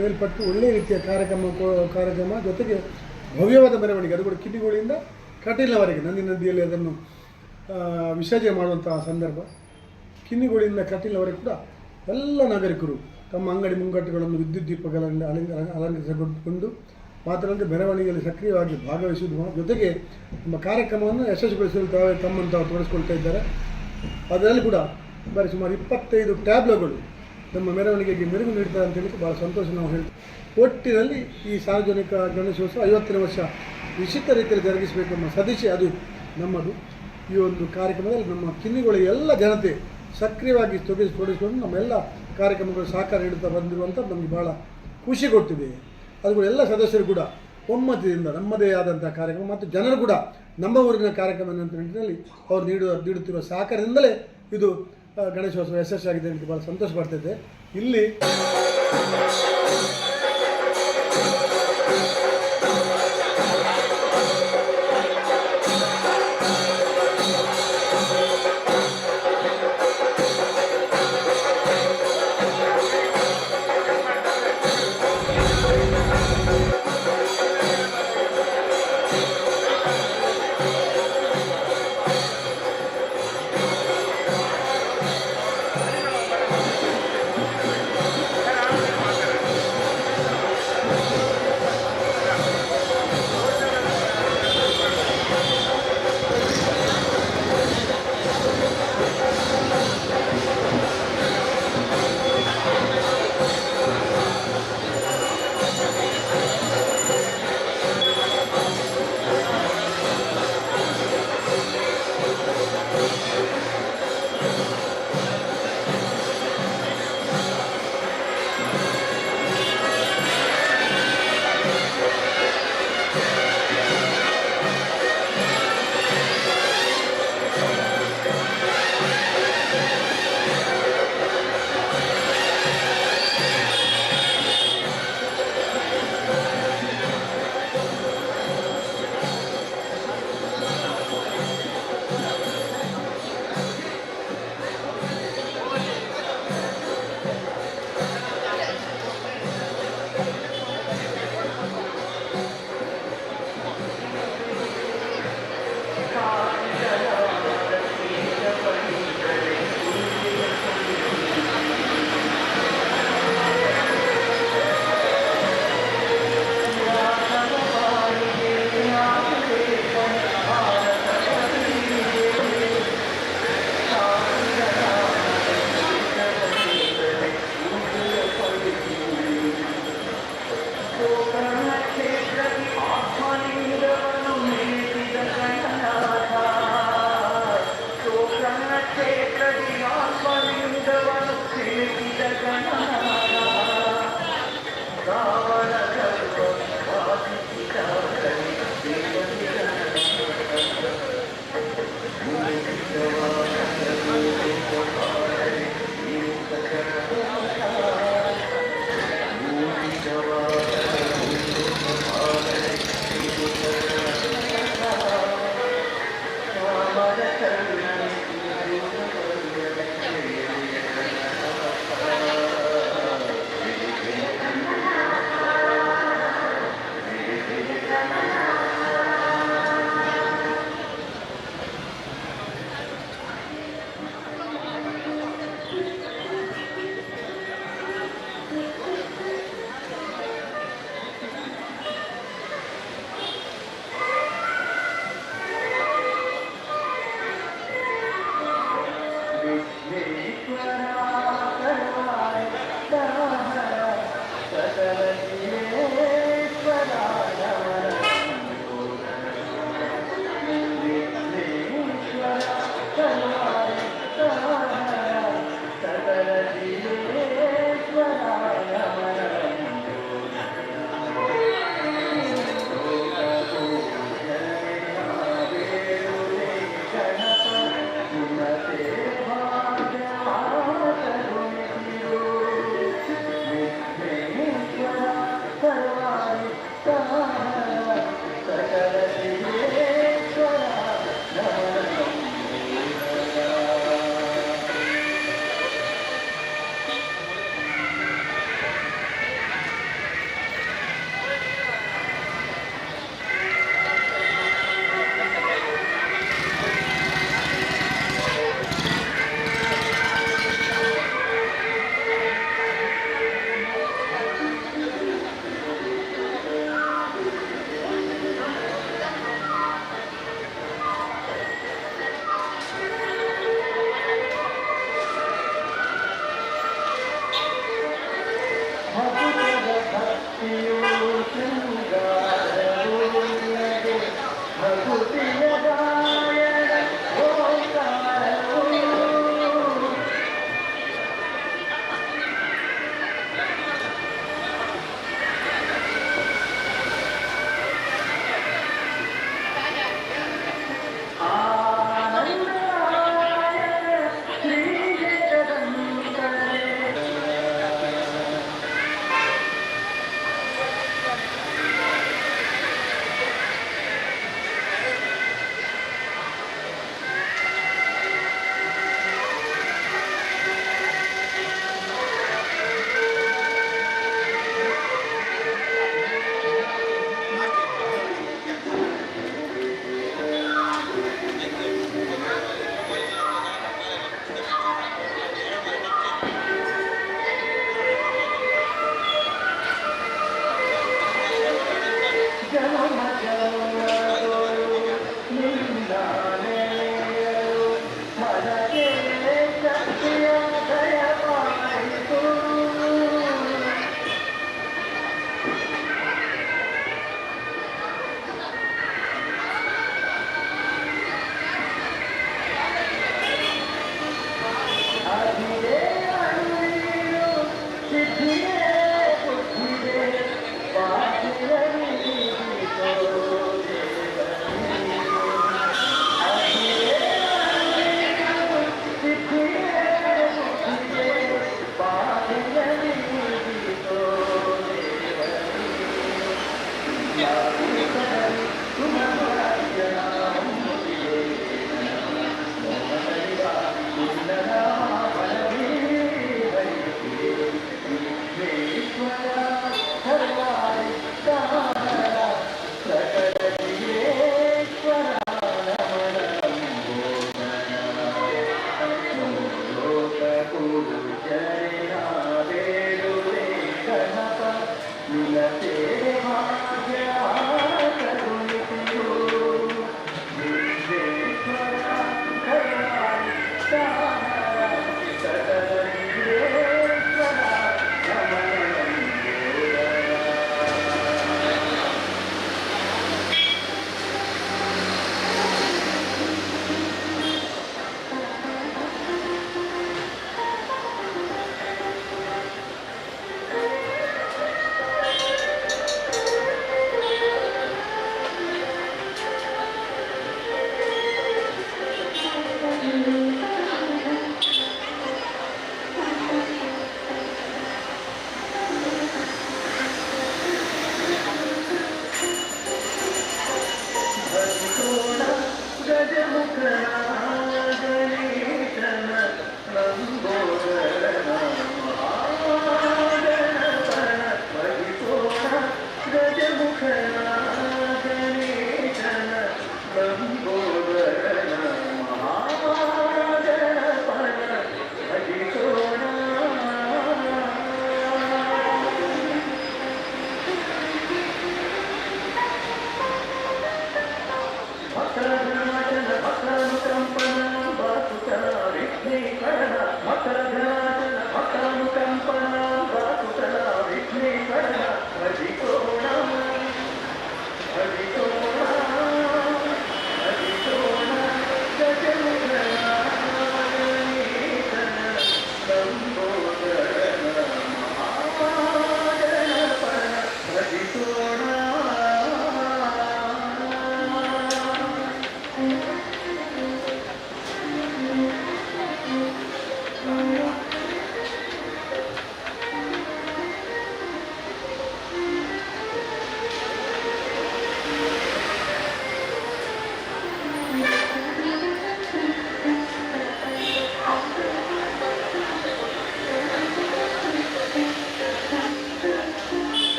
ಮೇಲ್ಪಟ್ಟು ಒಳ್ಳೆಯ ರೀತಿಯ ಕಾರ್ಯಕ್ರಮ ಜೊತೆಗೆ ಭವ್ಯವಾದ ಮೆರವಣಿಗೆ, ಅದು ಕೂಡ ಕಿನ್ನಿಗೋಳಿಯಿಂದ ಕಟೀಲಿನವರೆಗೆ ನಂದಿ ನದಿಯಲ್ಲಿ ಅದನ್ನು ವಿಸರ್ಜನೆ ಮಾಡುವಂತಹ ಸಂದರ್ಭ. ಕಿನ್ನಿಗೋಳಿಯಿಂದ ಕಟೀಲಿನವರೆಗೆ ಕೂಡ ಎಲ್ಲ ನಾಗರಿಕರು ತಮ್ಮ ಅಂಗಡಿ ಮುಂಗಟ್ಟುಗಳನ್ನು ವಿದ್ಯುತ್ ದೀಪಗಳಿಂದ ಅಲಂಕರಿಸಿಕೊಂಡು ಮಾತ್ರವಲ್ಲದೆ ಮೆರವಣಿಗೆಯಲ್ಲಿ ಸಕ್ರಿಯವಾಗಿ ಭಾಗವಹಿಸುವುದು ಜೊತೆಗೆ ನಮ್ಮ ಕಾರ್ಯಕ್ರಮವನ್ನು ಯಶಸ್ವಿಗೊಳಿಸಲು ತಾವೇ ತಮ್ಮನ್ನು ತಾವು ತೊಡಗಿಸಿಕೊಳ್ತಾ ಇದ್ದಾರೆ. ಅದರಲ್ಲಿ ಕೂಡ ಬಾರಿ ಸುಮಾರು 25 ಟ್ಯಾಬ್ಲೋಗಳು ನಮ್ಮ ಮೆರವಣಿಗೆಗೆ ಮೆರುಗು ನೀಡ್ತಾರೆ ಅಂತ ಹೇಳಿ ಭಾಳ ಸಂತೋಷ ನಾವು ಹೇಳ್ತೀವಿ. ಒಟ್ಟಿನಲ್ಲಿ ಈ ಸಾರ್ವಜನಿಕ ಗಣೇಶೋತ್ಸವ 50ನೇ ವರ್ಷ ವಿಶಿಷ್ಟ ರೀತಿಯಲ್ಲಿ ಜರುಗಿಸಬೇಕೆಂಬ ಸದಿಶೆ ಅದು ನಮ್ಮದು. ಈ ಒಂದು ಕಾರ್ಯಕ್ರಮದಲ್ಲಿ ನಮ್ಮ ಕಿನ್ನಿಗೋಳಿ ಎಲ್ಲ ಜನತೆ ಸಕ್ರಿಯವಾಗಿ ತೊಡಗಿಸಿಕೊಂಡು ನಮ್ಮೆಲ್ಲ ಕಾರ್ಯಕ್ರಮಗಳು ಸಹಕಾರ ನೀಡುತ್ತಾ ಬಂದಿರುವಂಥ ನಮಗೆ ಭಾಳ ಖುಷಿ ಕೊಟ್ಟಿದೆ. ಅದು ಕೂಡ ಎಲ್ಲ ಸದಸ್ಯರು ಕೂಡ ಒಮ್ಮತದಿಂದ ನಮ್ಮದೇ ಆದಂಥ ಕಾರ್ಯಕ್ರಮ ಮತ್ತು ಜನರು ಕೂಡ ನಮ್ಮ ಊರಿನ ಕಾರ್ಯಕ್ರಮ ಅನ್ನುವಂಥ ನಿಟ್ಟಿನಲ್ಲಿ ಅವರು ನೀಡುತ್ತಿರುವ ಸಹಕಾರದಿಂದಲೇ ಇದು ಗಣೇಶೋತ್ಸವ ಯಶಸ್ವಿಯಾಗಿದೆ ಅಂತ ಭಾಳ ಸಂತೋಷ ಪಡ್ತಿದ್ದೆ. ಇಲ್ಲಿ ಸಿದ್ಧಿಯೇ ಬುದ್ಧಿಯೇ ಬಾಗಿಲೀಗಿಸೋ ಸಿದ್ಧಿಯೇ ಬುದ್ಧಿಯೇ ಬಾಗಿಲೀಗಿಸೋ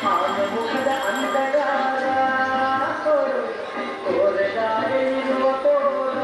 ಆನಮುಖದ ಅಂತಗಾರ ಕೋರೆದಾರೆ ಇರುವ ತೋರ.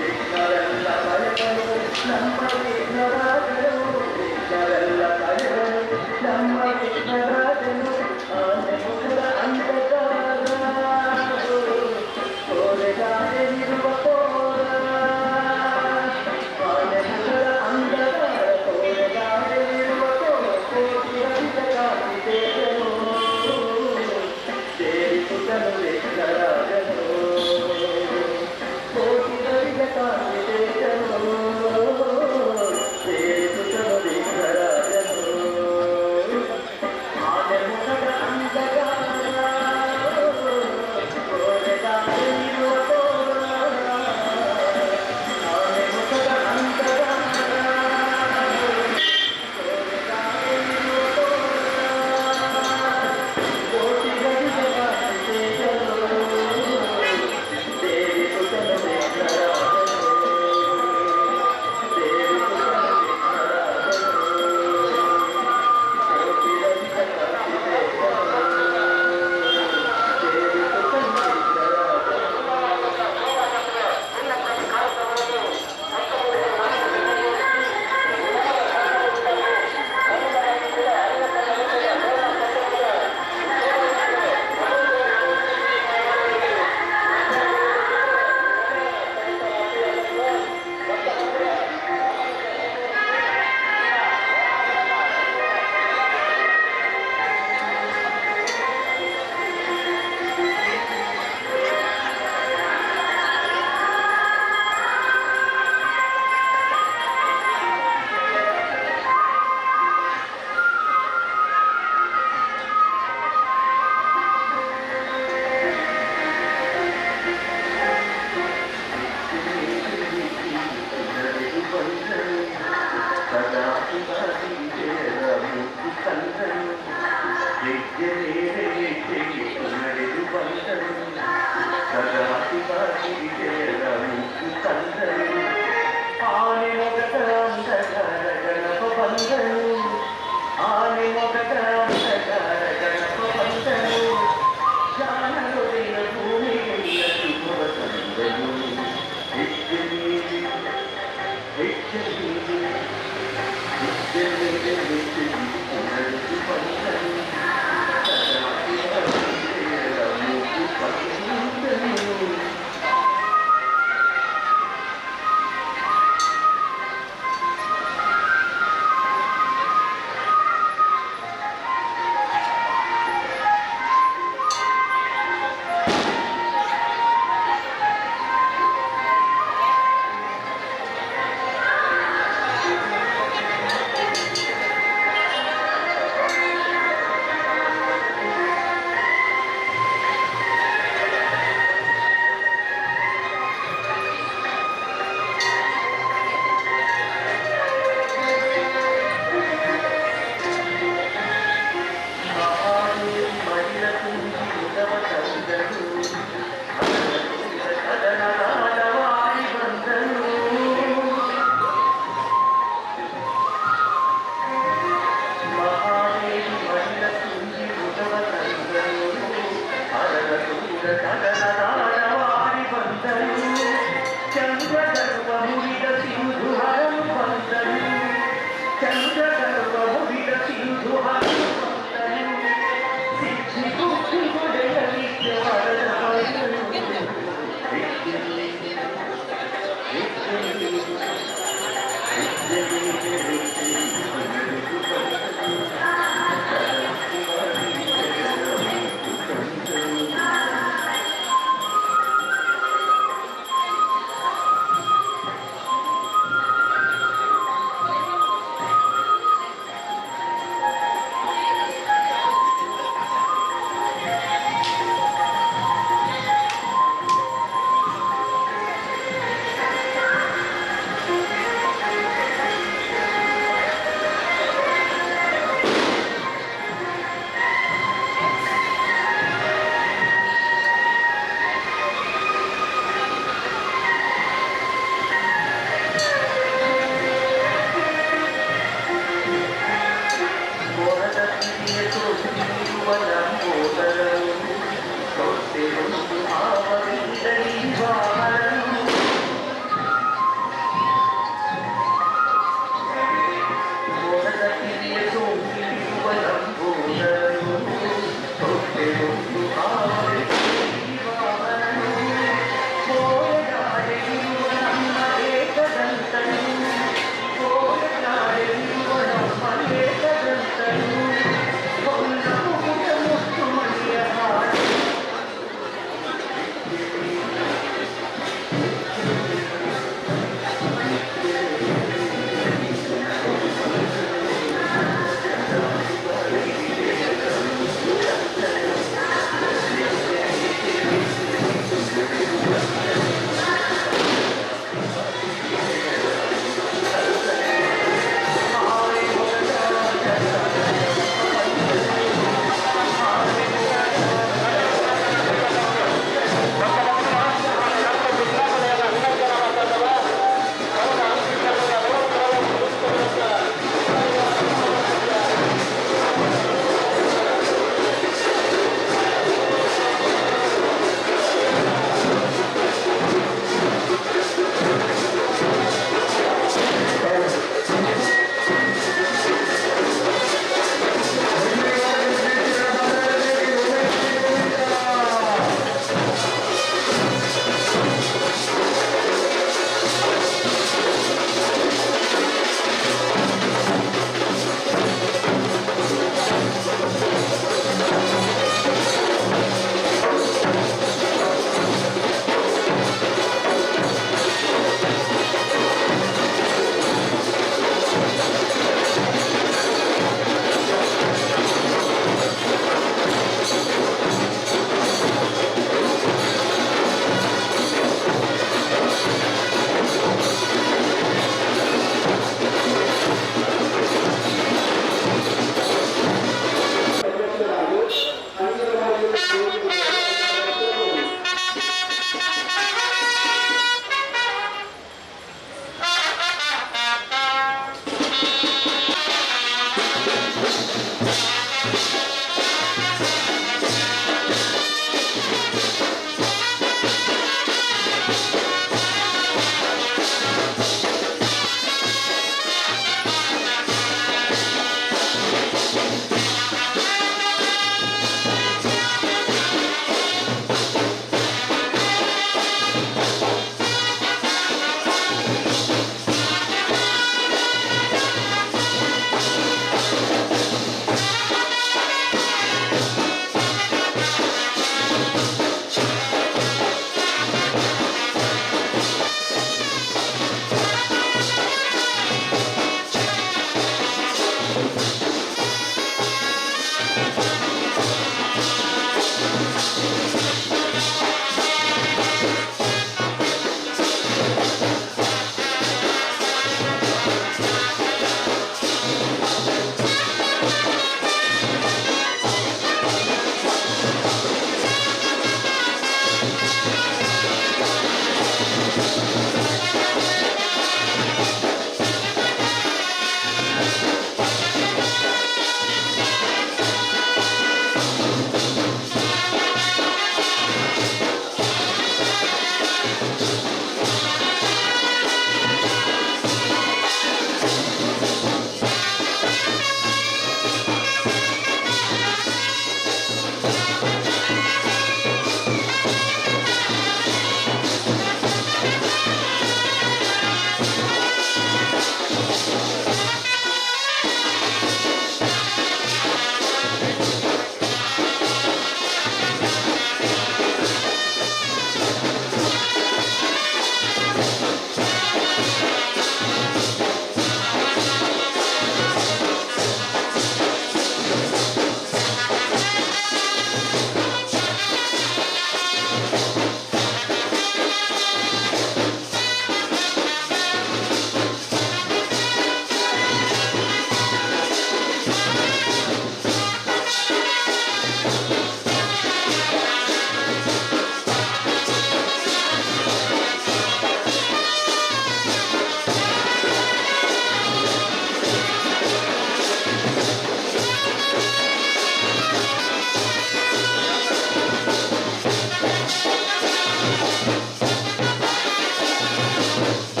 Thank you.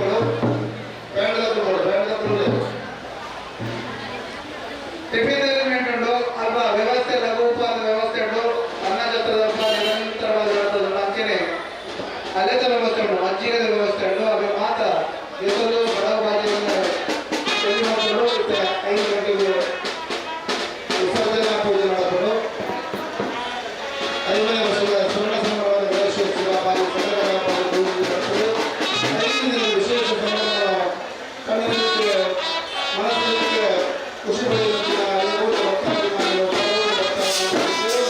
ಉಪ್ಪುಡು ಬ್ಯಾಂಡ್ದಕ್ಕೂ ಬೋಡು ಬ್ಯಾಂಡ್ದಕ್ಕೂ ಟಿಫಿನ್ ಅರೇಂಜ್ಮೆಂಟ್ ಉಂಡು ಅಲ್ಪ ವ್ಯವಸ್ಥೆ, ಲಘು ಉಪಹಾರದ ವ್ಯವಸ್ಥೆ ಉಂಡು. ಅನ್ನ ಛತ್ರದ ನಿರಂತರವಾಗಿ ಬರ್ತದೆ. ಅಂಚನೆ ಅಲೆತ ವ್ಯವಸ್ಥೆ ಉಂಟು, ಮಜ್ಜಿಗೆದ ವ್ಯವಸ್ಥೆ ಉಂಟು. ಅವೆ ಮಾತ ದೇಶದ ಬಡವ ಬಾಜಿಯನ್ನು ಮಕ್ಕಳು 5 ಗಂಟೆಗೆ ವಿಸರ್ಜನಾ ಪೂಜೆ നടക്കുന്നു. 5ನೇ ವರ್ಷದ ಸುವರ್ಣ ಸಂಭ್ರಮದ ಗಣೇಶೋತ್ಸವ ಬಾರಿ ಸಡಗರವಾಗಿ ಪೂಜೆ ಬರ್ತದೆ. 5 ದಿನದ ವಿಶೇಷ ಸಂಭ್ರಮ ಕಣ್ಣಿಗೆ ಮನಸ್ಸಿಗೆ ಖುಷಿ ಪಡೆಯುವಂತಹ ಭಕ್ತಾಭಿಮಾನಿಗಳು, ಭಕ್ತಾಭಿಮಾನಿಗಳು.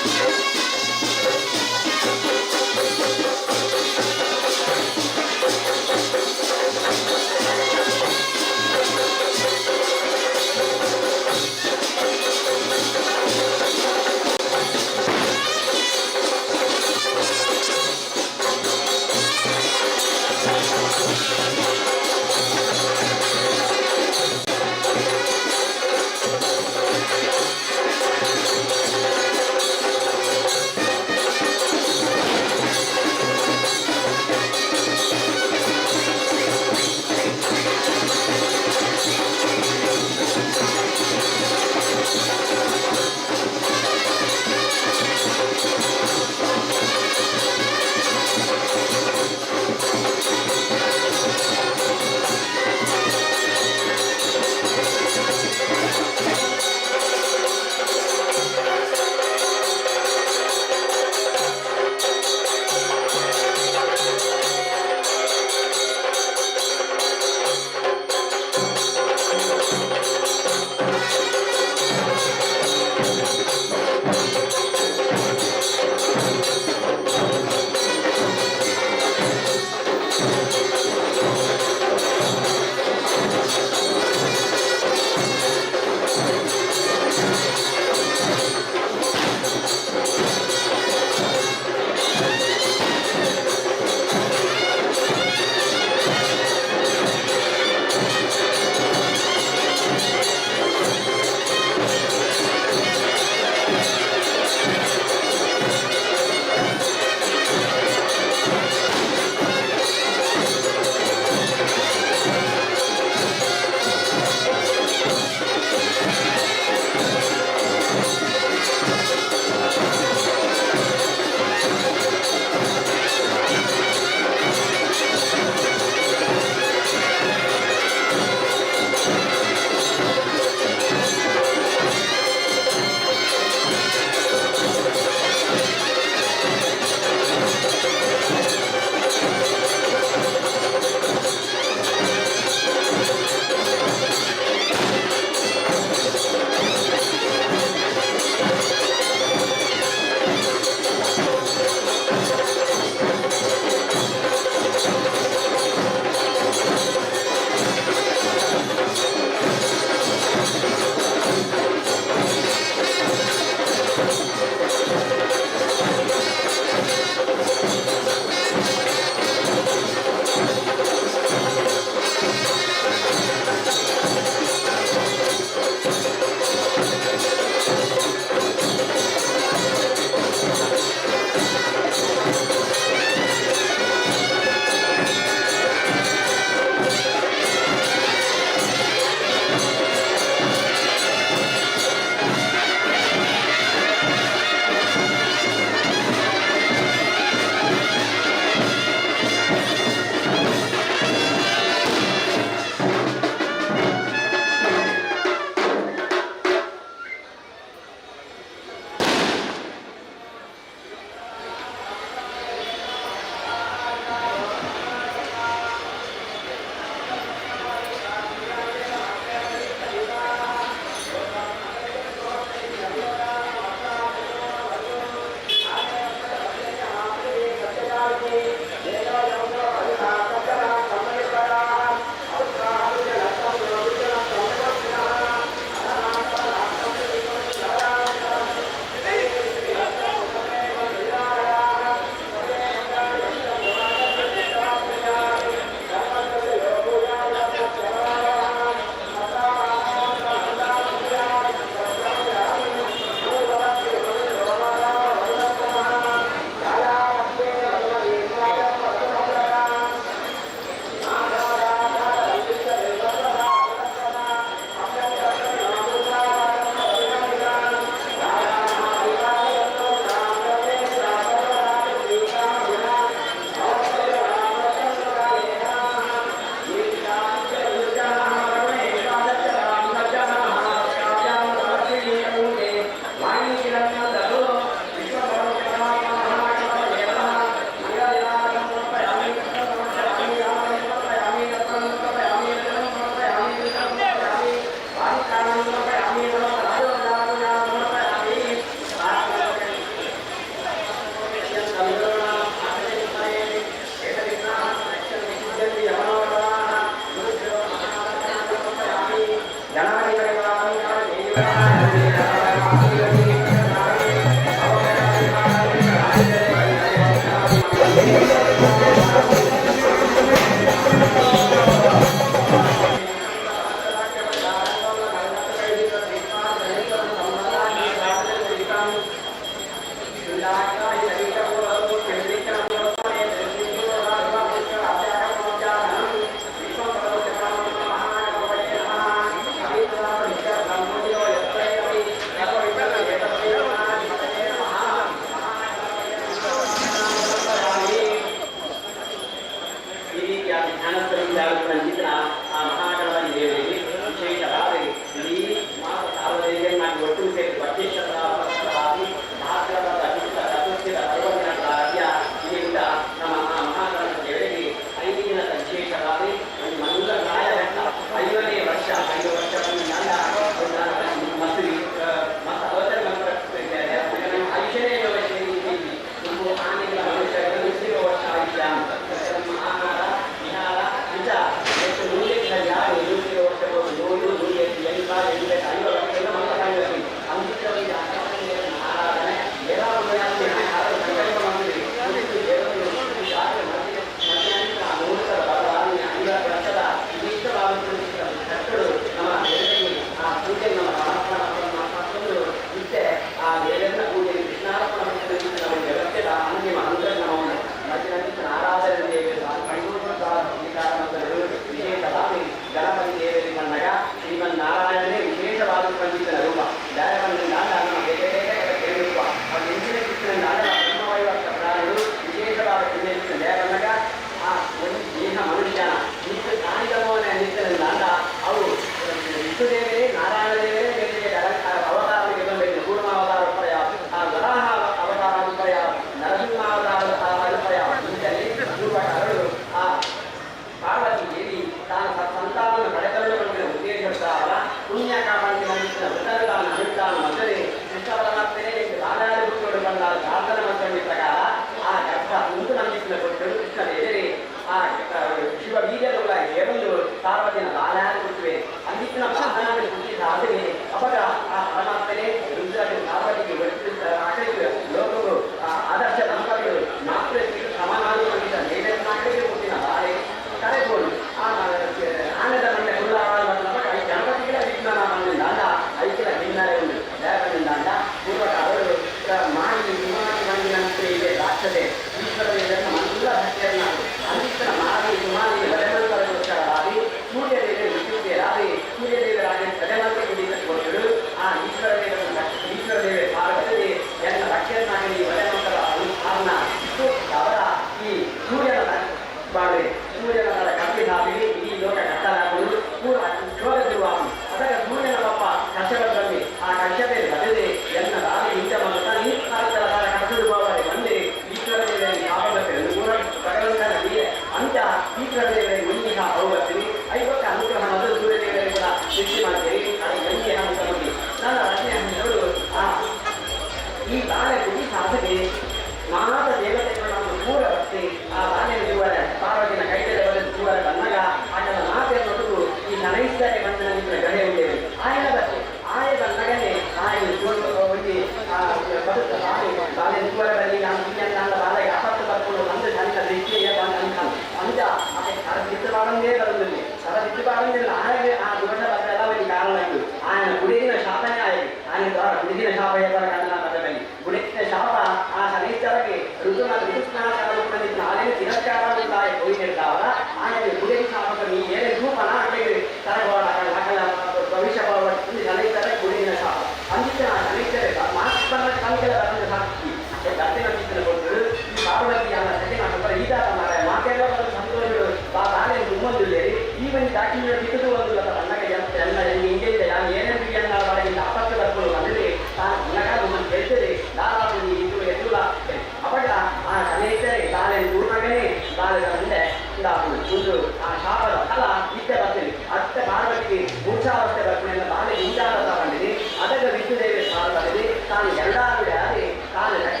ಉಂದು ಆ ಶಾಪದ ಫಲ ಇತ್ತೆ ಬರ್ತದೆ. ಅತ್ತೆ ಪಾರ್ವತಿಗೆ ಮೂರ್ಛಾವಸ್ಥೆ ಬರ್ಪುನೆಲ್ಲ ಬಾಲೆಗೆ ಉಂಜಾರತ ಬಂದಿದೆ. ಅದಗ ವಿಷ್ಣುದೇವಿ ಪಾರ್ವತಿ ತಾನು ಎರಡಾರು ಯಾರಿ ತಾನು ರಕ್ಷ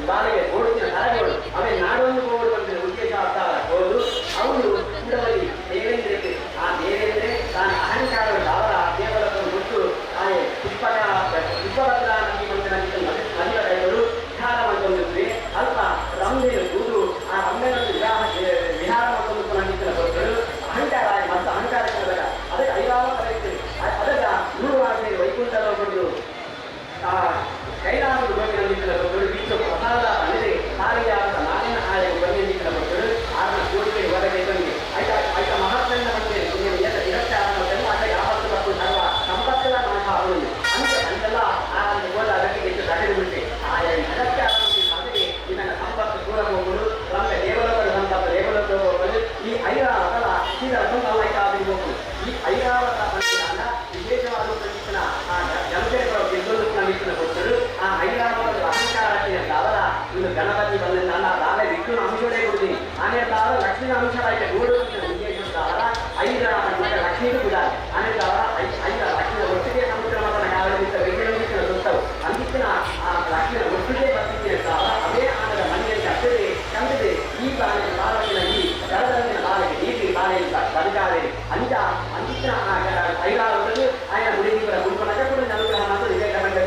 ಬಾಲೆಗೆ ಓಡುತ್ತಿನ ತರಗೋಡು ಅವೇ ನಾಡೊಂದು ಕೋಡು ಬಂದಿದೆ ಉದ್ದೇಶ ಅವತಾರ ಹೋದು ಅವನು ಕುಡವಲಿ ದೇವೇಂದ್ರಕ್ಕೆ ಆ ದೇವೇಂದ್ರೆ ತಾನು ಅಹಂಕಾರದ ಅವರ ದೇವರನ್ನು ಬಿಟ್ಟು ಆಯೆ ಪುಷ್ಪಕ ಪುಷ್ಪಭದ್ರ ನದಿ ಬಂದ ನದಿಯ ಕೈಗಳು ವಿಹಾರ ಮಾಡ್ಕೊಂಡಿದ್ವಿ. ಅಲ್ಪ ರಂಭೆಯ ಕೂದು ಆ ರಂಭೆಯನ್ನು ವಿವಾಹ ವಿಹಾರ ಮಾಡ್ಕೊಂಡು ನಂಬಿತ್ತಿನ ಬರ್ತಳು ಅಹಂಕಾರ ಮತ್ತು ಅಹಂಕಾರಕ್ಕೆ ಅದಕ್ಕೆ ಐರಾವತ ಅದರ 100 ಆಗಿ ವೈಕುಂಠ ಲೋಕಗಳು ಆ ಕೈಲಾಸದ ಬಗ್ಗೆ ನಂಬಿತ್ತಿನ ಬರ್ತಳು ವಿಶ್ವ ಪ್ರಸಾದ ಅಂದರೆ ಸಾರಿಯಾದ ನಾರಿನ ಆಯ ಬಗ್ಗೆ ನಂಬಿತ್ತಿನ ಬರ್ತಳು ಆರನ ಕೋಟಿಗೆ ಹೊರಗೆ ತಂದೆ ಆಯ್ತಾ ಆಯ್ತಾ ಮಹಾತ್ಮನ ಬಗ್ಗೆ ತಿರಸ್ಕಾರ ಆಪತ್ತು ಮತ್ತು ಸರ್ವ ಸಂಪತ್ತೆಲ್ಲ ನಾಶ ಆಗುವುದು ಅಂತ ಅಂತೆಲ್ಲ ಆ ಹೋದ ಅದಕ್ಕೆ ಹೆಚ್ಚು ತಡೆದು ಬಿಟ್ಟೆ ಆಯಾ ಅದಕ್ಕೆ ಸಾಧನೆ ಇದನ್ನ ಸಂಪತ್ತು ದೂರ ಹೋಗುವುದು ನಮ್ಮ ದೇವಲೋಕದ ಸಂಪತ್ತು ದೇವಲೋಕ ಹೋಗುವುದು. ಈ ಐರಾವತಲ ಸೀದಾ ಸ್ವಂತ ಹೋಗುವುದು. ಈ ಐರಾವತ ಬಂದಿದ್ದಾಗ ವಿಶೇಷವಾದ ಪ್ರತಿಷ್ಠನ ಆ ಜನತೆ ಗೆದ್ದೊಂದು ನಂಬಿಸಿನ ಕೊಟ್ಟರು ಆ ಐರಾವತದ ಅಹಂಕಾರಕ್ಕೆ ದಾವರ ಇನ್ನು ಗಣಪತಿ ಬಂದ ದಾಲೆ ವಿಷ್ಣುನ ಅಂಶವೇ ಕೊಡ್ತೀನಿ ಆನೆ ದಾವರ ಲಕ್ಷ್ಮೀನ ಅಂಶವಾಯ್ತು ಗೂಡು ಉದ್ದೇಶ ದಾವರ ಐರಾವತ ಲಕ್ಷ್ಮೀಗೂ ಕೂಡ ಆನೆ ದಾವರ ಐದ ಲಕ್ಷ್ಮೀನ ಒಟ್ಟಿಗೆ ಸಮುದ್ರ ಮತನ ಕಾಲದಿಂದ ವಿಜ್ಞಾನ ಸುತ್ತವು ಅಂದಿನ ಆ ಲಕ್ಷ್ಮೀನ ಒಟ್ಟಿಗೆ ಬರ್ತಿದ್ದ ದಾವರ ಅದೇ ಆನದ ಮನೆಯಲ್ಲಿ ಅಷ್ಟೇ ಕಂಡಿದೆ. ಈ ಬಾಲೆ ಪಾರ್ವತಿನ ಈ ಜಲದಂದಿನ ಬಾಲೆಗೆ ನೀತಿ ಬಾಲೆ ಬದುಕಾದೆ ಅಂಜ ಅಂದಿನ ಐರಾವತದ್ದು ఆయన గుడికి కూడా గుడిపనక కూడా అನುగ్రಹ ಮಾತ್ರ ವಿವೇಕಾನಂದ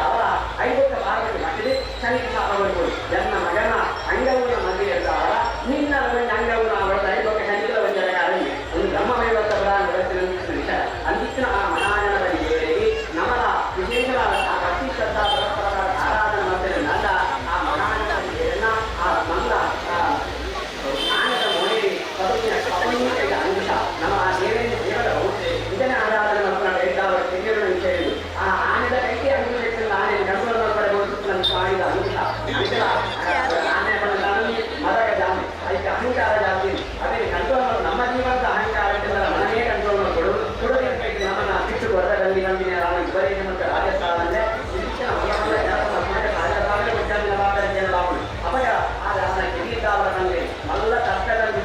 ಅವರ ಐವತ್ತ ಪಾರ್ವತಿ ಮಟ್ಟಿದೆ ಶನಿ ಶಾಪ ಬರ್ಬೋದು ಜನ್ನ ಮಗನ ಅಂಗವನ ಮದುವೆ ಅವರ ನಿನ್ನ ಅಂಗವನ ಅವರ ಐವತ್ತ ಶನಿಗಳ ಒಂದು ಒಂದು ಬ್ರಹ್ಮವೈವತ್ತ ವಿಷಯ ಅಂದಿನ ಆ ಮಹಾಗಣಪತಿ ದೇವರಿಗೆ ನಮರ ವಿಶೇಷವಾದ ಆ ಭಕ್ತಿ ಶ್ರದ್ಧಾ ಪರಸ್ಪರ ಆರಾಧನೆ ಮಾಡ್ತಾರೆ ನಂದ ಆ ಮಹಾಗಣಪತಿ ದೇವರನ್ನ ಆ ಮಂಗಳ ಆನಂದ ಮೋಡಿ ಅಂಶ ನಮ್ಮ ಆ ದೇವರಿಂದ ದೇವರ ಇದನ್ನ ಆರಾಧನೆ ಮಾಡ್ಕೊಂಡು ಹೇಳ್ತಾ ತೆಗೆದು ವಿಷಯ ಇದು ಆ ಆನೆದ ಕೈಗೆ ಅಂಗುಶ ಆನೆ ಕಂಟ್ರೋಲ್ ಮಾಡ್ತಾರೆ ಮಾಡಿದ ಅಂಶ ಆನೆ ಮರಗ ಜಾಮೆ ಅದಕ್ಕೆ ಅಹಂಕಾರ ಜಾತಿ ಅದೇ ಕಂಟ್ರೋಲ್ ಮಾಡೋದು ನಮ್ಮ ಜೀವನದ ಅಹಂಕಾರ ಮನವೇ ಕಂಟ್ರೋಲ್ ಮಾಡಿಕೊಡು ಕೊಡೋದಕ್ಕೆ ನಮ್ಮನ್ನ ಸಿಟ್ಟು ಹೊರಗಲ್ಲಿ ನಂಬಿನ ವಿಪರೀತ ಮತ್ತು ರಾಜಸ್ಥಾನ ಅಂದ್ರೆ ಅವಾಗ ಆ ಕಿರೀಟಾವರದಲ್ಲಿ ಮಲ್ಲ ಕಷ್ಟದಲ್ಲಿ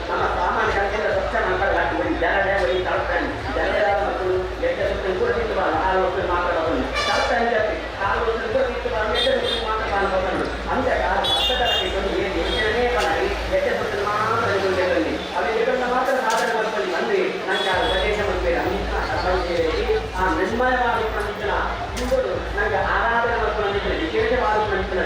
ನಮ್ಮ ಸಾಮಾನ್ಯ ಕಷ್ಟದ ಸ್ವಚ್ಛ ಮಾಡ್ತಾರೆ ಬರೀ ಜನರೇ ಬರೀ ತಳ್ತಾನೆ ಜನರ ಮತ್ತು ಎಡ್ಡ ಸುತ್ತ ಕೂಡ ತಿಂತು ಬಾ ಆರು ವರ್ಷ ಮಾತಾಡೋದು ತಳ್ತಾನೆ ಜಾತಿ ಆರು ವರ್ಷ ಕೂಡ ತಿಂತು ಬಾ ಎಡ್ಡ ಸುತ್ತ ಮಾತ್ರ ಕಾಣ್ಬೋದು ಅಂದ್ರೆ ಆ ಕಷ್ಟದ ಕೈಗೊಂಡು ಏನು ಯೋಚನೆ ಮಾಡಿ ಎಡ್ಡ ಸುತ್ತ ಮಾತ್ರ ಎದುರುಗಡೆಯಲ್ಲಿ ಅದೇ ಇದನ್ನ ಮಾತ್ರ ಸಾಧನೆ ಮಾಡ್ಕೊಳ್ಳಿ ಅಂದ್ರೆ ನಂಗೆ ಆ ಉಪದೇಶ ಮಾಡ್ಬೇಡ ಆ ನಿರ್ಮಯವಾದ ಪ್ರಪಂಚನ ಇವರು ನಂಗೆ ಆರಾಧನೆ ಮಾಡ್ಕೊಂಡು ವಿಶೇಷವಾದ ಪ್ರಪಂಚನ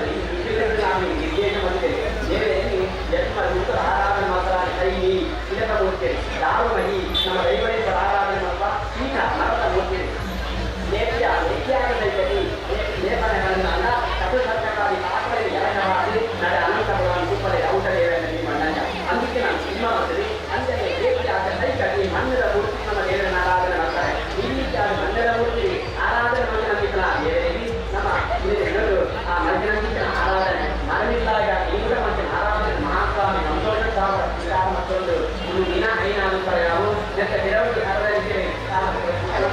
ನಿರ್ದೇಶ ಮಾಡ್ತೇನೆ ದೇವರಲ್ಲಿ ಜನ್ಮ ರೂಪದ ಆರಾಧನೆ ಮಾತ್ರ ಕೈಲಿ ಇದನ್ನ ಮೂರ್ತಿ ದಾರುಮಹಿ ನಮ್ಮ ದೈವರೇಶ್ವರ ಆರಾಧನೆ ಮಾಡುವ ಪೀಠ ಮರದ ಮೂರ್ತಿ ಲೇಪ್ಯ ಲೇಪ್ಯಾಗದೈತಿ ಲೇಪನ ಬಂದಾಗ ಚತುರ್ಸರ್ಕಕಾದಿ ಪಾತ್ರದಲ್ಲಿ ಎರಡವಾಗಿ ನಡ ಅನಂತ ಭಗವಾನ್ ಕೂಪಲೆ ಔಷಧೇವನಲ್ಲಿ ಮಂಡಂಗ ಅದಕ್ಕೆ ನಾನು ಸಿನಿಮಾ ಮಾಡ್ತೀವಿ ಅಂದರೆ ಲೇಪ್ಯಾದ ಸೈಕಿ ಮಣ್ಣದ ಮೂರ್ತಿ ನಮ್ಮ ದೇವರನ್ನ ಆರಾಧನೆ ಮಾಡ್ತಾರೆ. ಈ ರೀತಿಯಾದ ಮಣ್ಣದ ಮೂರ್ತಿ ಆರಾಧನೆ ಮಾಡಿ ನಂಬಿಕನ ದೇವರಿಗೆ ನಮ್ಮ ಇನ್ನೊಂದು ಆ ಮಧ್ಯನಂಬಿಕನ ಆರಾಧನೆ ಮರಣಿಲ್ಲಾಗ ಈಗೂಡ ಮತ್ತೆ ಆರಾಧನೆ ಮಹಾಸ್ವಾಮಿ ಸಂತೋಷ ವಿಚಾರ ಮತ್ತೊಂದು ಒಂದು ದಿನ ಐನಾನುಸಾರ ನಾವು ಮತ್ತೆ ಕೆಲವರು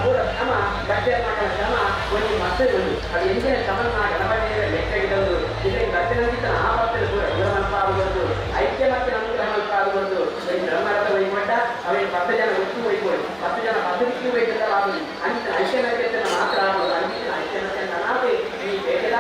ಪೂರ ಶ್ರಮ ಬಟ್ಟೆ ಮಾಡೋ ಶ್ರಮ ಒಂದು ಮತ್ತೆ ಒಂದು ಅದು ಎಂಜಿನ ಶ್ರಮನ ಗಣಪತಿಯ ಲೆಕ್ಕ ಇಡೋದು ಇದಕ್ಕೆ ಬಟ್ಟೆ ನಂಬಿಕನ ಆ ಬಟ್ಟೆ ಪೂರ ಗುಣಮಟ್ಟ ಐಕ್ಯ ಮತ್ತೆ ಅನುಗ್ರಹ ಆಗಬಹುದು. ಬ್ರಹ್ಮರಥ ವೈಕೊಂಡ ಅವರಿಗೆ 10 ಜನ ಒಟ್ಟು ವೈಕೋಡು 10 ಜನ 10 ದಿಕ್ಕಿ ವೈಕೊಂಡಲ್ಲ ಆಗುದು ಅಂತ ಐಕ್ಯಮತ್ಯತೆಯನ್ನು ಮಾತ್ರ ಆಗುವುದು. ಅಂತಿನ ಐಕ್ಯಮತ್ಯ ಈ ದೇಶದ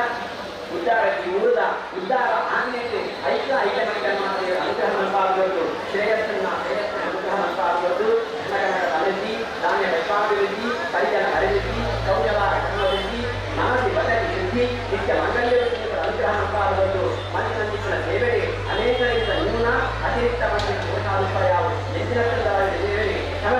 ಉದ್ಧಾರ ಈ ಊರದ ಉದ್ಧಾರ ಆಜ್ಞೆಗೆ ಐಕ್ಯ ಐಕ್ಯಮತ್ಯ ಅನುಗ್ರಹ ಆಗಬಹುದು. ಶ್ರೇಯಸ್ಸನ್ನ ಶ್ರೇಯಸ್ಸನ್ನ ಅನುಗ್ರಹ ಆಗಬಹುದು. ಅಭಿವೃದ್ಧಿ ಧಾನ್ಯ ವೈಪಾಭಿವೃದ್ಧಿ ಪರಿಜನ ಅಭಿವೃದ್ಧಿ ಕೌಶಲ ಕರ್ಮವೃದ್ಧಿ ಮನಸ್ಸಿ ಬದಲಿ ಶುದ್ಧಿ ನಿತ್ಯ ಮಂಗಲ್ಯ ಅನುಗ್ರಹ ಆಗಬಹುದು. ಮನಸ್ಸಿನ ಸೇವೆಗೆ ಅನೇಕ ರೀತಿಯ ನ್ಯೂನ ಅತಿರಿಕ್ತ ಮಂದಿರ ದೋಷಾನುಪಾಯ ನೆಚ್ಚಿನ ಸೇವೆಗೆ ಶ್ರಮ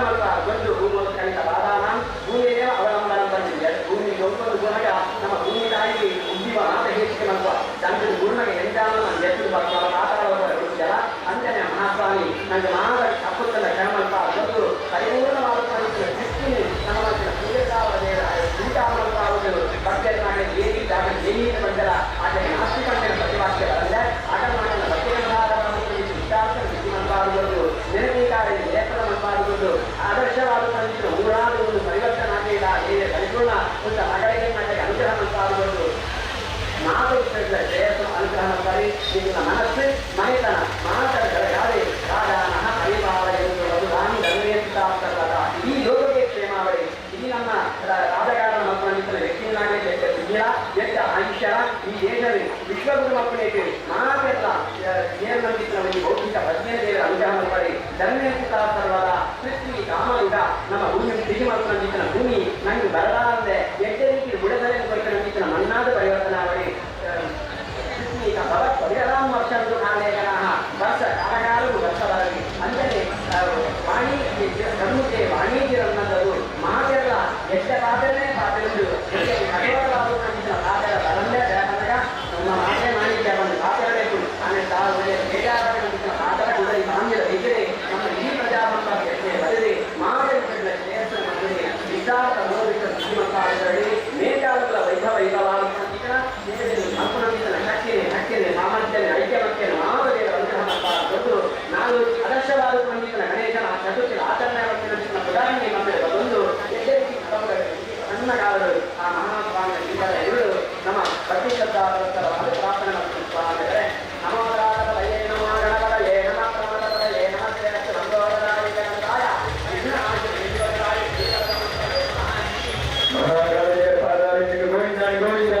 ಗೊತ್ತು ಭೂಮಿ ಕಲಿತ ಬಾಧಾನ ಭೂಮಿಯ ಅವಲಂಬನ ಬಂದಿದೆ. ಭೂಮಿಗೆ ಒಬ್ಬೊಂದು ಗುಣಗ ನಮ್ಮ ಭೂಮಿ ತಾಯಿಗೆ ಉದ್ದಿವ ಮಾತ ಹೆಚ್ಚಿಗೆ ಮಾಡುವ ತಂದೆ ಗುರುನಗೆ ಎಂಟಾನು ನಾನು ಎತ್ತು ಬರ್ತಾವ ಮಾತಾಡುವ ಗೊತ್ತಿಲ್ಲ ಅಂತಾನೆ ಮಹಾಸ್ವಾಮಿ ನನಗೆ ಮಾತ ತಪ್ಪುತ್ತಲ್ಲ ಶ್ರಮ ಗೊತ್ತು ಪರಿಪೂರ್ಣವಾದ ದೃಷ್ಟಿ ನಮ್ಮ ಬಂದರ ಆದರೆ ನಾಸ್ತಿಕಂಡಿನ ಪ್ರತಿವಾಕ್ಯಗಳಲ್ಲ ಆಟಮಾಟನ ಬುದ್ಧಿ ನೆನಪೀಕಾರಿ ಲೇಖನ ಮನ್ಪಾಡುವುದು ಆದರ್ಶವಾದ ಊರಾದ ಒಂದು ಪರಿವರ್ತನೆ ಆಗಲಿಲ್ಲ ಬೇರೆ ಪರಿಪೂರ್ಣ ಒಂದು ಮಗಳಿಗೆ ಮನೆಗೆ ಅನುಗ್ರಹ ಮನ್ಪಾಡುವುದು. ಮಾತು ಶ್ರೇಯಸ್ಸು ಅನುಗ್ರಹ ಮಾಡ್ತಾರೆ. ನಿಮ್ಮ ಮನಸ್ಸು ಮನೆ ಕೈಟ್ ಮಾತೆರ್ಲ ನೇರ್ನಂಬಿತ್ತಿನ ಒಂಜಿ ಬೌದ್ಧಿಕ ಪ್ರಜ್ಞೆ ದೇವರ ಅನುಗ್ರಹ ಮಲ್ಪಡಿ. ಧರ್ಮೇ ಸುತ ಸರ್ವದ ಪೃಥ್ವಿ ಕಾಮಯುಗ ನಮ್ಮ ಭೂಮಿ ತಿರುಗಿ ಮಲ್ಪನಂಬಿತ್ತಿನ ಭೂಮಿ ನಂಗೆ ಬರಲಾರದೆ ಎಡ್ಡೆ ರೀತಿ ಬುಡದಲೆಯನ್ನು ಕೊಡ್ತನಂಬಿತ್ತಿನ ಮಣ್ಣಾದ ಪರಿವರ್ತನೆ ಅವಳಿ ಪೃಥ್ವಿ ಭವತ್ ಅವಿರಲಾಂ ವರ್ಷಂತು ಕಾಲೇಗಣಃ ವರ್ಷ ಕಾಲಕಾಲವು ವರ್ಷ ಬರಲಿ. ಅಂದರೆ ವಾಣಿ ಕಣ್ಣುಗೆ ವಾಣಿಜ್ಯರನ್ನದು ಮಾತೆಲ್ಲ ಎಷ್ಟ ಪಾತ್ರೆನೇ ಪಾತ್ರೆಂದು ಕಠೋರವಾದ ಪಾತ್ರೆ ಬರಂದೇ ಬೇಕಂದಾಗ ನಮ್ಮ ಮಾತೆ ವಾಣಿಜ್ಯ ಬಂದು ಪಾತ್ರೆ ಆಮೇಲೆ ತಾವು ಬೇಜಾರಾದ ಪಾತ್ರ ಕೂಡ ಈ ಬಾಂಧ್ಯದ ಇದ್ದರೆ ನಮ್ಮ ಇಡೀ ಪ್ರಜಾಸಂಪರ್ಕಕ್ಕೆ ಬರಲಿ ಮಾತೆ ಶ್ರೇಯಸ್ಸನ್ನು ಮಾಡಿರಿ. ವಿಸ್ತಾರ ಮನೋವಿಕ ಶ್ರೀಮಂತಾಗಲಿ ಮೇಲ್ಕಾಲಗಳ ವೈಭವ ವೈಭವ ಶಕ್ತಿನೇ ಶಕ್ತಿನೇ ಸಾಮರ್ಥ್ಯನೇ ಐಕ್ಯಮತ್ಯನ ಮಾನವದೇವರ ಅನುಗ್ರಹ ದೊಡ್ಡ ನಾವು ಆದರ್ಶವಾದ ಮಂದಿರ ಗಣೇಶನ ಚತುರ್ಥಿ ಆಚರಣೆ ಉದಾಹರಣೆ ಬಂದು ಎಲ್ಲರಿಗೂ ಸಣ್ಣ ಕಾಲಗಳು ಆ ಮಹಾಸ್ವಾಮಿಯ ಶ್ರೀಪಾದ ಇವರು ನಮ್ಮ ಭಕ್ತಿ ಶ್ರದ್ಧಾಪರವಾದ ಪ್ರಾರ್ಥನೆ ಮಾಡ್ತಾರೆ. ನಮೋ ರಾಘವಯೇ ನಮೋ ಗಣಪತಯೇ ನಮಃ ಪ್ರಮದಪತಯೇ ನಮಃ ಶ್ರೇಯಸ್ಸು ನಂದೋದರಾಯ ಗಣಪತಾಯ ವಿಘ್ನ ಆಶೀರ್ವಾದಾಯ ಮಹಾಗಣಪತಿಯ ಪಾದಾರವಿಂದಕ್ಕೆ ಗೋವಿಂದ ಗೋವಿಂದ.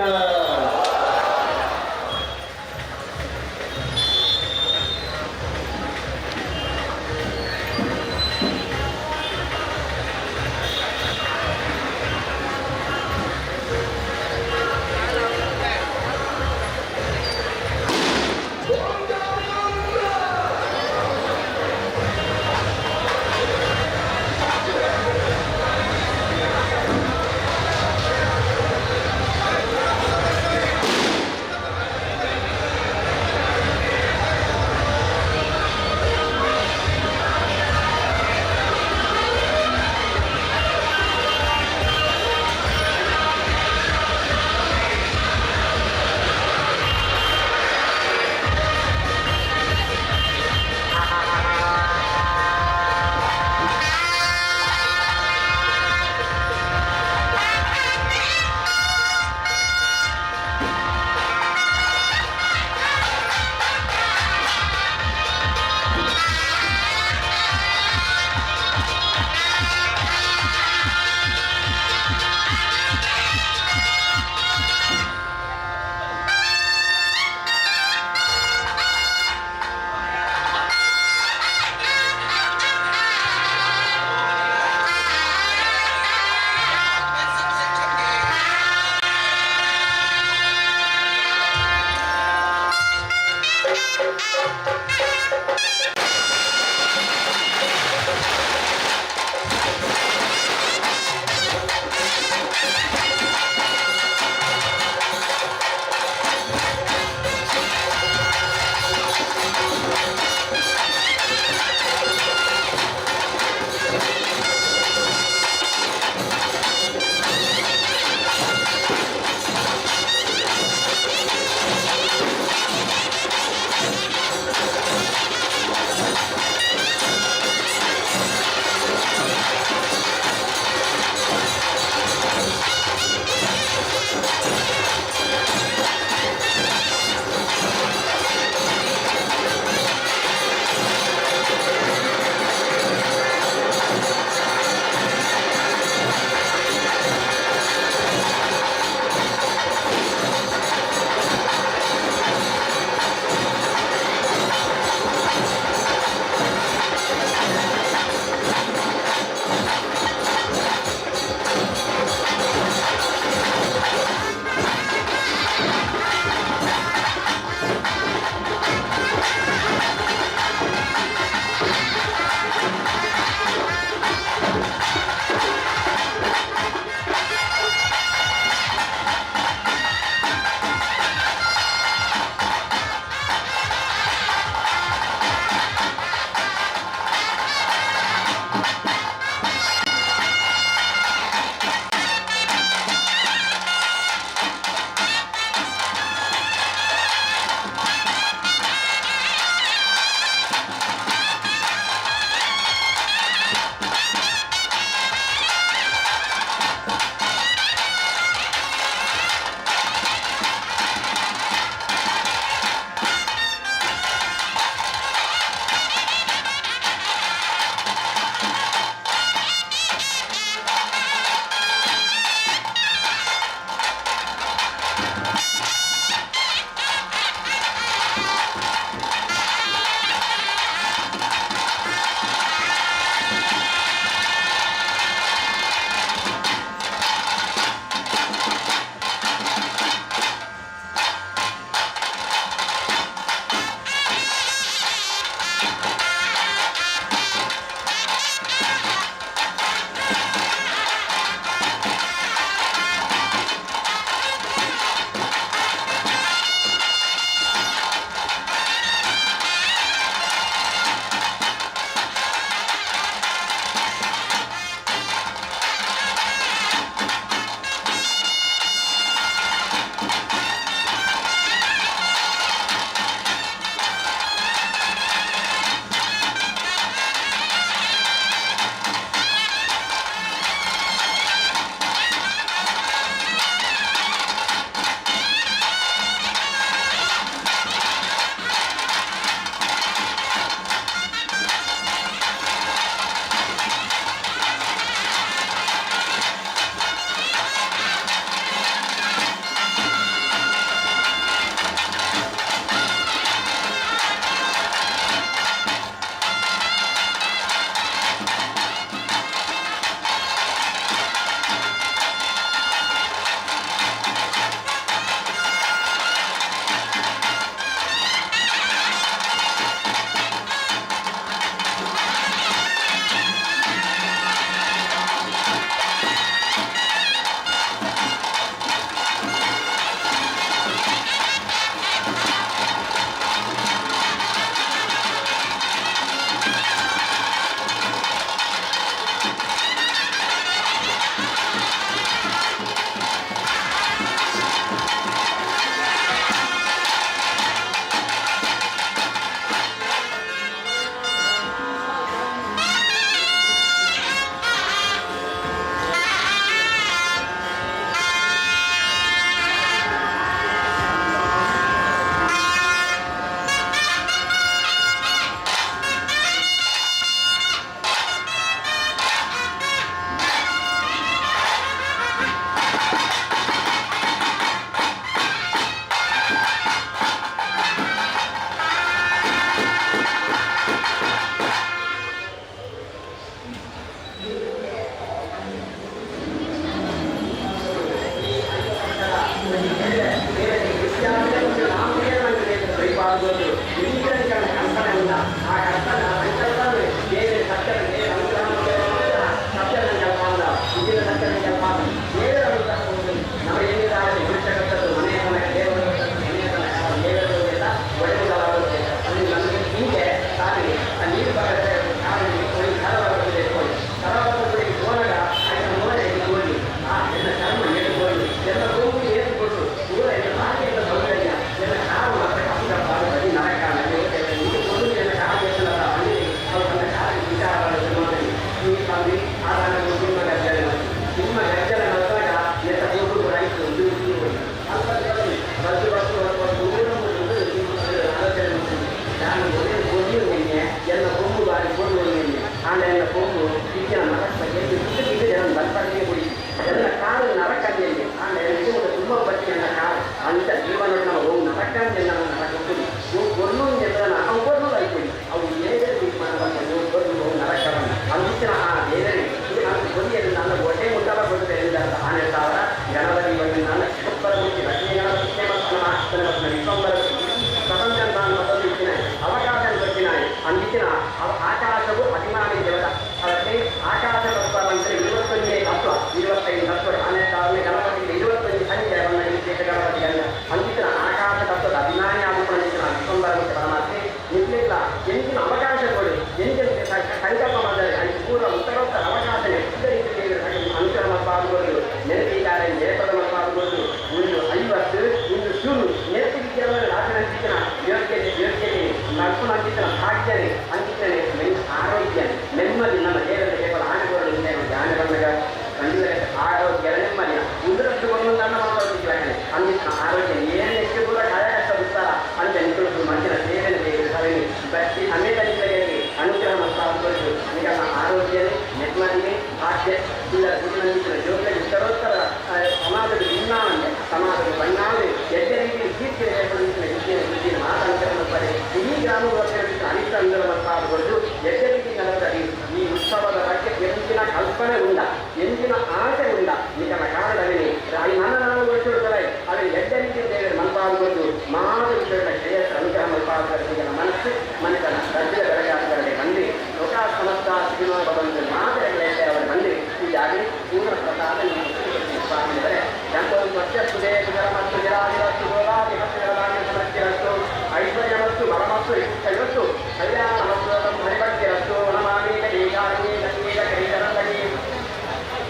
ಆ ಕರ್ತನ ಸಂಕಲ್ಪ ದೇವರ ಸತ್ಯದ ದೇವರ ಅನುಗ್ರಹ ಸತ್ಯ ಸಂಕಲ್ಪ ಅಂದ ಇದಿನ ಸತ್ಯ ಸಂಕಲ್ಪ ದೇವರ ಅನುಗ್ರಹ ನಮ್ಮ ಏನಿದ್ದಾರೆ ಮನುಷ್ಯ ಮನೆಯ ತನಕ ದೇವರ ಮನೆಯ ತನಕ ದೇವರ ಒಡೆಯುವುದಾಗುತ್ತೆ ಅಲ್ಲಿ ನಮಗೆ ಹೀಗೆ ಸಾರಿಗೆ ಆ ನೀರು ಬರುತ್ತೆ ಕಾರಲ್ಲಿ ಹೋಗಿ ಸರವಾಗುತ್ತದೆ ಸರವಾಗುತ್ತದೆ ಹೋದಾಗ ಆಯ್ತು ಮೋರೆ ಹೋಗಿ ಆ ಎಲ್ಲ ಚರ್ಮ ಎಳ್ಕೊಂಡು ಎಲ್ಲ ಗೋವು ಏರ್ಕೊಟ್ಟು ಪೂರ ಎಲ್ಲ ಬಾಗಿಲ ಸೌಕರ್ಯ ಎಲ್ಲ ಕಾರು ಮಾತ್ರ ಕಪ್ಪು ಕಪ್ಪಾದ ಬರೀ ನರಕ ಇದು ಕೊಡು ಎಲ್ಲ ಕಾರು ಎಲ್ಲ ಅಲ್ಲಿ ಅವ್ರು ತನ್ನ ಕಾರಿಗೆ ವಿಚಾರವನ್ನು ಮಾಡ್ತಾರೆ ಈ ಸ್ವಾಮಿ ಆದಾನ ನಿಮ್ಮ ಗರ್ಜನೆ ನಿಮ್ಮ ಗರ್ಜನೆ ಮಾಡಿದಾಗ ನೆಟ್ಟ ಹೋಗುದು ರೈತರು ಒಂದು ಅಲ್ಪ ಬಸ್ಸು ಬಸ್ಸು ಆಲೋಚನೆ ಮಾಡ್ತೀನಿ ನಾನು ಒಳ್ಳೆ ಕೊಡಿಯು ನಿನ್ನೆ ಎಲ್ಲ ಕೊಂಬು ಬಾರಿ ಕೊಡು ನಿನ್ನೆ ಆಮೇಲೆ ಎಲ್ಲ ಕೊಂಬು ಇಕ್ಕಿನ ನರಕ ಇದು ಜನ ಬಲ್ಪಡಿಗೆ ಕೊಡಿ ಎಲ್ಲ ಕಾರು ನರಕ ಅಂದೇಳಿ ಆಮೇಲೆ ಇದು ತುಂಬ ಬಟ್ಟಿಯನ್ನ ಕಾರು ಅಂತ ಜೀವನ ನಾವು ಹೋಗಿ ನರಕ ಅಂತೆಲ್ಲ ನರಕ ಕೊಡಿ ನೀವು ಕೊರ್ಲು ಎಲ್ಲ ಅವು ಕೊರ್ಲು ಐಕೊಡಿ ಅವು ಏನೇ ತೀರ್ಮಾನ ಬಂದ ನೀವು ಕೊರ್ಲು ನರಕ ಅಂತಿನ ಆ ದೇವರೇ ಇದು ನಾನು ಕೊಡಿಯಲ್ಲಿ ನನ್ನ ಹೊಟ್ಟೆ ಮುಟ್ಟಲ ಕೊಡುತ್ತೆ ಆನೆ ಸಾವಿರ ಗಣಪತಿ ಬಂದು ನಾನು ಒಬ್ಬರ ಮುಚ್ಚಿ ಲಕ್ಷ್ಮೀ ಗಣಪತಿ ಮತ್ತು ವಿಶ್ವಂಬರ ಪ್ರಪಂಚ ನಾನು ಮತ್ತೊಂದು ಇಚ್ಚಿನ ಅವಕಾಶ ಕೊಟ್ಟಿನ ಅಂದಿನ ಆಕಾಶವು ಅಭಿಮಾನಿ ದೇವತ ಅದಕ್ಕೆ ಆಕಾಶ ತತ್ವ ಅಂದರೆ 21 ತತ್ವ 25 ತತ್ವ ಆನೆ ಸಾವಿರ ಗಣಪತಿ 21 ಸಂಖ್ಯೆ ವಿಶೇಷ ಗಣಪತಿ ಗಂಡ ಅಂದಿನ ಆಕಾಶ ತತ್ವದ ಅಭಿಮಾನಿ ಆಗುವ ವಿಶ್ವಂಬರ ಮತ್ತು ಪರಮಾತ್ಮೆ ನಿಲ್ಲ ಎಂದಿನ ಅವಕಾಶ ಕೊಡು ಎಂದಿನ ಸಂಕಲ್ಪ ಮಾಡಿದರೆ ಅಲ್ಲಿ ಪೂರ್ವ ಉತ್ತರೋತ್ತರ ಅವಕಾಶ ಅನುಕರಣ ಮಪ್ಪಾಗುವುದು ನೆನಪಿದ್ದಾರೆ ನೇಪದ ಮಪ್ಪಾಗುವುದು ಒಂದು 50 ಒಂದು ಶುರು ನೆನಪಿಗೆ ರಾಜನಂಚಿತನ ಯೋಗ್ಯತೆ ಯೋಗ್ಯತೆ ನಡ್ಕೊಂಡು ಭಾಗ್ಯನೆ ಅಂಕಿತನೆ ಆರೋಗ್ಯ ನೆಮ್ಮದಿ ನಮ್ಮ ದೇವರ ಕೇವಲ ಆನೆಗಳು ಆನೆ ಬಂದಾಗ ಕಂಡಿದರೆ ಆರೋಗ್ಯ ನೆಮ್ಮದಿ ಉಂದರಷ್ಟು ಒಂದೊಂದು ಅನ್ನ ಮಾತಾಡೋದಿಲ್ಲ ಅಂದಿನ ಆರೋಗ್ಯ ಏನು ಎಷ್ಟು ಕೂಡ ಕಾಯ ಕಷ್ಟ ಬಿಡ್ತಾರ ಅಂತ ನಿಂತು ಮನುಷ್ಯನ ಸೇವೆನ ಸಭೆ ಬಟ್ಟಿ ಸಮೇತ ನಿಂತರಿಗೆ ಅನುಗ್ರಹ ಮತ್ತಾಗುವುದು ನಿಮ್ಮ ಆರೋಗ್ಯನೇ ನೆಮ್ಮದಿನೇ ಭಾಗ್ಯ ಇಲ್ಲ ಜೋಗ್ಯ ಉತ್ತರೋತ್ತರ ಸಮಾಜದ ಭಿನ್ನ ಅಂದರೆ ಸಮಾಜದ ಬಣ್ಣಾವೆ ಎಡ್ಡ ರೀತಿಯ ಕೀರ್ತಿ ವಿದ್ಯೆ ವಿದ್ಯೆ ಮಾತಾಡ್ತಾರೆ ಇಡೀ ಗ್ರಾಮದ ಅನಿಷ್ಟ ಅಂದ್ರ ಮತ್ತಾಗುವುದು ಎಡ್ಡ ರೀತಿ ನಡೆದರೆ ಈ ಉತ್ಸವದ ಬಗ್ಗೆ ಎಂದಿನ ಕಲ್ಪನೆ ಉಂಡ ಎಂದಿನ ಆಸೆ ಉಂಡ ನಿಕನ ಕಾರಣವೇ ರಾಯಿ ನನ್ನ ನಾನು ವರ್ಷ ಅದನ್ನು ಎಡ್ಡ ರೀತಿಯ ದೇವರ ಮನಪಾಗುವುದು ಮಾತು ವಿಷಯಗಳ ಶ್ರೇಯಸ್ ಅನುಗ್ರಹ ಮನಪಾಗುತ್ತಾರೆ ನಿಕನ ಮನಸ್ಸು ಮನೆತನ ರಾಜ್ಯದ ಬೆಳಗಾಗ್ತಾರೆ ಬಂದು ಲೋಕ ಸಮಸ್ತ ಸುಖಿನೋ ಭವಂತು ಮಾತುಗಳೇ ಅವರು ಬಂದು ಹೀಗಾಗಿ ಪೂರ್ಣ ಪ್ರಸಾದ ಸ್ವಾಮಿಯವರೇ ಮತ್ತು ಜರಾದಿರಸ್ತು ಗೋಲಾದಿಹಸ್ತು ಸಮೃದ್ಧಿರಸ್ತು ಐಶ್ವರ್ಯಮಸ್ತು ಬಲಮಸ್ತು ಇಷ್ಟಯಸ್ತು ಕಲ್ಯಾಣಮಸ್ತು ಹರಿಭಕ್ತಿರಸ್ತು ನಮಾಮಿ ಕರೀಕಾರಿ ಸಂಗೀತ ಕರೀಕರಂಗಿ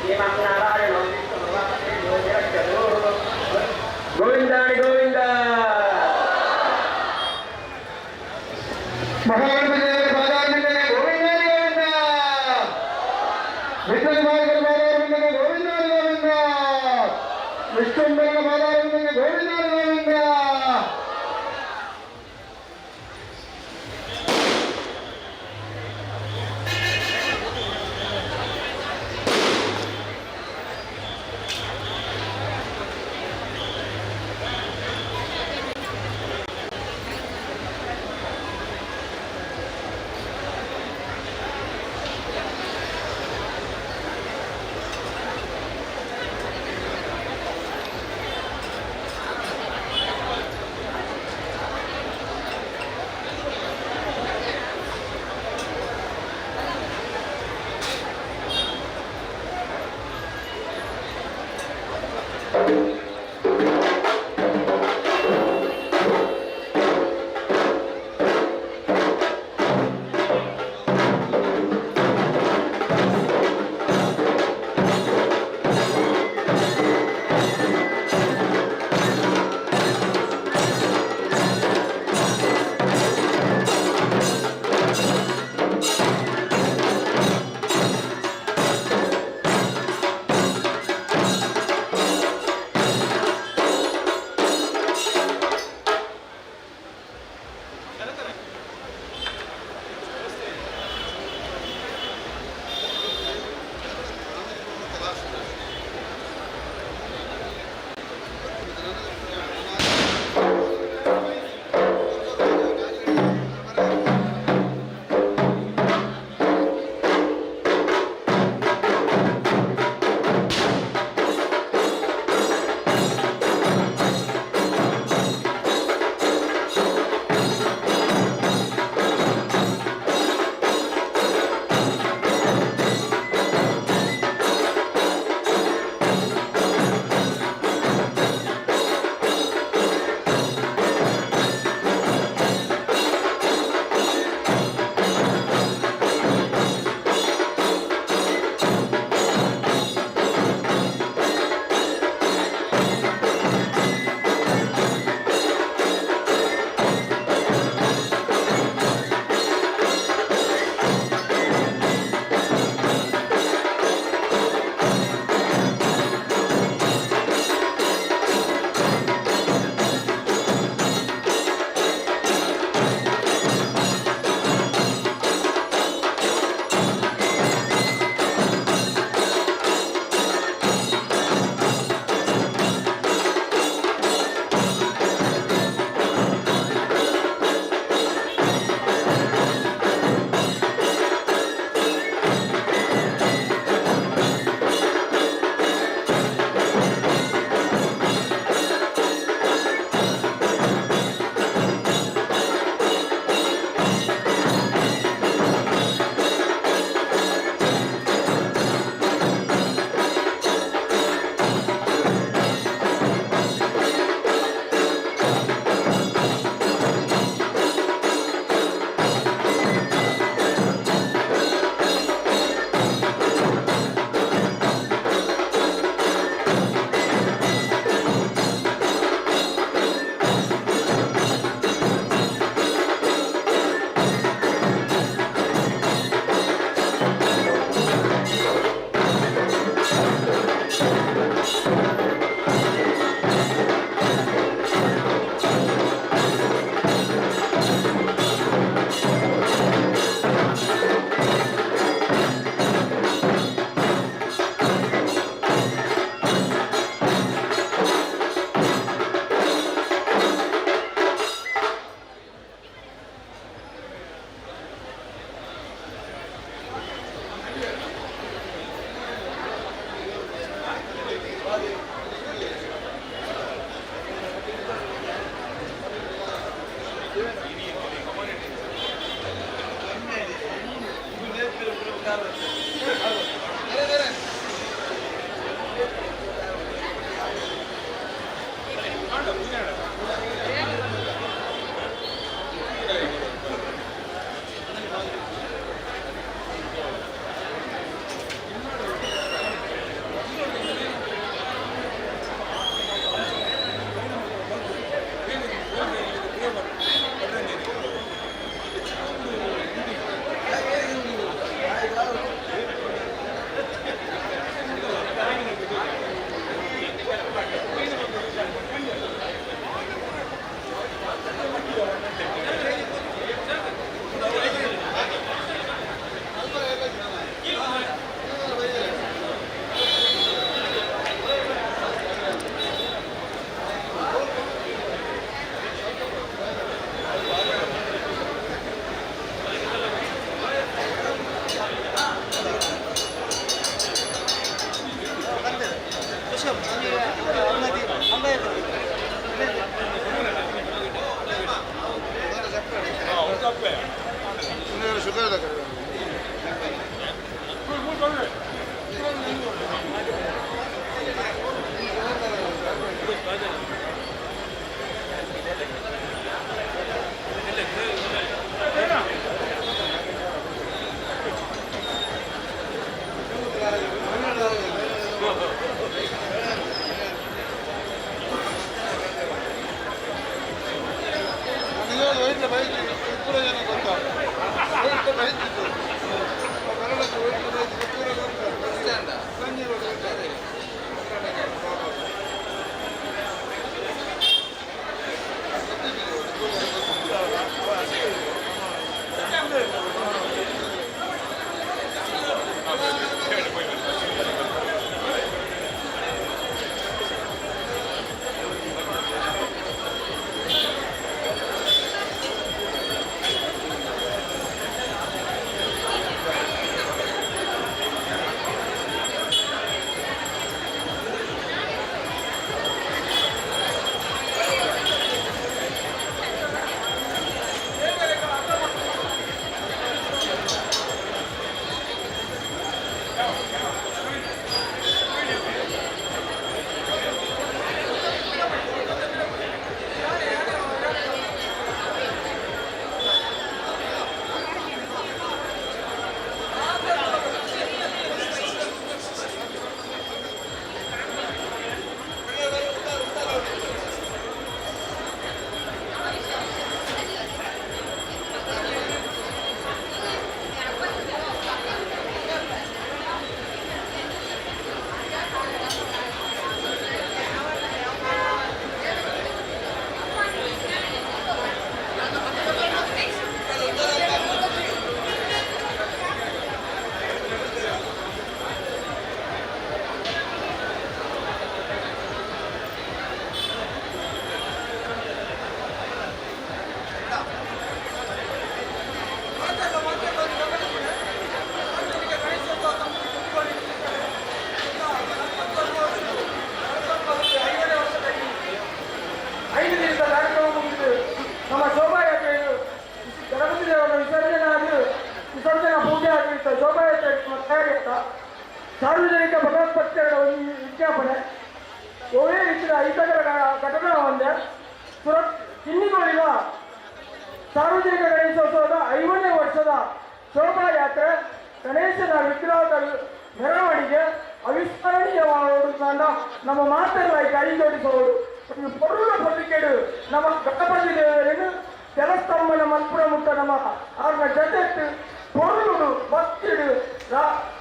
ಹೇಮಂ ನಾರಾಯಣ ಗೋವಿಂದಾಣಿ ಗೋವಿಂದ ಮಹಾಗಣಪತಿ ಪಾದಾರವಿಂದಕ್ಕೆ ಗೋವಿಂದಾನಿ ಗೋವಿಂದ ವಿಷ್ಣು ಪಾದಾರವಿಂದಕ್ಕೆ ಗೋವಿಂದಾನಿ ಗೋವಿಂದ ವಿಷ್ಣುಂಬರನ ಪಾದಾರವಿಂದಕ್ಕೆ ಗೋವಿಂದಾನಿ ಗೋವಿಂದ. ಸಾರ್ವಜನಿಕ ಭಗವತ್ಪಕ್ಷಗಳ ಒಂದು ವಿಜ್ಞಾಪನೆ ಒಳ್ಳೆ ರೀತಿಯ ಅಹಿತಕರ ಘಟನೆ ಒಂದೇ ಕಿನ್ನಿಗೋಳಿನ ಸಾರ್ವಜನಿಕ ಗಣೇಶೋತ್ಸವದ 50ನೇ ವರ್ಷದ ಶೋಭಾಯಾತ್ರೆ ಗಣೇಶನ ವಿಗ್ರಹದ ಮೆರವಣಿಗೆ ಅವಿಸ್ಮರಣೀಯವಾದ ನಮ್ಮ ಮಾತೆಲ್ಲ ಕೈ ಜೋಡಿಸುವವರು ಪೊರುಳ ಪೊಲ್ಲಿಕೆಡು ನಮ್ಮ ಗಣಪತಿ ದೇವರನ್ನು ಜಲಸ್ತಂಭನ ಮಲ್ಪುರ ಮುಟ್ಟ ನಮ್ಮ ಅವರ ಜೊತೆ ಪೊರುಳುಡು ಭಕ್ತಿಡು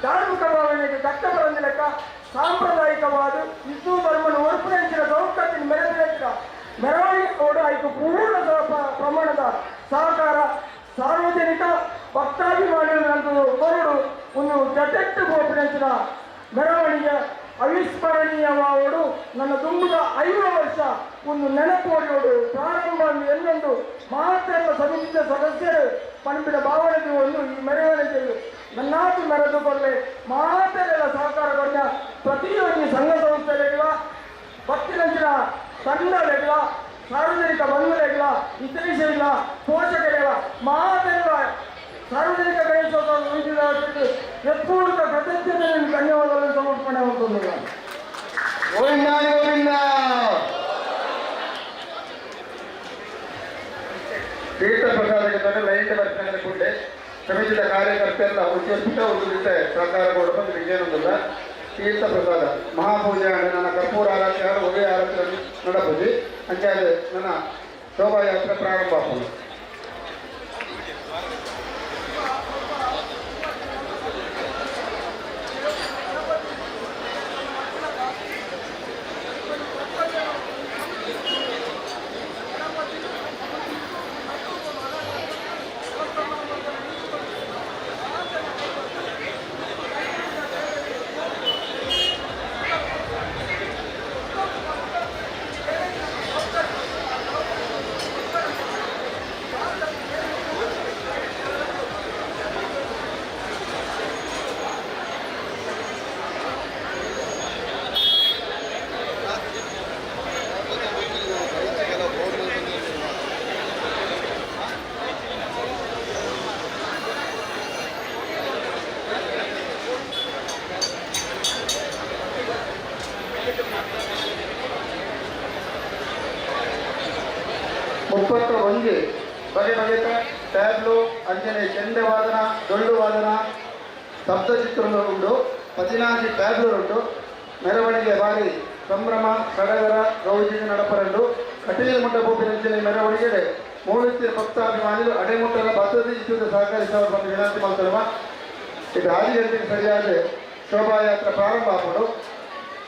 ಧಾರ್ಮಿಕ ಭಾವನೆಗೆ ದತ್ತ ಬರಂದಿಲಕ್ಕ ಸಾಂಪ್ರದಾಯಿಕವಾದ ಹಿಂದೂ ಧರ್ಮನ ಒರ್ಪುನಂಚಿನ ಚೌಕಟ್ಟಿನ ಮೆರೆದಿನ ಮೆರವಣಿಗೆ ಕೂಡ ಐಕು ಪೂರ್ಣ ಪ್ರಮಾಣದ ಸಹಕಾರ ಸಾರ್ವಜನಿಕ ಭಕ್ತಾಭಿಮಾನಿಗಳು ಕೊರಡು ಒಂದು ಜತೆಟ್ಟು ಗೋಪಿನಂಚಿನ ಮೆರವಣಿಗೆ ಅವಿಸ್ಮರಣೀಯವಾದಡು ನನ್ನ ತುಂಬುದ 50 ವರ್ಷ ಒಂದು ನೆನಪೋಡಿಯೋಡು ಪ್ರಾರಂಭ എന്നೊಂದು ಮಾತ್ರ ಸಮಿತಿಯ ಸದಸ್ಯರು ಪಣಪಿನ ಭಾವನೆ ಒಂದು ಈ ಮೆರವಣಿಗೆಯು ನನ್ನಾತು ಮೆರೆದು ಕೊಡಲೆ ಮಾತೆಲ್ಲ ಸಹಕಾರ ಕೊಟ್ಟ ಪ್ರತಿಯೊಂದು ಸಂಘ ಸಂಸ್ಥೆಗಳಿಲ್ಲ ಭಕ್ತಿನಂಚಿನ ತಂಡಗಳಿಲ್ಲ ಸಾರ್ವಜನಿಕ ಬಂಧುಗಳಿಲ್ಲ ಹಿತೈಷಿಲ್ಲ ಪೋಷಕರಿಲ್ಲ ಮಾತೆಲ್ಲ ಸಾರ್ವಜನಿಕ ಗಣೇಶೋತ್ಸವ ಹೃತ್ಪೂರ್ವಕ ಕೃತಜ್ಞತೆಯನ್ನು ಧನ್ಯವಾದಗಳನ್ನು ಸಮರ್ಪಣೆ ಮಾಡ್ಕೊಂಡಿಲ್ಲ. ಗೋವಿಂದ ಗೋವಿಂದ. ತೀರ್ಥ ಪ್ರಸಾದಕ್ಕೆ ಲೈನ್ ಬರ್ತಾನೆ ಕೂಡಲೇ ಸಮಿತಿಯ ಕಾರ್ಯಕರ್ತೆಲ್ಲ ಉದ್ಯೋಗಿತ ಉದ್ಯೋಗಿತ ಸಹಕಾರ ಕೊಡಬೇಕು. ವಿಜಯನಂದಲ್ಲ ತೀರ್ಥ ಪ್ರಸಾದ ಮಹಾಪೂಜೆ, ನನ್ನ ಕರ್ಪೂರ ಆರತಿ ಒಳ್ಳೆಯ ಆರತಿ ನಡಪುಜಿ ಅಂಚಾದ ನನ್ನ ಶೋಭಾಯಾತ್ರೆ ಪ್ರಾರಂಭ ಆಗ್ತದೆ. 31 ಬಗೆ ಬಗೆತ ಟ್ಯಾಬ್ಲು ಅಂಜನೆ ಚೆಂಡೆ ವಾದನ, ಡೊಳ್ಳು ವಾದನ, ಶಬ್ದ ಉಂಟು. 14 ಟ್ಯಾಬ್ಲು ಉಂಟು. ಮೆರವಣಿಗೆ ಬಾರಿ ಸಂಭ್ರಮ ಸಡಗರ ಗೌಜಿಗೆ ನಡಪರಂಡು. ಕಟೀಲು ಮುಟ್ಟ ಪೋಪಿನಂಚನೆ ಮೆರವಣಿಗೆ ಮೂಡುತ್ತಿರ ಭಕ್ತಾಭಿಮಾನಿಗಳು ಅಡೆಮುಟ್ಟದ ಭದ್ರತೆ ಇದ್ದು ಸಹಕರಿಸುವ ಬಂದು ವಿನಂತಿ ಮಾಡ್ತಾರವ. ಇದು 6 ಗಂಟೆಗೆ ಸರಿಯಾದ ಶೋಭಾಯಾತ್ರೆ ಪ್ರಾರಂಭ ಆಗೋದು.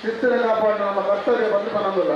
ಶಿಸ್ತಿನ ಕಾಪಾಡ ನಮ್ಮ ಕರ್ತವ್ಯ ಬಂದು ಪನ್ನೊಂದಿಲ್ಲ.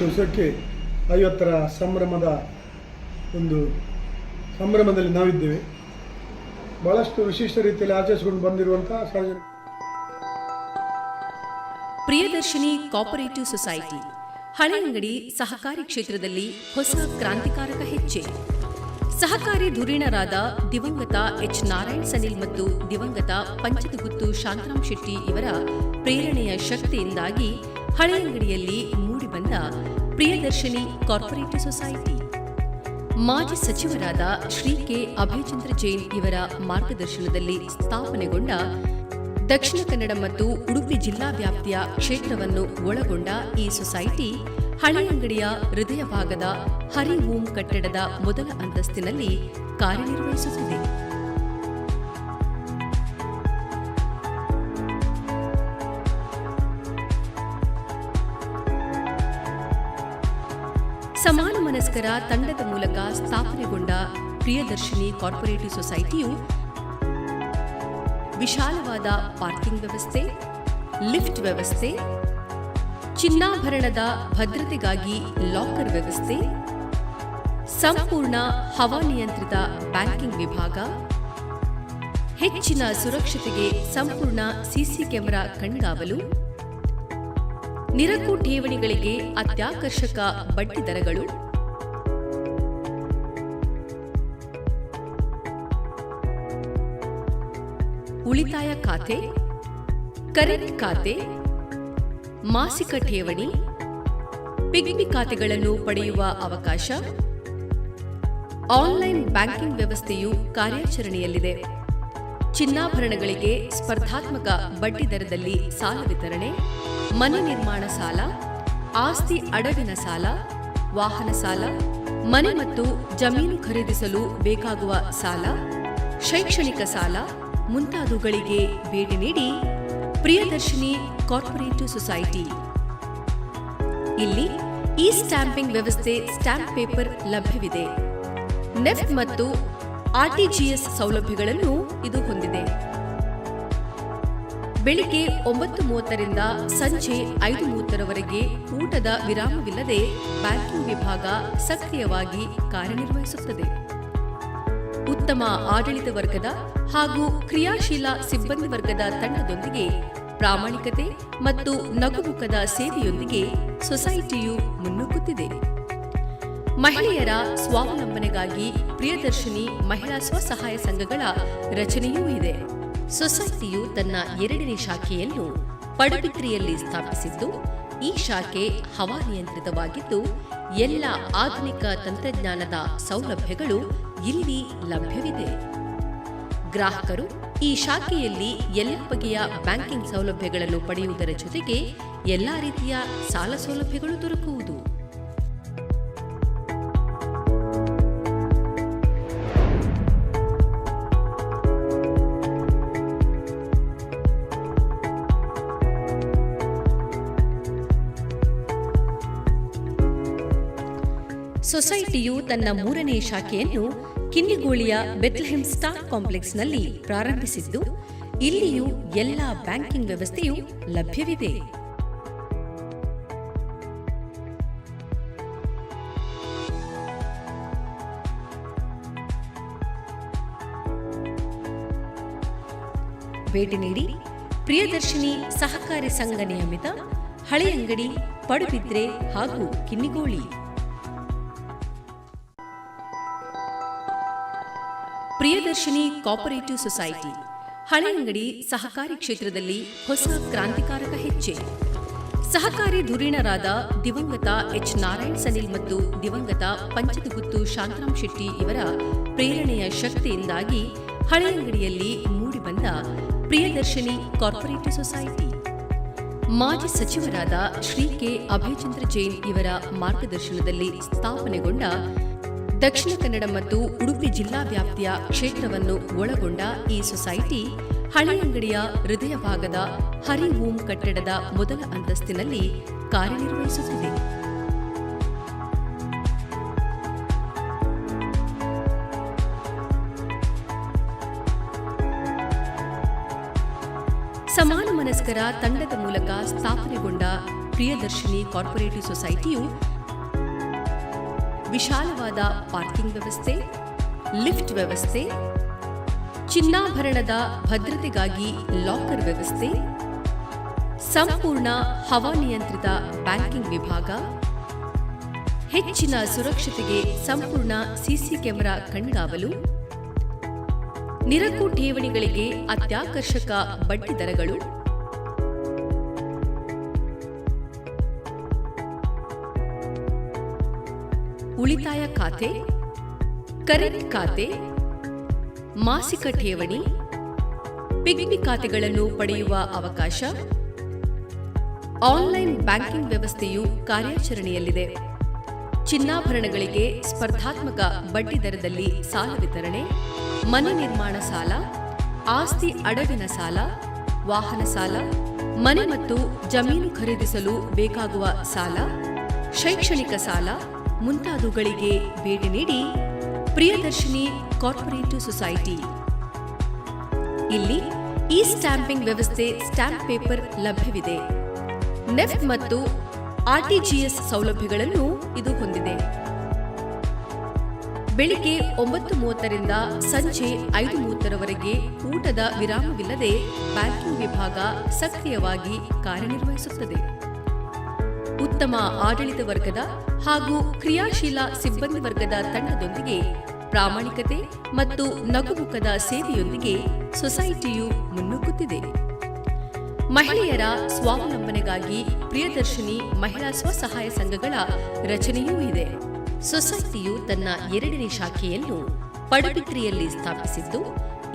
ಗಣೇಶೋತ್ಸವಕ್ಕೆ 50ರ ಸಂಭ್ರಮದ ಒಂದು ಸಂಭ್ರಮದಲ್ಲಿ ನಾವಿದ್ದೇವೆ. ಭಾಳಷ್ಟು ವಿಶಿಷ್ಟ ರೀತಿಯಲ್ಲಿ ಆಚರಿಸಿಕೊಂಡು ಬಂದಿರುವಂಥ ಸಾರ್ವಜನಿಕ ಪ್ರಿಯದರ್ಶಿನಿ ಕೋಆಪರೇಟಿವ್ ಸೊಸೈಟಿ ಹಳೆಯಂಗಡಿ ಸಹಕಾರಿ ಕ್ಷೇತ್ರದಲ್ಲಿ ಹೊಸ ಕ್ರಾಂತಿಕಾರಕ ಹೆಜ್ಜೆ. ಸಹಕಾರಿ ಧುರೀಣರಾದ ದಿವಂಗತ ಎಚ್ ನಾರಾಯಣ್ ಸನಿಲ್ ಮತ್ತು ದಿವಂಗತ ಪಂಚದಗುತ್ತು ಶಾಂತರಾಮ್ ಶೆಟ್ಟಿ ಇವರ ಪ್ರೇರಣೆಯ ಶಕ್ತಿಯಿಂದಾಗಿ ಹಳೆಯಂಗಡಿಯಲ್ಲಿ ಮೂಡಿಬಂದ ಪ್ರಿಯದರ್ಶಿನಿ ಕಾರ್ಪೊರೇಟಿವ್ ಸೊಸೈಟಿ, ಮಾಜಿ ಸಚಿವರಾದ ಶ್ರೀ ಕೆ ಅಭಯಚಂದ್ರ ಜೈನ್ ಇವರ ಮಾರ್ಗದರ್ಶನದಲ್ಲಿ ಸ್ಥಾಪನೆಗೊಂಡ ದಕ್ಷಿಣ ಕನ್ನಡ ಮತ್ತು ಉಡುಪಿ ಜಿಲ್ಲಾ ವ್ಯಾಪ್ತಿಯ ಕ್ಷೇತ್ರವನ್ನು ಒಳಗೊಂಡ ಈ ಸೊಸೈಟಿ ಹಳೆಯಂಗಡಿಯ ಹೃದಯ ಭಾಗದ ಹರಿ ಓಂ ಕಟ್ಟಡದ ಮೊದಲ ಅಂತಸ್ತಿನಲ್ಲಿ ಕಾರ್ಯನಿರ್ವಹಿಸುತ್ತಿದೆ. ಸಮಾನ ಮನಸ್ಕರ ತಂಡದ ಮೂಲಕ ಸ್ಥಾಪನೆಗೊಂಡ ಪ್ರಿಯದರ್ಶಿನಿ ಕಾರ್ಪೊರೇಟಿವ್ ಸೊಸೈಟಿಯು ವಿಶಾಲವಾದ ಪಾರ್ಕಿಂಗ್ ವ್ಯವಸ್ಥೆ, ಲಿಫ್ಟ್ ವ್ಯವಸ್ಥೆ, ಚಿನ್ನಾಭರಣದ ಭದ್ರತೆಗಾಗಿ ಲಾಕರ್ ವ್ಯವಸ್ಥೆ, ಸಂಪೂರ್ಣ ಹವಾನಿಯಂತ್ರಿತ ಬ್ಯಾಂಕಿಂಗ್ ವಿಭಾಗ, ಹೆಚ್ಚಿನ ಸುರಕ್ಷತೆಗೆ ಸಂಪೂರ್ಣ ಸಿಸಿ ಕ್ಯಾಮೆರಾ ಕಣ್ಗಾವಲು, ನಿರಕು ಠೇವಣಿಗಳಿಗೆ ಅತ್ಯಾಕರ್ಷಕ ಬಡ್ಡಿ ದರಗಳು, ಉಳಿತಾಯ ಖಾತೆ, ಕರೆಂಟ್ ಖಾತೆ, ಮಾಸಿಕ ಠೇವಣಿ, ಪಿಗ್ಮಿ ಖಾತೆಗಳನ್ನು ಪಡೆಯುವ ಅವಕಾಶ, ಆನ್ಲೈನ್ ಬ್ಯಾಂಕಿಂಗ್ ವ್ಯವಸ್ಥೆಯು ಕಾರ್ಯಾಚರಣೆಯಲ್ಲಿದೆ. ಚಿನ್ನಾಭರಣಗಳಿಗೆ ಸ್ಪರ್ಧಾತ್ಮಕ ಬಡ್ಡಿ ದರದಲ್ಲಿ ಸಾಲ ವಿತರಣೆ, ಮನೆ ನಿರ್ಮಾಣ ಸಾಲ, ಆಸ್ತಿ ಅಡವಿನ ಸಾಲ, ವಾಹನ ಸಾಲ, ಮನೆ ಮತ್ತು ಜಮೀನು ಖರೀದಿಸಲು ಬೇಕಾಗುವ ಸಾಲ, ಶೈಕ್ಷಣಿಕ ಸಾಲ ಮುಂತಾದವುಗಳಿಗೆ ಭೇಟಿ ನೀಡಿ ಪ್ರಿಯದರ್ಶಿನಿ ಕಾರ್ಪೊರೇಟಿವ್ ಸೊಸೈಟಿ. ಇಲ್ಲಿ ಇ ಸ್ಟ್ಯಾಂಪಿಂಗ್ ವ್ಯವಸ್ಥೆ, ಸ್ಟ್ಯಾಂಪ್ ಪೇಪರ್ ಲಭ್ಯವಿದೆ. ನೆಫ್ಟ್ ಮತ್ತು ಆರ್ಟಿಜಿಎಸ್ ಸೌಲಭ್ಯಗಳನ್ನು ಇದು ಹೊಂದಿದೆ. ಬೆಳಿಗ್ಗೆ 9:30ರಿಂದ ಸಂಜೆ 5:30ರವರೆಗೆ ಊಟದ ವಿರಾಮವಿಲ್ಲದೆ ಬ್ಯಾಂಕಿಂಗ್ ವಿಭಾಗ ಸಕ್ರಿಯವಾಗಿ ಕಾರ್ಯನಿರ್ವಹಿಸುತ್ತದೆ. ಉತ್ತಮ ಆಡಳಿತ ವರ್ಗದ ಹಾಗೂ ಕ್ರಿಯಾಶೀಲ ಸಿಬ್ಬಂದಿ ವರ್ಗದ ತಂಡದೊಂದಿಗೆ ಪ್ರಾಮಾಣಿಕತೆ ಮತ್ತು ನಗುಮುಖದ ಸೇವೆಯೊಂದಿಗೆ ಸೊಸೈಟಿಯು ಮುನ್ನುಗ್ಗುತ್ತಿದೆ. ಮಹಿಳೆಯರ ಸ್ವಾವಲಂಬನೆಗಾಗಿ ಪ್ರಿಯದರ್ಶಿನಿ ಮಹಿಳಾ ಸ್ವಸಹಾಯ ಸಂಘಗಳ ರಚನೆಯೂ ಇದೆ. ಸೊಸೈಟಿಯು ತನ್ನ ಎರಡನೇ ಶಾಖೆಯನ್ನು ಪಡುಬಿದ್ರಿಯಲ್ಲಿ ಸ್ಥಾಪಿಸಿದ್ದು, ಈ ಶಾಖೆ ಹವಾನಿಯಂತ್ರಿತವಾಗಿದ್ದು, ಎಲ್ಲ ಆಧುನಿಕ ತಂತ್ರಜ್ಞಾನದ ಸೌಲಭ್ಯಗಳು ಇಲ್ಲಿ ಲಭ್ಯವಿದೆ. ಗ್ರಾಹಕರು ಈ ಶಾಖೆಯಲ್ಲಿ ಎಲ್ಲ ಬಗೆಯ ಬ್ಯಾಂಕಿಂಗ್ ಸೌಲಭ್ಯಗಳನ್ನು ಪಡೆಯುವುದರ ಜೊತೆಗೆ ಎಲ್ಲ ರೀತಿಯ ಸಾಲ ಸೌಲಭ್ಯಗಳು ದೊರಕುವುದು. ಸೊಸೈಟಿಯು ತನ್ನ ಮೂರನೇ ಶಾಖೆಯನ್ನು ಕಿನ್ನಿಗೋಳಿಯ ಬೆತ್ಲೆಹೆಮ್ ಸ್ಟಾರ್ ಕಾಂಪ್ಲೆಕ್ಸ್ನಲ್ಲಿ ಪ್ರಾರಂಭಿಸಿದ್ದು, ಇಲ್ಲಿಯೂ ಎಲ್ಲ ಬ್ಯಾಂಕಿಂಗ್ ವ್ಯವಸ್ಥೆಯು ಲಭ್ಯವಿದೆ. ಭೇಟಿ ನೀಡಿ ಪ್ರಿಯದರ್ಶಿನಿ ಸಹಕಾರಿ ಸಂಘ ನಿಯಮಿತ, ಹಳೆಯಂಗಡಿ, ಪಡುಬಿದ್ರೆ ಹಾಗೂ ಕಿನ್ನಿಗೋಳಿ. ಪ್ರಿಯದರ್ಶಿನಿ ಕೋಆಪರೇಟಿವ್ ಸೊಸೈಟಿ ಹಳೆಯಂಗಡಿ ಸಹಕಾರಿ ಕ್ಷೇತ್ರದಲ್ಲಿ ಹೊಸ ಕ್ರಾಂತಿಕಾರಕ ಹೆಜ್ಜೆ. ಸಹಕಾರಿ ಧುರೀಣರಾದ ದಿವಂಗತ ಎಚ್ ನಾರಾಯಣ್ ಸನಿಲ್ ಮತ್ತು ದಿವಂಗತ ಪಂಚದಗುತ್ತು ಶಾಂತರಾಮ್ ಶೆಟ್ಟಿ ಇವರ ಪ್ರೇರಣೆಯ ಶಕ್ತಿಯಿಂದಾಗಿ ಹಳೆಯಂಗಡಿಯಲ್ಲಿ ಮೂಡಿಬಂದ ಪ್ರಿಯದರ್ಶಿನಿ ಕಾರ್ಪೊರೇಟಿವ್ ಸೊಸೈಟಿ, ಮಾಜಿ ಸಚಿವರಾದ ಶ್ರೀ ಕೆ ಅಭಯಚಂದ್ರ ಜೈನ್ ಇವರ ಮಾರ್ಗದರ್ಶನದಲ್ಲಿ ಸ್ಥಾಪನೆಗೊಂಡ ದಕ್ಷಿಣ ಕನ್ನಡ ಮತ್ತು ಉಡುಪಿ ಜಿಲ್ಲಾ ವ್ಯಾಪ್ತಿಯ ಕ್ಷೇತ್ರವನ್ನು ಒಳಗೊಂಡ ಈ ಸೊಸೈಟಿ ಹಳೆಯಂಗಡಿಯ ಹೃದಯ ಭಾಗದ ಹರಿ ಓಂ ಕಟ್ಟಡದ ಮೊದಲ ಅಂತಸ್ತಿನಲ್ಲಿ ಕಾರ್ಯನಿರ್ವಹಿಸುತ್ತಿದೆ. ಸಮಾನ ಮನಸ್ಕರ ತಂಡದ ಮೂಲಕ ಸ್ಥಾಪನೆಗೊಂಡ ಪ್ರಿಯದರ್ಶಿನಿ ಕಾರ್ಪೊರೇಟಿವ್ ಸೊಸೈಟಿಯು ವಿಶಾಲವಾದ ಪಾರ್ಕಿಂಗ್ ವ್ಯವಸ್ಥೆ, ಲಿಫ್ಟ್ ವ್ಯವಸ್ಥೆ, ಚಿನ್ನಾಭರಣದ ಭದ್ರತೆಗಾಗಿ ಲಾಕರ್ ವ್ಯವಸ್ಥೆ, ಸಂಪೂರ್ಣ ಹವಾನಿಯಂತ್ರಿತ ಬ್ಯಾಂಕಿಂಗ್ ವಿಭಾಗ, ಹೆಚ್ಚಿನ ಸುರಕ್ಷತೆಗೆ ಸಂಪೂರ್ಣ ಸಿಸಿ ಕ್ಯಾಮೆರಾ ಕಣ್ಗಾವಲು, ನಿರಕು ಠೇವಣಿಗಳಿಗೆ ಅತ್ಯಾಕರ್ಷಕ ಬಡ್ಡಿ ದರಗಳು, ಉಳಿತಾಯ ಖಾತೆ, ಕರೆಂಟ್ ಖಾತೆ, ಮಾಸಿಕ ಠೇವಣಿ, ಪಿಗ್ಮಿ ಖಾತೆಗಳನ್ನು ಪಡೆಯುವ ಅವಕಾಶ, ಆನ್ಲೈನ್ ಬ್ಯಾಂಕಿಂಗ್ ವ್ಯವಸ್ಥೆಯು ಕಾರ್ಯಾಚರಣೆಯಲ್ಲಿದೆ. ಚಿನ್ನಾಭರಣಗಳಿಗೆ ಸ್ಪರ್ಧಾತ್ಮಕ ಬಡ್ಡಿ ದರದಲ್ಲಿ ಸಾಲ ವಿತರಣೆ, ಮನೆ ನಿರ್ಮಾಣ ಸಾಲ, ಆಸ್ತಿ ಅಡವಿನ ಸಾಲ, ವಾಹನ ಸಾಲ, ಮನೆ ಮತ್ತು ಜಮೀನು ಖರೀದಿಸಲು ಬೇಕಾಗುವ ಸಾಲ, ಶೈಕ್ಷಣಿಕ ಸಾಲ ಮುಂತಾದವುಗಳಿಗೆ ಭೇಟಿ ನೀಡಿ ಪ್ರಿಯದರ್ಶಿನಿ ಕಾರ್ಪೊರೇಟಿವ್ ಸೊಸೈಟಿ. ಇಲ್ಲಿ ಇ ಸ್ಟ್ಯಾಂಪಿಂಗ್ ವ್ಯವಸ್ಥೆ, ಸ್ಟ್ಯಾಂಪ್ ಪೇಪರ್ ಲಭ್ಯವಿದೆ. ನೆಫ್ಟ್ ಮತ್ತು ಆರ್ಟಿಜಿಎಸ್ ಸೌಲಭ್ಯಗಳನ್ನು ಇದು ಹೊಂದಿದೆ. ಬೆಳಿಗ್ಗೆ 9:30ರಿಂದ ಸಂಜೆ 5:30ರವರೆಗೆ ಊಟದ ವಿರಾಮವಿಲ್ಲದೆ ಬ್ಯಾಂಕಿಂಗ್ ವಿಭಾಗ ಸಕ್ರಿಯವಾಗಿ ಕಾರ್ಯನಿರ್ವಹಿಸುತ್ತದೆ. ಉತ್ತಮ ಆಡಳಿತ ವರ್ಗದ ಹಾಗೂ ಕ್ರಿಯಾಶೀಲ ಸಿಬ್ಬಂದಿ ವರ್ಗದ ತಂಡದೊಂದಿಗೆ, ಪ್ರಾಮಾಣಿಕತೆ ಮತ್ತು ನಗುಮುಖದ ಸೇವೆಯೊಂದಿಗೆ ಸೊಸೈಟಿಯು ಮುನ್ನುಗ್ಗುತ್ತಿದೆ. ಮಹಿಳೆಯರ ಸ್ವಾವಲಂಬನೆಗಾಗಿ ಪ್ರಿಯದರ್ಶಿನಿ ಮಹಿಳಾ ಸ್ವಸಹಾಯ ಸಂಘಗಳ ರಚನೆಯೂ ಇದೆ. ಸೊಸೈಟಿಯು ತನ್ನ ಎರಡನೇ ಶಾಖೆಯನ್ನು ಪಡುಬಿದ್ರಿಯಲ್ಲಿ ಸ್ಥಾಪಿಸಿದ್ದು,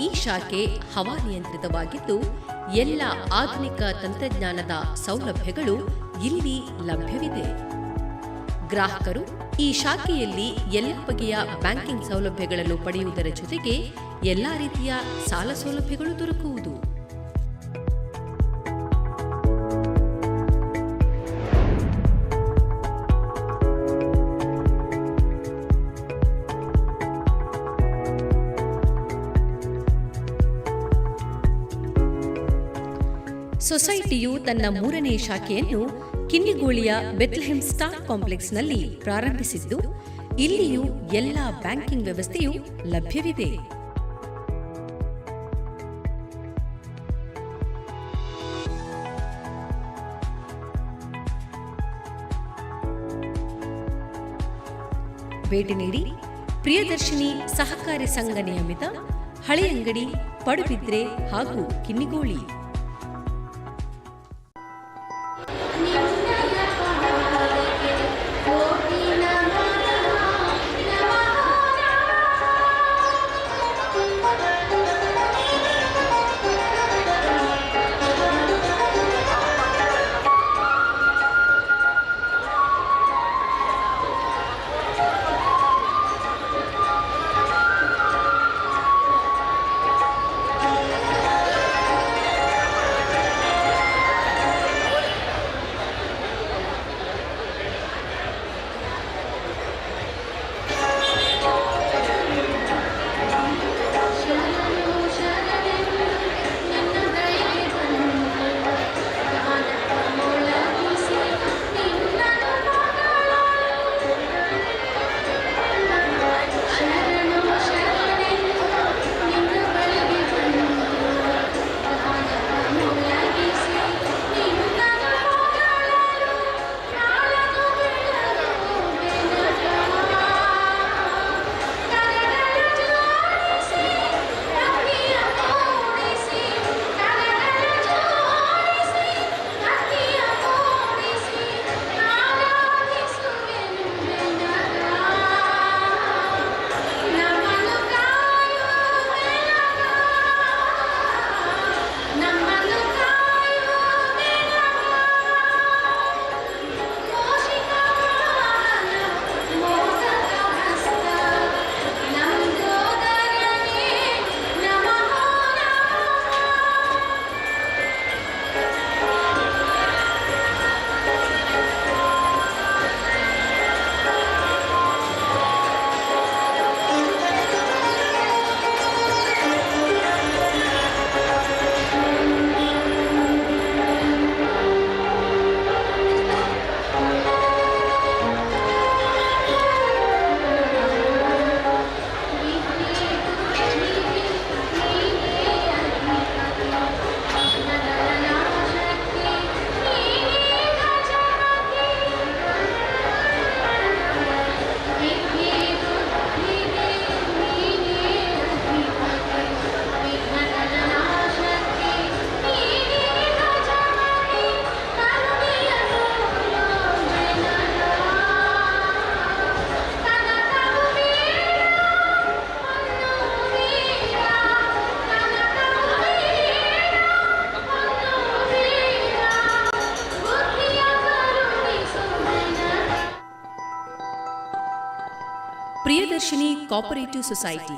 ಈ ಶಾಖೆ ಹವಾನಿಯಂತ್ರಿತವಾಗಿದ್ದು, ಎಲ್ಲ ಆಧುನಿಕ ತಂತ್ರಜ್ಞಾನದ ಸೌಲಭ್ಯಗಳು ಇಲ್ಲಿ ಲಭ್ಯವಿದೆ. ಗ್ರಾಹಕರು ಈ ಶಾಖೆಯಲ್ಲಿ ಎಲ್ಲ ಬಗೆಯ ಬ್ಯಾಂಕಿಂಗ್ ಸೌಲಭ್ಯಗಳನ್ನು ಪಡೆಯುವುದರ ಜೊತೆಗೆ ಎಲ್ಲ ರೀತಿಯ ಸಾಲ ಸೌಲಭ್ಯಗಳು ದೊರಕುವುದು. ಸೊಸೈಟಿಯು ತನ್ನ ಮೂರನೇ ಶಾಖೆಯನ್ನು ಕಿನ್ನಿಗೋಳಿಯ ಬೆತ್ಲೆಹೆಮ್ ಸ್ಟಾರ್ ಕಾಂಪ್ಲೆಕ್ಸ್ನಲ್ಲಿ ಪ್ರಾರಂಭಿಸಿದ್ದು, ಇಲ್ಲಿಯೂ ಎಲ್ಲ ಬ್ಯಾಂಕಿಂಗ್ ವ್ಯವಸ್ಥೆಯು ಲಭ್ಯವಿದೆ. ಭೇಟಿ ನೀಡಿ ಪ್ರಿಯದರ್ಶಿನಿ ಸಹಕಾರಿ ಸಂಘ ನಿಯಮಿತ, ಹಳೆಯಂಗಡಿ, ಪಡುಬಿದ್ರೆ ಹಾಗೂ ಕಿನ್ನಿಗೋಳಿ. ಪ್ರಿಯದರ್ಶಿನಿ ಕೋಪರೇಟಿವ್ ಸೊಸೈಟಿ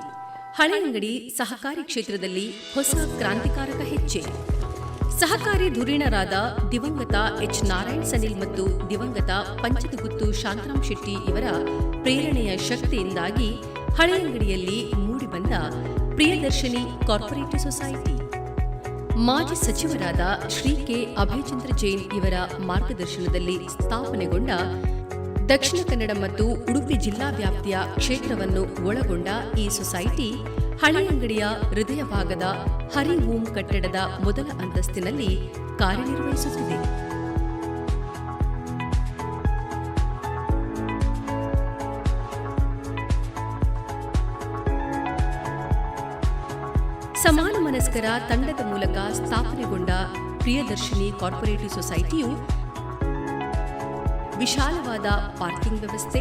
ಹಳೆಯಂಗಡಿ ಸಹಕಾರಿ ಕ್ಷೇತ್ರದಲ್ಲಿ ಹೊಸ ಕ್ರಾಂತಿಕಾರಕ ಹೆಜ್ಜೆ. ಸಹಕಾರಿ ಧುರೀಣರಾದ ದಿವಂಗತ ಎಚ್ ನಾರಾಯಣ್ ಸನಿಲ್ ಮತ್ತು ದಿವಂಗತ ಪಂಚದಗುತ್ತು ಶಾಂತರಾಮ್ ಶೆಟ್ಟಿ ಇವರ ಪ್ರೇರಣೆಯ ಶಕ್ತಿಯಿಂದಾಗಿ ಹಳೆಯಂಗಡಿಯಲ್ಲಿ ಮೂಡಿಬಂದ ಪ್ರಿಯದರ್ಶಿನಿ ಕಾರ್ಪೊರೇಟಿವ್ ಸೊಸೈಟಿ, ಮಾಜಿ ಸಚಿವರಾದ ಶ್ರೀ ಕೆ ಅಭಯಚಂದ್ರ ಜೈನ್ ಇವರ ಮಾರ್ಗದರ್ಶನದಲ್ಲಿ ಸ್ಥಾಪನೆಗೊಂಡ ದಕ್ಷಿಣ ಕನ್ನಡ ಮತ್ತು ಉಡುಪಿ ಜಿಲ್ಲಾ ವ್ಯಾಪ್ತಿಯ ಕ್ಷೇತ್ರವನ್ನು ಒಳಗೊಂಡ ಈ ಸೊಸೈಟಿ ಹಳೆಯಂಗಡಿಯ ಹೃದಯ ಭಾಗದ ಹರಿ ಓಂ ಕಟ್ಟಡದ ಮೊದಲ ಅಂತಸ್ತಿನಲ್ಲಿ ಕಾರ್ಯನಿರ್ವಹಿಸುತ್ತಿದೆ. ಸಮಾನ ಮನಸ್ಕರ ತಂಡದ ಮೂಲಕ ಸ್ಥಾಪನೆಗೊಂಡ ಪ್ರಿಯದರ್ಶಿನಿ ಕಾರ್ಪೊರೇಟಿವ್ ಸೊಸೈಟಿಯು ವಿಶಾಲವಾದ ಪಾರ್ಕಿಂಗ್ ವ್ಯವಸ್ಥೆ,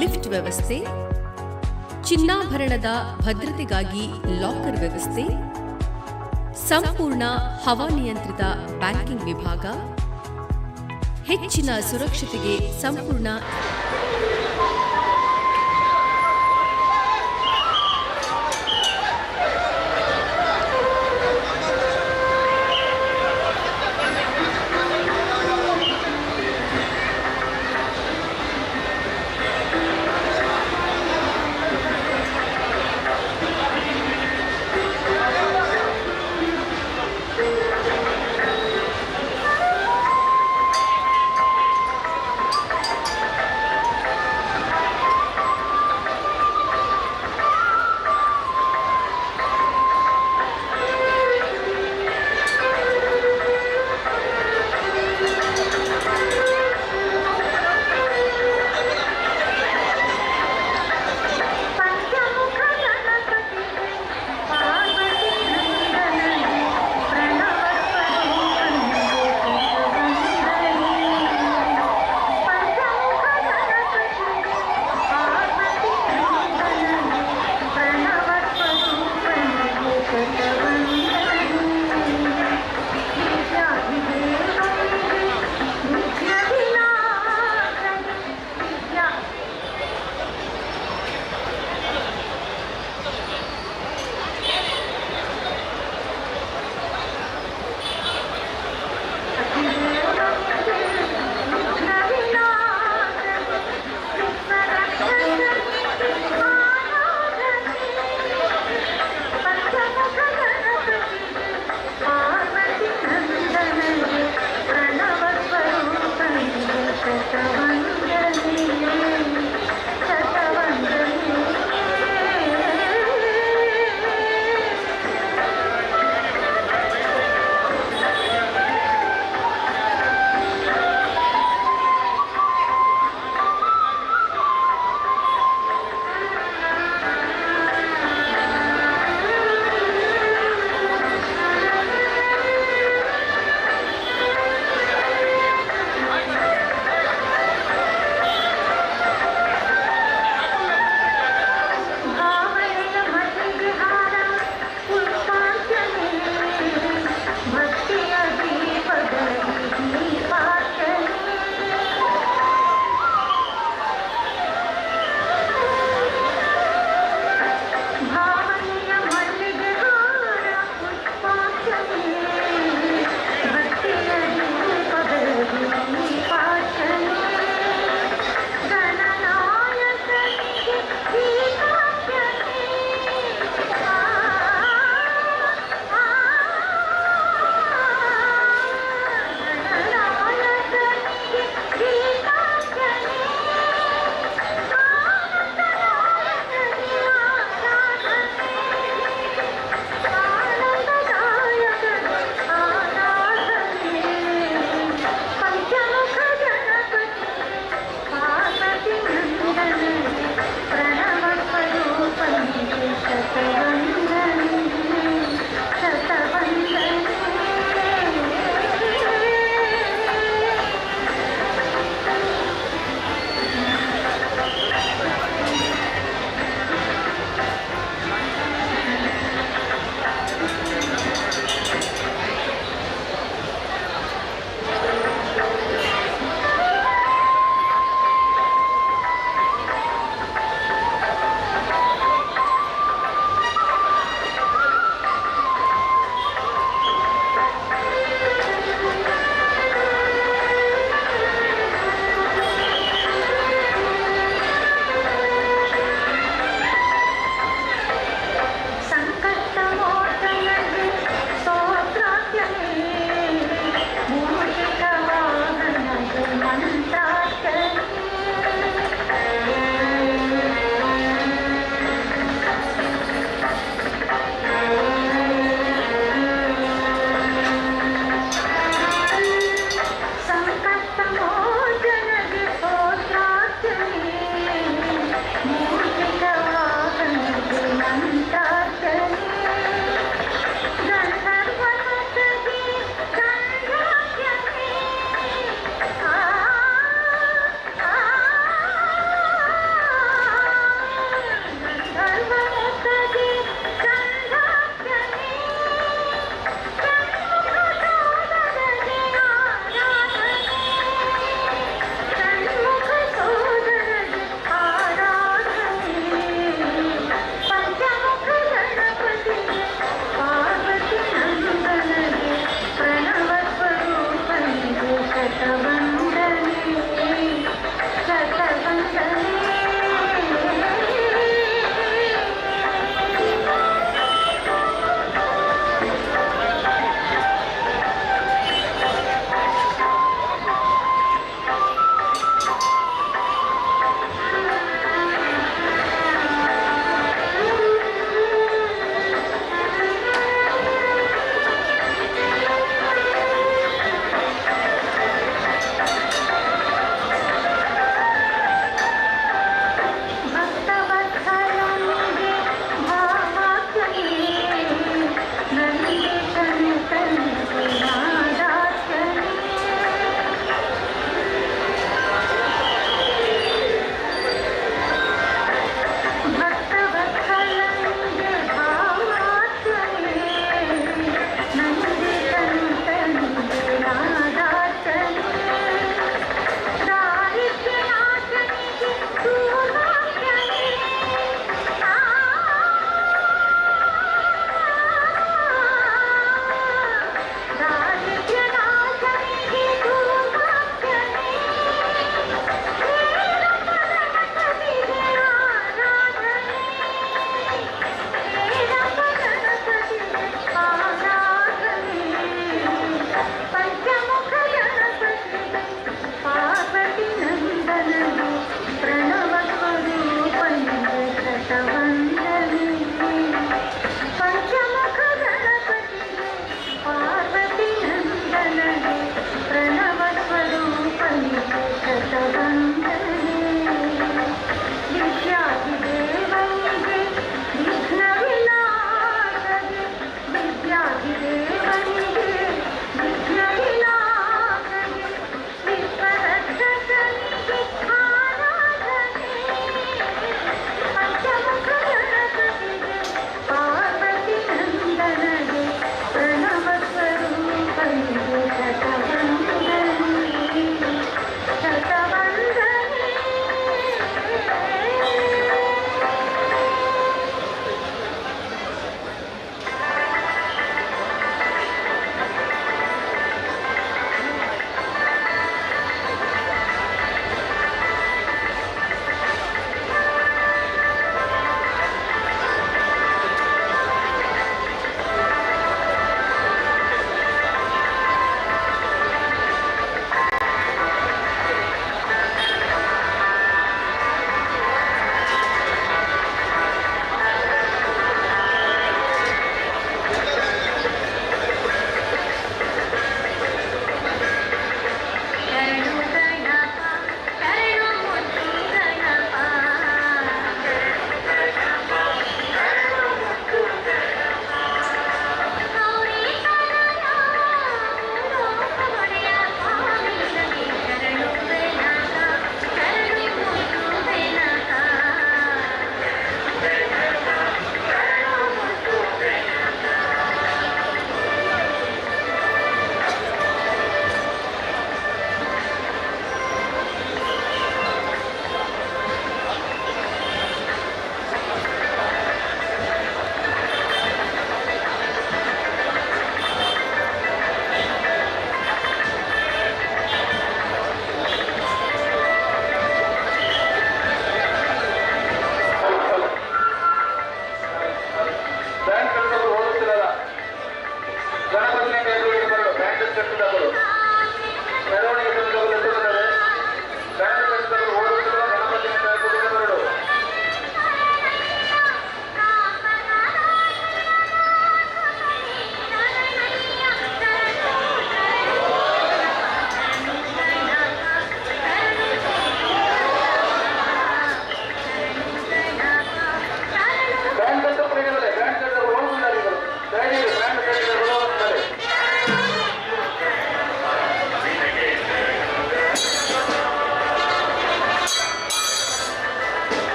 ಲಿಫ್ಟ್ ವ್ಯವಸ್ಥೆ, ಚಿನ್ನಾಭರಣದ ಭದ್ರತೆಗಾಗಿ ಲಾಕರ್ ವ್ಯವಸ್ಥೆ, ಸಂಪೂರ್ಣ ಹವಾನಿಯಂತ್ರಿತ ಬ್ಯಾಂಕಿಂಗ್ ವಿಭಾಗ, ಹೆಚ್ಚಿನ ಸುರಕ್ಷತೆಗೆ ಸಂಪೂರ್ಣ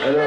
ಹಲೋ.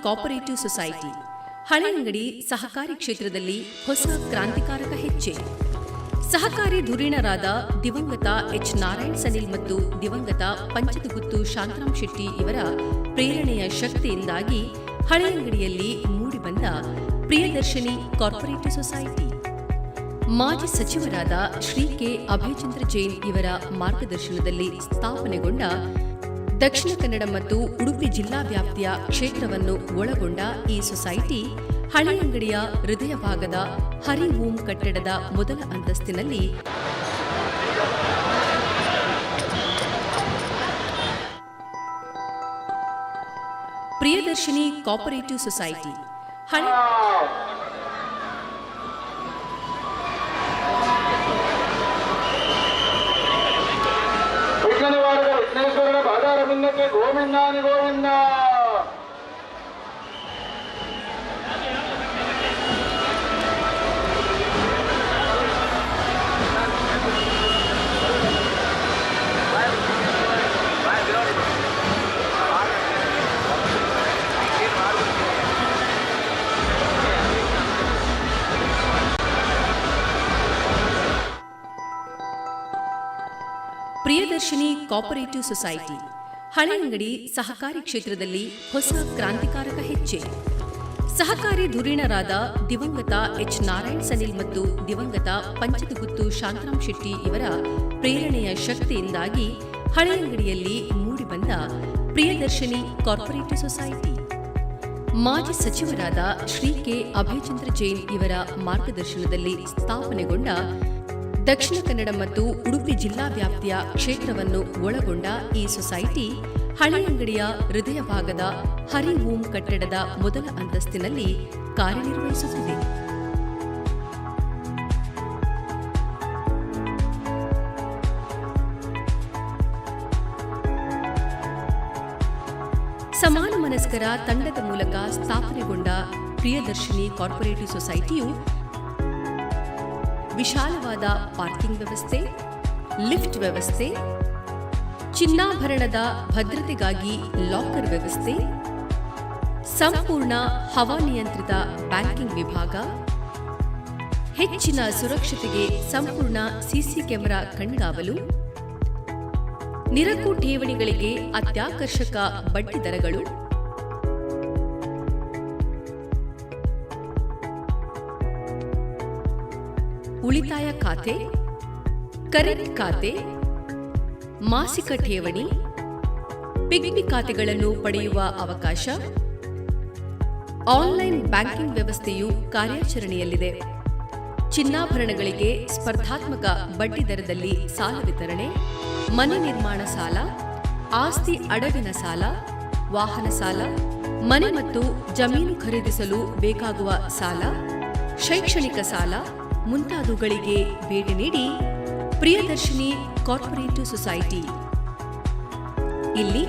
Cooperative Society Haleyangadi ಸಹಕಾರಿ ಕ್ಷೇತ್ರದಲ್ಲಿ ಹೊಸ ಕ್ರಾಂತಿಕಾರಕ ಹೆಜ್ಜೆ. ಸಹಕಾರಿ ಧುರೀಣರಾದ ದಿವಂಗತ ಎಚ್ ನಾರಾಯಣ್ ಸನಿಲ್ ಮತ್ತು ದಿವಂಗತ ಪಂಚದಗುತ್ತು ಶಾಂತರಾಮ್ ಶೆಟ್ಟಿ ಇವರ ಪ್ರೇರಣೆಯ ಶಕ್ತಿಯಿಂದಾಗಿ ಹಳೆಯಂಗಡಿಯಲ್ಲಿ ಮೂಡಿಬಂದ ಪ್ರಿಯದರ್ಶಿನಿ ಕಾರ್ಪೊರೇಟಿವ್ ಸೊಸೈಟಿ, ಮಾಜಿ ಸಚಿವರಾದ ಶ್ರೀ ಕೆ ಅಭಯಚಂದ್ರ ಜೈನ್ ಇವರ ಮಾರ್ಗದರ್ಶನದಲ್ಲಿ ಸ್ಥಾಪನೆಗೊಂಡ ದಕ್ಷಿಣ ಕನ್ನಡ ಮತ್ತು ಉಡುಪಿ ಜಿಲ್ಲಾ ವ್ಯಾಪ್ತಿಯ ಕ್ಷೇತ್ರವನ್ನು ಒಳಗೊಂಡ ಈ ಸೊಸೈಟಿ ಹಳೆಯಂಗಡಿಯ ಹೃದಯ ಭಾಗದ ಹರಿ ಓಂ ಕಟ್ಟಡದ ಮೊದಲ ಅಂತಸ್ತಿನಲ್ಲಿ ಪ್ರಿಯದರ್ಶಿನಿ ಕೋಪರೇಟಿವ್ ಸೊಸೈಟಿ ಹಳೆ ವಿಘ್ನ ನಿವಾರಕ ವಿಘ್ನೇಶ್ವರನ ಪಾದಾರವಿಂದಕ್ಕೆ ಗೋವಿಂದಾನಿ ಗೋವಿಂದ. ಪ್ರಿಯದರ್ಶಿನಿ ಕೋಪರೇಟಿವ್ ಸೊಸೈಟಿ ಹಳೆಯಂಗಡಿ ಸಹಕಾರಿ ಕ್ಷೇತ್ರದಲ್ಲಿ ಹೊಸ ಕ್ರಾಂತಿಕಾರಕ ಹೆಜ್ಜೆ. ಸಹಕಾರಿ ಧುರೀಣರಾದ ದಿವಂಗತ ಎಚ್ ನಾರಾಯಣ್ ಸನಿಲ್ ಮತ್ತು ದಿವಂಗತ ಪಂಚದಗುತ್ತು ಶಾಂತರಾಮ್ ಶೆಟ್ಟಿ ಇವರ ಪ್ರೇರಣೆಯ ಶಕ್ತಿಯಿಂದಾಗಿ ಹಳೆಯಂಗಡಿಯಲ್ಲಿ ಮೂಡಿಬಂದ ಪ್ರಿಯದರ್ಶಿನಿ ಕಾರ್ಪೊರೇಟಿವ್ ಸೊಸೈಟಿ, ಮಾಜಿ ಸಚಿವರಾದ ಶ್ರೀ ಕೆ ಅಭಯಚಂದ್ರ ಜೈನ್ ಇವರ ಮಾರ್ಗದರ್ಶನದಲ್ಲಿ ಸ್ಥಾಪನೆಗೊಂಡ ದಕ್ಷಿಣ ಕನ್ನಡ ಮತ್ತು ಉಡುಪಿ ಜಿಲ್ಲಾ ವ್ಯಾಪ್ತಿಯ ಕ್ಷೇತ್ರವನ್ನು ಒಳಗೊಂಡ ಈ ಸೊಸೈಟಿ ಹಳೆಯಂಗಡಿಯ ಹೃದಯ ಭಾಗದ ಹರಿ ಓಂ ಕಟ್ಟಡದ ಮೊದಲ ಅಂತಸ್ತಿನಲ್ಲಿ ಕಾರ್ಯನಿರ್ವಹಿಸುತ್ತಿದೆ. ಸಮಾನ ಮನಸ್ಕರ ತಂಡದ ಮೂಲಕ ಸ್ಥಾಪನೆಗೊಂಡ ಪ್ರಿಯದರ್ಶಿನಿ ಕಾರ್ಪೊರೇಟಿವ್ ಸೊಸೈಟಿಯು ವಿಶಾಲವಾದ ಪಾರ್ಕಿಂಗ್ ವ್ಯವಸ್ಥೆ, ಲಿಫ್ಟ್ ವ್ಯವಸ್ಥೆ, ಚಿನ್ನಾಭರಣದ ಭದ್ರತೆಗಾಗಿ ಲಾಕರ್ ವ್ಯವಸ್ಥೆ, ಸಂಪೂರ್ಣ ಹವಾನಿಯಂತ್ರಿತ ಬ್ಯಾಂಕಿಂಗ್ ವಿಭಾಗ, ಹೆಚ್ಚಿನ ಸುರಕ್ಷತೆಗೆ ಸಂಪೂರ್ಣ ಸಿಸಿ ಕ್ಯಾಮೆರಾ ಕಣ್ಗಾವಲು, ನಿರಕು ಠೇವಣಿಗಳಿಗೆ ಅತ್ಯಾಕರ್ಷಕ ಬಡ್ಡಿ ದರಗಳು, ಉಳಿತಾಯ ಖಾತೆ, ಕರೆಂಟ್ ಖಾತೆ, ಮಾಸಿಕ ಠೇವಣಿ, ಪಿಗ್ಮಿ ಖಾತೆಗಳನ್ನು ಪಡೆಯುವ ಅವಕಾಶ, ಆನ್ಲೈನ್ ಬ್ಯಾಂಕಿಂಗ್ ವ್ಯವಸ್ಥೆಯು ಕಾರ್ಯಾಚರಣೆಯಲ್ಲಿದೆ. ಚಿನ್ನಾಭರಣಗಳಿಗೆ ಸ್ಪರ್ಧಾತ್ಮಕ ಬಡ್ಡಿ ದರದಲ್ಲಿ ಸಾಲ ವಿತರಣೆ, ಮನೆ ನಿರ್ಮಾಣ ಸಾಲ, ಆಸ್ತಿ ಅಡವಿನ ಸಾಲ, ವಾಹನ ಸಾಲ, ಮನೆ ಮತ್ತು ಜಮೀನು ಖರೀದಿಸಲು ಬೇಕಾಗುವ ಸಾಲ, ಶೈಕ್ಷಣಿಕ ಸಾಲ ಮುಂತಾದವುಗಳಿಗೆ ಭೇಟಿ ನೀಡಿ ಪ್ರಿಯದರ್ಶಿನಿ ಕಾರ್ಪೊರೇಟಿವ್ ಸೊಸೈಟಿ. ಇಲ್ಲಿ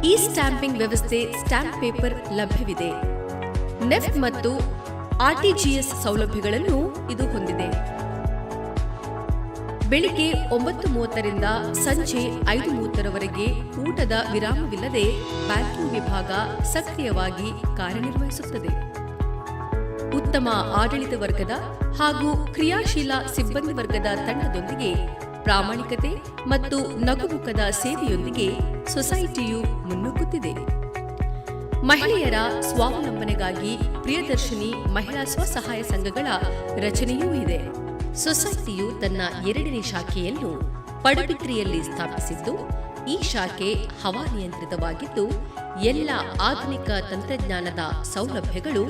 ಇ ಸ್ಟ್ಯಾಂಪಿಂಗ್ ವ್ಯವಸ್ಥೆ, ಸ್ಟ್ಯಾಂಪ್ ಪೇಪರ್ ಲಭ್ಯವಿದೆ. ನೆಫ್ಟ್ ಮತ್ತು ಆರ್ಟಿಜಿಎಸ್ ಸೌಲಭ್ಯಗಳನ್ನು ಇದು ಹೊಂದಿದೆ. ಬೆಳಿಗ್ಗೆ 9:30ರಿಂದ ಸಂಜೆ 5:30ರವರೆಗೆ ಊಟದ ವಿರಾಮವಿಲ್ಲದೆ ಬ್ಯಾಂಕಿಂಗ್ ವಿಭಾಗ ಸಕ್ರಿಯವಾಗಿ ಕಾರ್ಯನಿರ್ವಹಿಸುತ್ತದೆ. ಉತ್ತಮ ಆಡಳಿತ ವರ್ಗದ ಹಾಗೂ ಕ್ರಿಯಾಶೀಲ ಸಿಬ್ಬಂದಿ ವರ್ಗದ ತಂಡದೊಂದಿಗೆ ಪ್ರಾಮಾಣಿಕತೆ ಮತ್ತು ನಗುಮುಖದ ಸೇವೆಯೊಂದಿಗೆ ಸೊಸೈಟಿಯು ಮುನ್ನುಗ್ಗುತ್ತಿದೆ. ಮಹಿಳೆಯರ ಸ್ವಾವಲಂಬನೆಗಾಗಿ ಪ್ರಿಯದರ್ಶಿನಿ ಮಹಿಳಾ ಸ್ವಸಹಾಯ ಸಂಘಗಳ ರಚನೆಯೂ ಇದೆ. ಸೊಸೈಟಿಯು ತನ್ನ ಎರಡನೇ ಶಾಖೆಯನ್ನು ಪಡುಬಿದ್ರಿಯಲ್ಲಿ ಸ್ಥಾಪಿಸಿದ್ದು, ಈ ಶಾಖೆ ಹವಾನಿಯಂತ್ರಿತವಾಗಿದ್ದು ಎಲ್ಲ ಆಧುನಿಕ ತಂತ್ರಜ್ಞಾನದ ಸೌಲಭ್ಯಗಳು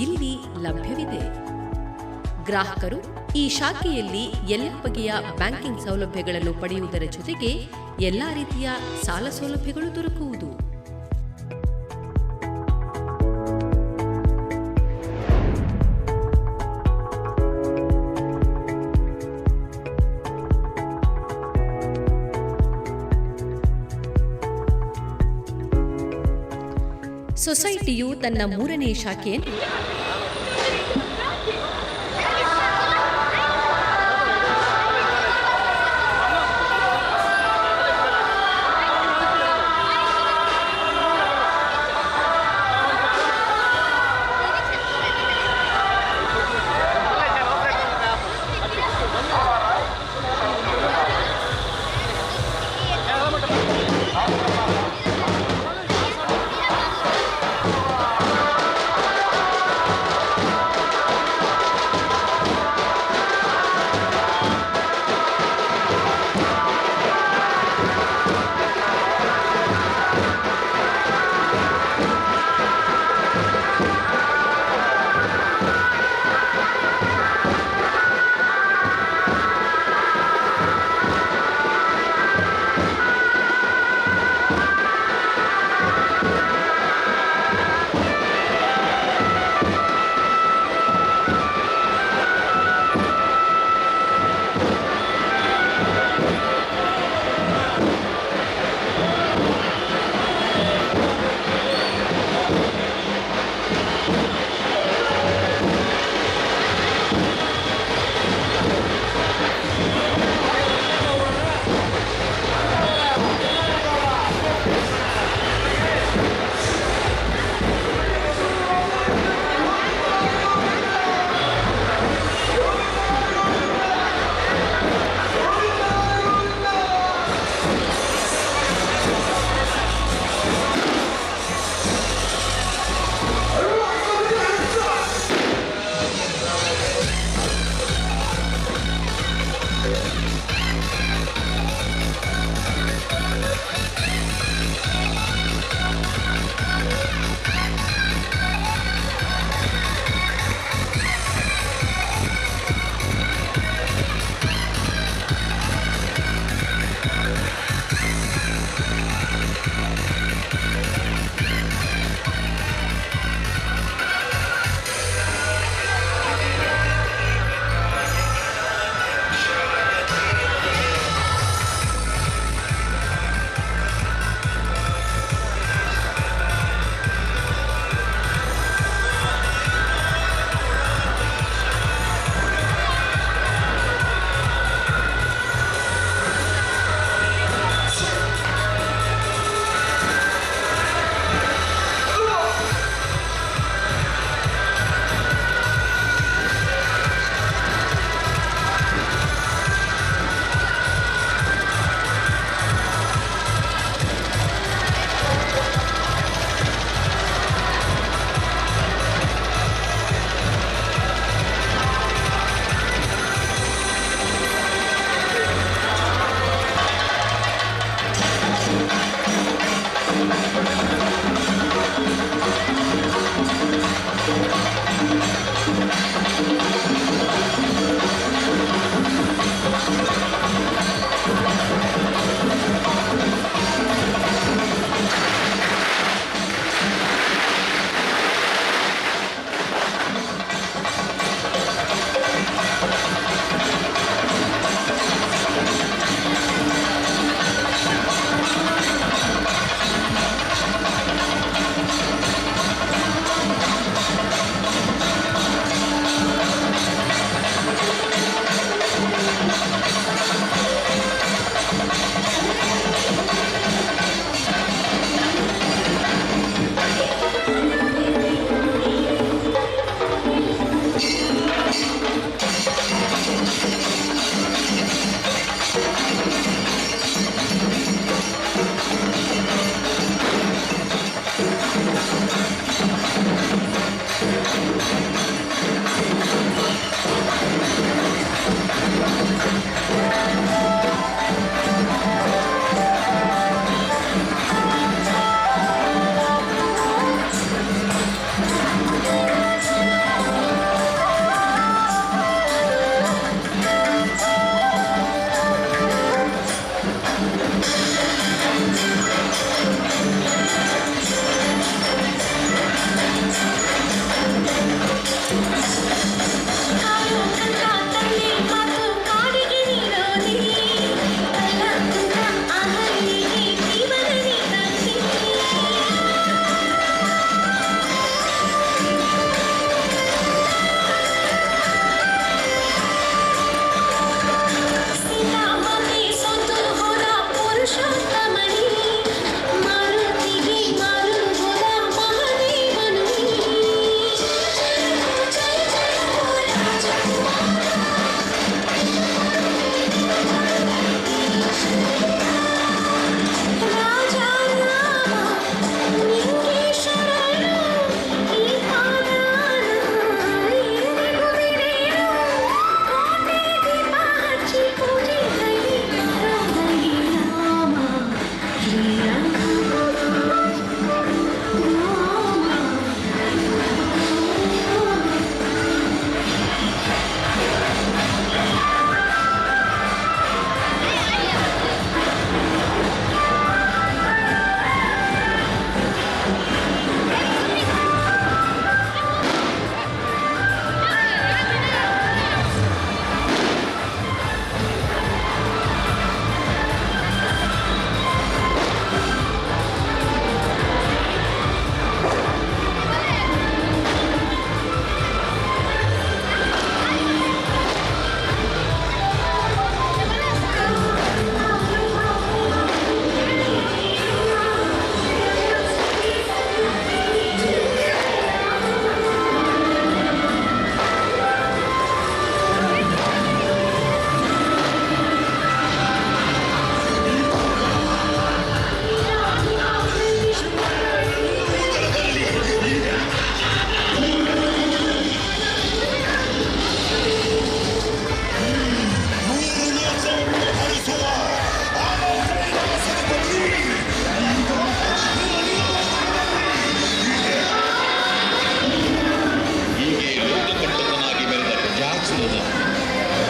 ಇಲ್ಲಿ ಲಭ್ಯವಿದೆ. ಗ್ರಾಹಕರು ಈ ಶಾಖೆಯಲ್ಲಿ ಎಲ್ಲ ಬಗೆಯ ಬ್ಯಾಂಕಿಂಗ್ ಸೌಲಭ್ಯಗಳನ್ನು ಪಡೆಯುವುದರ ಜೊತೆಗೆ ಎಲ್ಲ ರೀತಿಯ ಸಾಲ ಸೌಲಭ್ಯಗಳು ದೊರಕುವುದು. ಸೊಸೈಟಿಯು ತನ್ನ ಮೂರನೇ ಶಾಖೆಯನ್ನು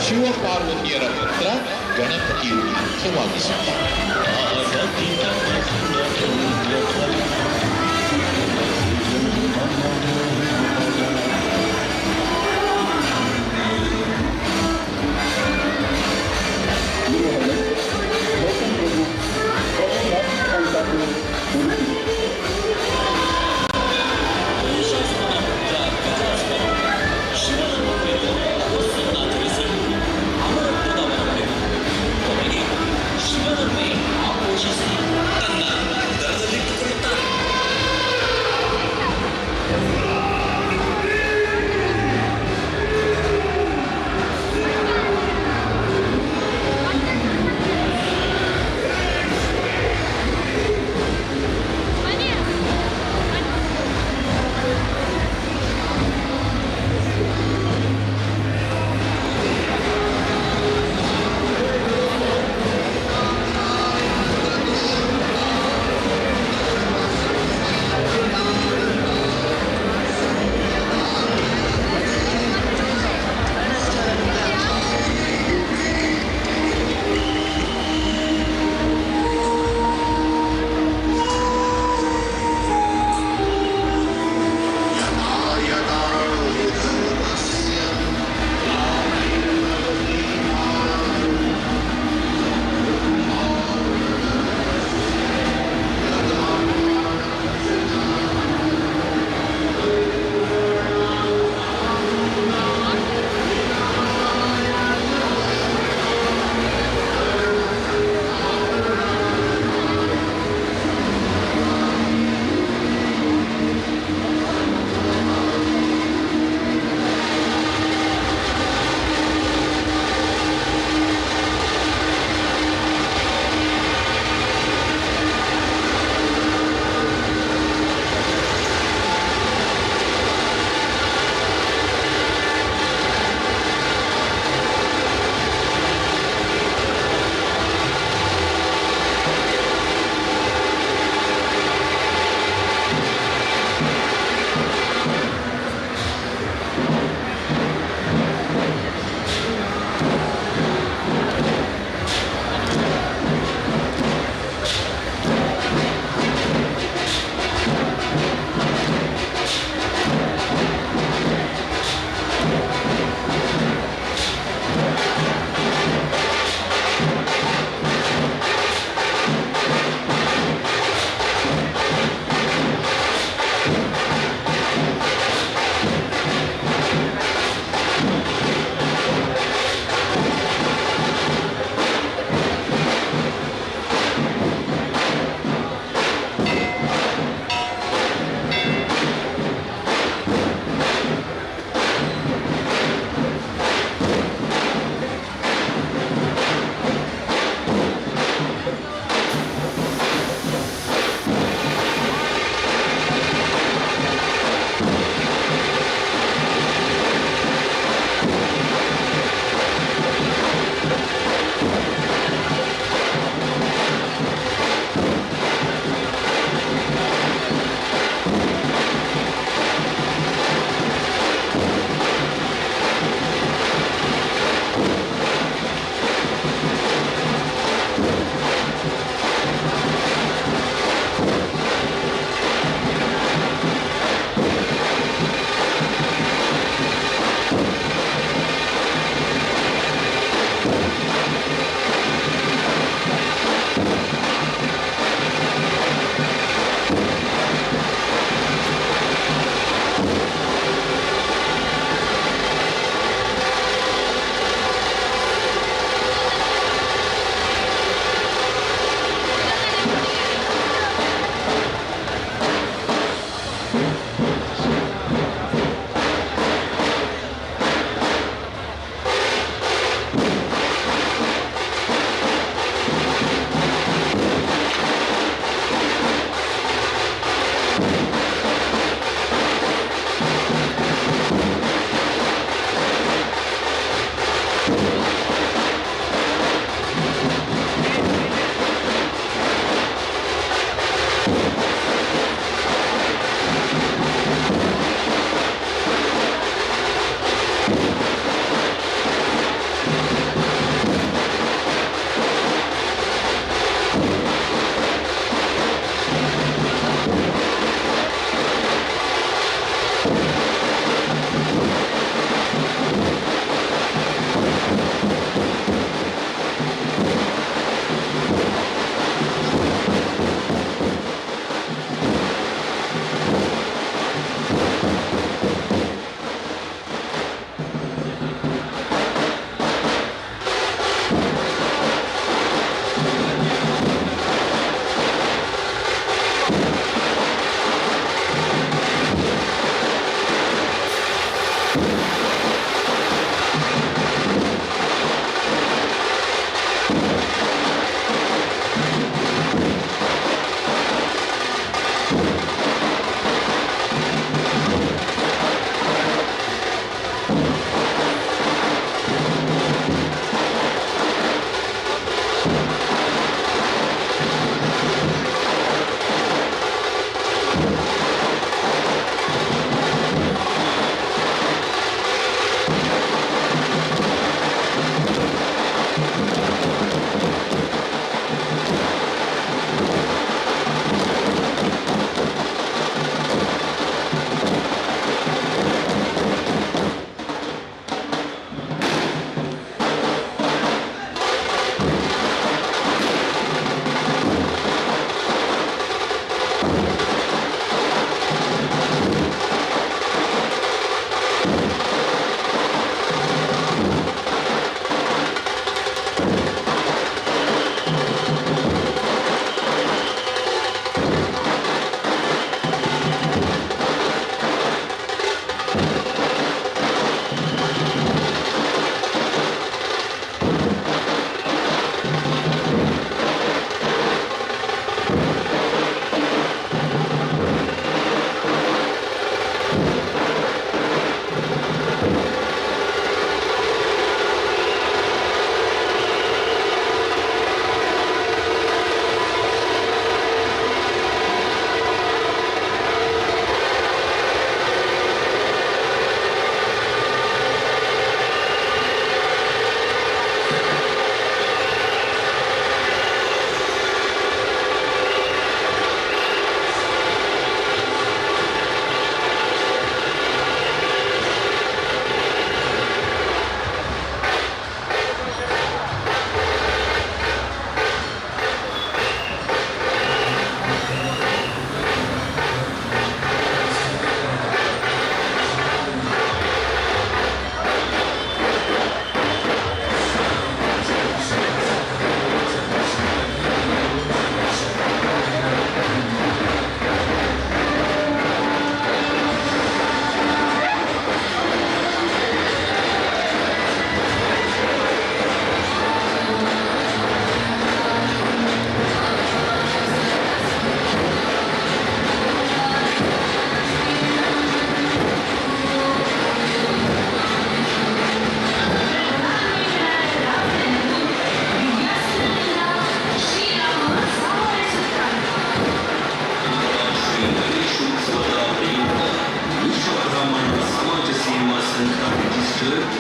ಶಿವಪಾರ್ವತಿಯರ ಪುತ್ರ ಗಣಪತಿಯು ಮುಖ್ಯವಾಗಿಸುತ್ತಾನೆ. ಶಿವನನ್ನೇ ಆಪೋಷಿಸಿ ತನ್ನ ದರದಲ್ಲಿಟ್ಟುಕೊಳ್ಳುತ್ತಾನೆ.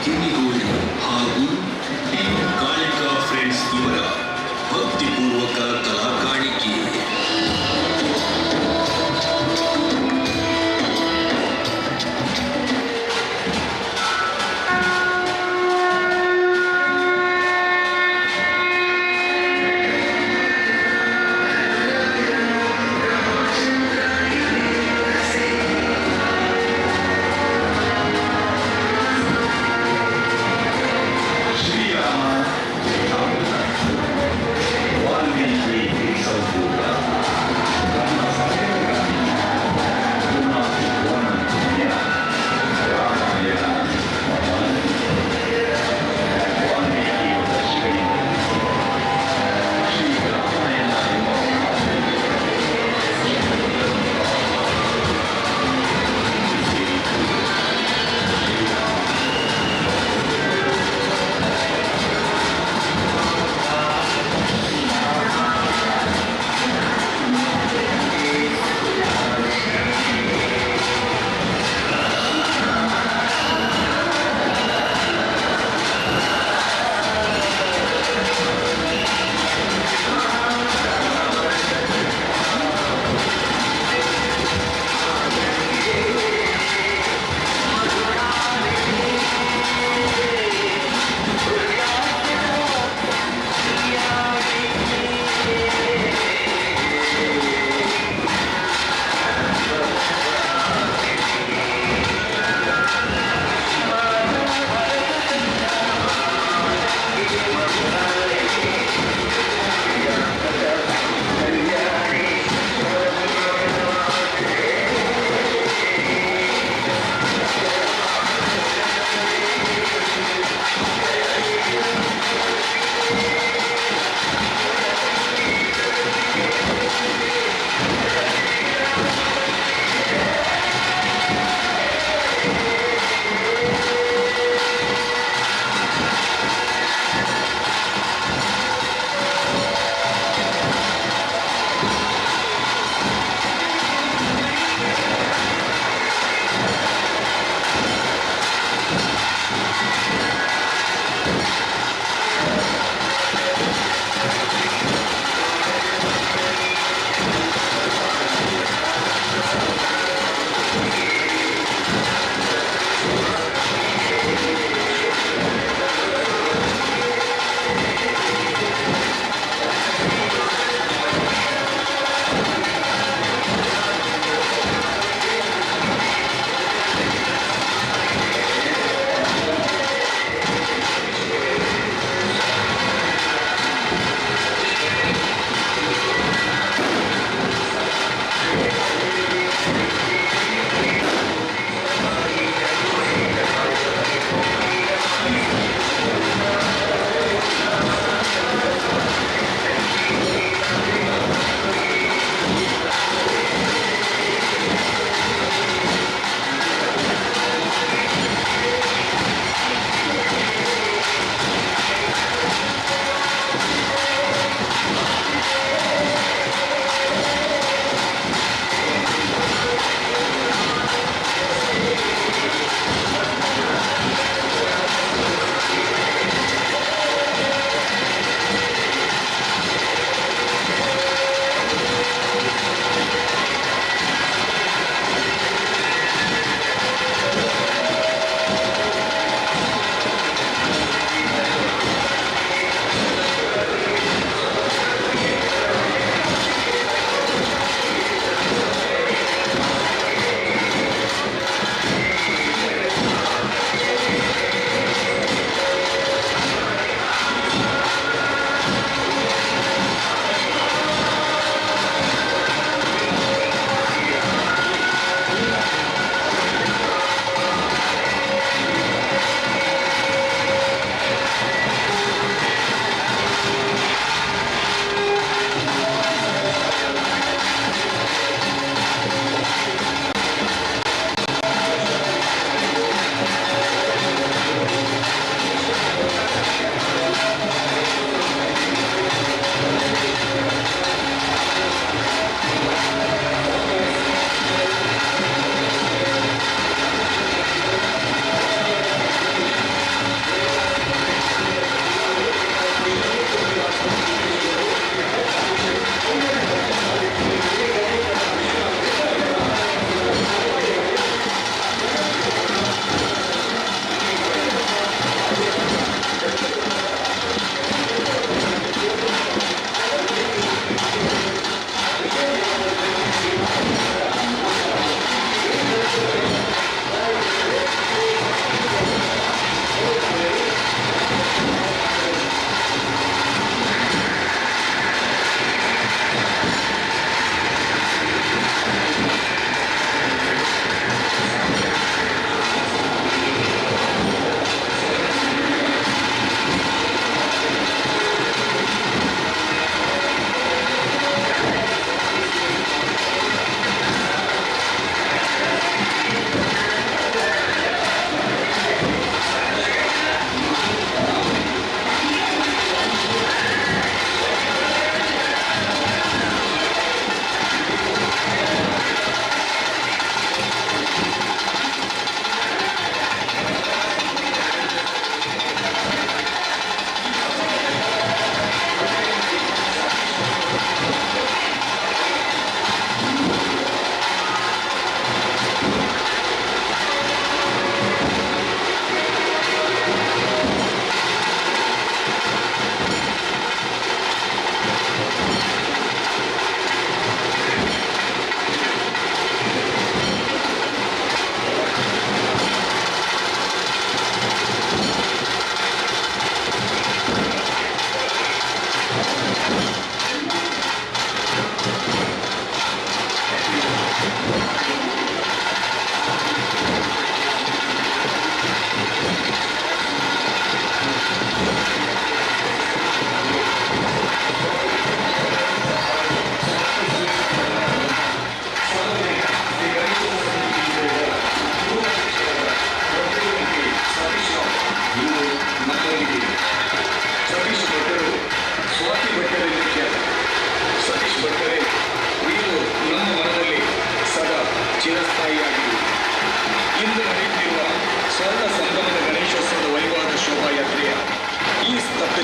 ಕಿನ್ನಿಗೋಳಿ ಹಾಗೂ ಟೀಮ್ ಕಾಳಿಕಾ ಫ್ರೆಂಡ್ಸ್ ಇವರ ಭಕ್ತಿಪೂರ್ವಕ ಕಲಾ ಕಾಣಿಕೆ.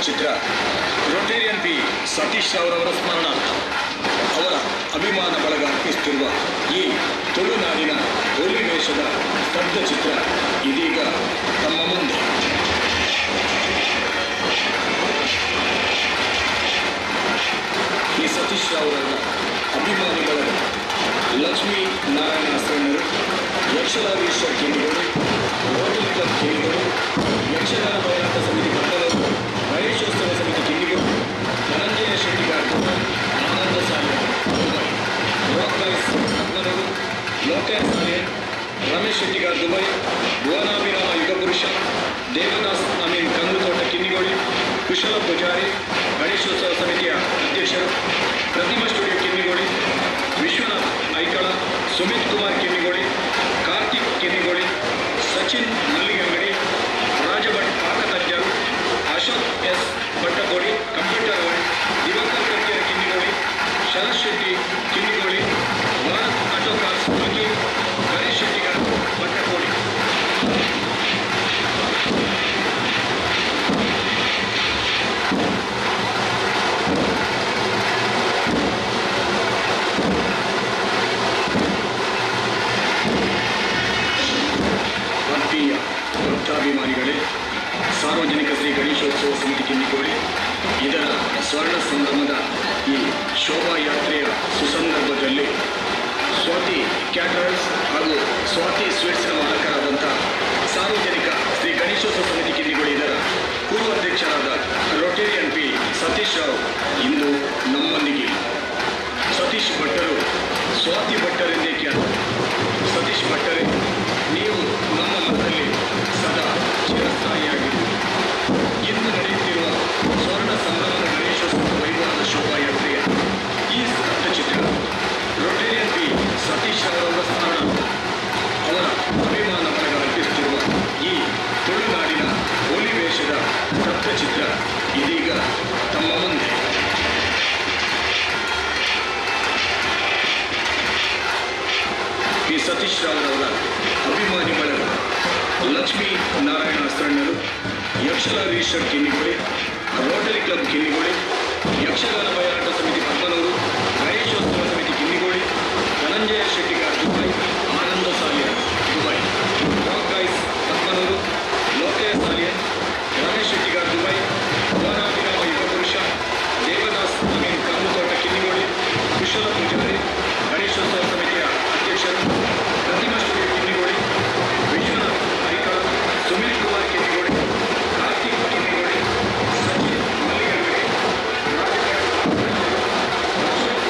ಸ್ತಬ್ಧಚಿತ್ರ ರೋಟೇರಿಯನ್ ಪಿ ಸತೀಶ್ ರಾವ್ರವರ ಸ್ಮರಣಾರ್ಥ ಅವರ ಅಭಿಮಾನ ಬಳಗ ಅರ್ಪಿಸುತ್ತಿರುವ ಈ ತುಳುನಾಡಿನ ಹುಲಿ ವೇಷದ ಸ್ತಬ್ಧಚಿತ್ರ ಇದೀಗ ತಮ್ಮ ಮುಂದೆ. ಪಿ ಸತೀಶ್ ರಾವ್ರವರ ಅಭಿಮಾನಿ ಬಳಗ ಲಕ್ಷ್ಮೀ ನಾರಾಯಣ ಸಣ್ಣರು, ಯಕ್ಷಲಾವೀಶ ಕಿನ್ನಿಗೋಳಿ, ರೋಟರಿ ಕ್ಲಬ್ ಕಿನ್ನಿಗೋಳಿ, ಯಕ್ಷಗಾನ ಬಯಲಾಟ ಸಮಿತಿ ಪಟ್ಟಣರು, ಗಣೇಶೋತ್ಸವ ಸಮಿತಿ Kinnigoli, Dhananjaya Shettigar Dubai, Ananda Salian Dubai, rock guys Padmanur, Lokesh Salian, Ramesh Shettigar Dubai, ಭುವನಾಭಿರಾಮ ಯುಗಪುರುಷ, ದೇವದಾಸ್ ಅಮೀನ್ ಕಂಗುತೋಟ ಕಿನ್ನಿಗೋಳಿ, ಕುಶಲ ಪೂಜಾರಿ, ಗಣೇಶೋತ್ಸವ ಸಮಿತಿಯ ಅಧ್ಯಕ್ಷರು, ಪ್ರತಿಮಾ ಸ್ಟುಡಿಯೋ ಕಿನ್ನಿಗೋಳಿ, ವಿಶ್ವನಾಥ್ ಐಕಳ, ಸುಮಿತ್ ಕುಮಾರ್ ಕಿನ್ನಿಗೋಳಿ, ಕಾರ್ತಿಕ್ ಕಿನ್ನಿಗೋಳಿ, ಸಚಿನ್ ಮಲ್ಲಿಗಂಗಡಿ, ರಾಜಭಟ್ ಪಾಕತಜ್ಞರು, Ashok S Battakodi computer world, Diwakar Karkera Kinnigoli, Sharath Shetty Kinnigoli, Bharat auto cars Akhil, Ganesh Shettigar Battakodi. ಆತ್ಮೀಯ ಭಕ್ತಾಭಿಮಾನಿಗಳೇ, ಸಾರ್ವಜನಿಕ ಶ್ರೀ ಗಣೇಶೋತ್ಸವ ಸಮಿತಿ ಕಿನ್ನಿಗೋಳಿ ಇದರ ಸ್ವರ್ಣ ಸಂಭ್ರಮದ ಈ ಶೋಭಾಯಾತ್ರೆಯ ಸುಸಂದರ್ಭದಲ್ಲಿ ಸ್ವಾತಿ ಕ್ಯಾಟರರ್ಸ್ ಹಾಗೂ ಸ್ವಾತಿ ಸ್ವೀಟ್ಸ್ನ ಮಾಲಕರಾದಂಥ ಸಾರ್ವಜನಿಕ ಶ್ರೀ ಗಣೇಶೋತ್ಸವ ಸಮಿತಿ ಕಿನ್ನಿಗೋಳಿ ಇದರ ಪೂರ್ವಾಧ್ಯಕ್ಷರಾದ ರೋಟೇರಿಯನ್ ಪಿ ಸತೀಶ್ ರಾವ್ ಇಂದು ನಮ್ಮೊಂದಿಗೆ. ಸತೀಶ್ ಭಟ್ಟರು ಸ್ವಾತಿ ಭಟ್ಟರೆಂದೇ ಖ್ಯಾತ. ಸತೀಶ್ ಭಟ್ಟರೇ, ನೀವು ನಮ್ಮ ಮನದಲ್ಲಿ ಸದಾ ಚಿರಸ್ಥಾಯಿಯಾಗಿರಿ. ಇಂದು ನಡೆಯುತ್ತಿರುವ ಸ್ವರ್ಣ ಸಂಭ್ರಮದ ಗಣೇಶೋತ್ಸವ ವೈಭವದ ಶೋಭಾಯಾತ್ರೆಯ ಈ ಸ್ತಬ್ಧಚಿತ್ರ ರೋಟೇರಿಯನ್ ಪಿ ಸತೀಶ್ ಅವರವರ ಸ್ಮರಣಾರ್ಥ ಅವರ ಅಭಿಮಾನ ಬಳಗ ಅರ್ಪಿಸುತ್ತಿರುವ ಈ ತುಳುನಾಡಿನ ಹುಲಿ ವೇಷದ ಸ್ತಬ್ಧಚಿತ್ರ ಇದೀಗ ತಮ್ಮ ಮುಂದೆ. ಪಿ ಸತೀಶ್ ರಾವ್ರವರ ಅಭಿಮಾನಿ ಬಳಗ ಲಕ್ಷ್ಮೀ ನಾರಾಯಣ ಸಣ್ಣರು, ಯಕ್ಷಲಾಧೀಶರ್ ಕಿನ್ನಿಗೋಳಿ, ರೋಟರಿ ಕ್ಲಬ್ ಕಿನ್ನಿಗೋಳಿ, ಯಕ್ಷಗಾನ ಬಯಲಾಟ ಸಮಿತಿ ಪದ್ಮನೂರು, ಗಣೇಶೋತ್ಸವ ಸಮಿತಿ Kinnigoli, Dhananjaya Shettigar Dubai, Ananda Salian Dubai, rock guys Padmanur, Lokesh Salian, Ramesh Shettigar Dubai, Bhuvanabhirama Yugapurusha, Devadas Amin Kanguthota Kinnigoli, Kushala Poojari, Ganeshotsava ಸಮಿತಿಯ ಅಧ್ಯಕ್ಷರು, ಪ್ರತಿಮಾ ಸ್ಟುಡಿಯೋ ಕಿನ್ನಿಗೋಳಿ, ವಿಶ್ವನಾಥ್ ಐಕಳ, ಸುಮಿತ್ ಕುಮಾರ್ ಕಿನ್ನಿಗೋಳಿ, ಕಾರ್ತಿಕ್ ಕಿನ್ನಿಗೋಳಿ, ಸಚಿನ್ ಮಲ್ಲಿಗಂಗಡಿ, ರಾಜಭಟ್, ಅಶೋಕ್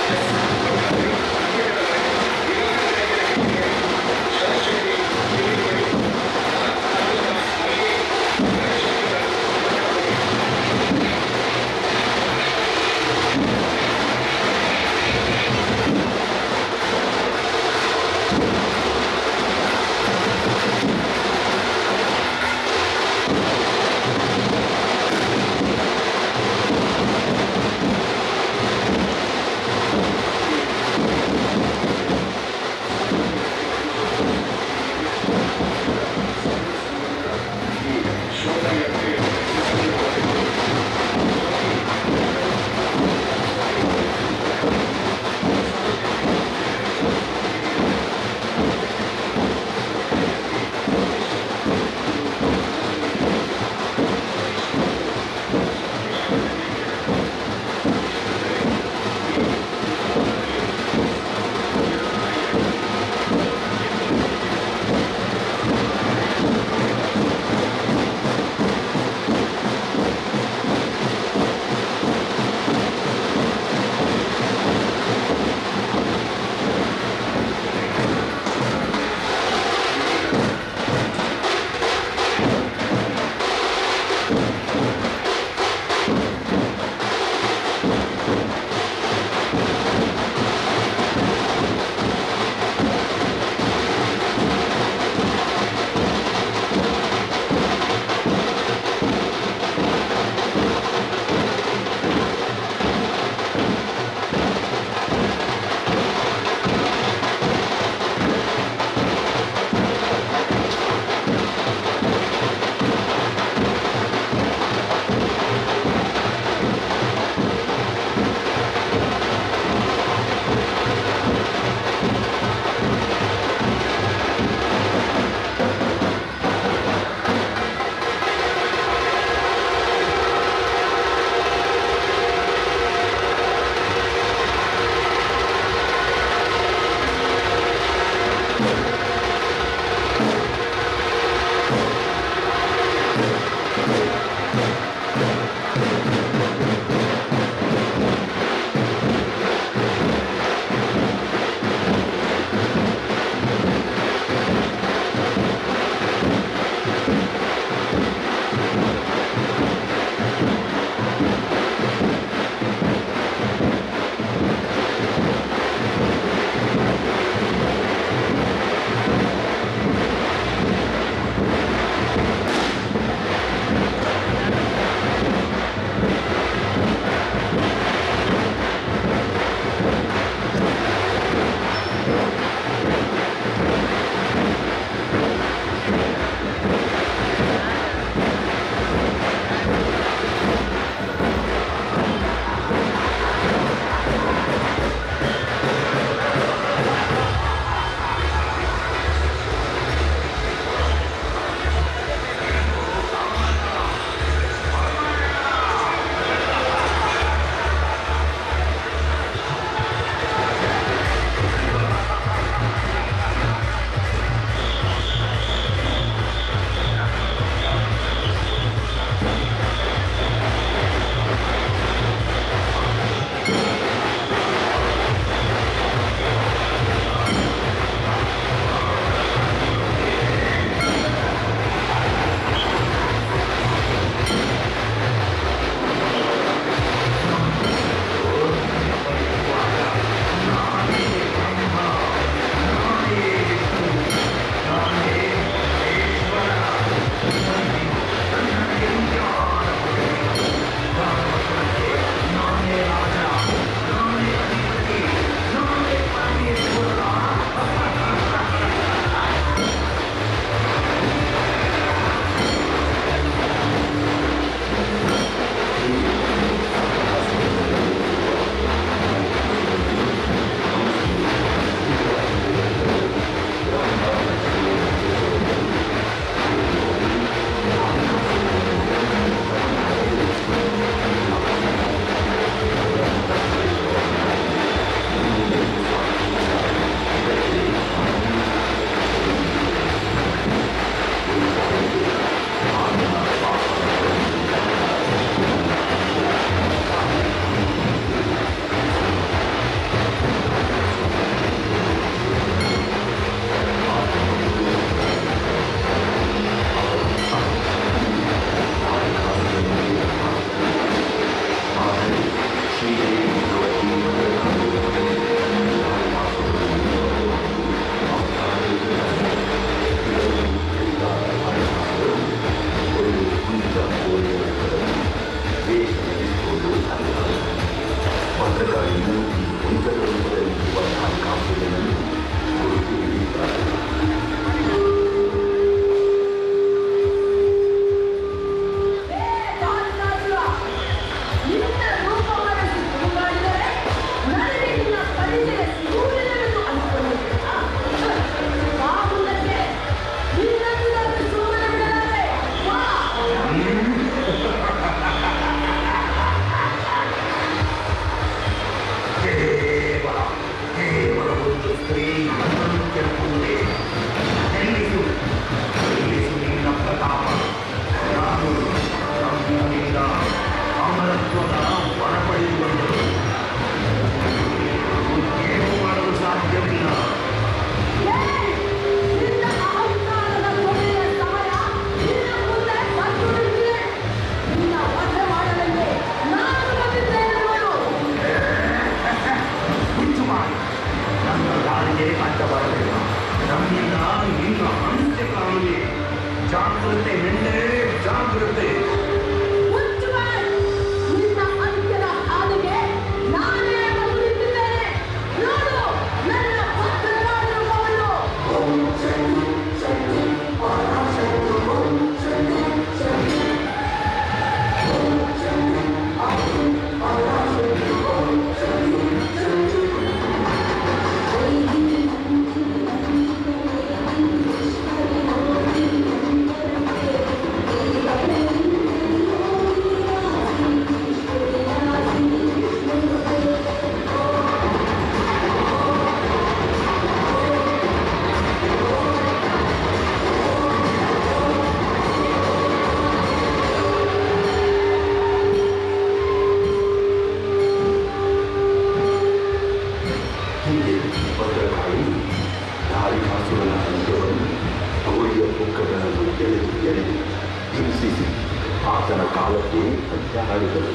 ಆತನ ಕಾಲಕ್ಕೆ ಪದ್ಯ ಹಾಡಿದಳು.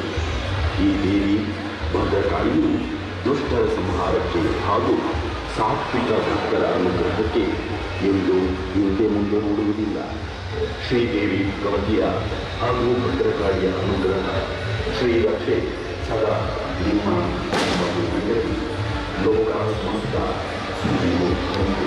ಈ ದೇವಿ ಭದ್ರಕಾಳಿಯು ದುಷ್ಟರ ಸಂಹಾರಕ್ಕೆ ಹಾಗೂ ಸಾತ್ವಿಕ ಭಕ್ತರ ಅನುಗ್ರಹಕ್ಕೆ ಎಂದು ಹಿಂದೆ ಮುಂದೆ ನೋಡುವುದಿಲ್ಲ. ಶ್ರೀದೇವಿ ಭಗವತಿಯ ಹಾಗೂ ಭದ್ರಕಾಳಿಯ ಅನುಗ್ರಹ, ಶ್ರೀರಕ್ಷೆ ಸದಾ ನಿಮ್ಮ ನಿಮ್ಮ ಲೋಕ ಸಮಸ್ತ ಸುಖಿನೋ ಭವಂತು.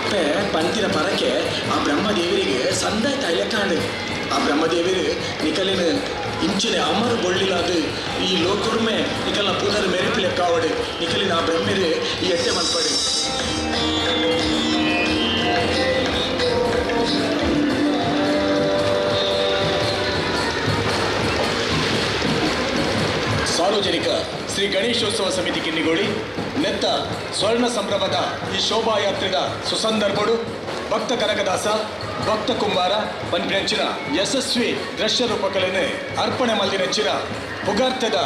ಅಪ್ಪೆ ಪಂತಿನ ಪರಕೆ ಆ ಬ್ರಹ್ಮದೇವರಿಗೆ ಸಂದಾಯ ತೈಲಕ್ಕಾಂಡು. ಆ ಬ್ರಹ್ಮದೇವರು ನಿಕಲಿನ ಇಂಚಿನ ಅಮರ ಬೊಳ್ಳಿಲಾದ ಈ ಲೋಕುರ್ಮೆ ನಿಕಲ್ನ ಪೂದರ್ ಮೆರುಪು ಲೆಕ್ಕಾವಡು. ನಿಕಲಿನ ಆ ಬ್ರಹ್ಮರು ಈ ಎಟ್ಟೆ ಮಲ್ಪಡು. ಸಾರ್ವಜನಿಕ ಶ್ರೀ ಗಣೇಶೋತ್ಸವ ಸಮಿತಿ ಕಿನ್ನಿಗೋಳಿ ನೆತ್ತ ಸ್ವರ್ಣ ಸಂಭ್ರಮದ ಈ ಶೋಭಾಯಾತ್ರೆದ ಸುಸಂದರ್ಭಡು ಭಕ್ತ ಕನಕದಾಸ ಭಕ್ತ ಕುಂಬಾರ ಪನ್ಪಿನಂಚಿನ ಯಶಸ್ವಿ ದೃಶ್ಯ ರೂಪಕಲೆನೆ ಅರ್ಪಣೆ ಮಲ್ದಿನಂಚಿನ ಪುಗಾರ್ತದ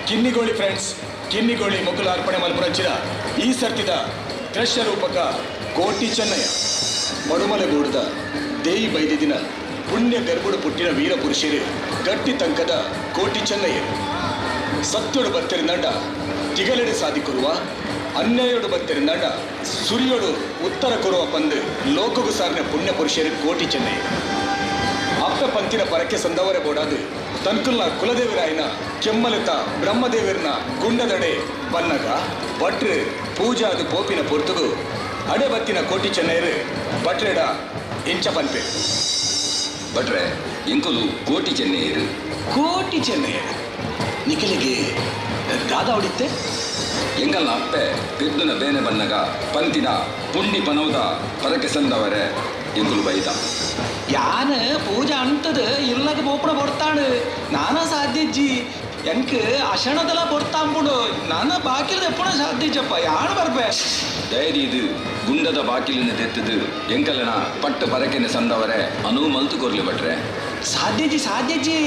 ಕಿನ್ನಿಗೋಳಿ ಫ್ರೆಂಡ್ಸ್ ಕಿನ್ನಿಗೋಳಿ ಮುಕುಲ ಅರ್ಪಣೆ ಮಲ್ಪುನಂಚಿನ ಈ ಸರ್ತಿದ ದೃಶ್ಯ ರೂಪಕ ಕೋಟಿ ಚೆನ್ನಯ್ಯ. ಮಡುಮಲೆಗೂಡದ ದೇಯಿ ಬೈದಿದಿನ ಪುಣ್ಯ ಗರ್ಭುಡು ಪುಟ್ಟಿನ ವೀರ ಪುರುಷರು ಗಟ್ಟಿ ತಂಕದ ಕೋಟಿ ಚೆನ್ನಯ್ಯ. ಸತ್ಯೋಡು ಬತ್ತಿರಿಂದಂಡ ತಿಗಲೆಡೆ ಸಾಧಿಕೊರುವ, ಅನ್ಯಾಯೋಡು ಬತ್ತಿರಿಂದಂಡ ಸುರಿಯೋಡು ಉತ್ತರ ಕೊರುವ ಪಂದು ಲೋಕಗು ಸಾರಿನ ಪುಣ್ಯ ಪುರುಷರು ಕೋಟಿ ಚೆನ್ನೈ. ಅಪ್ಪ ಪಂತಿನ ಪರಕೆ ಸಂದವರೆ ಬೋಡಾದು ತನ್ಕುಲ್ನ ಕುಲದೇವರಾಯನ ಕೆಮ್ಮಲಿತ ಬ್ರಹ್ಮದೇವರನ ಗುಂಡದಡೆ ಬನ್ನಗ ಭಟ್ರು ಪೂಜಾದು ಪೋಪಿನ ಪೊರ್ತುಗು ಅಡೆ ಬತ್ತಿನ ಕೋಟಿ ಚೆನ್ನೈರು ಭಟ್ರೆಡ ಇಂಚ ಪನ್ಪೆ. ಭಟ್ರೆ ಎಂಕುಲು ಕೋಟಿ ಚೆನ್ನೈರು. ಕೋಟಿ ಚೆನ್ನೈರು ನಿಖಲಿಗೆ ದಾದ ಹೊಡಿತೆ. ಎಂಗಲ್ನ ಅಪ್ಪೆ ಪೆದ್ದುನ ಬೇನೆ ಬನ್ನಗ ಪಂತಿನ ಪುಂಡಿ ಪನೌದ ಪರಕೆ ಸಂದವರೆ ಎಂಕುಲು ಬೈದ. ಯಾನ ಪೂಜೆ ಅಂತದ ಇಲ್ಲಗ ಬೋಪಣ ಬೊರ್ತಾಳು ನಾನ ಸಾಧ್ಯಜ್ಜಿ ಎಂಕ್ ಅಶಣದಲ ಬೊರ್ತಾಂಬುಡು ನಾನ ಬಾಕಿಲ್ದ ಎಪ್ಪಣ ಸಾಧ್ಯಜ್ಜಪ್ಪ ಯಾಣ ಬರ್ಪೆ. ದಯದೀದು ಗುಂಡದ ಬಾಕಿಲಿನ ತೆತ್ತದು ಎಂಕಲನ ಪಟ್ಟು ಪರಕೆನೆ ಸಂದವರೆ ಅನು ಮಲ್ತು ಕೊರ್ಲಿ ಭಟ್ರೆ. ಸಾಧ್ಯಜ್ಜಿ ಸಾಧ್ಯಜ್ಜಿ.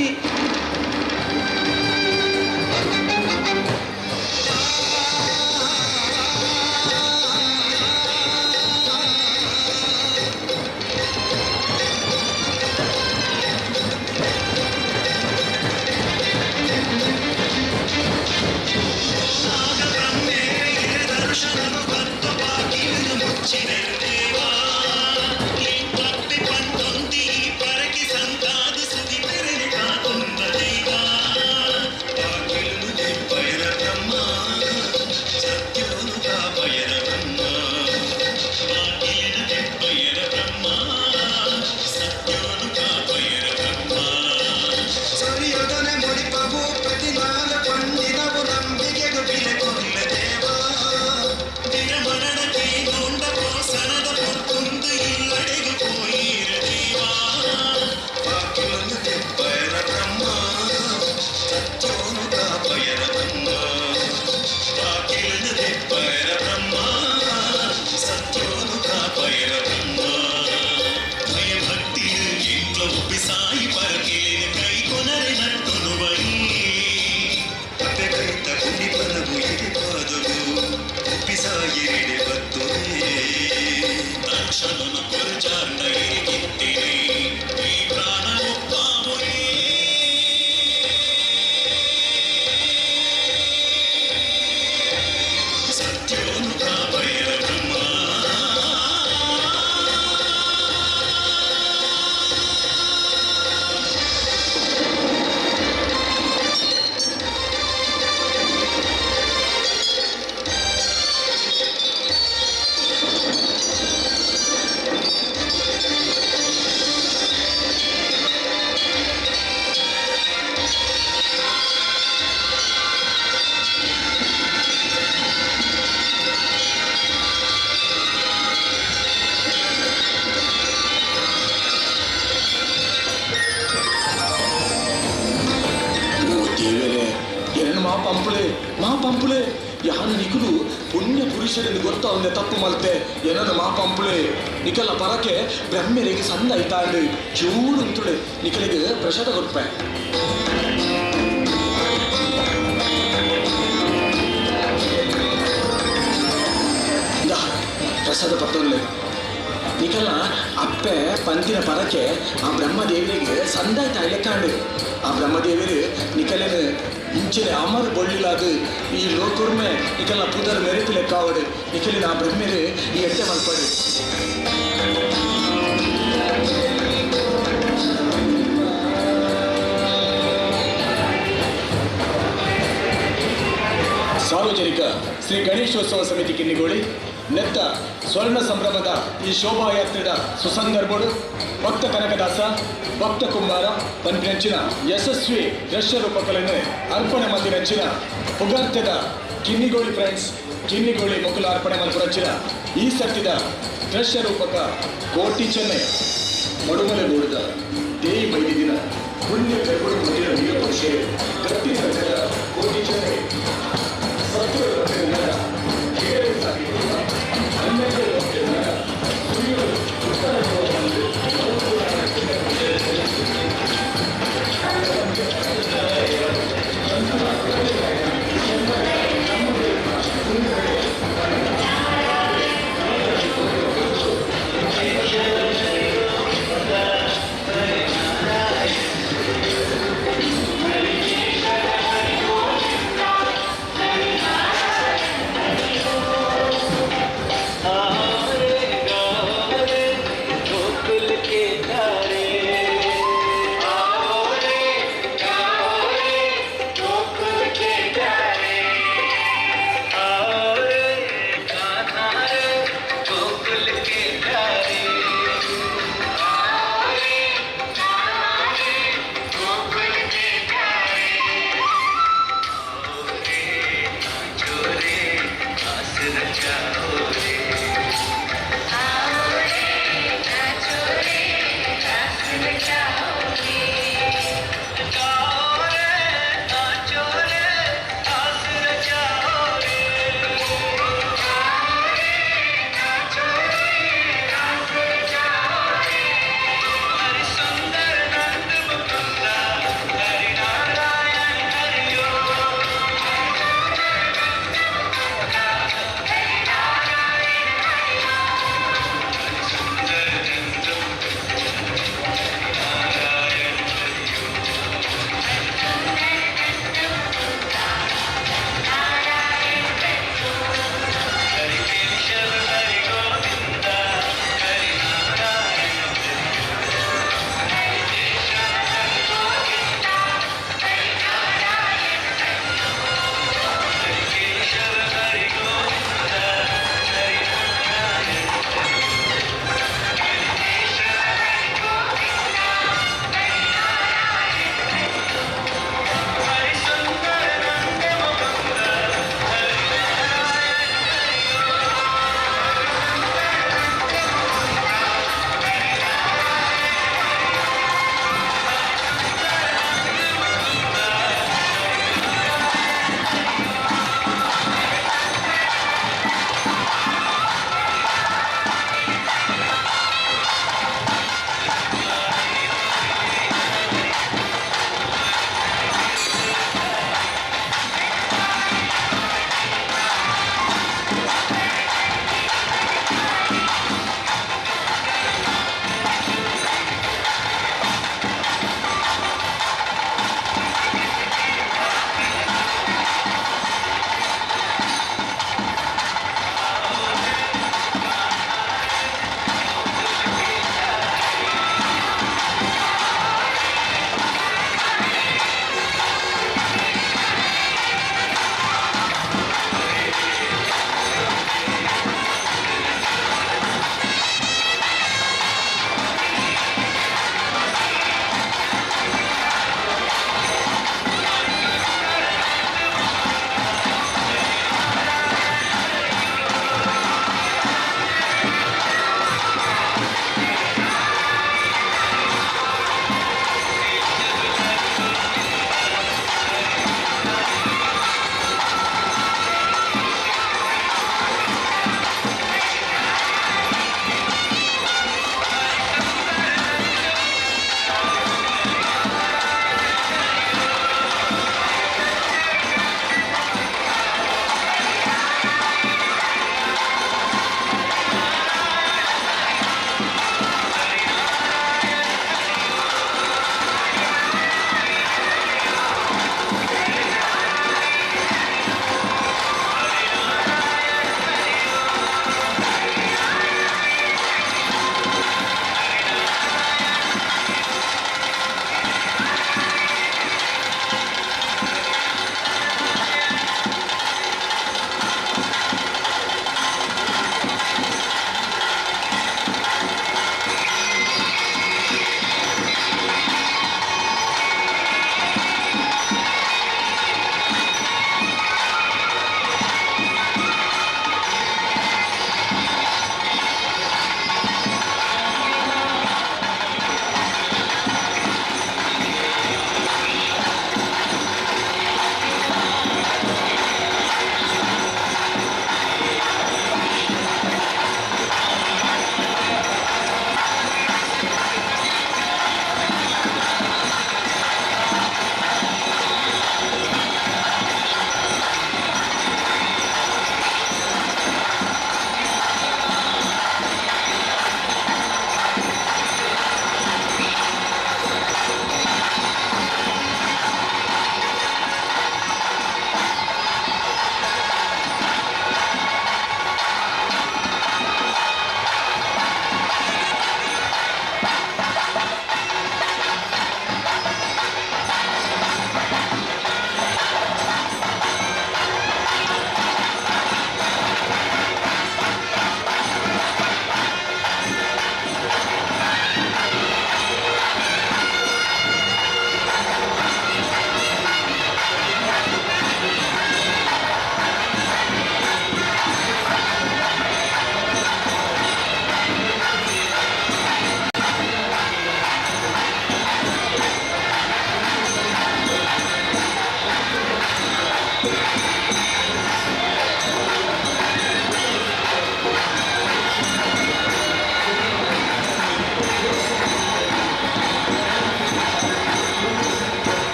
ಮಾ ಪಂಪುಲೆ ಯಾನು ನಿಕುಲು ಪುಣ್ಯ ಪುರುಷರಿಂದ ಗೊತ್ತ ತಪ್ಪು ಮಲ್ತೆ ಏನನ್ನ ಮಾ ಪಂಪುಲೆ ನಿಕಲ ಪರಕೆ ಬ್ರಹ್ಮರಿಗೆ ಸಂದ ಐತಾಂಡು ಚೂಡು ಅಂತುಳೆ ನಿಕಲಿಗೆ ಪ್ರಸಾದ ಕೊಡ್ಪೆ. ಪ್ರಸಾದ ಪತ್ತೊಲ್ಲೆ ನಿಕಲ ಅಪ್ಪೆ ಪಂತಿನ ಪರಕೆ ಆ ಬ್ರಹ್ಮದೇವರಿಗೆ ಸಂದಾಯ್ತ ಲೆಕ್ಕಾಂಡು. ಆ ಬ್ರಹ್ಮದೇವರು ನಿಕಲಿನ ಇಂಚಿನ ಅಮರ ಬೊಳ್ಳಿಲಾದ ಈ ಲೋಕುರ್ಮೆ ನಿಕಲ್ನ ಪೂದರ್ ಮೆರುಪು ಲೆಕ್ಕಾವಡು. ನಿಕಲಿನ ಆ ಬ್ರಹ್ಮರು ಈ ಎಟ್ಟೆ ಮಲ್ಪಡು. ಸಾರ್ವಜನಿಕ ಶ್ರೀ ಗಣೇಶೋತ್ಸವ ಸಮಿತಿ ಕಿನ್ನಿಗೋಳಿ ನೆತ್ತ ಸ್ವರ್ಣ ಸಂಭ್ರಮದ ಈ ಶೋಭಾಯಾತ್ರೆದ ಸುಸಂದರ್ಭಡು ಭಕ್ತ ಕನಕದಾಸ, ಭಕ್ತ ಕುಂಬಾರ ಪನ್ಪಿನಂಚಿನ ಯಶಸ್ವಿ ದೃಶ್ಯ ರೂಪಕಲೆಯನ್ನು ಅರ್ಪಣೆ ಮಲ್ದಿನಂಚಿನ ಪುಗರ್ತೆದ ಕಿನ್ನಿಗೋಳಿ ಫ್ರೆಂಡ್ಸ್ ಕಿನ್ನಿಗೋಳಿ ಮುಕುಲ ಅರ್ಪಣೆ ಮಲ್ಪುರಂಚಿನ ಈ ಸರ್ತಿದ ದೃಶ್ಯ ರೂಪಕ ಕೋಟಿ ಚೆನ್ನೈ. ಮಡುಮಲೆ ಮೂಡಿದ ದೇಯಿ ಬೈದಿನ ಪುಣ್ಯ ಕೈಗೊಡು ಕೊಟ್ಟಿನ ವೀರಪಕ್ಷೆ ಗಟ್ಟಿ ಸಂಘದ ಕೋಟಿ ಚೆನ್ನೈ ಸತ್ಯ.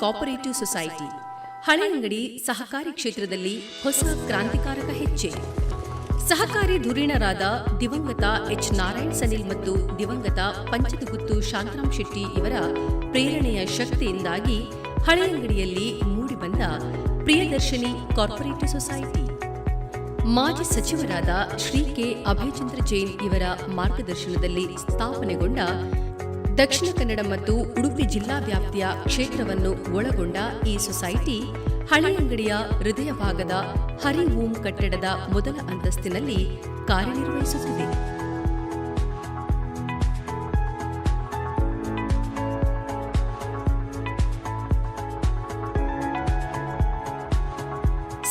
ಕೋಪರೇಟಿವ್ ಸೊಸೈಟಿ ಹಳೆಯಂಗಡಿ ಸಹಕಾರಿ ಕ್ಷೇತ್ರದಲ್ಲಿ ಹೊಸ ಕ್ರಾಂತಿಕಾರಕ ಹೆಜ್ಜೆ. ಸಹಕಾರಿ ಧುರೀಣರಾದ ದಿವಂಗತ ಎಚ್ ನಾರಾಯಣ್ ಸನಿಲ್ ಮತ್ತು ದಿವಂಗತ ಪಂಚದಗುತ್ತು ಶಾಂತರಾಮ್ ಶೆಟ್ಟಿ ಇವರ ಪ್ರೇರಣೆಯ ಶಕ್ತಿಯಿಂದಾಗಿ ಹಳೆಯಂಗಡಿಯಲ್ಲಿ ಮೂಡಿಬಂದ ಪ್ರಿಯದರ್ಶಿನಿ ಕಾರ್ಪೊರೇಟಿವ್ ಸೊಸೈಟಿ, ಮಾಜಿ ಸಚಿವರಾದ ಶ್ರೀ ಕೆ ಅಭಯಚಂದ್ರ ಜೈನ್ ಇವರ ಮಾರ್ಗದರ್ಶನದಲ್ಲಿ ಸ್ಥಾಪನೆಗೊಂಡ ದಕ್ಷಿಣ ಕನ್ನಡ ಮತ್ತು ಉಡುಪಿ ಜಿಲ್ಲಾ ವ್ಯಾಪ್ತಿಯ ಕ್ಷೇತ್ರವನ್ನು ಒಳಗೊಂಡ ಈ ಸೊಸೈಟಿ ಹಳೆಯಂಗಡಿಯ ಹೃದಯ ಭಾಗದ ಹರಿ ಓಂ ಕಟ್ಟಡದ ಮೊದಲ ಅಂತಸ್ತಿನಲ್ಲಿ ಕಾರ್ಯನಿರ್ವಹಿಸುತ್ತಿದೆ.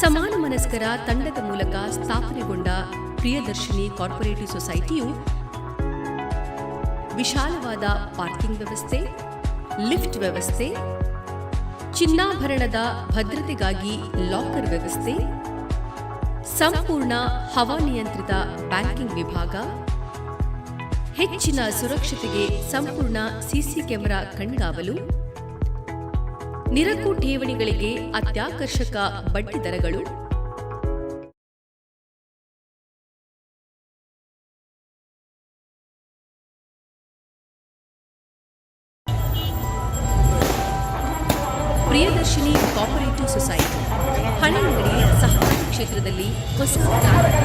ಸಮಾನ ಮನಸ್ಕರ ತಂಡದ ಮೂಲಕ ಸ್ಥಾಪನೆಗೊಂಡ ಪ್ರಿಯದರ್ಶಿನಿ ಕಾರ್ಪೊರೇಟಿವ್ ಸೊಸೈಟಿಯು ವಿಶಾಲವಾದ ಪಾರ್ಕಿಂಗ್ ವ್ಯವಸ್ಥೆ, ಲಿಫ್ಟ್ ವ್ಯವಸ್ಥೆ, ಚಿನ್ನಾಭರಣದ ಭದ್ರತೆಗಾಗಿ ಲಾಕರ್ ವ್ಯವಸ್ಥೆ, ಸಂಪೂರ್ಣ ಹವಾನಿಯಂತ್ರಿತ ಬ್ಯಾಂಕಿಂಗ್ ವಿಭಾಗ, ಹೆಚ್ಚಿನ ಸುರಕ್ಷತೆಗೆ ಸಂಪೂರ್ಣ ಸಿಸಿ ಕ್ಯಾಮೆರಾ ಕಣ್ಗಾವಲು, ನಿರಕು ಠೇವಣಿಗಳಿಗೆ ಅತ್ಯಾಕರ್ಷಕ ಬಡ್ಡಿ ದರಗಳು, ಪ್ರಿಯದರ್ಶಿನಿ ಕೋಪರೇಟಿವ್ ಸೊಸೈಟಿ ಹಳೆಯಂಗಡಿ ಸಹಕಾರಿ ಕ್ಷೇತ್ರದಲ್ಲಿ ಹೊಸ ಕ್ರಾಂತಿ.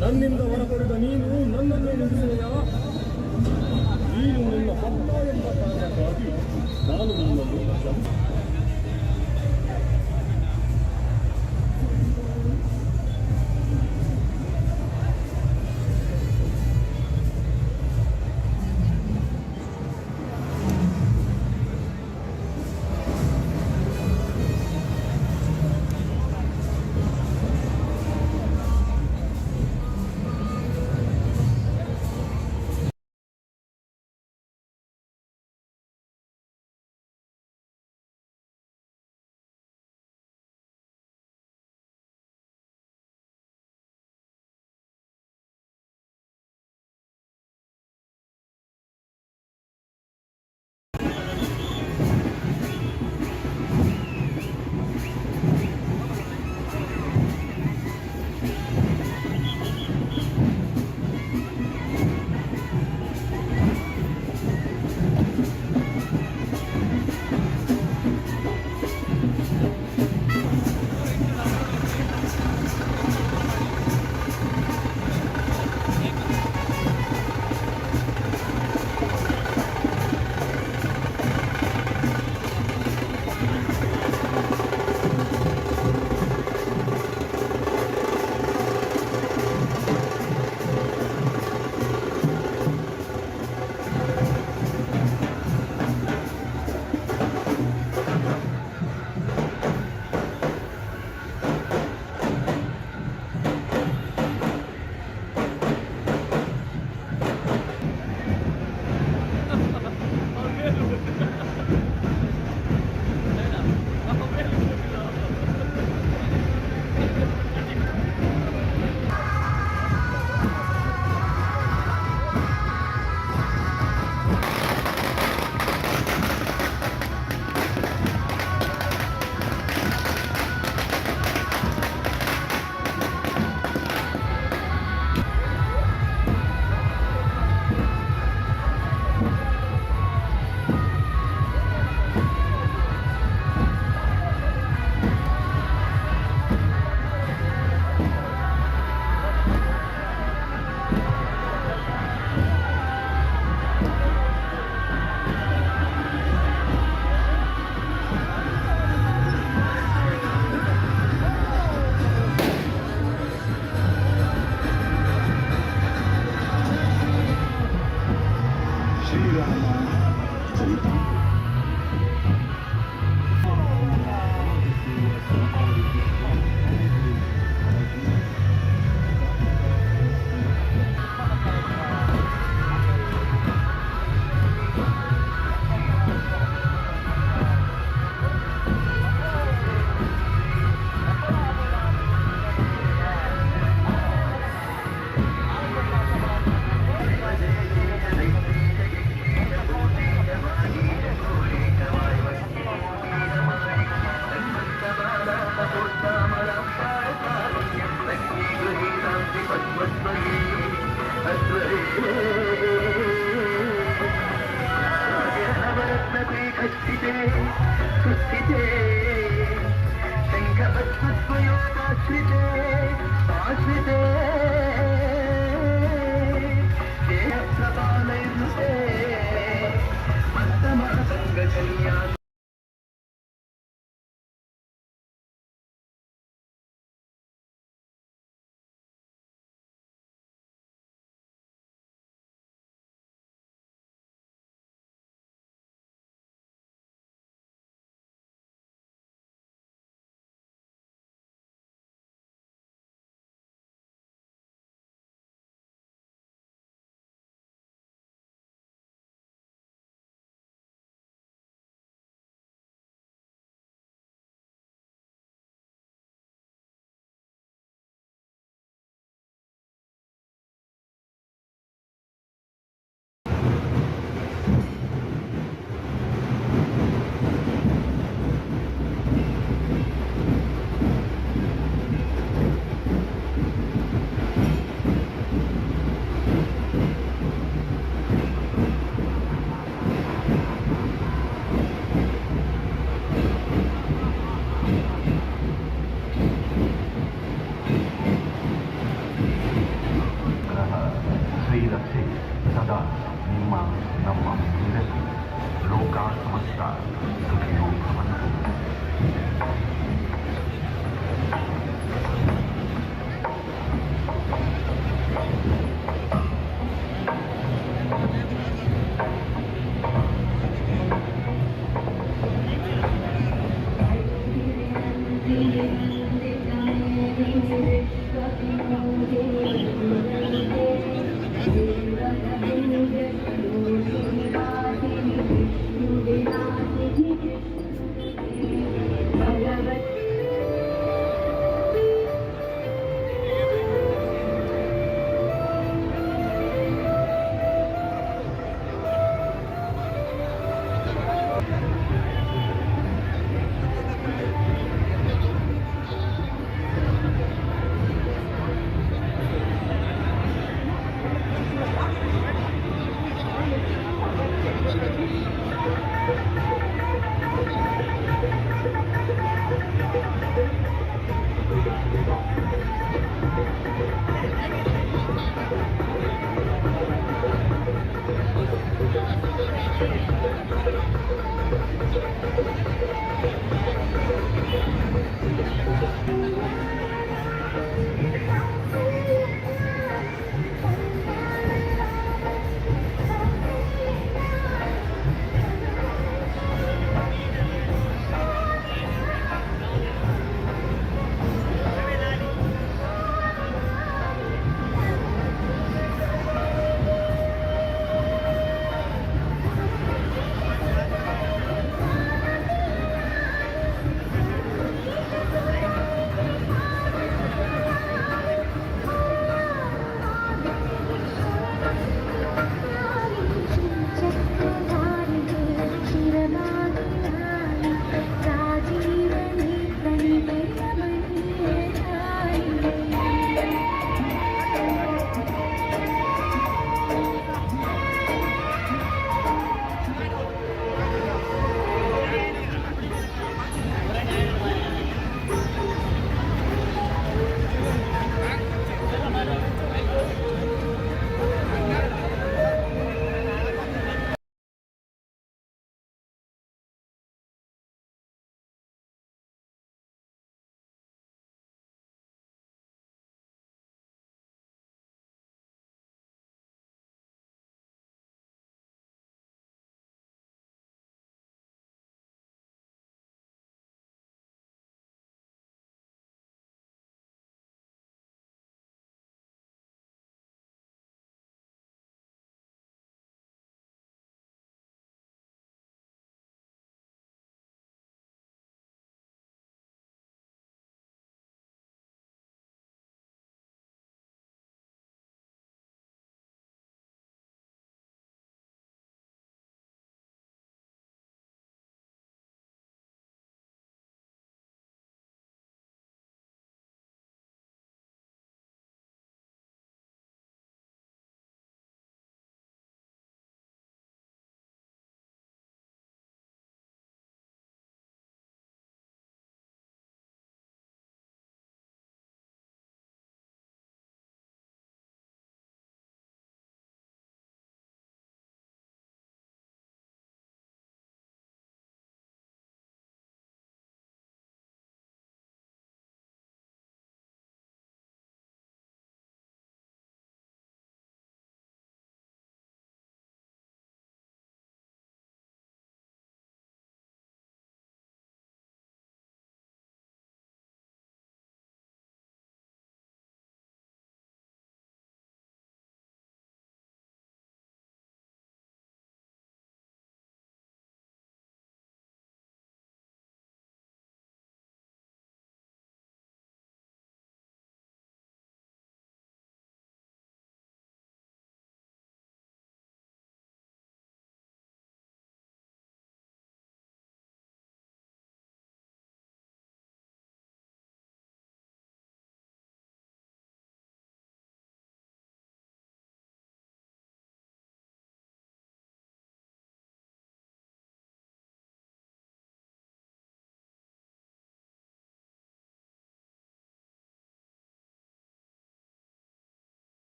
ನನ್ನಿಂದ ವರ ಪಡೆದ ನೀನು ನನ್ನನ್ನು ನಿಲ್ಲಿಸುವೆಯಾ? ನೀನು ನನ್ನ ಭಕ್ತ ಎಂಬ ಕಾರಣಕ್ಕಾಗಿ ನಾನು ನಿನ್ನನ್ನು ಕ್ಷಮಿಸಿ ಶ್ರೀರಕ್ಷೆ ಸದಾ ನಿಮ್ಮ ನಮ್ಮ ಇರಲಿ. ಲೋಕ ಸಮಸ್ತ ಸುಖಿನೋ ಭವಂತು.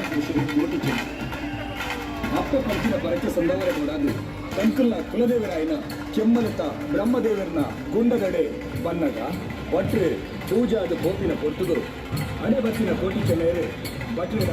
ಶ್ರೀ ಕೋಟಿ ಅಪ್ಪೆ ಪಂಚಿನ ಪರಕೆ ಸಂದವರ ಕೊಡಾದು ತಂಕುಲ್ನ ಕುಲದೇವರಾಯನ ಕೆಮ್ಮಲತ ಬ್ರಹ್ಮದೇವರನ ಗುಂಡದಡೆ ಬನ್ನಗ ಭಟ್ರು ಪೂಜಾದ ಪೋಪಿನ ಪೊರ್ತುಗು ಅಡೆ ಬತ್ತಿನ ಕೋಟಿ ಚೆನ್ನೈರು ಭಟ್ರ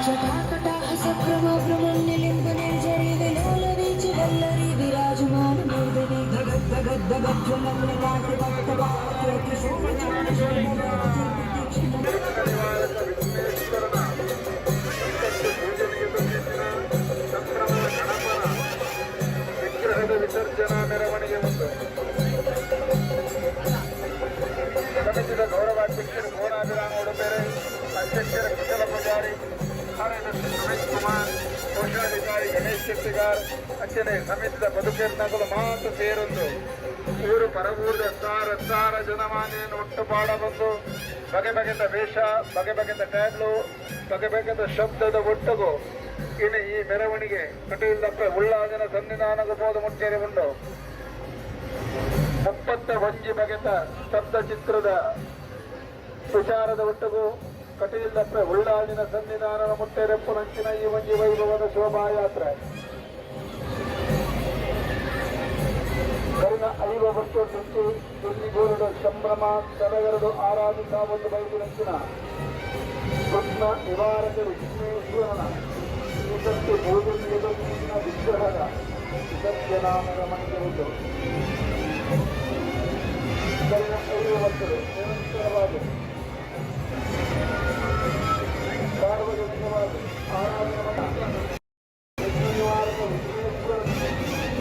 ಜಟಾಕಟಾಹ ಸಕ್ರಮ ಭ್ರಮನ್ನಿಲಿಂಬ ನಿರ್ಜರಿ ವಿಲೋಲ ವೀಚಿ ವಲ್ಲರಿ ವಿರಾಜಮಾನ ಮೂರ್ಧನಿ ಧಗದ್ ಧಗದ್ ಧಗಜ್ವಲಂ ತ್ರಿಶೂಲ ವಿಗ್ರಹದ ವಿಸರ್ಜನಾ ಮೆರವಣಿಗೆ ಉಂಟು. ಸಮಿತಿದ ಗೌರವಾಧ್ಯಕ್ಷರು ಭುವನಾಭಿರಾಮ ಉಡುಪೇರೆ, ಅಧ್ಯಕ್ಷರ ಕುಶಲ ಪೂಜಾರಿ, ಕಾರ್ಯದರ್ಶಿ ಸುರೇಶ್ ಕುಮಾರ್, ಕೋಶಾಧಿಕಾರಿ ಗಣೇಶ್ ಶೆಟ್ಟಿಗಾರ್ ಅಂಚನೆ ಸಮಿತಿದ ಬದುಕೆರ್ನಗಳು ಮಾತು ಸೇರೊಂದು ಊರು ಪರವೂರದ ಸಾರ ಸಾರ ಜನಮಾನ್ಯನ ಒಟ್ಟು ಪಾಡ ಬಂದು ಬಗೆ ಬಗೆದ ವೇಷ, ಬಗೆ ಬಗೆದ ಟ್ಯಾಬ್ಲು, ಬಗೆ ಬಗೆದ ಶಬ್ದದ ಒಟ್ಟುಗು ಇನ್ನು ಈ ಮೆರವಣಿಗೆ ಕಟೀಲ್ದಪ್ಪ ಉಳ್ಳಾಜನ ಸನ್ನಿಧಾನಕ್ಕೆ ಹೋದ ಮುಟ್ಟೇರಿ ಉಂಟು. 31 ಬಗೆತ ಶಬ್ದ ಚಿತ್ರದ ವಿಚಾರದ ಒಟ್ಟುಗು ಕಟೀಲ್ದಪ್ಪ ಉಳ್ಳಾಜಿನ ಸನ್ನಿಧಾನದ ಮುಟ್ಟೆರೆಪ್ಪುನಂಚಿನ ಈ ಒಂಜಿ ವೈಭವದ ಶೋಭಾಯಾತ್ರೆ ಕರಿನ 50 ವರ್ಷ ತುಂಚಿ ಕಿನ್ನಿಗೋಲುಡು ಸಂಭ್ರಮ ಸಡಗರಡು ಆರಾಧಿಸ ಒಂದು ಬೈದಿನಂಚಿನ ಕೃಷ್ಣ ನಿವಾರಕ ವಿಘ್ನೇಶ್ವರನ ಈ ಸರ್ತಿ ಪೂಜೆ ವಿಗ್ರಹದ ವಿಸರ್ಜನಾ ಮೆರವಣಿಗೆ ಉಂಟು. ಕರಿನ 5 ವರ್ಷಗಳು ನಿರಂತರವಾಗಿ ಸಾರ್ವಜನಿಕವಾಗಿ ಆರಾಧನೆ ವಿಘ್ನ ನಿವಾರಕ ವಿಘ್ನೇಶ್ವರ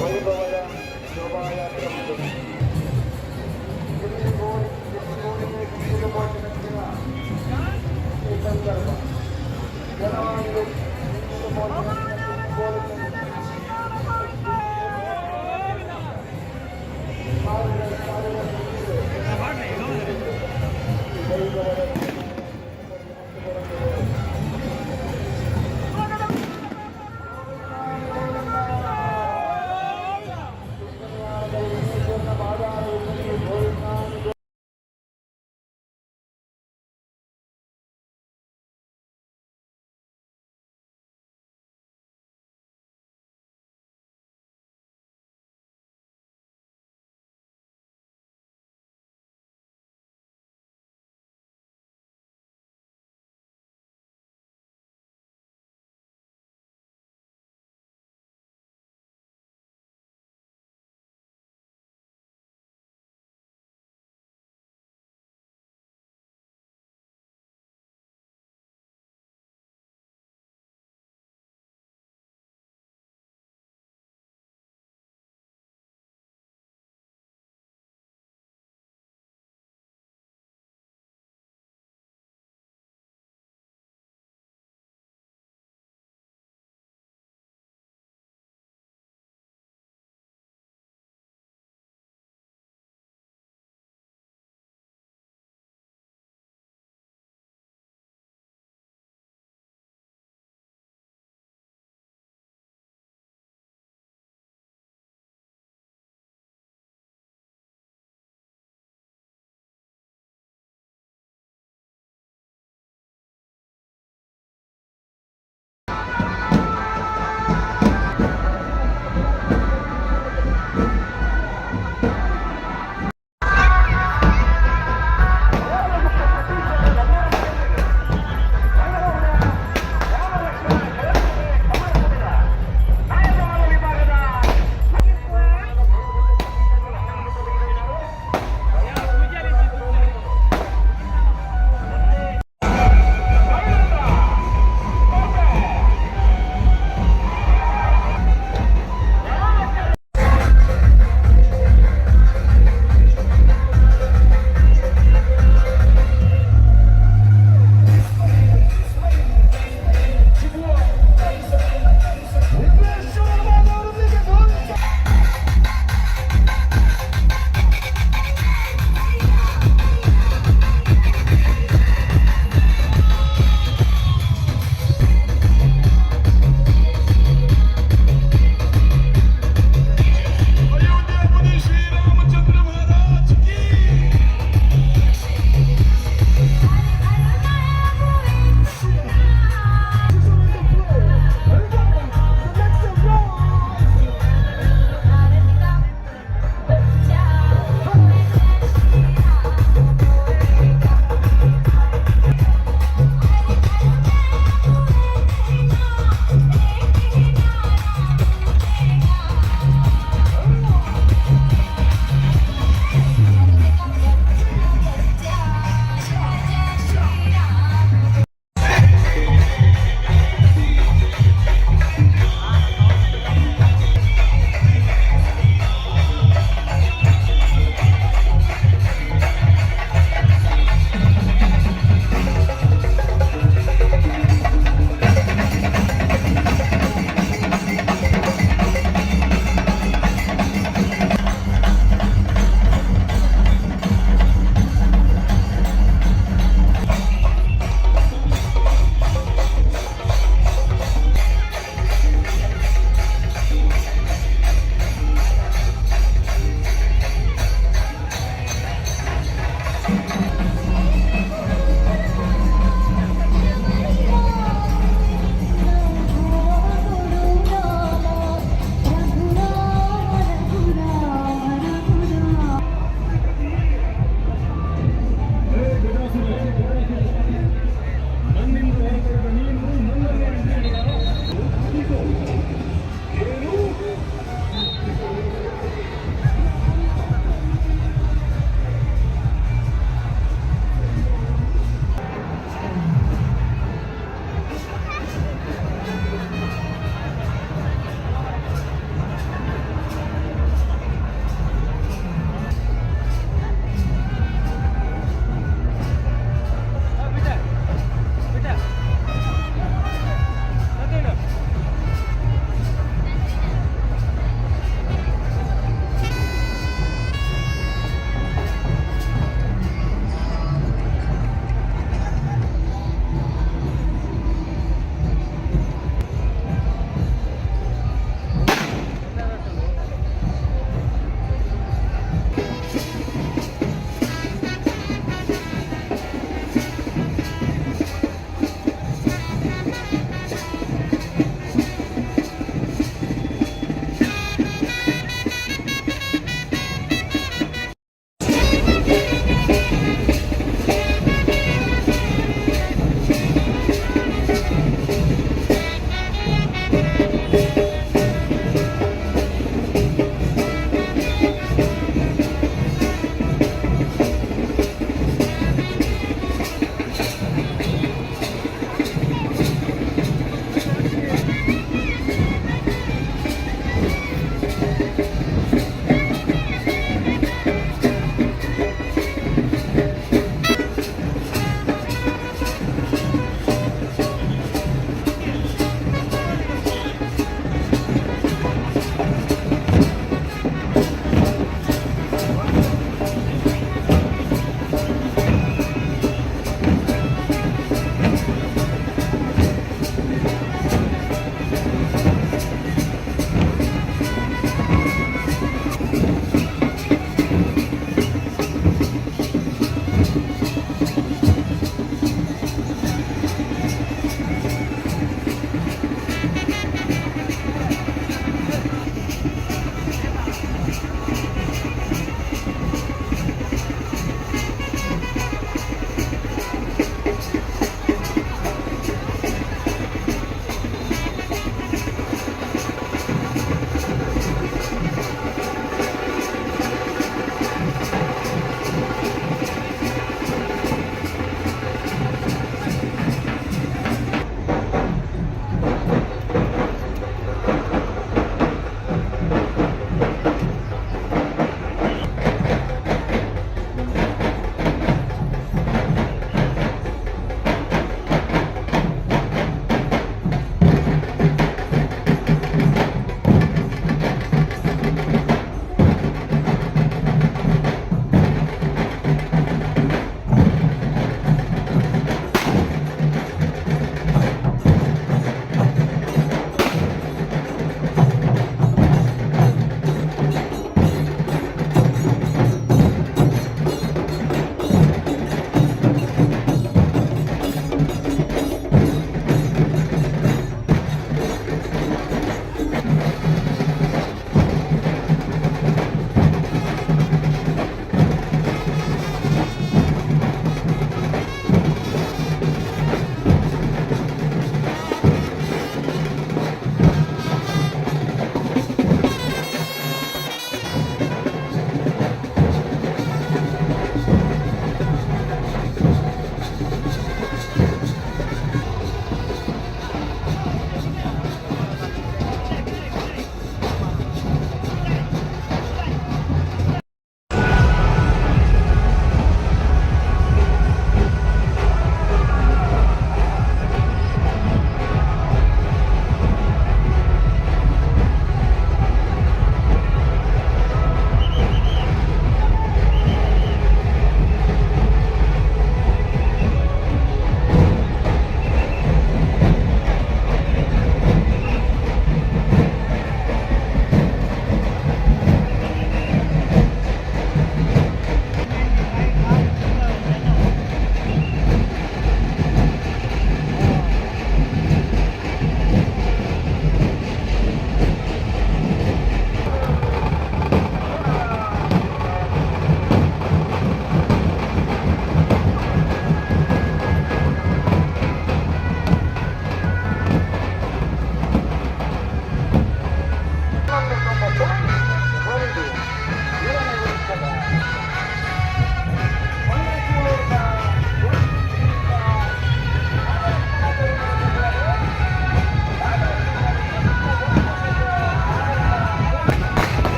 ವೈಭವದ ಶೋಭಾಯಾತ್ರೆ ಉಂಟು. ಕಿನ್ನಿಗೋಳಿ ಕಿನ್ನಿಗೋಳಿಗೆ ಕಿನ್ನಿಗೋಳಿನ ಈ ಸಂದರ್ಭ ಜನವಾಣಿಗೆ ವೈಭವದ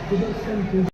ಸುದರ್ಶನ್.